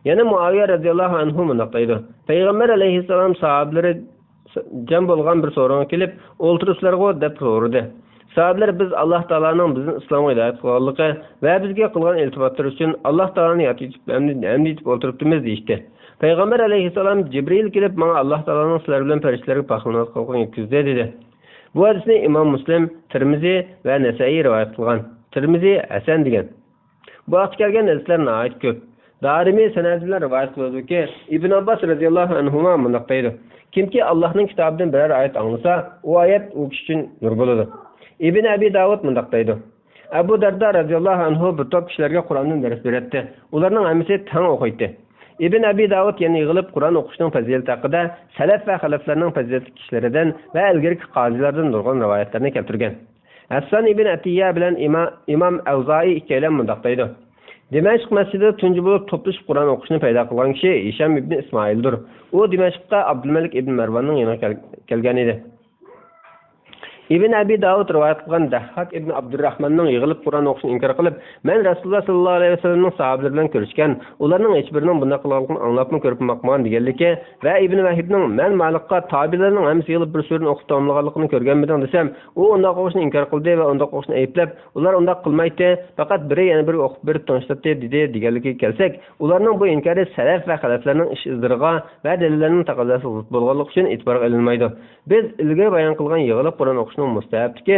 يەنە مۇئاۋىيە رەزىياللاھۇ ئەنھۇ مۇنداق دەيدۇ: پەيغەمبەر ئەلەيھىسسالام ساھابىلىرى جەم بولغان بىر سورۇنغا كېلىپ، «ئولتۇرۇپسىلەرغۇ؟» دەپ سورىدى. ساھابىلەر: «بىز ئاللاھ تائالانىڭ بىزنى ئىسلامغا ھىدايەت قىلغانلىقى ۋە بىزگە قىلغان ئىلتىپاتلىرى ئۈچۈن ئاللاھ تائالانى ياد ئېتىپ، ھەمدە، ھەمدە ئېيتىپ ئولتۇرۇپتىمىز» دېيىشتى. پەيغەمبەر ئەلەيھىسسالام: «جىبرىئىل كېلىپ، ماڭا ئاللاھ تائالانىڭ سىلەر بىلەن پەرىشتىلەرگە پەخىرلىنىۋاتقانلىقىنى يەتكۈزدى» دېدى. بۇ ھەدىسنى ئىمام مۇسلىم، تىرمىزى ۋە نەسەئىي رىۋايەت قىلغان. تىرمىزى ھەسەن دېگەن. بۇ ھەقتە كەلگەن ھەدىسلەر ناھايىتى كۆپ. دارىمى سەنەدى بىلەن رىۋايەت قىلىدۇكى، ئىبن ئابباس رەزىياللاھۇ ئەنھۇما مۇنداق دەيدۇ: «كىمكى ئاللاھنىڭ كىتابىدىن بىرەر ئايەت ئاڭلىسا، ئۇ ئايەت ئۇ كىشى ئۈچۈن نۇر بولىدۇ.» ئىبن ئەبى داۋۇد مۇنداق دەيدۇ: ئەبۇ دەردە رەزىياللاھۇ ئەنھۇ بىر توپ كىشىلەرگە قۇرئاندىن دەرس بېرەتتى. ئۇلارنىڭ ھەممىسى تەڭ ئوقۇيتتى. ئىبن ئەبى داۋۇد يەنە يىغىلىپ قۇرئان ئوقۇشنىڭ پەزىلىتى ھەققىدە سەلەف ۋە خەلەفلەرنىڭ پەزىلەتلىك كىشىلىرىدىن ۋە ئىلگىرىكى قازىلاردىن نۇرغۇن رىۋايەتلەرنى كەلتۈرگەن. ھەسسان ئىبن ئەتىييە بىلەن ئىما-، ئىمام ئەۋزائى ئىككىيلەن مۇنداق دەيدۇ: دىمەشق مەسچىتىدە تۇنجى بولۇپ توپلىشىپ قۇرئان ئوقۇشنى پەيدا قىلغان كىشى ھىشام ئىبن ئىسمائىلدۇر. ئۇ دىمەشققە ئابدۇلمەلىك ئىبن مەرۋاننىڭ يېنىغا كەل-، كەلگەن ئىدى. ئىبن ئەبى داۋۇد رىۋايەت قىلغان دەھھاك ئىبن ئابدۇرراھماننىڭ يىغىلىپ قۇرئان ئوقۇشىنى ئىنكار قىلىپ، مەن رەسۇلۇللا سەللەللاھۇ ئەلەيھى ۋەسەللەمنىڭ ساھابىلىرى بىلەن كۆرۈشكەن، ئۇلارنىڭ ھېچبىرىنىڭ بۇنداق قىلغانلىقىنى ئاڭلاپمۇ كۆرۈپمۇ باقمىغان دېگەنلىكى ۋە ئىبن ۋەھبنىڭ مەن مالىكقا تابىئىلەرنىڭ ھەممىسى يىغىلىپ بىر سۈرىنى ئوقۇپ تاماملىغانلىقىنى كۆرگەنمىدىڭ دېسەم، ئۇ ئۇنداق ئوقۇشنى ئىنكار قىلدى ۋە ئۇنداق ئوقۇشنى ئەيىبلەپ، ئۇلار ئۇنداق قىلمايتتى، پەقەت بىرى يەنە بىرىگە ئوقۇپ بېرىپ تىڭشىتاتتى دېدى دېگەنلىكىگە كەلسەك، ئۇلارنىڭ بۇ ئىنكارى سەلەف ۋە خەلەفلەرنىڭ ئىش ئىزلىرىغا ۋە دەلىللەرنىڭ تەقەززاسىغا زىت بولغانلىقى ئۈچۈن ئېتىبارغا ئېلىنمايدۇ. بىز ئىلگىرى بايان قىلغان يىغىلىپ قۇرئان ئوقۇشنىڭ مۇستەھەپلىكى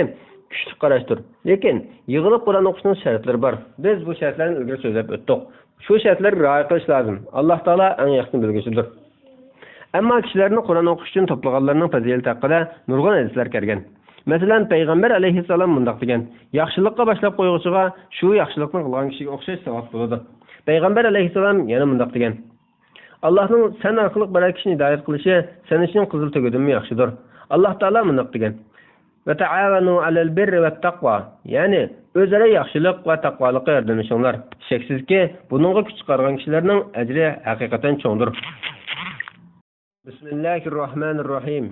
كۈچلۈك قاراشتۇر. لېكىن يىغىلىپ قۇرئان ئوقۇشنىڭ شەرتلىرى بار. بىز بۇ شەرتلەرنى ئىلگىرى سۆزلەپ ئۆتتۇق. شۇ شەرتلەرگە رىئايە قىلىش لازىم. ئاللاھ تائالا ئەڭ ياخشىنى بىلگۈچىدۇر. ئەمما كىشىلەرنى قۇرئان ئوقۇش ئۈچۈن توپلىغانلارنىڭ پەزىلىتى ھەققىدە نۇرغۇن ھەدىسلەر كەلگەن. مەسىلەن، پەيغەمبەر ئەلەيھىسسالام مۇنداق دېگەن: ياخشىلىققا باشلاپ قويغۇچىغا شۇ ياخشىلىقنى قىلغان كىشىگە ئوخشاش ساۋاب بولىدۇ. پەيغەمبەر ئەلەيھىسسالام يەنە مۇنداق دېگەن: ئاللاھنىڭ سەن ئارقىلىق بىرەر كىشىنى ھىدايەت قىلىشى سەن ئۈچۈن قىزىل تۆگىدىنمۇ ياخشىدۇر. ئاللاھ تائالا مۇنداق دېگەن: «ۋەتەئاۋەنۇ ئەلەل بىررى ۋەتتەقۋا»، يەنى ئۆزئارا ياخشىلىق ۋە تەقۋالىققا ياردەملىشىڭلار. شەكسىزكى، بۇنىڭغا كۈچ چىقارغان كىشىلەرنىڭ ئەجرى ھەقىقەتەن چوڭدۇر. بىسمىللاھىررەھمانىررەھىم.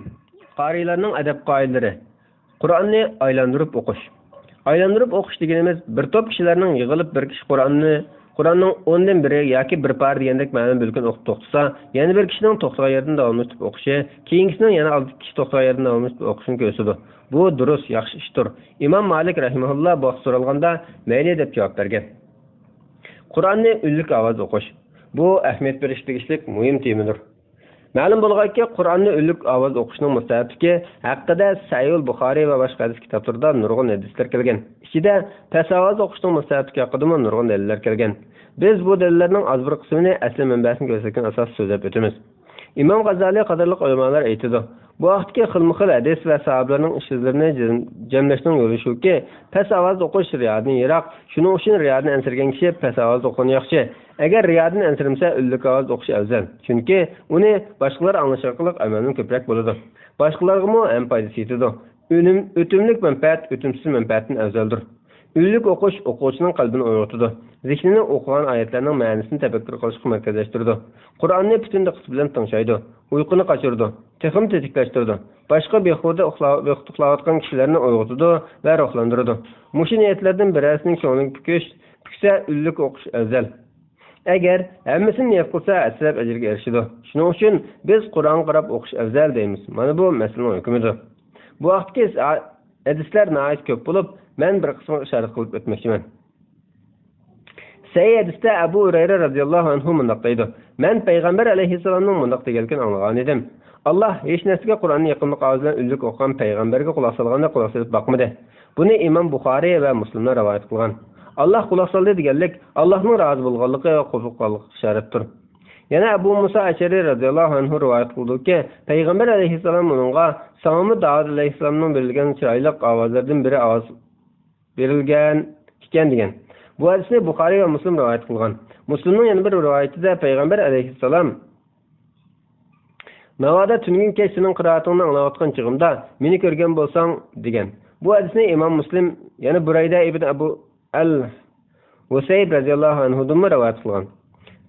قارىيلارنىڭ ئەدەپ قائىدىلىرى. قۇرئاننى ئايلاندۇرۇپ ئوقۇش. ئايلاندۇرۇپ ئوقۇش دېگىنىمىز بىر توپ كىشىلەرنىڭ يىغىلىپ بىر كىشى قۇرئاننى، قۇرئاننىڭ ئوندىن بىرى ياكى بىر پارە دېگەندەك مەنىلىك بۆلىكىنى ئوقۇپ توختىسا، يەنە بىر كىشىنىڭ توختىغان يېرىدىن داۋاملىشىپ ئوقۇشى، كېيىنكىسىنىڭ يەنە ئالدىدىكى كىشى توختىغان يېرىدىن داۋاملىشىپ ئوقۇشىنى كۆرسىتىدۇ. بۇ دۇرۇس، ياخشى ئىشتۇر. ئىمام مالىك رەھىمەھۇللا بۇ ھەقتە سورالغاندا، مەيلى دەپ جاۋاب بەرگەن. قۇرئاننى ئۈنلۈك ئاۋازدا ئوقۇش. بۇ ئەھمىيەت بېرىشكە تېگىشلىك مۇھىم تېمىدۇر. مەلۇم بولغايكى، قۇرئاننى ئۈنلۈك ئاۋازدا ئوقۇشنىڭ مۇستەھەپلىكى ھەققىدە سەھىھۇل بۇخارىي ۋە باشقا ھەدىس كىتابلىرىدا نۇرغۇن ھەدىسلەر كەلگەن. ئىچىدە پەس ئاۋازدا ئوقۇشنىڭ مۇستەھەپلىكى ھەققىدىمۇ نۇرغۇن دەلىللەر كەلگەن. بىز بۇ دەلىللەرنىڭ ئاز بىر قىسمىنى ئەسلى مەنبەسىنى كۆرسەتكەن ئاساستا سۆزلەپ ئۆتىمىز. ئىمام غازالىي قاتارلىق ئۆلىمالار ئېيتىدۇ، بۇ ھەقتىكى خىلمۇ خىل ھەدىس ۋە ساھابىلەرنىڭ ئىش ئىزلىرىنى جەم-، جەملەشنىڭ يولى شۇكى، پەس ئاۋازدا ئوقۇش رىيادىن يىراق، شۇنىڭ ئۈچۈن رىيادىن ئەنسىرىگەن كىشى پەس ئاۋازدا ئوقۇغىنى ياخشى. ئەگەر رىيادىن ئەنسىرىمىسە، ئۈنلۈك ئاۋازدا ئوقۇش ئەۋزەل، چۈنكى ئۇنى باشقىلار ئاڭلىشى ئارقىلىق ئەمەلدىن كۆپرەك بولىدۇ. باشقىلارغىمۇ ھەم پايدىسى يېتىدۇ. ئۈنۈم، ئۆتۈملۈك مەنپەئەت ئۆتۈمسىز مەنپەئەتتىن ئەۋزەلدۇر. ئۈنلۈك ئوقۇش ئوقۇغۇچىنىڭ قەلبىنى ئويغىتىدۇ، زېھنىنى ئوقۇغان ئايەتلەرنىڭ مەنىسىنى تەپەككۇر قىلىشقا مەركەزلەشتۈرىدۇ، قۇرئاننى پۈتۈن دىققىتى بىلەن تىڭشايدۇ، ئۇيقۇنى قاچۇرىدۇ، تېخىمۇ تېتىكلەشتۈرىدۇ، باشقا بىھۇدە ئۇخلا-، بىخۇدا ئۇخلاۋاتقان كىشىلەرنى ئويغىتىدۇ ۋە روھلاندۇرىدۇ. مۇشۇ نىيەتلەردىن بىرەرسىنىڭ كۆڭلىگە پۈكۈش، پۈكسە ئۈنلۈك ئوقۇش ئەۋزەل. ئەگەر ھەممىسىنى نىيەت قىلسا، ھەسسىلەپ ئەجىرگە ئېرىشىدۇ. شۇنىڭ ئۈچۈن بىز قۇرئانغا قاراپ ئوقۇش ئەۋزەل دەيمىز. مانا بۇ مەسىلىنىڭ ھۆكمىدۇر. بۇ ھەقتىكى ھەدىسلەر ناھايىتى كۆپ بولۇپ، مەن بىر قىسمىغا ئىشارەت قىلىپ ئۆتمەكچىمەن. سەھىھ ھەدىستە ئەبۇ ھۇرەيرە رەزىياللاھۇ ئەنھۇ مۇنداق دەيدۇ، مەن پەيغەمبەر ئەلەيھىسسالامنىڭ مۇنداق دېگەنلىكىنى ئاڭلىغانىدىم. ئاللاھ ھېچ نەرسىگە قۇرئاننى يېقىملىق ئاۋاز بىلەن ئۈنلۈك ئوقۇغان پەيغەمبەرگە قۇلاق سالغاندەك قۇلاق سېلىپ باقمىدى. بۇنى ئىمام بۇخارىي ۋە مۇسلىملار رىۋايەت قىلغان. ئاللاھ قۇلاق سالدى دېگەنلىك ئاللاھنىڭ رازى بولغانلىقى ۋە قوبۇل قىلغانلىقىغا ئىشارەتتۇر. يەنە ئەبۇ مۇسا ئەشئەرى رەزىياللاھۇ ئەنھۇ رىۋايەت قىلىدۇكى، پەيغەمبەر ئەلەيھىسسالام ئۇنىڭغا، ساڭىمۇ داۋۇت ئەلەيھىسسالامنىڭ بېرىلگەن چىرايلىق ئاۋازلىرىدىن بىرى ئاۋاز بېرىلگەن ئىكەن دېگەن. بۇ ھەدىسنى بۇخارىي ۋە مۇسلىم رىۋايەت قىلغان. مۇسلىمنىڭ يەنە بىر رىۋايىتىدە پەيغەمبەر ئەلەيھىسسالام ناۋادا تۈنۈگۈن كەچ سېنىڭ قىرائىتىڭنى ئاڭلاۋاتقان چېغىمدا مېنى كۆرگەن بولساڭ دېگەن. بۇ ھەدىسنى ئىمام مۇسلىم يەنە بۇرەيدە ئىبن ئەبۇ ئەل ھۇسەيب رەزىياللاھۇ ئەنھۇدىنمۇ رىۋايەت قىلغان.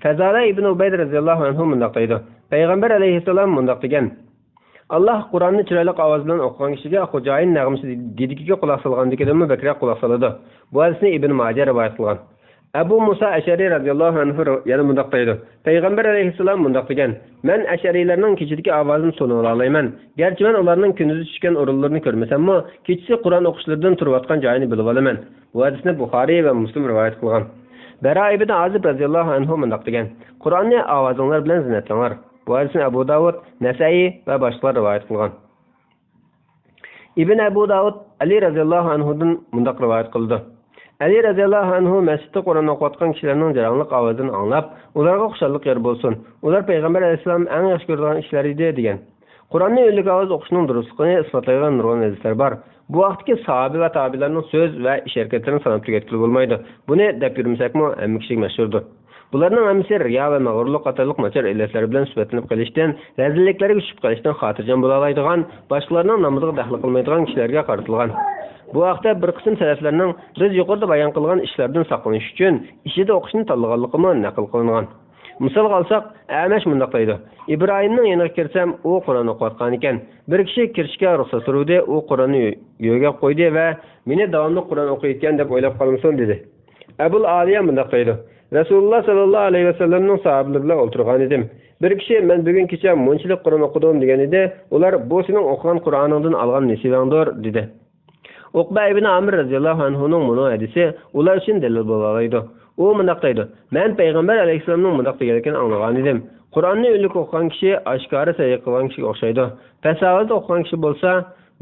فەزالە ئىبن ئۇبەيد رەزىياللاھۇ ئەنھۇ مۇنداق دەيدۇ، پەيغەمبەر ئەلەيھىسسالام مۇنداق دېگەن، ئاللاھ قۇرئاننى چىرايلىق ئاۋاز بىلەن ئوقۇغان كىشىگە خوجايىن نەغمىسى دېدىكىگە قۇلاق سالغاندىكىدىنمۇ بەكرەك قۇلاق سالىدۇ. بۇ ھەدىسنى ئىبن ماجە رىۋايەت قىلغان. ئەبۇ مۇسا ئەشئەرى رەزىياللاھۇ ئەنھۇ يەنە مۇنداق دەيدۇ، پەيغەمبەر ئەلەيھىسسالام مۇنداق دېگەن، مەن ئەشئەرىيلەرنىڭ كېچىدىكى ئاۋازىنى تونۇۋالالايمەن. گەرچە مەن ئۇلارنىڭ كۈندۈزى چۈشكەن ئورۇنلىرىنى كۆرمىسەممۇ، كېچىسى قۇرئان ئوقۇشلىرىدىن تۇرۇۋاتقان جايىنى بىلىۋالىمەن. بۇ ھەدىسنى بۇخارىي ۋە مۇسلىم رىۋايەت قىلغان. بەرا ئىبن ئازىب رەزىياللاھۇ ئەنھۇ مۇنداق دېگەن، قۇرئاننى ئاۋازىڭلار بىلەن زىننەتلەڭلار. بۇ ھەدىسنى ئەبۇ داۋۇد، نەسەئىي ۋە باشقىلار رىۋايەت قىلغان. ئىبن ئەبۇ داۋۇد ئەلى رەزىياللاھۇ ئەنھۇدىن مۇنداق رىۋايەت قىلىدۇ، ئەلى رەزىياللاھۇ ئەنھۇ مەسچىتتە قۇرئان ئوقۇۋاتقان كىشىلەرنىڭ جاراڭلىق ئاۋازىنى ئاڭلاپ، ئۇلارغا خۇشاللىق يار بولسۇن. ئۇلار پەيغەمبەر ئەلەيھىسسالام ئەڭ ياخشى كۆرىدىغان ئىشلار ئىدى، دېگەن. قۇرئاننى ئۈنلۈك ئاۋازدا ئوقۇشنىڭ دۇرۇسلۇقىنى ئىسپاتلايدىغان نۇرغۇن ھەدىسلەر بار. بۇ ھەقتىكى ساھابە ۋە تابىئىلەرنىڭ سۆز ۋە ئىش ھەرىكەتلىرىنى ساناپ تۈگەتكىلى بولمايدۇ. بۇنى دەپ يۈرمىسەكمۇ، ھەممە كىشىگە مەشھۇردۇر. بۇلارنىڭ ھەممىسى رىيا ۋە مەغرۇرلۇق قاتارلىق ناچار ئىللەتلەر بىلەن سۈپەتلىنىپ قېلىشتىن، رەزىللىكلەرگە چۈشۈپ قېلىشتىن خاتىرجەم بولالايدىغان، باشقىلارنىڭ نامىزىغا دەخلى قىلمايدىغان كىشىلەرگە قارىتىلغان. بۇ ھەقتە بىر قىسىم سەلەفلەرنىڭ بىز يۇقىرىدا بايان قىلغان ئىشلاردىن ساقلىنىش ئۈچۈن ئىچىدە ئوقۇشنى تاللىغانلىقىمۇ نەقىل قىلىنغان. مىسالغا ئالساق، ئەمەش مۇنداق دەيدۇ، ئىبراھىمنىڭ يېنىغا كىرسەم، ئۇ قۇرئان ئوقۇۋاتقانىكەن. بىر كىشى كىرىشكە رۇخسەت سورىدى، ئۇ قۇرئاننى يۆگەپ قويدى ۋە مېنى داۋاملىق قۇرئان ئوقۇيدىكەن دەپ ئويلاپ قالمىسۇن، دېدى. ئەبۇل ئالىيە مۇنداق دەيدۇ، رەسۇلۇللا ساللاللاھۇ ئەلەيھى ۋەسەللەمنىڭ ساھابىلىرى بىلەن ئولتۇرغانىدىم. بىر كىشى، مەن بۈگۈن كېچە مۇنچىلىك قۇرئان ئوقۇدۇم، دېگەنىدى. ئۇلار، بۇ سېنىڭ ئوقۇغان قۇرئانىڭدىن ئالغان نېسىۋەڭدۇر، دېدى. ئۇقبە ئىبنى ئامىر رەزىياللاھۇ ئەنھۇنىڭ مۇنۇ ھەدىسى ئۇلار ئۈچۈن دەلىل بولالايدۇ. ئۇ مۇنداق دەيدۇ، مەن پەيغەمبەر ئەلەيھىسسالامنىڭ مۇنداق دېگەنلىكىنى ئاڭلىغانىدىم، قۇرئاننى ئۈنلۈك ئوقۇغان كىشى ئاشكارا سەدىقە قىلغان كىشىگە ئوخشايدۇ، پەس ئاۋازدا ئوقۇغان كىشى بولسا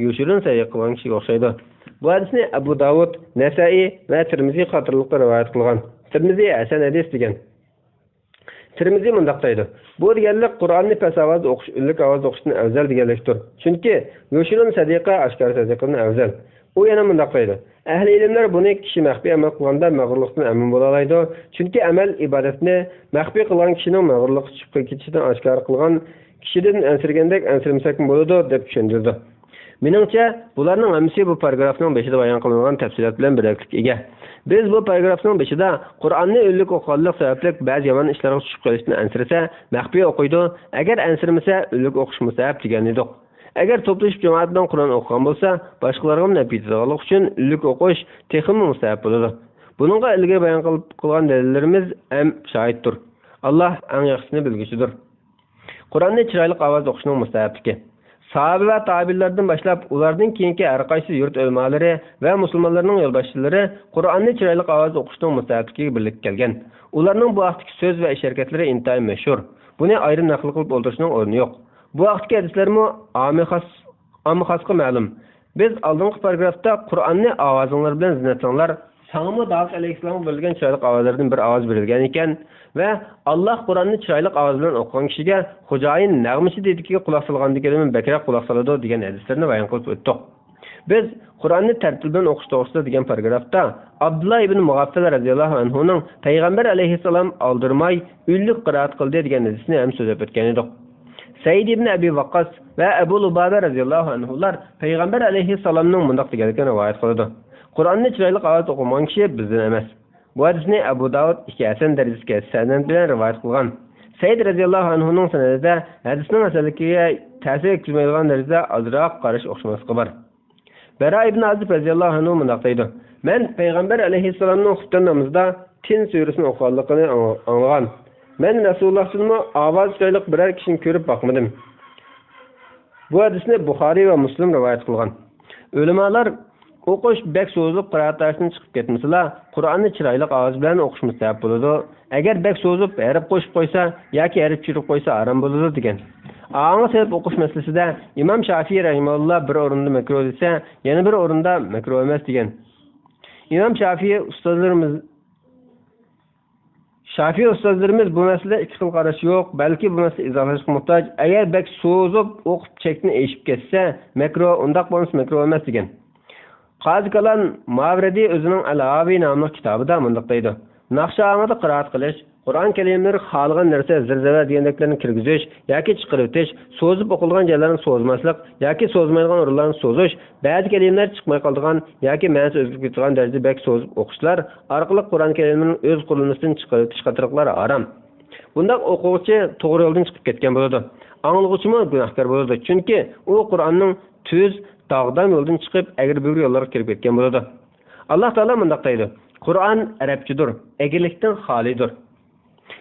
يوشۇرۇن سەدىقە قىلغان كىشىگە ئوخشايدۇ. بۇ ھەدىسنى ئەبۇ داۋۇد، نەسائىي ۋە تىرمىزى قاتارلىقلار رىۋايەت قىلغان. تىرمىزى ھەسەن ھەدىس دېگەن. تىرمىزى مۇنداق دەيدۇ، بۇ دېگەنلىك قۇرئاننى پەس ئاۋازدا ئوقۇش ئۈنلۈك ئاۋازدا ئوقۇشتىن ئەۋزەل دېگەنلىكتۇر. چۈنكى يوشۇرۇن سەدىقە ئاشكارا سەدىقىدىن ئەۋزەل. ئۇ يەنە مۇنداق دەيدۇ، ئەھلى ئىلىملەر بۇنى كىشى مەخپىي ئەمەل قىلغاندا مەغرۇرلۇقتىن ئەمىن بولالايدۇ. چۈنكى ئەمەل ئىبادەتنى مەخپىي قىلغان كىشىنىڭ مەغرۇرلۇققا چۈشۈپ كېتىشىدىن ئاشكارا قىلغان كىشىدىن ئەنسىرىگەندەك ئەنسىرىمىسەكمۇ بولىدۇ، دەپ چۈشەندۈرىدۇ. مېنىڭچە، بۇلارنىڭ ھەممىسى بۇ پاراگرافنىڭ بېشىدا بايان قىلىنغان تەپسىلات بىلەن بىردەكلىككە ئىگە. بىز بۇ پاراگرافنىڭ بېشىدا قۇرئاننى ئۈنلۈك ئوقۇغانلىق سەۋەبلىك بەزى يامان ئىشلارغا چۈشۈپ قېلىشتىن ئەنسىرىسە، مەخپىي ئوقۇيدۇ، ئەگەر ئەنسىرىمىسە، ئۈنلۈك ئوقۇش مۇستەھەپ دېگەن ئىدۇق. ئەگەر توپلىشىپ جامائەت بىلەن قۇرئان ئوقۇغان بولسا، باشقىلارغىمۇ نەپ يېتىدىغانلىقى ئۈچۈن ئۈنلۈك ئوقۇش تېخىمۇ مۇستەھەپ بولىدۇ. بۇنىڭغا ئىلگىرى بايان قىلىپ، قىلغان دەلىللىرىمىز ھەم شاھىتتۇر. ئاللاھ ئەڭ ياخشىسىنى بىلگۈچىدۇر. قۇرئاننى چىرايلىق ئاۋازدا ئوقۇشنىڭ مۇستەھەپلىكى. ساھابە ۋە تابىئىنلاردىن باشلاپ، ئۇلاردىن كېيىنكى ھەر قايسى يۇرت ئۆلىمالىرى ۋە مۇسۇلمانلارنىڭ يولباشچىلىرى قۇرئاننى چىرايلىق ئاۋازدا ئوقۇشنىڭ مۇستەھەپلىكىگە بىرلىككە كەلگەن. ئۇلارنىڭ بۇ ھەقتىكى سۆز ۋە ئىش ھەرىكەتلىرى ئىنتايىن مەشھۇر. بۇنى ئايرىم نەقىل قىلىپ ئولتۇرۇشنىڭ ئورنى يوق. بۇ ھەقتىكى ھەدىسلەرمۇ ئاممە خاس-، ئاممە خاسقا مەلۇم. بىز ئالدىنقى پاراگرافتا قۇرئاننى ئاۋازىڭلار بىلەن زىننەتلەڭلار، تاڭمۇ داۋۇت ئەلەيھىسسالامغا بېرىلگەن چىرايلىق ئاۋازلاردىن بىر ئاۋاز بېرىلگەن ئىكەن ۋە «ئاللاھ قۇرئاننى چىرايلىق ئاۋاز بىلەن ئوقۇغان كىشىگە خوجايىن نەغمىچى دېدىكىگە قۇلاق سالغاندىكىدىنمۇ بەكرەك قۇلاق سالىدۇ» دېگەن ھەدىسلىرىنى بايان قىلىپ ئۆتتۇق. بىز قۇرئاننى تەرتىپ بىلەن ئوقۇش توغرىسىدا دېگەن پاراگرافتا ئابدۇللا ئىبن مۇغەپپەل رەزىياللاھۇ ئەنھۇنىڭ پەيغەمبەر ئەلەيھىسسالام ئالدىرىماي ئۈنلۈك قىرائەت قىلدى دېگەن ھەدىسنى ھەم سۆزلەپ ئۆتكەن ئىدۇق. سەئىد ئىبن ئەبى ۋەققاس ۋە ئەبۇ لۇبابە رەزىياللاھۇ ئەنھۇلار پەيغەمبەر ئەلەيھىسسالامنىڭ مۇنداق دېگەنلىكىنى رىۋايەت قىلىدۇ: «قۇرئاننى چىرايلىق ئاۋازدا ئوقۇمىغان كىشى بىزدىن ئەمەس.» بۇ ھەدىسنى ئەبۇ داۋۇد ئىككى ھەسەن دەرىجىسىدىكى سەنەد بىلەن رىۋايەت قىلغان. سەئىد رەزىياللاھۇ ئەنھۇنىڭ سەنىدىدە ھەدىسنىڭ ھەسەنلىكىگە تەسىر يەتكۈزمەيدىغان دەرىجىدە ئازراق قاراش ئوخشىماسلىقى بار. بەرا ئىبن ئازىب رەزىياللاھۇ ئەنھۇ مۇنداق دەيدۇ: «مەن پەيغەمبەر ئەلەيھىسسالامنىڭ خۇپتەن نامىزىدا تىن سۈرىسىنى ئوقۇغانلىقىنى ئاڭ-، ئاڭلىغان. مەن رەسۇلۇللاھتىنمۇ ئاۋازى چىرايلىق بىرەر كىشىنى كۆرۈپ باقمىدىم.» بۇ ھەدىسنى بۇخارىي ۋە مۇسلىم رىۋايەت قىلغان. ئۆلىمالار ئوقۇش بەك سوزۇلۇپ، قىرائەت تاشتىن چىقىپ كەتمىسىلا، قۇرئاننى چىرايلىق ئاۋاز بىلەن ئوقۇش مۇستەھەپ بولىدۇ. ئەگەر بەك سوزۇپ، ھەرپ قوشۇپ قويسا ياكى ھەرپ چۈشۈرۈپ قويسا ھارام بولىدۇ، دېگەن. ئاڭغا سېلىپ ئوقۇش مەسىلىسىدە ئىمام شافىئى رەھىمەھۇللا بىر ئورۇندا مەكرۇھ دېسە، يەنە بىر ئورۇندا مەكرۇھ ئەمەس، دېگەن. ئىمام شافىئى ئۇستازلىرىمىز شافىئى ئۇستازلىرىمىز بۇ مەسىلىدە ئىككى خىل قاراش يوق، بەلكى بۇ مەسىلە ئىزاھلاشقا موھتاج. ئەگەر بەك سوزۇپ ئوقۇپ چەكتىن ئېشىپ كەتسە، مەكرۇھ، ئۇنداق بولمىسا مەكرۇھ ئەمەس، دېگەن. قازى كالان ماۋردى ئۆزىنىڭ ئەل-ھاۋى ناملىق كىتابىدا مۇنداق دەيدۇ: «ناخشا ئاڭىدا قىرائەت قىلىش، قۇرئان كەلىمىلىرى خالىغان نەرسە زىرزەۋە دېگەندەكلەرنى كىرگۈزۈش ياكى چىقىرىۋېتىش، سوزۇپ ئوقۇلغان جايلارنى سوزماسلىق ياكى سوزمايدىغان ئورۇنلارنى سوزۇش، بەزى كەلىمىلەر چىقماي قالىدىغان ياكى مەنىسى ئۆزگىرىپ كېتىدىغان دەرىجىدە بەك سوزۇپ ئوقۇشلار ئارقىلىق قۇرئان كەلىمىنىڭ ئۆز قۇرۇلمىسىدىن چىقىرىۋېتىش قاتارلىقلار ھارام. بۇنداق ئوقۇغۇچى توغرا يولدىن چىقىپ كەتكەن بولىدۇ. ئاڭلىغۇچىمۇ گۇناھكار بولىدۇ. چۈنكى ئۇ قۇرئاننىڭ تۈز، داغدام يولدىن چىقىپ، ئەگرى-بۈگرى يوللارغا كىرىپ كەتكەن بولىدۇ.» ئاللاھ تائالا مۇنداق دەيدۇ: «قۇرئان ئەرەبچىدۇر، ئەگرىلىكتىن خالىيدۇر.»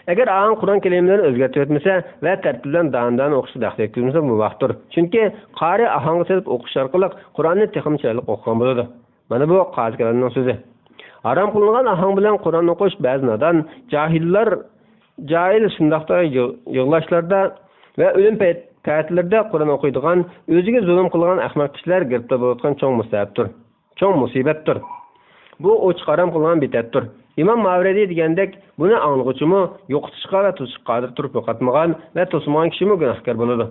ئەگەر ئاڭ قۇرئان كەلىمىلىرىنى ئۆزگەرتىۋەتمىسە ۋە تەرتىپ بىلەن دانە-دانە ئوقۇشقا دەخلى يەتكۈزمىسە مۇۋاپىقتۇر. چۈنكى قارى ئاھاڭغا سېلىپ ئوقۇش ئارقىلىق قۇرئاننى تېخىمۇ چىرايلىق ئوقۇغان بولىدۇ. مانا بۇ قازى كالاننىڭ سۆزى. ھارام قىلىنغان ئاھاڭ بىلەن قۇرئان ئوقۇش بەزى نادان، جاھىللار، جاھىل شۇنداقتا يىغ-، يىغلاشلاردا ۋە ئۆلۈم پەيت-، پەتىلىرىدە قۇرئان ئوقۇيدىغان، ئۆزىگە زۇلۇم قىلغان ئەخمەق كىشىلەر گىرىپتار بولۇۋاتقان چوڭ مۇسىبەتتۇر. چوڭ مۇسىبەتتۇر. بۇ ئوچۇق ھارام قىلغان بىدئەتتۇر. ئىمام ماۋردى دېگەندەك، بۇنى ئاڭلىغۇچىمۇ يوقىتىشقا ۋە توسۇشقا قادىر تۇرۇپ يوقاتمىغان ۋە توسمىغان كىشىمۇ گۇناھكار بولىدۇ.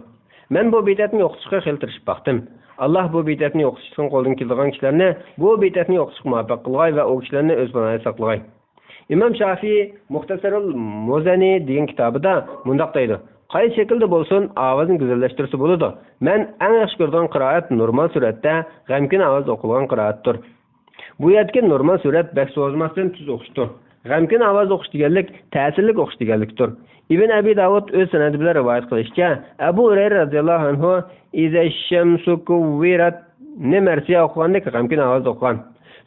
مەن بۇ بىدئەتنى يوقىتىشقا خېلى تىرىشىپ باقتىم. ئاللاھ بۇ بىدئەتنى يوقىتىشنىڭ قولىدىن كېلىدىغان كىشىلەرنى بۇ بىدئەتنى يوقىتىشقا مۇۋەپپەق قىلغاي ۋە ئۇ كىشىلەرنى ئۆز پاناھىدا ساقلىغاي. ئىمام شافىئى مۇختەسەرۇل مۇزەنى دېگەن كىتابىدا مۇنداق دەيدۇ: «قايسى شەكىلدە بولسۇن، ئاۋازنى گۈزەللەشتۈرسە بولىدۇ. مەن ئەڭ ياخشى كۆرىدىغان قىرائەت نورمال سۈرئەتتە غەمكىن ئاۋازدا ئوقۇلغان قىرائەتتۇر.» بۇ يەردىكى نورمال سۈرئەت بەك سوزماستىن تېز ئوقۇشتۇر. غەمكىن ئاۋازدا ئوقۇش دېگەنلىك تەسىرلىك ئوقۇش دېگەنلىكتۇر. ئىبن ئەبى داۋۇد ئۆز سەنەدى بىلەن رىۋايەت قىلىشىچە، ئەبۇ ھۇرەيرە رەزىياللاھۇ ئەنھۇ: «ئىزە شەمسۇ كۇۋۋىرەت»نى مەرسىيە ئوقۇغاندەك غەمكىن ئاۋازدا ئوقۇغان.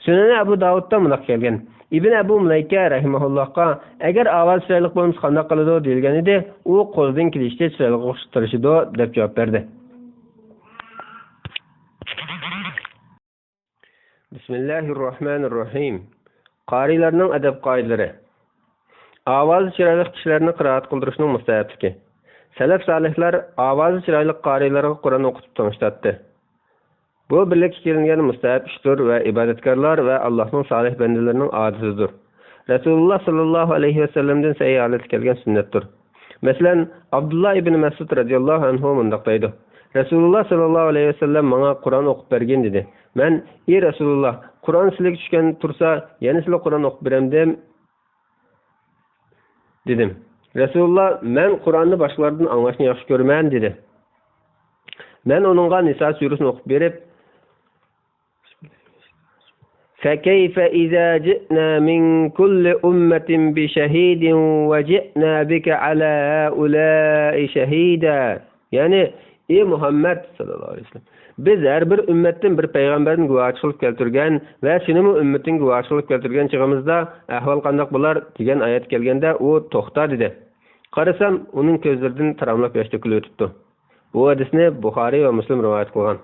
سۈنەنى ئەبۇ داۋۇدتا مۇنداق كەلگەن: ئىبن ئەبۇ مۇلەيكە رەھىمەھۇللاھقا، «ئەگەر ئاۋاز چىرايلىق بولمىسا قانداق قىلىدۇ؟» دېيىلگەن ئىدى. ئۇ قولىدىن كېلىشىچە چىرايلىق ئوقۇشقا تىرىشىدۇ، دەپ جاۋاب بەردى. بىسمىللاھىررەھمانىررەھىم. قارىيلارنىڭ ئەدەپ قائىدىلىرى. ئاۋازى چىرايلىق كىشىلەرنى قىرائەت قىلدۇرۇشنىڭ مۇستەھەپلىكى. سەلەف سالىھلار ئاۋازى چىرايلىق قارىيلارغا قۇرئان ئوقۇتۇپ تونۇشتاتتى. بۇ بىرلىككە كېلىنگەن مۇستەھەپ ئىشتۇر ۋە ئىبادەتكارلار ۋە ئاللاھنىڭ سالىھ بەندىلىرىنىڭ ئادىتىدۇر. رەسۇلۇللاھ ساللاللاھۇ ئەلەيھى ۋەسەللەمدىن سەھىھ ھالەتتە كەلگەن سۈننەتتۇر. مەسىلەن، ئابدۇللا ئىبنى مەسئۇد رەزىياللاھۇ ئەنھۇ مۇنداق دەيدۇ: «رەسۇلۇللاھ ساللاللاھۇ ئەلەيھى ۋەسەللەم ماڭا قۇرئان ئوقۇپ بەرگىن» دېدى. مەن: «ئى رەسۇلۇللاھ، قۇرئان سىلىگە چۈشكەن تۇرسا، يەنە سىلىگە قۇرئان ئوقۇپ بېرەمدىم؟» دېدىم. رەسۇلۇللاھ: «مەن قۇرئاننى باشقىلاردىن ئاڭلاشنى ياخشى كۆرىمەن» دېدى. مەن ئۇنىڭغا نىسا سۈرىسىنى ئوقۇپ بېرىپ، فكيف إذا جئنا من كل أمة بشهيد وجئنا بك على هؤلاء شهيدا. يەنى، ئى مۇھەممەد ساللاللاھۇ ئەلەيھى ۋەسەللەم، بىز ھەر بىر ئۈممەتتىن بىر پەيغەمبەردىن گۇۋاھچى قىلىپ كەلتۈرگەن ۋە سېنىمۇ ئۈممىتىڭگە گۇۋاھچى قىلىپ كەلتۈرگەن چېغىمىزدا ئەھۋال قانداق بولار؟ دېگەن ئايەت كەلگەندە، ئۇ توختا دېدى. قارىسام، ئۇنىڭ كۆزلىرىدىن تاراملاپ ياش تۆكۈلۈۋېتىپتۇ. بۇ ھەدىسنى بۇخارىي ۋە مۇسلىم رىۋايەت قىلغان.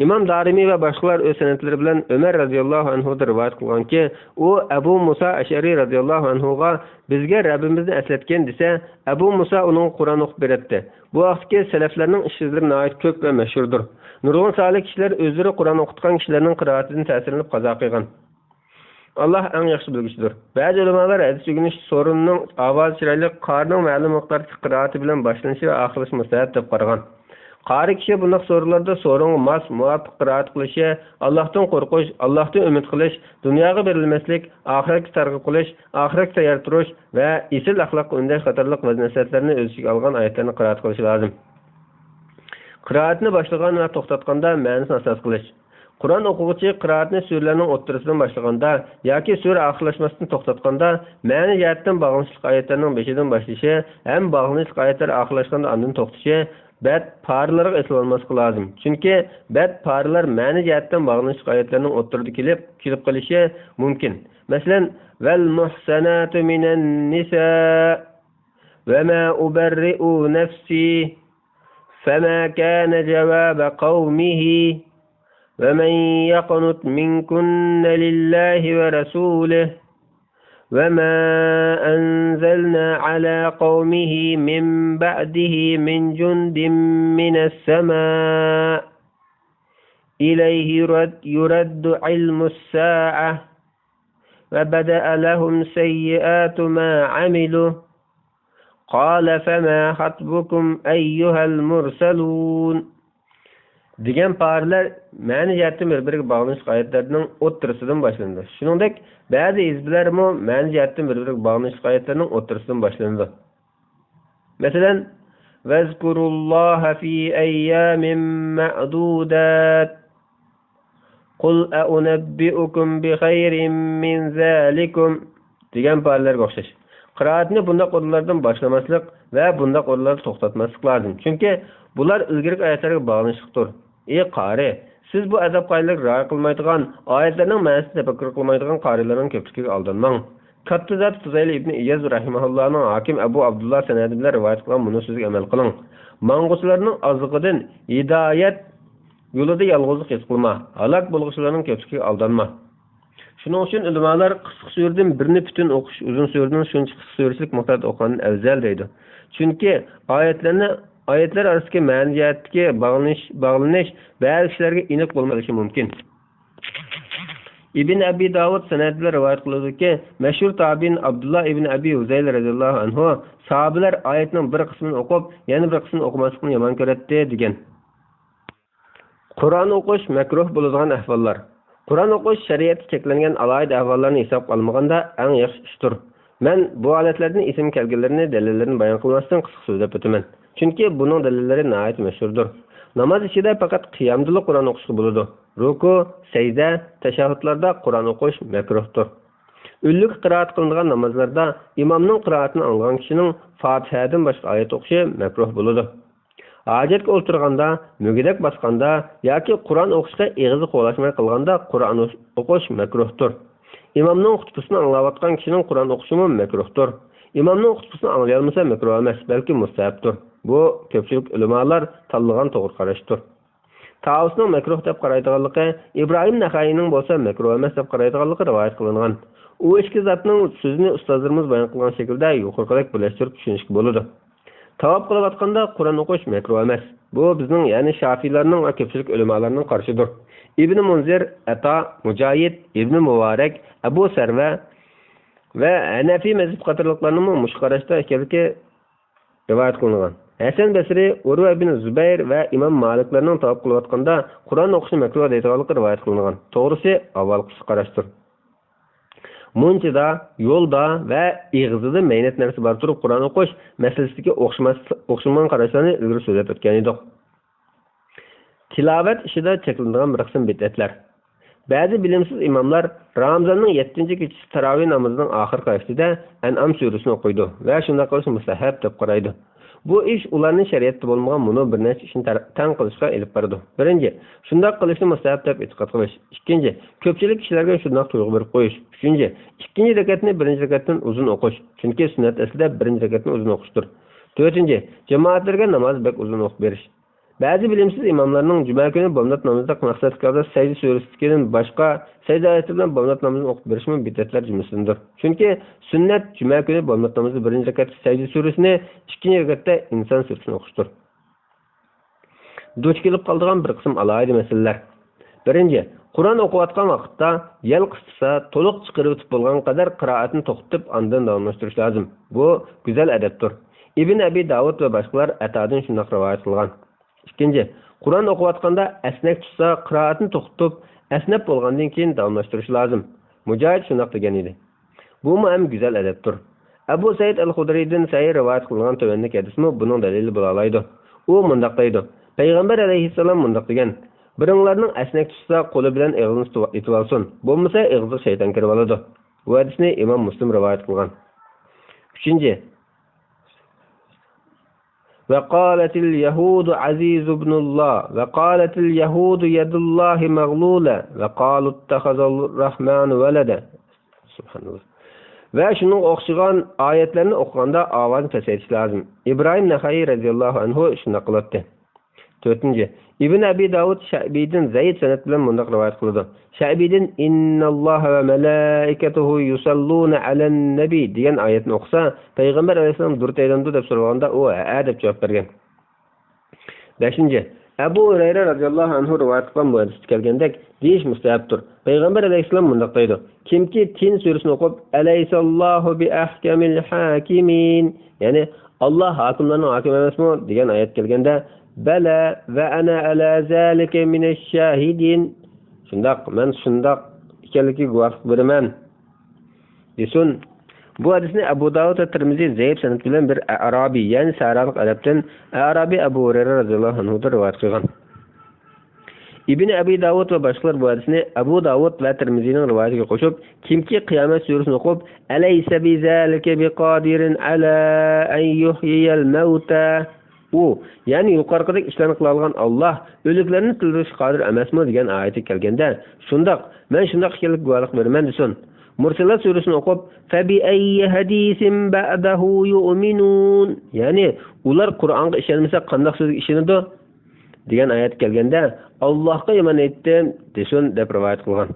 ئىمام دارىمى ۋە باشقىلار ئۆز سەنەدلىرى بىلەن ئۆمەر رەزىياللاھۇ ئەنھۇدىن رىۋايەت قىلغانكى، ئۇ ئەبۇ مۇسا ئەشئەرى رەزىياللاھۇ ئەنھۇغا، «بىزگە رەببىمىزنى ئەسلەتكىن» دېسە، ئەبۇ مۇسا ئۇنىڭغا قۇرئان ئوقۇپ بېرەتتى. بۇ ھەقتىكى سەلەفلەرنىڭ ئىش-سۆزلىرى ناھايىتى كۆپ ۋە مەشھۇردۇر. نۇرغۇن سالىھ كىشىلەر ئۆزلىرى قۇرئان ئوقۇتقان كىشىلەرنىڭ قىرائىتىدىن تەسىرلىنىپ قازا قىلغان. ئاللاھ ئەڭ ياخشى بىلگۈچىدۇر. بەزى ئۆلىمالار ھەدىس ئۆگىنىش سورۇنىنىڭ ئاۋازى چىرايلىق، قارىنىڭ مەلۇم مىقداردىكى قىرائىتى بىلەن باشلىنىشى ۋە ئاخىرلىشى مۇستەھەب دەپ قارىغان. قارى كىشى بۇنداق سورۇنلاردا سورۇنغا ماس، مۇۋاپىق قىرائەت قىلىشى، ئاللاھتىن قورقۇش، ئاللاھتىن ئۈمىد قىلىش، دۇنياغا بېرىلمەسلىك، ئاخىرەتكە تەرغىب قىلىش، ئاخىرەتكە تەييار تۇرۇش ۋە ئېسىل ئەخلاققا ئۈندەش قاتارلىق ۋەز-نەسىھەتلەرنى ئۆز ئىچىگە ئالغان ئايەتلەرنى قىرائەت قىلىشى لازىم. قىرائەتنى باشلىغان ۋە توختاتقاندا مەنىسىنى ئاساس قىلىش. قۇرئان ئوقۇغۇچى قىرائەتنى سۈرىلەرنىڭ ئوتتۇرىسىدىن باشلىغاندا ياكى سۈرە ئاخىرلاشماستىن توختاتقاندا، مەنە جەھەتتىن باغلىنىشلىق ئايەتلەرنىڭ بېشىدىن باشلىشى ھەم باغلىنىشلىق ئايەتلەر ئاخىرلاشقاندا ئاندىن توختىشى بەت پارىلارغا ئېسىلىۋالماسلىقى لازىم. چۈنكى بەت پارىلار مەنە جەھەتتىن باغلىنىشلىق ئايەتلەرنىڭ ئوتتۇرىدا كېلىپ، كېلىپ قېلىشى مۇمكىن. مەسىلەن، «والمحصنات من النساء وما أبرئ نفسي فما كان جواب قومه ومن يقنت منكن لله ورسوله وما أنزلنا على قومه من بعده من جند من السماء إليه يرد, يرد علم الساعة وبدأ لهم سيئات ما عملوا قال فما خطبكم أيها المرسلون» دېگەن پارىلەر مەنە جەھەتتىن بىر-بىرىگە باغلىنىشلىق ئايەتلەرنىڭ ئوتتۇرىسىدىن باشلىنىدۇ. شۇنىڭدەك، بەزى ھىزبلەرمۇ مەنە جەھەتتىن بىر-بىرىگە باغلىنىشلىق ئايەتلەرنىڭ ئوتتۇرىسىدىن باشلىنىدۇ. مەسىلەن، «واذكروا الله في أيام معدودات قل أنبئكم بخير من ذلكم» دېگەن پارىلەرگە ئوخشاش. قىرائەتنى بۇنداق ئورۇنلاردىن باشلىماسلىق ۋە بۇنداق ئورۇنلاردا توختاتماسلىق لازىم. چۈنكى بۇلار ئىلگىرىكى ئايەتلەرگە باغلىنىشلىقتۇر. ئى قارى، سىز بۇ ئەدەپ-قائىدىلەرگە رىئايە قىلمايدىغان، ئايەتلەرنىڭ مەنىسىنى تەپەككۇر قىلمايدىغان قارىلارنىڭ كۆپلۈكىگە ئالدانماڭ. كاتتا زات پۇزەيل ئىبنى ئىياز رەھىمەھۇللانىڭ ھاكىم ئەبۇ ئابدۇللا سەنەدى بىلەن رىۋايەت قىلغان مۇنۇ سۆزىگە ئەمەل قىلىڭ: «ماڭغۇچىلارنىڭ ئازلىقىدىن ھىدايەت يولىدا يالغۇزلۇق ھېس قىلما، ھالاك بولغۇچىلارنىڭ كۆپلۈكىگە ئالدانما.» شۇنىڭ ئۈچۈن ئۆلىمالار قىسقا سۈرىدىن بىرنى پۈتۈن ئوقۇش ئۇزۇن سۈرىدىن شۇنچە قىسقا سۈرىچىلىك مىقداردا ئوقۇغاندىن ئەۋزەل دەيدۇ. چۈنكى ئايەتلەرنى، ئايەتلەر ئارىسىدىكى مەنە جەھەتتىكى باغلىنىش، باغلىنىش بەزى كىشىلەرگە ئېنىق بولمىسا مۇمكىن. ئىبن ئەبى داۋۇد سەنەدى بىلەن رىۋايەت قىلىدۇكى، مەشھۇر تابىئىن ئابدۇللا ئىبن ئەبى ھۇزەيل رەزىياللاھۇ ئەنھۇ، ساھابىلەر ئايەتنىڭ بىر قىسمىنى ئوقۇپ، يەنە بىر قىسمىنى ئوقۇماسلىقنى يامان كۆرەتتى، دېگەن. قۇرئان ئوقۇش مەكرۇھ بولىدىغان ئەھۋاللار. قۇرئان ئوقۇش شەرىئەتتە چەكلەنگەن ئالاھىدە ئەھۋاللارنى ھېسابقا ئالمىغاندا ئەڭ ياخشى ئىشتۇر. مەن بۇ ھالەتلەردىن ئېسىمگە كەلگەنلىرىنى، دەلىللىرىنى بايان قىلماستىن قىسقا سۆزلەپ ئۆتىمەن. چۈنكى بۇنىڭ دەلىللىرى ناھايىتى مەشھۇردۇر. ناماز ئىچىدە پەقەت قىيامدىلا قۇرئان ئوقۇشقا بولىدۇ. رۇكۇ، سەجدە، تەشەھھۇدلاردا قۇرئان ئوقۇش مەكرۇھتۇر. ئۈنلۈك قىرائەت قىلىنىدىغان نامازلاردا ئىمامنىڭ قىرائىتىنى ئاڭلىغان كىشىنىڭ فاتىھەدىن باشقا ئايەت ئوقۇشى مەكرۇھ بولىدۇ. ھاجەتكە ئولتۇرغاندا، مۈگدەك باسقاندا ياكى قۇرئان ئوقۇشقا ئېغىزى قولاشماي قالغاندا قۇرئان ئوقۇش مەكرۇھتۇر. ئىمامنىڭ خۇتبىسىنى ئاڭلاۋاتقان كىشىنىڭ قۇرئان ئوقۇشىمۇ مەكرۇھتۇر. ئىمامنىڭ خۇتبىسىنى ئاڭلىيالمىسا مەكرۇھ ئەمەس، بەلكى مۇستەھەبتۇر. بۇ كۆپچىلىك ئۆلىمالار تاللىغان توغرا قاراشتۇر. تاۋۇسنىڭ مەكرۇھ دەپ قارايدىغانلىقى، ئىبراھىم نەخەئىينىڭ بولسا مەكرۇھ ئەمەس دەپ قارايدىغانلىقى رىۋايەت قىلىنغان. ئۇ ئىككى زاتنىڭ سۆزىنى ئۇستازلىرىمىز بايان قىلغان شەكىلدە يۇقىرىقىدەك بىرلەشتۈرۈپ چۈشىنىشكە بولىدۇ. تاۋاپ قىلىۋاتقاندا قۇرئان ئوقۇش مەكرۇھ ئەمەس. بۇ بىزنىڭ، يەنى شافىيلارنىڭ ۋە كۆپچىلىك ئۆلىمالارنىڭ قارىشىدۇر. ئىبنى مۇنزىر، ئەتا، مۇجاھىد، ئىبنى مۇبارەك، ئەبۇ سەرۋە ۋە ھەنەفىي مەزھەپ قاتارلىقلارنىڭمۇ مۇشۇ قاراشتا ئىكەنلىكى رىۋايەت قىلىنغان. ھەسەن بەسرى، ئۇرۋە ئىبن زۇبەير ۋە ئىمام مالىكلارنىڭ تاۋاپ قىلىۋاتقاندا قۇرئان ئوقۇشنى مەكرۇھ دەيدىغانلىقى رىۋايەت قىلىنغان. توغرىسى، ئاۋۋالقىسى قاراشتۇر. مۇنچىدا، يولدا ۋە ئېغىزىدا مەينەت نەرسە بار تۇرۇپ قۇرئان ئوقۇش مەسىلىسىدىكى ئوخشىماس، ئوخشىمىغان قاراشلارنى ئىلگىرى سۆزلەپ ئۆتكەن ئىدۇق. تىلاۋەت ئىشىدا چەكلىنىدىغان بىر قىسىم بىدئەتلەر. بەزى بىلىمسىز ئىماملار رامىزاننىڭ يەتتىنچى كېچىسى تاراۋىھ نامىزىنىڭ ئاخىرقى ھەپتىدە ئەنئام سۈرىسىنى ئوقۇيدۇ ۋە شۇنداق قىلىش مۇستەھەب دەپ قارايدۇ. بۇ ئىش ئۇلارنى شەرىئەتتە بولمىغان مۇنۇ بىر نەچچە ئىشنى تەر-، تەڭ قىلىشقا ئېلىپ بارىدۇ. بىرىنچى، شۇنداق قىلىشنى مۇستەھەب دەپ ئېتىقاد قىلىش. ئىككىنچى، كۆپچىلىك كىشىلەرگە شۇنداق تۇيغۇ بېرىپ قويۇش. ئۈچىنچى، ئىككىنچى رەكەتنى بىرىنچى رەكەتتىن ئۇزۇن ئوقۇش. چۈنكى سۈننەت ئەسلىدە بىرىنچى رەكەتنى ئۇزۇن ئوقۇشتۇر. تۆتىنچى، جامائەتلەرگە ناماز بەك ئۇزۇن ئوقۇپ بېرىش. بەزى بىلىمسىز ئىماملارنىڭ جۈمە كۈنى بامدات نامىزىدا مەقسەتلىك ھالدا سەجدە سۈرىسىدىكىدىن باشقا سەجدە ئايىتى بىلەن بامدات نامىزىنى ئوقۇپ بېرىشىمۇ بىدئەتلەر جۈملىسىدىندۇر. چۈنكى سۈننەت جۈمە كۈنى بامدات نامىزىدا بىرىنچى رەكەتتىكى سەجدە سۈرىسىنى، ئىككىنچى رەكەتتە ئىنسان سۈرىسىنى ئوقۇشتۇر. دۇچ كېلىپ قالىدىغان بىر قىسىم ئالاھىدە مەسىلىلەر. بىرىنچى، قۇرئان ئوقۇۋاتقان ۋاقىتتا يەل قىستىسا، تولۇق چىقىرىۋېتىپ بولغان قەدەر قىرائەتنى توختىتىپ، ئاندىن داۋاملاشتۇرۇش لازىم. بۇ گۈزەل ئەدەپتۇر. ئىبن ئەبى داۋۇد ۋە باشقىلار ئەتادىن شۇنداق رىۋايەت قىلغان. ئىككىنچى، قۇرئان ئوقۇۋاتقاندا ئەسنەك تۇتسا، قىرائەتنى توختىتىپ، ئەسنەپ بولغاندىن كېيىن داۋاملاشتۇرۇش لازىم. مۇجاھىد شۇنداق دېگەن ئىدى. بۇمۇ ھەم گۈزەل ئەدەپتۇر. ئەبۇ سەئىد ئەل خۇدرىيدىن سەھىھ رىۋايەت قىلىنغان تۆۋەندىكى ھەدىسمۇ بۇنىڭ دەلىلى بولالايدۇ. ئۇ مۇنداق دەيدۇ، پەيغەمبەر ئەلەيھىسسالام مۇنداق دېگەن، بىرىڭلارنىڭ ئەسنەك تۇتسا، قولى بىلەن ئېغىزىنى تۇتۇپ ئېتىۋالسۇن، بولمىسا ئېغىزىغا شەيتان كىرىۋالىدۇ. بۇ ھەدىسنى ئىمام مۇسلىم رىۋايەت قىلغان. ئۈچىنچى، وقالت اليهود عزيز ابن الله، وقالت اليهود يد الله مغلولة، وقالوا اتخذ الرحمن ولدا. سبحان الله. ۋە شۇنىڭغا ئوخشىغان ئايەتلەرنى ئوقۇغاندا ئاۋازنى پەسەيتىش لازىم. ئىبراھىم نەخەئىي رەزىياللاھۇ ئەنھۇ شۇنداق قىلاتتى. تۆتىنچى، ئىبن ئەبى داۋۇد شەئبىدىن زەئىپ سەنەد بىلەن مۇنداق رىۋايەت قىلىدۇ. شەئبىدىن «إن الله وملائكته يصلون على النبي» دېگەن ئايەتنى ئوقۇسا، پەيغەمبەر ئەلەيھىسسالام دۇرۇت ئەيلەمدۇ دەپ سورىغاندا، ئۇ ھەئە دەپ جاۋاب بەرگەن. بەشىنچى، ئەبۇ ھۇرەيرە رەزىياللاھۇ ئەنھۇ رىۋايەت قىلغان بۇ ھەدىستە كەلگەندەك دېيىش مۇستەھەپتۇر. پەيغەمبەر ئەلەيھىسسالام مۇنداق دەيدۇ، كىمكى تىن سۈرىسىنى ئوقۇپ، «أليس الله بأحكم الحاكمين»، يەنى «ئاللاھ ھاكىملارنىڭ ھاكىمى ئەمەسمۇ؟» دېگەن ئايەت كەلگەندە، «بلى وأنا على ذلك من الشاهدين»، شۇنداق، مەن شۇنداق ئىكەنلىكىگە گۇۋاھلىق بېرىمەن، دېسۇن. بۇ ھەدىسنى ئەبۇ داۋۇد ۋە تىرمىزى زەئىپ سەنەد بىلەن بىر ئەئرابىي، يەنى سەھرالىق ئەرەبتىن ئەئرابىي ئەبۇ ھۇرەيرە رەزىياللاھۇ ئەنھۇدىن رىۋايەت قىلغان. ئىبن ئەبى داۋۇد ۋە باشقىلار بۇ ھەدىسنى ئەبۇ داۋۇد ۋە تىرمىزىنىڭ رىۋايىتىگە قوشۇپ، كىمكى قىيامەت سۈرىسىنى ئوقۇپ، «أليس بذلك بقادر على أن يحيي الموتى»، ئۇ، يەنى يۇقىرىقىدەك ئىشلارنى قىلالىغان ئاللاھ ئۆلۈكلەرنى تىرىلدۈرۈشكە قادىر ئەمەسمۇ دېگەن ئايەتكە كەلگەندە، شۇنداق، مەن شۇنداق ئىكەنلىكىگە گۇۋاھلىق بېرىمەن دېسۇن. مۇرسەلات سۈرىسىنى ئوقۇپ، «فبأي حديث بعده يؤمنون»، يەنى ئۇلار قۇرئانغا ئىشەنمىسە قانداق سۆزگە ئىشىنىدۇ؟ دېگەن ئايەت كەلگەندە، «ئاللاھقا ئىمان ئېيتتىم» دېسۇن، دەپ رىۋايەت قىلغان.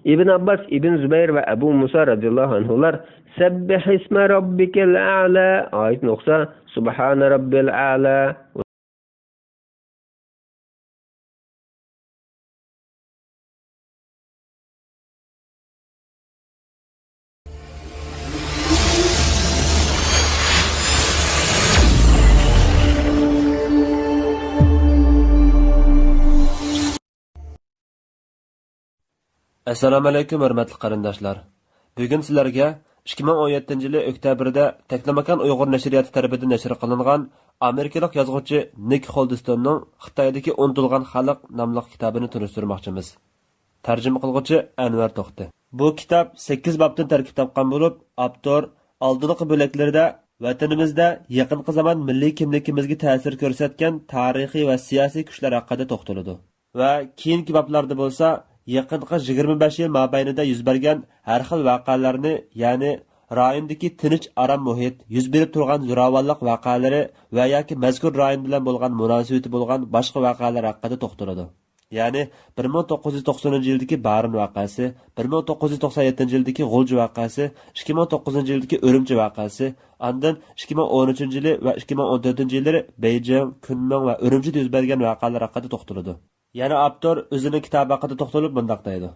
ئىبن ئابباس، ئىبن زۇبەير ۋە ئەبۇ مۇسا رەزىياللاھۇ ئەنھۇلار، «سبح اسم ربك الأعلى» ئايىتىنى ئوقۇسا، «سبحان ربي الأعلى». ئەسسالامۇئەلەيكۇم، ھۆرمەتلىك قېرىنداشلار! بۈگۈن سىلەرگە ئىككى مىڭ ئون يەتتىنچى يىلى ئۆكتەبىردە تەكلىماكان ئۇيغۇر نەشرىياتى تەرىپىدىن نەشر قىلىنغان ئامېرىكىلىق يازغۇچى نىك خولدستوننىڭ خىتايدىكى ئۇنتۇلغان خەلق ناملىق كىتابىنى تونۇشتۇرماقچىمىز. تەرجىمە قىلغۇچى ئەنۋەر توختى. بۇ كىتاب سەككىز بابتىن تەركىب تاپقان بولۇپ، ئاپتور ئالدىنقى بۆلەكلىرىدە ۋەتىنىمىزدە يېقىنقى زامان مىللىي كىملىكىمىزگە تەسىر كۆرسەتكەن تارىخىي ۋە سىياسىي كۈچلەر ھەققىدە توختىلىدۇ. ۋە كېيىنكى بابلاردا بولسا يېقىنقى يىگىرمە بەش يىل مابەينىدە يۈز بەرگەن ھەر خىل ۋەقەلەرنى، يەنى رايوندىكى تىنچ ئارام مۇھىت، يۈز بېرىپ تۇرغان زوراۋانلىق ۋەقەلىرى ۋە ياكى مەزكۇر رايون بىلەن بولغان مۇناسىۋىتى بولغان باشقا ۋەقەلەر ھەققىدە توختىلىدۇ. يەنى بىر مىڭ توققۇز يۈز توقسىنىنچى يىلدىكى بارىن ۋەقەسى، بىر مىڭ توققۇز يۈز توقسان يەتتىنچى يىلدىكى غۇلجا ۋەقەسى، ئىككى مىڭ توققۇزىنچى يىلدىكى ئۈرۈمچى ۋەقەسى، ئاندىن ئىككى مىڭ ئون ئۈچىنچى يىلى ۋە ئىككى مىڭ ئون تۆتىنچى يىللىرى بېيجىڭ، كۈنمىڭ ۋە ئۈرۈمچىدە يۈز بەرگەن ۋەقەلەر ھەققىدە توختىلىدۇ. يەنە ئاپتور ئۆزىنىڭ كىتابى ھەققىدە توختىلىپ مۇنداق دەيدۇ.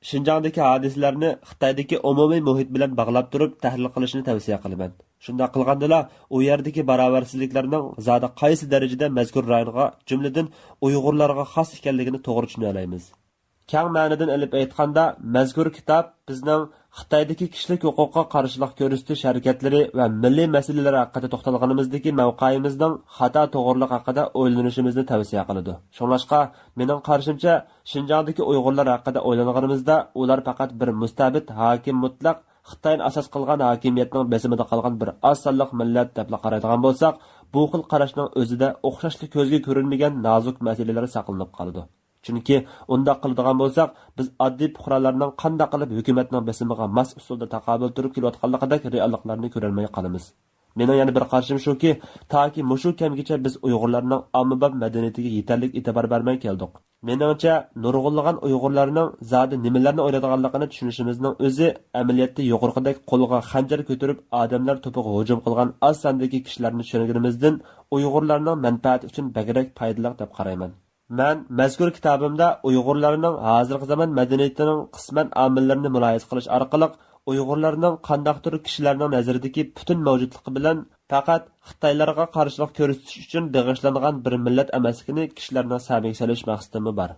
شىنجاڭدىكى ھادىسىلەرنى خىتايدىكى ئومۇمىي مۇھىت بىلەن باغلاپ تۇرۇپ تەھلىل قىلىشنى تەۋسىيە قىلىمەن. شۇنداق قىلغاندىلا، ئۇ يەردىكى باراۋەرسىزلىكلەرنىڭ زادى قايسى دەرىجىدە مەزكۇر رايونغا، جۈملىدىن ئۇيغۇرلارغا خاس ئىكەنلىكىنى توغرا چۈشىنەلەيمىز. كەڭ مەنىدىن ئېلىپ ئېيتقاندا، مەزكۇر كىتاب بىزنىڭ خىتايدىكى كىشىلىك ھوقۇققا قارشىلىق كۆرسىتىش ھەرىكەتلىرى ۋە مىللىي مەسىلىلەر ھەققىدە توختالغىنىمىزدىكى مەۋقەيىمىزنىڭ خاتا توغرىلىقى ھەققىدە ئويلىنىشىمىزنى تەۋسىيە قىلىدۇ. شۇڭلاشقا، مېنىڭ قارىشىمچە، شىنجاڭدىكى ئۇيغۇرلار ھەققىدە ئويلانغىنىمىزدا، ئۇلار پەقەت بىر مۇستەبىت ھاكىم مۇتلەق، خىتاينى ئاساس قىلغان ھاكىمىيەتنىڭ بېسىمىدا قالغان بىر ئاز سانلىق مىللەت دەپلا قارايدىغان بولساق، بۇ خىل قاراشنىڭ ئۆزىدە ئوخشاشلا كۆزگە كۆرۈنمىگەن نازۇك مەسىلىلەر ساقلىنىپ قالىدۇ. چۈنكى ئۇنداق قىلىدىغان بولساق، بىز ئاددىي پۇقرالارنىڭ قانداق قىلىپ ھۆكۈمەتنىڭ بېسىمىغا ماس ئۇسۇلدا تاقابىل تۇرۇپ كېلىۋاتقانلىقىدەك رېئاللىقلارنى كۆرەلمەي قالىمىز. مېنىڭ يەنە بىر قارىشىم شۇكى، تاكى مۇشۇ كەمگىچە بىز ئۇيغۇرلارنىڭ ئاممىباب مەدەنىيىتىگە يېتەرلىك ئېتىبار بەرمەي كەلدۇق. مېنىڭچە، نۇرغۇنلىغان ئۇيغۇرلارنىڭ زادى نېمىلەرنى ئويلايدىغانلىقىنى چۈشىنىشىمىزنىڭ ئۆزى ئەمەلىيەتتە يۇقىرىقىدەك قولىغا خەنجەر كۆتۈرۈپ ئادەملەر توپىغا ھۇجۇم قىلغان ئاز ساندىكى كىشىلەرنى چۈشەنگىنىمىزدىن ئۇيغۇرلارنىڭ مەنپەئەتى ئۈچۈن بەكرەك پايدىلىق دەپ قارايمەن. مەن مەزكۇر كىتابىمدا ئۇيغۇرلارنىڭ ھازىرقى زامان مەدەنىيىتىنىڭ قىسمەن ئامىللىرىنى مۇلاھىزە قىلىش ئارقىلىق، ئۇيغۇرلارنىڭ قانداقتۇر كىشىلەرنىڭ نەزىرىدىكى پۈتۈن مەۋجۇتلۇقى بىلەن پەقەت خىتايلارغا قارشىلىق كۆرسىتىش ئۈچۈن بېغىشلانغان بىر مىللەت ئەمەسلىكىنى كىشىلەرنىڭ سەمىگە سېلىش مەقسىتىممۇ بار.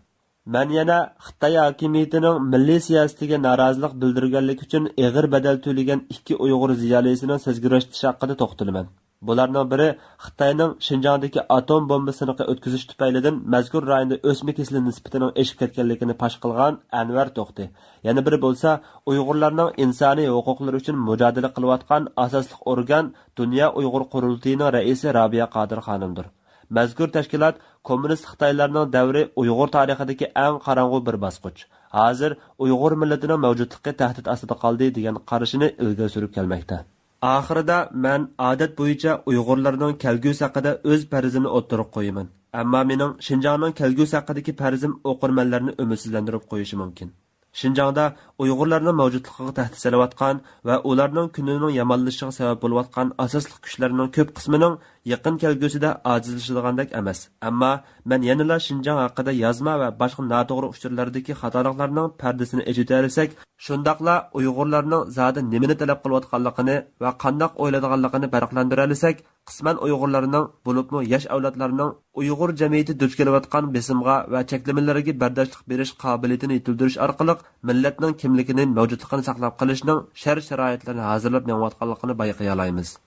مەن يەنە خىتاي ھاكىمىيىتىنىڭ مىللىي سىياسىتىگە نارازىلىق بىلدۈرگەنلىكى ئۈچۈن ئېغىر بەدەل تۆلىگەن ئىككى ئۇيغۇر زىيالىيسىنىڭ سەزگۈرۈشتىشى ھەققىدە توختىلىمەن. بۇلارنىڭ بىرى خىتاينىڭ شىنجاڭدىكى ئاتوم بومبا سىنىقى ئۆتكۈزۈش تۈپەيلىدىن مەزكۇر رايوندا ئۆسمە كېسىلى نىسبىتىنىڭ ئېشىپ كەتكەنلىكىنى پاش قىلغان ئەنۋەر توختى. يەنە بىرى بولسا ئۇيغۇرلارنىڭ ئىنسانىي ھوقۇقلىرى ئۈچۈن مۇجادىلە قىلىۋاتقان ئاساسلىق ئورگان دۇنيا ئۇيغۇر قۇرۇلتىيىنىڭ رەئىسى رابىيە قادىر خانىمدۇر. مەزكۇر تەشكىلات كوممۇنىست خىتايلارنىڭ دەۋرى ئۇيغۇر تارىخىدىكى ئەڭ قاراڭغۇ بىر باسقۇچ، ھازىر ئۇيغۇر مىللىتىنىڭ مەۋجۇتلۇقى تەھدىت ئاستىدا قالدى دېگەن قارىشىنى ئىلگىرى سۈرۈپ كەلمەكتە. ئاخىرىدا مەن ئادەت بويىچە ئۇيغۇرلارنىڭ كەلگۈسى ھەققىدە ئۆز پەرىزىمنى ئوتتۇرىغا قويىمەن. ئەمما مېنىڭ شىنجاڭنىڭ كەلگۈسى ھەققىدىكى پەرىزىم ئوقۇرمەنلەرنى ئۈمىدسىزلەندۈرۈپ قويۇشى مۇمكىن. شىنجاڭدا ئۇيغۇرلارنىڭ مەۋجۇتلۇقىغا تەھدىت سېلىۋاتقان ۋە ئۇلارنىڭ كۈنىنىڭ يامانلىشىشىغا سەۋەب بولۇۋاتقان ئاساسلىق كۈچلەرنىڭ كۆپ قىسمىنىڭ يېقىن كەلگۈسىدە ئاجىزلىشىدىغاندەك ئەمەس. ئەمما مەن يەنىلا شىنجاڭ ھەققىدە يازما ۋە باشقا ناتوغرا ئۇچۇرلاردىكى خاتالىقلارنىڭ پەردىسىنى ئېچىۋېتەلىسەك، شۇنداقلا ئۇيغۇرلارنىڭ زادى نېمىنى تەلەپ قىلىۋاتقانلىقىنى ۋە قانداق ئويلايدىغانلىقىنى پەرقلەندۈرەلىسەك، قىسمەن ئۇيغۇرلارنىڭ، بولۇپمۇ ياش ئەۋلادلارنىڭ ئۇيغۇر جەمئىيىتى دۇچ كېلىۋاتقان بېسىمغا ۋە چەكلىمىلەرگە بەرداشلىق بېرىش قابىلىيىتىنى يېتىلدۈرۈش ئارقىلىق مىللەتنىڭ كىملىكىنى، مەۋجۇتلۇقىنى ساقلاپ قېلىشنىڭ شەرت-شارائىتلىرىنى ھازىرلاپ مېڭىۋاتقانلىقىنى بايقىيالايمىز.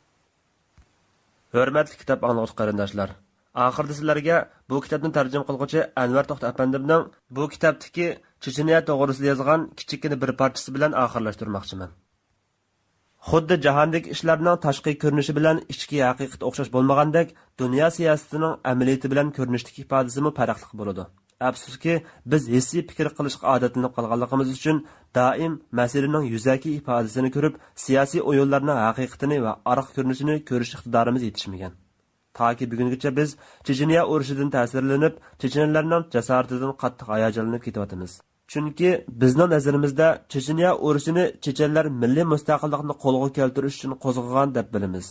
ھۆرمەتلىك كىتاب ئاڭلىغۇچى قېرىنداشلار! ئاخىرىدا سىلەرگە بۇ كىتابنى تەرجىمە قىلغۇچى ئەنۋەر توختى ئەپەندىمنىڭ بۇ كىتابتىكى چېچىنىيە توغرىسىدا يازغان كىچىككىنە بىر پارچىسى بىلەن ئاخىرلاشتۇرماقچىمەن. خۇددى جاھاندىكى ئىشلارنىڭ تاشقى كۆرۈنۈشى بىلەن ئىچكى ھەقىقىتى ئوخشاش بولمىغاندەك، دۇنيا سىياسىتىنىڭ ئەمەلىيىتى بىلەن كۆرۈنۈشتىكى ئىپادىسىمۇ پەرقلىق بولىدۇ. ئەپسۇسكى، بىز ھېسسىي پىكىر قىلىشقا ئادەتلىنىپ قالغانلىقىمىز ئۈچۈن، دائىم مەسىلىنىڭ يۈزەكى ئىپادىسىنى كۆرۈپ، سىياسىي ئويۇنلارنىڭ ھەقىقىتىنى ۋە ئارقا كۆرۈنۈشىنى كۆرۈش ئىقتىدارىمىز يېتىشمىگەن. تاكى بۈگۈنگىچە بىز چېچىنىيە ئۇرۇشىدىن تەسىرلىنىپ، چېچەنلەرنىڭ جاسارىتىدىن قاتتىق ھاياجانلىنىپ كېتىۋاتىمىز. چۈنكى بىزنىڭ نەزىرىمىزدە چېچىنىيە ئۇرۇشىنى چېچەنلەر مىللىي مۇستەقىللىقنى قولغا كەلتۈرۈش ئۈچۈن قوزغىغان دەپ بىلىمىز.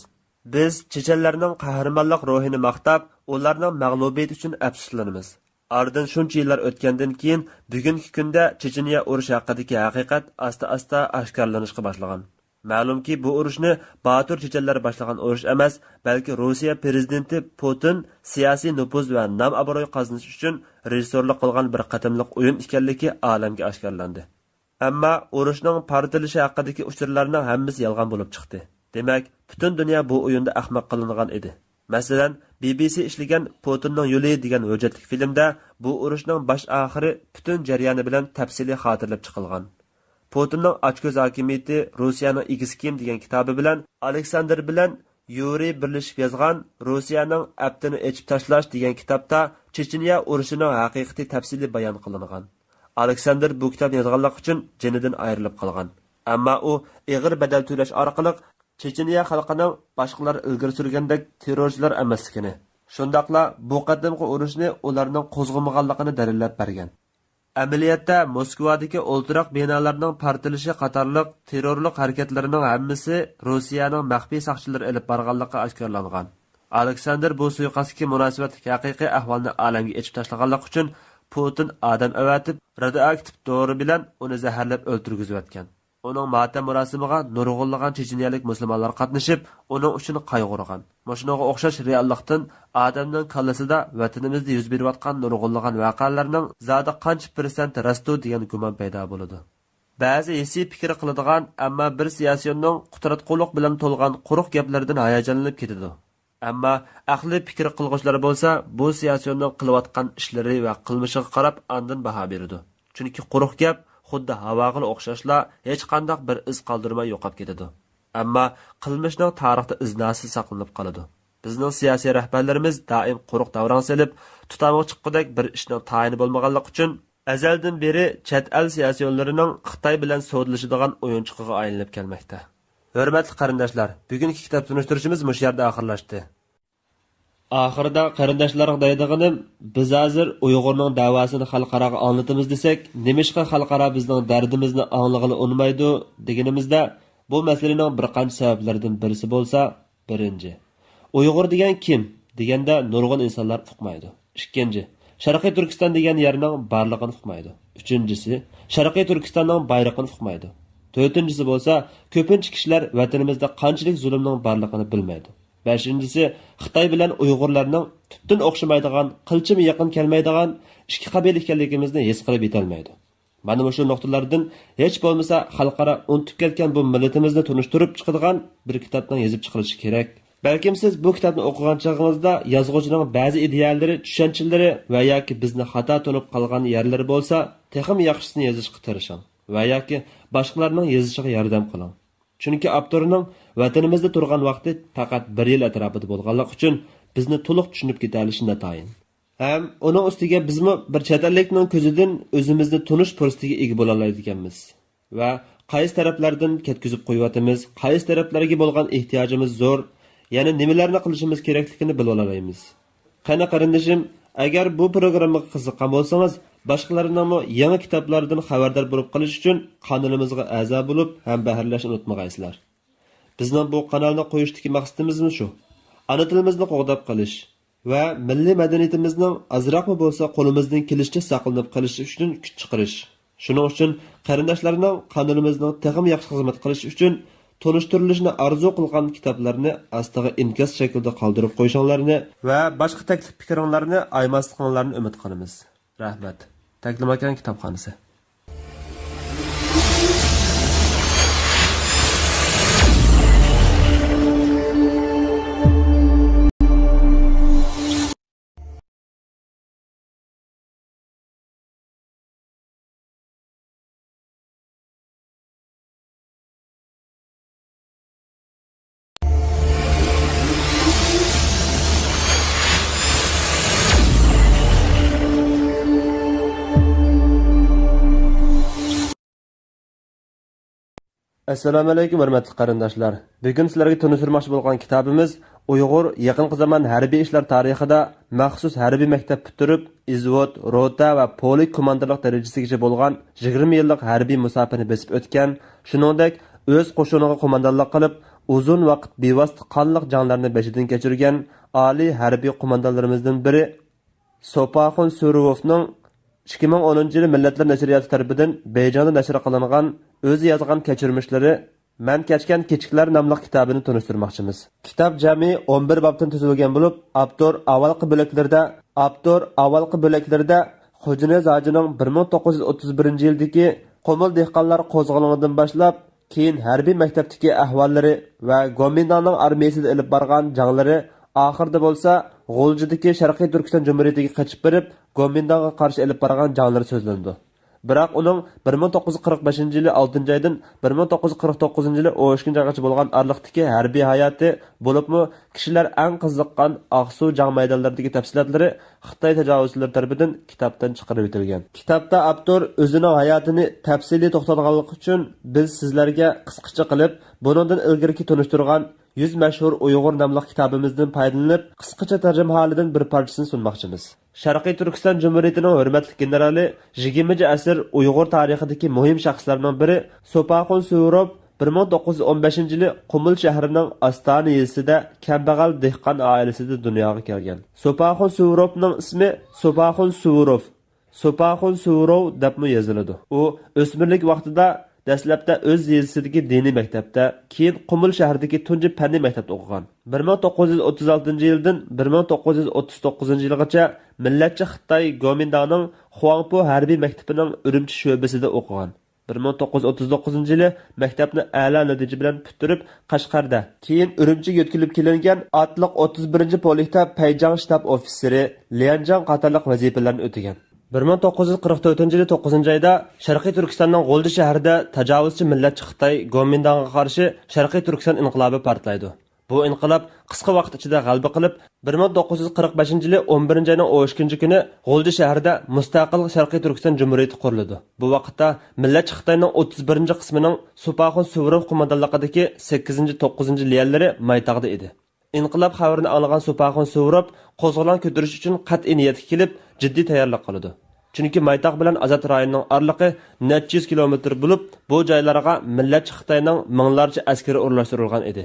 بىز چېچەنلەرنىڭ قەھرىمانلىق روھىنى ماختاپ، ئۇلارنىڭ مەغلۇبىيىتى ئۈچۈن ئەپسۇسلىنىمىز. ئارىدىن شۇنچە يىللار ئۆتكەندىن كېيىن، بۈگۈنكى كۈندە چېچىنىيە ئۇرۇشى ھەققىدىكى ھەقىقەت ئاستا-ئاستا ئاشكارىلىنىشقا باشلىغان. مەلۇمكى، بۇ ئۇرۇشنى باتۇر چېچەنلەر باشلىغان ئۇرۇش ئەمەس، بەلكى روسىيە پىرېزىدېنتى پۇتىن سىياسىي نوپۇز ۋە نام-ئابرۇي قازىنىش ئۈچۈن رېژىسسورلۇق قىلغان بىر قېتىملىق ئويۇن ئىكەنلىكى ئالەمگە ئاشكارىلاندى. ئەمما ئۇرۇشنىڭ پارتلىشى ھەققىدىكى ئۇچۇرلارنىڭ ھەممىسى يالغان بولۇپ چىقتى. دېمەك، پۈتۈن دۇنيا بۇ ئويۇندا ئەخمەق قىلىنغان ئىدى. مەسىلەن، بى بى سى ئىشلىگەن پۇتىننىڭ يولى دېگەن ھۆججەتلىك فىلىمدە بۇ ئۇرۇشنىڭ باش-ئاخىرى پۈتۈن جەريانى بىلەن تەپسىلىي خاتىرىلەپ چىقىلغان. پۇتىننىڭ ئاچكۆز ھاكىمىيىتى، روسىيەنىڭ ئىگىسى كىم دېگەن كىتابى بىلەن ئالېكساندىر بىلەن يۇرىي بىرلىشىپ يازغان روسىيەنىڭ ئەپتىنى ئېچىپ تاشلاش دېگەن كىتابتا چېچىنىيە ئۇرۇشىنىڭ ھەقىقىتى تەپسىلىي بايان قىلىنغان. ئالېكساندىر بۇ كىتابنى يازغانلىقى ئۈچۈن جېنىدىن ئايرىلىپ قالغان. ئەمما ئۇ ئېغىر بەدەل تۆلەش ئارقىلىق چېچىنىيە خەلقىنىڭ باشقىلار ئىلگىرى سۈرگەندەك تېررورچىلار ئەمەسلىكىنى، شۇنداقلا بۇ قېتىمقى ئۇرۇشنى ئۇلارنىڭ قوزغىمىغانلىقىنى دەلىللەپ بەرگەن. ئەمەلىيەتتە، موسكۋادىكى ئولتۇراق بىنالارنىڭ پارتلىشى قاتارلىق تېررورلۇق ھەرىكەتلىرىنىڭ ھەممىسى روسىيەنىڭ مەخپىي ساقچىلىرى ئېلىپ بارغانلىقى ئاشكارىلانغان. ئالېكساندىر بۇ سۇيىقەستكە مۇناسىۋەتلىك ھەقىقىي ئەھۋالنى ئالەمگە ئېچىپ تاشلىغانلىقى ئۈچۈن، پۇتىن ئادەم ئەۋەتىپ، رادىئوئاكتىپ دورا بىلەن ئۇنى زەھەرلەپ ئۆلتۈرگۈزۈۋەتكەن. ئۇنىڭ ماتەم مۇراسىمىغا نۇرغۇنلىغان چېچىنىيەلىك مۇسۇلمانلار قاتنىشىپ، ئۇنىڭ ئۈچۈن قايغۇرغان. مۇشۇنىڭغا ئوخشاش رېئاللىقتىن ئادەمنىڭ كاللىسىدا ۋەتىنىمىزدە يۈز بېرىۋاتقان نۇرغۇنلىغان ۋەقەلەرنىڭ زادى قانچە پىرسەنت راستۇ دېگەن گۇمان پەيدا بولىدۇ. بەزى ھېسسىي پىكىر قىلىدىغان، ئەمما بىر سىياسىيوننىڭ قۇتراتقۇلۇق بىلەن تولغان قۇرۇق گەپلىرىدىن ھاياجانلىنىپ كېتىدۇ. ئەمما ئەقلىي پىكىر قىلغۇچىلار بولسا بۇ سىياسىيوننىڭ قىلىۋاتقان ئىشلىرى ۋە قىلمىشىغا قاراپ ئاندىن باھا بېرىدۇ. چۈنكى قۇرۇق گەپ خۇددى ھاۋاغىلا ئوخشاشلا ھېچقانداق بىر ئىز قالدۇرماي يوقاپ كېتىدۇ. ئەمما قىلمىشنىڭ تارىختا ئىزناسى ساقلىنىپ قالىدۇ. بىزنىڭ سىياسىي رەھبەرلىرىمىز دائىم قۇرۇق داۋراڭ سېلىپ، تۇتامغا چىققۇدەك بىر ئىشنىڭ تايىنى بولمىغانلىقى ئۈچۈن، ئەزەلدىن بېرى چەت ئەل سىياسىيونلىرىنىڭ خىتاي بىلەن سودىلىشىدىغان ئويۇنچۇقىغا ئايلىنىپ كەلمەكتە. ھۆرمەتلىك قېرىنداشلار، بۈگۈنكى كىتاب تونۇشتۇرۇشىمىز مۇشۇ يەردە ئاخىرلاشتى. ئاخىرىدا قېرىنداشلارغا دەيدىغىنىم، بىز ھازىر ئۇيغۇرنىڭ دەۋاسىنى خەلقئاراغا ئاڭلىتىمىز دېسەك، نېمىشقا خەلقئارا بىزنىڭ دەردىمىزنى ئاڭلىغىلى ئۇنىمايدۇ دېگىنىمىزدە، بۇ مەسىلىنىڭ بىر قانچە سەۋەبلىرىدىن بىرسى بولسا، بىرىنچى، ئۇيغۇر دېگەن كىم دېگەندە نۇرغۇن ئىنسانلار ئۇقمايدۇ. ئىككىنچى، شەرقىي تۈركىستان دېگەن يەرنىڭ بارلىقىنى ئۇقمايدۇ. ئۈچىنچىسى، شەرقىي تۈركىستاننىڭ بايرىقىنى ئۇقمايدۇ. تۆتىنچىسى بولسا، كۆپىنچە كىشىلەر ۋەتىنىمىزدە قانچىلىك زۇلۇمنىڭ بارلىقىنى بىلمەيدۇ. بەشىنچىسى، خىتاي بىلەن ئۇيغۇرلارنىڭ تۈپتىن ئوخشىمايدىغان، قىلچىمۇ يېقىن كەلمەيدىغان ئىككى قەبىلە ئىكەنلىكىمىزنى ھېس قىلىپ يېتەلمەيدۇ. مانا مۇشۇ نۇقتىلاردىن ھېچ بولمىسا خەلقئارا ئۇنتۇپ كەتكەن بۇ مىللىتىمىزنى تونۇشتۇرۇپ چىقىدىغان بىر كىتابنىڭ يېزىپ چىقىلىشى كېرەك. بەلكىم سىز بۇ كىتابنى ئوقۇغان چېغىڭىزدا يازغۇچىنىڭ بەزى ئىدىيەلىرى، چۈشەنچىلىرى ۋە ياكى بىزنى خاتا تونۇپ قالغان يەرلىرى بولسا، تېخىمۇ ياخشىسىنى يېزىشقا تىرىشىڭ ۋە ياكى باشقىلارنىڭ يېزىشىغا ياردەم قىلىڭ. چۈنكى ئاپتورنىڭ ۋەتىنىمىزدە تۇرغان ۋاقتى پەقەت بىر يىل ئەتراپىدا بولغانلىقى ئۈچۈن، بىزنى تولۇق چۈشىنىپ كېتەلىشى ناتايىن. ھەم ئۇنىڭ ئۈستىگە بىزمۇ بىر چەت ئەللىكنىڭ كۆزىدىن ئۆزىمىزنى تونۇش پۇرسىتىگە ئىگە بولالايدىكەنمىز ۋە قايسى تەرەپلەردىن كەتكۈزۈپ قويۇۋاتىمىز، قايسى تەرەپلەرگە بولغان ئېھتىياجىمىز زور، يەنە نېمىلەرنى قىلىشىمىز كېرەكلىكىنى بىلىۋالالايمىز. قېنى قېرىندىشىم، ئەگەر بۇ پروگراممىغا قىزىققان بولسىڭىز، باشقىلارنىڭمۇ يېڭى كىتابلاردىن خەۋەردار بولۇپ قېلىش ئۈچۈن قانىلىمىزغا ئەزا بولۇپ ھەم بەھرىلەشنى ئۇنتۇمىغايسىلەر. بىزنىڭ بۇ قانالنى قويۇشتىكى مەقسىتىمىزمۇ شۇ. ئانا تىلىمىزنى قوغداپ قېلىش ۋە مىللىي مەدەنىيىتىمىزنىڭ ئازراقمۇ بولسا قولىمىزدىن كېلىشىچە ساقلىنىپ قېلىشى ئۈچۈن كۈچ چىقىرىش. شۇنىڭ ئۈچۈن قېرىنداشلارنىڭ قانىلىمىزنىڭ تېخىمۇ ياخشى خىزمەت قىلىشى ئۈچۈن تونۇشتۇرۇلۇشىنى ئارزۇ قىلغان كىتابلارنى ئاستىغا ئىنكاس شەكلىدە قالدۇرۇپ قويۇشۇڭلارنى ۋە باشقا تەكلىپ پىكرىڭلارنى ئايىماسلىقىڭلارنى ئۈمىد قىلىمىز. رەھمەت. تەكلىماكان كىتابخانىسى. ئەسسالامۇئەلەيكۇم، ھۆرمەتلىك قېرىنداشلار! بۈگۈن سىلەرگە تونۇشتۇرماقچى بولغان كىتابىمىز ئۇيغۇر يېقىنقى زامان ھەربىي ئىشلار تارىخىدا مەخسۇس ھەربىي مەكتەپ پۈتتۈرۈپ، ئىزۋود، روتا ۋە پولك كوماندىرلىق دەرىجىسىگىچە بولغان يىگىرمە يىللىق ھەربىي مۇساپىنى بېسىپ ئۆتكەن، شۇنىڭدەك ئۆز قوشۇنىغا قوماندانلىق قىلىپ، ئۇزۇن ۋاقىت بىۋاسىتە قانلىق جەڭلەرنى بېشىدىن كەچۈرگەن ئالىي ھەربىي قوماندانلىرىمىزدىن بىرى سوپاخۇن سۇروۋنىڭ ئىككى مىڭ ئونىنچى يىلى مىللەتلەر نەشرىياتى تەرىپىدىن بېيجىڭدا نەشر قىلىنغان ئۆزى يازغان كەچۈرمىشلىرى مەن كەچكەن كېچىكلەر ناملىق كىتابىنى تونۇشتۇرماقچىمىز. كىتاب جەمئىي ئون بىر بابتىن تۈزۈلگەن بولۇپ، ئاپتور ئاۋۋالقى بۆلەكلىرىدە، ئاپتور ئاۋۋالقى بۆلەكلىرىدە خوجانىياز ھاجىنىڭ بىر مىڭ توققۇز يۈز ئوتتۇز بىرىنچى يىلدىكى قۇمۇل دېھقانلار قوزغىلىڭىدىن باشلاپ، كېيىن ھەربىي مەكتەپتىكى ئەھۋاللىرى ۋە گومىنداڭنىڭ ئارمىيىسىدا ئېلىپ بارغان جەڭلىرى، ئاخىرىدا بولسا غۇلجىدىكى شەرقىي تۈركىستان جۇمھۇرىيىتىگە قېچىپ بېرىپ، گومىنداڭغا قارشى ئېلىپ بارغان جەڭلىرى سۆزلىنىدۇ. بىراق ئۇنىڭ بىر مىڭ توققۇز يۈز قىرىق بەشىنچى يىلى ئالتىنچى ئايدىن بىر مىڭ توققۇز يۈز قىرىق توققۇزىنچى يىلى ئون ئۈچىنچى ئايغىچە بولغان ئارىلىقتىكى ھەربىي ھاياتى، بولۇپمۇ كىشىلەر ئەڭ قىزىققان ئاقسۇ جەڭ مەيدانلىرىدىكى تەپسىلاتلىرى خىتاي تاجاۋۇزچىلىرى تەرىپىدىن كىتابتىن چىقىرىۋېتىلگەن. كىتابتا ئاپتور ئۆزىنىڭ ھاياتىنى تەپسىلىي توختاتقانلىقى ئۈچۈن، بىز سىزلەرگە قىسقىچە قىلىپ بۇنىڭدىن ئىلگىرىكى تونۇشتۇرغان يۈز مەشھۇر ئۇيغۇر ناملىق كىتابىمىزدىن پايدىلىنىپ، قىسقىچە تەرجىمىھالىدىن بىر پارچىسىنى سۇنماقچىمىز. شەرقىي تۈركىستان جۇمھۇرىيىتىنىڭ ھۆرمەتلىك گېنېرالى، يىگىرمىنچى ئەسىر ئۇيغۇر تارىخىدىكى مۇھىم شەخسلەرنىڭ بىرى سوپاخۇن سۇۋروف بىر مىڭ توققۇز يۈز ئون بەشىنچى يىلى قۇمۇل شەھىرىنىڭ ئاستانە يېزىسىدە كەمبەغەل دېھقان ئائىلىسىدە دۇنياغا كەلگەن. سوپاخۇن سۇۋروفنىڭ ئىسمى سوپاخۇن سۇۋروف، سوپاخۇن سۇۋروف دەپمۇ يېزىلىدۇ. ئۇ ئۆسمۈرلۈك ۋاقتىدا دەسلەپتە ئۆز يېزىسىدىكى دىنىي مەكتەپتە، كېيىن قۇمۇل شەھىرىدىكى تۇنجى پەننىي مەكتەپتە ئوقۇغان. بىر مىڭ توققۇز يۈز ئوتتۇز ئالتىنچى يىلدىن بىر مىڭ توققۇز يۈز ئوتتۇز توققۇزىنچى يىلغىچە مىللەتچى خىتاي گومىنداڭنىڭ خۇاڭپۇ ھەربىي مەكتىپىنىڭ ئۈرۈمچى شۆبىسىدە ئوقۇغان. بىر مىڭ توققۇز يۈز ئوتتۇز توققۇزىنچى يىلى مەكتەپنى ئەلا نەتىجە بىلەن پۈتتۈرۈپ، قەشقەردە، كېيىن ئۈرۈمچىگە يۆتكىلىپ كېلىنگەن ئاتلىق ئوتتۇز بىرىنچى پولكتا پەيجاڭ شتاب ئوفىتسېرى، ليەنجاڭ قاتارلىق ۋەزىپىلەرنى ئۆتىگەن. بىر مىڭ توققۇز يۈز قىرىق تۆتىنچى يىلى توققۇزىنچى ئايدا شەرقىي تۈركىستاننىڭ غۇلجا شەھىرىدە تاجاۋۇزچى مىللەتچى خىتاي گومىنداڭغا قارشى شەرقىي تۈركىستان ئىنقىلابى پارتلايدۇ. بۇ ئىنقىلاب قىسقا ۋاقىت ئىچىدە غەلىبە قىلىپ، بىر مىڭ توققۇز يۈز قىرىق بەشىنچى يىلى ئون بىرىنچى ئاينىڭ ئون ئىككىنچى كۈنى غۇلجا شەھىرىدە مۇستەقىل شەرقىي تۈركىستان جۇمھۇرىيىتى قۇرۇلىدۇ. بۇ ۋاقىتتا مىللەتچى خىتاينىڭ ئوتتۇز بىرىنچى قىسمىنىڭ سوپاخۇن سۇۋروف قوماندانلىقىدىكى سەككىزىنچى، توققۇزىنچى ليەنلىرى مايتاغدا ئىدى. ئىنقىلاب خەۋىرىنى ئاڭلىغان سوپاخۇن سۇۋروف قوزغىلاڭ كۆتۈرۈش ئۈچۈن قەتئىي نىيەتكە كېلىپ، جىددىي تەييارلىق قىلىدۇ. چۈنكى مايتاغ بىلەن ئازاد رايوننىڭ ئارىلىقى نەچچە يۈز كىلومېتىر بولۇپ، بۇ جايلارغا مىللەتچى خىتاينىڭ مىڭلارچە ئەسكىرى ئورۇنلاشتۇرۇلغان ئىدى.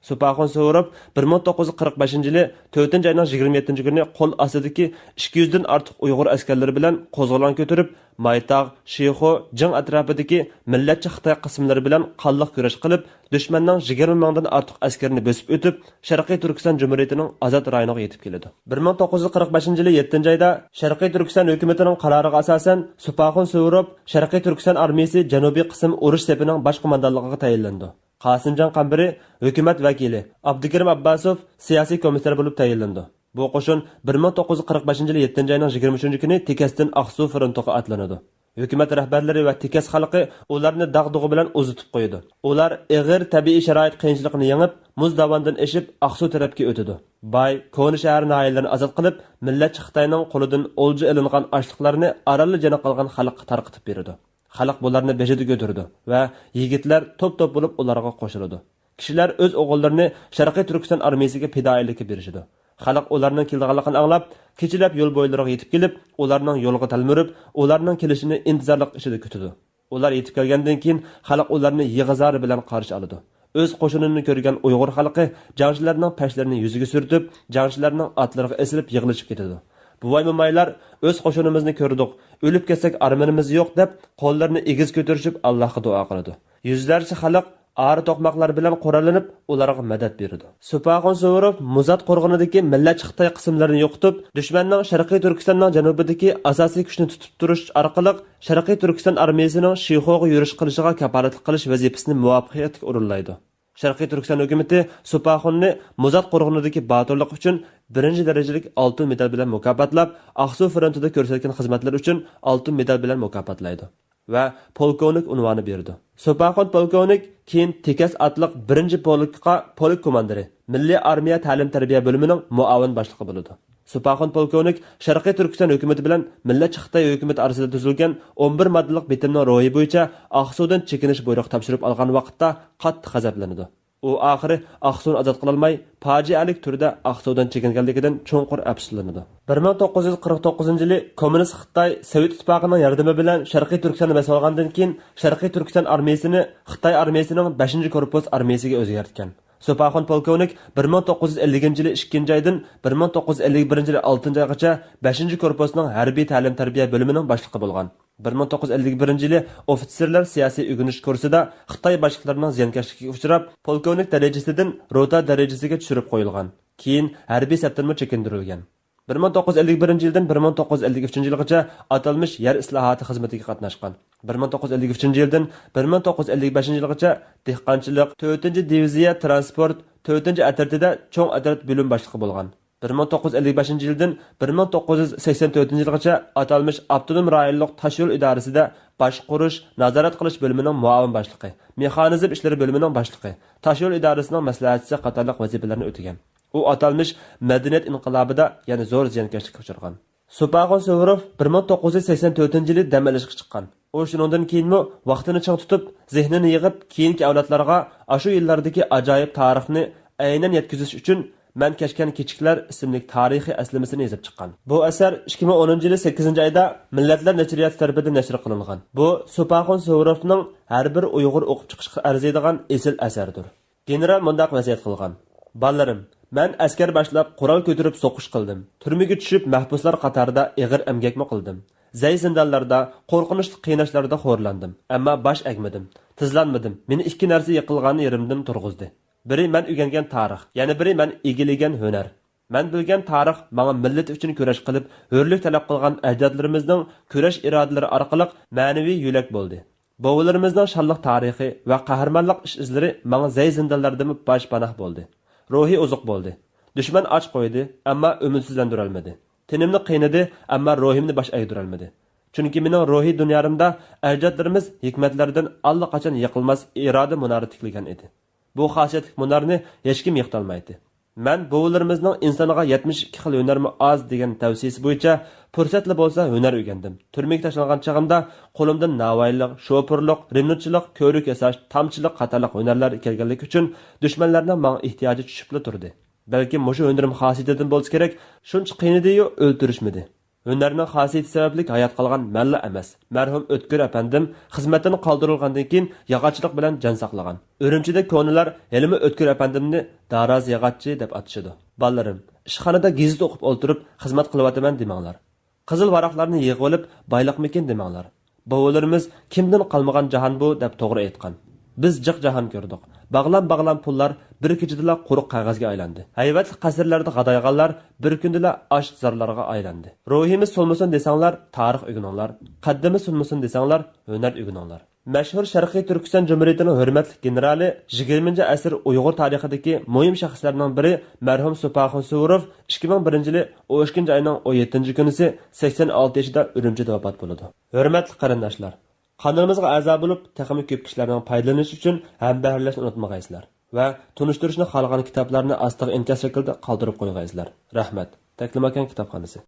سۇپاخۇن سۇۋۇروف بىر مىڭ توققۇز يۈز قىرىق بەشىنچى يىلى تۆتىنچى ئاينىڭ يىگىرمە يەتتىنچى كۈنى قول ئاستىدىكى ئىككى يۈزدىن ئارتۇق ئۇيغۇر ئەسكەرلىرى بىلەن قوزغىلاڭ كۆتۈرۈپ، مايتاغ، شىخۇ، جىڭ ئەتراپىدىكى مىللەتچى خىتاي قىسىملىرى بىلەن قانلىق كۈرەش قىلىپ، دۈشمەننىڭ يىگىرمە مىڭدىن ئارتۇق ئەسكىرىنى بۆسۈپ ئۆتۈپ، شەرقىي تۈركىستان جۇمھۇرىيىتىنىڭ ئازاد رايونىغا يېتىپ كېلىدۇ. بىر مىڭ توققۇز يۈز قىرىق بەشىنچى يىلى يەتتىنچى ئايدا شەرقىي تۈركىستان ھۆكۈمىتىنىڭ قارارىغا ئاساسەن، سۇپاخۇن سۇۋۇروف شەرقىي تۈركىستان ئارمىيىسى جەنۇبىي قىسىم ئۇرۇش سېپىنىڭ باش قوماندانلىقىغا تەيىنلىنىدۇ. قاسىمجان قەمبىرى ھۆكۈمەت ۋەكىلى، ئابدۇكېرىم ئابباسوف سىياسىي كومىسسار بولۇپ تەيىنلىنىدۇ. بۇ قوشۇن بىر مىڭ توققۇز يۈز قىرىق بەشىنچى يىلى يەتتىنچى ئاينىڭ يىگىرمە ئۈچىنچى كۈنى تېكەستىن ئاقسۇ فرونتىغا ئاتلىنىدۇ. ھۆكۈمەت رەھبەرلىرى ۋە تېكەس خەلقى ئۇلارنى داغ-دۇغا بىلەن ئۇزىتىپ قويىدۇ. ئۇلار ئېغىر تەبىئىي شارائىت قىيىنچىلىقىنى يېڭىپ، مۇز داۋاندىن ئېشىپ، ئاقسۇ تەرەپكە ئۆتىدۇ. باي، كونا شەھەر ناھىيەلىرىنى ئازاد قىلىپ، مىللەتچى خىتاينىڭ قولىدىن ئولجا ئېلىنغان ئاشلىقلارنى ئارانلا جېنى قالغان خەلققە تارقىتىپ بېرىدۇ. خەلق بۇلارنى بېشىدا كۆتۈرىدۇ ۋە يىگىتلەر توپ-توپ بولۇپ ئۇلارغا قوشۇلىدۇ. كىشىلەر ئۆز ئوغۇللىرىنى شەرقىي تۈركىستان ئارمىيىسىگە پىدائىيلىككە بېرىشىدۇ. خەلق ئۇلارنىڭ كېلىدىغانلىقىنى ئاڭلاپ، كېچىلەپ يول بويلىرىغا يېتىپ كېلىپ، ئۇلارنىڭ يولىغا تەلمۈرۈپ، ئۇلارنىڭ كېلىشىنى ئىنتىزارلىق ئىچىدە كۈتىدۇ. ئۇلار يېتىپ كەلگەندىن كېيىن، خەلق ئۇلارنى يىغا-زار بىلەن قارشى ئالىدۇ. ئۆز قوشۇنىنى كۆرگەن ئۇيغۇر خەلقى جەڭچىلەرنىڭ پەشلىرىنى يۈزىگە سۈرتۈپ، جەڭچىلەرنىڭ ئاتلىرىغا ئېسىلىپ يىغلىشىپ كېتىدۇ. بوۋاي-مومايلار، ئۆز قوشۇنىمىزنى كۆردۇق، ئۆلۈپ كەتسەك ئارمىنىمىز يوق، دەپ، قوللىرىنى ئېگىز كۆتۈرۈشۈپ، ئاللاھقا دۇئا قىلىدۇ. يۈزلەرچە خەلق ئارا توقماقلار بىلەن قوراللىنىپ، ئۇلارغا مەدەت بېرىدۇ. سۇپاخۇن سۇۋۇروف مۇزات قورغىنىدىكى مىللەتچى خىتاي قىسىملىرىنى يوقىتىپ، دۈشمەننىڭ شەرقىي تۈركىستاننىڭ جەنۇبىدىكى ئاساسىي كۈچىنى تۇتۇپ تۇرۇش ئارقىلىق، شەرقىي تۈركىستان ئارمىيىسىنىڭ شىخۇغا يۈرۈش قىلىشىغا كاپالەتلىك قىلىش ۋەزىپىسىنى مۇۋەپپەقىيەتلىك ئورۇنلايدۇ. شەرقىي تۈركىستان ھۆكۈمىتى سۇپاخۇننى مۇزات قورغىنىدىكى باتۇرلۇقى ئۈچۈن بىرىنچى دەرىجىلىك ئالتۇن مېدال بىلەن مۇكاپاتلاپ، ئاقسۇ فرونتىدا كۆرسەتكەن خىزمەتلىرى ئۈچۈن ئالتۇن مېدال بىلەن مۇكاپاتلايدۇ ۋە پولكوۋنىك ئۇنۋانى بېرىدۇ. سۇپاخۇن پولكوۋنىك كېيىن تېكەس ئاتلىق بىرىنچى پولكقا پولك كوماندىرى، مىللىي ئارمىيە تەلىم-تەربىيە بۆلۈمىنىڭ مۇئاۋىن باشلىقى بولىدۇ. سۇپاخۇن پولكوۋنىك شەرقىي تۈركىستان ھۆكۈمىتى بىلەن مىللەتچى خىتاي ھۆكۈمىتى ئارىسىدا تۈزۈلگەن ئون بىر ماددىلىق بىتىمنىڭ روھى بويىچە ئاقسۇدىن چېكىنىش بۇيرۇقى تاپشۇرۇپ ئالغان ۋاقىتتا قاتتىق غەزەپلىنىدۇ. ئۇ ئاخىرى ئاقسۇنى ئازاد قىلالماي، پاجىئەلىك تۈردە ئاقسۇدىن چېكىنگەنلىكىدىن چوڭقۇر ئەپسۇسلىنىدۇ. بىر مىڭ توققۇز يۈز قىرىق توققۇزىنچى يىلى كوممۇنىست خىتاي سوۋېت ئىتتىپاقىنىڭ ياردىمى بىلەن شەرقىي تۈركىستاننى بېسىۋالغاندىن كېيىن، شەرقىي تۈركىستان ئارمىيىسىنى خىتاي ئارمىيىسىنىڭ بەشىنچى كورپۇس ئارمىيىسىگە ئۆزگەرتكەن. سۇپاخۇن پولكوۋنىك بىر مىڭ توققۇز يۈز ئەللىكىنچى يىلى ئىككىنچى ئايدىن بىر مىڭ توققۇز يۈز ئەللىك بىرىنچى يىلى ئالتىنچى ئايغىچە بەشىنچى كورپۇسنىڭ ھەربىي تەلىم-تەربىيە بۆلۈمىنىڭ باشلىقى بولغان. بىر مىڭ توققۇز يۈز ئەللىك بىرىنچى يىلى ئوفىتسېرلار سىياسىي ئۆگىنىش كۇرسىدا خىتاي باشلىقلىرىنىڭ زىيانكەشلىكىگە ئۇچراپ، پولكوۋنىك دەرىجىسىدىن روتا دەرىجىسىگە چۈشۈرۈپ قويۇلغان. كېيىن ھەربىي سەپتىنمۇ چېكىندۈرۈلگەن. بىر مىڭ توققۇز يۈز ئەللىك بىرىنچى يىلدىن بىر مىڭ توققۇز يۈز ئەللىك ئۈچىنچى يىلغىچە ئاتالمىش يەر ئىسلاھاتى خىزمىتىگە قاتناشقان. بىر مىڭ توققۇز يۈز ئەللىك ئۈچىنچى يىلدىن بىر مىڭ توققۇز يۈز ئەللىك بەشىنچى يىلغىچە دېھقانچىلىق، تۆتىنچى دىۋىزىيە تىرانسپورت تۆتىنچى ئەترىتىدە چوڭ ئەترەت بۆلۈم باشلىقى بولغان. بىر مىڭ توققۇز يۈز ئەللىك بەشىنچى يىلدىن بىر مىڭ توققۇز يۈز سەكسەن تۆتىنچى يىلغىچە ئاتالمىش ئاپتونوم رايونلۇق تاشيول ئىدارىسىدە باشقۇرۇش، نازارەت قىلىش بۆلۈمىنىڭ مۇئاۋىن باشلىقى، مېخانىزم ئىشلىرى بۆلۈمىنىڭ باشلىقى، تاشيول ئىدارىسىنىڭ مەسلىھەتچىسى قاتارلىق ۋەزىپىلەرنى ئۆتىگەن. ئۇ ئاتالمىش مەدەنىيەت ئىنقىلابىدا يەنە زور زىيانكەشلىككە ئۇچرىغان. سۇپاخۇن سۇۋۇروف بىر مىڭ توققۇز يۈز سەكسەن تۆتىنچى يىلى دەم ئېلىشقا چىققان. ئۇ شۇنىڭدىن كېيىنمۇ ۋاقتىنى چىڭ تۇتۇپ، زېھنىنى يىغىپ، كېيىنكى ئەۋلادلارغا ئاشۇ يىللاردىكى ئاجايىپ تارىخنى ئەينەن يەتكۈزۈش ئۈچۈن مەن كەچكەن كېچىكلەر ئىسىملىك تارىخىي ئەسلىمىسىنى يېزىپ چىققان. بۇ ئەسەر ئىككى مىڭ ئونىنچى يىلى سەككىزىنچى ئايدا مىللەتلەر نەشرىياتى تەرىپىدىن نەشر قىلىنغان. بۇ سۇپاخۇن سۇۋۇروفنىڭ ھەر بىر ئۇيغۇر ئوقۇپ چىقىشقا ئەرزىيدىغان ئېسىل ئەسەردۇر. گېنېرال مۇنداق ۋەسىيەت قىلغان: «بالىلىرىم، مەن ئەسكەر باشلاپ قورال كۆتۈرۈپ سوقۇش قىلدىم، تۈرمىگە چۈشۈپ مەھبۇسلار قاتارىدا ئېغىر ئەمگەكمۇ قىلدىم. زەي زىندانلاردا، قورقۇنچلۇق قىيناشلاردا خورلاندىم، ئەمما باش ئەگمىدىم، تىزلانمىدىم. مېنى ئىككى نەرسە يىقىلغان يېرىمدىن تۇرغۇزدى. بىرى مەن ئۆگەنگەن تارىخ، يەنە بىرى مەن ئىگىلىگەن ھۈنەر. مەن بىلگەن تارىخ ماڭا مىللىتى ئۈچۈن كۈرەش قىلىپ، ھۆرلۈك تەلەپ قىلغان ئەجدادلىرىمىزنىڭ كۈرەش ئىرادىلىرى ئارقىلىق مەنىۋى يۆلەك بولدى. بوۋىلىرىمىزنىڭ شانلىق تارىخى ۋە قەھرىمانلىق ئىش-ئىزلىرى ماڭا زەي زىندانلاردىمۇ باش پاناھ بولدى. روھىي ئوزۇق بولدى. دۈشمەن ئاچ قويدى، ئەمما ئۈمىدسىزلەندۈرەلمىدى. تېنىمنى قىينىدى، ئەمما روھىمنى باش ئەگدۈرەلمىدى. چۈنكى مېنىڭ روھىي دۇنيالىرىمدا ئەجدادلىرىمىز ھېكمەتلەردىن ئاللىقاچان يىقىلماس ئىرادە مۇنارى تىكلىگەن ئىدى. بۇ خاسىيەتلىك مۇنارنى ھېچكىم يىقىتالمايتتى. مەن بوۋىلىرىمىزنىڭ ئىنسانغا يەتمىش ئىككى خىل ھۈنەرمۇ ئاز دېگەن تەۋسىيىسى بويىچە پۇرسەتلا بولسا ھۈنەر ئۆگەندىم. تۈرمىگە تاشلانغان چېغىمدا قولۇمدىن ناۋايىلىق، شوپۇرلۇق، رېمونتچىلىق، كۆۋرۈك ياساش، تامچىلىق قاتارلىق ھۈنەرلەر كەلگەنلىكى ئۈچۈن دۈشمەنلەرنىڭ ماڭا ئېھتىياجى چۈشۈپلا تۇردى. بەلكىم مۇشۇ ھۈنىرىم خاسىيىتىدىن بولسا كېرەك، شۇنچە قىينىدىيۇ، ئۆلتۈرۈشمىدى. ھۈنەرنىڭ خاسىيىتى سەۋەبلىك ھايات قالغان مەنلا ئەمەس. مەرھۇم ئۆتكۈر ئەپەندىم خىزمەتتىن قالدۇرۇلغاندىن كېيىن ياغاچچىلىق بىلەن جان ساقلىغان. ئۈرۈمچىدە كونىلار ھېلىمۇ ئۆتكۈر ئەپەندىمنى دارازى ياغاچچى دەپ ئاتىشىدۇ. بالىلىرىم، ئىشخانىدا گېزىت ئوقۇپ ئولتۇرۇپ خىزمەت قىلىۋاتىمەن دېمەڭلار. قىزىل ۋاراقلارنى يىغىۋېلىپ بايلىقمىكىن دېمەڭلار. بوۋىلىرىمىز كىمدىن قالمىغان جاھان بۇ دەپ توغرا ئېيتقان. بىز جىق جاھان كۆردۇق. باغلام-باغلام پۇللار بىر كېچىدىلا قۇرۇق قەغەزگە ئايلاندى. ھەيۋەتلىك قەسىرلەردە غادايغانلار بىر كۈندىلا ئاچ زارلارغا ئايلاندى. روھىمىز سولمىسۇن دېسەڭلار، تارىخ ئۆگىنىڭلار. قەددىمىز سۇنمىسۇن دېسەڭلار، ھۈنەر ئۆگىنىڭلار. مەشھۇر شەرقىي تۈركىستان جۇمھۇرىيىتىنىڭ ھۆرمەتلىك گېنېرالى، يىگىرمىنچى ئەسىر ئۇيغۇر تارىخىدىكى مۇھىم شەخسلەرنىڭ بىرى مەرھۇم سوپاخۇن سۇۋۇروف ئىككى مىڭ بىرىنچى يىلى ئون ئىككىنچى ئاينىڭ ئون يەتتىنچى كۈنىسى سەكسەن ئالتە يېشىدا ئۈرۈمچىدە ۋاپات بولىدۇ. ھۆرمەتلىك قېرىنداشلار، قانىلىمىزغا ئەزا بولۇپ، تېخىمۇ كۆپ كىشىلەرنىڭ پايدىلىنىشى ئۈچۈن ھەمبەھىرلەشنى ئۇنتۇمىغايسىلەر ۋە تونۇشتۇرۇشنى خالىغان كىتابلارنى ئاستىغا ئىنكاس شەكلىدە قالدۇرۇپ قويغايسىلەر. رەھمەت. تەكلىماكان كىتابخانىسى.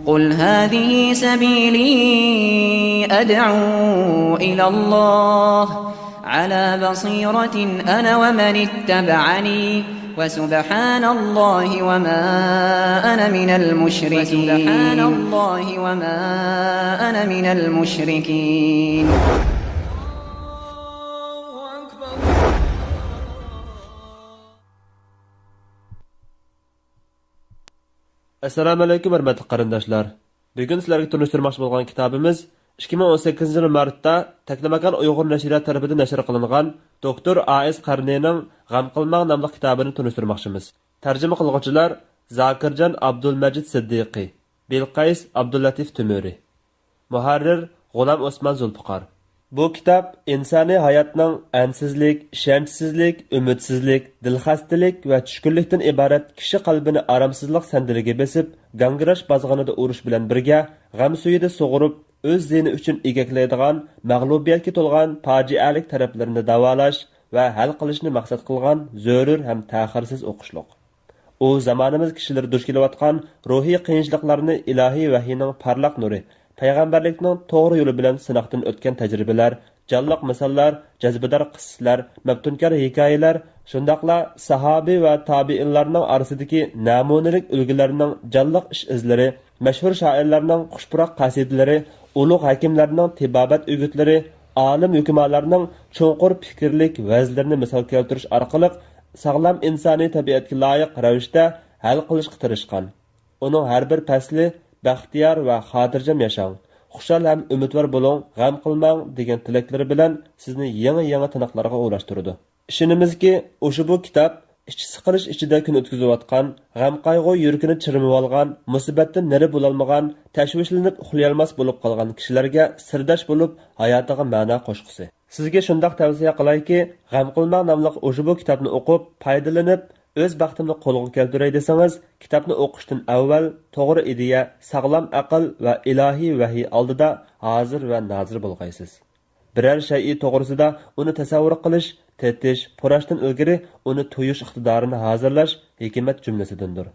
قل هذه سبيلي أدعو إلى الله على بصيرة أنا ومن اتبعني وسبحان الله وما أنا من المشركين. وسبحان الله وما أنا من المشركين. ئەسسالامۇئەلەيكۇم، ھۆرمەتلىك قېرىنداشلار! بۈگۈن سىلەرگە تونۇشتۇرماقچى بولغان كىتابىمىز ئىككى مىڭ ئون سەككىزىنچى يىل مارتتا تەكلىماكان ئۇيغۇر نەشرىيات تەرىپىدىن نەشر قىلىنغان دوكتور ئائىس قەرنىنىڭ غەم قىلماڭ ناملىق كىتابىنى تونۇشتۇرماقچىمىز. تەرجىمە قىلغۇچىلار زاكىرجان ئابدۇلمەجىت سىددىقى، بىلقەيس ئابدۇللەتىپ تۆمۈرى. مۇھەررىر غۇلام ئوسمان زۇلپىقار. بۇ كىتاب ئىنسانىي ھاياتنىڭ ئەنسىزلىك، ئىشەنچسىزلىك، ئۈمىدسىزلىك، دىلخەستىلىك ۋە چۈشكۈنلۈكتىن ئىبارەت كىشى قەلبىنى ئارامسىزلىق سەندىلىگە بېسىپ، گاڭگىراش بازغىنىدا ئۇرۇش بىلەن بىرگە، غەم سۈيىدە سۇغۇرۇپ، ئۆز زىيىنى ئۈچۈن ئىگەكلەيدىغان، مەغلۇبىيەتكە تولغان پاجىئەلىك تەرەپلىرىنى داۋالاش ۋە ھەل قىلىشنى مەقسەت قىلغان زۆرۈر ھەم تەخىرسىز ئوقۇشلۇق. ئۇ زامانىمىز كىشىلىرى دۇچ كېلىۋاتقان روھىي قىيىنچىلىقلارنى ئىلاھىي ۋەھىينىڭ پارلاق نۇرى، پەيغەمبەرلىكنىڭ توغرا يولى بىلەن سىناقتىن ئۆتكەن تەجرىبىلەر، جانلىق مىساللار، جەزبىدار قىسسىلەر، مەپتۇنكار ھېكايىلەر، شۇنداقلا ساھابى ۋە تابىئىنلارنىڭ ئارىسىدىكى نەمۇنىلىك ئۈلگىلەرنىڭ جانلىق ئىش ئىزلىرى، مەشھۇر شائىرلارنىڭ خۇش پۇراق قەسىدىلىرى، ئۇلۇغ ھەكىملەرنىڭ تېبابەت ئۆگۈتلىرى، ئالىم ھۆكۈمالارنىڭ چوڭقۇر پىكىرلىك ۋەزلىرىنى مىسال كەلتۈرۈش ئارقىلىق، ساغلام ئىنسانىي تەبىئەتكە لايىق رەۋىشتە ھەل قىلىشقا تىرىشقان. ئۇنىڭ ھەر بىر پەسلى بەختىيار ۋە خاتىرجەم ياشاڭ، خۇشال ھەم ئۈمىدۋار بولۇڭ، غەم قىلماڭ دېگەن تىلەكلىرى بىلەن سىزنى يېڭى-يېڭى تىنىقلارغا ئۇلاشتۇرىدۇ. ئىشىنىمىزكى، ئۇشبۇ كىتاب ئىچ سىقىلىش ئىچىدە كۈن ئۆتكۈزۈۋاتقان، غەم-قايغۇ يۈرىكىنى چىرمىۋالغان، مۇسىبەتتىن نېرى بولالمىغان، تەشۋىشلىنىپ ئۇخلىيالماس بولۇپ قالغان كىشىلەرگە سىرداش بولۇپ، ھاياتىغا مەنا قوشقۇسى. سىزگە شۇنداق تەۋسىيە قىلايكى، غەم قىلماڭ ناملىق ئۇشبۇ كىتابنى ئوقۇپ، پايدىلىنىپ، ئۆز بەختىمنى قولغا كەلتۈرەي دېسىڭىز، كىتابنى ئوقۇشتىن ئەۋۋەل توغرا ئىدىيە، ساغلام ئەقىل ۋە ئىلاھىي ۋەھىي ئالدىدا ھازىر ۋە نازىر بولغايسىز. بىرەر شەيئى توغرىسىدا ئۇنى تەسەۋۋۇر قىلىش، تېتىش، پۇراشتىن ئىلگىرى ئۇنى تۇيۇش ئىقتىدارىنى ھازىرلاش ھېكمەت جۈملىسىدىندۇر.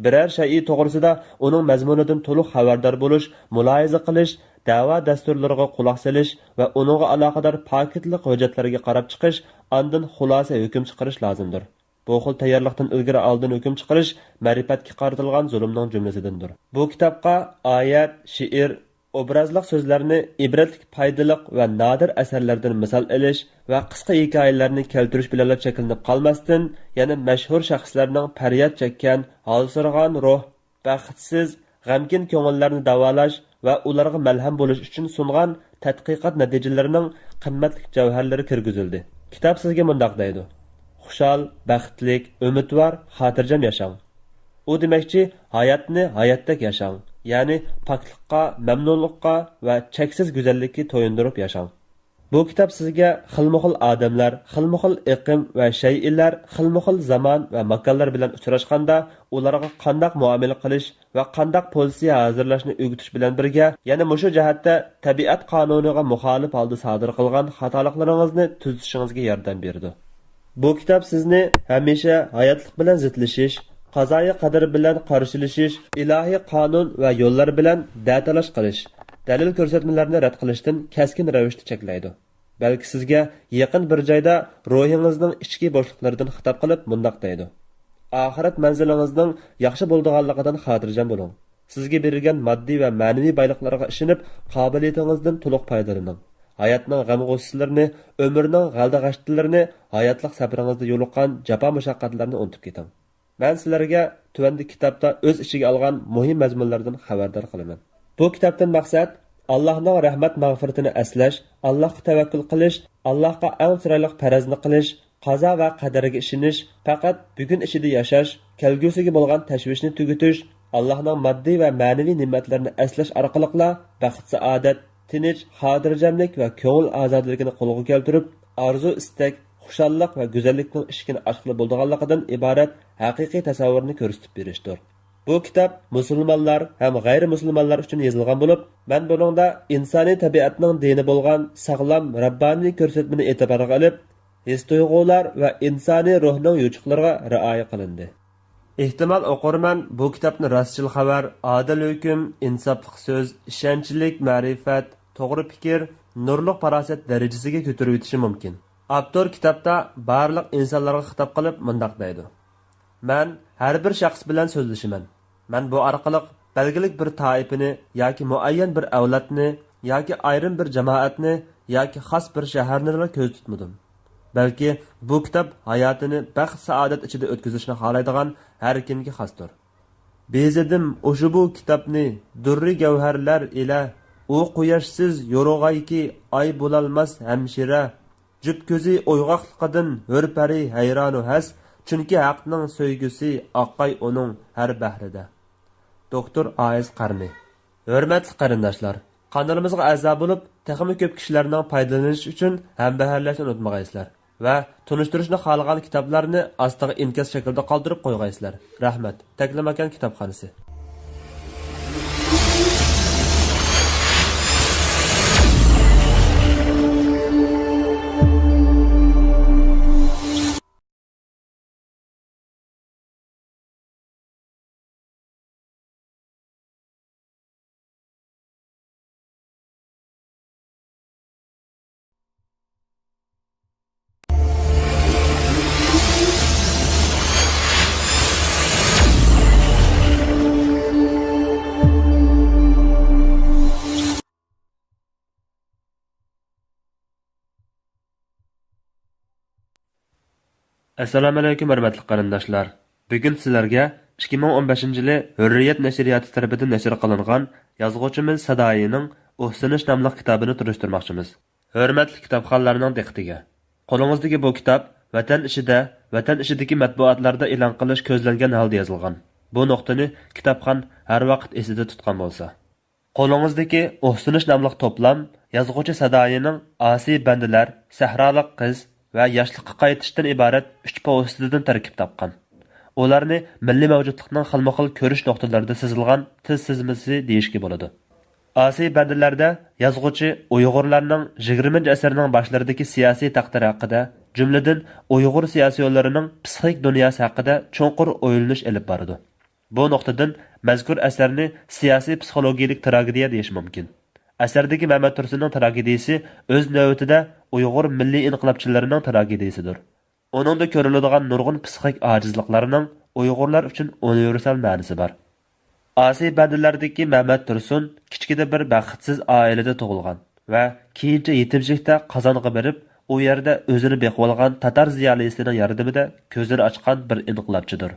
بىرەر شەيئى توغرىسىدا ئۇنىڭ مەزمۇنىدىن تولۇق خەۋەردار بولۇش، مۇلاھىزە قىلىش، دەۋا دەستۇرلىرىغا قۇلاق سېلىش ۋە ئۇنىڭغا ئالاقىدار پاكىتلىق ھۆججەتلەرگە قاراپ چىقىش، ئاندىن خۇلاسە ھۆكۈم چىقىرىش لازىمدۇر. بۇ خىل تەييارلىقتىن ئىلگىرى ئالدىن ھۆكۈم چىقىرىش مەرىپەتكە قارىتىلغان زۇلۇمنىڭ جۈملىسىدىندۇر. بۇ كىتابقا ئايەت، شېئىر، ئوبرازلىق سۆزلەرنى ئىبرەتلىك، پايدىلىق ۋە نادىر ئەسەرلەردىن مىسال ئېلىش ۋە قىسقا ھېكايىلەرنى كەلتۈرۈش بىلەنلا چەكلىنىپ قالماستىن، يەنە مەشھۇر شەخسلەرنىڭ پەرياد چەككەن، ھالسىرىغان روھ، بەختسىز، غەمكىن كۆڭۈللەرنى داۋالاش ۋە ئۇلارغا مەلھەم بولۇش ئۈچۈن سۇنغان تەتقىقات نەتىجىلىرىنىڭ قىممەتلىك جەۋھەرلىرى كىرگۈزۈلدى. كىتاب سىزگە مۇنداق دەيدۇ: خۇشال، بەختلىك، ئۈمىدۋار، خاتىرجەم ياشاڭ. ئۇ دېمەكچى، ھاياتنى ھاياتتەك ياشاڭ، يەنى پاكلىققا، مەمنۇنلۇققا ۋە چەكسىز گۈزەللىككە تويۇندۇرۇپ ياشاڭ. بۇ كىتاب سىزگە خىلمۇخىل ئادەملەر، خىلمۇخىل ئېقىم ۋە شەيئىلەر، خىلمۇخىل زامان ۋە ماكانلار بىلەن ئۇچراشقاندا، ئۇلارغا قانداق مۇئامىلە قىلىش ۋە قانداق پوزىتسىيە ھازىرلاشنى ئۆگىتىش بىلەن بىرگە، يەنە مۇشۇ جەھەتتە تەبىئەت قانۇنىغا مۇخالىپ ھالدا سادىر قىلغان خاتالىقلىرىڭىزنى تۈزىتىشىڭىزگە ياردەم بېرىدۇ. بۇ كىتاب سىزنى ھەمىشە ھاياتلىق بىلەن زىتلىشىش، قازايى قەدەر بىلەن قارشىلىشىش، ئىلاھىي قانۇن ۋە يوللار بىلەن دەتالاش قىلىش، دەلىل كۆرسەتمىلەرنى رەت قىلىشتىن كەسكىن رەۋىشتە چەكلەيدۇ. بەلكى سىزگە يېقىن بىر جايدا روھىڭىزنىڭ ئىچكى بوشلۇقلىرىدىن خىتاب قىلىپ مۇنداق دەيدۇ: ئاخىرەت مەنزىلىڭىزنىڭ ياخشى بولىدىغانلىقىدىن خاتىرجەم بولۇڭ. سىزگە بېرىلگەن ماددىي ۋە مەنىۋى بايلىقلارغا ئىشىنىپ، قابىلىيىتىڭىزدىن تولۇق پايدىلىنىڭ. ھاياتنىڭ غەم-غۇسسىلىرىنى، ئۆمۈرنىڭ غەلدە-غەشتىلىرىنى، ھاياتلىق سەپىرىڭىزدە يولۇققان جاپا-مۇشەققەتلەرنى ئۇنتۇپ كېتىڭ. مەن سىلەرگە تۆۋەندىكى كىتابتا ئۆز ئىچىگە ئالغان مۇھىم مەزمۇنلاردىن خەۋەردار قىلىمەن. بۇ كىتابتىن مەقسەت، ئاللاھنىڭ رەھمەت-مەغپىرىتىنى ئەسلەش، ئاللاھقا تەۋەككۈل قىلىش، ئاللاھقا ئەڭ چىرايلىق پەرەزنى قىلىش، قازا ۋە قەدەرگە ئىشىنىش، پەقەت بۈگۈن ئىچىدە ياشاش، كەلگۈسىگە بولغان تەشۋىشنى تۈگىتىش، ئاللاھنىڭ ماددىي ۋە مەنىۋى نېمەتلىرىنى ئەسلەش ئارقىلىقلا بەخت-سائادەت، تىنچ، خاتىرجەملىك ۋە كۆڭۈل ئازادىلىكىنى قولغا كەلتۈرۈپ، ئارزۇ-ئىستەك، خۇشاللىق ۋە گۈزەللىكنىڭ ئىشىكىنى ئاچقىلى بولىدىغانلىقىدىن ئىبارەت ھەقىقىي تەسەۋۋۇرنى كۆرسىتىپ بېرىشتۇر. بۇ كىتاب مۇسۇلمانلار ھەم غەيرىي مۇسۇلمانلار ئۈچۈن يېزىلغان بولۇپ، مەن بۇنىڭدا ئىنسانىي تەبىئەتنىڭ دىنى بولغان ساغلام رەببانىي كۆرسەتمىنى ئېتىبارغا ئېلىپ، ھېس-تۇيغۇلار ۋە ئىنسانىي روھنىڭ يوچۇقلىرىغا رىئايە قىلىندى. ئېھتىمال، ئوقۇرمەن بۇ كىتابنى راستچىل خەۋەر، ئادىل ھۆكۈم، ئىنساپلىق سۆز، ئىشەنچلىك مەرىپەت، توغرا پىكىر، نۇرلۇق پاراسەت دەرىجىسىگە كۆتۈرۈۋېتىشى مۇمكىن. ئاپتور كىتابتا بارلىق ئىنسانلارغا خىتاب قىلىپ مۇنداق دەيدۇ: مەن ھەر بىر شەخس بىلەن سۆزلىشىمەن. مەن بۇ ئارقىلىق بەلگىلىك بىر تائىپىنى ياكى مۇئەييەن بىر ئەۋلادنى ياكى ئايرىم بىر جامائەتنى ياكى خاس بىر شەھەرنىلا كۆزدە تۇتمىدىم. بەلكى بۇ كىتاب ھاياتىنى بەخت-سائادەت ئىچىدە ئۆتكۈزۈشنى خالايدىغان ھەر كىمگە خاستۇر. بېزىدىم ئۇشبۇ كىتابنى دۇررى گەۋھەرلەر ئىلە، ئۇ قۇياشسىز يورۇغايكى ئاي بولالماس ھەمشىرە. جۈپ كۆزى ئويغاقلىقىدىن ھۆر پەرى ھەيرانۇ ھەس، چۈنكى ھەقنىڭ سۆيگۈسى ئاقاي ئۇنىڭ ھەر بەھرىدە. دوكتور ئائىز قەرنى. ھۆرمەتلىك قېرىنداشلار، قانىلىمىزغا ئەزا بولۇپ، تېخىمۇ كۆپ كىشىلەرنىڭ پايدىلىنىشى ئۈچۈن ھەمبەھىرلەشنى ئۇنتۇمىغايسىلەر ۋە تونۇشتۇرۇشنى خالىغان كىتابلارنى ئاستىغا ئىنكاس شەكلىدە قالدۇرۇپ قويغايسىلەر. رەھمەت. تەكلىماكان كىتابخانىسى. ئەسسالامۇئەلەيكۇم، ھۆرمەتلىك قېرىنداشلار! بۈگۈن سىلەرگە ئىككى مىڭ ئون بەشىنچى يىلى ھۆررىيەت نەشرىياتى تەرىپىدىن نەشر قىلىنغان يازغۇچىمىز سادائىينىڭ ئۇھسىنىش ناملىق كىتابىنى تونۇشتۇرماقچىمىز. ھۆرمەتلىك كىتابخانلارنىڭ دىققىتىگە! قولىڭىزدىكى بۇ كىتاب ۋەتەن ئىچىدە، ۋەتەن ئىچىدىكى مەتبۇئاتلاردا ئېلان قىلىش كۆزلەنگەن ھالدا يېزىلغان. بۇ نۇقتىنى كىتابخان ھەر ۋاقىت ئېسىدە تۇتقان بولسا. قولىڭىزدىكى ئۇھسىنىش ناملىق توپلام يازغۇچى سادائىينىڭ ئاسىي بەندىلەر، سەھرالىق قىز ۋە ياشلىققا قايتىشتىن ئىبارەت ئۈچ پوۋېستىدىن تەركىب تاپقان. ئۇلارنى مىللىي مەۋجۇتلۇقنىڭ خىلمۇخىل كۆرۈش نۇقتىلىرىدا سىزىلغان تىز سىزمىسى دېيىشكە بولىدۇ. ئاسىي بەندىلەردە يازغۇچى ئۇيغۇرلارنىڭ يىگىرمىنچى ئەسىرنىڭ باشلىرىدىكى سىياسىي تەقدىرى ھەققىدە، جۈملىدىن ئۇيغۇر سىياسىيونلىرىنىڭ پسىخىك دۇنياسى ھەققىدە چوڭقۇر ئويلىنىش ئېلىپ بارىدۇ. بۇ نۇقتىدىن مەزكۇر ئەسەرنى سىياسىي پسىخولوگىيىلىك تراگېدىيە دېيىش مۇمكىن. ئەسەردىكى مەمەت تۇرسۇننىڭ تراگېدىيىسى ئۆز نۆۋىتىدە ئۇيغۇر مىللىي ئىنقىلابچىلىرىنىڭ تراگېدىيىسىدۇر. ئۇنىڭدا كۆرۈلىدىغان نۇرغۇن پسىخىك ئاجىزلىقلارنىڭ ئۇيغۇرلار ئۈچۈن ئۇنىۋېرسال مەنىسى بار. ئاسىي بەندىلەردىكى مەمەت تۇرسۇن كىچىكىدە بىر بەختسىز ئائىلىدە تۇغۇلغان ۋە كېيىنچە يېتىمچىلىكتە قازانغا بېرىپ، ئۇ يەردە ئۆزىنى بېقىۋالغان تاتار زىيالىيسىنىڭ ياردىمىدە كۆزىنى ئاچقان بىر ئىنقىلابچىدۇر.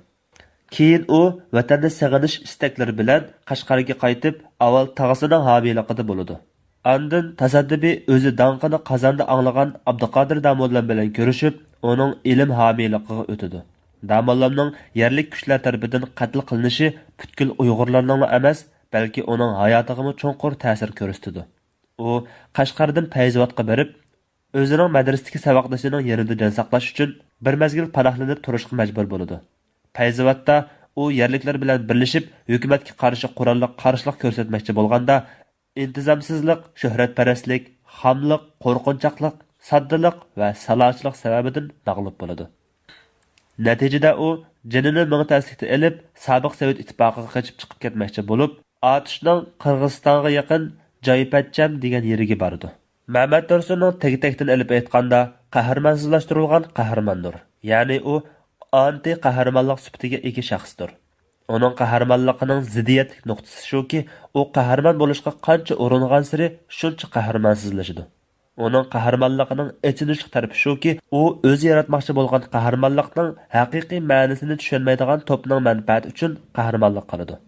كېيىن ئۇ ۋەتەننى سېغىنىش ئىستەكلىرى بىلەن قەشقەرگە قايتىپ، ئاۋۋال تاغىسىنىڭ ھامىيلىقىدا بولىدۇ. ئاندىن تاسادىپىي ئۆزى داڭقىنى قازاندا ئاڭلىغان ئابدۇقادىر داموللام بىلەن كۆرۈشۈپ، ئۇنىڭ ئىلىم ھامىيلىقىغا ئۆتىدۇ. داموللامنىڭ يەرلىك كۈچلەر تەرىپىدىن قەتل قىلىنىشى پۈتكۈل ئۇيغۇرلارنىڭلا ئەمەس، بەلكى ئۇنىڭ ھاياتىغىمۇ چوڭقۇر تەسىر كۆرسىتىدۇ. ئۇ قەشقەردىن پەيزاۋاتقا بېرىپ، ئۆزىنىڭ مەدرىسىدىكى ساۋاقدىشىنىڭ يېنىدا جان ساقلاش ئۈچۈن بىر مەزگىل پاناھلىنىپ تۇرۇشقا مەجبۇر بولىدۇ. پەيزىۋاتتا ئۇ يەرلىكلەر بىلەن بىرلىشىپ، ھۆكۈمەتكە قارشى قوراللىق قارشىلىق كۆرسەتمەكچى بولغاندا، ئىنتىزامسىزلىق، شۆھرەتپەرەسلىك، خاملىق، قورقۇنچاقلىق، ساددىلىق ۋە سالاچىلىق سەۋەبىدىن مەغلۇپ بولىدۇ. نەتىجىدە ئۇ جېنىنى مىڭ تەسلىكتە ئېلىپ، سابىق سوۋېت ئىتتىپاقىغا قېچىپ چىقىپ كەتمەكچى بولۇپ، ئاتۇشنىڭ قىرغىزىستانغا يېقىن جايپەتچەم دېگەن يېرىگە بارىدۇ. مەمەت تۇرسۇننىڭ تېگى-تەكتىنى ئېلىپ ئېيتقاندا، قەھرىمانسىزلاشتۇرۇلغان قەھرىماندۇر. يەنى ئۇ ئانتى قەھرىمانلىق سۈپىتىگە ئىگە شەخستۇر. ئۇنىڭ قەھرىمانلىقىنىڭ زىددىيەتلىك نۇقتىسى شۇكى، ئۇ قەھرىمان بولۇشقا قانچە ئۇرۇنغانسېرى شۇنچە قەھرىمانسىزلىشىدۇ. ئۇنىڭ قەھرىمانلىقىنىڭ ئېچىنىشلىق تەرىپى شۇكى، ئۇ ئۆزى ياراتماقچى بولغان قەھرىمانلىقنىڭ ھەقىقىي مەنىسىنى چۈشەنمەيدىغان توپنىڭ مەنپەئەتى ئۈچۈن قەھرىمانلىق قىلىدۇ.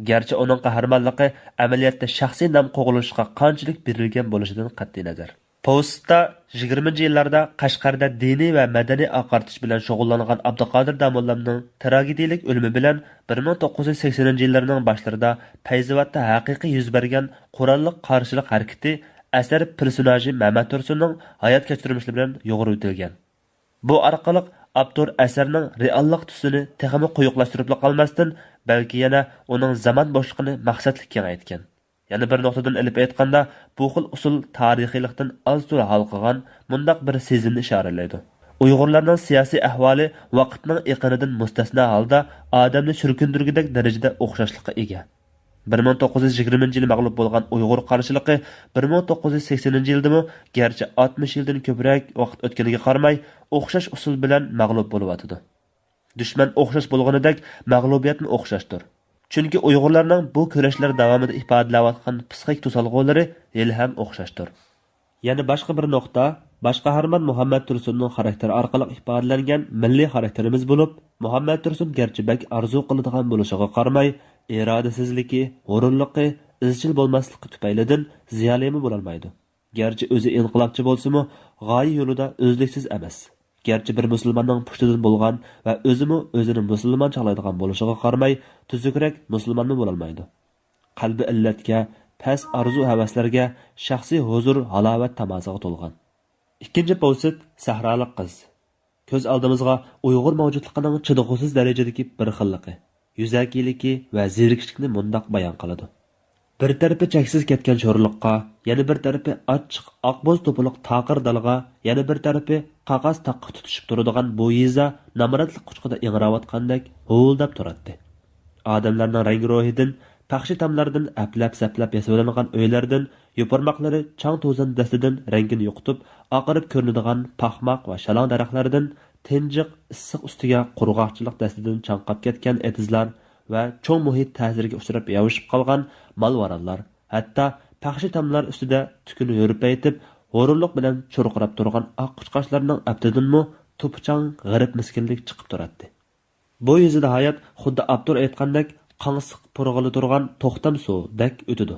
گەرچە ئۇنىڭ قەھرىمانلىقى ئەمەلىيەتتە شەخسىي نام قوغلىشىشقا قانچىلىك بېرىلگەن بولۇشىدىن قەتئىينەزەر. پوۋېستتا يىگىرمىنچى يىللاردا قەشقەردە دىنىي ۋە مەدەنىي ئاقارتىش بىلەن شۇغۇللانغان ئابدۇقادىر داموللامنىڭ تراگېدىيىلىك ئۆلۈمى بىلەن بىر مىڭ توققۇز يۈز سەكسىنىنچى يىللىرىنىڭ باشلىرىدا پەيزىۋاتتا ھەقىقىي يۈز بەرگەن قوراللىق قارشىلىق ھەرىكىتى ئەسەر پېرسوناژى مەمەت تۇرسۇننىڭ ھايات كەچۈرمىشلىرى بىلەن يۇغۇرۇۋېتىلگەن. بۇ ئارقىلىق ئاپتور ئەسەرنىڭ رېئاللىق تۈسىنى تېخىمۇ قويۇقلاشتۇرۇپلا قالماستىن، بەلكى يەنە ئۇنىڭ زامان بوشلۇقىنى مەقسەتلىك كېڭەيتكەن. يەنە بىر نۇقتىدىن ئېلىپ ئېيتقاندا، بۇ خىل ئۇسۇل تارىخىيلىقتىن ئاز-تولا ھال قىلغان مۇنداق بىر سېزىمنى ئىشارىلەيدۇ. ئۇيغۇرلارنىڭ سىياسىي ئەھۋالى ۋاقىتنىڭ ئېقىنىدىن مۇستەسنا ھالدا ئادەمنى چۈركۈندۈرگۈدەك دەرىجىدە ئوخشاشلىققا ئىگە. بىر مىڭ توققۇز يۈز يىگىرمىنچى يىلى مەغلۇپ بولغان ئۇيغۇر قارشىلىقى بىر مىڭ توققۇز يۈز سەكسىنىنچى يىلدىمۇ، گەرچە ئاتمىش يىلدىن كۆپرەك ۋاقىت ئۆتكىنىگە قارىماي، ئوخشاش ئۇسۇل بىلەن مەغلۇپ بولۇۋاتىدۇ. دۈشمەن ئوخشاش بولغىنىدەك، مەغلۇبىيەتمۇ ئوخشاشتۇر. چۈنكى ئۇيغۇرلارنىڭ بۇ كۈرەشلەر داۋامىدا ئىپادىلەۋاتقان پسىخىك توسالغۇلىرى ھېلىھەم ئوخشاشتۇر. يەنە باشقا بىر نۇقتا، باش قەھرىمان مۇھەممەد تۇرسۇننىڭ خاراكتېرى ئارقىلىق ئىپادىلەنگەن مىللىي خاراكتېرىمىز بولۇپ، مۇھەممەد تۇرسۇن گەرچە بەك ئارزۇ قىلىدىغان بولۇشىغا قارىماي، ئىرادىسىزلىكى، غۇرۇرلۇقى، ئىزچىل بولماسلىقى تۈپەيلىدىن زىيالىيمۇ بولالمايدۇ. گەرچە ئۆزى ئىنقىلابچى بولسىمۇ، غايە يولىدا ئۈزلۈكسىز ئەمەس. گەرچە بىر مۇسۇلماننىڭ پۇشتىدىن بولغان ۋە ئۆزىمۇ ئۆزىنى مۇسۇلمان چاغلايدىغان بولۇشىغا قارىماي، تۈزۈكرەك مۇسۇلمانمۇ بولالمايدۇ. قەلبى ئىللەتكە، پەس ئارزۇ-ھەۋەسلەرگە، شەخسىي ھۇزۇر-ھالاۋەت تاماسىغا تولغان. ئىككىنچى پوۋېست، سەھرالىق قىز. كۆز ئالدىمىزغا ئۇيغۇر مەۋجۇتلۇقىنىڭ چىدىغۇسىز دەرىجىدىكى بىر خىللىقى، يۈزەكىلىكى ۋە زېرىكىشلىكنى مۇنداق بايان قىلىدۇ. بىر تەرىپى چەكسىز كەتكەن شورلۇققا، يەنە بىر تەرىپى ئاچچىق ئاقبوز توپىلىق تاقىر دالغا، يەنە بىر تەرىپى قاقاس تاغقا تۇتىشىپ تۇرىدىغان بۇ يېزا نامراتلىق قۇچىقىدا ئىڭراۋاتقاندەك ھۇۋۇلداپ تۇراتتى. ئادەملەرنىڭ رەڭگى روھىدىن، پەخشى تاملاردىن، ئەپلەپ-سەپلەپ ياسىۋېلىنغان ئۆيلەردىن، يوپۇرماقلىرى چاڭ-توزان دەستىدىن رەڭگىنى يوقىتىپ، ئاقىرىپ كۆرۈنىدىغان پاخماق ۋە شالاڭ دەرەخلەردىن، تىنجىق ئىسسىق ئۈستىگە قۇرغاقچىلىق دەستىدىن چاڭقاپ كەتكەن ئېتىزلار ۋە چوڭ مۇھىت تەسىرىگە ئۇچراپ ياۋىشىپ قالغان مال-ۋارانلار، ھەتتا پەخشى تاملار ئۈستىدە تۈكىنى ھۈرپەيتىپ، ھۇرۇنلۇق بىلەن چۇرقىراپ تۇرغان ئاق قۇشقاچلارنىڭ ئەپتىدىنمۇ توپا-چاڭ غېرىب-مىسكىنلىك چىقىپ تۇراتتى. بۇ يېزىدا ھايات خۇددى ئاپتور ئېيتقاندەك قاڭسىق پۇرىغىلى تۇرغان توختام سۇدەك ئۆتىدۇ.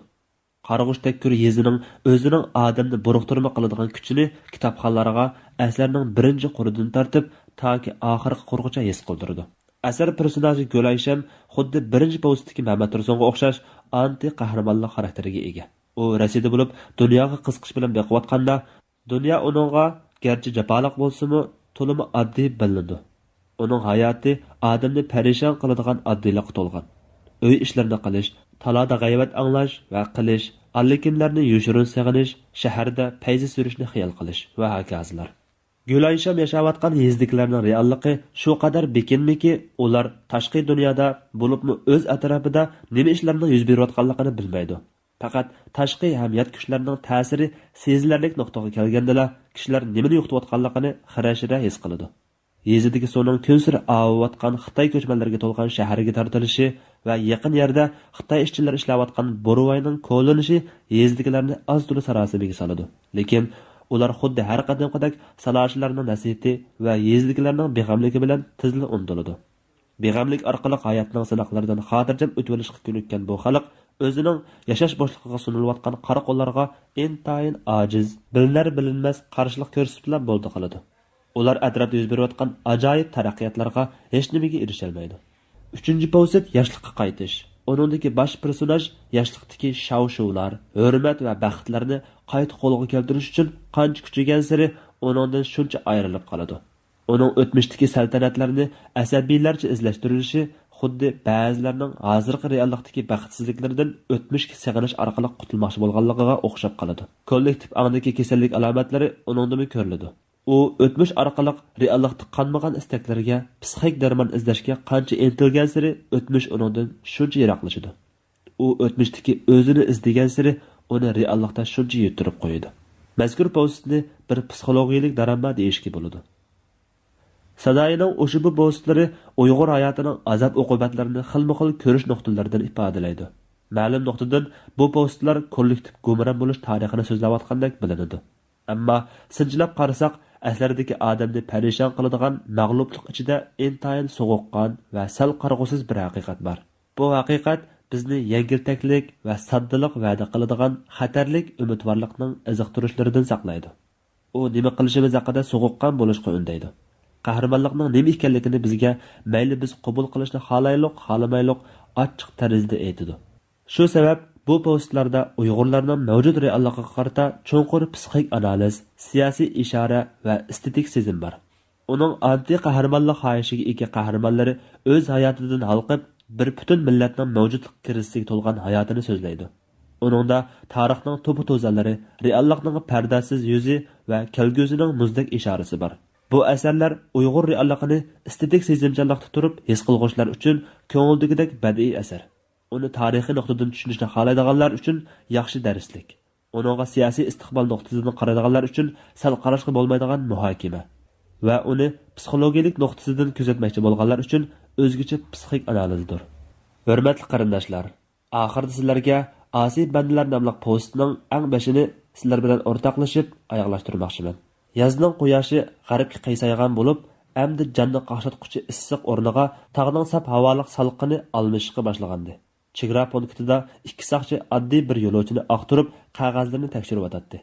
قارىغۇش تەككۈر يېزىنىڭ ئۆزىنىڭ ئادەمنى بۇرۇقتۇرما قىلىدىغان كۈچىنى كىتابخانلارغا ئەسەرنىڭ بىرىنچى قۇرىدىن تارتىپ تاكى ئاخىرقى قۇرغىچە ھېس قىلدۇرىدۇ. ئەسەر پېرسوناژى گۈلئايشەم خۇددى بىرىنچى پوۋېستتىكى مەمەت تۇرسۇنغا ئوخشاش ئانتى قەھرىمانلىق خاراكتېرىگە ئىگە. ئۇ رەسىدە بولۇپ، دۇنياغا قىزىقىش بىلەن بېقىۋاتقاندا، دۇنيا ئۇنىڭغا گەرچە جاپالىق بولسىمۇ، تولىمۇ ئاددىي بىلىنىدۇ. ئۇنىڭ ھاياتى ئادەمنى پەرىشان قىلىدىغان ئاددىيلىققا تولغان. ئۆي ئىشلىرىنى قىلىش، تالادا غەيۋەت ئاڭلاش ۋە قىلىش، ئاللىكىملەرنى يوشۇرۇن سېغىنىش، شەھەردە پەيزى سۈرۈشنى خىيال قىلىش ۋە ھاكازىلار. گۈلئايشەم ياشاۋاتقان يېزىدىكىلەرنىڭ رېئاللىقى شۇ قەدەر بېكىنمىكى، ئۇلار تاشقى دۇنيادا، بولۇپمۇ ئۆز ئەتراپىدا نېمە ئىشلارنىڭ يۈز بېرىۋاتقانلىقىنى بىلمەيدۇ. پەقەت تاشقى ھەم يات كۈچلەرنىڭ تەسىرى سېزىلەرلىك نۇقتىغا كەلگەندىلا، كىشىلەر نېمىنى يوقىتىۋاتقانلىقىنى خىرە-شىرە ھېس قىلىدۇ. يېزىدىكى سۇنىڭ كۈنسېرى ئاۋۇۋاتقان خىتاي كۆچمەنلىرىگە تولغان شەھەرگە تارتىلىشى ۋە يېقىن يەردە خىتاي ئىشچىلىرى ئىشلەۋاتقان بورۋاينىڭ كولىنىشى يېزىدىكىلەرنى ئاز-تولا ساراسىمىگە سالىدۇ. لېكىن ئۇلار خۇددى ھەر قېتىمقىدەك سالاچىلارنىڭ نەسىھىتى ۋە يېزىدىكىلەرنىڭ بىغەملىكى بىلەن تېزلا ئۇنتۇلىدۇ. بىغەملىك ئارقىلىق ھاياتنىڭ سىناقلىرىدىن خاتىرجەم ئۆتۈۋېلىشقا كۆنۈككەن بۇ خەلق ئۆزىنىڭ ياشاش بوشلۇقىغا سۇنۇلۇۋاتقان قارا قوللارغا ئىنتايىن ئاجىز، بىلىنەر-بىلىنمەس قارشىلىق كۆرسىتىپلا بولدى قىلىدۇ. ئۇلار ئەتراپتا يۈز بېرىۋاتقان ئاجايىپ تەرەققىياتلارغا ھېچنېمىگە ئېرىشەلمەيدۇ. ئۈچىنچى پوۋېست ياشلىققا قايتىش. ئۇنىڭدىكى باش پېرسوناژ ياشلىقتىكى شاۋ-شۇۋلار، ھۆرمەت ۋە بەختلەرنى قايتا قولغا كەلتۈرۈش ئۈچۈن قانچە كۈچىگەنسېرى ئۇنىڭدىن شۇنچە ئايرىلىپ قالىدۇ. ئۇنىڭ ئۆتمۈشتىكى سەلتەنەتلەرنى ئەسەبىيلەرچە ئىزلەشتۈرۈلۈشى خۇددى بەزىلەرنىڭ ھازىرقى رېئاللىقتىكى بەختسىزلىكلىرىدىن ئۆتمۈشكە سېغىنىش ئارقىلىق قۇتۇلماقچى بولغانلىقىغا ئوخشاپ قالىدۇ. كوللېكتىپ ئاڭدىكى كېسەللىك ئالامەتلىرى ئۇنىڭدىمۇ كۆرۈلىدۇ. ئۇ ئۆتمۈش ئارقىلىق رېئاللىقتا قانمىغان ئىستەكلىرىگە، پسىخىك دەرمان ئىزدەشكە قانچە ئىنتىلگەنسېرى ئۆتمۈش ئۇنىڭدىن شۇنچە يىراقلىشىدۇ. ئۇ ئۆتمۈشتىكى ئۆزىنى ئىزدىگەنسېرى ئۇنى رېئاللىقتا شۇنچە يىتتۈرۈپ قويىدۇ. مەزكۇر پوۋېستنى بىر پسىخولوگىيەلىك دراما دېيىشكە بولىدۇ. سادايىنىڭ ئۇشبۇ پوۋېستلىرى ئۇيغۇر ھاياتىنىڭ ئازاب-ئوقۇبەتلىرىنى خىلمۇخىل كۆرۈش نۇقتىلىرىدىن ئىپادىلەيدۇ. مەلۇم نۇقتىدىن بۇ پوۋېستلار كوللېكتىپ گۇمران بولۇش تارىخىنى سۆزلەۋاتقاندەك بىلىنىدۇ. ئەمما سىنچىلاپ قارىساق، ئەسەردىكى ئادەمنى پەرىشان قىلىدىغان مەغلۇپلۇق ئىچىدە ئىنتايىن سوغۇققان ۋە سەل قارىغۇسىز بىر ھەقىقەت بار. بۇ ھەقىقەت بىزنى يەڭگىلتەكلىك ۋە ساددىلىق ۋەدە قىلىدىغان خەتەرلىك ئۈمىدۋارلىقنىڭ ئىزىقتۇرۇشلىرىدىن ساقلايدۇ. ئۇ نېمە قىلىشىمىز ھەققىدە سوغۇققان بولۇشقا ئۈندەيدۇ. قەھرىمانلىقنىڭ نېمە ئىكەنلىكىنى بىزگە مەيلى بىز قوبۇل قىلىشنى خالايلۇق، خالىمايلۇق، ئاچچىق تەرىزىدە ئېيتىدۇ. شۇ سەۋەب بۇ پوۋېستلاردا ئۇيغۇرلارنىڭ مەۋجۇت رېئاللىقىغا قارىتا چوڭقۇر پسىخىك ئانالىز، سىياسىي ئىشارە ۋە ئېستېتىك سېزىم بار. ئۇنىڭ ئانتى قەھرىمانلىق خاھىشىگە ئىگە قەھرىمانلىرى ئۆز ھاياتىدىن ھالقىپ، بىر پۈتۈن مىللەتنىڭ مەۋجۇتلۇق كىرىزىسىگە تولغان ھاياتىنى سۆزلەيدۇ. ئۇنىڭدا تارىخنىڭ توپا-توزانلىرى، رېئاللىقنىڭ پەرداسىز يۈزى ۋە كەلگۈسىنىڭ مۇزدەك ئىشارىسى بار. بۇ ئەسەرلەر ئۇيغۇر رېئاللىقىنى ئېستېتىك سېزىمچانلىقتا تۇرۇپ ھېس قىلغۇچىلار ئۈچۈن كۆڭۈلدىكىدەك بەدىئىي ئەسەر. ئۇنى تارىخىي نۇقتىدىن چۈشىنىشنى خالايدىغانلار ئۈچۈن ياخشى دەرسلىك. ئۇنىڭغا سىياسىي ئىستىقبال نۇقتىسىدىن قارايدىغانلار ئۈچۈن سەل قاراشقا بولمايدىغان مۇھاكىمە ۋە ئۇنى پسىخولوگىيەلىك نۇقتىسىدىن كۆزەتمەكچى بولغانلار ئۈچۈن ئۆزگىچە پسىخىك ئانالىزدۇر. ھۆرمەتلىك قېرىنداشلار، ئاخىرىدا سىلەرگە ئاسىي بەندىلەر ناملىق پوۋېستنىڭ ئەڭ بېشىنى سىلەر بىلەن ئورتاقلىشىپ ئاياغلاشتۇرماقچىمەن. يازنىڭ قۇياشى غەربكە قىيسايغان بولۇپ، ئەمدى جاننى قاقشاتقۇچى ئىسسىق ئورنىغا تاغنىڭ ساپ ھاۋالىق سالقىنى ئالمىشىشقا باشلىغانىدى. چېگرا پونكىتىدا ئىككى ساقچى ئاددىي بىر يولۇچىنى ئاختۇرۇپ، قەغەزلىرىنى تەكشۈرۈۋاتاتتى.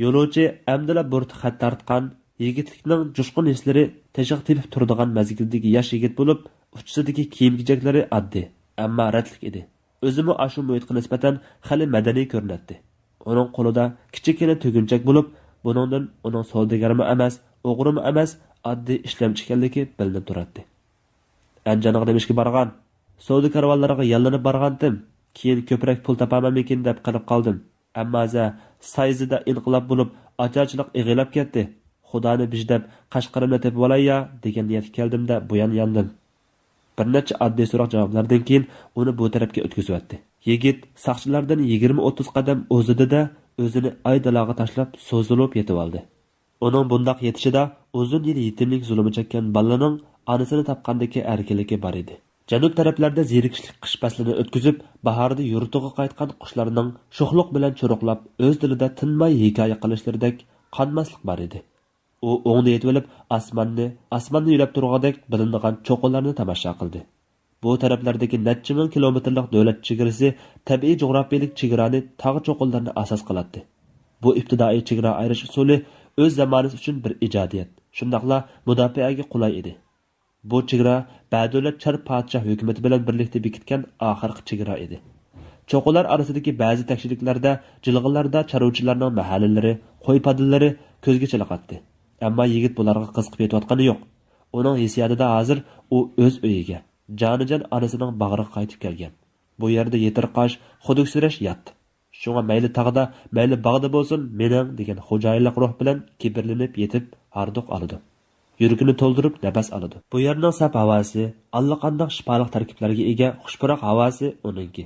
يولۇچى ئەمدىلا بۇرۇتقا خەت تارتقان، يىگىتلىكنىڭ جۇشقۇن ھېسلىرى تېشىغا تېپىپ تۇرىدىغان مەزگىلدىكى ياش يىگىت بولۇپ، ئۇچىسىدىكى كىيىم-كېچەكلىرى ئاددىي، ئەمما رەتلىك ئىدى. ئۆزىمۇ ئاشۇ مۇھىتقا نىسبەتەن خېلى مەدەنىي كۆرۈنەتتى. ئۇنىڭ قولىدا كىچىككىنە تۈگۈنچەك بولۇپ، بۇنىڭدىن ئۇنىڭ سودىگەرمۇ ئەمەس، ئوغرىمۇ ئەمەس، ئاددىي ئىشلەمچى ئىكەنلىكى بىلىنىپ تۇراتتى. ئەنجانغا نېمىشقا بارغان؟ سودا كارۋانلىرىغا ياللىنىپ بارغانتىم. كېيىن كۆپرەك پۇل تاپارمەنمىكىن دەپ قېلىپ قالدىم. ئەمما ھازىر سايزىدا ئىنقىلاب بولۇپ، ئاچارچىلىق ئېغىرلاپ كەتتى. خۇدانى بىژدەپ، قەشقىرىمنى تېپىۋالاي يا، دېگەن نىيەتكە كەلدىم-دە، بۇيان ياندىم. بىر نەچچە ئاددىي سوراق-جاۋابلاردىن كېيىن ئۇنى بۇ تەرەپكە ئۆتكۈزۈۋەتتى. يىگىت ساقچىلاردىن يىگىرمە-ئوتتۇز قەدەم ئۇزىدى-دە، ئۆزىنى ئاي-دالاغا تاشلاپ، سوزۇلۇپ يېتىۋالدى. ئۇنىڭ بۇنداق يېتىشىدا ئۇزۇن يىل يېتىملىك زۇلۇمى چەككەن بالىنىڭ ئانىسىنى تاپقاندىكى ئەركىنلىكى بار ئىدى. جەنۇب تەرەپلەردە زېرىكىشلىك قىش پەسلىنى ئۆتكۈزۈپ، باھاردا يۇرتىغا قايتقان قۇشلارنىڭ شوخلۇق بىلەن چۇرۇقلاپ، ئۆز دىلىدا تىنماي ھېكايە قىلىشلىرىدەك قانماسلىق بار ئىدى. ئۇ ئوڭدا يېتىۋېلىپ، ئاسماننى، ئاسماننى يۆلەپ تۇرغۇدەك بىلىنىدىغان چوققىلارنى تاماشا قىلدى. بۇ تەرەپلەردىكى نەچچە مىڭ كىلومېتىرلىق دۆلەت چېگرىسى تەبىئىي جۇغراپىيەلىك چېگرانى تاغ چوققىلىرىنى ئاساس قىلاتتى. بۇ ئىپتىدائىي چېگرا ئايرىش ئۇسۇلى ئۆز زامانىسى ئۈچۈن بىر ئىجادىيەت، شۇنداقلا مۇداپىئەگە قولاي ئىدى. بۇ چېگرا بەدۆلەت چار پادىشاھ ھۆكۈمىتى بىلەن بىرلىكتە بېكىتكەن ئاخىرقى چېگرا ئىدى. چوققىلار ئارىسىدىكى بەزى تەكشىلىكلەردە جىلغىلاردا چارۋىچىلارنىڭ مەھەللىلىرى، قوي پادىلىرى كۆزگە چېلىقاتتى. ئەمما يىگىت بۇلارغا قىزىقىپ يېتىۋاتقىنى يوق. ئۇنىڭ ھېسسىياتىدا ھازىر ئۇ ئۆز ئۆيىگە، جانىجان ئانىسىنىڭ باغرىغا قايتىپ كەلگەن. بۇ يەردە يېتىرقاش، خۇدۈكسىرەش يات. شۇڭا مەيلى تاغدا، مەيلى باغدا بولسۇن، مېنىڭ دېگەن خوجايىنلىق روھ بىلەن كىبىرلىنىپ يېتىپ ھاردۇق ئالىدۇ. يۈرىكىنى تولدۇرۇپ نەپەس ئالىدۇ. بۇ يەرنىڭ ساپ ھاۋاسى، ئاللىقانداق شىپالىق تەركىبلەرگە ئىگە خۇش پۇراق ھاۋاسى ئۇنىڭكى.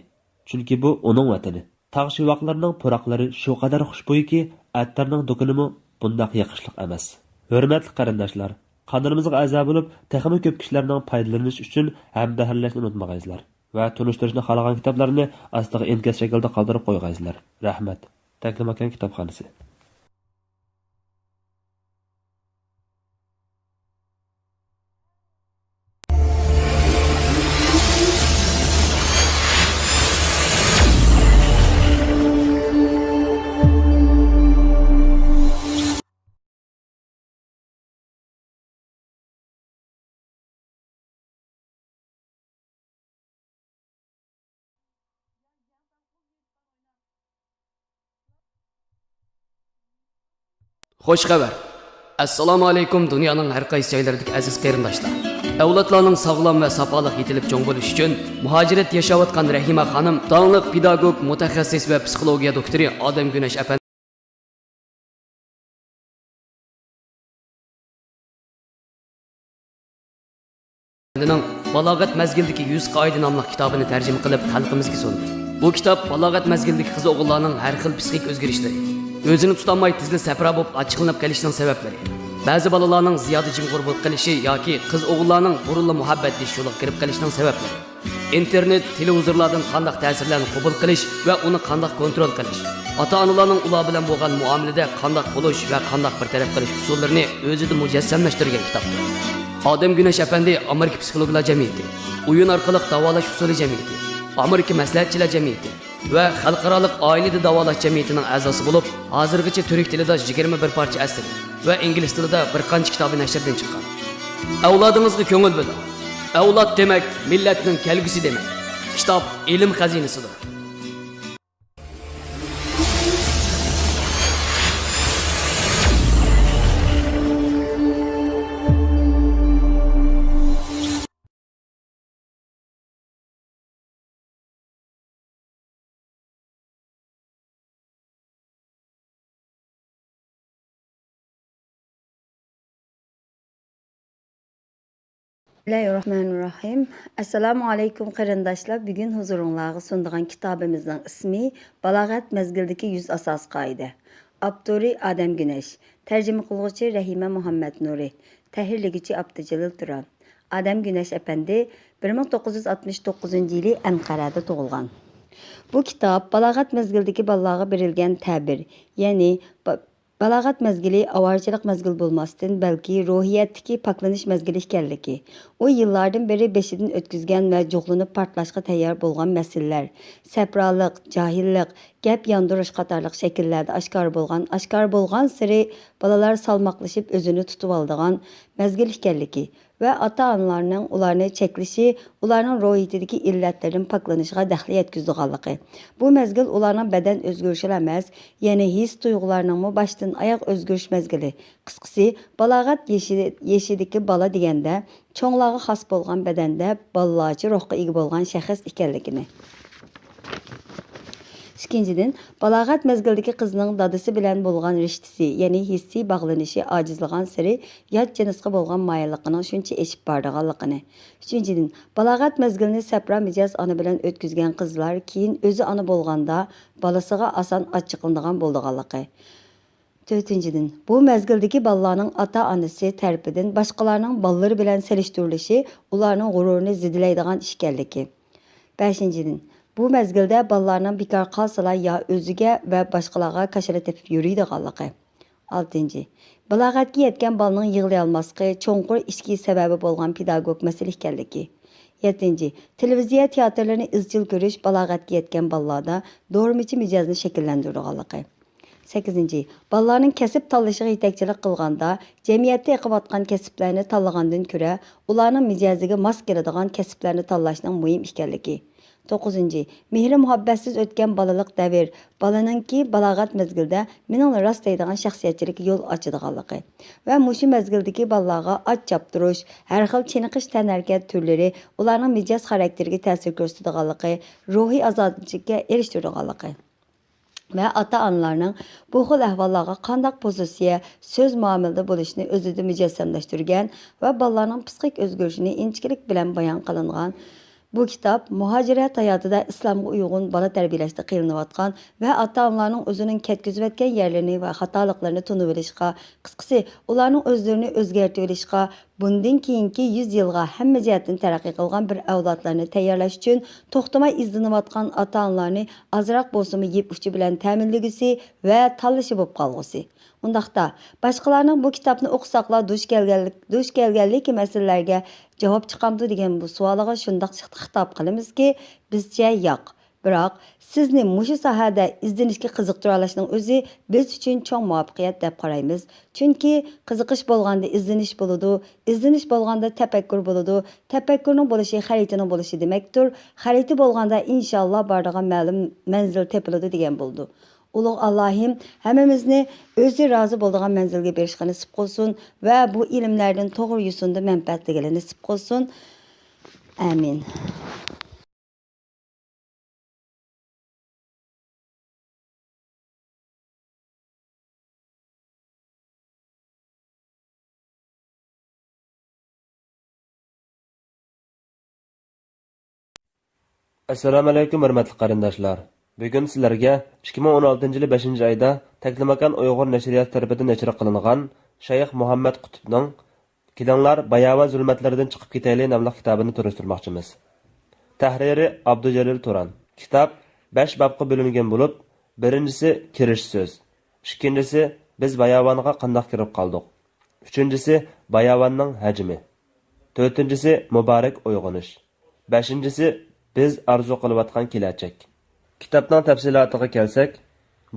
چۈنكى بۇ ئۇنىڭ ۋەتىنى. تاغ شىۋاقلىرىنىڭ پۇراقلىرى شۇ قەدەر خۇشبۇيكى، ئەتىرنىڭ دۇكىنىمۇ بۇنداق يېقىشلىق ئەمەس. ھۆرمەتلىك قېرىنداشلار، قانىلىمىزغا ئەزا بولۇپ، تېخىمۇ كۆپ كىشىلەرنىڭ پايدىلىنىشى ئۈچۈن ھەمبەھىرلەشنى ئۇنتۇمىغايسىلەر ۋە تونۇشتۇرۇشنى خالىغان كىتابلارنى ئاستىغا ئىنكاس شەكلىدە قالدۇرۇپ قويغايسىلەر. رەھمەت. تەكلىماكان كىتابخانىسى. خوش خەۋەر! ئەسسالامۇ ئەلەيكۇم، دۇنيانىڭ ھەر قايسى جايلىرىدىكى ئەزىز قېرىنداشلار! ئەۋلادلارنىڭ ساغلام ۋە ساپالىق يېتىلىپ چوڭ بولۇشى ئۈچۈن مۇھاجىرەتتە ياشاۋاتقان رەھىمە خانىم داڭلىق پېداگوگ، مۇتەخەسسىس ۋە پسىخولوگىيە دوكتورى ئادەم گۈنەش ئەپەندى ئەپەندىنىڭ بالاغەت مەزگىلىدىكى يۈز قائىدە ناملىق كىتابىنى تەرجىمە قىلىپ خەلقىمىزگە سۇندى. بۇ كىتاب بالاغەت مەزگىلىدىكى قىز ئوغۇللارنىڭ ھەر خىل پسىخىك ئۆزگىرىشلىرى، ئۆزىنى تۇتالماي تېزلا سەپرا بولۇپ ئاچچىقلىنىپ قېلىشنىڭ سەۋەبلىرى، بەزى بالىلارنىڭ زىيادە جىمغۇر بولۇپ قېلىشى ياكى قىز ئوغۇللارنىڭ بۇرۇنلا مۇھەببەتلىشىش يولىغا كىرىپ قېلىشنىڭ سەۋەبلىرى، ئىنتېرنېت، تېلېۋىزورلاردىن قانداق تەسىرلەرنى قوبۇل قىلىش ۋە ئۇنى قانداق كونترول قىلىش، ئاتا-ئانىلارنىڭ ئۇلار بىلەن بولغان مۇئامىلىدە قانداق بولۇش ۋە قانداق بىر تەرەپ قىلىش ئۇسۇللىرىنى ئۆزىدە مۇجەسسەملەشتۈرگەن كىتابتۇر. ئادەم گۈنەش ئەپەندى ئامېرىكا پسىخولوگلار جەمئىيىتى، ئويۇن ئارقىلىق داۋالاش ئۇسۇلى جەمئىيىتى، ئامېرىكا مەسلىھەتچىلەر جەمئىيىتى ۋە خەلقئارالىق ئائىلىدە داۋالاش جەمئىيىتىنىڭ ئەزاسى بولۇپ، ھازىرغىچە تۈرك تىلىدا يىگىرمە بىر پارچە ئەسىرى ۋە ئىنگلىز تىلىدا بىر قانچە كىتابى نەشردىن چىققان. ئەۋلادىڭىزغا كۆڭۈل بۆلۈڭ. ئەۋلاد دېمەك، مىللەتنىڭ كەلگۈسى دېمەك. كىتاب ئىلىم خەزىنىسىدۇر. بىسمىللاھىررەھمانىررەھىم. ئەسسالامۇ ئەلەيكۇم قېرىنداشلار، بۈگۈن ھۇزۇرۇڭلارغا سۇنىدىغان كىتابىمىزنىڭ ئىسمى بالاغەت مەزگىلىدىكى يۈز ئاساسىي قائىدە. ئاپتورى ئادەم گۈنەش. تەرجىمە قىلغۇچى رەھىمە مۇھەممەتنۇرى. تەھرىرلىگۈچى ئابدۇجېلىل تۇران. ئادەم گۈنەش ئەپەندى بىر مىڭ توققۇز يۈز ئاتمىش توققۇزىنچى يىلى ئەنقەرەدە تۇغۇلغان. بۇ كىتاب بالاغەت مەزگىلىدىكى بالىلارغا بېرىلگەن تەبىر، يەنى با-، بالاغەت مەزگىلى ئاۋارىچىلىق مەزگىلى بولماستىن، بەلكى روھىيەتتىكى پاكلىنىش مەزگىلى ئىكەنلىكى، ئۇ يىللاردىن بېرى بېشىدىن ئۆتكۈزگەن ۋە جۇغلىنىپ پارتلاشقا تەييار بولغان مەسىلىلەر، سەپرالىق، جاھىللىق، گەپ ياندۇرۇش قاتارلىق شەكىللەردە ئاشكارا بولغان، ئاشكارا بولغانسېرى بالىلار سالماقلىشىپ ئۆزىنى تۇتۇۋالىدىغان مەزگىل ئىكەنلىكى ۋە ئاتا-ئانىلارنىڭ ئۇلارنى چەكلىشى، ئۇلارنىڭ روھىيىتىدىكى ئىللەتلىرىدىن پاكلىنىشىغا دەخلى يەتكۈزىدىغانلىقى. بۇ مەزگىل ئۇلارنىڭ بەدەن ئۆزگىرىشىلا ئەمەس، يەنى ھېس-تۇيغۇلارنىڭمۇ باشتىن ئاياغ ئۆزگىرىش مەزگىلى. قىسقىسى، بالاغەت يېشى، يېشىدىكى بالا دېگەندە، چوڭلارغا خاس بولغان بەدەندە بالىلارچە روھقا ئىگە بولغان شەخس ئىكەنلىكىنى. ئىككىنچىدىن، بالاغەت مەزگىلىدىكى قىزنىڭ دادىسى بىلەن بولغان رىشتىسى، يەنى ھېسسىي باغلىنىشى ئاجىزلىغانسېرى يات جىنسقا بولغان مايىللىقىنىڭ شۇنچە ئېشىپ بارىدىغانلىقىنى. ئۈچىنچىدىن، بالاغەت مەزگىلىنى سەپرا مىجەز ئانا بىلەن ئۆتكۈزگەن قىزلار كېيىن ئۆزى ئانا بولغاندا بالىسىغا ئاسان ئاچچىقلىنىدىغان بولىدىغانلىقى. تۆتىنچىدىن، بۇ مەزگىلدىكى بالىلارنىڭ ئاتا-ئانىسى تەرىپىدىن باشقىلارنىڭ بالىلىرى بىلەن سېلىشتۇرۇلۇشى ئۇلارنىڭ غۇرۇرىنى زېدىلەيدىغان ئىش ئىكەنلىكى. بەشىنچىدىن، بۇ مەزگىلدە بالىلارنىڭ بىكار قالسىلا يا ئۆزىگە ۋە باشقىلارغا كاشىلا تېپىپ يۈرىدىغانلىقى. ئالتىنچى، بالاغەتكە يەتكەن بالىنىڭ يىغلىيالماسلىقى چوڭقۇر ئىچكى سەۋەبى بولغان پېداگوگ مەسىلە ئىكەنلىكى. يەتتىنچى، تېلېۋىزىيە تىياتىرلىرىنى ئىزچىل كۆرۈش بالاغەتكە يەتكەن بالىلاردا دورىمىچى مىجەزنى شەكىللەندۈرىدىغانلىقى. سەككىزىنچى، بالىلارنىڭ كەسىپ تاللىشىغا يېتەكچىلىك قىلغاندا، جەمئىيەتتە ئېقىۋاتقان كەسىپلەرنى تاللىغاندىن كۆرە، ئۇلارنىڭ مىجەزىگە ماس كېلىدىغان كەسىپلەرنى تاللاشنىڭ مۇھىم ئىكەنلىكى. توققۇزىنچى، مېھرى-مۇھەببەتسىز ئۆتكەن بالىلىق دەۋر، بالىنىڭكى بالاغەت مەزگىلىدە مېنىڭلا راست دەيدىغان شەخسىيەتچىلىككە يول ئاچىدىغانلىقى ۋە مۇشۇ مەزگىلدىكى بالىلارغا ئات چاپتۇرۇش، ھەر خىل چېنىقىش تەنھەرىكەت تۈرلىرى ئۇلارنىڭ مىجەز خاراكتېرىگە تەسىر كۆرسىتىدىغانلىقى، روھىي ئازادىچىلىككە ئېرىشتۈرىدىغانلىقى. ۋە ئاتا-ئانىلارنىڭ بۇ خىل ئەھۋاللارغا قانداق پوزىتسىيە، سۆز مۇئامىلىدە بولۇشىنى ئۆزىدە مۇجەسسەملەشتۈرگەن ۋە بالىلارنىڭ پسىخىك ئۆزگىرىشىنى ئىنچىكىلىك بىلەن بايان قىلىنغان بۇ كىتاب مۇھاجىرەت ھاياتىدا ئىسلامغا ئۇيغۇن بالا تەربىيەلەشتە قىينىلىۋاتقان ۋە ئاتا-ئانىلارنىڭ ئۆزىنىڭ كەتكۈزۈۋەتكەن يەرلىرىنى ۋە خاتالىقلىرىنى تونۇۋېلىشقا، قىسقىسى، ئۇلارنىڭ ئۆزلىرىنى ئۆزگەرتىۋېلىشقا، بۇندىن كېيىنكى يۈز يىلغا ھەممە جەھەتتىن تەرەققىي قىلغان بىر ئەۋلادلارنى تەييارلاش ئۈچۈن توختىماي ئىزدىنىۋاتقان ئاتا-ئانىلارنى ئازراق بولسىمۇ يىپ ئۇچى بىلەن تەمىنلىگۈسى ۋە تاللىشى بولۇپ قالغۇسى. ئۇنداقتا، باشقىلارنىڭ بۇ كىتابنى ئوقۇساقلا دۇچ كەلگەنلىك، دۇچ كەلگەنلىكى مەسىلىلەرگە جاۋاب چىقامدۇ دېگەن بۇ سوئالىغا شۇنداق خىتاب قىلىمىزكى، بىزچە ياق. بىراق، سىزنى مۇشۇ ساھەدە ئىزدىنىشكە قىزىقتۇرالاشنىڭ ئۆزى بىز ئۈچۈن چوڭ مۇۋەپپەقىيەت دەپ قارايمىز. چۈنكى قىزىقىش بولغاندا ئىزدىنىش بولىدۇ، ئىزدىنىش بولغاندا تەپەككۇر بولىدۇ، تەپەككۇرنىڭ بولۇشى خەرىتىنىڭ بولۇشى دېمەكتۇر، خەرىتە بولغاندا ئىنشاللا بارىدىغان مەلۇم مەنزىل تېپىلىدۇ دېگەن بولىدۇ. ئۇلۇغ ئاللاھىم ھەممىمىزنى ئۆزى رازى بولىدىغان مەنزىلگە بېرىشقا نېسىپ قىلسۇن ۋە بۇ ئىلىملەردىن توغرا يوسۇندا مەنپەئەتلىگىلى نېسىپ قىلسۇن. ئامىن. ئەسسالامۇئەلەيكۇم، ھۆرمەتلىك قېرىنداشلار! بۈگۈن سىلەرگە ئىككى مىڭ ئون ئالتىنچى يىلى بەشىنچى ئايدا تەكلىماكان ئۇيغۇر نەشرىياتى تەرىپىدىن نەشر قىلىنغان شايخ مۇھەممەد قۇتۇپنىڭ كېلىڭلار، باياۋان زۇلمەتلىرىدىن چىقىپ كېتەيلى ناملىق كىتابىنى تونۇشتۇرماقچىمىز. تەھرىرى ئابدۇجېلىل تۇران. كىتاب بەش بابقا بۆلۈنگەن بولۇپ، بىرىنچىسى كىرىش سۆز، ئىككىنچىسى بىز باياۋانغا قانداق كىرىپ قالدۇق، ئۈچىنچىسى باياۋاننىڭ ھەجمى، تۆتىنچىسى مۇبارەك ئويغىنىش، بەشىنچىسى بىز ئارزۇ قىلىۋاتقان كېلەچەك. كىتابنىڭ تەپسىلاتىغا كەلسەك،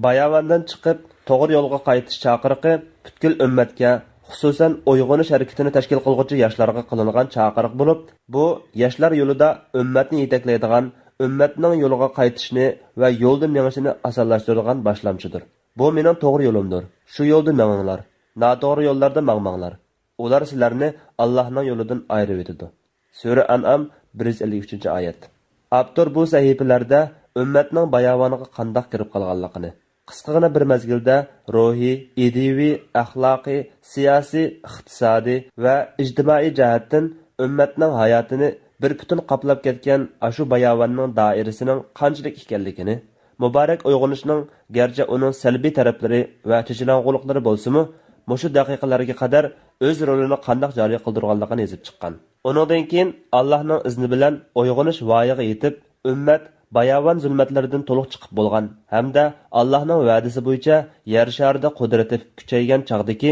باياۋاندىن چىقىپ، توغرا يولغا قايتىش چاقىرىقى پۈتكۈل ئۈممەتكە، خۇسۇسەن، ئويغىنىش ھەرىكىتىنى تەشكىل قىلغۇچى ياشلارغا قىلىنغان چاقىرىق بولۇپ، بۇ ياشلار يولىدا ئۈممەتنى يېتەكلەيدىغان، ئۈممەتنىڭ يولىغا قايتىشىنى ۋە يولدا مېڭىشىنى ئاسانلاشتۇرىدىغان باشلامچىدۇر. بۇ مېنىڭ توغرا يولۇمدۇر. شۇ يولدا مېڭىڭلار. ناتوغرا يوللاردا ماڭماڭلار. ئۇلار سىلەرنى ئاللاھنىڭ يولىدىن ئايرىۋېتىدۇ. سۈرە ئەنئام، بىر يۈز ئەللىك ئۈچىنچى ئايەت. ئاپتور بۇ سەھىپىلەردە ئۈممەتنىڭ باياۋانغا قانداق كىرىپ قالغانلىقىنى، قىسقىغىنا بىر مەزگىلدە روھىي، ئىدىيىۋى، ئەخلاقىي، سىياسىي، ئىقتىسادىي ۋە ئىجتىمائىي جەھەتتىن ئۈممەتنىڭ ھاياتىنى بىر پۈتۈن قاپلاپ كەتكەن ئاشۇ باياۋاننىڭ دائىرىسىنىڭ قانچىلىك ئىكەنلىكىنى، مۇبارەك ئويغىنىشنىڭ گەرچە ئۇنىڭ سەلبىي تەرەپلىرى ۋە چېچىلاڭغۇلۇقلىرى بولسىمۇ، مۇشۇ دەقىقىلەرگە قەدەر ئۆز رولىنى قانداق جارى قىلدۇرغانلىقىنى يېزىپ چىققان. ئۇنىڭدىن كېيىن، ئاللاھنىڭ ئىزنى بىلەن ئويغىنىش ۋايىغا يېتىپ، ئۈممەت باياۋان زۇلمەتلىرىدىن تولۇق چىقىپ بولغان ھەمدە ئاللاھنىڭ ۋەدىسى بويىچە يەر شارىدا قۇدرىتى كۈچەيگەن چاغدىكى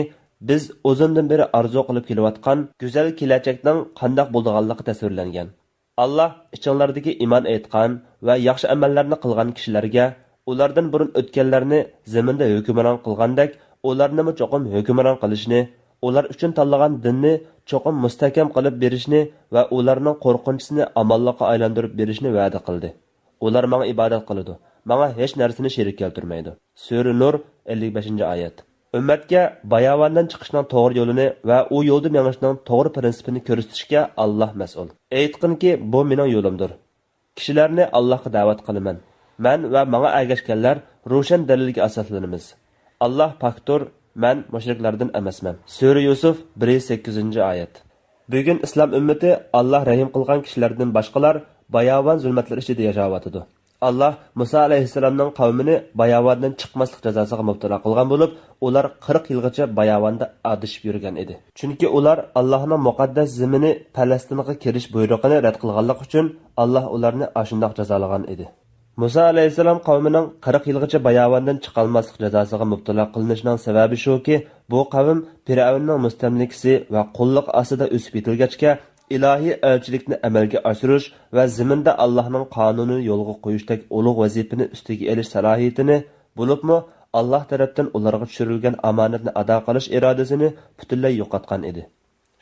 بىز ئۇزۇندىن بېرى ئارزۇ قىلىپ كېلىۋاتقان گۈزەل كېلەچەكنىڭ قانداق بولىدىغانلىقى تەسۋىرلەنگەن. ئاللاھ ئىچىڭلاردىكى ئىمان ئېيتقان ۋە ياخشى ئەمەللەرنى قىلغان كىشىلەرگە ئۇلاردىن بۇرۇن ئۆتكەنلەرنى زېمىندا ھۆكۈمران قىلغاندەك، ئۇلارنىمۇ چوقۇم ھۆكۈمران قىلىشنى، ئۇلار ئۈچۈن تاللىغان دىننى چوقۇم مۇستەھكەم قىلىپ بېرىشنى ۋە ئۇلارنىڭ قورقۇنچىسىنى ئامانلىققا ئايلاندۇرۇپ بېرىشنى ۋەدە قىلدى. ئۇلار ماڭا ئىبادەت قىلىدۇ، ماڭا ھېچ نەرسىنى شېرىك كەلتۈرمەيدۇ. سۈرە نۇر، ئەللىك بەشىنچى ئايەت. ئۈممەتكە باياۋاندىن چىقىشنىڭ توغرا يولىنى ۋە ئۇ يولدا مېڭىشنىڭ توغرا پىرىنسىپىنى كۆرسىتىشكە ئاللاھ مەسئۇل. ئېيتقىنكى، بۇ مېنىڭ يولۇمدۇر. كىشىلەرنى ئاللاھقا دەۋەت قىلىمەن. مەن ۋە ماڭا ئەگەشكەنلەر روشەن دەلىلگە ئاساسلىنىمىز. ئاللاھ پاكتۇر، مەن مۇشرىكلاردىن ئەمەسمەن. سۈرە يۈسۈف، بىر يۈز سەككىزىنچى ئايەت. بۈگۈن ئىسلام ئۈممىتى ئاللاھ رەھىم قىلغان كىشىلەردىن باشقىلار باياۋان زۇلمەتلىرى ئىچىدە ياشاۋاتىدۇ. ئاللاھ مۇسا ئەلەيھىسسالامنىڭ قەۋمىنى باياۋاندىن چىقماسلىق جازاسىغا مۇپتىلا قىلغان بولۇپ، ئۇلار قىرىق يىلغىچە باياۋاندا ئادىشىپ يۈرگەن ئىدى. چۈنكى ئۇلار ئاللاھنىڭ مۇقەددەس زېمىنى پەلەستىنغا كىرىش بۇيرۇقىنى رەت قىلغانلىقى ئۈچۈن، ئاللاھ ئۇلارنى ئاشۇنداق جازالىغان ئىدى. مۇسا ئەلەيھىسسالام قەۋمىنىڭ قىرىق يىلغىچە باياۋاندىن چىقالماسلىق جازاسىغا مۇپتىلا قىلىنىشىنىڭ سەۋەبى شۇكى، بۇ قەۋم پىرئەۋننىڭ مۇستەملىكىسى ۋە قۇللۇقى ئاستىدا ئۆسۈپ يېتىلگەچكە، ئىلاھىي ئەلچىلىكنى ئەمەلگە ئاشۇرۇش ۋە زېمىندا ئاللاھنىڭ قانۇنىنى يولغا قويۇشتەك ئۇلۇغ ۋەزىپىنى ئۈستىگە ئېلىش سالاھىيىتىنى، بولۇپمۇ ئاللاھ تەرەپتىن ئۇلارغا چۈشۈرۈلگەن ئامانەتنى ئادا قىلىش ئىرادىسىنى پۈتۈنلەي يوقاتقان ئىدى.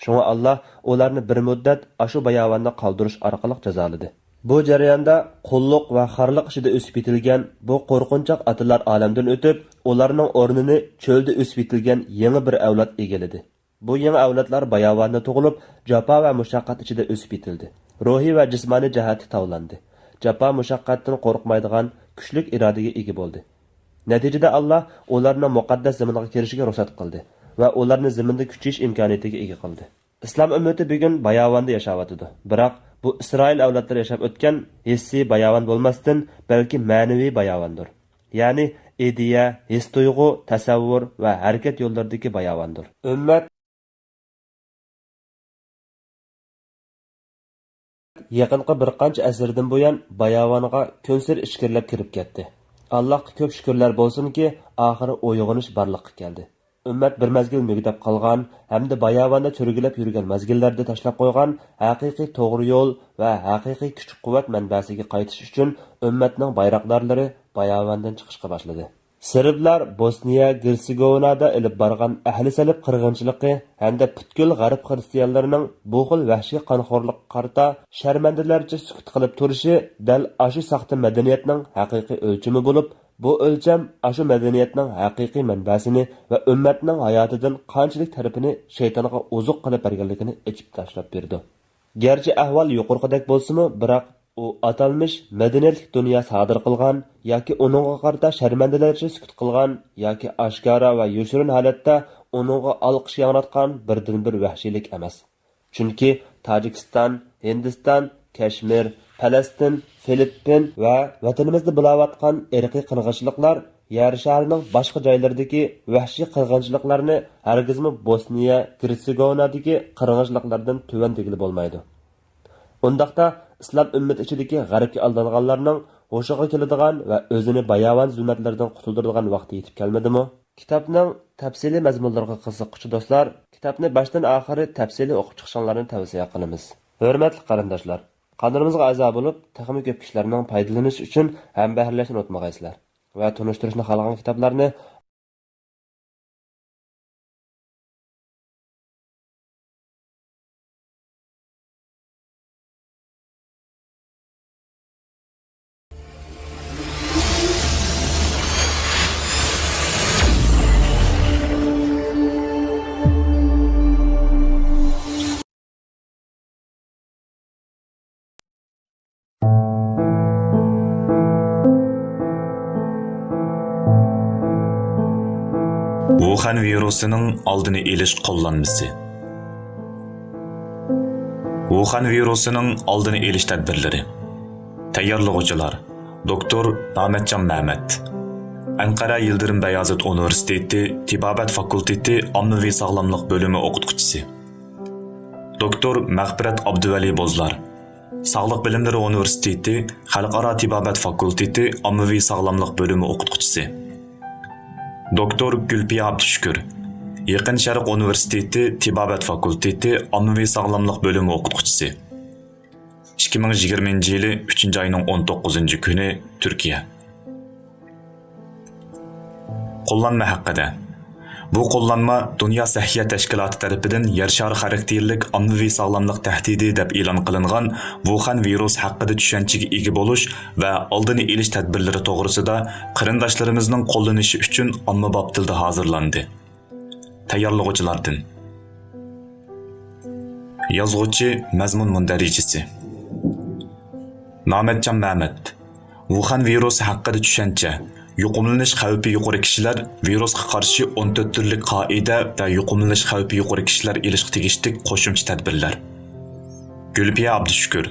شۇڭا ئاللاھ ئۇلارنى بىر مۇددەت ئاشۇ باياۋاندا قالدۇرۇش ئارقىلىق جازالىدى. بۇ جەرياندا قۇللۇق ۋە خارلىق ئىچىدە ئۆسۈپ يېتىلگەن بۇ قورقۇنچاق ئاتىلار ئالەمدىن ئۆتۈپ، ئۇلارنىڭ ئورنىنى چۆلدە ئۆسۈپ يېتىلگەن يېڭى بىر ئەۋلاد ئىگىلىدى. بۇ يېڭى ئەۋلادلار باياۋاندا تۇغۇلۇپ، جاپا ۋە مۇشەققەت ئىچىدە ئۆسۈپ يېتىلدى. روھىي ۋە جىسمانىي جەھەتتە تاۋلاندى. جاپا مۇشەققەتتىن قورقمايدىغان كۈچلۈك ئىرادىگە ئىگە بولدى. نەتىجىدە ئاللاھ ئۇلارنىڭ مۇقەددەس زېمىنغا كىرىشىگە رۇخسەت قىلدى ۋە ئۇلارنى زېمىندا كۈچىيىش ئىمكانىيىتىگە ئىگە قىلدى. ئىسلام ئۈممىتى بۈگۈن باياۋاندا ياشاۋاتىدۇ. بىراق بۇ ئىسرائىل ئەۋلادلىرى ياشاپ ئۆتكەن ھېسسىي باياۋان بولماستىن، بەلكى مەنىۋى باياۋاندۇر. يەنى ئىدىيە، ھېس-تۇيغۇ، تەسەۋۋۇر ۋە ھەرىكەت يوللىرىدىكى باياۋاندۇر. ئۈممەت يېقىنقى بىر قانچە ئەسىردىن بۇيان باياۋانغا كۈنسېرى ئىچكىرىلەپ كىرىپ كەتتى. ئاللاھقا كۆپ شۈكۈرلەر بولسۇنكى، ئاخىرى ئويغىنىش بارلىققا كەلدى. ئۈممەت بىر مەزگىل مۈگدەپ قالغان ھەمدە باياۋاندا چۆرگىلەپ يۈرگەن مەزگىللەردە تاشلاپ قويغان ھەقىقىي توغرا يول ۋە ھەقىقىي كۈچ-قۇۋۋەت مەنبەسىگە قايتىش ئۈچۈن ئۈممەتنىڭ بايراقدارلىرى باياۋاندىن چىقىشقا باشلىدى. سېربلار بوسنىيە گېرتسېگوۋىنادا ئېلىپ بارغان ئەھلى سېلىپ قىرغىنچىلىقى ھەمدە پۈتكۈل غەرب خىرىستىيانلىرىنىڭ بۇ خىل ۋەھشىي قانخورلۇققا قارىتا شەرمەندىلەرچە سۈكۈت قىلىپ تۇرۇشى دەل ئاشۇ ساختا مەدەنىيەتنىڭ ھەقىقىي ئۆلچىمى بولۇپ، بۇ ئۆلچەم ئاشۇ مەدەنىيەتنىڭ ھەقىقىي مەنبەسىنى ۋە ئۈممەتنىڭ ھاياتىدىن قانچىلىك تەرىپىنى شەيتانغا ئوزۇق قىلىپ بەرگەنلىكىنى ئېچىپ تاشلاپ بېرىدۇ. گەرچە ئەھۋال يۇقىرىقىدەك بولسىمۇ، بىراق ئۇ ئاتالمىش مەدەنىيەتلىك دۇنيا سادىر قىلغان ياكى ئۇنىڭغا قارىتا شەرمەندىلەرچە سۈكۈت قىلغان ياكى ئاشكارا ۋە يوشۇرۇن ھالەتتە ئۇنىڭغا ئالقىش ياڭراتقان بىردىنبىر ۋەھشىيلىك ئەمەس. چۈنكى تاجىكىستان، ھىندىستان، كەشمىر، پەلەستىن، فىلىپپىن ۋە ۋەتىنىمىزدە بولاۋاتقان ئىرقىي قىرغىنچىلىقلار يەر شارىنىڭ باشقا جايلىرىدىكى ۋەھشىي قىرغىنچىلىقلارنى ھەرگىزمۇ بوسنىيە، گېرتسېگوۋىنادىكى قىرغىنچىلىقلاردىن تۆۋەن دېگىلى بولمايدۇ. ئۇنداقتا، ئىسلام ئۈممىتى ئىچىدىكى غەربكە ئالدانغانلارنىڭ ھوشىغا كېلىدىغان ۋە ئۆزىنى باياۋان زۇلمەتلەردىن قۇتۇلدۇرىدىغان ۋاقتى يېتىپ كەلمىدىمۇ؟ كىتابنىڭ تەپسىلىي مەزمۇنلىرىغا قىزىققۇچى دوستلار، كىتابنى باشتىن ئاخىرى تەپسىلىي ئوقۇپ چىقىشىڭلارنى تەۋسىيە قىلىمىز. ھۆرمەتلىك قېرىنداشلار، قانىلىمىزغا ئەزا بولۇپ، تېخىمۇ كۆپ كىشىلەرنىڭ پايدىلىنىشى ئۈچۈن ھەمبەھىرلەشنى ئۇنتۇمىغايسىلەر. ۋە تونۇشتۇرۇشنى خالىغان كىتابلارنى ۋۇخەن ۋىرۇسىنىڭ ئالدىنى ئېلىش قوللانمىسى. ۋۇخەن ۋىرۇسىنىڭ ئالدىنى ئېلىش تەدبىرلىرى. تەييارلىغۇچىلار، دوكتور نامەتجان مەمەت. ئەنقەرە يىلدىرىم بەيازىت ئۇنىۋېرسىتېتى تېبابەت فاكۇلتېتى ئاممىۋى ساغلاملىق بۆلۈمى ئوقۇتقۇچىسى. دوكتور مەغپىرەت ئابدۇۋەلى بوزلار. ساغلىق بىلىملىرى ئۇنىۋېرسىتېتى خەلقئارا تېبابەت فاكۇلتېتى ئاممىۋى ساغلاملىق بۆلۈمى ئوقۇتقۇچىسى. دوكتور گۈلپىيە ئابدۇشۈكۈر. يېقىن شەرق ئۇنىۋېرسىتېتى تېبابەت فاكۇلتېتى ئاممىۋى ساغلاملىق بۆلۈمى ئوقۇتقۇچىسى. ئىككى مىڭ يىگىرمىنچى يىلى ئۈچىنچى ئاينىڭ ئون توققۇزىنچى كۈنى، تۈركىيە. قوللانما ھەققىدە. بۇ قوللانما دۇنيا سەھىيە تەشكىلاتى تەرىپىدىن يەر شارى خاراكتېرلىك ئاممىۋى ساغلاملىق تەھدىتى دەپ ئېلان قىلىنغان ۋۇخەن ۋىرۇسى ھەققىدە چۈشەنچىگە ئىگە بولۇش ۋە ئالدىنى ئېلىش تەدبىرلىرى توغرىسىدا قېرىنداشلىرىمىزنىڭ قوللىنىشى ئۈچۈن ئاممىباب تىلدا ھازىرلاندى. تەييارلىغۇچىلاردىن. يازغۇچى، مەزمۇن مۇندەرىجىسى. نامەتجان مەمەت. ۋۇخەن ۋىرۇسى ھەققىدە چۈشەنچە. يۇقۇملىنىش خەۋپى يۇقىرى كىشىلەر ۋىرۇسقا قارشى ئون تۆت تۈرلۈك قائىدە ۋە يۇقۇملىنىش خەۋپى يۇقىرى كىشىلەر ئېلىشقا تېگىشلىك قوشۇمچە تەدبىرلەر. گۈلپىيە ئابدۇشۈكۈر.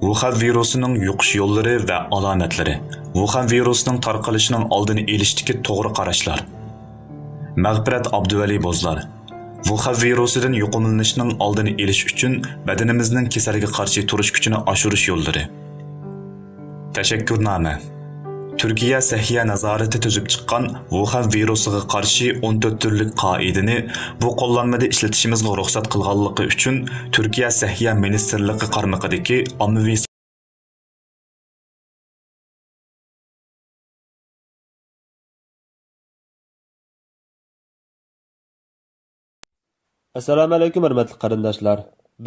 ۋۇخەن ۋىرۇسىنىڭ يۇقۇش يوللىرى ۋە ئالامەتلىرى. ۋۇخەن ۋىرۇسىنىڭ تارقىلىشىنىڭ ئالدىنى ئېلىشتىكى توغرا قاراشلار. مەغپىرەت ئابدۇۋەلى بوزلار. ۋۇخەن ۋىرۇسىدىن يۇقۇملىنىشنىڭ ئالدىنى ئېلىش ئۈچۈن بەدىنىمىزنىڭ كېسەلگە قارشى تۇرۇش كۈچىنى ئاشۇرۇش يوللىرى. تەشەككۈرنامە. تۈركىيە سەھىيە نازارىتى تۈزۈپ چىققان ۋۇخەن ۋىرۇسىغا قارشى ئون تۆت تۈرلۈك قائىدىنى بۇ قوللانمىدا ئىشلىتىشىمىزغا رۇخسەت قىلغانلىقى ئۈچۈن تۈركىيە سەھىيە مىنىستىرلىقى قارمىقىدىكى ئاممىۋى ئەسسالامۇئەلەيكۇم، ھۆرمەتلىك قېرىنداشلار!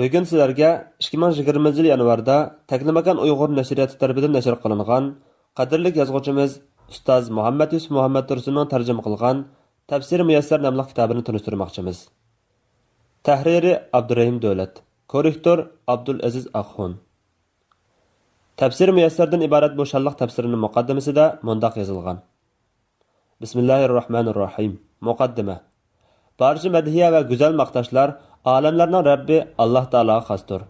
بۈگۈن سىلەرگە ئىككى مىڭ يىگىرمىنچى يىل يانۋاردا تەكلىماكان ئۇيغۇر نەشرىياتى تەرىپىدىن نەشر قىلىنغان قەدىرلىك يازغۇچىمىز ئۇستاز مۇھەممەد يۈسۈپ مۇھەممەد تۇرسۇننىڭ تەرجىمە قىلغان تەپسىرى مۇيەسسەر ناملىق كىتابىنى تونۇشتۇرماقچىمىز. تەھرىرى ئابدۇرېھىم دۆلەت، كوررېكتور ئابدۇلئەزىز ئاخۇن. تەپسىرى مۇيەسسەردىن ئىبارەت بۇ شانلىق تەپسىرنىڭ مۇقەددىمىسىدە مۇنداق يېزىلغان: بىسمىللاھىررەھمانىررەھىم. مۇقەددىمە. بارچە مەدھىيە ۋە گۈزەل ماختاشلار ئالەملەرنىڭ رەببى ئاللاھ تائالاغا خاستۇر.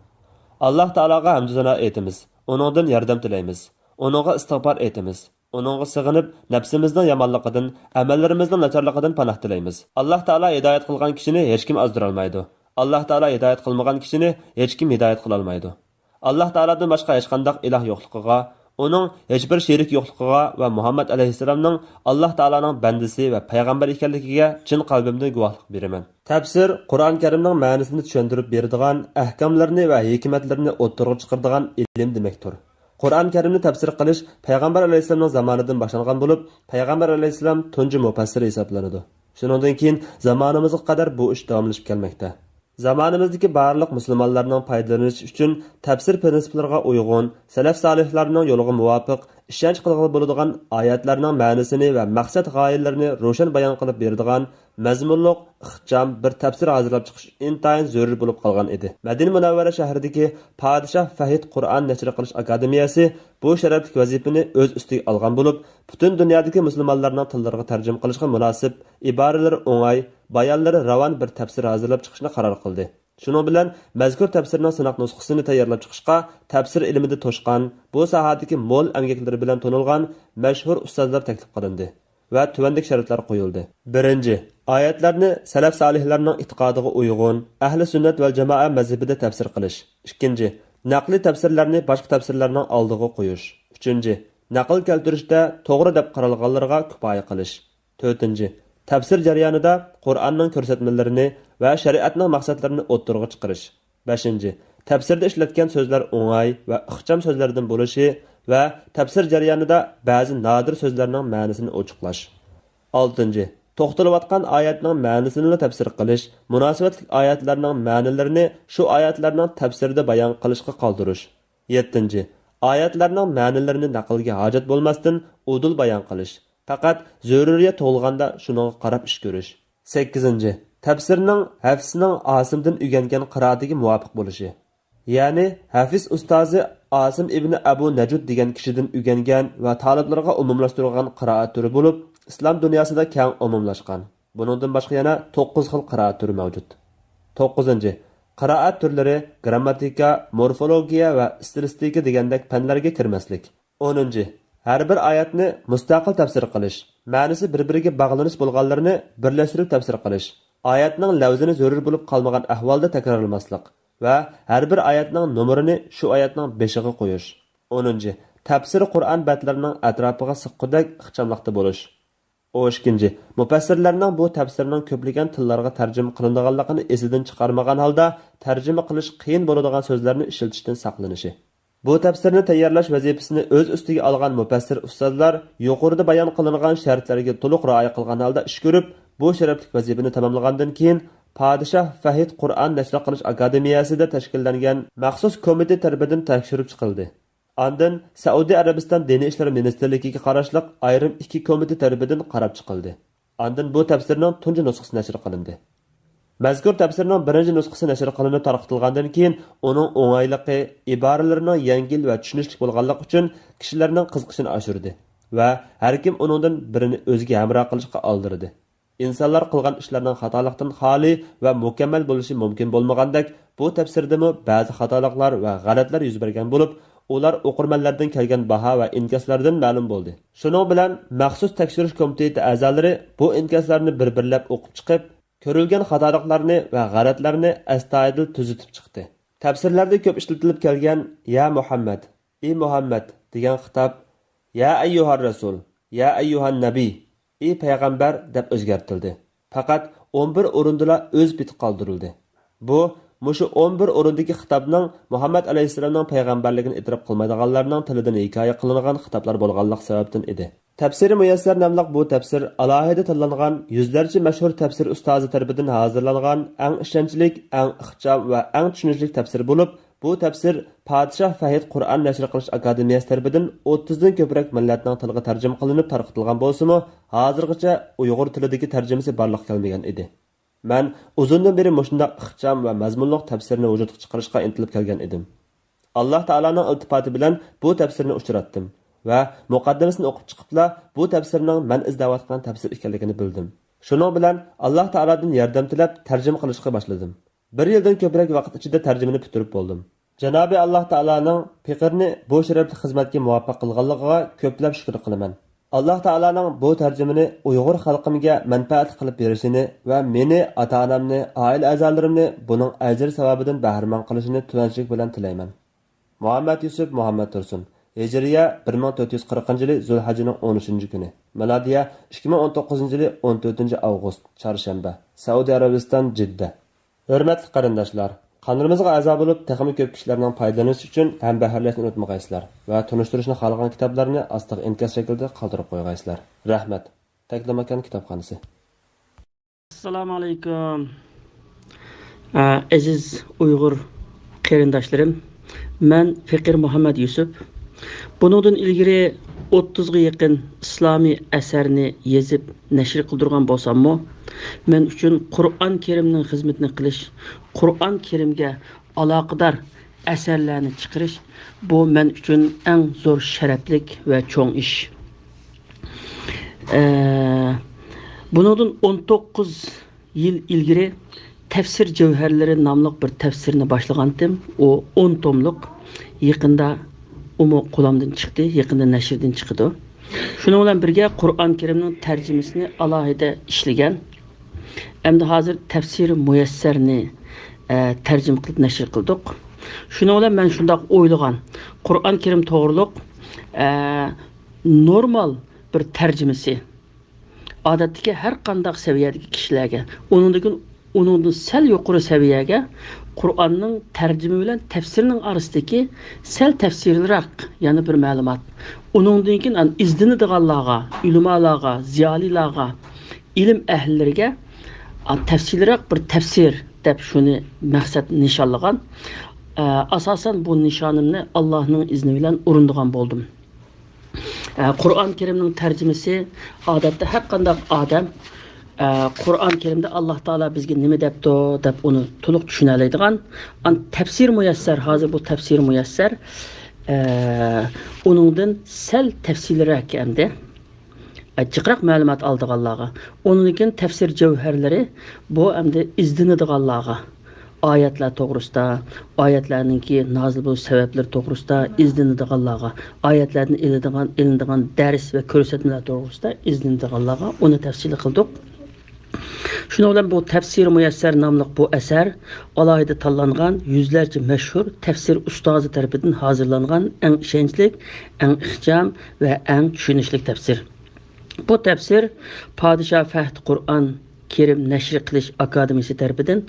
ئاللاھ تائالاغا ھەمدۇ سانا ئېيتىمىز، ئۇنىڭدىن ياردەم تىلەيمىز، ئۇنىڭغا ئىستىغپار ئېيتىمىز، ئۇنىڭغا سېغىنىپ، نەپسىمىزنىڭ يامانلىقىدىن، ئەمەللىرىمىزنىڭ ناچارلىقىدىن پاناھ تىلەيمىز. ئاللاھ تائالا ھىدايەت قىلغان كىشىنى ھېچكىم ئازدۇرالمايدۇ. ئاللاھ تائالا ھىدايەت قىلمىغان كىشىنى ھېچكىم ھىدايەت قىلالمايدۇ. ئاللاھ تائالادىن باشقا ھېچقانداق ئىلاھ يوقلۇقىغا، ئۇنىڭ ھېچبىر شېرىكى يوقلۇقىغا ۋە مۇھەممەد ئەلەيھىسسالامنىڭ ئاللاھ تائالانىڭ بەندىسى ۋە پەيغەمبەر ئىكەنلىكىگە چىن قەلبىمدىن گۇۋاھلىق بېرىمەن. تەپسىر قۇرئان كەرىمنىڭ مەنىسىنى چۈشەندۈرۈپ بېرىدىغان، ئەھكاملىرىنى ۋە ھېكمەتلىرىنى ئوتتۇرىغا چىقىرىدىغان ئىلىم دېمەكتۇر. قۇرئان كەرىمنى تەپسىر قىلىش پەيغەمبەر ئەلەيھىسسالامنىڭ زامانىدىن باشلانغان بولۇپ، پەيغەمبەر ئەلەيھىسسالام تۇنجى مۇپەسسىر ھېسابلىنىدۇ. شۇنىڭدىن كېيىن زامانىمىزغا قەدەر بۇ ئىش داۋاملىشىپ كەلمەكتە. زامانىمىزدىكى بارلىق مۇسۇلمانلارنىڭ پايدىلىنىشى ئۈچۈن تەپسىر پىرىنسىپلىرىغا ئۇيغۇن، سەلەف سالىھلارنىڭ يولىغا مۇۋاپىق ئىشەنچ قىلغىلى بولىدىغان ئايەتلەرنىڭ مەنىسىنى ۋە مەقسەت غايىلىرىنى روشەن بايان قىلىپ بېرىدىغان مەزمۇنلۇق، ئىخچام بىر تەپسىر ھازىرلاپ چىقىش ئىنتايىن زۆرۈر بولۇپ قالغان ئىدى. مەدىنە مۇنەۋۋەرە شەھىرىدىكى پادىشاھ فەھد قۇرئان نەشر قىلىش ئاكادېمىيەسى بۇ شەرەپلىك ۋەزىپىنى ئۆز ئۈستىگە ئالغان بولۇپ، پۈتۈن دۇنيادىكى مۇسۇلمانلارنىڭ تىللىرىغا تەرجىمە قىلىشقا مۇناسىپ ئىبارىلىرى ئوڭاي، بايانلىرى راۋان بىر تەپسىر ھازىرلاپ چىقىشنى قارار قىلدى. شۇنىڭ بىلەن مەزكۇر تەپسىرنىڭ سىناق نۇسخىسىنى تەييارلاپ چىقىشقا تەپسىر ئىلمىدا توشقان، بۇ ساھەدىكى مول ئەمگەكلىرى بىلەن تونۇلغان مەشھۇر ئۇستازلار تەكلىپ قىلىندى ۋە تۆۋەندىكى شەرتلەر قويۇلدى. بىرىنچى، ئايەتلەرنى سەلەف سالىھلارنىڭ ئېتىقادىغا ئۇيغۇن، ئەھلى سۈننەت ۋەل جامائە مەزھىپىدە تەپسىر قىلىش. ئىككىنچى، نەقلىي تەپسىرلەرنى باشقا تەپسىرلەرنىڭ ئالدىغا قويۇش. ئۈچىنچى، نەقىل كەلتۈرۈشتە توغرا دەپ قارالغانلىرىغا كۇپايە قىلىش. تۆتىنچى، تەپسىر جەريانىدا قۇرئاننىڭ كۆرسەتمىلىرىنى ۋە شەرىئەتنىڭ مەقسەتلىرىنى ئوتتۇرىغا چىقىرىش. بەشىنچى، تەپسىردە ئىشلەتكەن سۆزلەر ئوڭاي ۋە ئىخچام سۆزلەردىن بولۇشى ۋە تەپسىر جەريانىدا بەزى نادىر سۆزلەرنىڭ مەنىسىنى ئوچۇقلاش. ئالتىنچى، توختىلىۋاتقان ئايەتنىڭ مەنىسىنىلا تەپسىر قىلىش، مۇناسىۋەتلىك ئايەتلەرنىڭ مەنىلىرىنى شۇ ئايەتلەرنىڭ تەپسىرىدە بايان قىلىشقا قالدۇرۇش. يەتتىنچى، ئايەتلەرنىڭ مەنىلىرىنى نەقىلگە ھاجەت بولماستىن ئۇدۇل بايان قىلىش. پەقەت زۆرۈرىيەت تۇغۇلغاندا شۇنىڭغا قاراپ ئىش كۆرۈش. سەككىزىنچى، تەپسىرنىڭ ھەفسنىڭ ئاسىمدىن ئۆگەنگەن قىرائىتىگە مۇۋاپىق بولۇشى. يەنى ھەفس ئۇستازى ئاسىم ئىبنى ئەبۇ نەجۇد دېگەن كىشىدىن ئۆگەنگەن ۋە تالىپلىرىغا ئومۇملاشتۇرۇلغان قىرائەت تۈرى بولۇپ، ئىسلام دۇنياسىدا كەڭ ئومۇملاشقان. بۇنىڭدىن باشقا يەنە توققۇز خىل قىرائەت تۈرى مەۋجۇت. توققۇزىنچى، قىرائەت تۈرلىرى گرامماتىكا، مورفولوگىيە ۋە ئىستىلىستىكا دېگەندەك پەنلەرگە كىرمەسلىك. ئونىنچى، ھەر بىر ئايەتنى مۇستەقىل تەپسىر قىلىش، مەنىسى بىر-بىرىگە باغلىنىش بولغانلىرىنى بىرلەشتۈرۈپ تەپسىر قىلىش، ئايەتنىڭ لەۋزىنى زۆرۈر بولۇپ قالمىغان ئەھۋالدا تەكرارلىماسلىق ۋە ھەر بىر ئايەتنىڭ نومۇرىنى شۇ ئايەتنىڭ بېشىغا قويۇش. ئونىنچى، تەپسىرى قۇرئان بەتلىرىنىڭ ئەتراپىغا سىققۇدەك ئىخچاملىقتا بولۇش. ئون ئىككىنچى، مۇپەسسىرلەرنىڭ بۇ تەپسىرنىڭ كۆپلىگەن تىللارغا تەرجىمە قىلىنىدىغانلىقىنى ئېسىدىن چىقارمىغان ھالدا تەرجىمە قىلىش قىيىن بولىدىغان سۆزلەرنى ئىشلىتىشتىن ساقلىنىشى. بۇ تەپسىرنى تەييارلاش ۋەزىپىسىنى ئۆز ئۈستىگە ئالغان مۇپەسسىر ئۇستازلار يۇقىرىدا بايان قىلىنغان شەرتلەرگە تولۇق رىئايە قىلغان ھالدا ئىش كۆرۈپ، بۇ شەرەپلىك ۋەزىپىنى تاماملىغاندىن كېيىن، پادىشاھ فەھد قۇرئان نەشر قىلىش ئاكادېمىيەسىدە تەشكىللەنگەن مەخسۇس كومىتېت تەرىپىدىن تەكشۈرۈپ چىقىلدى. ئاندىن سەئۇدى ئەرەبىستان دىنىي ئىشلار مىنىستىرلىكىگە قاراشلىق ئايرىم ئىككى كومىتېت تەرىپىدىن قاراپ چىقىلدى. ئاندىن بۇ تەپسىرنىڭ تۇنجى نۇسخىسى نەشر قىلىندى. مەزكۇر تەپسىرنىڭ بىرىنچى نۇسخىسى نەشر قىلىنىپ تارقىتىلغاندىن كېيىن، ئۇنىڭ ئوڭايلىقى، ئىبارىلىرىنىڭ يەڭگىل ۋە چۈشىنىشلىك بولغانلىقى ئۈچۈن كىشىلەرنىڭ قىزىقىشىنى ئاشۇردى ۋە ھەركىم ئۇنىڭدىن بىرىنى ئۆزىگە ھەمراھ قىلىشقا ئالدىرىدى. ئىنسانلار قىلغان ئىشلارنىڭ خاتالىقتىن خالىي ۋە مۇكەممەل بولۇشى مۇمكىن بولمىغاندەك، بۇ تەپسىردىمۇ بەزى خاتالىقلار ۋە غەلەتلەر يۈز بەرگەن بولۇپ، ئۇلار ئوقۇرمەنلەردىن كەلگەن باھا ۋە ئىنكاسلاردىن مەلۇم بولدى. شۇنىڭ بىلەن مەخسۇس تەكشۈرۈش كومىتېتى ئەزالىرى بۇ ئىنكاسلارنى بىر-بىرلەپ ئوقۇپ چىقىپ، كۆرۈلگەن خاتالىقلارنى ۋە غەلەتلەرنى ئەستايىدىل تۈزىتىپ چىقتى. تەپسىرلەردە كۆپ ئىشلىتىلىپ كەلگەن «يا مۇھەممەد، ئى مۇھەممەد» دېگەن خىتاب «يا ئەييۇھەر رەسۇل، يا ئەييۇھەن نەبىي، ئى پەيغەمبەر» دەپ ئۆزگەرتىلدى. پەقەت ئون بىر ئورۇندىلا ئۆز پېتى قالدۇرۇلدى. بۇ، مۇشۇ ئون بىر ئورۇندىكى خىتابنىڭ مۇھەممەد ئەلەيھىسسالامنىڭ پەيغەمبەرلىكىنى ئېتىراپ قىلمايدىغانلارنىڭ تىلىدىن ھېكايە قىلىنغان خىتابلار بولغانلىقى سەۋەبتىن ئىدى. تەپسىرى مۇيەسسەر ناملىق بۇ تەپسىر ئالاھىدە تاللانغان يۈزلەرچە مەشھۇر تەپسىر ئۇستازى تەرىپىدىن ھازىرلانغان ئەڭ ئىشەنچلىك، ئەڭ ئىخچام ۋە ئەڭ چۈشىنىشلىك تەپسىر بولۇپ، بۇ تەپسىر پادىشاھ فەھد قۇرئان نەشر قىلىش ئاكادېمىيەسى تەرىپىدىن ئوتتۇزدىن كۆپرەك مىللەتنىڭ تىلىغا تەرجىمە قىلىنىپ تارقىتىلغان بولسىمۇ، ھازىرغىچە ئۇيغۇر تىلىدىكى تەرجىمىسى بارلىققا كەلمىگەن ئىدى. مەن ئۇزۇندىن بېرى مۇشۇنداق ئىخچام ۋە مەزمۇنلۇق تەپسىرنى ۋۇجۇدقا چىقىرىشقا ئىنتىلىپ كەلگەن ئىدىم. ئاللاھ تائالانىڭ ئىلتىپاتى بىلەن بۇ تەپسىرنى ئۇچراتتىم ۋە مۇقەددىمىسىنى ئوقۇپ چىقىپلا، بۇ تەپسىرنىڭ مەن ئىزدەۋاتقان تەپسىر ئىكەنلىكىنى بىلدىم. شۇنىڭ بىلەن ئاللاھ تائالادىن ياردەم تىلەپ، تەرجىمە قىلىشقا باشلىدىم. بىر يىلدىن كۆپرەك ۋاقىت ئىچىدە تەرجىمىنى پۈتتۈرۈپ بولدۇم. جانابى ئاللاھ تائالانىڭ پېقىرنى بۇ شەرەپلىك خىزمەتكە مۇۋەپپەق قىلغانلىقىغا كۆپلەپ شۈكۈر قىلىمەن. ئاللاھ تائالانىڭ بۇ تەرجىمىنى ئۇيغۇر خەلقىمگە مەنپەئەتلىك قىلىپ بېرىشىنى ۋە مېنى، ئاتا-ئانامنى، ئائىلە ئەزالىرىمنى بۇنىڭ ئەجرى-ساۋابىدىن بەھرىمەن قىلىشىنى تۆۋەنچىلىك بىلەن تىلەيمەن. مۇھەممەد يۈسۈپ مۇھەممەد تۇرسۇن، ھىجرىيە بىر مىڭ تۆت يۈز قىرىقىنچى يىلى زۇلھەججىنىڭ ئون ئۈچىنچى كۈنى، مىلادىيە ئىككى مىڭ ئون توققۇزىنچى يىلى ئون تۆتىنچى ئاۋغۇست، چارشەنبە، سەئۇدى ئەرەبىستان، جىددە. ھۆرمەتلىك قېرىنداشلار، قانىلىمىزغا ئەزا بولۇپ، تېخىمۇ كۆپ كىشىلەرنىڭ پايدىلىنىشى ئۈچۈن ھەمبەھىرلەشنى ئۇنتۇمىغايسىلەر ۋە تونۇشتۇرۇشنى خالىغان كىتابلارنى ئاستىغا ئىنكاس شەكلىدە قالدۇرۇپ قويغايسىلەر. رەھمەت. تەكلىماكان كىتابخانىسى. ئەسسالامۇ ئەلەيكۇم. ئە، ئەزىز ئۇيغۇر قېرىنداشلىرىم، مەن پېقىر مۇھەممەد يۈسۈپ. بۇنىڭدىن ئىلگىرى ئوتتۇزغا يېقىن ئىسلامىي ئەسەرنى يېزىپ نەشر قىلدۇرغان بولساممۇ، مەن ئۈچۈن قۇرئان كەرىمنىڭ خىزمىتىنى قىلىش، قۇرئان كەرىمگە ئالاقىدار ئەسەرلەرنى چىقىرىش، بۇ مەن ئۈچۈن ئەڭ زور شەرەپلىك ۋە چوڭ ئىش. ئە، بۇنىڭدىن ئون توققۇز يىل ئىلگىرى تەپسىر جەۋھەرلىرى ناملىق بىر تەپسىرنى باشلىغانتىم. ئۇ ئون توملۇق. يېقىندا ئۇمۇ قولۇمدىن چىقتى، يېقىندا نەشردىن چىقىدۇ. شۇنىڭ بىلەن بىرگە، قۇرئان كەرىمنىڭ تەرجىمىسىنى ئالاھىدە ئىشلىگەن. ئەمدى ھازىر تەپسىر مۇيەسسەرنى، ئە، تەرجىمە قىلىپ نەشر قىلدۇق. شۇنىڭ بىلەن مەن شۇنداق ئويلىغان، قۇرئان كەرىم توغرۇلۇق، ئە، نورمال بىر تەرجىمىسى، ئادەتتىكى ھەر قانداق سەۋىيەدىكى كىشىلەرگە، ئۇنىڭدىن كېيىن ئۇنىڭدىن سەل يۇقىرى سەۋىيەگە قۇرئاننىڭ تەرجىمە بىلەن تەپسىرنىڭ ئارىسىدىكى سەل تەپسىلىيرەك يەنە بىر مەلۇمات. ئۇنىڭدىن كېيىن ئان-، ئىزدىنىدىغانلارغا، ئۆلىمالارغا، زىيالىيلارغا، ئىلىم ئەھلىلىرىگە، ئا، تەپسىلىيرەك بىر تەپسىر دەپ شۇنى مەقسەت نىشانلىغان. ئە، ئاساسەن بۇ نىشانىمنى ئاللاھنىڭ ئىزنى بىلەن ئورۇندىغان بولدۇم. ئە، قۇرئان كەرىمنىڭ تەرجىمىسى ئادەتتە ھەر قانداق ئادەم، ئە، قۇرئان كەرىمدە ئاللا تائالا بىزگە نېمە دەپتۇ دەپ ئۇنى تولۇق چۈشىنەلەيدىغان. ئان تەپسىر مۇيەسسەر، ھازىر بۇ تەپسىر مۇيەسسەر، ئە، ئۇنىڭدىن سەل تەپسىلىيرەك ئەمدى. ئە، جىقراق مەلۇمات ئالىدىغانلارغا. ئۇنىڭدىن كېيىن تەپسىر جەۋھەرلىرى، بۇ ئەمدى ئىزدىنىدىغانلارغا. ئايەتلەر توغرىسىدا، ئايەتلەرنىڭكى نازىل بولۇش سەۋەبلىرى توغرىسىدا ئىزدىنىدىغانلارغا، ئايەتلەردىن ئېلىدىغان، ئېلىنىدىغان دەرس ۋە كۆرسەتمىلەر توغرىسىدا ئىزدىنىدىغانلارغا ئۇنى تەپسىلىي قىلدۇق. شۇنىڭ بىلەن بۇ تەپسىرى مۇيەسسەر ناملىق بۇ ئەسەر ئالاھىدە تاللانغان، يۈزلەرچە مەشھۇر تەپسىر ئۇستازى تەرىپىدىن ھازىرلانغان ئەڭ ئىشەنچلىك، ئەڭ ئىخچام ۋە ئەڭ چۈشىنىشلىك تەپسىر. بۇ تەپسىر پادىشاھ فەھد قۇرئان كېرىم نەشر قىلىش ئاكادېمىيىسى تەرىپىدىن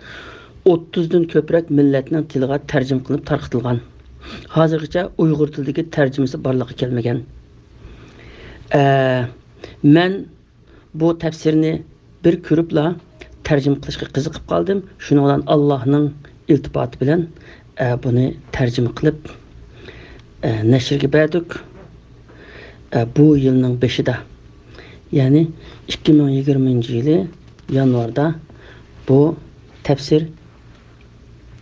ئوتتۇزدىن كۆپرەك مىللەتنىڭ تىلىغا تەرجىمە قىلىنىپ تارقىتىلغان. ھازىرغىچە ئۇيغۇر تىلىدىكى تەرجىمىسى بارلىققا كەلمىگەن. ئە، مەن بۇ تەپسىرنى بىر كۆرۈپلا تەرجىمە قىلىشقا قىزىقىپ قالدىم. شۇنىڭ بىلەن ئاللاھنىڭ ئىلتىپاتى بىلەن، ئە، بۇنى تەرجىمە قىلىپ، ئە، نەشرگە بەردۇق. ئە، بۇ يىلنىڭ بېشىدا، يەنى ئىككى مىڭ يىگىرمىنچى يىلى يانۋاردا بۇ تەپسىر،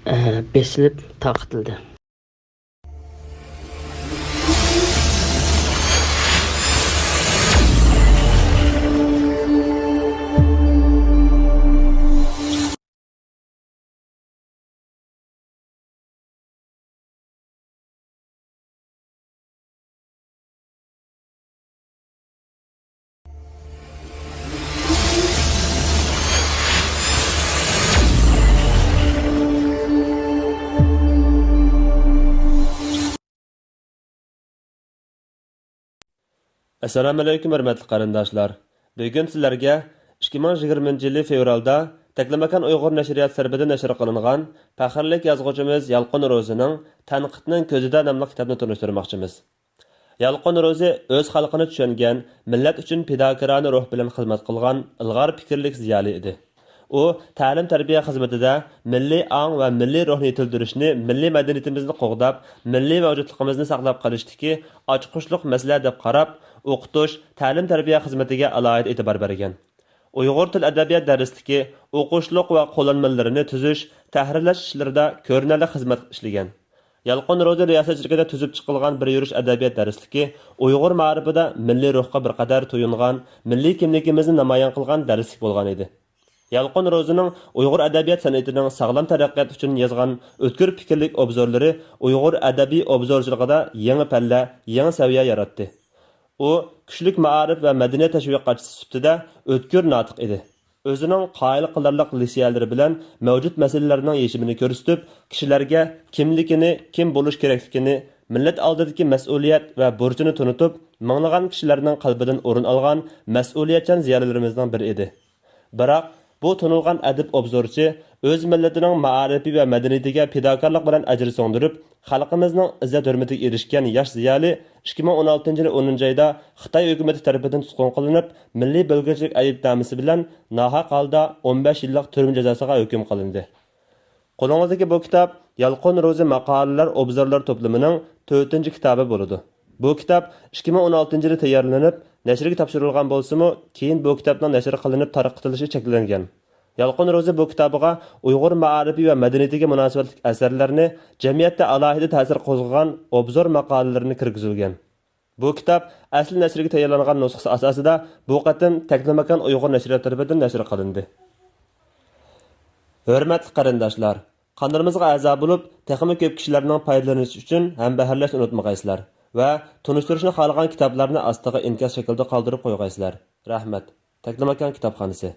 ئە، بېسىلىپ تارقىتىلدى. ئەسسالامۇئەلەيكۇم، ھۆرمەتلىك قېرىنداشلار! بۈگۈن سىلەرگە ئىككى مىڭ يىگىرمىنچى يىلى فېۋرالدا تەكلىماكان ئۇيغۇر نەشرىياتى تەرىپىدىن نەشر قىلىنغان پەخىرلىك يازغۇچىمىز يالقۇن روزىنىڭ تەنقىدنىڭ كۆزىدە ناملىق كىتابىنى تونۇشتۇرماقچىمىز. يالقۇن روزى ئۆز خەلقىنى چۈشەنگەن، مىللەت ئۈچۈن پىداكارانە روھ بىلەن خىزمەت قىلغان ئىلغار پىكىرلىك زىيالىي ئىدى. ئۇ تەلىم-تەربىيە خىزمىتىدە مىللىي ئاڭ ۋە مىللىي روھنى يېتىلدۈرۈشنى، مىللىي مەدەنىيىتىمىزنى قوغداپ، مىللىي مەۋجۇتلۇقىمىزنى ساقلاپ قېلىشتىكى ئاچقۇچلۇق مەسىلە دەپ قاراپ، ئوقۇتۇش، تەلىم-تەربىيە خىزمىتىگە ئالاھىدە ئېتىبار بەرگەن. ئۇيغۇر تىل ئەدەبىيات دەرسلىكى، ئوقۇشلۇق ۋە قوللانمىلىرىنى تۈزۈش، تەھرىرلەش ئىشلىرىدا كۆرۈنەرلىك خىزمەت ئىشلىگەن. يالقۇن روزى رىياسەتچىلىكىدە تۈزۈپ چىقىلغان بىر يۈرۈش ئەدەبىيات دەرسلىكى ئۇيغۇر مائارىپىدا مىللىي روھقا بىر قەدەر تويۇنغان، مىللىي كىملىكىمىزنى نامايان قىلغان دەرسلىك بولغان ئىدى. يالقۇن روزىنىڭ ئۇيغۇر ئەدەبىيات سەنئىتىنىڭ ساغلام تەرەققىياتى ئۈچۈن يازغان ئۆتكۈر پىكىرلىك ئوبزورلىرى ئۇيغۇر ئەدەبىي ئوبزورچىلىقىدا يېڭى پەللە، يېڭى سەۋىيە ياراتتى. ئۇ كۈچلۈك مائارىپ ۋە مەدەنىيەت تەشۋىقاتچىسى سۈپىتىدە ئۆتكۈر ناتىق ئىدى. ئۆزىنىڭ قايىل قىلارلىق لېسسىيەلىرى بىلەن مەۋجۇت مەسىلىلەرنىڭ يېشىمىنى كۆرسىتىپ، كىشىلەرگە كىملىكىنى، كىم بولۇش كېرەكلىكىنى، مىللەت ئالدىدىكى مەسئۇلىيەت ۋە بۇرچىنى تونۇتۇپ، مىڭلىغان كىشىلەرنىڭ قەلبىدىن ئورۇن ئالغان مەسئۇلىيەتچان زىيالىيلىرىمىزنىڭ بىرى ئىدى. بىراق، بۇ تونۇلغان ئەدىب ئوبزورچى ئۆز مىللىتىنىڭ مائارىپى ۋە مەدەنىيىتىگە پىداكارلىق بىلەن ئەجىر سىڭدۈرۈپ، خەلقىمىزنىڭ ئىززەت-ھۆرمىتىگە ئېرىشكەن ياش زىيالىي ئىككى مىڭ ئون ئالتىنچى يىلى ئونىنچى ئايدا خىتاي ھۆكۈمىتى تەرىپىدىن تۇتقۇن قىلىنىپ، مىللىي بۆلگۈنچىلىك ئەيىبنامىسى بىلەن ناھەق ھالدا ئون بەش يىللىق تۈرمە جازاسىغا ھۆكۈم قىلىندى. قولىڭىزدىكى بۇ كىتاب يالقۇن روزى ماقالىلەر ئوبزورلار توپلىمىنىڭ تۆتىنچى كىتابى بولىدۇ. بۇ كىتاب ئىككى مىڭ ئون ئالتىنچى يىلى تەييارلىنىپ، نەشرگە تاپشۇرۇلغان بولسىمۇ، كېيىن بۇ كىتابنىڭ نەشر قىلىنىپ تارقىتىلىشى چەكلەنگەن. يالقۇن روزى بۇ كىتابىغا ئۇيغۇر مائارىپى ۋە مەدەنىيىتىگە مۇناسىۋەتلىك ئەسەرلەرنى، جەمئىيەتتە ئالاھىدە تەسىر قوزغىغان ئوبزور ماقالىلىرىنى كىرگۈزۈلگەن. بۇ كىتاب ئەسلى نەشرگە تەييارلانغان نۇسخىسى ئاساسىدا بۇ قېتىم تەكلىماكان ئۇيغۇر نەشرىياتى تەرىپىدىن نەشر قىلىندى. ھۆرمەتلىك قېرىنداشلار، قانىلىمىزغا ئەزا بولۇپ، تېخىمۇ كۆپ كىشىلەرنىڭ پايدىلىنىشى ئۈچۈن ھەمبەھىرلەشنى ئۇنتۇمىغايسىلەر ۋە تونۇشتۇرۇشنى خالىغان كىتابلارنى ئاستىغا ئىنكاس شەكلىدە قالدۇرۇپ قويغايسىلەر. رەھمەت. تەكلىماكان كىتابخانىسى.